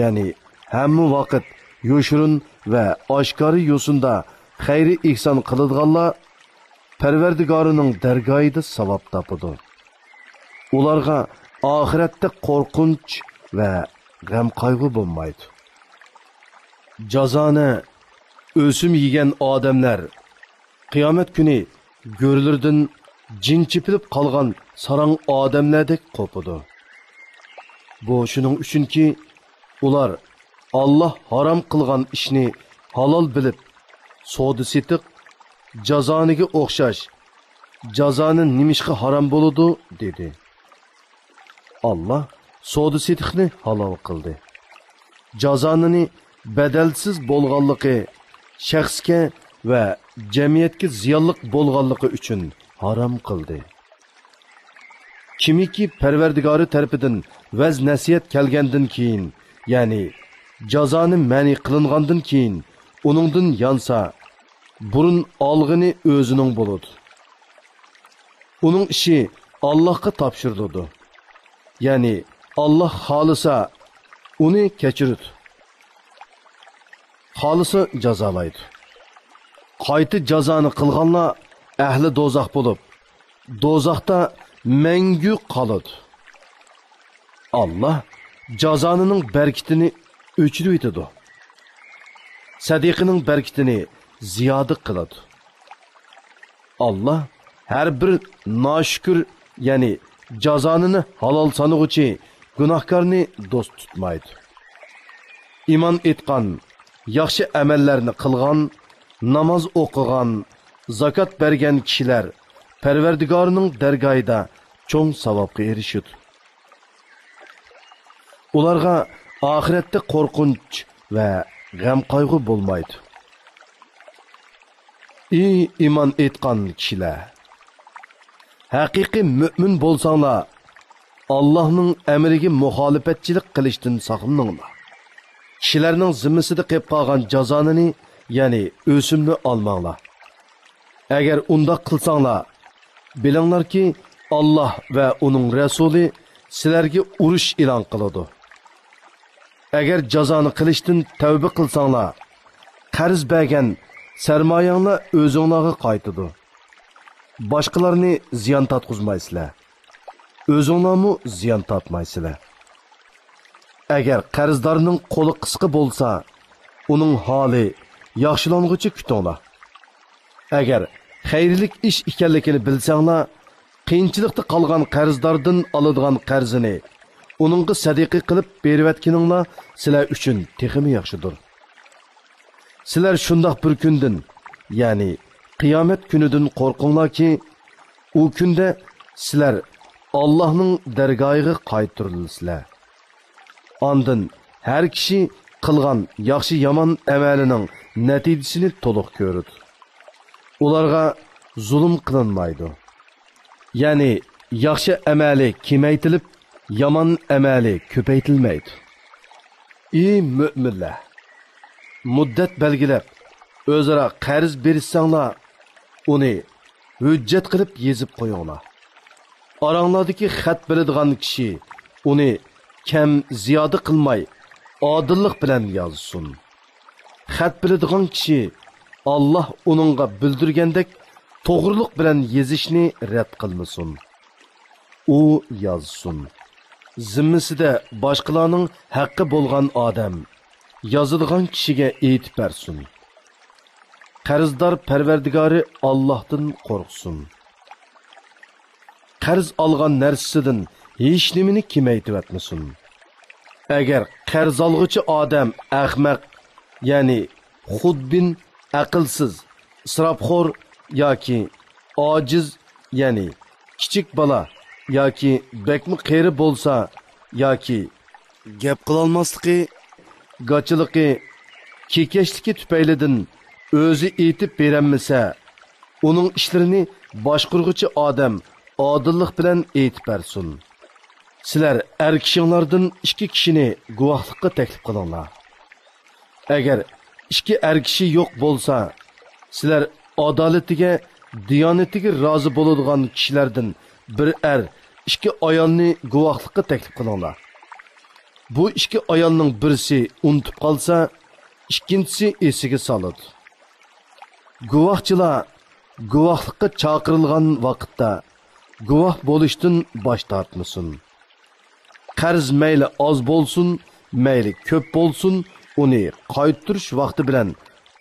يەنى ھەممە ۋاقىت يوشۇرۇن ۋە ئاشكارا يوسۇندا خەير-ئېھسان قىلىدىغانلار پەرۋەردىگارىنىڭ دەرگاھىدا ساۋاب تاپىدۇ. ئۇلارغا ئاخىرەتتە قورقۇنچ ۋە غەم-قايغۇ بولمايدۇ. جازانى ئۆسۈم يېگەن ئادەملەر قىيامەت كۈنى گۆرلىرىدىن جىن چېپىلىپ قالغان ساراڭ ئادەملەردەك قوپىدۇ. بۇ شۇنىڭ ئۈچۈنكى، ئۇلار ئاللاھ ھارام قىلغان ئىشنى ھالال بىلىپ، سودا-سېتىق جازانىگە ئوخشاش، جازانى نېمىشقا ھارام بولىدۇ؟ دېدى. ئاللاھ سودا-سېتىقنى ھالال قىلدى. جازانىنى بەدەلسىز بولغانلىقى، شەخسكە ۋە جەمئىيەتكە زىيانلىق بولغانلىقى ئۈچۈن ھارام قىلدى. كىمكى پەرۋەردىگارى تەرىپىدىن ۋەز-نەسىھەت كەلگەندىن كېيىن، يەنى جازانى مەنئى قىلىنغاندىن كېيىن ئۇنىڭدىن يانسا، بۇرۇن ئالغىنى ئۆزىنىڭ بولىدۇ. ئۇنىڭ ئىشى ئاللاھقا تاپشۇرۇلىدۇ. يەنى ئاللاھ خالىسا ئۇنى كەچۈرىدۇ، خالىسا جازالايدۇ. قايتا جازانى قىلغانلار ئەھلى دوزاخ بولۇپ، دوزاختا مەڭگۈ قالىدۇ. ئاللاھ جازانىنىڭ بەرىكىتىنى ئۆچۈرۈۋېتىدۇ، سەدىقىنىڭ بەرىكىتىنى زىيادە قىلىدۇ. ئاللاھ ھەر بىر ناشۈكۈر، يەنى جازانىنى ھالال سانىغۇچى گۇناھكارنى دوست تۇتمايدۇ. ئىمان ئېيتقان، ياخشى ئەمەللەرنى قىلغان، ناماز ئوقۇغان، زاكات بەرگەن كىشىلەر پەرۋەردىگارىنىڭ دەرگاھىدا چوڭ ساۋابقا ئېرىشىدۇ. ئۇلارغا ئاخىرەتتە قورقۇنچ ۋە غەم-قايغۇ بولمايدۇ. ئى ئىمان ئېيتقان كىشىلەر! ھەقىقىي مۆمىن بولساڭلار، ئاللاھنىڭ ئەمرىگە مۇخالىپەتچىلىك قىلىشتىن ساقلىنىڭلار. كىشىلەرنىڭ زىممىسىدە قېلىپ قالغان جازانىنى، يەنى ئۆسۈمنى ئالماڭلار. ئەگەر ئۇنداق قىلساڭلار، بىلىڭلاركى، ئاللاھ ۋە ئۇنىڭ رەسۇلى سىلەرگە ئۇرۇش ئېلان قىلىدۇ. ئەگەر جازانى قىلىشتىن تەۋبە قىلساڭلار، قەرز بەرگەن سەرمايەڭلار ئۆزۈڭلارغا قايتىدۇ. باشقىلارنى زىيان تارتقۇزمايسىلەر. ئۆزۈڭلارمۇ زىيان تارتمايسىلەر. ئەگەر قەرزدارنىڭ قولى قىسقا بولسا، ئۇنىڭ ھالى ياخشىلانغۇچە كۈتۈڭلار. ئەگەر خەيرلىك ئىش ئىكەنلىكىنى بىلسەڭلار، قىيىنچىلىقتا قالغان قەرزداردىن ئالىدىغان قەرزىنى ئۇنىڭغا سەدىقە قىلىپ بېرىۋەتكىنىڭلار سىلەر ئۈچۈن تېخىمۇ ياخشىدۇر. سىلەر شۇنداق بىر كۈندىن، يەنى قىيامەت كۈنىدىن قورقۇڭلاركى، ئۇ كۈندە سىلەر ئاللاھنىڭ دەرگاھىغا قايتۇرۇلىسىلەر. ئاندىن ھەر كىشى قىلغان ياخشى-يامان ئەمەلىنىڭ نەتىجىسىنى تولۇق كۆرىدۇ. ئۇلارغا زۇلۇم قىلىنمايدۇ. يەنى ياخشى ئەمەلى كېمەيتىلىپ، يامان ئەمەلى كۆپەيتىلمەيدۇ. ئى مۆمىنلەر! مۇددەت بەلگىلەپ، ئۆزئارا قەرز بېرىشسەڭلار، ئۇنى ھۆججەت قىلىپ يېزىپ قويۇڭلار. ئاراڭلاردىكى خەت بىلىدىغان كىشى ئۇنى كەم زىيادە قىلماي، ئادىللىق بىلەن يازسۇن. خەت بىلىدىغان كىشى ئاللاھ ئۇنىڭغا بىلدۈرگەندەك توغرىلىق بىلەن يېزىشنى رەت قىلمىسۇن. ئۇ يازسۇن. زىممىسىدە باشقىلارنىڭ ھەققى بولغان ئادەم يازىدىغان كىشىگە ئېيتىپ بەرسۇن. قەرزدار پەرۋەردىگارى ئاللاھتىن قورقسۇن. قەرز ئالغان نەرسىسىدىن ھېچنېمىنى كېمەيتىۋەتمىسۇن. ئەگەر قەرز ئالغۇچى ئادەم ئەخمەق، يەنى خۇدبىن، ئەقىلسىز، ئىسراپخور ياكى ئاجىز، يەنى كىچىك بالا ياكى بەكمۇ قېرى بولسا ياكى گەپ قىلالماسلىقى، گاچىلىقى، كېكەچلىكى تۈپەيلىدىن ئۆزى ئېيتىپ بېرەلمىسە، ئۇنىڭ ئىشلىرىنى باشقۇرغۇچى ئادەم ئادىللىق بىلەن ئېيتىپ بەرسۇن. سىلەر ئەر كىشىڭلاردىن ئىككى كىشىنى گۇۋاھلىققا تەكلىپ قىلىڭلار. ئەگەر ئىككى ئەر كىشى يوق بولسا، سىلەر ئادالىتىگە، دىيانىتىگە رازى بولىدىغان كىشىلەردىن بىر ئەر، ئىككى ئايالنى گۇۋاھلىققا تەكلىپ قىلىڭلار. بۇ ئىككى ئايالنىڭ بىرسى ئۇنتۇپ قالسا، ئىككىنچىسى ئېسىگە سالىدۇ. گۇۋاھچىلار گۇۋاھلىققا چاقىرىلغان ۋاقىتتا گۇۋاھ بولۇشتىن باش تارتمىسۇن. قەرز مەيلى ئاز بولسۇن، مەيلى كۆپ بولسۇن، ئۇنى قايتۇرۇش ۋاقتى بىلەن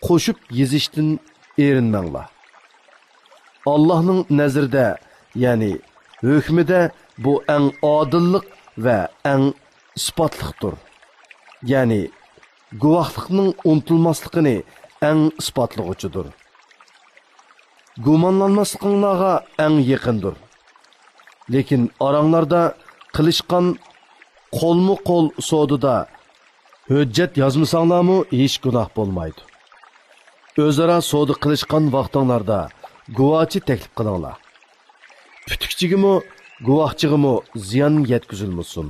قوشۇپ يېزىشتىن ئېرىنمەڭلار. ئاللاھنىڭ نەزىرىدە، يەنى ھۆكمىدە بۇ ئەڭ ئادىللىق ۋە ئەڭ ئىسپاتلىقتۇر. يەنى گۇۋاھلىقنىڭ ئۇنتۇلماسلىقىنى ئەڭ ئىسپاتلىغۇچىدۇر. گۇمانلانماسلىقىڭلارغا ئەڭ يېقىندۇر. لېكىن ئاراڭلاردا قىلىشقان قولمۇ قول سودىدا ھۆججەت يازمىساڭلارمۇ ھېچ گۇناھ بولمايدۇ. ئۆزئارا سودا قىلىشقان ۋاقتىڭلاردا گۇۋاچى تەكلىپ قىلىڭلار. پۈتۈكچىگىمۇ، گۇۋاھچىغىمۇ زىيان يەتكۈزۈلمىسۇن.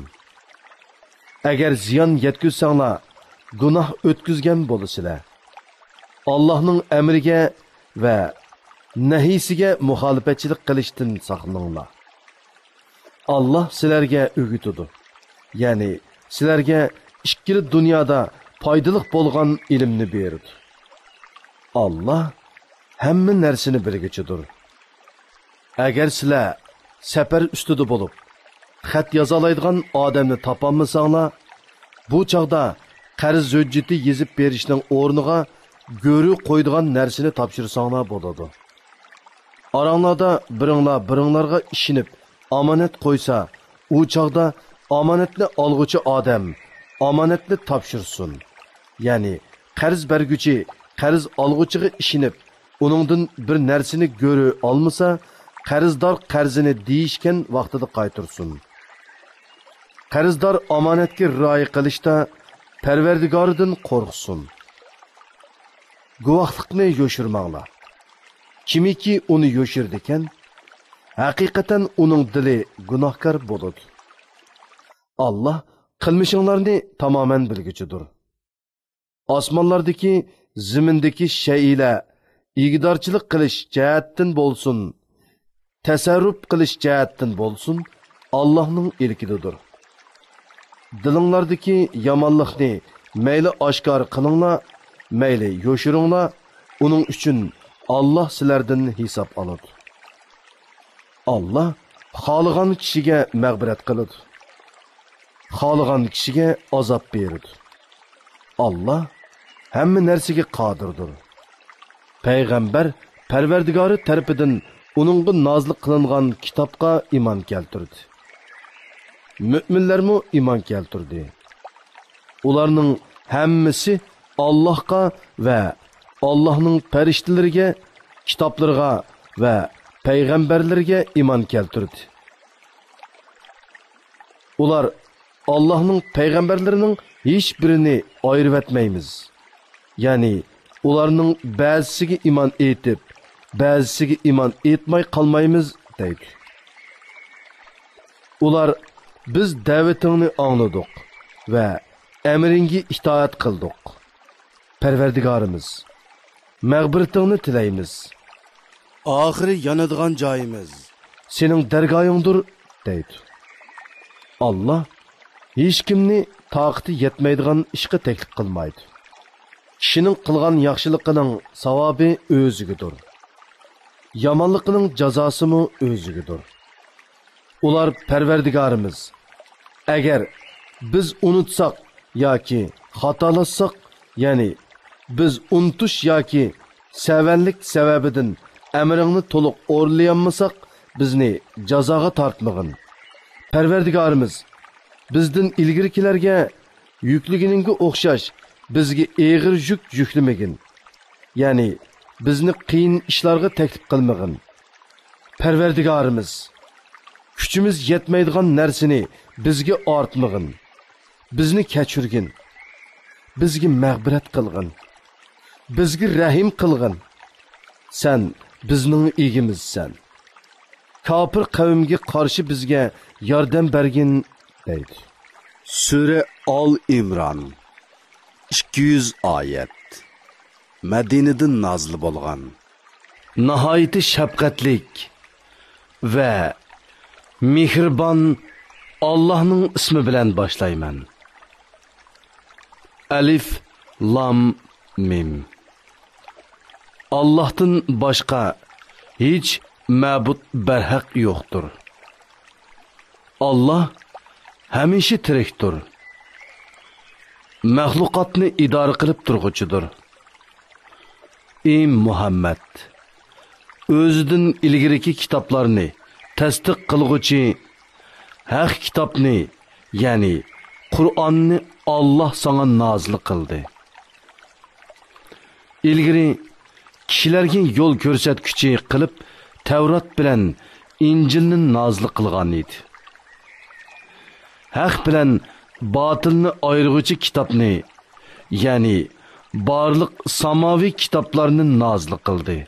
ئەگەر زىيان يەتكۈزسەڭلار، گۇناھ ئۆتكۈزگەن بولىسىلەر. ئاللاھنىڭ ئەمرىگە ۋە نەھىيسىگە مۇخالىپەتچىلىك قىلىشتىن ساقلىنىڭلار. ئاللاھ سىلەرگە ئۆگىتىدۇ. يەنى سىلەرگە ئىككىلا دۇنيادا پايدىلىق بولغان ئىلىمنى بېرىدۇ. ئاللاھ ھەممە نەرسىنى بىلگۈچىدۇر. ئەگەر سىلەر سەپەر ئۈستىدە بولۇپ، خەت يازالايدىغان ئادەمنى تاپالمىساڭلار، بۇ چاغدا قەرز ھۆججىتى يېزىپ بېرىشنىڭ ئورنىغا گۆرۈ قويىدىغان نەرسىنى تاپشۇرساڭلار بولىدۇ. ئاراڭلاردا بىرىڭلار بىرىڭلارغا ئىشىنىپ ئامانەت قويسا، ئۇ چاغدا ئامانەتنى ئالغۇچى ئادەم ئامانەتنى تاپشۇرسۇن. يەنى قەرز بەرگۈچى قەرز ئالغۇچىغا ئىشىنىپ، ئۇنىڭدىن بىر نەرسىنى گۆرۈ ئالمىسا، قەرزدار قەرزىنى دېيىشكەن ۋاقتىدا قايتۇرسۇن. قەرزدار ئامانەتكە رىئايە قىلىشتا پەرۋەردىگارىدىن قورقسۇن. گۇۋاھلىقنى يوشۇرماڭلار. كىمكى ئۇنى يوشۇرىدىكەن، ھەقىقەتەن ئۇنىڭ دىلى گۇناھكار بولىدۇ. ئاللاھ قىلمىشىڭلارنى تامامەن بىلگۈچىدۇر. ئاسمانلاردىكى، زېمىندىكى شەيئىلەر ئىگىدارچىلىق قىلىش جەھەتتىن بولسۇن، تەسەررۇپ قىلىش جەھەتتىن بولسۇن، ئاللاھنىڭ ئىلكىدىدۇر. دىلىڭلاردىكى يامانلىقنى مەيلى ئاشكارا قىلىڭلار، مەيلى يوشۇرۇڭلار، ئۇنىڭ ئۈچۈن ئاللاھ سىلەردىن ھېساب ئالىدۇ. ئاللا خالىغان كىشىگە مەغپىرەت قىلىدۇ، خالىغان كىشىگە ئازاب بېرىدۇ. ئاللا ھەممە نەرسىگە قادىردۇر. پەيغەمبەر پەرۋەردىگارى تەرىپىدىن ئۇنىڭغا نازىل قىلىنغان كىتابقا ئىمان كەلتۈردى. مۆمىنلەرمۇ ئىمان كەلتۈردى. ئۇلارنىڭ ھەممىسى ئاللاھقا ۋە ئاللاھنىڭ پەرىشتىلىرىگە، كىتابلىرىغا ۋە پەيغەمبەرلىرىگە ئىمان كەلتۈردى. ئۇلار ئاللاھنىڭ پەيغەمبەرلىرىنىڭ ھېچبىرىنى ئايرىۋەتمەيمىز. يەنى ئۇلارنىڭ بەزىسىگە ئىمان ئېيتىپ، بەزىسىگە ئىمان ئېيتماي قالمايمىز دەيدۇ. ئۇلار، بىز دەۋىتىڭنى ئاڭلىدۇق ۋە ئەمرىڭگە ئىتائەت قىلدۇق. پەرۋەردىگارىمىز، مەغپىرىتىڭنى تىلەيمىز. ئاخىرى يانىدىغان جايىمىز سېنىڭ دەرگاھىڭدۇر دەيدۇ. ئاللا ھېچكىمنى تاقىتى يەتمەيدىغان ئىشقا تەكلىپ قىلمايدۇ. كىشىنىڭ قىلغان ياخشىلىقىنىڭ ساۋابى ئۆزىگىدۇر. يامانلىقىنىڭ جازاسىمۇ ئۆزىگىدۇر. ئۇلار، پەرۋەردىگارىمىز، ئەگەر بىز ئۇنتۇساق ياكى خاتالاشساق، يەنى بىز ئۇنتۇش ياكى سەۋەنلىك سەۋەبىدىن ئەمرىڭنى تولۇق ئورۇنلىيالمىساق، بىزنى جازاغا تارتمىغىن. پەرۋەردىگارىمىز، بىزدىن ئىلگىرىكىلەرگە يۈكلىگىنىڭگە ئوخشاش بىزگە ئېغىر يۈك يۈكلىمىگىن. يەنى بىزنى قىيىن ئىشلارغا تەكلىپ قىلمىغىن. پەرۋەردىگارىمىز، كۈچىمىز يەتمەيدىغان نەرسىنى بىزگە ئارتمىغىن. بىزنى كەچۈرگىن. بىزگە مەغپىرەت قىلغىن. بىزگە رەھىم قىلغىن. سەن بىزنىڭ ئىگىمىزسەن. كاپىر قەۋمگە قارشى بىزگە ياردەم بەرگىن دەيدۇ. سۈرە ئال ئىمران، ئىككى يۈز ئايەت. مەدىنىدىن نازىل بولغان. ناھايىتى شەپقەتلىك ۋە مېھرىبان ئاللاھنىڭ ئىسمى بىلەن باشلايمەن. ئەلىف لام مىم. ئاللاھتىن باشقا ھېچ مەبۇد بەرھەق يوقتۇر. ئاللاھ ھەمىشە تىرىكتۇر. مەخلۇقاتنى ئىدارە قىلىپ تۇرغۇچىدۇر. ئى مۇھەممەد! ئۆزىدىن ئىلگىرىكى كىتابلارنى تەستىق قىلغۇچى ھەق كىتابنى، يەنى قۇرئاننى ئاللاھ ساڭا نازىل قىلدى. ئىلگىرى كىشىلەرگە يول كۆرسەتكۈچى قىلىپ تەۋرات بىلەن ئىنجىلنى نازىل قىلغان ئىدى. ھەق بىلەن باتىلنى ئايرىغۇچى كىتابنى، يەنى بارلىق ساماۋىي كىتابلارنى نازىل قىلدى.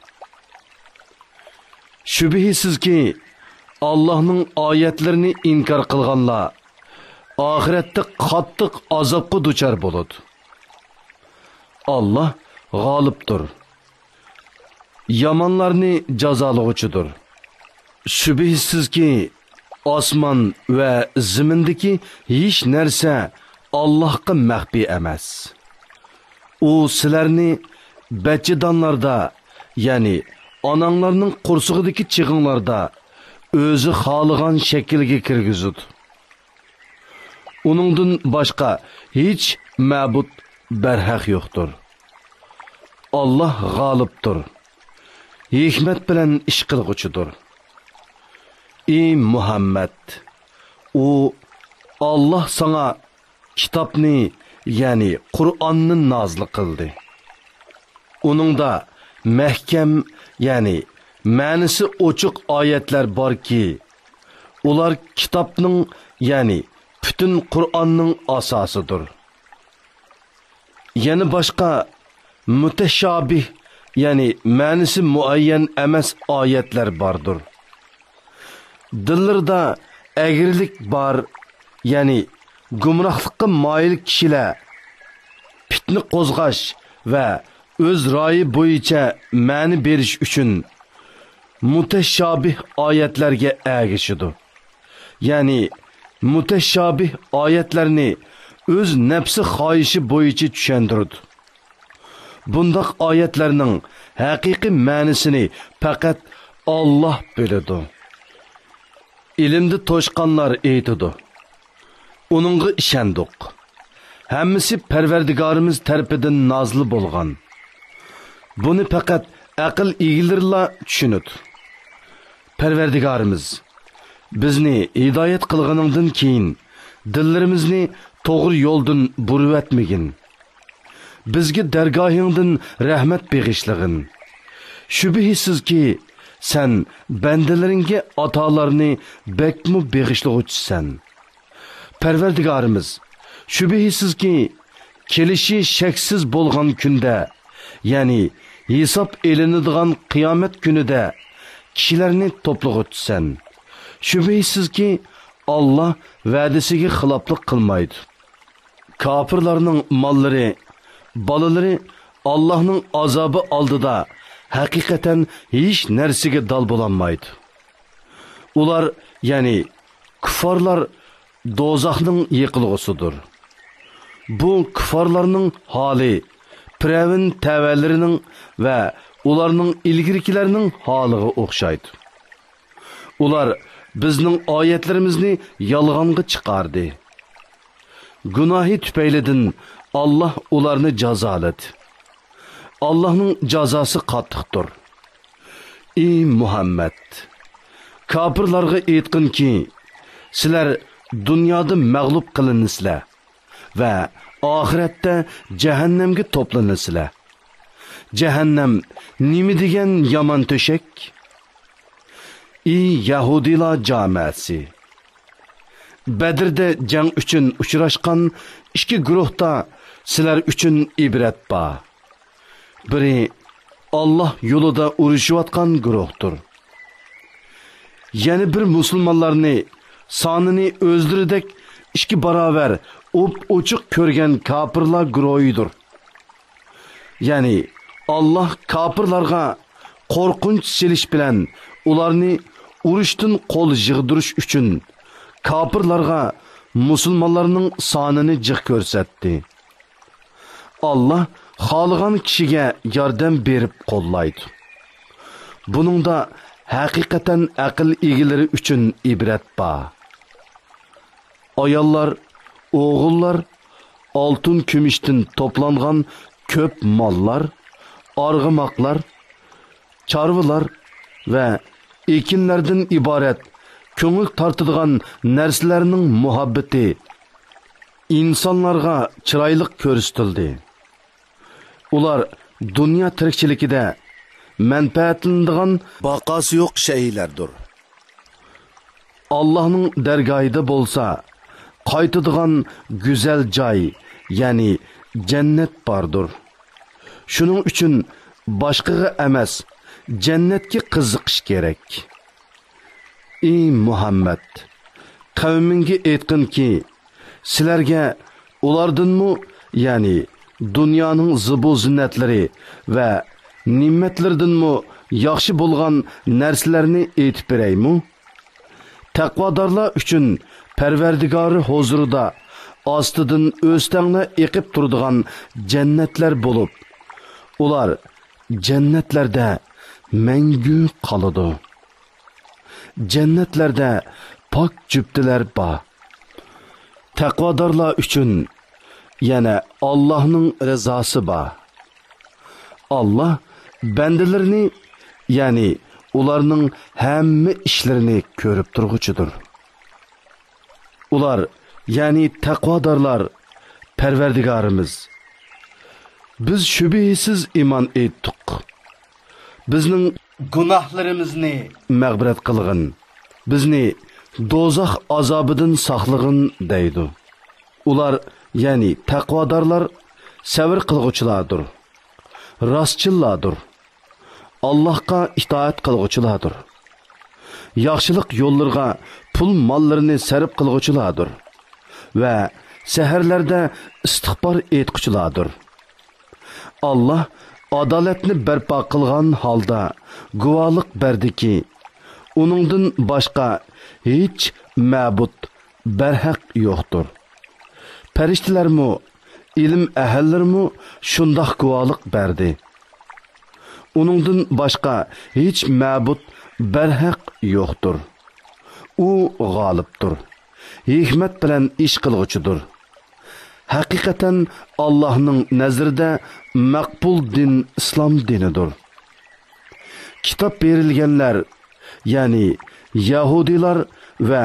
شۈبھىسىزكى، ئاللاھنىڭ ئايەتلىرىنى ئىنكار قىلغانلار ئاخىرەتتە قاتتىق ئازابقا دۇچار بولىدۇ. ئاللاھ غالىبتۇر. يامانلارنى جازالىغۇچىدۇر. شۈبھىسىزكى، ئاسمان ۋە زېمىندىكى ھېچ نەرسە ئاللاھقا مەخپىي ئەمەس. ئۇ سىلەرنى بەچچىدانلاردا، يەنى ئاناڭلارنىڭ قورسىقىدىكى چېغىڭلاردا ئۆزى خالىغان شەكىلگە كىرگۈزىدۇ. ئۇنىڭدىن باشقا ھېچ مەبۇد بەرھەق يوقتۇر. ئاللاھ غالىبتۇر، ھېكمەت بىلەن ئىش قىلغۇچىدۇر. ئى مۇھەممەد! ئۇ، ئاللاھ ساڭا كىتابنى، يەنى قۇرئاننى نازىل قىلدى. ئۇنىڭدا مەھكەم، يەنى مەنىسى ئوچۇق ئايەتلەر باركى، ئۇلار كىتابنىڭ، يەنى پۈتۈن قۇرئاننىڭ ئاساسىدۇر. يەنە باشقا مۇتەشابىھ، يەنى مەنىسى مۇئەييەن ئەمەس ئايەتلەر باردۇر. دىللىرىدا ئەگرىلىك بار، يەنى گۇمراھلىققا مايىل كىشىلەر پىتنە قوزغاش ۋە ئۆز رايى بويىچە مەنە بېرىش ئۈچۈن مۇتەشابىھ ئايەتلەرگە ئەگىشىدۇ. يەنى مۇتەشابىھ ئايەتلەرنى ئۆز نەپسى خاھىشى بويىچە چۈشەندۈرىدۇ. بۇنداق ئايەتلەرنىڭ ھەقىقىي مەنىسىنى پەقەت ئاللاھ بىلىدۇ. ئىلىمدە توشقانلار ئېيتىدۇ: ئۇنىڭغا ئىشەندۇق. ھەممىسى پەرۋەردىگارىمىز تەرىپىدىن نازىل بولغان. بۇنى پەقەت ئەقىل ئىگىلىرىلا چۈشىنىدۇ. پەرۋەردىگارىمىز، بىزنى ھىدايەت قىلغىنىڭدىن كېيىن، دىللىرىمىزنى توغرا يولدىن بۇرۇۋەتمىگىن. بىزگە دەرگاھىڭدىن رەھمەت بېغىشلىغىن. شۈبھىسىزكى، سەن بەندىلىرىڭگە ئاتالارنى بەكمۇ بېغىشلىغۇچىسەن. پەرۋەردىگارىمىز، شۈبھىسىزكى، كېلىشى شەكسىز بولغان كۈندە، يەنى ھېساب ئېلىنىدىغان قىيامەت كۈنىدە كىشىلەرنى توپلىغۇچىسەن. شۈبھىسىزكى، ئاللا ۋەدىسىگە خىلاپلىق قىلمايدۇ. كاپىرلارنىڭ ماللىرى، بالىلىرى ئاللاھنىڭ ئازابى ئالدىدا ھەقىقەتەن ھېچ نەرسىگە دال بولالمايدۇ. ئۇلار، يەنى كۇففارلار دوزاخنىڭ يېقىلغۇسىدۇر. بۇ كۇففارلارنىڭ ھالى پىرئەۋن تەۋەلىرىنىڭ ۋە ئۇلارنىڭ ئىلگىرىكىلەرنىڭ ھالىغا ئوخشايدۇ. ئۇلار بىزنىڭ ئايەتلىرىمىزنى يالغانغا چىقاردى. گۇناھى تۈپەيلىدىن ئاللا ئۇلارنى جازالىدى. ئاللانىڭ جازاسى قاتتىقتۇر. ئى مۇھەممەد! كاپىرلارغا ئېيتقىنكى، سىلەر دۇنيادا مەغلۇپ قىلىنىسىلەر ۋە ئاخىرەتتە جەھەننەمگە توپلىنىسىلەر. جەھەننەم نېمە دېگەن يامان تۆشەك؟ ئى يەھۇدىيلار جامەسى! بەدرىدە جەڭ ئۈچۈن ئۇچراشقان ئىككى گۇرۇھتا سىلەر ئۈچۈن ئىبرەت بار. بىرى ئاللا يولىدا ئۇرۇشۇۋاتقان گۇرۇھتۇر. يەنە بىر مۇسۇلمانلارنى سانىنى ئۆزلىرىدەك ئىككى باراۋەر ئوپئوچۇق كۆرگەن كاپىرلار گۇرۇھىدۇر. يەنى ئاللا كاپىرلارغا قورقۇنچ سېلىش بىلەن ئۇلارنى ئۇرۇشتىن قول يىغدۇرۇش ئۈچۈن كاپىرلارغا مۇسۇلمانلارنىڭ سانىنى جىق كۆرسەتتى. ئاللا خالىغان كىشىگە ياردەم بېرىپ قوللايدۇ. بۇنىڭدا ھەقىقەتەن ئەقىل ئىگىلىرى ئۈچۈن ئىبرەت بار. ئاياللار، ئوغۇللار، ئالتۇن-كۈمۈشتىن توپلانغان كۆپ ماللار، ئارغىماقلار، چارۋىلار ۋە ئېكىنلەردىن ئىبارەت كۆڭۈل تارتىدىغان نەرسىلەرنىڭ مۇھەببىتى ئىنسانلارغا چىرايلىق كۆرسىتىلدى. ئۇلار دۇنيا تىرىكچىلىكىدە مەنپەئەتلىنىدىغان باقاسى يوق شەيئىلەردۇر. ئاللاھنىڭ دەرگاھىدا بولسا قايتىدىغان گۈزەل جاي، يەنى جەننەت باردۇر. شۇنىڭ ئۈچۈن باشقىغا ئەمەس، جەننەتكە قىزىقىش كېرەك. ئى مۇھەممەد! قەۋمىڭگە ئېيتقىنكى، سىلەرگە ئۇلاردىنمۇ، يەنى دۇنيانىڭ زىبۇ زىننەتلىرى ۋە نېمەتلىرىدىنمۇ ياخشى بولغان نەرسىلەرنى ئېيتىپ بېرەيمۇ؟ تەقۋادارلار ئۈچۈن پەرۋەردىگارى ھۇزۇرىدا ئاستىدىن ئۆستەڭلەر ئېقىپ تۇرىدىغان جەننەتلەر بولۇپ، ئۇلار جەننەتلەردە مەڭگۈ قالىدۇ. جەننەتلەردە پاك جۈپتىلەر بار. تەقۋادارلار ئۈچۈن يەنە ئاللاھنىڭ رىزاسى بار. ئاللا بەندىلىرىنى، يەنى ئۇلارنىڭ ھەممە ئىشلىرىنى كۆرۈپ تۇرغۇچىدۇر. ئۇلار، يەنى تەقۋادارلار، پەرۋەردىگارىمىز، بىز شۈبھىسىز ئىمان ئېيتتۇق. بىزنىڭ گۇناھلىرىمىزنى مەغپىرەت قىلغىن، بىزنى دوزاخ ئازابىدىن ساقلىغىن دەيدۇ. ئۇلار، يەنى تەقۋادارلار سەۋر قىلغۇچىلاردۇر، راستچىللاردۇر، ئاللاھقا ئىتائەت قىلغۇچىلاردۇر. ياخشىلىق يوللىرىغا پۇل ماللىرىنى سەرپ قىلغۇچىلاردۇر ۋە سەھەرلەردە ئىستىغپار ئېيتقۇچىلاردۇر. ئاللا ئادالەتنى بەرپا قىلغان ھالدا گۇۋاھلىق بەردىكى، ئۇنىڭدىن باشقا ھېچ مەبۇد بەرھەق يوقتۇر. پەرىشتىلەرمۇ، ئىلىم ئەھلىلىرىمۇ شۇنداق گۇۋاھلىق بەردى. ئۇنىڭدىن باشقا ھېچ مەبۇد بەرھەق يوقتۇر. ئۇ غالىبتۇر، ھېكمەت بىلەن ئىش قىلغۇچىدۇر. ھەقىقەتەن، ئاللاھنىڭ نەزىرىدە مەقبۇل دىن ئىسلام دىنىدۇر. كىتاب بېرىلگەنلەر، يەنى يەھۇدىيلار ۋە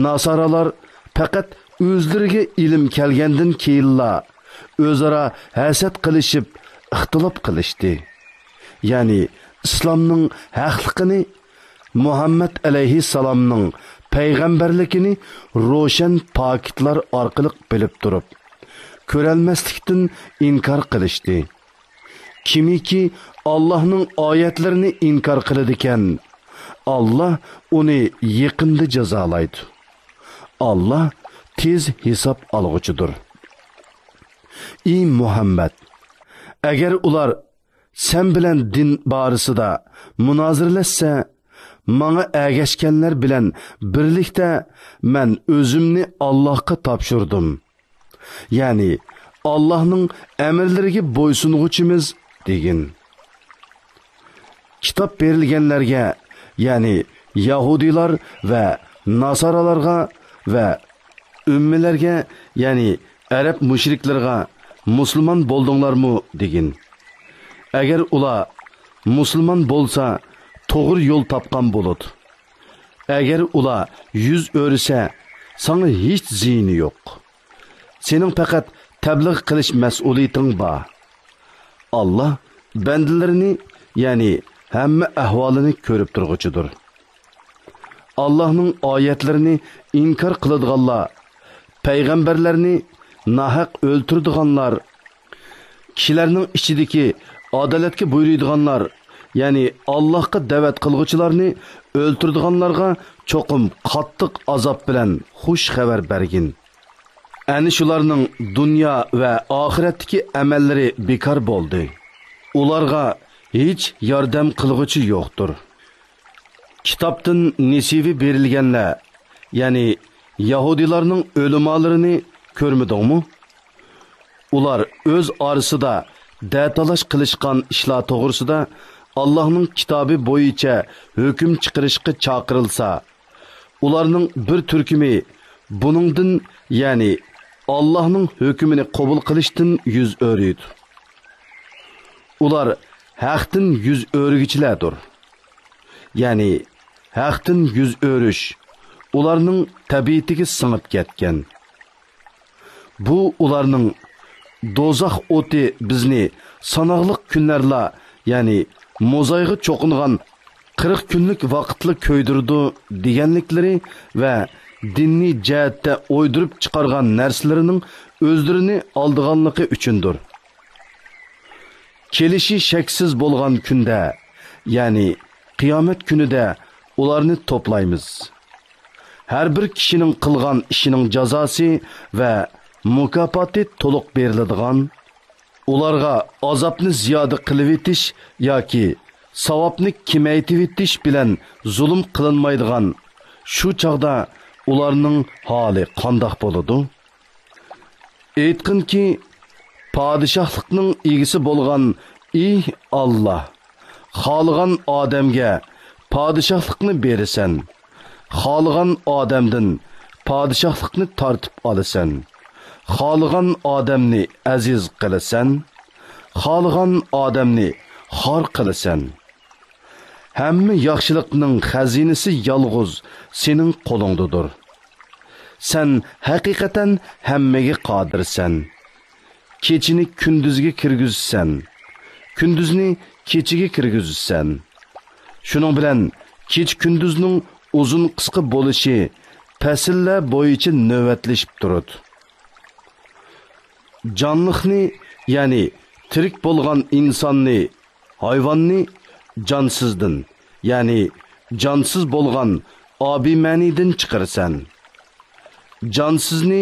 ناسارالار پەقەت ئۆزلىرىگە ئىلىم كەلگەندىن كېيىنلا ئۆزئارا ھەسەت قىلىشىپ، ئىختىلاپ قىلىشتى. يەنى ئىسلامنىڭ ھەقلىقىنى، مۇھەممەد ئەلەيھىسسالامنىڭ پەيغەمبەرلىكىنى روشەن پاكىتلار ئارقىلىق بىلىپ تۇرۇپ، كۆرەلمەسلىكتىن ئىنكار قىلىشتى. كىمكى ئاللاھنىڭ ئايەتلىرىنى ئىنكار قىلىدىكەن، ئاللا ئۇنى يېقىندا جازالايدۇ. ئاللا تېز ھېساب ئالغۇچىدۇر. ئى مۇھەممەد! ئەگەر ئۇلار سەن بىلەن دىن بارىسىدا مۇنازىرىلەشسە، ماڭا ئەگەشكەنلەر بىلەن بىرلىكتە مەن ئۆزۈمنى ئاللاھقا تاپشۇردۇم. يەنى ئاللاھنىڭ ئەمىرلىرىگە بويسۇنغۇچىمىز دېگىن. كىتاب بېرىلگەنلەرگە، يەنى يەھۇدىيلار ۋە ناسارالارغا ۋە ئۈممىلەرگە، يەنى ئەرەب مۇشرىكلىرىغا مۇسۇلمان بولدۇڭلارمۇ دېگىن. ئەگەر ئۇلار مۇسۇلمان بولسا، توغرا يول تاپقان بولىدۇ. ئەگەر ئۇلار يۈز ئۆرۈسە، ساڭا ھېچ زىيىنى يوق. سېنىڭ پەقەت تەبلىغ قىلىش مەسئۇلىيىتىڭ بار. ئاللا بەندىلىرىنى، يەنى ھەممە ئەھۋالىنى كۆرۈپ تۇرغۇچىدۇر. ئاللاھنىڭ ئايەتلىرىنى ئىنكار قىلىدىغانلار، پەيغەمبەرلەرنى ناھەق ئۆلتۈرىدىغانلار، كىشىلەرنىڭ ئىچىدىكى ئادالەتكە بۇيرۇيدىغانلار، يەنى ئاللاھقا دەۋەت قىلغۇچىلارنى ئۆلتۈرىدىغانلارغا چوقۇم قاتتىق ئازاب بىلەن خۇش خەۋەر بەرگىن. ئەنە شۇلارنىڭ دۇنيا ۋە ئاخىرەتتىكى ئەمەللىرى بىكار بولدى. ئۇلارغا ھېچ ياردەم قىلغۇچى يوقتۇر. كىتابتىن نېسىۋى بېرىلگەنلەر، يەنى يەھۇدىيلارنىڭ ئۆلىمالىرىنى كۆرمىدىڭمۇ؟ ئۇلار ئۆز ئارىسىدا دەتالاش قىلىشقان ئىشلار توغرىسىدا ئاللاھنىڭ كىتابى بويىچە ھۆكۈم چىقىرىشقا چاقىرىلسا، ئۇلارنىڭ بىر تۈركۈمى بۇنىڭدىن، يەنى ئاللاھنىڭ ھۆكمىنى قوبۇل قىلىشتىن يۈز ئۆرۈيدۇ. ئۇلار ھەقتىن يۈز ئۆرۈگۈچىلەردۇر. يەنى ھەقتىن يۈز ئۆرۈش ئۇلارنىڭ تەبىئىتىگە سىڭىپ كەتكەن. بۇ ئۇلارنىڭ «دوزاخ ئوتى بىزنى ساناقلىق كۈنلەرلا، يەنى موزايغا چوقۇنغان قىرىق كۈنلۈك ۋاقىتلا كۆيدۈرىدۇ» دېگەنلىكلىرى ۋە دىنىي جەھەتتە ئويدۇرۇپ چىقارغان نەرسىلىرىنىڭ ئۆزلىرىنى ئالدىغانلىقى ئۈچۈندۇر. كېلىشى شەكسىز بولغان كۈندە، يەنى قىيامەت كۈنىدە ئۇلارنى توپلايمىز. ھەر بىر كىشىنىڭ قىلغان ئىشىنىڭ جازاسى ۋە مۇكاپاتى تولۇق بېرىلىدىغان، ئۇلارغا ئازابنى زىيادە قىلىۋېتىش ياكى ساۋابنى كېمەيتىۋېتىش بىلەن زۇلۇم قىلىنمايدىغان شۇ چاغدا ئۇلارنىڭ ھالى قانداق بولىدۇ؟ ئېيتقىنكى، پادىشاھلىقنىڭ ئىگىسى بولغان ئى ئاللا، خالىغان ئادەمگە پادىشاھلىقنى بېرىسەن، خالىغان ئادەمدىن پادىشاھلىقنى تارتىپ ئالىسەن، خالىغان ئادەمنى ئەزىز قىلىسەن، خالىغان ئادەمنى خار قىلىسەن. ھەممە ياخشىلىقنىڭ خەزىنىسى يالغۇز سېنىڭ قولۇڭدىدۇر. سەن ھەقىقەتەن ھەممىگە قادىرسەن. كېچىنى كۈندۈزگە كىرگۈزىسەن، كۈندۈزنى كېچىگە كىرگۈزىسەن. شۇنىڭ بىلەن كېچە-كۈندۈزنىڭ ئۇزۇن-قىسقا بولۇشى پەسىللەر بويىچە نۆۋەتلىشىپ تۇرىدۇ. جانلىقنى، يەنى تىرىك بولغان ئىنساننى، ھايۋاننى جانسىزدىن، يەنى جانسىز بولغان ئابىمەنىدىن چىقىرىسەن. جانسىزنى،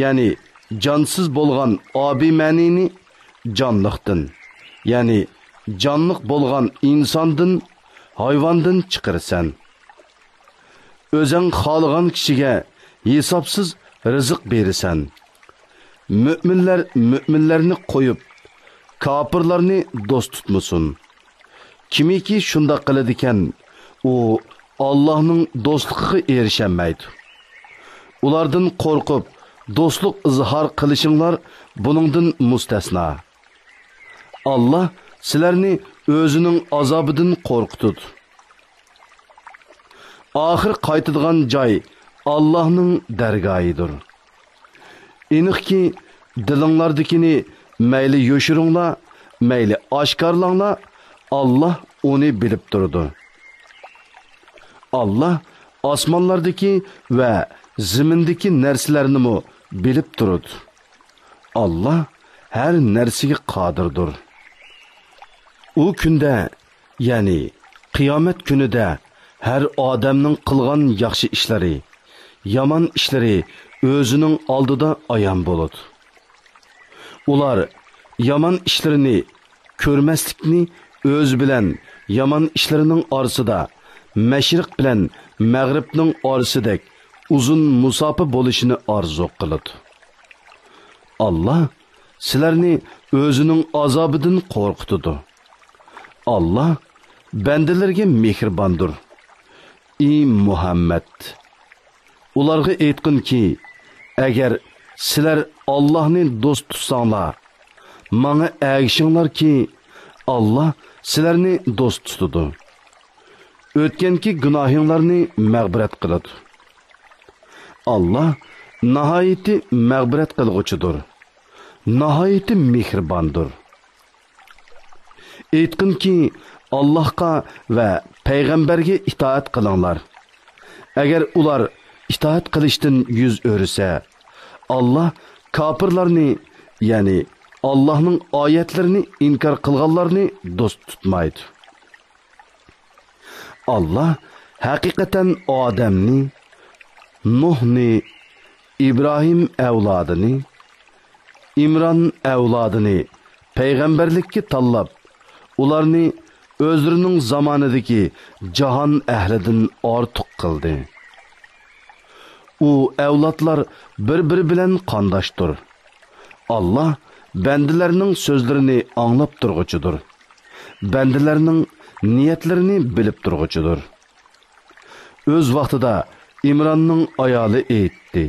يەنى جانسىز بولغان ئابىمەنىنى جانلىقتىن، يەنى جانلىق بولغان ئىنساندىن، ھايۋاندىن چىقىرىسەن. ئۆزەڭ خالىغان كىشىگە ھېسابسىز رىزىق بېرىسەن. مۆمىنلەر مۆمىنلەرنى قويۇپ، كاپىرلارنى دوست تۇتمىسۇن. كىمكى شۇنداق قىلىدىكەن، ئۇ ئاللاھنىڭ دوستلۇقىغا ئېرىشەلمەيدۇ. ئۇلاردىن قورقۇپ، دوستلۇق ئىزھار قىلىشىڭلار بۇنىڭدىن مۇستەسنا. ئاللاھ سىلەرنى ئۆزىنىڭ ئازابىدىن قورقۇتىدۇ. ئاخىر قايتىدىغان جاي ئاللاھنىڭ دەرگاھىدۇر. ئېنىقكى، دىلىڭلاردىكىنى مەيلى يوشۇرۇڭلار، مەيلى ئاشكارىلاڭلار، ئاللاھ ئۇنى بىلىپ تۇرىدۇ. ئاللاھ ئاسمانلاردىكى ۋە زېمىندىكى نەرسىلەرنىمۇ بىلىپ تۇرىدۇ. ئاللاھ ھەر نەرسىگە قادىردۇر. ئۇ كۈندە، يەنى قىيامەت كۈنىدە ھەر ئادەمنىڭ قىلغان ياخشى ئىشلىرى، يامان ئىشلىرى ئۆزىنىڭ ئالدىدا ئايان بولىدۇ. ئۇلار يامان ئىشلىرىنى كۆرمەسلىكنى ئۆزى بىلەن يامان ئىشلىرىنىڭ ئارىسىدا، مەشرىق بىلەن مەغرىبنىڭ ئارىسىدەك ئۇزۇن مۇساپە بولۇشىنى ئارزۇ قىلىدۇ. ئاللاھ سىلەرنى ئۆزىنىڭ ئازابىدىن قورقۇتىدۇ. ئاللاھ بەندىلىرىگە مېھرىباندۇر. ئى مۇھەممەد! ئۇلارغا ئېيتقىنكى، ئەگەر سىلەر ئاللاھنى دوست تۇتساڭلار، ماڭا ئەگىشىڭلاركى، ئاللاھ سىلەرنى دوست تۇتىدۇ. ئۆتكەنكى گۇناھىڭلارنى مەغپىرەت قىلىدۇ. ئاللاھ ناھايىتى مەغپىرەت قىلغۇچىدۇر، ناھايىتى مېھرىباندۇر. ئېيتقىنكى، ئاللاھقا ۋە پەيغەمبەرگە ئىتائەت قىلىڭلار. ئەگەر ئۇلار ئىتائەت قىلىشتىن يۈز ئۆرۈسە، ئاللاھ كاپىرلارنى، يەنى ئاللاھنىڭ ئايەتلىرىنى ئىنكار قىلغانلارنى دوست تۇتمايدۇ. ئاللاھ ھەقىقەتەن ئادەمنى، نۇھنى، ئىبراھىم ئەۋلادىنى، ئىمران ئەۋلادىنى پەيغەمبەرلىككە تاللاپ، ئۇلارنى ئۆزلىرىنىڭ زامانىدىكى جاھان ئەھلىدىن ئارتۇق قىلدى. ئۇ ئەۋلادلار بىر-بىرى بىلەن قانداشتۇر. ئاللاھ بەندىلەرنىڭ سۆزلىرىنى ئاڭلاپ تۇرغۇچىدۇر. بەندىلەرنىڭ نىيەتلىرىنى بىلىپ تۇرغۇچىدۇر. ئۆز ۋاقتىدا ئىمراننىڭ ئايالى ئېيتتى: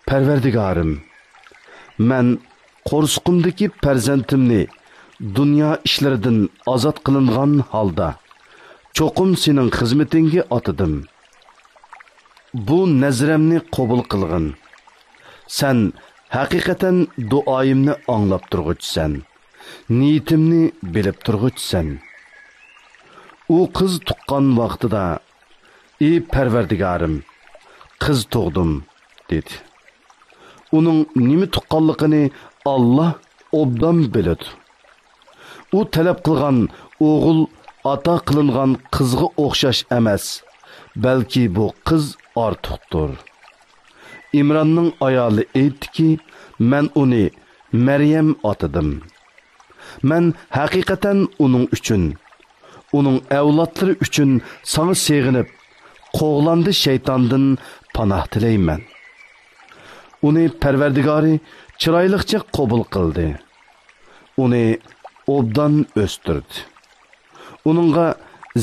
پەرۋەردىگارىم، مەن قورسىقىمدىكى پەرزەنتىمنى دۇنيا ئىشلىرىدىن ئازاد قىلىنغان ھالدا چوقۇم سېنىڭ خىزمىتىڭگە ئاتىدىم. بۇ نەزرەمنى قوبۇل قىلغىن. سەن ھەقىقەتەن دۇئايىمنى ئاڭلاپ تۇرغۇچىسەن، نىيىتىمنى بىلىپ تۇرغۇچىسەن. ئۇ قىز تۇغقان ۋاقتىدا، ئى پەرۋەردىگارىم، قىز تۇغدۇم، دېدى. ئۇنىڭ نېمە تۇغقانلىقىنى ئاللاھ ئوبدان بىلىدۇ. ئۇ تەلەپ قىلغان ئوغۇل ئاتا قىلىنغان قىزغا ئوخشاش ئەمەس، بەلكى بۇ قىز ئارتۇقتۇر. ئىمراننىڭ ئايالى ئېيتتىكى، مەن ئۇنى مەريەم ئاتىدىم. مەن ھەقىقەتەن ئۇنىڭ ئۈچۈن، ئۇنىڭ ئەۋلادلىرى ئۈچۈن ساڭا سېغىنىپ، قوغلاندى شەيتاندىن پاناھ تىلەيمەن. ئۇنى پەرۋەردىگارى چىرايلىقچە قوبۇل قىلدى. ئۇنى ئوبدان ئۆستۈردى. ئۇنىڭغا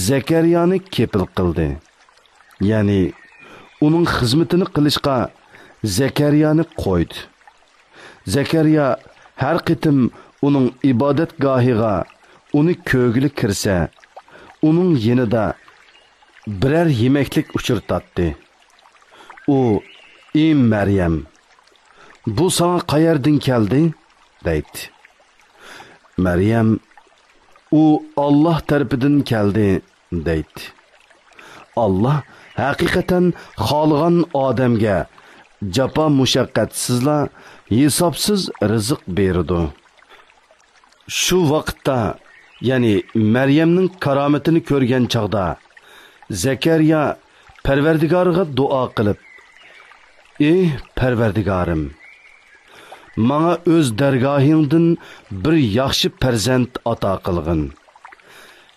زەكەرىيانى كېپىل قىلدى. يەنى ئۇنىڭ خىزمىتىنى قىلىشقا زەكەرىيانى قويدى. زەكەرىيا ھەر قېتىم ئۇنىڭ ئىبادەتگاھىغا ئۇنى كۆرگىلى كىرسە، ئۇنىڭ يېنىدا بىرەر يېمەكلىك ئۇچرىتاتتى. ئۇ، ئى مەريەم، بۇ ساڭا قەيەردىن كەلدى؟ دەيتتى. مەريەم، ئۇ ئاللاھ تەرىپىدىن كەلدى، دەيتتى. ئاللاھ ھەقىقەتەن خالىغان ئادەمگە جاپا مۇشەققەتسىزلا ھېسابسىز رىزىق بېرىدۇ. شۇ ۋاقىتتا، يەنى مەريەمنىڭ كارامىتىنى كۆرگەن چاغدا، زەكەرىيا پەرۋەردىگارىغا دۇئا قىلىپ، ئى پەرۋەردىگارىم، ماڭا ئۆز دەرگاھىڭدىن بىر ياخشى پەرزەنت ئاتا قىلغىن.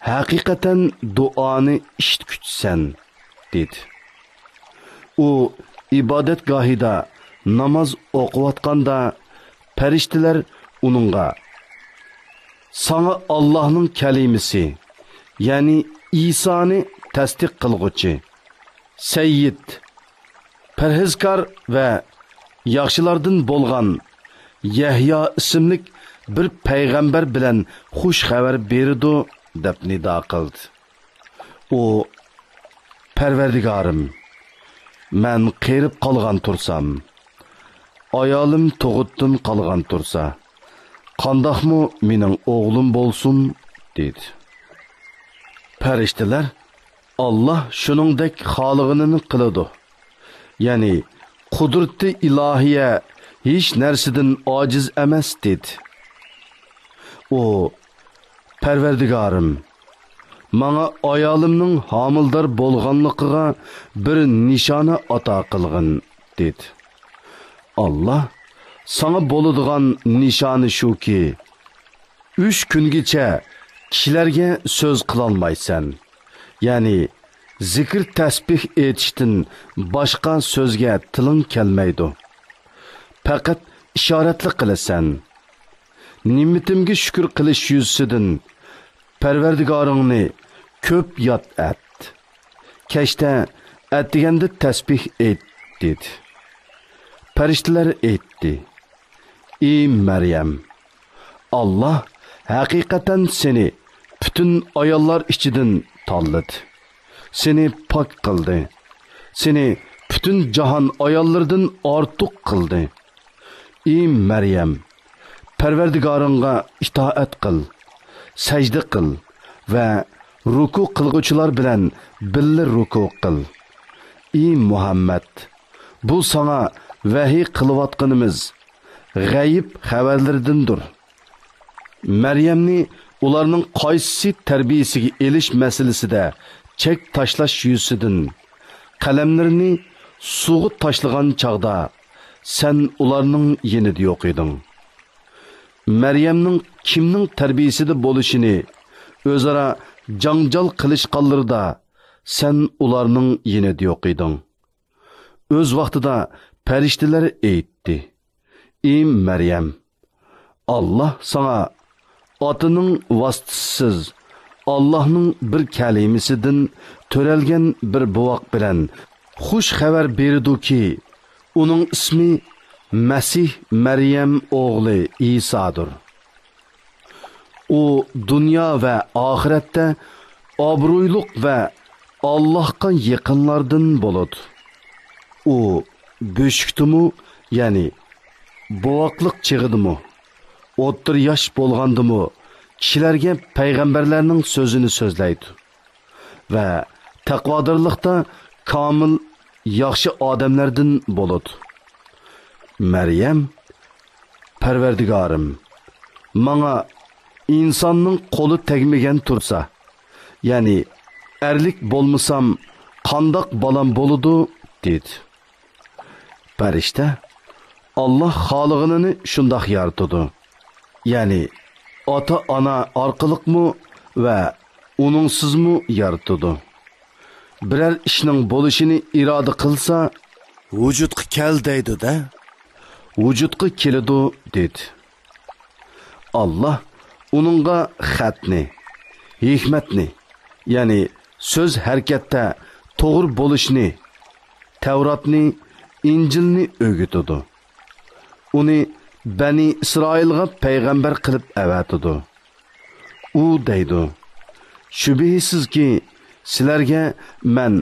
ھەقىقەتەن دۇئانى ئىشىتكۈچىسەن، دېدى. ئۇ ئىبادەتگاھىدا ناماز ئوقۇۋاتقاندا، پەرىشتىلەر ئۇنىڭغا، ساڭا ئاللاھنىڭ كەلىمىسى، يەنى ئىسانى تەستىق قىلغۇچى، سەييىد، پەرھىزكار ۋە ياخشىلاردىن بولغان يەھيا ئىسىملىك بىر پەيغەمبەر بىلەن خۇش خەۋەر بېرىدۇ، دەپ نىدا قىلدى. ئۇ، پەرۋەردىگارىم، مەن قېرىپ قالغان تۇرسام، ئايالىم تۇغۇتتىن قالغان تۇرسا، قانداقمۇ مېنىڭ ئوغلۇم بولسۇن؟ دېدى. پەرىشتىلەر، ئاللا شۇنىڭدەك خالىغىنىنى قىلىدۇ، يەنى قۇدرىتى ئىلاھىيە ھېچ نەرسىدىن ئاجىز ئەمەس، دېدى. ئۇ، پەرۋەردىگارىم، ماڭا ئايالىمنىڭ ھامىلىدار بولغانلىقىغا بىر نىشانە ئاتا قىلغىن، دېدى. ئاللا، ساڭا بولىدىغان نىشانى شۇكى، ئۈچ كۈنگىچە كىشىلەرگە سۆز قىلالمايسەن، يەنى زىكىر تەسبىھ ئېيتىشتىن باشقا سۆزگە تىلىڭ كەلمەيدۇ. پەقەت ئىشارەتلا قىلىسەن. نېمىتىمگە شۈكۈر قىلىش يۈزىسىدىن پەرۋەردىگارىڭنى كۆپ ياد ئەت. كەچتە ئەتىگەندە تەسبىھ ئېيت، دېدى. پەرىشتىلەر ئېيتتى، ئى مەريەم، ئاللا ھەقىقەتەن سېنى پۈتۈن ئاياللار ئىچىدىن تاللىدى. سېنى پاك قىلدى. سېنى پۈتۈن جاھان ئاياللىرىدىن ئارتۇق قىلدى. ئى مەريەم، پەرۋەردىگارىڭغا ئىتائەت قىل، سەجدە قىل ۋە رۇكۇ قىلغۇچىلار بىلەن بىللە رۇكۇ قىل. ئى مۇھەممەد، بۇ ساڭا ۋەھىي قىلىۋاتقىنىمىز غەيىب خەۋەرلىرىدىندۇر. مەريەمنى ئۇلارنىڭ قايسىسى تەربىيىسىگە ئېلىش مەسىلىسىدە چەك تاشلاش يۈزىسىدىن قەلەملىرىنى سۇغا تاشلىغان چاغدا سەن ئۇلارنىڭ يېنىدا يوق ئىدىڭ. مەريەمنىڭ كىمنىڭ تەربىيىسىدە بولۇشىنى ئۆزئارا جاڭجال قىلىشقانلىرىدا سەن ئۇلارنىڭ يېنىدا يوق ئىدىڭ. ئۆز ۋاقتىدا پەرىشتىلەر ئېيتتى، ئى مەريەم، ئاللا ساڭا ئاتىنىڭ ۋاسىتىسىز، ئاللانىڭ بىر كەلىمىسىدىن تۆرەلگەن بىر بوۋاق بىلەن خۇش خەۋەر بېرىدۇكى، ئۇنىڭ ئىسمى مەسىھ مەريەم ئوغلى ئىسادۇر. ئۇ دۇنيا ۋە ئاخىرەتتە ئابرۇيلۇق ۋە ئاللاھقا يېقىنلاردىن بولىدۇ. ئۇ بۆشۈكتىمۇ، يەنى بوۋاقلىق چېغىدىمۇ، ئوتتۇرا ياش بولغاندىمۇ كىشىلەرگە پەيغەمبەرلەرنىڭ سۆزىنى سۆزلەيدۇ ۋە تەقۋادارلىقتا كامىل ياخشى ئادەملەردىن بولىدۇ. مەريەم، پەرۋەردىگارىم، ماڭا ئىنساننىڭ قولى تەگمىگەن تۇرسا، يەنى ئەرلىك بولمىسام، قانداق بالام بولىدۇ؟ دېدى. پەرىشتە، ئاللا خالىغىنىنى شۇنداق يارىتىدۇ. يەنى ئاتا-ئانا ئارقىلىقمۇ ۋە ئۇنىڭسىزمۇ يارىتىدۇ. بىرەر ئىشنىڭ بولۇشىنى ئىرادە قىلسا، ۋۇجۇدقا كەل دەيدۇ-دە. ۋۇجۇدقا كېلىدۇ، دېدى. ئاللا ئۇنىڭغا خەتنى، ھېكمەتنى، يەنى سۆز ھەرىكەتتە توغرا بولۇشنى، تەۋراتنى، ئىنجىلنى ئۆگىتىدۇ. ئۇنى بەنى ئىسرائىلغا پەيغەمبەر قىلىپ ئەۋەتىدۇ. ئۇ دەيدۇ، شۈبھىسىزكى، سىلەرگە مەن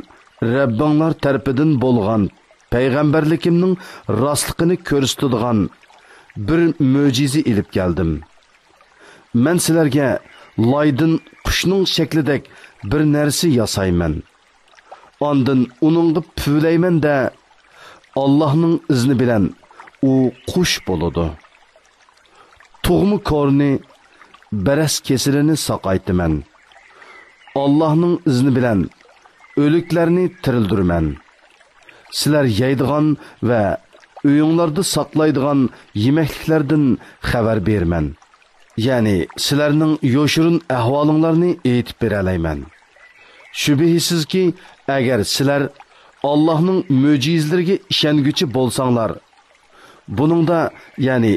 رەببىڭلار تەرىپىدىن بولغان پەيغەمبەرلىكىمنىڭ راستلىقىنى كۆرسىتىدىغان بىر مۆجىزە ئېلىپ كەلدىم. مەن سىلەرگە لايدىن قۇشنىڭ شەكلىدەك بىر نەرسە ياسايمەن. ئاندىن ئۇنىڭغا پۈۋلەيمەن-دە، ئاللاھنىڭ ئىزنى بىلەن ئۇ قۇش بولىدۇ. تۇغما كورىنى، بەرەس كېسىلىنى ساقايتىمەن. ئاللاھنىڭ ئىزنى بىلەن ئۆلۈكلەرنى تىرىلدۈرىمەن. سىلەر يەيدىغان ۋە ئۆيۈڭلاردا ساقلايدىغان يېمەكلىكلەردىن خەۋەر بېرىمەن. يەنى سىلەرنىڭ يوشۇرۇن ئەھۋالىڭلارنى ئېيتىپ بېرەلەيمەن. شۈبھىسىزكى، ئەگەر سىلەر ئاللاھنىڭ مۆجىزىلىرىگە ئىشەنگۈچى بولساڭلار، بۇنىڭدا، يەنى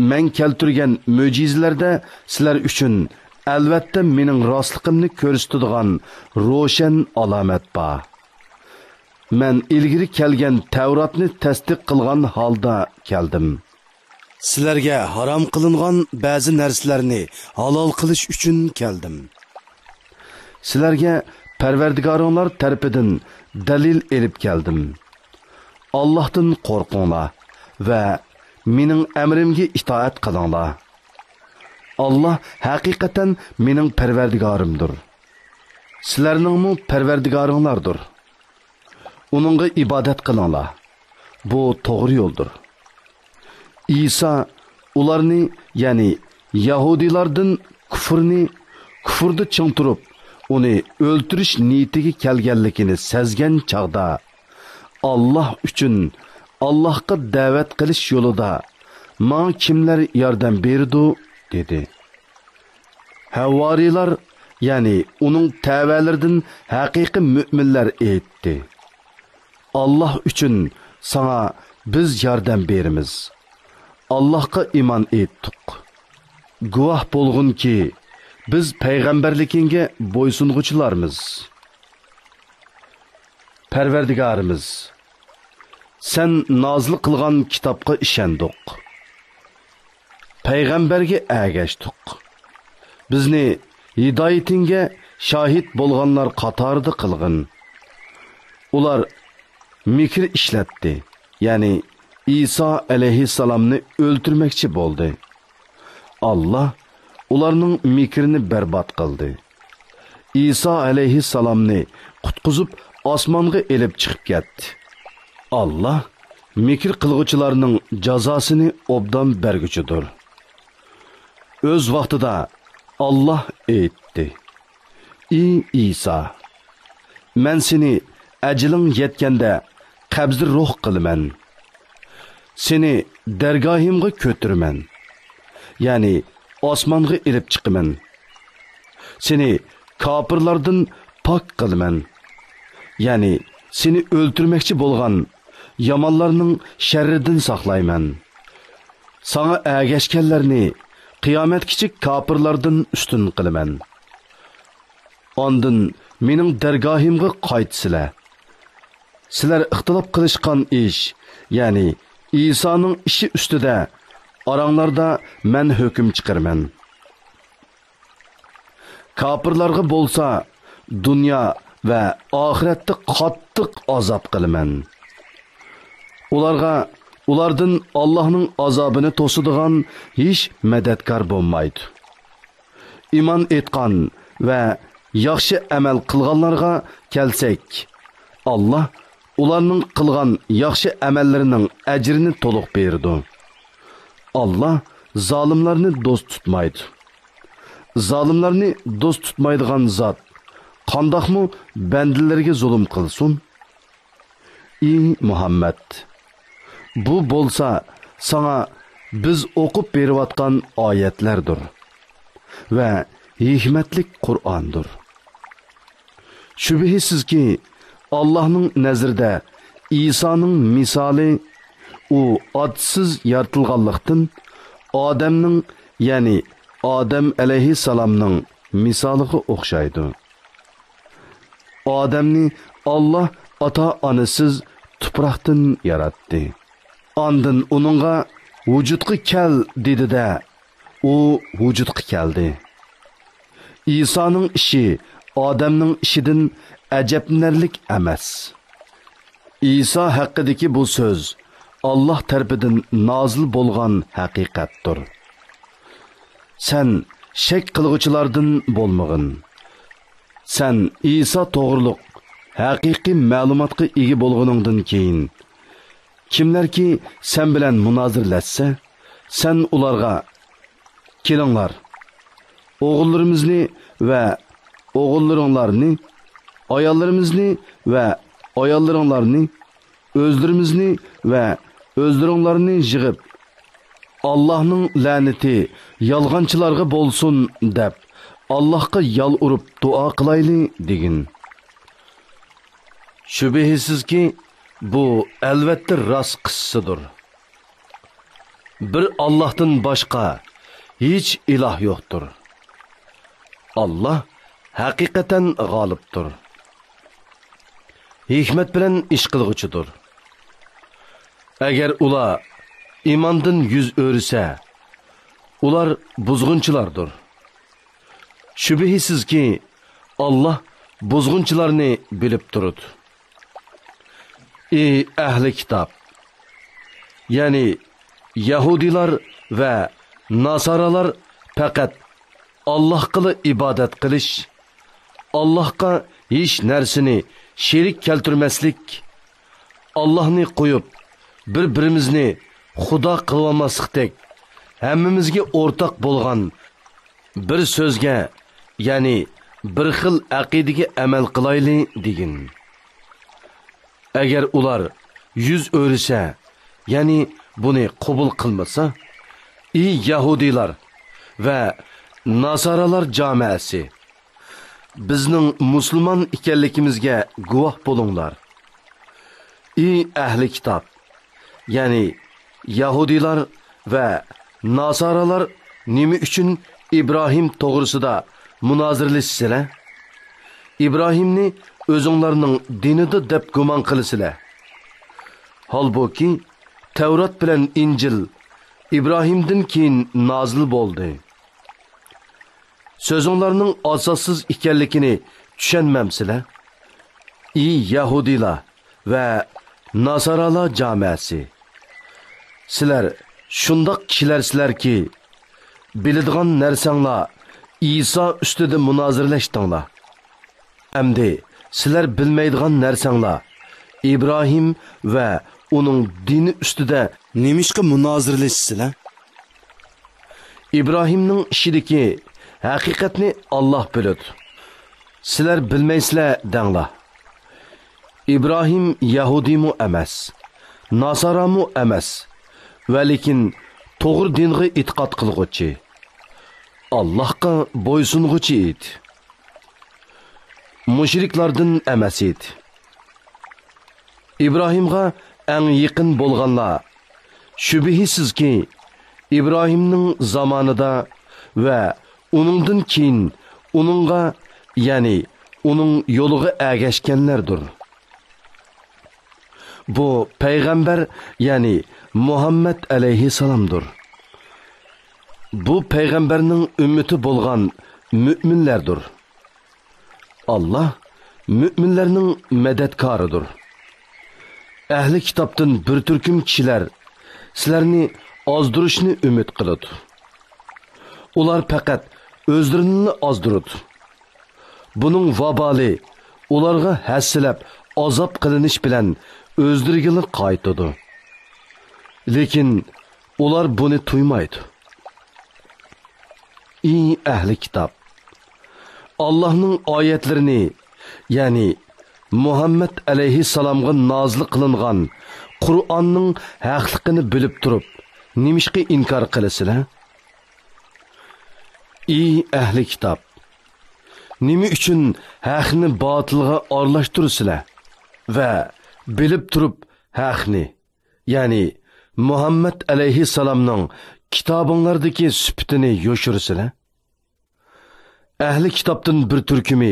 مەن كەلتۈرگەن مۆجىزىلەردە سىلەر ئۈچۈن ئەلۋەتتە مېنىڭ راستلىقىمنى كۆرسىتىدىغان روشەن ئالامەت بار. مەن ئىلگىرى كەلگەن تەۋراتنى تەستىق قىلغان ھالدا كەلدىم. سىلەرگە ھارام قىلىنغان بەزى نەرسىلەرنى ھالال قىلىش ئۈچۈن كەلدىم. سىلەرگە پەرۋەردىگارىڭلار تەرىپىدىن دەلىل ئېلىپ كەلدىم. ئاللاھتىن قورقۇڭلار ۋە مېنىڭ ئەمرىمگە ئىتائەت قىلىڭلار. ئاللاھ ھەقىقەتەن مېنىڭ پەرۋەردىگارىمدۇر. سىلەرنىڭمۇ پەرۋەردىگارىڭلاردۇر. ئۇنىڭغا ئىبادەت قىلىڭلار. بۇ توغرا يولدۇر. ئىسا ئۇلارنى، يەنى يەھۇدىيلاردىن كۇفرنى، كۇفردا چىڭ تۇرۇپ، ئۇنى ئۆلتۈرۈش نىيىتىگە كەلگەنلىكىنى سەزگەن چاغدا، «ئاللاھ ئۈچۈن، ئاللاھقا دەۋەت قىلىش يولىدا ماڭا كىملەر ياردەم بېرىدۇ؟» دېدى. ھەۋۋارىيلار، يەنى ئۇنىڭ تەۋەلىرىدىن ھەقىقىي مۆمىنلەر ئېيتتى: «ئاللاھ ئۈچۈن ساڭا بىز ياردەم بېرىمىز. ئاللاھقا ئىمان ئېيتتۇق. گۇۋاھ بولغىنكى، بىز پەيغەمبەرلىكىڭگە بويسۇنغۇچىلارمىز.» پەرۋەردىگارىمىز، سەن نازىل قىلغان كىتابقا ئىشەندۇق. پەيغەمبەرگە ئەگەشتۇق. بىزنى ھىدايىتىڭگە شاھىت بولغانلار قاتارىدا قىلغىن. ئۇلار مىكىر ئىشلەتتى، يەنى ئىسا ئەلەيھىسسالامنى ئۆلتۈرمەكچى بولدى. ئاللاھ ئۇلارنىڭ مىكرىنى بەربات قىلدى. ئىسا ئەلەيھىسسالامنى قۇتقۇزۇپ، ئاسمانغا ئېلىپ چىقىپ كەتتى. ئاللاھ مىكىر قىلغۇچىلارنىڭ جازاسىنى ئوبدان بەرگۈچىدۇر. ئۆز ۋاقتىدا ئاللاھ ئېيتتى: «ئى ئىسا، مەن سېنى ئەجىلىڭ يەتكەندە قەبزى روھ قىلىمەن. سېنى دەرگاھىمغا كۆتۈرىمەن، يەنى ئاسمانغا ئېلىپ چىقىمەن. سېنى كاپىرلاردىن پاك قىلىمەن، يەنى سېنى ئۆلتۈرمەكچى بولغان يامانلارنىڭ شەررىدىن ساقلايمەن. ساڭا ئەگەشكەنلەرنى قىيامەتكىچە كاپىرلاردىن ئۈستۈن قىلىمەن. ئاندىن مېنىڭ دەرگاھىمغا قايتىسىلەر. سىلەر ئىختىلاپ قىلىشقان ئىش، يەنى ئىسانىڭ ئىشى ئۈستىدە ئاراڭلاردا مەن ھۆكۈم چىقىرىمەن. كاپىرلارغا بولسا دۇنيا ۋە ئاخىرەتتە قاتتىق ئازاب قىلىمەن. ئۇلارغا ئۇلاردىن ئاللاھنىڭ ئازابىنى توسىدىغان ھېچ مەدەتكار بولمايدۇ. ئىمان ئېيتقان ۋە ياخشى ئەمەل قىلغانلارغا كەلسەك، ئاللاھ ئۇلارنىڭ قىلغان ياخشى ئەمەللىرىنىڭ ئەجرىنى تولۇق بېرىدۇ. ئاللاھ زالىملارنى دوست تۇتمايدۇ. زالىملارنى دوست تۇتمايدىغان زات قانداقمۇ بەندىلىرىگە زۇلۇم قىلسۇن؟ ئى مۇھەممەد، بۇ بولسا ساڭا بىز ئوقۇپ بېرىۋاتقان ئايەتلەردۇر ۋە ھېكمەتلىك قۇرئاندۇر. شۈبھىسىزكى، ئاللاھنىڭ نەزىرىدە ئىسانىڭ مىسالى ئۇ ئاتىسىز يارىتىلغانلىقتىن، ئادەمنىڭ، يەنى ئادەم ئەلەيھىسسالامنىڭ مىسالىغا ئوخشايدۇ. ئادەمنى ئاللاھ ئاتا-ئانىسىز تۇپراقتىن ياراتتى. ئاندىن ئۇنىڭغا «ۋۇجۇدقا كەل» دېدى-دە، ئۇ ۋۇجۇدقا كەلدى. ئىسانىڭ ئىشى ئادەمنىڭ ئىشىدىن ئەجەبلىنەرلىك ئەمەس. ئىسا ھەققىدىكى بۇ سۆز ئاللاھ تەرىپىدىن نازىل بولغان ھەقىقەتتۇر. سەن شەك قىلغۇچىلاردىن بولمىغىن. سەن ئىسا توغرۇلۇق ھەقىقىي مەلۇماتقا ئىگە بولغىنىڭدىن كېيىن، كىملەركى سەن بىلەن مۇنازىرىلەشسە، سەن ئۇلارغا: «كېلىڭلار، ئوغۇللىرىمىزنى ۋە ئوغۇللىرىڭلارنى، ئاياللىرىمىزنى ۋە ئاياللىرىڭلارنى، ئۆزلىرىمىزنى ۋە ئۆزلىرىڭلارنى يىغىپ، ئاللاھنىڭ لەنىتى يالغانچىلارغا بولسۇن دەپ، ئاللاھقا يالۋۇرۇپ دۇئا قىلايلى» دېگىن. شۈبھىسىزكى، بۇ ئەلۋەتتە راست قىسسىدۇر. بىر ئاللاھتىن باشقا ھېچ ئىلاھ يوقتۇر. ئاللاھ ھەقىقەتەن غالىبتۇر، ھېكمەت بىلەن ئىش قىلغۇچىدۇر. ئەگەر ئۇلار ئىماندىن يۈز ئۆرۈسە، ئۇلار بۇزغۇنچىلاردۇر. شۈبھىسىزكى، ئاللاھ بۇزغۇنچىلارنى بىلىپ تۇرىدۇ. ئى ئەھلى كىتاب! يەنى يەھۇدىيلار ۋە ناسارالار پەقەت ئاللاھقىلا ئىبادەت قىلىش، ئاللاھقا ھېچ نەرسىنى شېرىك كەلتۈرمەسلىك، ئاللاھنى قويۇپ، بىر-بىرىمىزنى خۇدا قىلىۋالماسلىقتەك، ھەممىمىزگە ئورتاق بولغان بىر سۆزگە، يەنى بىر خىل ئەقىدىگە ئەمەل قىلايلى، دېگىن. ئەگەر ئۇلار يۈز ئۆرۈسە، يەنى بۇنى قوبۇل قىلمىسا، ئى يەھۇدىيلار ۋە ناسارالار جامائەسى، بىزنىڭ مۇسۇلمان ئىكەنلىكىمىزگە گۇۋاھ بولۇڭلار. ئى ئەھلى كىتاب! يەنى يەھۇدىيلار ۋە ناسارالار نېمە ئۈچۈن ئىبراھىم توغرىسىدا مۇنازىرىلىشىسىلەر؟ ئىبراھىمنى ئۆزۈڭلارنىڭ دىنىدا دەپ گۇمان قىلىسىلەر. ھالبۇكى، تەۋرات بىلەن ئىنجىل ئىبراھىمدىن كېيىن نازىل بولدى. سۆزۈڭلارنىڭ ئاساسسىز ئىكەنلىكىنى چۈشەنمەمسىلەر؟ ئى يەھۇدىيلار ۋە ناسارالار جامائەسى! سىلەر شۇنداق كىشىلەرسىلەركى، بىلىدىغان نەرسەڭلار ئىسا ئۈستىدە مۇنازىرىلەشتىڭلار. ئەمدى سىلەر بىلمەيدىغان نەرسەڭلار ئىبراھىم ۋە ئۇنىڭ دىنى ئۈستىدە نېمىشقا مۇنازىرىلىشىسىلەر؟ ئىبراھىمنىڭ ئىشىدىكى ھەقىقەتنى ئاللاھ بىلىدۇ. سىلەر بىلمەيسىلەر دەڭلار. ئىبراھىم يەھۇدىيمۇ ئەمەس، ناسارامۇ ئەمەس، ۋەلىكىن توغرا دىنغا ئېتىقاد قىلغۇچى، ئاللاھقا بويسۇنغۇچى ئىدى. مۇشرىكلاردىن ئەمەس ئىدى. ئىبراھىمغا ئەڭ يېقىن بولغانلار، شۈبھىسىزكى، ئىبراھىمنىڭ زامانىدا ۋە ئۇنىڭدىن كېيىن ئۇنىڭغا، يەنى ئۇنىڭ يولىغا ئەگەشكەنلەردۇر. بۇ پەيغەمبەر، يەنى مۇھەممەد ئەلەيھىسسالامدۇر. بۇ پەيغەمبەرنىڭ ئۈممىتى بولغان مۆمىنلەردۇر. ئاللاھ مۆمىنلەرنىڭ مەدەتكارىدۇر. ئەھلى كىتابتىن بىر تۈركۈم كىشىلەر سىلەرنى ئازدۇرۇشنى ئۈمىد قىلىدۇ. ئۇلار پەقەت ئۆزلىرىنىلا ئازدۇرىدۇ. بۇنىڭ ۋابالى ئۇلارغا ھەسسىلەپ ئازاب قىلىنىش بىلەن ئۆزلىرىگىلا قايتىدۇ. لېكىن ئۇلار بۇنى تۇيمايدۇ. ئى ئەھلى كىتاب! ئاللاھنىڭ ئايەتلىرىنى، يەنى مۇھەممەد ئەلەيھىسسالامغا نازىل قىلىنغان قۇرئاننىڭ ھەقلىقىنى بىلىپ تۇرۇپ، نېمىشقا ئىنكار قىلىسىلەر؟ ئى ئەھلى كىتاب! نېمە ئۈچۈن ھەقنى باتىلغا ئارىلاشتۇرىسىلەر ۋە بىلىپ تۇرۇپ ھەقنى، يەنى مۇھەممەد ئەلەيھىسسالامنىڭ كىتابىڭلاردىكى سۈپىتىنى يوشۇرىسىلەر؟ ئەھلى كىتابتىن بىر تۈركۈمى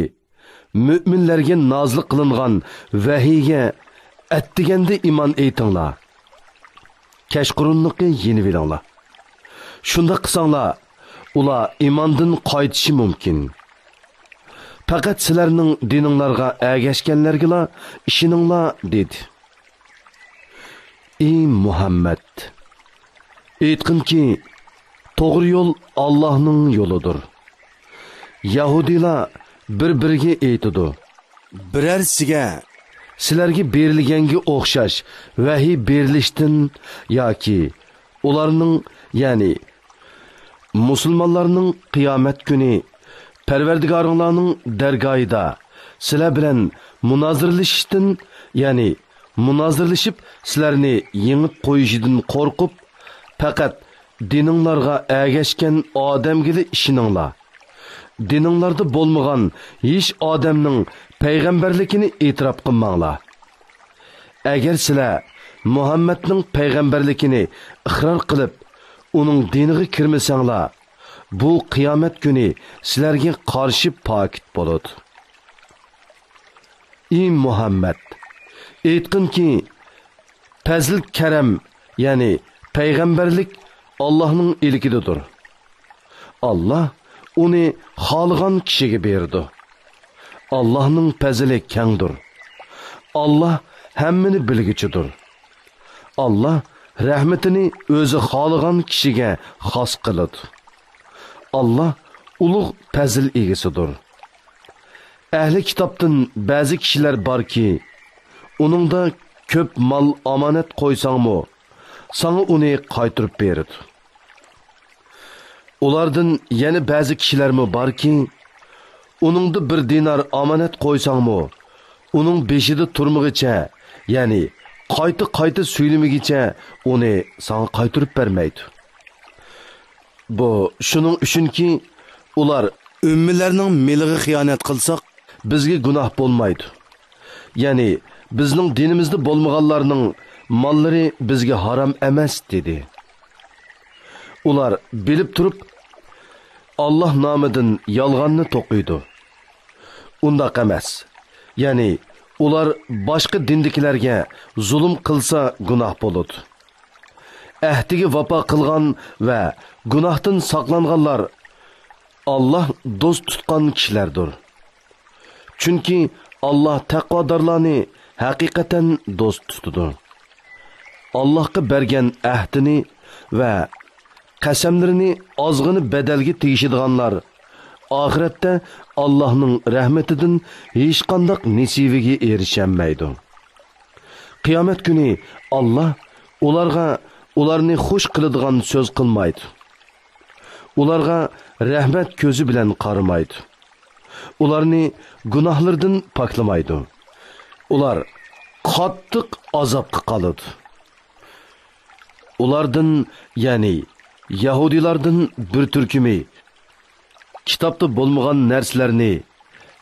مۆمىنلەرگە نازىل قىلىنغان ۋەھىيگە ئەتىگەندە ئىمان ئېيتىڭلار، كەچقۇرۇنلۇقى يېنىۋېلىڭلار. شۇنداق قىلساڭلار، ئۇلار ئىماندىن قايتىشى مۇمكىن. پەقەت سىلەرنىڭ دىنىڭلارغا ئەگەشكەنلەرگىلا ئىشىنىڭلار، دېدى. ئى مۇھەممەد! ئېيتقىنكى، توغرا يول ئاللاھنىڭ يولىدۇر. يەھۇدىيلار بىر-بىرىگە ئېيتىدۇ، بىرەرسىگە سىلەرگە بېرىلگەنگە ئوخشاش ۋەھىي بېرىلىشتىن ياكى ئۇلارنىڭ، يەنى مۇسۇلمانلارنىڭ قىيامەت كۈنى پەرۋەردىگارىڭلارنىڭ دەرگاھىدا سىلەر بىلەن مۇنازىرىلىشىشتىن، يەنى مۇنازىرىلىشىپ سىلەرنى يېڭىپ قويۇشىدىن قورقۇپ، پەقەت دىنىڭلارغا ئەگەشكەن ئادەمگىلا ئىشىنىڭلار. دىنىڭلاردا بولمىغان ھېچ ئادەمنىڭ پەيغەمبەرلىكىنى ئېتىراپ قىلماڭلار. ئەگەر سىلەر مۇھەممەدنىڭ پەيغەمبەرلىكىنى ئىقرار قىلىپ، ئۇنىڭ دىنىغا كىرمىسەڭلار، بۇ قىيامەت كۈنى سىلەرگە قارشى پاكىت بولىدۇ. ئى مۇھەممەد، ئېيتقىنكى، پەزىل-كەرەم، يەنى پەيغەمبەرلىك ئاللاھنىڭ ئىلكىدىدۇر. ئاللاھ ئۇنى خالىغان كىشىگە بېرىدۇ. ئاللاھنىڭ پەزىلى كەڭدۇر. ئاللاھ ھەممىنى بىلگۈچىدۇر. ئاللاھ رەھمىتىنى ئۆزى خالىغان كىشىگە خاس قىلىدۇ. ئاللاھ ئۇلۇغ پەزىل ئىگىسىدۇر. ئەھلى كىتابتىن بەزى كىشىلەر باركى، ئۇنىڭدا كۆپ مال ئامانەت قويساڭمۇ، ساڭا ئۇنى قايتۇرۇپ بېرىدۇ. ئۇلاردىن يەنە بەزى كىشىلەرمۇ باركى، ئۇنىڭدا بىر دىنار ئامانەت قويساڭمۇ، ئۇنىڭ بېشىدا تۇرمىغىچە، يەنى قايتا-قايتا سۈيلىمىگىچە ئۇنى ساڭا قايتۇرۇپ بەرمەيدۇ. بۇ شۇنىڭ ئۈچۈنكى، ئۇلار ئۆممىلەرنىڭ مېلىغا خىيانەت قىلساق، بىزگە گۇناھ بولمايدۇ. يەنى بىزنىڭ دىنىمىزدا بولمىغانلارنىڭ ماللىرى بىزگە ھارام ئەمەس، دېدى. ئۇلار بىلىپ تۇرۇپ، ئاللاھ نامىدىن يالغاننى توقۇيدۇ. ئۇنداق ئەمەس. يەنى ئۇلار باشقا دىندىكىلەرگە زۇلۇم قىلسا گۇناھ بولىدۇ. ئەھدىگە ۋاپا قىلغان ۋە گۇناھتىن ساقلانغانلار ئاللاھ دوست تۇتقان كىشىلەردۇر. چۈنكى ئاللاھ تەقۋادارلارنى ھەقىقەتەن دوست تۇتىدۇ. ئاللاھقا بەرگەن ئەھدىنى ۋە قەسەملىرىنى ئازغىنە بەدەلگە تېگىشىدىغانلار ئاخىرەتتە ئاللاھنىڭ رەھمىتىدىن ھېچقانداق نېسىۋىگە ئېرىشەلمەيدۇ. قىيامەت كۈنى ئاللاھ ئۇلارغا ئۇلارنى خۇش قىلىدىغان سۆز قىلمايدۇ. ئۇلارغا رەھمەت كۆزى بىلەن قارىمايدۇ. ئۇلارنى گۇناھلىرىدىن پاكلىمايدۇ. ئۇلار قاتتىق ئازابقا قالىدۇ. ئۇلاردىن، يەنى يەھۇدىيلاردىن بىر تۈركۈمى كىتابتا بولمىغان نەرسىلەرنى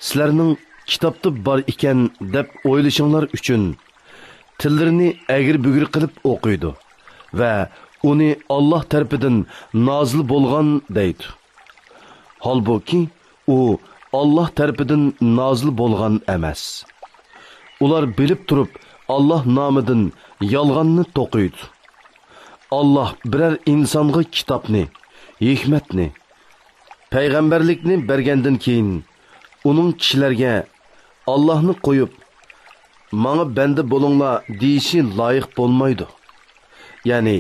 سىلەرنىڭ كىتابتا بار ئىكەن دەپ ئويلىشىڭلار ئۈچۈن تىللىرىنى ئەگرى-بۈگرى قىلىپ ئوقۇيدۇ ۋە ئۇنى ئاللاھ تەرىپىدىن نازىل بولغان دەيدۇ. ھالبۇكى، ئۇ ئاللاھ تەرىپىدىن نازىل بولغان ئەمەس. ئۇلار بىلىپ تۇرۇپ ئاللاھ نامىدىن يالغاننى توقۇيدۇ. ئاللاھ بىرەر ئىنسانغا كىتابنى، ھېكمەتنى، پەيغەمبەرلىكنى بەرگەندىن كېيىن، ئۇنىڭ كىشىلەرگە ئاللاھنى قويۇپ، ماڭا بەندە بولۇڭلار دېيىشى لايىق بولمايدۇ. يەنى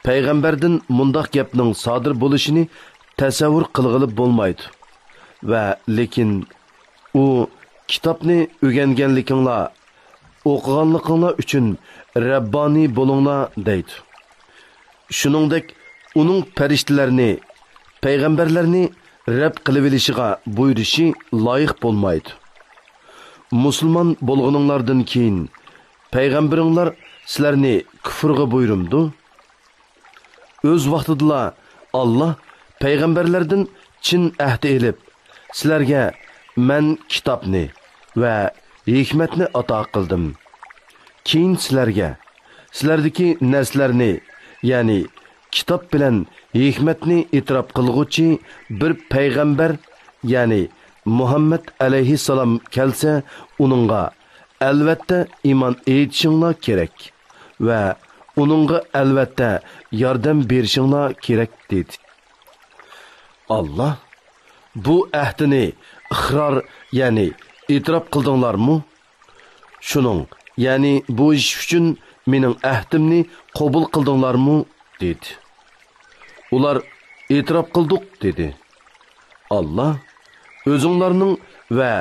پەيغەمبەردىن مۇنداق گەپنىڭ سادىر بولۇشىنى تەسەۋۋۇر قىلغىلى بولمايدۇ. ۋە لېكىن ئۇ، كىتابنى ئۆگەنگەنلىكىڭلار، ئوقۇغانلىقىڭلار ئۈچۈن رەببانىي بولۇڭلار دەيدۇ. شۇنىڭدەك ئۇنىڭ پەرىشتىلەرنى، پەيغەمبەرلەرنى رەب قىلىۋېلىشىغا بۇيرۇشى لايىق بولمايدۇ. مۇسۇلمان بولغىنىڭلاردىن كېيىن پەيغەمبىرىڭلار سىلەرنى كۇفرغا بۇيرۇمدۇ؟ ئۆز ۋاقتىدىلا ئاللاھ پەيغەمبەرلەردىن چىن ئەھدى ئېلىپ، سىلەرگە مەن كىتابنى ۋە ھېكمەتنى ئاتا قىلدىم. كېيىن سىلەرگە، سىلەردىكى نەرسىلەرنى، يەنى كىتاب بىلەن ھېكمەتنى ئېتىراپ قىلغۇچى بىر پەيغەمبەر، يەنى مۇھەممەد ئەلەيھىسسالام كەلسە، ئۇنىڭغا ئەلۋەتتە ئىمان ئېيتىشىڭلار كېرەك ۋە ئۇنىڭغا ئەلۋەتتە ياردەم بېرىشىڭلار كېرەك، دېدى. ئاللاھ، بۇ ئەھدىنى ئىقرار، يەنى ئېتىراپ قىلدىڭلارمۇ؟ شۇنىڭ، يەنى بۇ ئىش ئۈچۈن مېنىڭ ئەھدىمنى قوبۇل قىلدىڭلارمۇ؟ دېدى. ئۇلار، ئېتىراپ قىلدۇق، دېدى. ئاللاھ، ئۆزۈڭلارنىڭ ۋە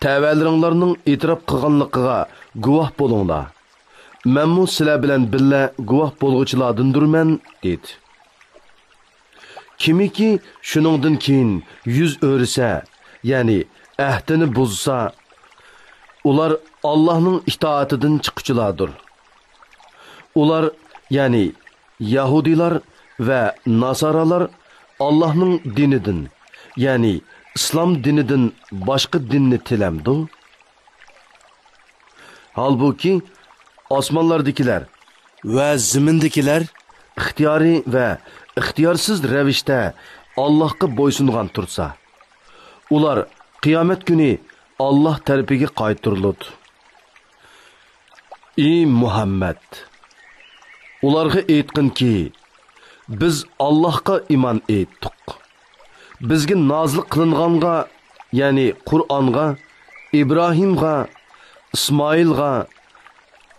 تەۋەلىرىڭلارنىڭ ئېتىراپ قىلغانلىقىغا گۇۋاھ بولۇڭلار. مەنمۇ سىلەر بىلەن بىللە گۇۋاھ بولغۇچىلاردىندۇرمەن، دېدى. كىمكى شۇنىڭدىن كېيىن يۈز ئۆرۈسە، يەنى ئەھدىنى بۇزسا، ئۇلار ئاللاھنىڭ ئىتائىتىدىن چىققۇچىلاردۇر. ئۇلار، يەنى يەھۇدىيلار ۋە ناسارالار ئاللاھنىڭ دىنىدىن، يەنى ئىسلام دىنىدىن باشقا دىننى تىلەمدۇ؟ ھالبۇكى، ئاسمانلاردىكىلەر ۋە زېمىندىكىلەر ئىختىيارىي ۋە ئىختىيارسىز رەۋىشتە ئاللاھقا بويسۇنغان تۇرسا، ئۇلار قىيامەت كۈنى ئاللاھ تەرىپىگە قايتۇرۇلىدۇ. ئى مۇھەممەد! ئۇلارغا ئېيتقىنكى، بىز ئاللاھقا ئىمان ئېيتتۇق. بىزگە نازىل قىلىنغانغا، يەنى قۇرئانغا، ئىبراھىمغا، ئىسمائىلغا،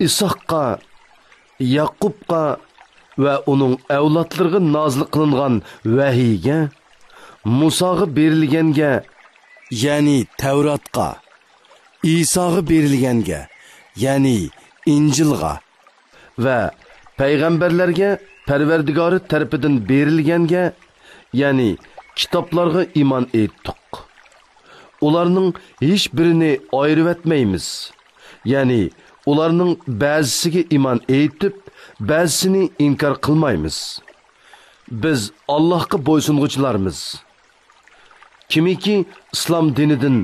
ئىسھاققا، يەقۇبقا ۋە ئۇنىڭ ئەۋلادلىرىغا نازىل قىلىنغان ۋەھىيگە، مۇساغا بېرىلگەنگە، يەنى تەۋراتقا، ئىساغا بېرىلگەنگە، يەنى ئىنجىلغا ۋە پەيغەمبەرلەرگە پەرۋەردىگارى تەرىپىدىن بېرىلگەنگە، يەنى كىتابلارغا ئىمان ئېيتتۇق. ئۇلارنىڭ ھېچبىرىنى ئايرىۋەتمەيمىز. يەنى ئۇلارنىڭ بەزىسىگە ئىمان ئېيتىپ، بەزىسىنى ئىنكار قىلمايمىز. بىز ئاللاھقا بويسۇنغۇچىلارمىز. كىمكى ئىسلام دىنىدىن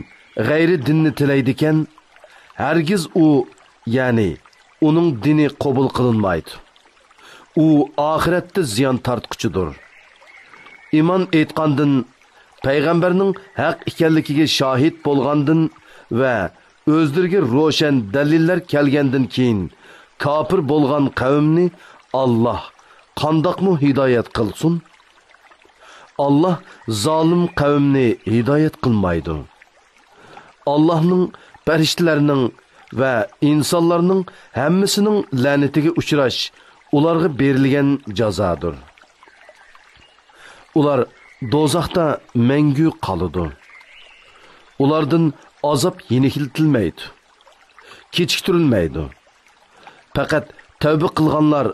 غەيرىي دىننى تىلەيدىكەن، ھەرگىز ئۇ، يەنى ئۇنىڭ دىنى قوبۇل قىلىنمايدۇ. ئۇ ئاخىرەتتە زىيان تارتقۇچىدۇر. ئىمان ئېيتقاندىن، پەيغەمبەرنىڭ ھەق ئىكەنلىكىگە شاھىت بولغاندىن ۋە ئۆزلىرىگە روشەن دەلىللەر كەلگەندىن كېيىن كاپىر بولغان قەۋمنى ئاللاھ قانداقمۇ ھىدايەت قىلسۇن؟ ئاللاھ زالىم قەۋمنى ھىدايەت قىلمايدۇ. ئاللاھنىڭ، پەرىشتىلەرنىڭ ۋە ئىنسانلارنىڭ ھەممىسىنىڭ لەنىتىگە ئۇچراش ئۇلارغا بېرىلگەن جازادۇر. ئۇلار دوزاختا مەڭگۈ قالىدۇ. ئۇلاردىن ئازاب يېنىكلىتىلمەيدۇ، كېچىكتۈرۈلمەيدۇ. پەقەت تەۋبە قىلغانلار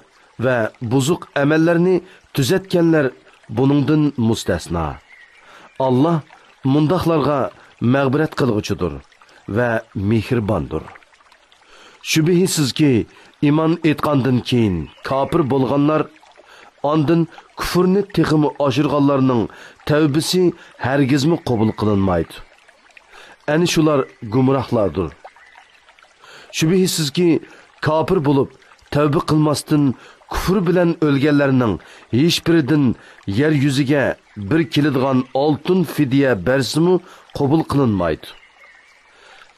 ۋە بۇزۇق ئەمەللەرنى تۈزەتكەنلەر بۇنىڭدىن مۇستەسنا. ئاللاھ مۇنداقلارغا مەغپىرەت قىلغۇچىدۇر ۋە مېھرىباندۇر. شۈبھىسىزكى، ئىمان ئېيتقاندىن كېيىن كاپىر بولغانلار، ئاندىن كۇفرنى تېخىمۇ ئاشۇرغانلارنىڭ تەۋبىسى ھەرگىزمۇ قوبۇل قىلىنمايدۇ. ئەنە شۇلار گۇمراھلاردۇر. شۈبھىسىزكى، كاپىر بولۇپ، تەۋبە قىلماستىن كۇفر بىلەن ئۆلگەنلەرنىڭ ھېچبىرىدىن يەر يۈزىگە بىر كېلىدىغان ئالتۇن فىدىيە بەرسىمۇ قوبۇل قىلىنمايدۇ.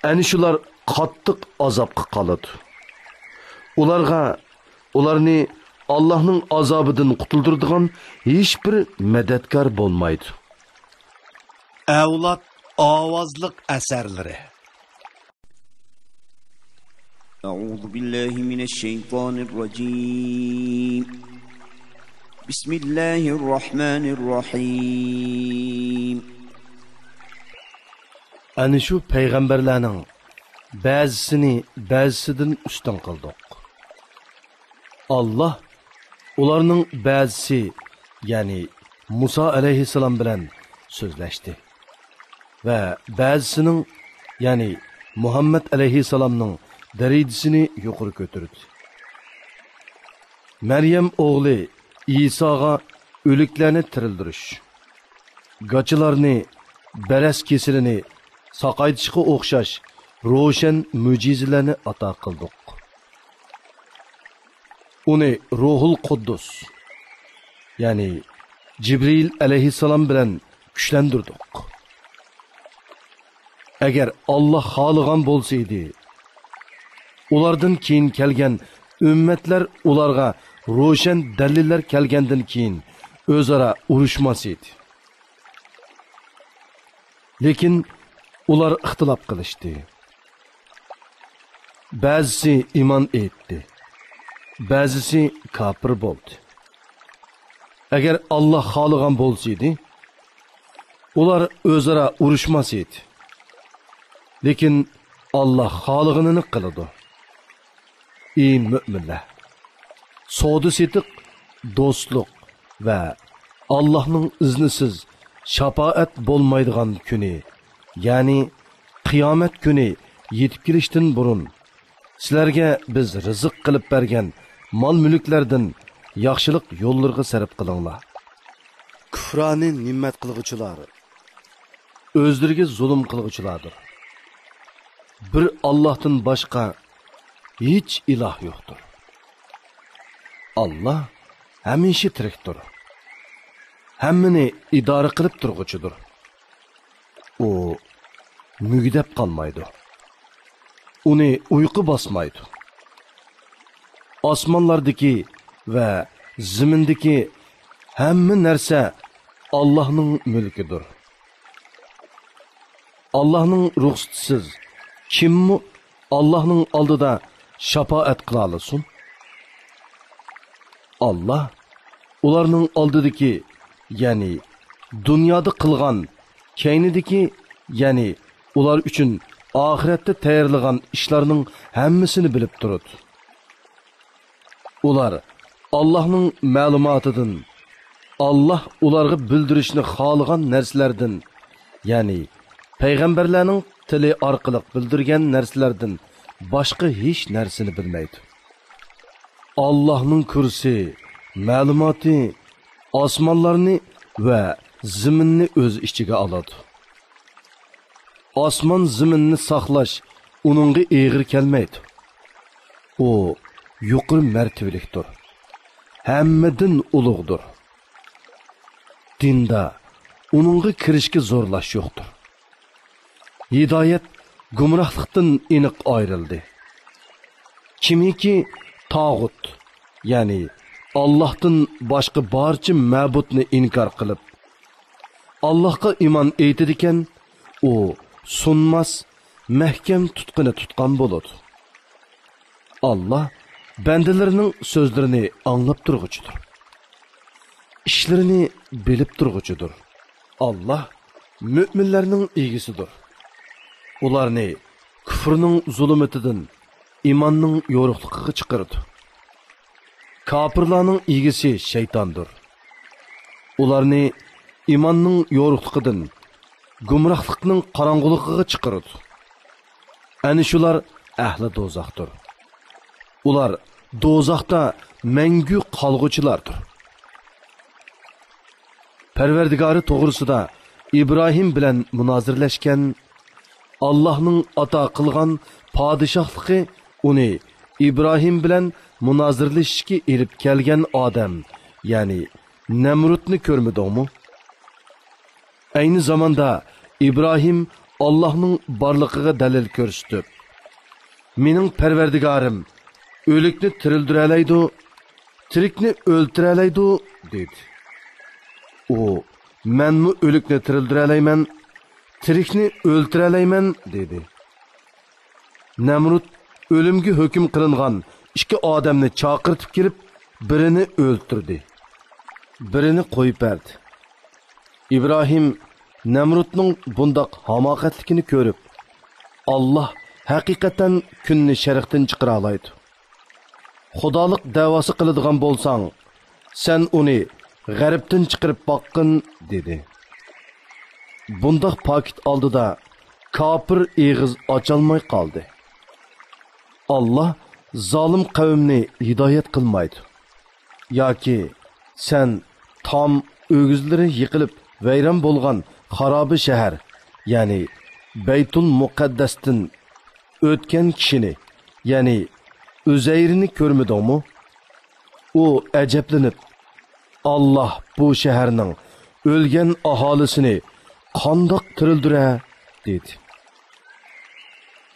ئەنە شۇلار قاتتىق ئازابقا قالىدۇ. ئۇلارغا، ئۇلارنى ئاللاھنىڭ ئازابىدىن قۇتۇلدۇرىدىغان ھېچبىر مەدەتكار بولمايدۇ. ئەۋلاد ئاۋازلىق ئەسەرلىرى. أعوذ بالله من الشيطان الرجيم. بسم الله الرحمن الرحيم. ئەنە شۇ پەيغەمبەرلەرنىڭ بەزىسىنى بەزىسىدىن ئۈستۈن قىلدۇق. ئاللاھ ئۇلارنىڭ بەزىسى، يەنى مۇسا ئەلەيھىسسالام بىلەن سۆزلەشتى ۋە بەزىسىنىڭ، يەنى مۇھەممەد ئەلەيھىسسالامنىڭ دەرىجىسىنى يۇقىرى كۆتۈردى. مەريەم ئوغلى ئىساغا ئۆلۈكلەرنى تىرىلدۈرۈش، گاچىلارنى، بەرەس كېسىلىنى ساقايتىشقا ئوخشاش روشەن مۆجىزىلەرنى ئاتا قىلدۇق. ئۇنى روھۇل قۇددۇس، يەنى جىبرىئىل ئەلەيھىسسالام بىلەن كۈچلەندۈردۇق. ئەگەر ئاللاھ خالىغان بولسا ئىدى، ئۇلاردىن كېيىن كەلگەن ئۈممەتلەر ئۇلارغا روشەن دەلىللەر كەلگەندىن كېيىن ئۆزئارا ئۇرۇشماس ئىدى. لېكىن ئۇلار ئىختىلاپ قىلىشتى. بەزىسى ئىمان ئېيتتى، بەزىسى كاپىر بولدى. ئەگەر ئاللاھ خالىغان بولسىدى، ئۇلار ئۆزئارا ئۇرۇشماس ئىدى. لېكىن ئاللاھ خالىغىنىنى قىلىدۇ. ئى مۆمىنلەر! سودا-سېتىق، دوستلۇق ۋە ئاللاھنىڭ ئىزنىسىز شاپائەت بولمايدىغان كۈنى، يەنى قىيامەت كۈنى يېتىپ كېلىشتىن بۇرۇن، سىلەرگە بىز رىزىق قىلىپ بەرگەن مال-مۈلۈكلەردىن ياخشىلىق يوللىرىغا سەرپ قىلىڭلار. كۇفرانى نېمەت قىلغۇچىلار ئۆزلىرىگە زۇلۇم قىلغۇچىلاردۇر. بىر ئاللاھتىن باشقا ھېچ ئىلاھ يوقتۇر. ئاللاھ ھەمىشە تىرىكتۇر. ھەممىنى ئىدارە قىلىپ تۇرغۇچىدۇر. ئۇ مۈگدەپ قالمايدۇ. ئۇنى ئۇيقۇ باسمايدۇ. ئاسمانلاردىكى ۋە زېمىندىكى ھەممە نەرسە ئاللاھنىڭ مۈلكىدۇر. ئاللاھنىڭ رۇخسىتىسىز كىممۇ ئاللاھنىڭ ئالدىدا شاپائەت قىلالىسۇن؟ ئاللاھ ئۇلارنىڭ ئالدىدىكى، يەنى دۇنيادا قىلغان، كەينىدىكى، يەنى ئۇلار ئۈچۈن ئاخىرەتتە تەييارلىغان ئىشلارنىڭ ھەممىسىنى بىلىپ تۇرىدۇ. ئۇلار ئاللاھنىڭ مەلۇماتىدىن، ئاللاھ ئۇلارغا بىلدۈرۈشنى خالىغان نەرسىلەردىن، يەنى پەيغەمبەرلەرنىڭ تىلى ئارقىلىق بىلدۈرگەن نەرسىلەردىن باشقا ھېچ نەرسىنى بىلمەيدۇ. ئاللاھنىڭ كۇرسى، مەلۇماتى ئاسمانلارنى ۋە زېمىننى ئۆز ئىچىگە ئالىدۇ. ئاسمان زېمىننى ساقلاش ئۇنىڭغا ئېغىر كەلمەيدۇ. ئۇ يۇقىرى مەرتىۋىلىكتۇر. ھەممىدىن ئۇلۇغدۇر. دىندا ئۇنىڭغا كىرىشكە زورلاش يوقتۇر. ھىدايەت گۇمراھلىقتىن ئېنىق ئايرىلدى. كىمكى تاغۇت، يەنى ئاللاھتىن باشقا بارچە مەبۇدنى ئىنكار قىلىپ، ئاللاھقا ئىمان ئېيتىدىكەن، ئۇ سۇنماس، مەھكەم تۇتقىنى تۇتقان بولىدۇ. ئاللاھ بەندىلىرىنىڭ سۆزلىرىنى ئاڭلاپ تۇرغۇچىدۇر. ئىشلىرىنى بىلىپ تۇرغۇچىدۇر. ئاللاھ مۆمىنلەرنىڭ ئىگىسىدۇر. ئۇلارنى كۇفرنىڭ زۇلۇمىتىدىن ئىماننىڭ يورۇقلۇقىغا چىقىرىدۇ. كاپىرلارنىڭ ئىگىسى شەيتاندۇر. ئۇلارنى ئىماننىڭ يورۇقلۇقىدىن گۇمراھلىقنىڭ قاراڭغۇلۇقىغا چىقىرىدۇ. ئەنە شۇلار ئەھلى دوزاختۇر. ئۇلار دوزاختا مەڭگۈ قالغۇچىلاردۇر. پەرۋەردىگارى توغرىسىدا ئىبراھىم بىلەن مۇنازىرىلەشكەن، ئاللاھنىڭ ئاتا قىلغان پادىشاھلىقى ئۇنى ئىبراھىم بىلەن مۇنازىرىلىشىشكە ئېلىپ كەلگەن ئادەم، يەنى نەمرۇتنى كۆرمىدىڭمۇ؟ ئەينى زاماندا ئىبراھىم ئاللاھنىڭ بارلىقىغا دەلىل كۆرسىتىپ، «مېنىڭ پەرۋەردىگارىم ئۆلۈكنى تىرىلدۈرەلەيدۇ، تىرىكنى ئۆلتۈرەلەيدۇ» دېدى. ئۇ، «مەنمۇ ئۆلۈكنى تىرىلدۈرەلەيمەن، تىرىكنى ئۆلتۈرەلەيمەن» دېدى. نەمرۇت ئۆلۈمگە ھۆكۈم قىلىنغان ئىككى ئادەمنى چاقىرتىپ كېلىپ، بىرىنى ئۆلتۈردى، بىرىنى قويۇپ بەردى. ئىبراھىم نەمرۇتنىڭ بۇنداق ھاماقەتلىكىنى كۆرۈپ، «ئاللاھ ھەقىقەتەن كۈننى شەرقتىن چىقىرالايدۇ. خۇدالىق دەۋاسى قىلىدىغان بولساڭ، سەن ئۇنى غەربتىن چىقىرىپ باققىن» دېدى. بۇنداق پاكىت ئالدىدا كاپىر ئېغىز ئاچالماي قالدى. ئاللاھ زالىم قەۋمنى ھىدايەت قىلمايدۇ. ياكى سەن تام ئۆگزىلىرى يىقىلىپ ۋەيران بولغان خارابە شەھەر، يەنى بەيتۇل مۇقەددەستىن ئۆتكەن كىشىنى، يەنى ئۈزەيرنى كۆرمىدىڭمۇ؟ ئۇ ئەجەبلىنىپ، «ئاللاھ بۇ شەھەرنىڭ ئۆلگەن ئاھالىسىنى قانداق تىرىلدۈرە؟» دېدى.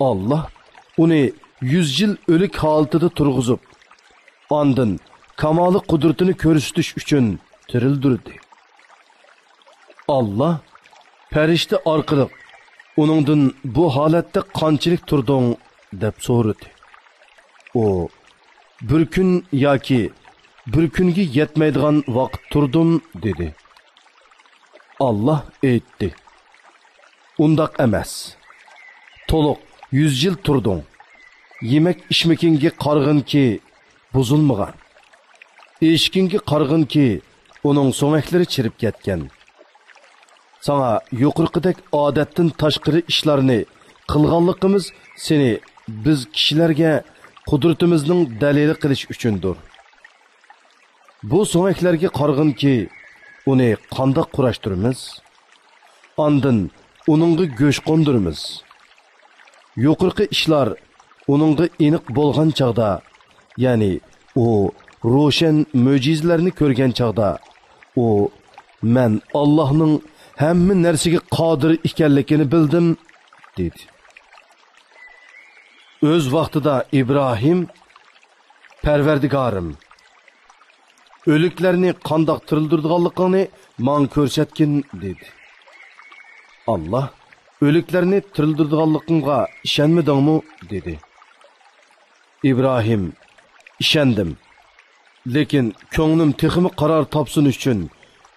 ئاللاھ ئۇنى يۈز يىل ئۆلۈك ھالىتىدە تۇرغۇزۇپ، ئاندىن كامالى قۇدرىتىنى كۆرسىتىش ئۈچۈن تىرىلدۈردى. ئاللاھ پەرىشتە ئارقىلىق ئۇنىڭدىن «بۇ ھالەتتە قانچىلىك تۇردۇڭ؟» دەپ سورىدى. ئۇ، «بىر كۈن ياكى بىر كۈنگە يەتمەيدىغان ۋاقىت تۇردۇم» دېدى. ئاللاھ ئېيتتى، «ئۇنداق ئەمەس. تولۇق يۈز يىل تۇردۇڭ. يېمەك ئىچمىكىڭگە قارىغىنكى، بۇزۇلمىغان. ئېشىكىڭگە قارىغىنكى، ئۇنىڭ سۆڭەكلىرى چىرىپ كەتكەن. ساڭا يۇقىرىقىدەك ئادەتتىن تاشقىرى ئىشلارنى قىلغانلىقىمىز سېنى بىز كىشىلەرگە قۇدرىتىمىزنىڭ دەلىلى قىلىش ئۈچۈندۇر. بۇ سۆڭەكلەرگە قارىغىنكى، ئۇنى قانداق قۇراشتۇرىمىز؟ ئاندىن ئۇنىڭغا گۆش قوندۇرىمىز. يۇقىرىقى ئىشلار ئۇنىڭغا ئېنىق بولغان چاغدا، يەنى ئۇ روشەن مۆجىزىلەرنى كۆرگەن چاغدا، ئۇ مەن ئاللاھنىڭ ھەممە نەرسىگە قادىر ئىكەنلىكىنى بىلدىم، دېدى. ئۆز ۋاقتىدا ئىبراھىم، پەرۋەردىگارىم، ئۆلۈكلەرنى قانداق تىرىلدۈرىدىغانلىقىڭنى ماڭا كۆرسەتكىن، دېدى. ئاللاھ، ئۆلۈكلەرنى تىرىلدۈرىدىغانلىقىمغا ئىشەنمىدىڭمۇ؟ دېدى. ئىبراھىم، ئىشەندىم. لېكىن كۆڭلۈم تېخىمۇ قارار تاپسۇن ئۈچۈن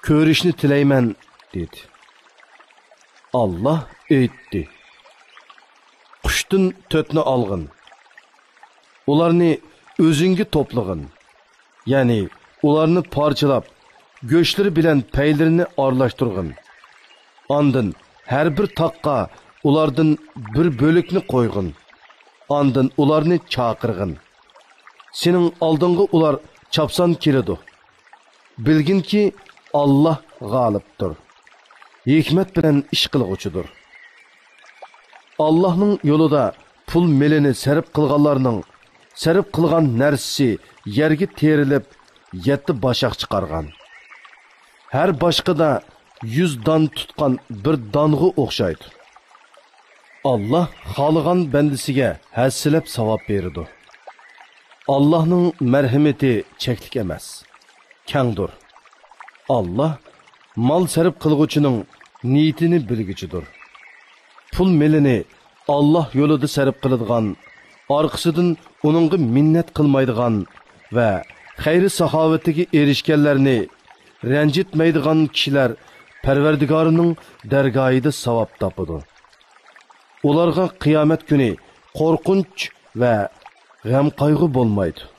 كۆرۈشنى تىلەيمەن، دېدى. ئاللاھ ئېيتتى، قۇشتىن تۆتنى ئالغىن. ئۇلارنى ئۆزۈڭگە توپلىغىن. يەنى ئۇلارنى پارچىلاپ، گۆشلىرى بىلەن پەيلىرىنى ئارىلاشتۇرغىن. ئاندىن ھەر بىر تاغقا ئۇلاردىن بىر بۆلەكنى قويغىن. ئاندىن ئۇلارنى چاقىرغىن. سېنىڭ ئالدىڭغا ئۇلار چاپسان كېلىدۇ. بىلگىنكى، ئاللاھ غالىبتۇر، ھېكمەت بىلەن ئىش قىلغۇچىدۇر. ئاللاھنىڭ يولىدا پۇل مېلىنى سەرپ قىلغانلارنىڭ سەرپ قىلغان نەرسىسى يەرگە تېرىلىپ، يەتتە باشاق چىقارغان، ھەر باشىقىدا يۈز دان تۇتقان بىر دانغا ئوخشايدۇ. ئاللاھ خالىغان بەندىسىگە ھەسسىلەپ ساۋاب بېرىدۇ. ئاللاھنىڭ مەرھىمىتى چەكلىك ئەمەس، كەڭدۇر. ئاللاھ مال سەرپ قىلغۇچىنىڭ نىيىتىنى بىلگۈچىدۇر. پۇل مېلىنى ئاللاھ يولىدا سەرپ قىلىدىغان، ئارقىسىدىن ئۇنىڭغا مىننەت قىلمايدىغان ۋە خەير-ساخاۋىتىگە ئېرىشكەنلەرنى رەنجىتمەيدىغان كىشىلەر پەرۋەردىگارىنىڭ دەرگاھىدا ساۋاب تاپىدۇ. ئۇلارغا قىيامەت كۈنى قورقۇنچ ۋە غەم-قايغۇ بولمايدۇ.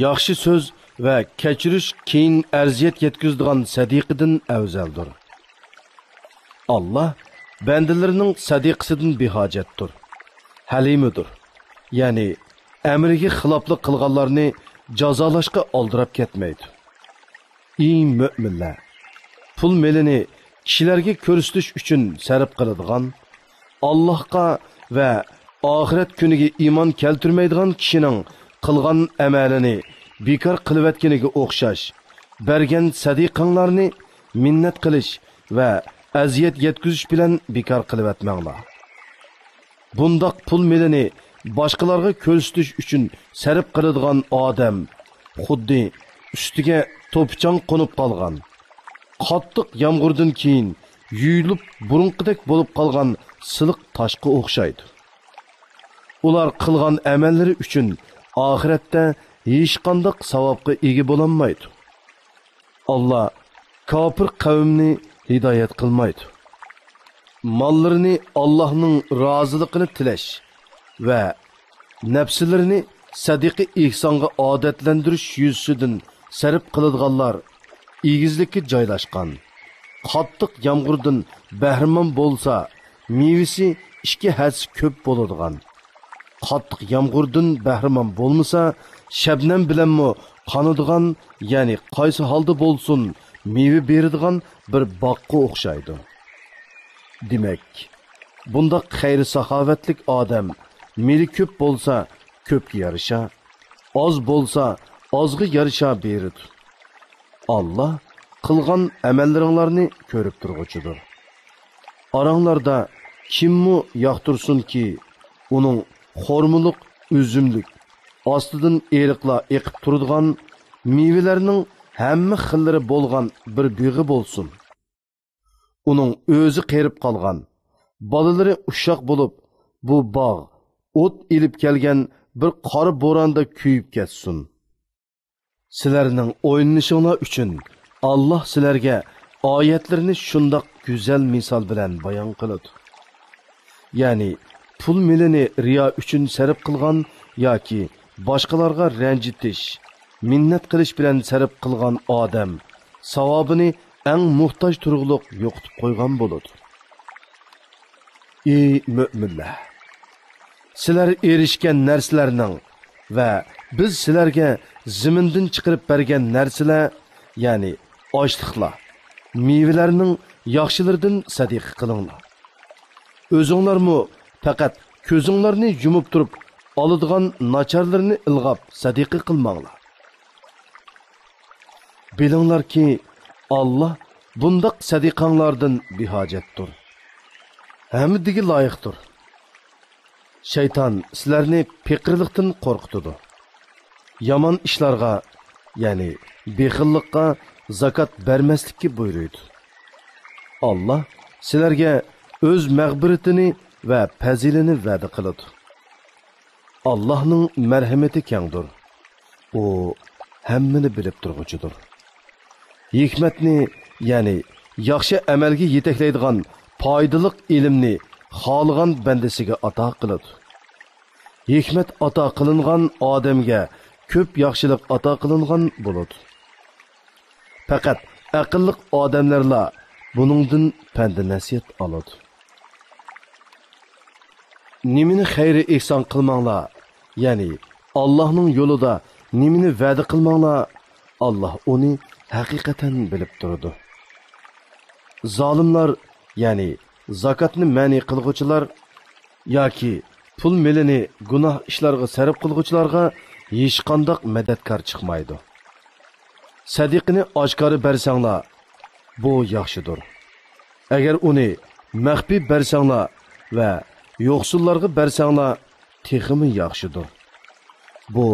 ياخشى سۆز ۋە كەچۈرۈش كېيىن ئەزىيەت يەتكۈزىدىغان سەدىقىدىن ئەۋزەلدۇر. ئاللاھ بەندىلىرىنىڭ سەدىقىسىدىن بىھاجەتتۇر، ھەلىمىدۇر. يەنى ئەمرىگە خىلاپلىق قىلغانلارنى جازالاشقا ئالدىراپ كەتمەيدۇ. ئى مۆمىنلەر! پۇل مېلىنى كىشىلەرگە كۆرسىتىش ئۈچۈن سەرپ قىلىدىغان، ئاللاھقا ۋە ئاخىرەت كۈنىگە ئىمان كەلتۈرمەيدىغان كىشىنىڭ قىلغان ئەمەلىنى بىكار قىلىۋەتكىنىگە ئوخشاش، بەرگەن سەدىقەڭلارنى مىننەت قىلىش ۋە ئەزىيەت يەتكۈزۈش بىلەن بىكار قىلىۋەتمەڭلار. بۇنداق پۇل مېلىنى باشقىلارغا كۆرسىتىش ئۈچۈن سەرپ قىلىدىغان ئادەم خۇددى ئۈستىگە توپا-چاڭ قونۇپ قالغان، قاتتىق يامغۇردىن كېيىن يۇيۇلۇپ بۇرۇنقىدەك بولۇپ قالغان سىلىق تاشقا ئوخشايدۇ. ئۇلار قىلغان ئەمەللىرى ئۈچۈن ئاخىرەتتە ھېچقانداق ساۋابقا ئىگە بولالمايدۇ. ئاللا كاپىر قەۋمنى ھىدايەت قىلمايدۇ. ماللىرىنى ئاللاھنىڭ رازىلىقىنى تىلەش ۋە نەپسىلىرىنى سەدىقە-ئېھسانغا ئادەتلەندۈرۈش يۈزىسىدىن سەرپ قىلىدىغانلار ئېگىزلىككە جايلاشقان، قاتتىق يامغۇردىن بەھرىمەن بولسا، مېۋىسى ئىككى ھەسسە كۆپ بولىدىغان، قاتتىق يامغۇردىن بەھرىمەن بولمىسا، شەبنەم بىلەنمۇ قانىدىغان، يەنى قايسى ھالدا بولسۇن، مېۋە بېرىدىغان بىر باغقا ئوخشايدۇ. دېمەك، بۇنداق خەير-ساخاۋەتلىك ئادەم مېلى كۆپ بولسا، كۆپكە يارىشا، ئاز بولسا، ئازغا يارىشا بېرىدۇ. ئاللا قىلغان ئەمەللىرىڭلارنى كۆرۈپ تۇرغۇچىدۇر. ئاراڭلاردا كىممۇ ياقتۇرسۇنكى، ئۇنىڭ خورمىلىق، ئۈزۈملۈك، ئاستىدىن ئېرىقلار ئېقىپ تۇرىدىغان، مېۋىلەرنىڭ ھەممە خىللىرى بولغان بىر بېغى بولسۇن. ئۇنىڭ ئۆزى قېرىپ قالغان، بالىلىرى ئۇششاق بولۇپ، بۇ باغ ئوت ئېلىپ كەلگەن بىر قارا بوراندا كۆيۈپ كەتسۇن. سىلەرنىڭ ئويلىنىشىڭلار ئۈچۈن ئاللا سىلەرگە ئايەتلىرىنى شۇنداق گۈزەل مىسال بىلەن بايان قىلىدۇ. يەنى پۇل مېلىنى رىيا ئۈچۈن سەرپ قىلغان ياكى باشقىلارغا رەنجىتىش، مىننەت قىلىش بىلەن سەرپ قىلغان ئادەم ساۋابىنى ئەڭ موھتاج تۇرغۇلۇق يوقىتىپ قويغان بولىدۇ. ئى مۆمىنلەر! سىلەر ئېرىشكەن نەرسىلەرنىڭ ۋە بىز سىلەرگە زېمىندىن چىقىرىپ بەرگەن نەرسىلەر، يەنى ئاشلىقلار، مېۋىلەرنىڭ ياخشىلىرىدىن سەدىقە قىلىڭلار. ئۆزۈڭلارمۇ پەقەت كۆزۈڭلارنى يۇمۇپ تۇرۇپ ئالىدىغان ناچارلىرىنى ئىلغاپ سەدىقە قىلماڭلار. بىلىڭلاركى، ئاللا بۇنداق سەدىقەڭلاردىن بىھاجەتتۇر، ھەمدىگە لايىقتۇر. شەيتان سىلەرنى پېقىرلىقتىن قورقۇتىدۇ. يامان ئىشلارغا، يەنى بېخىللىققا زاكات بەرمەسلىككە بۇيرۇيدۇ. ئاللا سىلەرگە ئۆز مەغپىرىتىنى ۋە پەزىلىنى ۋەدە قىلىدۇ. ئاللانىڭ مەرھىمىتى كەڭدۇر. ئۇ ھەممىنى بىلىپ تۇرغۇچىدۇر. ھېكمەتنى، يەنى ياخشى ئەمەلگە يېتەكلەيدىغان پايدىلىق ئىلىمنى خالىغان بەندىسىگە ئاتا قىلىدۇ. ھېكمەت ئاتا قىلىنغان ئادەمگە كۆپ ياخشىلىق ئاتا قىلىنغان بولىدۇ. پەقەت ئەقىللىق ئادەملەرلا بۇنىڭدىن پەند-نەسىھەت ئالىدۇ. نېمىنى خەير-ئېھسان قىلماڭلار، يەنى ئاللانىڭ يولىدا نېمىنى ۋەدە قىلماڭلار، ئاللا ئۇنى ھەقىقەتەن بىلىپ تۇرىدۇ. زالىملار، يەنى زاكاتنى مەنئى قىلغۇچىلار ياكى پۇل مېلىنى گۇناھ ئىشلارغا سەرپ قىلغۇچىلارغا ھېچقانداق مەدەتكار چىقمايدۇ. سەدىقىنى ئاشكارا بەرسەڭلار، بۇ ياخشىدۇر. ئەگەر ئۇنى مەخپىي بەرسەڭلار ۋە يوقسۇللارغا بەرسەڭلار، تېخىمۇ ياخشىدۇر. بۇ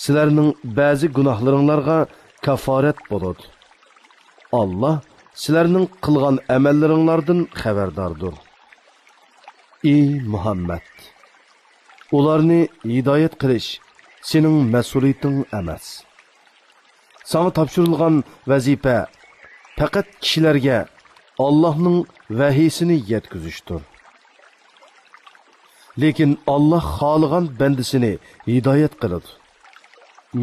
سىلەرنىڭ بەزى گۇناھلىرىڭلارغا كافارەت بولىدۇ. ئاللا سىلەرنىڭ قىلغان ئەمەللىرىڭلاردىن خەۋەرداردۇر. ئى مۇھەممەد! ئۇلارنى ھىدايەت قىلىش سېنىڭ مەسئۇلىيىتىڭ ئەمەس. ساڭا تاپشۇرۇلغان ۋەزىپە پەقەت كىشىلەرگە ئاللاھنىڭ ۋەھىيسىنى يەتكۈزۈشتۇر. لېكىن ئاللاھ خالىغان بەندىسىنى ھىدايەت قىلىدۇ.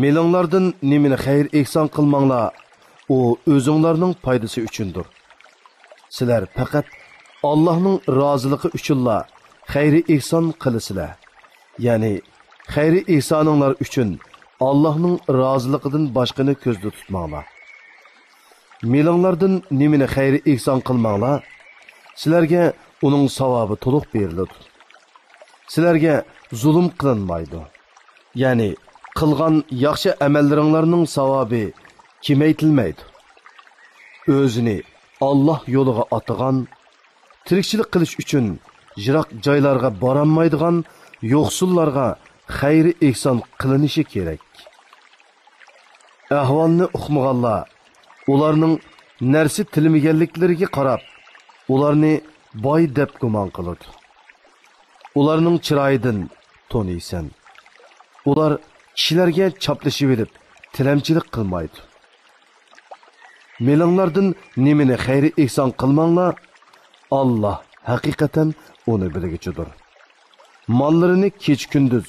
مېلىڭلاردىن نېمىنى خەير-ئېھسان قىلماڭلار، ئۇ ئۆزۈڭلارنىڭ پايدىسى ئۈچۈندۇر. سىلەر پەقەت ئاللاھنىڭ رازىلىقى ئۈچۈنلا خەير-ئېھسان قىلىسىلەر. يەنى خەير-ئېھسانىڭلار ئۈچۈن ئاللاھنىڭ رازىلىقىدىن باشقىنى كۆزدە تۇتماڭلار. مېلىڭلاردىن نېمىنى خەير-ئېھسان قىلماڭلار، سىلەرگە ئۇنىڭ ساۋابى تولۇق بېرىلىدۇ. سىلەرگە زۇلۇم قىلىنمايدۇ. يەنى قىلغان ياخشى ئەمەللىرىڭلارنىڭ ساۋابى كېمەيتىلمەيدۇ. ئۆزىنى ئاللاھ يولىغا ئاتىغان، تىرىكچىلىك قىلىش ئۈچۈن يىراق جايلارغا بارالمايدىغان يوقسۇللارغا خەير-ئېھسان قىلىنىشى كېرەك. ئەھۋالنى ئۇقمىغانلار ئۇلارنىڭ نەرسە تىلىمىگەنلىكلىرىگە قاراپ، ئۇلارنى باي دەپ گۇمان قىلىدۇ. ئۇلارنىڭ چىرايىدىن تونۇيسەن. ئۇلار كىشىلەرگە چاپلىشىۋېلىپ، تىلەمچىلىك قىلمايدۇ. مېلىڭلاردىن نېمىنى خەير-ئېھسان قىلماڭلار، ئاللاھ ھەقىقەتەن ئۇنى بىلگۈچىدۇر. ماللىرىنى كېچە-كۈندۈز،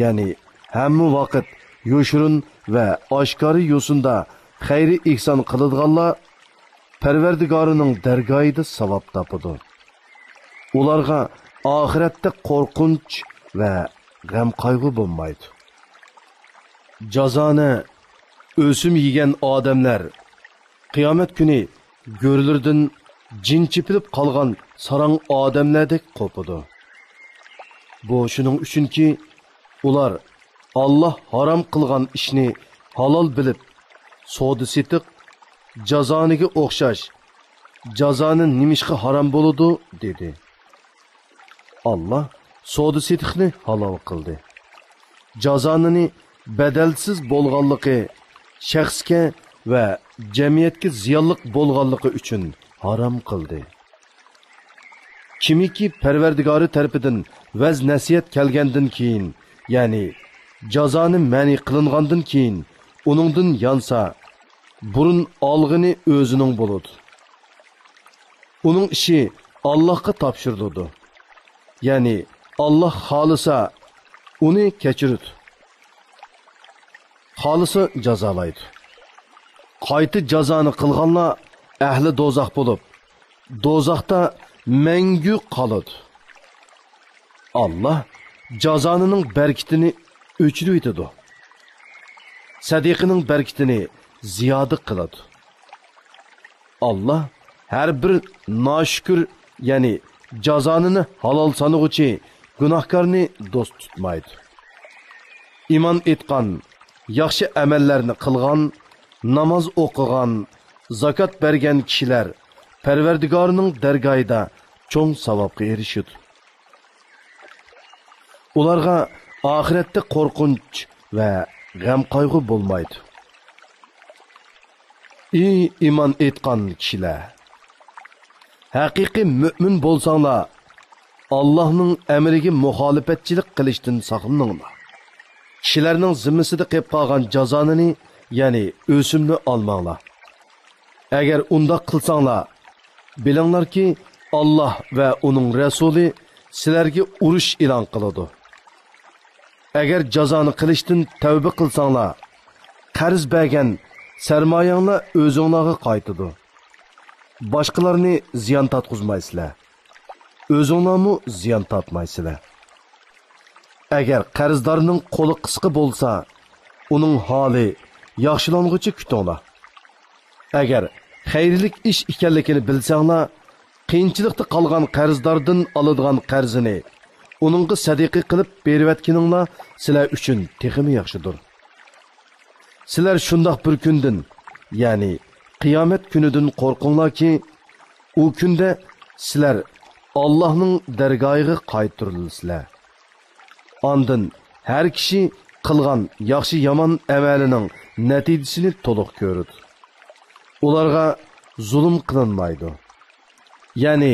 يەنى ھەممە ۋاقىت يوشۇرۇن ۋە ئاشكارا يوسۇندا خەير-ئېھسان قىلىدىغانلار پەرۋەردىگارىنىڭ دەرگاھىدا ساۋاب تاپىدۇ. ئۇلارغا ئاخىرەتتە قورقۇنچ ۋە غەم-قايغۇ بولمايدۇ. جازانە ئۆسۈم يېگەن ئادەملەر قىيامەت كۈنى گۆرلىرىدىن جىن چېپىلىپ قالغان ساراڭ ئادەملەردەك قوپىدۇ. بۇ شۇنىڭ ئۈچۈنكى، ئۇلار ئاللاھ ھارام قىلغان ئىشنى ھالال بىلىپ، سودا-سېتىق جازانىگە ئوخشاش، جازانە نېمىشقا ھارام بولىدۇ؟ دېدى. ئاللاھ سودا-سېتىقنى ھالال قىلدى. جازانىنى بەدەلسىز بولغانلىقى، شەخسكە ۋە جەمئىيەتكە زىيانلىق بولغانلىقى ئۈچۈن ھارام قىلدى. كىمكى پەرۋەردىگارى تەرىپىدىن ۋەز-نەسىھەت كەلگەندىن كېيىن، يەنى جازانى مەنئى قىلىنغاندىن كېيىن ئۇنىڭدىن يانسا، بۇرۇن ئالغىنى ئۆزىنىڭ بولىدۇ. ئۇنىڭ ئىشى ئاللاھقا تاپشۇرۇلىدۇ. يەنى ئاللاھ خالىسا ئۇنى كەچۈرىدۇ، خالىسا جازالايدۇ. قايتا جازانى قىلغانلار ئەھلى دوزاخ بولۇپ، دوزاختا مەڭگۈ قالىدۇ. ئاللاھ جازانىنىڭ بەرىكىتىنى ئۆچۈرۈۋېتىدۇ. سەدىقىنىڭ بەرىكىتىنى زىيادە قىلىدۇ. ئاللاھ ھەر بىر ناشۈكۈر، يەنى جازانىنى ھالال سانىغۇچى گۇناھكارنى دوست تۇتمايدۇ. ئىمان ئېيتقان، ياخشى ئەمەللەرنى قىلغان، ناماز ئوقۇغان، زاكات بەرگەن كىشىلەر پەرۋەردىگارىنىڭ دەرگاھىدا چوڭ ساۋابقا ئېرىشىدۇ. ئۇلارغا ئاخىرەتتە قورقۇنچ ۋە غەم-قايغۇ بولمايدۇ. ئى ئىمان ئېيتقان كىشىلەر! ھەقىقىي مۆمىن بولساڭلار، ئاللاھنىڭ ئەمرىگە مۇخالىپەتچىلىك قىلىشتىن ساقلىنىڭلار. كىشىلەرنىڭ زىممىسىدە قېلىپ قالغان جازانىنى، يەنى ئۆسۈمنى ئالماڭلار. ئەگەر ئۇنداق قىلساڭلار، بىلىڭلاركى، ئاللاھ ۋە ئۇنىڭ رەسۇلى سىلەرگە ئۇرۇش ئېلان قىلىدۇ. ئەگەر جازانى قىلىشتىن تەۋبە قىلساڭلار، قەرز بەرگەن سەرمايەڭلار ئۆزۈڭلارغا قايتىدۇ. باشقىلارنى زىيان تارتقۇزمايسىلەر. ئۆزۈڭلارمۇ زىيان تارتمايسىلەر. ئەگەر قەرزدارنىڭ قولى قىسقا بولسا، ئۇنىڭ ھالى ياخشىلانغۇچە كۈتۈڭلار. ئەگەر خەيرلىك ئىش ئىكەنلىكىنى بىلسەڭلار، قىيىنچىلىقتا قالغان قەرزداردىن ئالىدىغان قەرزىنى ئۇنىڭغا سەدىقە قىلىپ بېرىۋەتكىنىڭلار سىلەر ئۈچۈن تېخىمۇ ياخشىدۇر. سىلەر شۇنداق بىر كۈندىن، يەنى قىيامەت كۈنىدىن قورقۇڭلاركى، ئۇ كۈندە سىلەر ئاللاھنىڭ دەرگاھىغا قايتۇرۇلىسىلەر. ئاندىن ھەر كىشى قىلغان ياخشى-يامان ئەمەلىنىڭ نەتىجىسىنى تولۇق كۆرىدۇ. ئۇلارغا زۇلۇم قىلىنمايدۇ. يەنى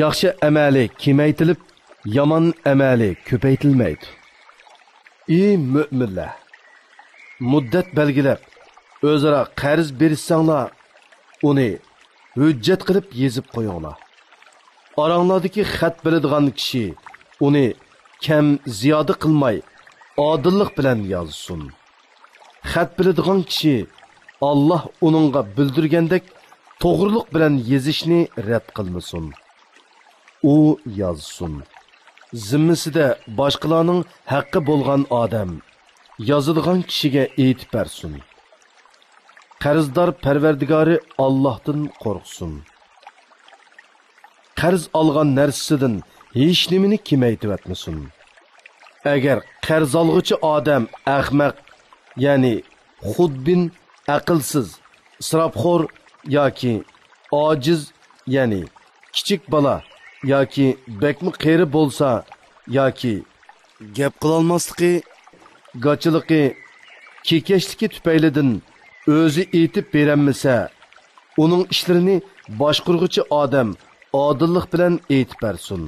ياخشى ئەمەلى كېمەيتىلىپ، يامان ئەمەلى كۆپەيتىلمەيدۇ. ئى مۆمىنلەر! مۇددەت بەلگىلەپ، ئۆزئارا قەرز بېرىشسەڭلار، ئۇنى ھۆججەت قىلىپ يېزىپ قويۇڭلار. ئاراڭلاردىكى خەت بىلىدىغان كىشى ئۇنى كەم زىيادە قىلماي، ئادىللىق بىلەن يازسۇن. خەت بىلىدىغان كىشى ئاللاھ ئۇنىڭغا بىلدۈرگەندەك توغرىلىق بىلەن يېزىشنى رەت قىلمىسۇن. ئۇ يازسۇن. زىممىسىدە باشقىلارنىڭ ھەققى بولغان ئادەم يازىدىغان كىشىگە ئېيتىپ بەرسۇن. قەرزدار پەرۋەردىگارى ئاللاھتىن قورقسۇن. قەرز ئالغان نەرسىسىدىن ھېچنېمىنى كېمەيتىۋەتمىسۇن. ئەگەر قەرز ئالغۇچى ئادەم ئەخمەق، يەنى خۇدبىن، ئەقىلسىز، ئىسراپخور ياكى ئاجىز، يەنى كىچىك بالا ياكى بەكمۇ قېرى بولسا ياكى گەپ قىلالماسلىقى، گاچىلىقى، كېكەچلىكى تۈپەيلىدىن ئۆزى ئېيتىپ بېرەلمىسە، ئۇنىڭ ئىشلىرىنى باشقۇرغۇچى ئادەم ئادىللىق بىلەن ئېيتىپ بەرسۇن.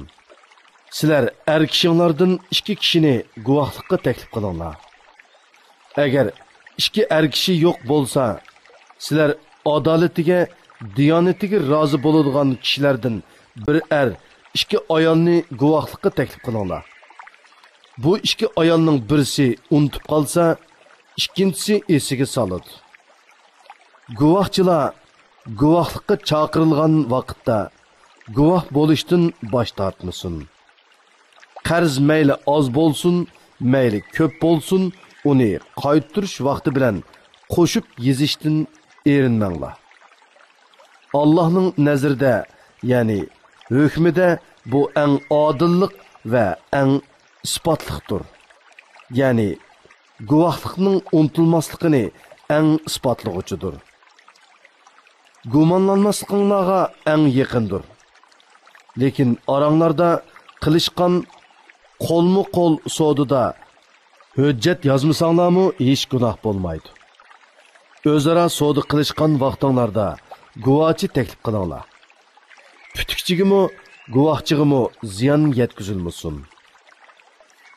سىلەر ئەر كىشىڭلاردىن ئىككى كىشىنى گۇۋاھلىققا تەكلىپ قىلىڭلار. ئەگەر ئىككى ئەر كىشى يوق بولسا، سىلەر ئادالىتىگە، دىيانىتىگە رازى بولىدىغان كىشىلەردىن بىر ئەر ئىككى ئايالنى گۇۋاھلىققا تەكلىپ قىلىڭلار. بۇ ئىككى ئايالنىڭ بىرسى ئۇنتۇپ قالسا، ئىككىنچىسى ئېسىگە سالىدۇ. گۇۋاھچىلار گۇۋاھلىققا چاقىرىلغان ۋاقىتتا گۇۋاھ بولۇشتىن باش تارتمىسۇن. قەرز مەيلى ئاز بولسۇن، مەيلى كۆپ بولسۇن، ئۇنى قايتۇرۇش ۋاقتى بىلەن قوشۇپ يېزىشتىن ئېرىنمەڭلار. ئاللاھنىڭ نەزىرىدە، يەنى ھۆكمىدە بۇ ئەڭ ئادىللىق ۋە ئەڭ ئىسپاتلىقتۇر. يەنى گۇۋاھلىقنىڭ ئۇنتۇلماسلىقىنى ئەڭ ئىسپاتلىغۇچىدۇر. گۇمانلانماسلىقىڭلارغا ئەڭ يېقىندۇر. لېكىن ئاراڭلاردا قىلىشقان قولمۇ قول سودىدا ھۆججەت يازمىساڭلارمۇ ھېچ گۇناھ بولمايدۇ. ئۆزئارا سودا قىلىشقان ۋاقتىڭلاردا گۇۋاچى تەكلىپ قىلىڭلار. پۈتۈكچىگىمۇ، گۇۋاھچىغىمۇ زىيان يەتكۈزۈلمىسۇن.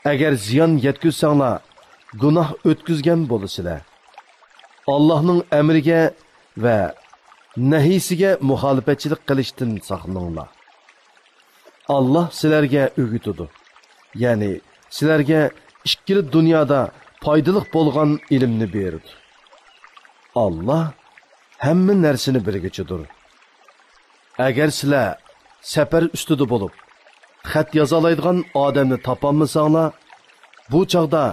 ئەگەر زىيان يەتكۈزسەڭلار، گۇناھ ئۆتكۈزگەن بولىسىلەر. ئاللاھنىڭ ئەمرىگە ۋە نەھىيسىگە مۇخالىپەتچىلىك قىلىشتىن ساقلىنىڭلار. ئاللاھ سىلەرگە ئۆگىتىدۇ. يەنى سىلەرگە ئىككىلا دۇنيادا پايدىلىق بولغان ئىلىمنى بېرىدۇ. ئاللاھ ھەممە نەرسىنى بىلگۈچىدۇر. ئەگەر سىلەر سەپەر ئۈستىدە بولۇپ، خەت يازالايدىغان ئادەمنى تاپالمىساڭلار، بۇ چاغدا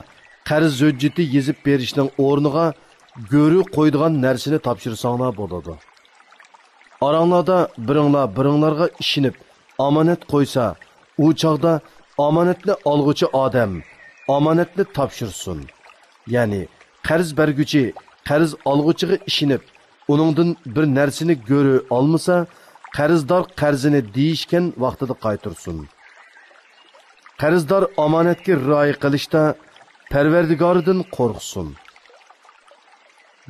قەرز ھۆججىتى يېزىپ بېرىشنىڭ ئورنىغا گۆرۈ قويىدىغان نەرسىنى تاپشۇرساڭلار بولىدۇ. ئاراڭلاردا بىرىڭلار بىرىڭلارغا ئىشىنىپ ئامانەت قويسا، ئۇ چاغدا ئامانەتنى ئالغۇچى ئادەم ئامانەتنى تاپشۇرسۇن. يەنى قەرز بەرگۈچى قەرز ئالغۇچىغا ئىشىنىپ ئۇنىڭدىن بىر نەرسىنى گۆرۈ ئالمىسا، قەرزدار قەرزىنى دېيىشكەن ۋاقتىدا قايتۇرسۇن. قەرزدار ئامانەتكە رىئايە قىلىشتا پەرۋەردىگارىدىن قورقسۇن.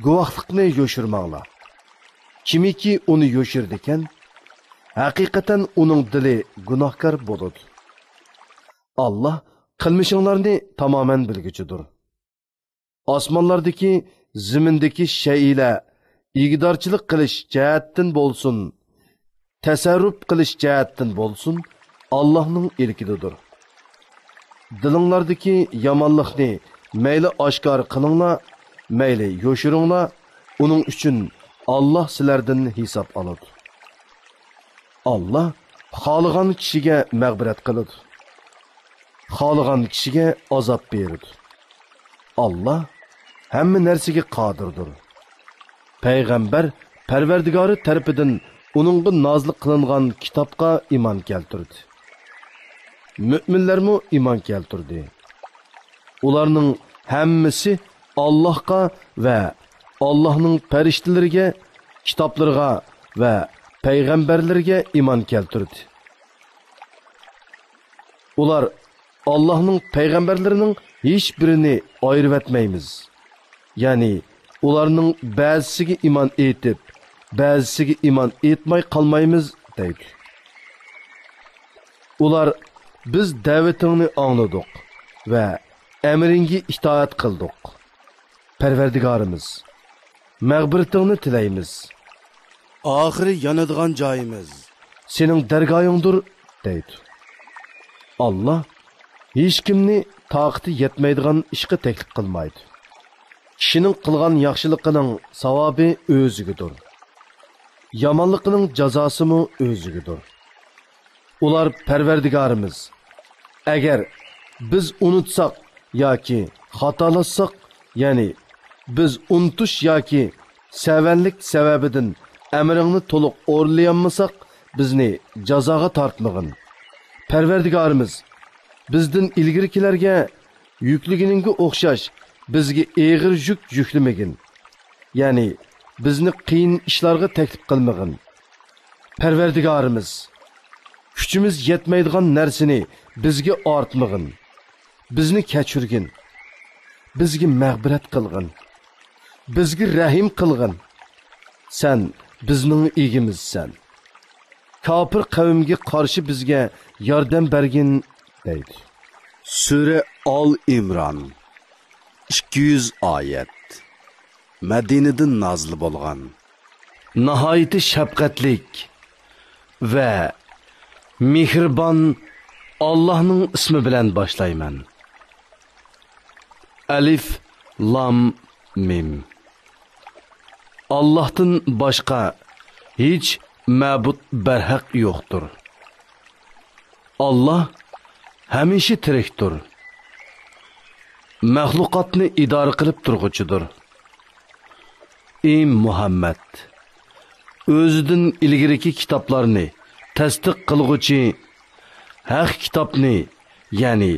گۇۋاھلىقنى يوشۇرماڭلار. كىمكى ئۇنى يوشۇرىدىكەن، ھەقىقەتەن ئۇنىڭ دىلى گۇناھكار بولىدۇ. ئاللا قىلمىشىڭلارنى تامامەن بىلگۈچىدۇر. ئاسمانلاردىكى، زېمىندىكى شەيئىلەر ئىگىدارچىلىق قىلىش جەھەتتىن بولسۇن، تەسەررۇپ قىلىش جەھەتتىن بولسۇن، ئاللاھنىڭ ئىلكىدىدۇر. دىلىڭلاردىكى يامانلىقنى مەيلى ئاشكارا قىلىڭلار، مەيلى يوشۇرۇڭلار، ئۇنىڭ ئۈچۈن ئاللاھ سىلەردىن ھېساب ئالىدۇ. ئاللاھ خالىغان كىشىگە مەغپىرەت قىلىدۇ، خالىغان كىشىگە ئازاب بېرىدۇ. ئاللاھ ھەممە نەرسىگە قادىردۇر. پەيغەمبەر پەرۋەردىگارى تەرىپىدىن ئۇنىڭغا نازىل قىلىنغان كىتابقا ئىمان كەلتۈردى. مۆمىنلەرمۇ ئىمان كەلتۈردى. ئۇلارنىڭ ھەممىسى ئاللاھقا ۋە ئاللاھنىڭ پەرىشتىلىرىگە، كىتابلىرىغا ۋە پەيغەمبەرلىرىگە ئىمان كەلتۈردى. ئۇلار ئاللاھنىڭ پەيغەمبەرلىرىنىڭ ھېچبىرىنى ئايرىۋەتمەيمىز. يەنى ئۇلارنىڭ بەزىسىگە ئىمان ئېيتىپ، بەزىسىگە ئىمان ئېيتماي قالمايمىز دەيدۇ. ئۇلار، بىز دەۋىتىڭنى ئاڭلىدۇق ۋە ئەمرىڭگە ئىتائەت قىلدۇق. پەرۋەردىگارىمىز، مەغپىرىتىڭنى تىلەيمىز. ئاخىرى يانىدىغان جايىمىز سېنىڭ دەرگاھىڭدۇر دەيدۇ. ئاللاھ ھېچكىمنى تاقىتى يەتمەيدىغان ئىشقا تەكلىپ قىلمايدۇ. كىشىنىڭ قىلغان ياخشىلىقىنىڭ ساۋابى ئۆزىگىدۇر. يامانلىقىنىڭ جازاسىمۇ ئۆزىگىدۇر. ئۇلار، پەرۋەردىگارىمىز، ئەگەر بىز ئۇنتۇساق ياكى خاتالاشساق، يەنى بىز ئۇنتۇش ياكى سەۋەنلىك سەۋەبىدىن ئەمرىڭنى تولۇق ئورۇنلىيالمىساق، بىزنى جازاغا تارتمىغىن. پەرۋەردىگارىمىز، بىزدىن ئىلگىرىكىلەرگە يۈكلىگىنىڭگە ئوخشاش بىزگە ئېغىر يۈك يۈكلىمىگىن. يەنى بىزنى قىيىن ئىشلارغا تەكلىپ قىلمىغىن. پەرۋەردىگارىمىز، كۈچىمىز يەتمەيدىغان نەرسىنى بىزگە ئارتمىغىن. بىزنى كەچۈرگىن. بىزگە مەغپىرەت قىلغىن. بىزگە رەھىم قىلغىن. سەن بىزنىڭ ئىگىمىزسەن. كاپىر قەۋمگە قارشى بىزگە ياردەم بەرگىن دەيدۇ. سۈرە ئال ئىمران، ئىككى يۈز ئايەت. مەدىنىدىن نازىل بولغان. ناھايىتى شەپقەتلىك ۋە مېھرىبان ئاللاھنىڭ ئىسمى بىلەن باشلايمەن. ئەلىف لام مىم. ئاللاھتىن باشقا ھېچ مەبۇد بەرھەق يوقتۇر. ئاللاھ ھەمىشە تىرىكتۇر. مەخلۇقاتنى ئىدارە قىلىپ تۇرغۇچىدۇر. ئى مۇھەممەد! ئۆزىدىن ئىلگىرىكى كىتابلارنى تەستىق قىلغۇچى ھەق كىتابنى، يەنى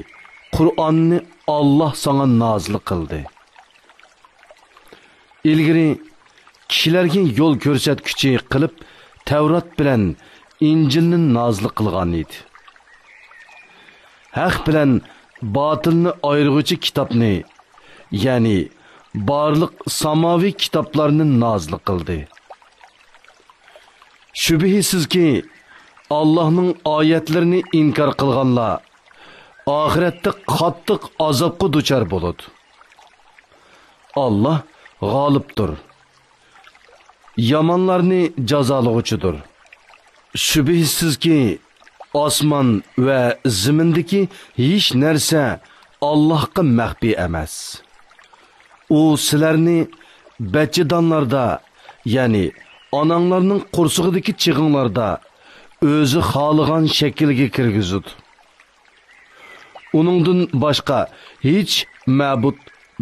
قۇرئاننى ئاللاھ ساڭا نازىل قىلدى. ئىلگىرى كىشىلەرگە يول كۆرسەتكۈچى قىلىپ تەۋرات بىلەن ئىنجىلنى نازىل قىلغان ئىدى. ھەق بىلەن باتىلنى ئايرىغۇچى كىتابنى، يەنى بارلىق ساماۋى كىتابلارنى نازىل قىلدى. شۈبھىسىزكى، ئاللاھنىڭ ئايەتلىرىنى ئىنكار قىلغانلار ئاخىرەتتە قاتتىق ئازابقا دۇچار بولىدۇ. ئاللاھ غالىبتۇر، يامانلارنى جازالىغۇچىدۇر. شۈبھىسىزكى، ئاسمان ۋە زېمىندىكى ھېچ نەرسە ئاللاھقا مەخپىي ئەمەس. ئۇ سىلەرنى بەچچىدانلاردا، يەنى ئاناڭلارنىڭ قورسىقىدىكى چېغىڭلاردا ئۆزى خالىغان شەكىلگە كىرگۈزىدۇ. ئۇنىڭدىن باشقا ھېچ مەبۇد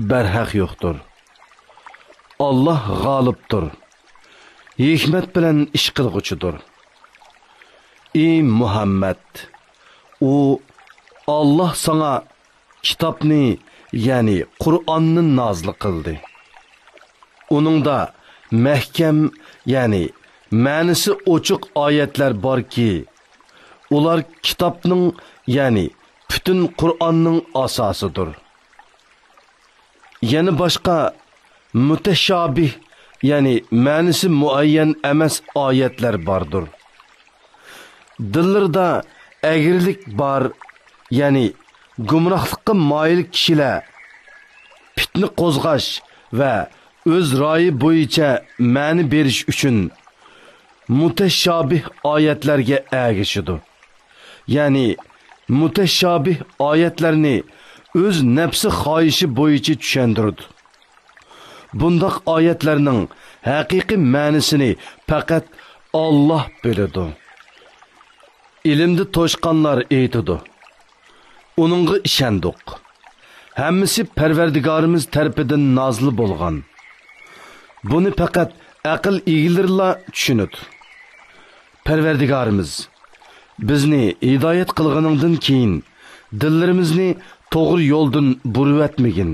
بەرھەق يوقتۇر. ئاللاھ غالىبتۇر، ھېكمەت بىلەن ئىش قىلغۇچىدۇر. ئى مۇھەممەد! ئۇ، ئاللاھ ساڭا كىتابنى، يەنى قۇرئاننى نازىل قىلدى. ئۇنىڭدا مەھكەم، يەنى مەنىسى ئوچۇق ئايەتلەر باركى، ئۇلار كىتابنىڭ، يەنى پۈتۈن قۇرئاننىڭ ئاساسىدۇر. يەنە باشقا مۇتەشابىھ، يەنى مەنىسى مۇئەييەن ئەمەس ئايەتلەر باردۇر. دىللىرىدا ئەگرىلىك بار، يەنى گۇمراھلىققا مايىل كىشىلەر پىتنە قوزغاش ۋە ئۆز رايى بويىچە مەنە بېرىش ئۈچۈن مۇتەشابىھ ئايەتلەرگە ئەگىشىدۇ. يەنى مۇتەشابىھ ئايەتلەرنى ئۆز نەپسى خاھىشى بويىچە چۈشەندۈرىدۇ. بۇنداق ئايەتلەرنىڭ ھەقىقىي مەنىسىنى پەقەت ئاللاھ بىلىدۇ. ئىلىمدە توشقانلار ئېيتىدۇ: ئۇنىڭغا ئىشەندۇق. ھەممىسى پەرۋەردىگارىمىز تەرىپىدىن نازىل بولغان. بۇنى پەقەت ئەقىل ئىگىلىرىلا چۈشىنىدۇ. پەرۋەردىگارىمىز، بىزنى ھىدايەت قىلغىنىڭدىن كېيىن، دىللىرىمىزنى توغرا يولدىن بۇرۇۋەتمىگىن.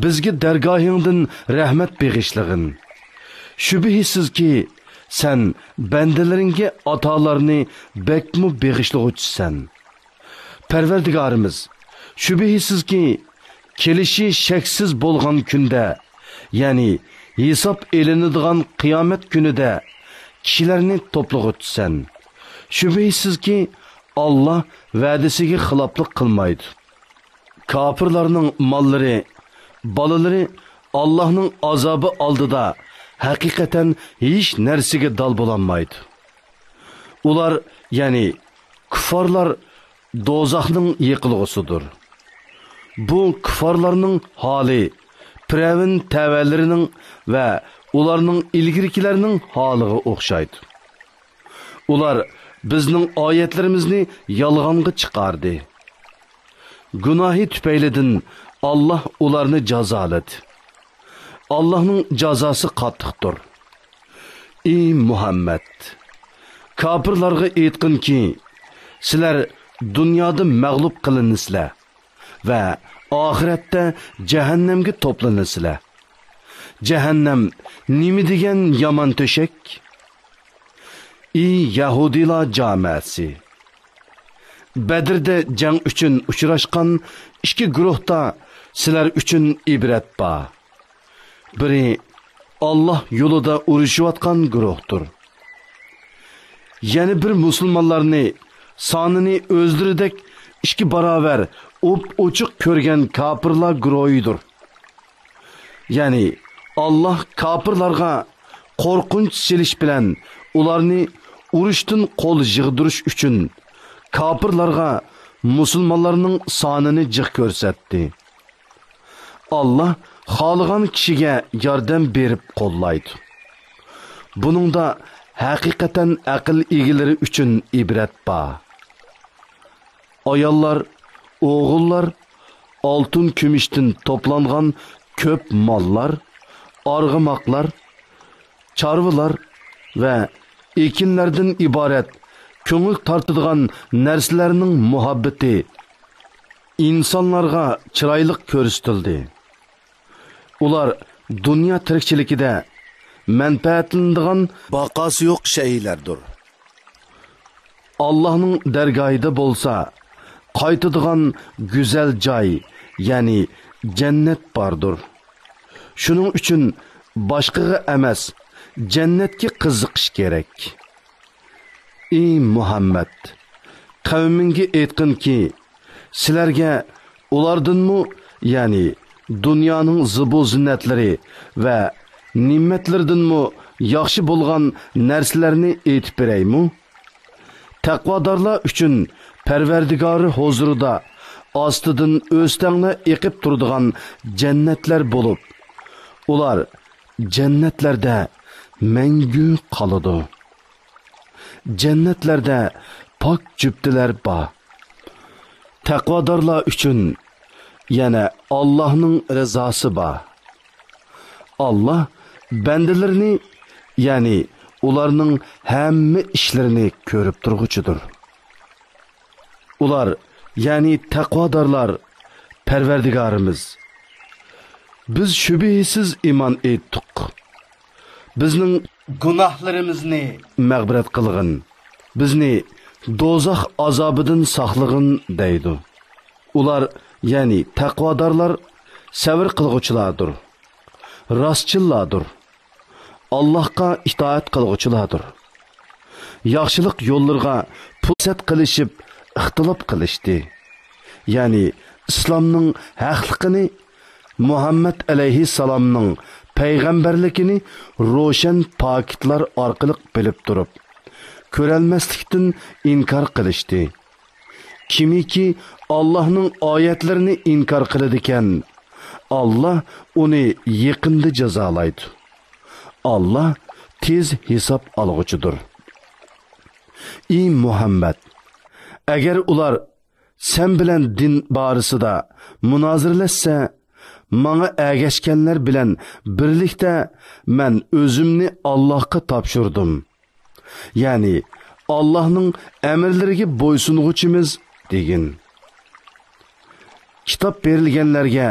بىزگە دەرگاھىڭدىن رەھمەت بېغىشلىغىن. شۈبھىسىزكى، سەن بەندىلىرىڭگە ئاتالارنى بەكمۇ بېغىشلىغۇچىسەن. پەرۋەردىگارىمىز، شۈبھىسىزكى، كېلىشى شەكسىز بولغان كۈندە، يەنى ھېساب ئېلىنىدىغان قىيامەت كۈنىدە كىشىلەرنى توپلىغۇچىسەن. شۈبھىسىزكى، ئاللاھ ۋەدىسىگە خىلاپلىق قىلمايدۇ. كاپىرلارنىڭ ماللىرى، بالىلىرى ئاللاھنىڭ ئازابى ئالدىدا ھەقىقەتەن ھېچ نەرسىگە دال بولالمايدۇ. ئۇلار، يەنى كۇففارلار دوزاخنىڭ يېقىلغۇسىدۇر. بۇ كۇففارلارنىڭ ھالى پىرئەۋن تەۋەلىرىنىڭ ۋە ئۇلارنىڭ ئىلگىرىكىلەرنىڭ ھالىغا ئوخشايدۇ. ئۇلار بىزنىڭ ئايەتلىرىمىزنى يالغانغا چىقاردى. گۇناھى تۈپەيلىدىن ئاللاھ ئۇلارنى جازالىدى. ئاللاھنىڭ جازاسى قاتتىقتۇر. ئى مۇھەممەد! كاپىرلارغا ئېيتقىنكى، سىلەر دۇنيادا مەغلۇپ قىلىنىسىلەر ۋە ئاخىرەتتە جەھەننەمگە توپلىنىسىلەر. جەھەننەم نېمە دېگەن يامان تۆشەك؟ ئى يەھۇدىيلار جامەسى! بەدرىدە جەڭ ئۈچۈن ئۇچراشقان ئىككى گۇرۇھتا سىلەر ئۈچۈن ئىبرەت بار. بىرى ئاللاھ يولىدا ئۇرۇشۇۋاتقان گۇرۇھتۇر. يەنە بىر مۇسۇلمانلارنى سانىنى ئۆزلىرىدەك ئىككى باراۋەر ئوپئوچۇق كۆرگەن كاپىرلار گۇرۇھىدۇر. يەنى ئاللاھ كاپىرلارغا قورقۇنچ سېلىش بىلەن ئۇلارنى ئۇرۇشتىن قول يىغدۇرۇش ئۈچۈن كاپىرلارغا مۇسۇلمانلارنىڭ سانىنى جىق كۆرسەتتى. ئاللاھ خالىغان كىشىگە ياردەم بېرىپ قوللايدۇ. بۇنىڭدا ھەقىقەتەن ئەقىل ئىگىلىرى ئۈچۈن ئىبرەت بار. ئاياللار، ئوغۇللار، ئالتۇن-كۈمۈشتىن توپلانغان كۆپ ماللار، ئارغىماقلار، چارۋىلار ۋە ئېكىنلەردىن ئىبارەت كۆڭۈل تارتىدىغان نەرسىلەرنىڭ مۇھەببىتى ئىنسانلارغا چىرايلىق كۆرسىتىلدى. ئۇلار دۇنيا تىرىكچىلىكىدە مەنپەئەتلىنىدىغان باقاسى يوق شەيئىلەردۇر. ئاللاھنىڭ دەرگاھىدا بولسا قايتىدىغان گۈزەل جاي، يەنى جەننەت باردۇر. شۇنىڭ ئۈچۈن باشقىغا ئەمەس، جەننەتكە قىزىقىش كېرەك. ئى مۇھەممەد! قەۋمىڭگە ئېيتقىنكى، سىلەرگە ئۇلاردىنمۇ، يەنى دۇنيانىڭ زىبۇ زىننەتلىرى ۋە نېمەتلىرىدىنمۇ ياخشى بولغان نەرسىلەرنى ئېيتىپ بېرەيمۇ؟ تەقۋادارلار ئۈچۈن پەرۋەردىگارى ھۇزۇرىدا ئاستىدىن ئۆستەڭلەر ئېقىپ تۇرىدىغان جەننەتلەر بولۇپ، ئۇلار جەننەتلەردە مەڭگۈ قالىدۇ. جەننەتلەردە پاك جۈپتىلەر بار. تەقۋادارلار ئۈچۈن يەنە ئاللاھنىڭ رىزاسى بار. ئاللاھ بەندىلىرىنى، يەنى ئۇلارنىڭ ھەممە ئىشلىرىنى كۆرۈپ تۇرغۇچىدۇر. ئۇلار، يەنى تەقۋادارلار، پەرۋەردىگارىمىز، بىز شۈبھىسىز ئىمان ئېيتتۇق. بىزنىڭ گۇناھلىرىمىزنى مەغپىرەت قىلغىن، بىزنى دوزاخ ئازابىدىن ساقلىغىن دەيدۇ. ئۇلار، يەنى تەقۋادارلار سەۋر قىلغۇچىلاردۇر، راستچىللاردۇر، ئاللاھقا ئىتائەت قىلغۇچىلاردۇر. ياخشىلىق يوللىرىغا پۇرسەت قىلىشىپ ئىختىلاپ قىلىشتى. يەنى ئىسلامنىڭ ھەقلىقىنى، مۇھەممەد ئەلەيھىسسالامنىڭ پەيغەمبەرلىكىنى روشەن پاكىتلار ئارقىلىق بىلىپ تۇرۇپ، كۆرەلمەسلىكتىن ئىنكار قىلىشتى. كىمكى ئاللاھنىڭ ئايەتلىرىنى ئىنكار قىلىدىكەن، ئاللاھ ئۇنى يېقىندا جازالايدۇ. ئاللاھ تېز ھېساب ئالغۇچىدۇر. ئى مۇھەممەد، ئەگەر ئۇلار سەن بىلەن دىن بارىسىدا مۇنازىرىلەشسە، ماڭا ئەگەشكەنلەر بىلەن بىرلىكتە مەن ئۆزۈمنى ئاللاھقا تاپشۇردۇم. يەنى ئاللاھنىڭ ئەمىرلىرىگە بويسۇنغۇچىمىز دېگىن. كىتاب بېرىلگەنلەرگە،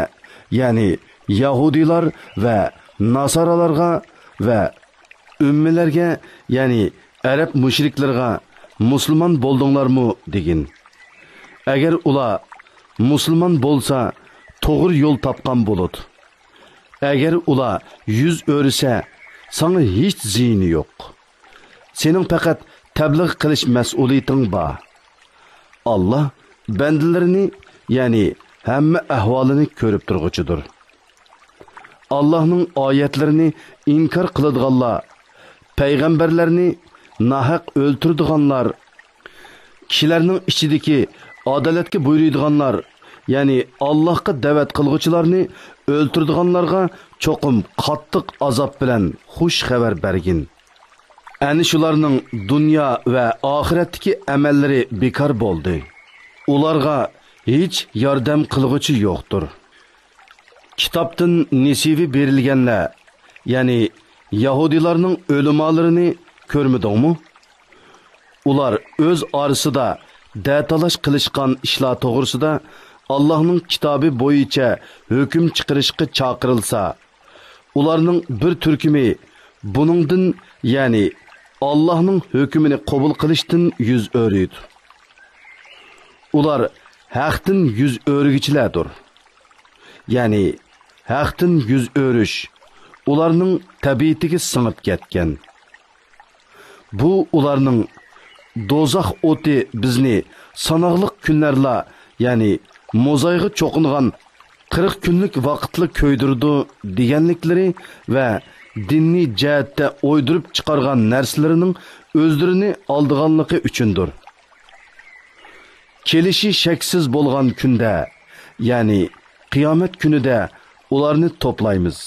يەنى يەھۇدىيلار ۋە ناسارالارغا ۋە ئۈممىلەرگە، يەنى ئەرەب مۇشرىكلىرىغا، مۇسۇلمان بولدۇڭلارمۇ دېگىن. ئەگەر ئۇلار مۇسۇلمان بولسا، توغرا يول تاپقان بولىدۇ. ئەگەر ئۇلار يۈز ئۆرۈسە، ساڭا ھېچ زىيىنى يوق. سېنىڭ پەقەت تەبلىغ قىلىش مەسئۇلىيىتىڭ بار. ئاللاھ بەندىلىرىنى، يەنى ھەممە ئەھۋالىنى كۆرۈپ تۇرغۇچىدۇر. ئاللاھنىڭ ئايەتلىرىنى ئىنكار قىلىدىغانلار، پەيغەمبەرلەرنى ناھەق ئۆلتۈرىدىغانلار، كىشىلەرنىڭ ئىچىدىكى ئادالەتكە بۇيرۇيدىغانلار، يەنى ئاللاھقا دەۋەت قىلغۇچىلارنى ئۆلتۈرىدىغانلارغا چوقۇم قاتتىق ئازاب بىلەن خۇش خەۋەر بەرگىن. ئەنە شۇلارنىڭ دۇنيا ۋە ئاخىرەتتىكى ئەمەللىرى بىكار بولدى. ئۇلارغا ھېچ ياردەم قىلغۇچى يوقتۇر. كىتابتىن نېسىۋى بېرىلگەنلەر، يەنى يەھۇدىيلارنىڭ ئۆلىمالىرىنى كۆرمىدىڭمۇ؟ ئۇلار ئۆز ئارىسىدا دەتالاش قىلىشقان ئىشلار توغرىسىدا ئاللاھنىڭ كىتابى بويىچە ھۆكۈم چىقىرىشقا چاقىرىلسا، ئۇلارنىڭ بىر تۈركۈمى بۇنىڭدىن، يەنى ئاللاھنىڭ ھۆكمىنى قوبۇل قىلىشتىن يۈز ئۆرۈيدۇ. ئۇلار ھەقتىن يۈز ئۆرۈگۈچىلەردۇر. يەنى ھەقتىن يۈز ئۆرۈش ئۇلارنىڭ تەبىئىتىگە سىڭىپ كەتكەن. بۇ ئۇلارنىڭ دوزاخ ئوتى بىزنى ساناقلىق كۈنلەرلا، يەنى موزايغا چوقۇنغان قىرىق كۈنلۈك ۋاقىتلا كۆيدۈرىدۇ دېگەنلىكلىرى ۋە دىنىي جەھەتتە ئويدۇرۇپ چىقارغان نەرسىلىرىنىڭ ئۆزلىرىنى ئالدىغانلىقى ئۈچۈندۇر. كېلىشى شەكسىز بولغان كۈندە، يەنى قىيامەت كۈنىدە ئۇلارنى توپلايمىز.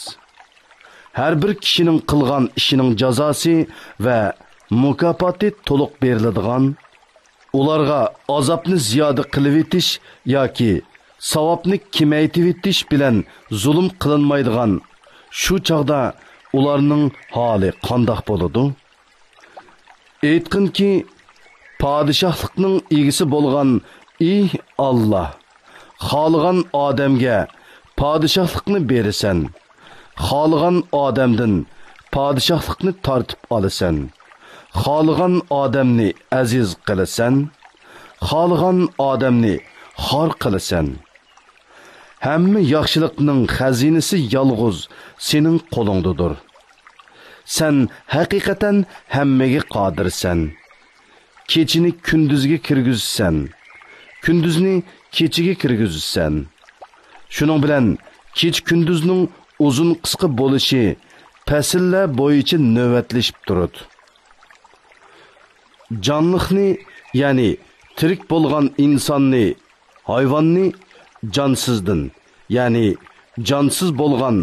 ھەر بىر كىشىنىڭ قىلغان ئىشىنىڭ جازاسى ۋە مۇكاپاتى تولۇق بېرىلىدىغان، ئۇلارغا ئازابنى زىيادە قىلىۋېتىش ياكى ساۋابنى كېمەيتىۋېتىش بىلەن زۇلۇم قىلىنمايدىغان، شۇ چاغدا ئۇلارنىڭ ھالى قانداق بولىدۇ؟ ئېيتقىنكى، پادىشاھلىقنىڭ ئىگىسى بولغان ئى ئاللاھ، خالىغان ئادەمگە پادىشاھلىقنى بېرىسەن، خالىغان ئادەمدىن پادىشاھلىقنى تارتىپ ئالىسەن، خالىغان ئادەمنى ئەزىز قىلىسەن، خالىغان ئادەمنى خار قىلىسەن. ھەممە ياخشىلىقنىڭ خەزىنىسى يالغۇز سېنىڭ قولۇڭدىدۇر. سەن ھەقىقەتەن ھەممىگە قادىرسەن. كېچىنى كۈندۈزگە كىرگۈزىسەن، كۈندۈزنى كېچىگە كىرگۈزىسەن. شۇنىڭ بىلەن كېچە-كۈندۈزنىڭ ئۇزۇن-قىسقا بولۇشى پەسىللەر بويىچە نۆۋەتلىشىپ تۇرىدۇ. جانلىقنى، يەنى تىرىك بولغان ئىنساننى، ھايۋاننى جانسىزدىن، يەنى جانسىز بولغان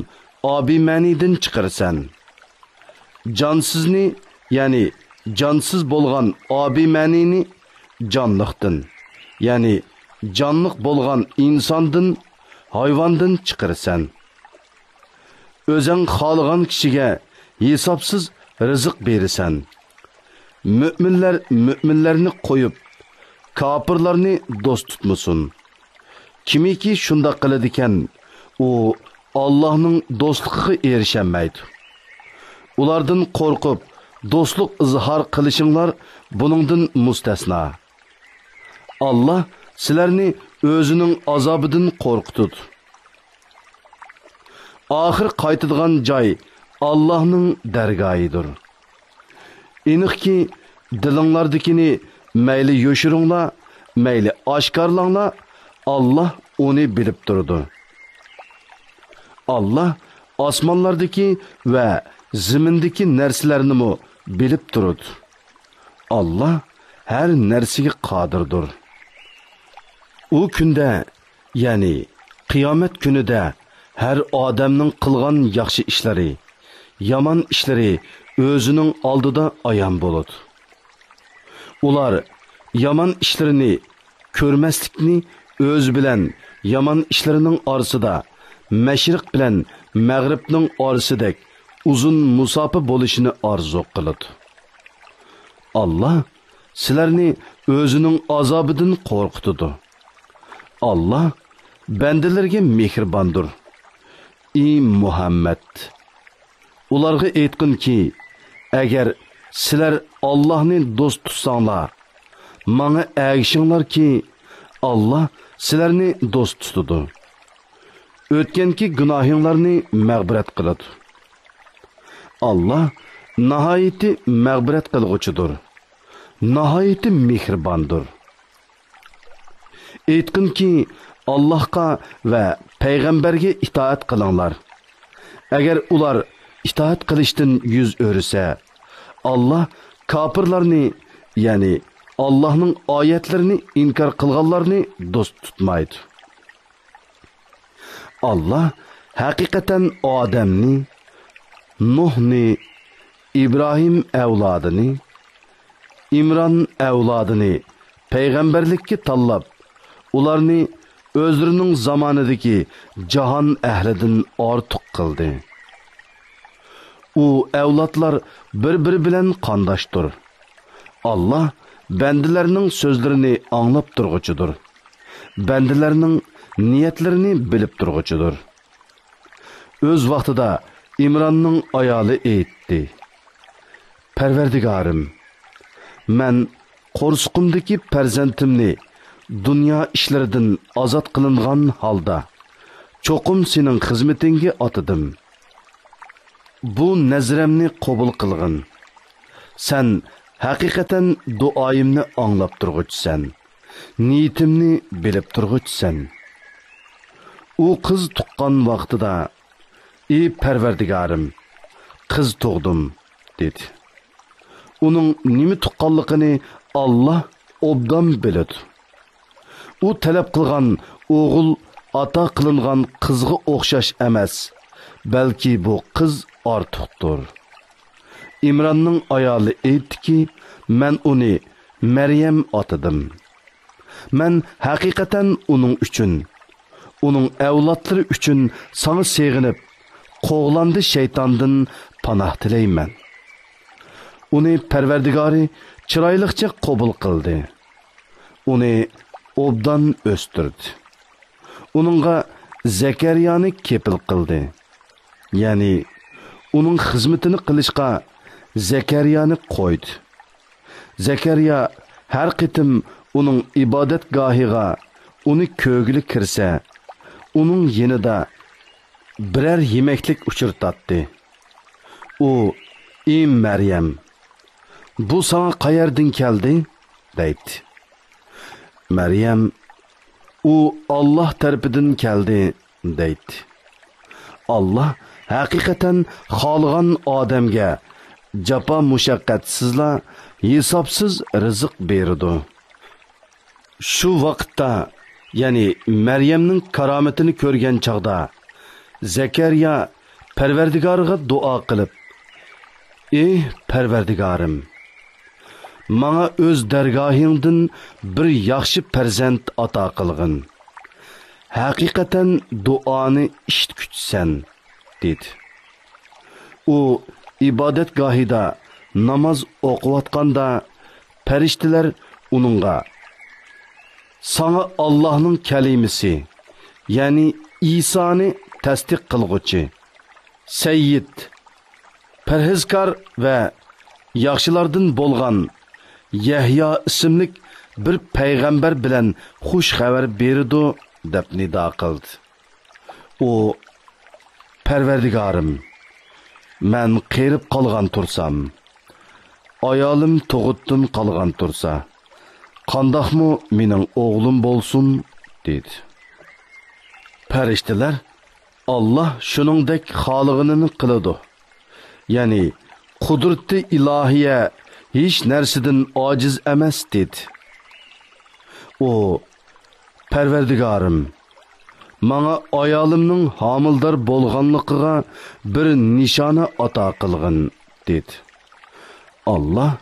ئابىمەنىدىن چىقىرىسەن. جانسىزنى، يەنى جانسىز بولغان ئابىمەنىنى جانلىقتىن، يەنى جانلىق بولغان ئىنساندىن، ھايۋاندىن چىقىرىسەن. ئۆزەڭ خالىغان كىشىگە ھېسابسىز رىزىق بېرىسەن. مۆمىنلەر مۆمىنلەرنى قويۇپ، كاپىرلارنى دوست تۇتمىسۇن. كىمكى شۇنداق قىلىدىكەن، ئۇ ئاللاھنىڭ دوستلۇقىغا ئېرىشەلمەيدۇ. ئۇلاردىن قورقۇپ، دوستلۇق ئىزھار قىلىشىڭلار بۇنىڭدىن مۇستەسنا. ئاللا سىلەرنى ئۆزىنىڭ ئازابىدىن قورقۇتىدۇ. ئاخىر قايتىدىغان جاي ئاللانىڭ دەرگاھىدۇر. ئېنىقكى، دىلىڭلاردىكىنى مەيلى يوشۇرۇڭلار، مەيلى ئاشكارىلاڭلار، ئاللا ئۇنى بىلىپ تۇرىدۇ. ئاللا ئاسمانلاردىكى ۋە زېمىندىكى نەرسىلەرنىمۇ بىلىپ تۇرىدۇ. ئاللا ھەر نەرسىگە قادىردۇر. ئۇ كۈندە، يەنى قىيامەت كۈنىدە ھەر ئادەمنىڭ قىلغان ياخشى ئىشلىرى، يامان ئىشلىرى ئۆزىنىڭ ئالدىدا ئايان بولىدۇ. ئۇلار يامان ئىشلىرىنى كۆرمەسلىكنى ئۆزى بىلەن يامان ئىشلىرىنىڭ ئارىسىدا مەشرىق بىلەن مەغرىبنىڭ ئارىسىدەك ئۇزۇن مۇساپە بولۇشىنى ئارزۇ قىلىدۇ. ئاللا سىلەرنى ئۆزىنىڭ ئازابىدىن قورقۇتىدۇ. ئاللا بەندىلىرىگە مېھرىباندۇر. ئى مۇھەممەد! ئۇلارغا ئېيتقىنكى، ئەگەر سىلەر ئاللاھنى دوست تۇتساڭلار، ماڭا ئەگىشىڭلاركى، ئاللا سىلەرنى دوست تۇتىدۇ. ئۆتكەنكى گۇناھىڭلارنى مەغپىرەت قىلىدۇ. ئاللا ناھايىتى مەغپىرەت قىلغۇچىدۇر، ناھايىتى مېھرىباندۇر. ئېيتقىنكى، ئاللاھقا ۋە پەيغەمبەرگە ئىتائەت قىلىڭلار. ئەگەر ئۇلار ئىتائەت قىلىشتىن يۈز ئۆرۈسە، ئاللا كاپىرلارنى، يەنى ئاللاھنىڭ ئايەتلىرىنى ئىنكار قىلغانلارنى دوست تۇتمايدۇ. ئاللا ھەقىقەتەن ئادەمنى، نۇھنى، ئىبراھىم ئەۋلادىنى، ئىمران ئەۋلادىنى پەيغەمبەرلىككە تاللاپ، ئۇلارنى ئۆزلىرىنىڭ زامانىدىكى جاھان ئەھلىدىن ئارتۇق قىلدى. ئۇ ئەۋلادلار بىر-بىرى بىلەن قانداشتۇر. ئاللا بەندىلەرنىڭ سۆزلىرىنى ئاڭلاپ تۇرغۇچىدۇر. بەندىلەرنىڭ نىيەتلىرىنى بىلىپ تۇرغۇچىدۇر. ئۆز ۋاقتىدا ئىمراننىڭ ئايالى ئېيتتى: پەرۋەردىگارىم، مەن قورسىقىمدىكى پەرزەنتىمنى دۇنيا ئىشلىرىدىن ئازاد قىلىنغان ھالدا چوقۇم سېنىڭ خىزمىتىڭگە ئاتىدىم. بۇ نەزرەمنى قوبۇل قىلغىن. سەن ھەقىقەتەن دۇئايىمنى ئاڭلاپ تۇرغۇچىسەن، نىيىتىمنى بىلىپ تۇرغۇچىسەن. ئۇ قىز تۇغقان ۋاقتىدا، ئى پەرۋەردىگارىم، قىز تۇغدۇم، دېدى. ئۇنىڭ نېمە تۇغقانلىقىنى ئاللا ئوبدان بىلىدۇ. ئۇ تەلەپ قىلغان ئوغۇل ئاتا قىلىنغان قىزغا ئوخشاش ئەمەس، بەلكى بۇ قىز ئارتۇقتۇر. ئىمراننىڭ ئايالى ئېيتتىكى، مەن ئۇنى مەريەم ئاتىدىم. مەن ھەقىقەتەن ئۇنىڭ ئۈچۈن، ئۇنىڭ ئەۋلادلىرى ئۈچۈن ساڭا سېغىنىپ، قوغلاندى شەيتاندىن پاناھ تىلەيمەن. ئۇنى پەرۋەردىگارى چىرايلىقچە قوبۇل قىلدى. ئۇنى ئوبدان ئۆستۈردى. ئۇنىڭغا زەكەرىيانى كېپىل قىلدى. يەنى ئۇنىڭ خىزمىتىنى قىلىشقا زەكەرىيانى قويدى. زەكەرىيا ھەر قېتىم ئۇنىڭ ئىبادەتگاھىغا ئۇنى كۆرگىلى كىرسە، ئۇنىڭ يېنىدا بىرەر يېمەكلىك ئۇچرىتاتتى. ئۇ، ئى مەريەم، بۇ ساڭا قەيەردىن كەلدى؟ دەيتتى. مەريەم، ئۇ ئاللا تەرىپىدىن كەلدى، دەيتتى. ئاللا ھەقىقەتەن خالىغان ئادەمگە جاپا مۇشەققەتسىزلا ھېسابسىز رىزىق بېرىدۇ. شۇ ۋاقىتتا، يەنى مەريەمنىڭ كارامىتىنى كۆرگەن چاغدا، زەكەرىيا پەرۋەردىگارىغا دۇئا قىلىپ، ئى پەرۋەردىگارىم، ماڭا ئۆز دەرگاھىڭدىن بىر ياخشى پەرزەنت ئاتا قىلغىن. ھەقىقەتەن دۇئانى ئىشىتكۈچىسەن، دېدى. ئۇ ئىبادەتگاھىدا ناماز ئوقۇۋاتقاندا، پەرىشتىلەر ئۇنىڭغا، ساڭا ئاللاھنىڭ كەلىمىسى، يەنى ئىسانى تەستىق قىلغۇچى، سەييىد، پەرھىزكار ۋە ياخشىلاردىن بولغان يەھيا ئىسىملىك بىر پەيغەمبەر بىلەن خۇش خەۋەر بېرىدۇ» دەپ نىدا قىلدى. ئۇ: «پەرۋەردىگارىم، مەن قېرىپ قالغان تۇرسام، ئايالىم تۇغۇتتىن قالغان تۇرسا، قانداقمۇ مېنىڭ ئوغلۇم بولسۇن؟» دېدى. پەرىشتىلەر: «ئاللاھ شۇنىڭدەك خالىغىنىنى قىلىدۇ. يەنى قۇدرىتى ئىلاھىيە ھېچ نەرسىدىن ئاجىز ئەمەس» دېدى. ئۇ: «پەرۋەردىگارىم، ماڭا ئايالىمنىڭ ھامىلىدار بولغانلىقىغا بىر نىشانە ئاتا قىلغىن» دېدى. ئاللاھ: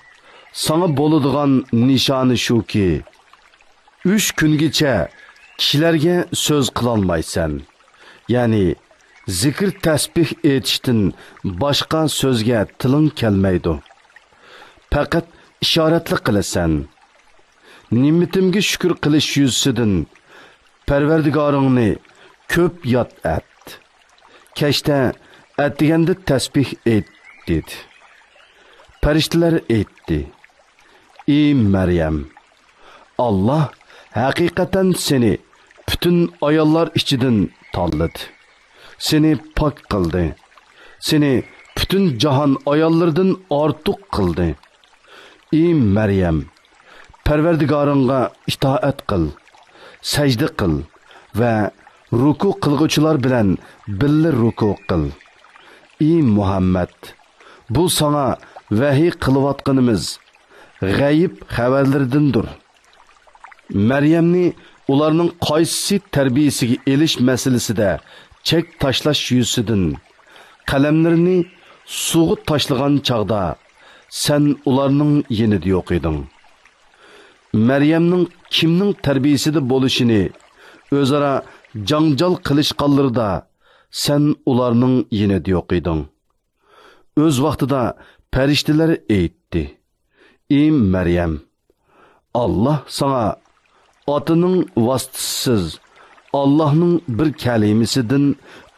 «ساڭا بولىدىغان نىشانە شۇكى، ئۈچ كۈنگىچە كىشىلەرگە سۆز قىلالمايسەن، يەنى زىكىر تەسبىھ ئېيتىشتىن باشقا سۆزگە تىلىڭ كەلمەيدۇ. پەقەت ئىشارەتلا قىلىسەن. نېمىتىمگە شۈكۈر قىلىش يۈزىسىدىن پەرۋەردىگارىڭنى كۆپ ياد ئەت. كەچتە، ئەتىگەندە تەسبىھ ئېيت» دېدى. پەرىشتىلەر ئېيتتى: «ئى مەريەم، ئاللاھ ھەقىقەتەن سېنى پۈتۈن ئاياللار ئىچىدىن تاللىدى. سېنى پاك قىلدى. سېنى پۈتۈن جاھان ئاياللىرىدىن ئارتۇق قىلدى. ئى مەريەم، پەرۋەردىگارىڭغا ئىتائەت قىل، سەجدە قىل ۋە رۇكۇ قىلغۇچىلار بىلەن بىللە رۇكۇ قىل. ئى مۇھەممەد، بۇ ساڭا ۋەھىي قىلىۋاتقىنىمىز غەيىب خەۋەرلىرىدىندۇر.» مەريەمنى ئۇلارنىڭ قايسىسى تەربىيىسىگە ئېلىش مەسىلىسىدە چەك تاشلاش يۈزىسىدىن قەلەملىرىنى سۇغا تاشلىغان چاغدا سەن ئۇلارنىڭ يېنىدا يوق ئىدىڭ. مەريەمنىڭ كىمنىڭ تەربىيىسىدە بولۇشىنى ئۆزئارا جاڭجال قىلىشقانلىرىدا سەن ئۇلارنىڭ يېنىدا يوق ئىدىڭ. ئۆز ۋاقتىدا پەرىشتىلەر ئېيتتى: «ئى مەريەم، ئاللاھ ساڭا ئاتىنىڭ ۋاسىتىسىز، ئاللاھنىڭ بىر كەلىمىسىدىن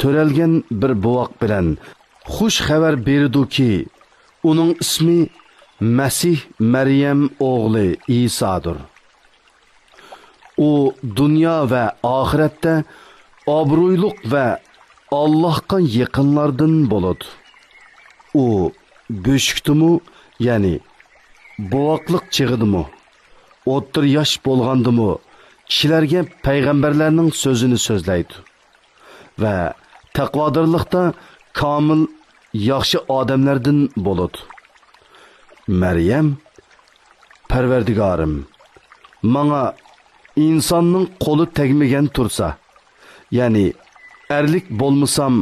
تۆرەلگەن بىر بوۋاق بىلەن خۇش خەۋەر بېرىدۇكى، ئۇنىڭ ئىسمى مەسىھ مەريەم ئوغلى ئىسادۇر. ئۇ دۇنيا ۋە ئاخىرەتتە ئابرۇيلۇق ۋە ئاللاھقا يېقىنلاردىن بولىدۇ. ئۇ بۆشۈكتىمۇ، يەنى بوۋاقلىق چېغىدىمۇ، ئوتتۇرا ياش بولغاندىمۇ كىشىلەرگە پەيغەمبەرلەرنىڭ سۆزىنى سۆزلەيدۇ ۋە تەقۋادارلىقتا كامىل ياخشى ئادەملەردىن بولىدۇ.» مەريەم: «پەرۋەردىگارىم، ماڭا ئىنساننىڭ قولى تەگمىگەن تۇرسا، يەنى ئەرلىك بولمىسام،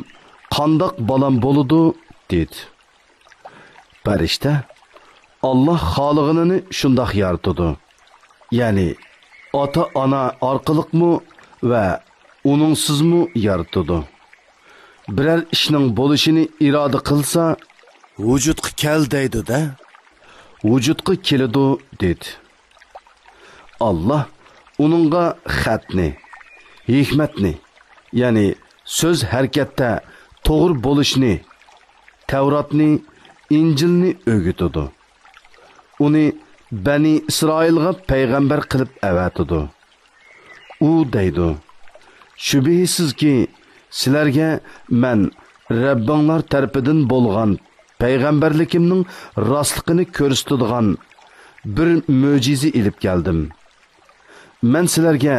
قانداق بالام بولىدۇ؟» دېدى. پەرىشتە: «ئاللاھ خالىغىنىنى شۇنداق يارىتىدۇ. يەنى ئاتا-ئانا ئارقىلىقمۇ ۋە ئۇنىڭسىزمۇ يارىتىدۇ. بىرەر ئىشنىڭ بولۇشىنى ئىرادە قىلسا، ۋۇجۇدقا كەل دەيدۇ-دە، ۋۇجۇدقا كېلىدۇ» دېدى. ئاللاھ ئۇنىڭغا خەتنى، ھېكمەتنى، يەنى سۆز ھەرىكەتتە توغرا بولۇشنى، تەۋراتنى، ئىنجىلنى ئۆگىتىدۇ. ئۇنى بەنى ئىسرائىلغا پەيغەمبەر قىلىپ ئەۋەتىدۇ. ئۇ دەيدۇ: «شۈبھىسىزكى، سىلەرگە مەن رەببىڭلار تەرىپىدىن بولغان پەيغەمبەرلىكىمنىڭ راستلىقىنى كۆرسىتىدىغان بىر مۆجىزە ئېلىپ كەلدىم. مەن سىلەرگە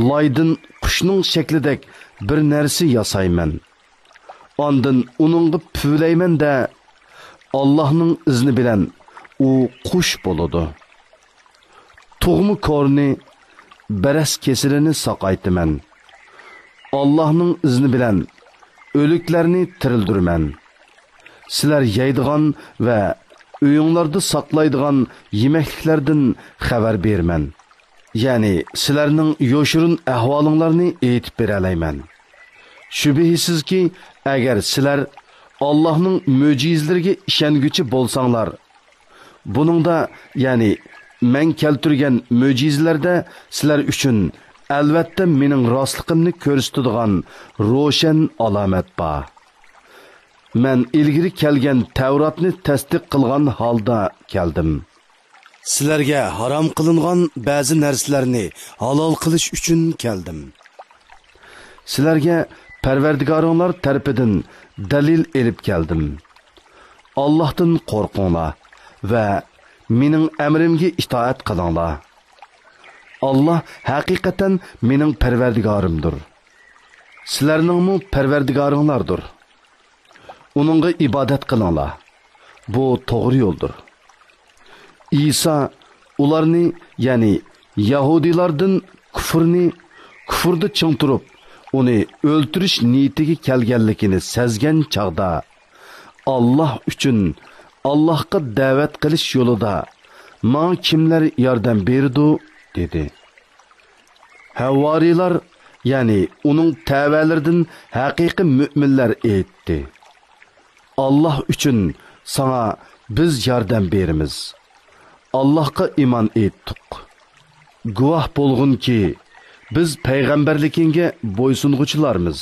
لايدىن قۇشنىڭ شەكلىدەك بىر نەرسە ياسايمەن. ئاندىن ئۇنىڭغا پۈۋلەيمەن-دە، ئاللاھنىڭ ئىزنى بىلەن ئۇ قۇش بولىدۇ. تۇغما كورىنى، بەرەس كېسىلىنى ساقايتىمەن. ئاللاھنىڭ ئىزنى بىلەن ئۆلۈكلەرنى تىرىلدۈرىمەن. سىلەر يەيدىغان ۋە ئۆيۈڭلاردا ساقلايدىغان يېمەكلىكلەردىن خەۋەر بېرىمەن. يەنى سىلەرنىڭ يوشۇرۇن ئەھۋالىڭلارنى ئېيتىپ بېرەلەيمەن. شۈبھىسىزكى، ئەگەر سىلەر ئاللاھنىڭ مۆجىزىلىرىگە ئىشەنگۈچى بولساڭلار، بۇنىڭدا، يەنى مەن كەلتۈرگەن مۆجىزىلەردە سىلەر ئۈچۈن ئەلۋەتتە مېنىڭ راستلىقىمنى كۆرسىتىدىغان روشەن ئالامەت بار. مەن ئىلگىرى كەلگەن تەۋراتنى تەستىق قىلغان ھالدا كەلدىم. سىلەرگە ھارام قىلىنغان بەزى نەرسىلەرنى ھالال قىلىش ئۈچۈن كەلدىم. سىلەرگە پەرۋەردىگارىڭلار تەرىپىدىن دەلىل ئېلىپ كەلدىم. ئاللاھتىن قورقۇڭلار ۋە مېنىڭ ئەمرىمگە ئىتائەت قىلىڭلار. ئاللاھ ھەقىقەتەن مېنىڭ پەرۋەردىگارىمدۇر. سىلەرنىڭمۇ پەرۋەردىگارىڭلاردۇر. ئۇنىڭغا ئىبادەت قىلىڭلار. بۇ توغرا يولدۇر. ئىسا ئۇلارنى، يەنى يەھۇدىيلاردىن كۇفرنى، كۇفردا چىڭ تۇرۇپ، ئۇنى ئۆلتۈرۈش نىيىتىگە كەلگەنلىكىنى سەزگەن چاغدا، «ئاللاھ ئۈچۈن، ئاللاھقا دەۋەت قىلىش يولىدا ماڭا كىملەر ياردەم بېرىدۇ؟» دېدى. ھەۋۋارىيلار، يەنى ئۇنىڭ تەۋەلىرىدىن ھەقىقىي مۆمىنلەر ئېيتتى: «ئاللاھ ئۈچۈن ساڭا بىز ياردەم بېرىمىز. ئاللاھقا ئىمان ئېيتتۇق. گۇۋاھ بولغىنكى، بىز پەيغەمبەرلىكىڭگە بويسۇنغۇچىلارمىز.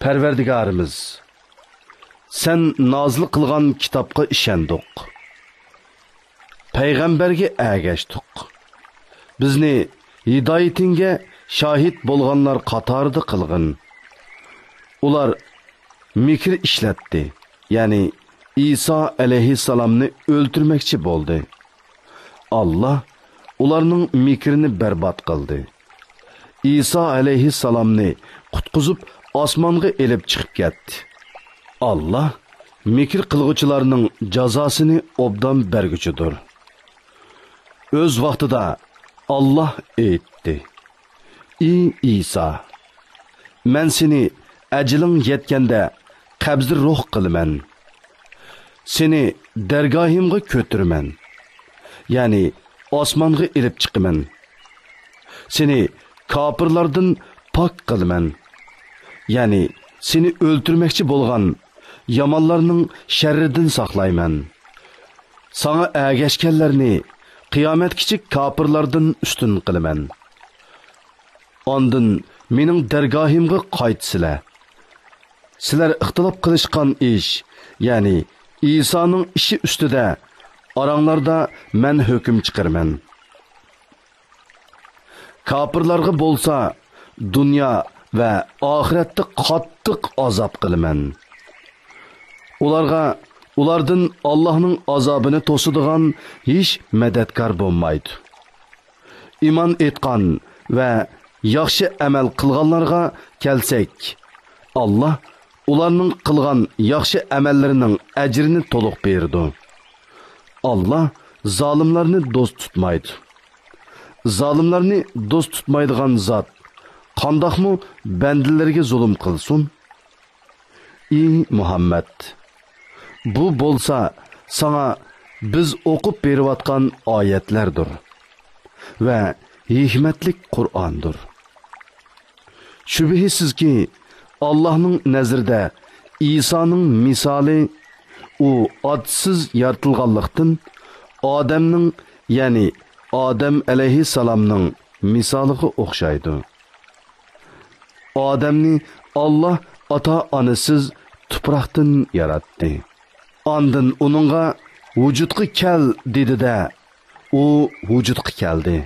پەرۋەردىگارىمىز، سەن نازىل قىلغان كىتابقا ئىشەندۇق. پەيغەمبەرگە ئەگەشتۇق. بىزنى ھىدايىتىڭگە شاھىت بولغانلار قاتارىدا قىلغىن.» ئۇلار مىكىر ئىشلەتتى، يەنى ئىسا ئەلەيھىسسالامنى ئۆلتۈرمەكچى بولدى. ئاللاھ ئۇلارنىڭ مىكرىنى بەربات قىلدى. ئىسا ئەلەيھىسسالامنى قۇتقۇزۇپ، ئاسمانغا ئېلىپ چىقىپ كەتتى. ئاللاھ مىكىر قىلغۇچىلارنىڭ جازاسىنى ئوبدان بەرگۈچىدۇر. ئۆز ۋاقتىدا ئاللاھ ئېيتتى: «ئى ئىسا، مەن سېنى ئەجىلىڭ يەتكەندە قەبزى روھ قىلىمەن. سېنى دەرگاھىمغا كۆتۈرىمەن، يەنى ئاسمانغا ئېلىپ چىقىمەن. سېنى كاپىرلاردىن پاك قىلىمەن، يەنى سېنى ئۆلتۈرمەكچى بولغان يامانلارنىڭ شەررىدىن ساقلايمەن. ساڭا ئەگەشكەنلەرنى قىيامەتكىچە كاپىرلاردىن ئۈستۈن قىلىمەن. ئاندىن مېنىڭ دەرگاھىمغا قايتىسىلەر. سىلەر ئىختىلاپ قىلىشقان ئىش، يەنى ئىسانىڭ ئىشى ئۈستىدە ئاراڭلاردا مەن ھۆكۈم چىقىرىمەن. كاپىرلارغا بولسا دۇنيا ۋە ئاخىرەتتە قاتتىق ئازاب قىلىمەن. ئۇلارغا ئۇلاردىن ئاللاھنىڭ ئازابىنى توسىدىغان ھېچ مەدەتكار بولمايدۇ. ئىمان ئېيتقان ۋە ياخشى ئەمەل قىلغانلارغا كەلسەك، ئاللاھ ئۇلارنىڭ قىلغان ياخشى ئەمەللىرىنىڭ ئەجرىنى تولۇق بېرىدۇ. ئاللاھ زالىملارنى دوست تۇتمايدۇ. زالىملارنى دوست تۇتمايدىغان زات قانداقمۇ بەندىلىرىگە زۇلۇم قىلسۇن؟ ئى مۇھەممەد، بۇ بولسا ساڭا بىز ئوقۇپ بېرىۋاتقان ئايەتلەردۇر ۋە ھېكمەتلىك قۇرئاندۇر. شۈبھىسىزكى، ئاللاھنىڭ نەزىرىدە ئىسانىڭ مىسالى، ئۇ ئاتىسىز يارىتىلغانلىقتىن، ئادەمنىڭ، يەنى ئادەم ئەلەيھىسسالامنىڭ مىسالىغا ئوخشايدۇ. ئادەمنى ئاللاھ ئاتا-ئانىسىز تۇپراقتىن ياراتتى. ئاندىن ئۇنىڭغا «ۋۇجۇدقا كەل» دېدى-دە، ئۇ ۋۇجۇدقا كەلدى.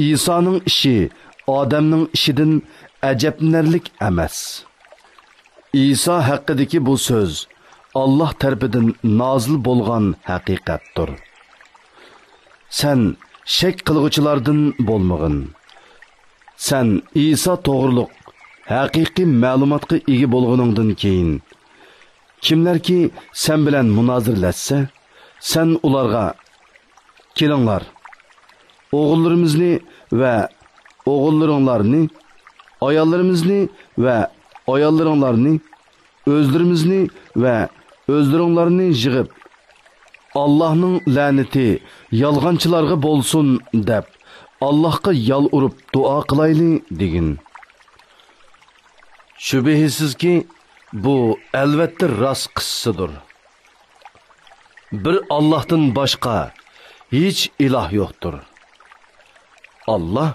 ئىسانىڭ ئىشى ئادەمنىڭ ئىشىدىن ئەجەبلىنەرلىك ئەمەس. ئىسا ھەققىدىكى بۇ سۆز ئاللاھ تەرىپىدىن نازىل بولغان ھەقىقەتتۇر. سەن شەك قىلغۇچىلاردىن بولمىغىن. سەن ئىسا توغرۇلۇق ھەقىقىي مەلۇماتقا ئىگە بولغىنىڭدىن كېيىن، كىملەركى سەن بىلەن مۇنازىرىلەشسە، سەن ئۇلارغا: «كېلىڭلار، ئوغۇللىرىمىزنى ۋە ئوغۇللىرىڭلارنى، ئاياللىرىمىزنى ۋە ئاياللىرىڭلارنى، ئۆزلىرىمىزنى ۋە ئۆزلىرىڭلارنى يىغىپ، ئاللاھنىڭ لەنىتى يالغانچىلارغا بولسۇن دەپ، ئاللاھقا يالۋۇرۇپ دۇئا قىلايلى» دېگىن. شۈبھىسىزكى، بۇ ئەلۋەتتە راست قىسسىدۇر. بىر ئاللاھتىن باشقا ھېچ ئىلاھ يوقتۇر. ئاللاھ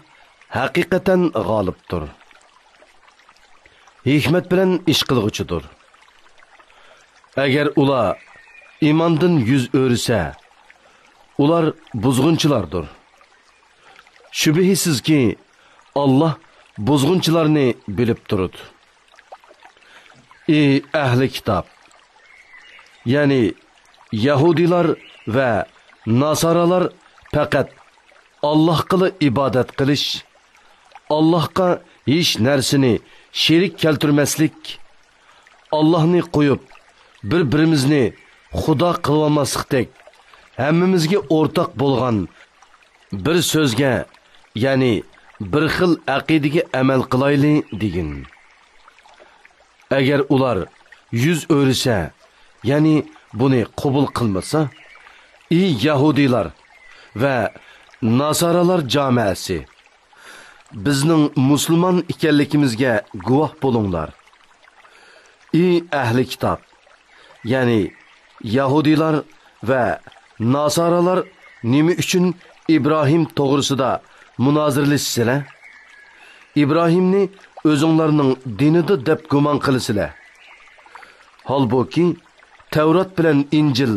ھەقىقەتەن غالىبتۇر. ھېكمەت بىلەن ئىش قىلغۇچىدۇر. ئەگەر ئۇلار ئىماندىن يۈز ئۆرۈسە، ئۇلار بۇزغۇنچىلاردۇر. شۈبھىسىزكى، ئاللاھ بۇزغۇنچىلارنى بىلىپ تۇرىدۇ. ئى ئەھلى كىتاب! يەنى يەھۇدىيلار ۋە ناسارالار پەقەت ئاللاھقىلا ئىبادەت قىلىش، ئاللاھقا ھېچ نەرسىنى شېرىك كەلتۈرمەسلىك، ئاللاھنى قويۇپ، بىر-بىرىمىزنى خۇدا قىلىۋالماسلىقتەك، ھەممىمىزگە ئورتاق بولغان بىر سۆزگە، يەنى بىر خىل ئەقىدىگە ئەمەل قىلايلى، دېگىن. ئەگەر ئۇلار يۈز ئۆرۈسە، يەنى بۇنى قوبۇل قىلمىسا، ئى يەھۇدىيلار ۋە ناسارالار جامائەسى، بىزنىڭ مۇسۇلمان ئىكەنلىكىمىزگە گۇۋاھ بولۇڭلار. ئى ئەھلى كىتاب! يەنى يەھۇدىيلار ۋە ناسارالار نېمە ئۈچۈن ئىبراھىم توغرىسىدا مۇنازىرىلىشىسىلەر؟ ئىبراھىمنى ئۆزۈڭلارنىڭ دىنىدا دەپ گۇمان قىلىسىلەر. ھالبۇكى، تەۋرات بىلەن ئىنجىل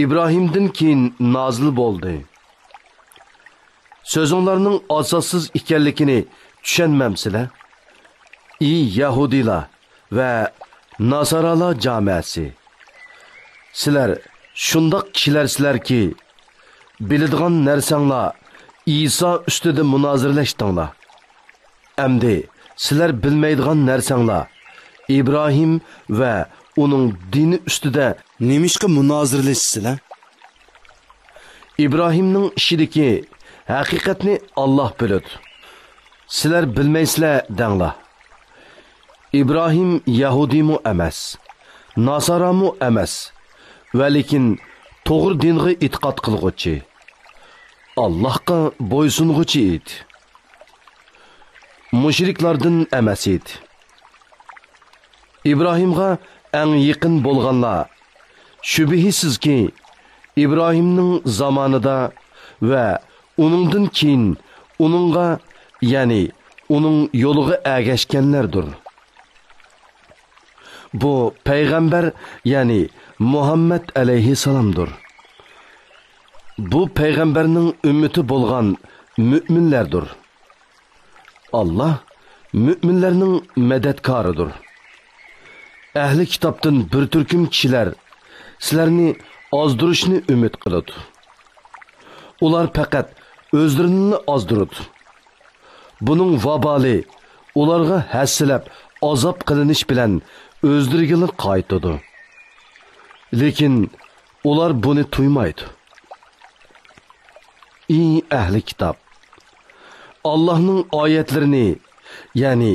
ئىبراھىمدىن كېيىن نازىل بولدى. سۆزۈڭلارنىڭ ئاساسسىز ئىكەنلىكىنى چۈشەنمەمسىلەر؟ ئى يەھۇدىيلار ۋە ناسارالار جامائەسى! سىلەر شۇنداق كىشىلەرسىلەركى، بىلىدىغان نەرسەڭلار ئىسا ئۈستىدە مۇنازىرىلەشتىڭلار. ئەمدى سىلەر بىلمەيدىغان نەرسەڭلار ئىبراھىم ۋە ئۇنىڭ دىنى ئۈستىدە نېمىشقا مۇنازىرىلىشىسىلەر؟ ئىبراھىمنىڭ ئىشىدىكى ھەقىقەتنى ئاللاھ بىلىدۇ. سىلەر بىلمەيسىلەر دەڭلار. ئىبراھىم يەھۇدىيمۇ ئەمەس، ناسارامۇ ئەمەس، ۋەلىكىن توغرا دىنغا ئېتىقاد قىلغۇچى، ئاللاھقا بويسۇنغۇچى ئىدى. مۇشرىكلاردىن ئەمەس ئىدى. ئىبراھىمغا ئەڭ يېقىن بولغانلار، شۈبھىسىزكى، ئىبراھىمنىڭ زامانىدا ۋە ئۇنىڭدىن كېيىن ئۇنىڭغا، يەنى ئۇنىڭ يولىغا ئەگەشكەنلەردۇر. بۇ پەيغەمبەر، يەنى مۇھەممەد ئەلەيھىسسالامدۇر. بۇ پەيغەمبەرنىڭ ئۈممىتى بولغان مۆمىنلەردۇر. ئاللاھ مۆمىنلەرنىڭ مەدەتكارىدۇر. ئەھلى كىتابتىن بىر تۈركۈم كىشىلەر سىلەرنى ئازدۇرۇشنى ئۈمىد قىلىدۇ. ئۇلار پەقەت ئۆزلىرىنىلا ئازدۇرىدۇ. بۇنىڭ ۋابالى ئۇلارغا ھەسسىلەپ ئازاب قىلىنىش بىلەن ئۆزلىرىگىلا قايتىدۇ. لېكىن ئۇلار بۇنى تۇيمايدۇ. ئى ئەھلى كىتاب! ئاللاھنىڭ ئايەتلىرىنى، يەنى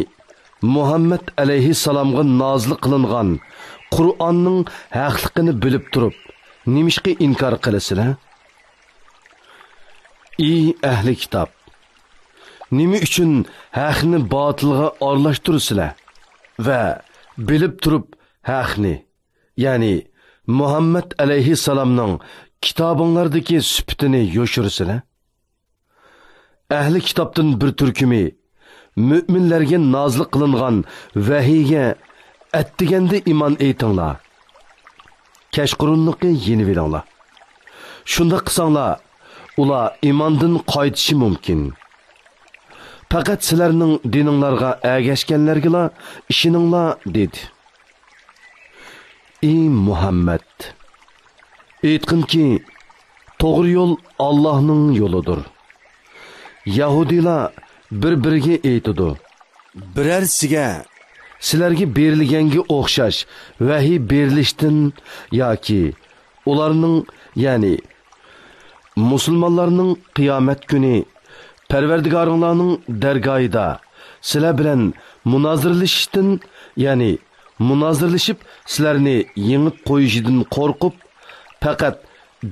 مۇھەممەد ئەلەيھىسسالامغا نازىل قىلىنغان قۇرئاننىڭ ھەقلىقىنى بىلىپ تۇرۇپ، نېمىشقا ئىنكار قىلىسىلەر؟ ئى ئەھلى كىتاب! نېمە ئۈچۈن ھەقنى باتىلغا ئارىلاشتۇرىسىلەر ۋە بىلىپ تۇرۇپ ھەقنى، يەنى مۇھەممەد ئەلەيھىسسالامنىڭ كىتابىڭلاردىكى سۈپىتىنى يوشۇرىسىلەر؟ ئەھلى كىتابتىن بىر تۈركۈمى مۆمىنلەرگە نازىل قىلىنغان ۋەھىيگە ئەتىگەندە ئىمان ئېيتىڭلار. كەچقۇرۇنلۇقى يېنىۋېلىڭلار. شۇنداق قىلساڭلار، ئۇلار ئىماندىن قايتىشى مۇمكىن. پەقەت سىلەرنىڭ دىنىڭلارغا ئەگەشكەنلەرگىلا ئىشىنىڭلار، دېدى. ئى مۇھەممەد! ئېيتقىنكى، توغرا يول ئاللاھنىڭ يولىدۇر. يەھۇدىيلار بىر-بىرىگە ئېيتىدۇ، بىرەرسىگە سىلەرگە بېرىلگەنگە ئوخشاش ۋەھىي بېرىلىشتىن ياكى ئۇلارنىڭ، يەنى مۇسۇلمانلارنىڭ قىيامەت كۈنى پەرۋەردىگارىڭلارنىڭ دەرگاھىدا سىلەر بىلەن مۇنازىرىلىشىشتىن، يەنى مۇنازىرىلىشىپ سىلەرنى يېڭىپ قويۇشىدىن قورقۇپ، پەقەت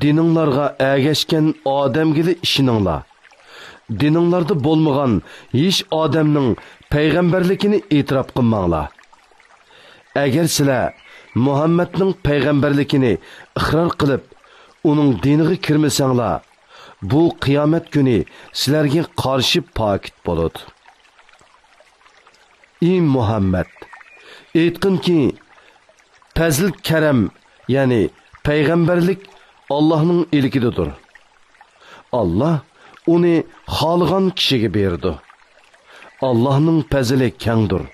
دىنىڭلارغا ئەگەشكەن ئادەمگىلا ئىشىنىڭلار. دىنىڭلاردا بولمىغان ھېچ ئادەمنىڭ پەيغەمبەرلىكىنى ئېتىراپ قىلماڭلار. ئەگەر سىلەر مۇھەممەدنىڭ پەيغەمبەرلىكىنى ئىقرار قىلىپ، ئۇنىڭ دىنىغا كىرمىسەڭلار، بۇ قىيامەت كۈنى سىلەرگە قارشى پاكىت بولىدۇ. ئى مۇھەممەد! ئېيتقىنكى، پەزىل-كەرەم، يەنى پەيغەمبەرلىك ئاللاھنىڭ ئىلكىدىدۇر. ئاللاھ ئۇنى خالىغان كىشىگە بېرىدۇ. ئاللاھنىڭ پەزىلى كەڭدۇر.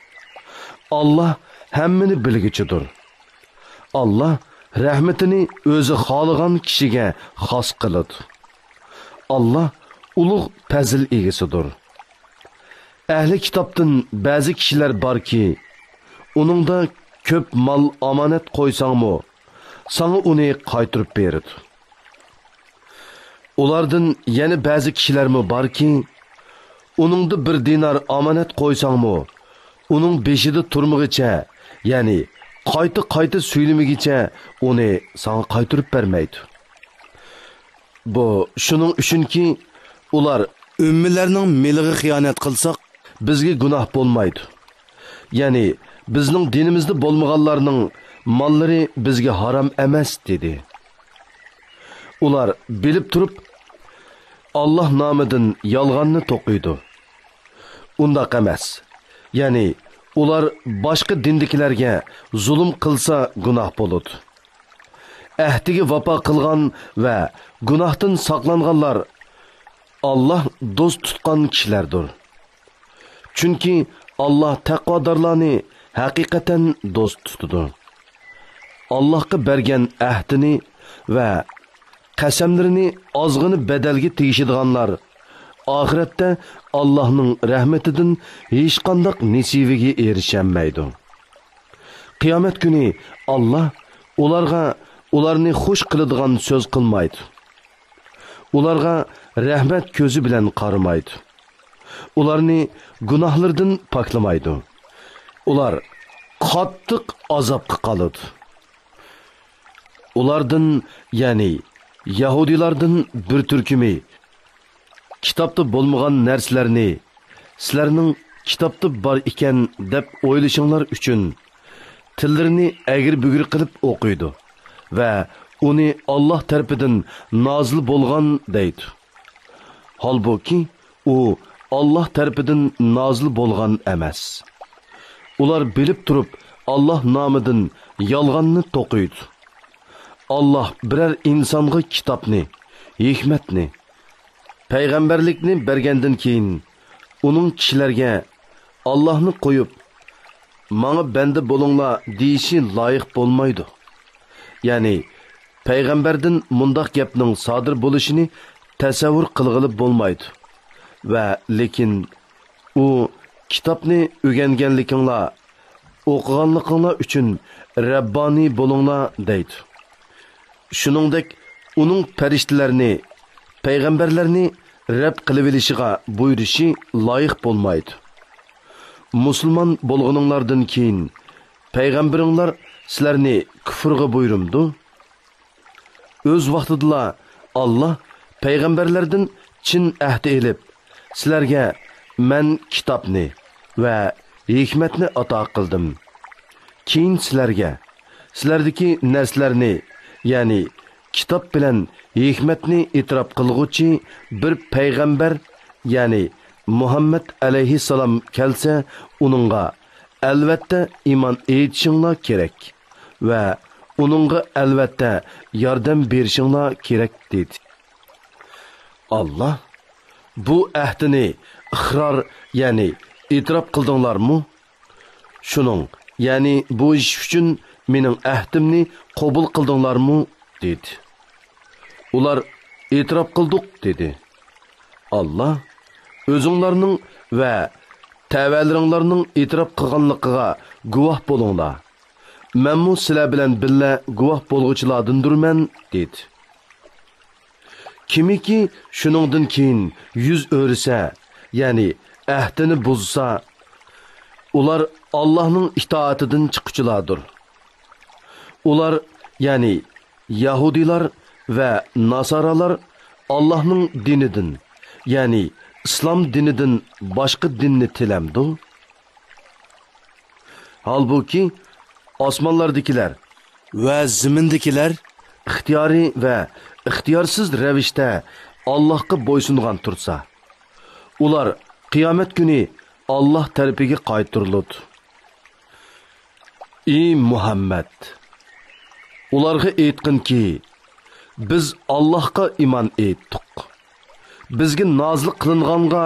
ئاللاھ ھەممىنى بىلگۈچىدۇر. ئاللاھ رەھمىتىنى ئۆزى خالىغان كىشىگە خاس قىلىدۇ. ئاللاھ ئۇلۇغ پەزىل ئىگىسىدۇر. ئەھلى كىتابتىن بەزى كىشىلەر باركى، ئۇنىڭدا كۆپ مال ئامانەت قويساڭمۇ، ساڭا ئۇنى قايتۇرۇپ بېرىدۇ. ئۇلاردىن يەنە بەزى كىشىلەرمۇ باركى، ئۇنىڭدا بىر دىنار ئامانەت قويساڭمۇ، ئۇنىڭ بېشىدا تۇرمىغىچە، يەنى قايتا-قايتا سۈيلىمىگىچە ئۇنى ساڭا قايتۇرۇپ بەرمەيدۇ. بۇ شۇنىڭ ئۈچۈنكى، ئۇلار ئۆممىلەرنىڭ مېلىغا خىيانەت قىلساق، بىزگە گۇناھ بولمايدۇ. يەنى بىزنىڭ دىنىمىزدا بولمىغانلارنىڭ ماللىرى بىزگە ھارام ئەمەس، دېدى. ئۇلار بىلىپ تۇرۇپ، ئاللاھ نامىدىن يالغاننى توقۇيدۇ. ئۇنداق ئەمەس. يەنى ئۇلار باشقا دىندىكىلەرگە زۇلۇم قىلسا گۇناھ بولىدۇ. ئەھدىگە ۋاپا قىلغان ۋە گۇناھتىن ساقلانغانلار ئاللاھ دوست تۇتقان كىشىلەردۇر. چۈنكى ئاللاھ تەقۋادارلارنى ھەقىقەتەن دوست تۇتىدۇ. ئاللاھقا بەرگەن ئەھدىنى ۋە قەسەملىرىنى ئازغىنە بەدەلگە تېگىشىدىغانلار ئاخىرەتتە ئاللاھنىڭ رەھمىتىدىن ھېچقانداق نېسىۋىگە ئېرىشەلمەيدۇ. قىيامەت كۈنى ئاللاھ ئۇلارغا ئۇلارنى خۇش قىلىدىغان سۆز قىلمايدۇ. ئۇلارغا رەھمەت كۆزى بىلەن قارىمايدۇ. ئۇلارنى گۇناھلىرىدىن پاكلىمايدۇ. ئۇلار قاتتىق ئازابقا قالىدۇ. ئۇلاردىن، يەنى يەھۇدىيلاردىن بىر تۈركۈمى كىتابتا بولمىغان نەرسىلەرنى سىلەرنىڭ كىتابتا بار ئىكەن دەپ ئويلىشىڭلار ئۈچۈن تىللىرىنى ئەگرى-بۈگرى قىلىپ ئوقۇيدۇ ۋە ئۇنى ئاللاھ تەرىپىدىن نازىل بولغان دەيدۇ. ھالبۇكى، ئۇ ئاللاھ تەرىپىدىن نازىل بولغان ئەمەس. ئۇلار بىلىپ تۇرۇپ ئاللاھ نامىدىن يالغاننى توقۇيدۇ. ئاللاھ بىرەر ئىنسانغا كىتابنى، ھېكمەتنى، پەيغەمبەرلىكنى بەرگەندىن كېيىن، ئۇنىڭ كىشىلەرگە ئاللاھنى قويۇپ، ماڭا بەندە بولۇڭلار دېيىشى لايىق بولمايدۇ. يەنى پەيغەمبەردىن مۇنداق گەپنىڭ سادىر بولۇشىنى تەسەۋۋۇر قىلغىلى بولمايدۇ. ۋە لېكىن ئۇ، كىتابنى ئۆگەنگەنلىكىڭلار، ئوقۇغانلىقىڭلار ئۈچۈن رەببانىي بولۇڭلار دەيدۇ. شۇنىڭدەك ئۇنىڭ پەرىشتىلەرنى، پەيغەمبەرلەرنى رەب قىلىۋېلىشىغا بۇيرۇشى لايىق بولمايدۇ. مۇسۇلمان بولغىنىڭلاردىن كېيىن پەيغەمبىرىڭلار سىلەرنى كۇفرغا بۇيرۇمدۇ؟ ئۆز ۋاقتىدىلا ئاللاھ پەيغەمبەرلەردىن چىن ئەھدى ئېلىپ، سىلەرگە مەن كىتابنى ۋە ھېكمەتنى ئاتا قىلدىم. كېيىن سىلەرگە، سىلەردىكى نەرسىلەرنى، يەنى كىتاب بىلەن ھېكمەتنى ئېتىراپ قىلغۇچى بىر پەيغەمبەر، يەنى مۇھەممەد ئەلەيھىسسالام كەلسە، ئۇنىڭغا ئەلۋەتتە ئىمان ئېيتىشىڭلار كېرەك ۋە ئۇنىڭغا ئەلۋەتتە ياردەم بېرىشىڭلار كېرەك، دېدى. ئاللاھ، بۇ ئەھدىنى ئىقرار، يەنى ئېتىراپ قىلدىڭلارمۇ؟ شۇنىڭ، يەنى بۇ ئىش ئۈچۈن مېنىڭ ئەھدىمنى قوبۇل قىلدىڭلارمۇ؟ دېدى. ئۇلار، ئېتىراپ قىلدۇق، دېدى. ئاللاھ، ئۆزۈڭلارنىڭ ۋە تەۋەلىرىڭلارنىڭ ئېتىراپ قىلغانلىقىغا گۇۋاھ بولۇڭلار. مەنمۇ سىلەر بىلەن بىللە گۇۋاھ بولغۇچىلاردىندۇرمەن، دېدى. كىمكى شۇنىڭدىن كېيىن يۈز ئۆرۈسە، يەنى ئەھدىنى بۇزسا، ئۇلار ئاللاھنىڭ ئىتائىتىدىن چىققۇچىلاردۇر. ئۇلار، يەنى يەھۇدىيلار ۋە ناسارالار ئاللاھنىڭ دىنىدىن، يەنى ئىسلام دىنىدىن باشقا دىننى تىلەمدۇ؟ ھالبۇكى، ئاسمانلاردىكىلەر ۋە زېمىندىكىلەر ئىختىيارىي ۋە ئىختىيارسىز رەۋىشتە ئاللاھقا بويسۇنغان تۇرسا، ئۇلار قىيامەت كۈنى ئاللاھ تەرىپىگە قايتۇرۇلىدۇ. ئى مۇھەممەد! ئۇلارغا ئېيتقىنكى، بىز ئاللاھقا ئىمان ئېيتتۇق. بىزگە نازىل قىلىنغانغا،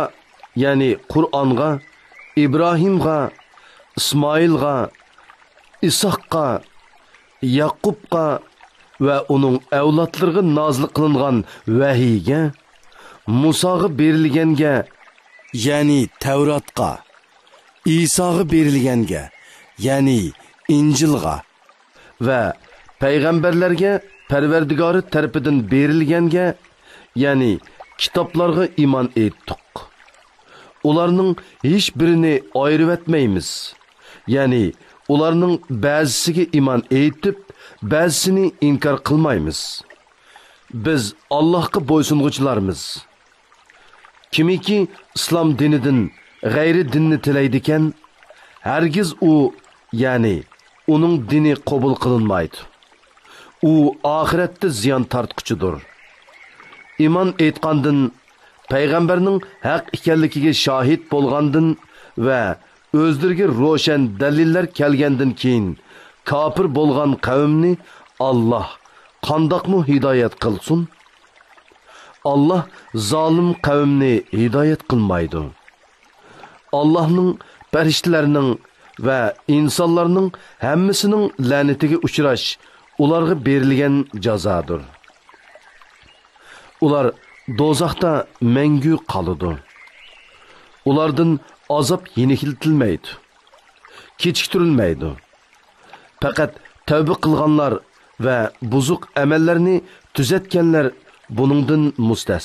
يەنى قۇرئانغا، ئىبراھىمغا، ئىسمائىلغا، ئىسھاققا، يەقۇبقا ۋە ئۇنىڭ ئەۋلادلىرىغا نازىل قىلىنغان ۋەھىيگە، مۇساغا بېرىلگەنگە، يەنى تەۋراتقا، ئىساغا بېرىلگەنگە، يەنى ئىنجىلغا ۋە پەيغەمبەرلەرگە پەرۋەردىگارى تەرىپىدىن بېرىلگەنگە، يەنى كىتابلارغا ئىمان ئېيتتۇق. ئۇلارنىڭ ھېچ بىرىنى ئايرىۋەتمەيمىز. يەنى ئۇلارنىڭ بەزىسىگە ئىمان ئېيتىپ، بەزىسىنى ئىنكار قىلمايمىز. بىز ئاللاھقا بويسۇنغۇچىلارمىز. كىمكى ئىسلام دىنىدىن غەيرىي دىننى تىلەيدىكەن، ھەرگىز ئۇ، يەنى ئۇنىڭ دىنى قوبۇل قىلىنمايدۇ. ئۇ ئاخىرەتتە زىيان تارتقۇچىدۇر. ئىمان ئېيتقاندىن، پەيغەمبەرنىڭ ھەق ئىكەنلىكىگە شاھىت بولغاندىن ۋە ئۆزلىرىگە روشەن دەلىللەر كەلگەندىن كېيىن كاپىر بولغان قەۋمنى ئاللاھ قانداقمۇ ھىدايەت قىلسۇن؟ ئاللاھ زالىم قەۋمنى ھىدايەت قىلمايدۇ. ئاللاھنىڭ، پەرىشتىلەرنىڭ ۋە ئىنسانلارنىڭ ھەممىسىنىڭ لەنىتىگە ئۇچراش ئۇلارغا بېرىلگەن جازادۇر. ئۇلار دوزاختا مەڭگۈ قالىدۇ. ئۇلاردىن ئازاب يېنىكلىتىلمەيدۇ، كېچىكتۈرۈلمەيدۇ. پەقەت تەۋبە قىلغانلار ۋە بۇزۇق ئەمەللەرنى تۈزەتكەنلەر بۇنىڭدىن مۇستەسنا.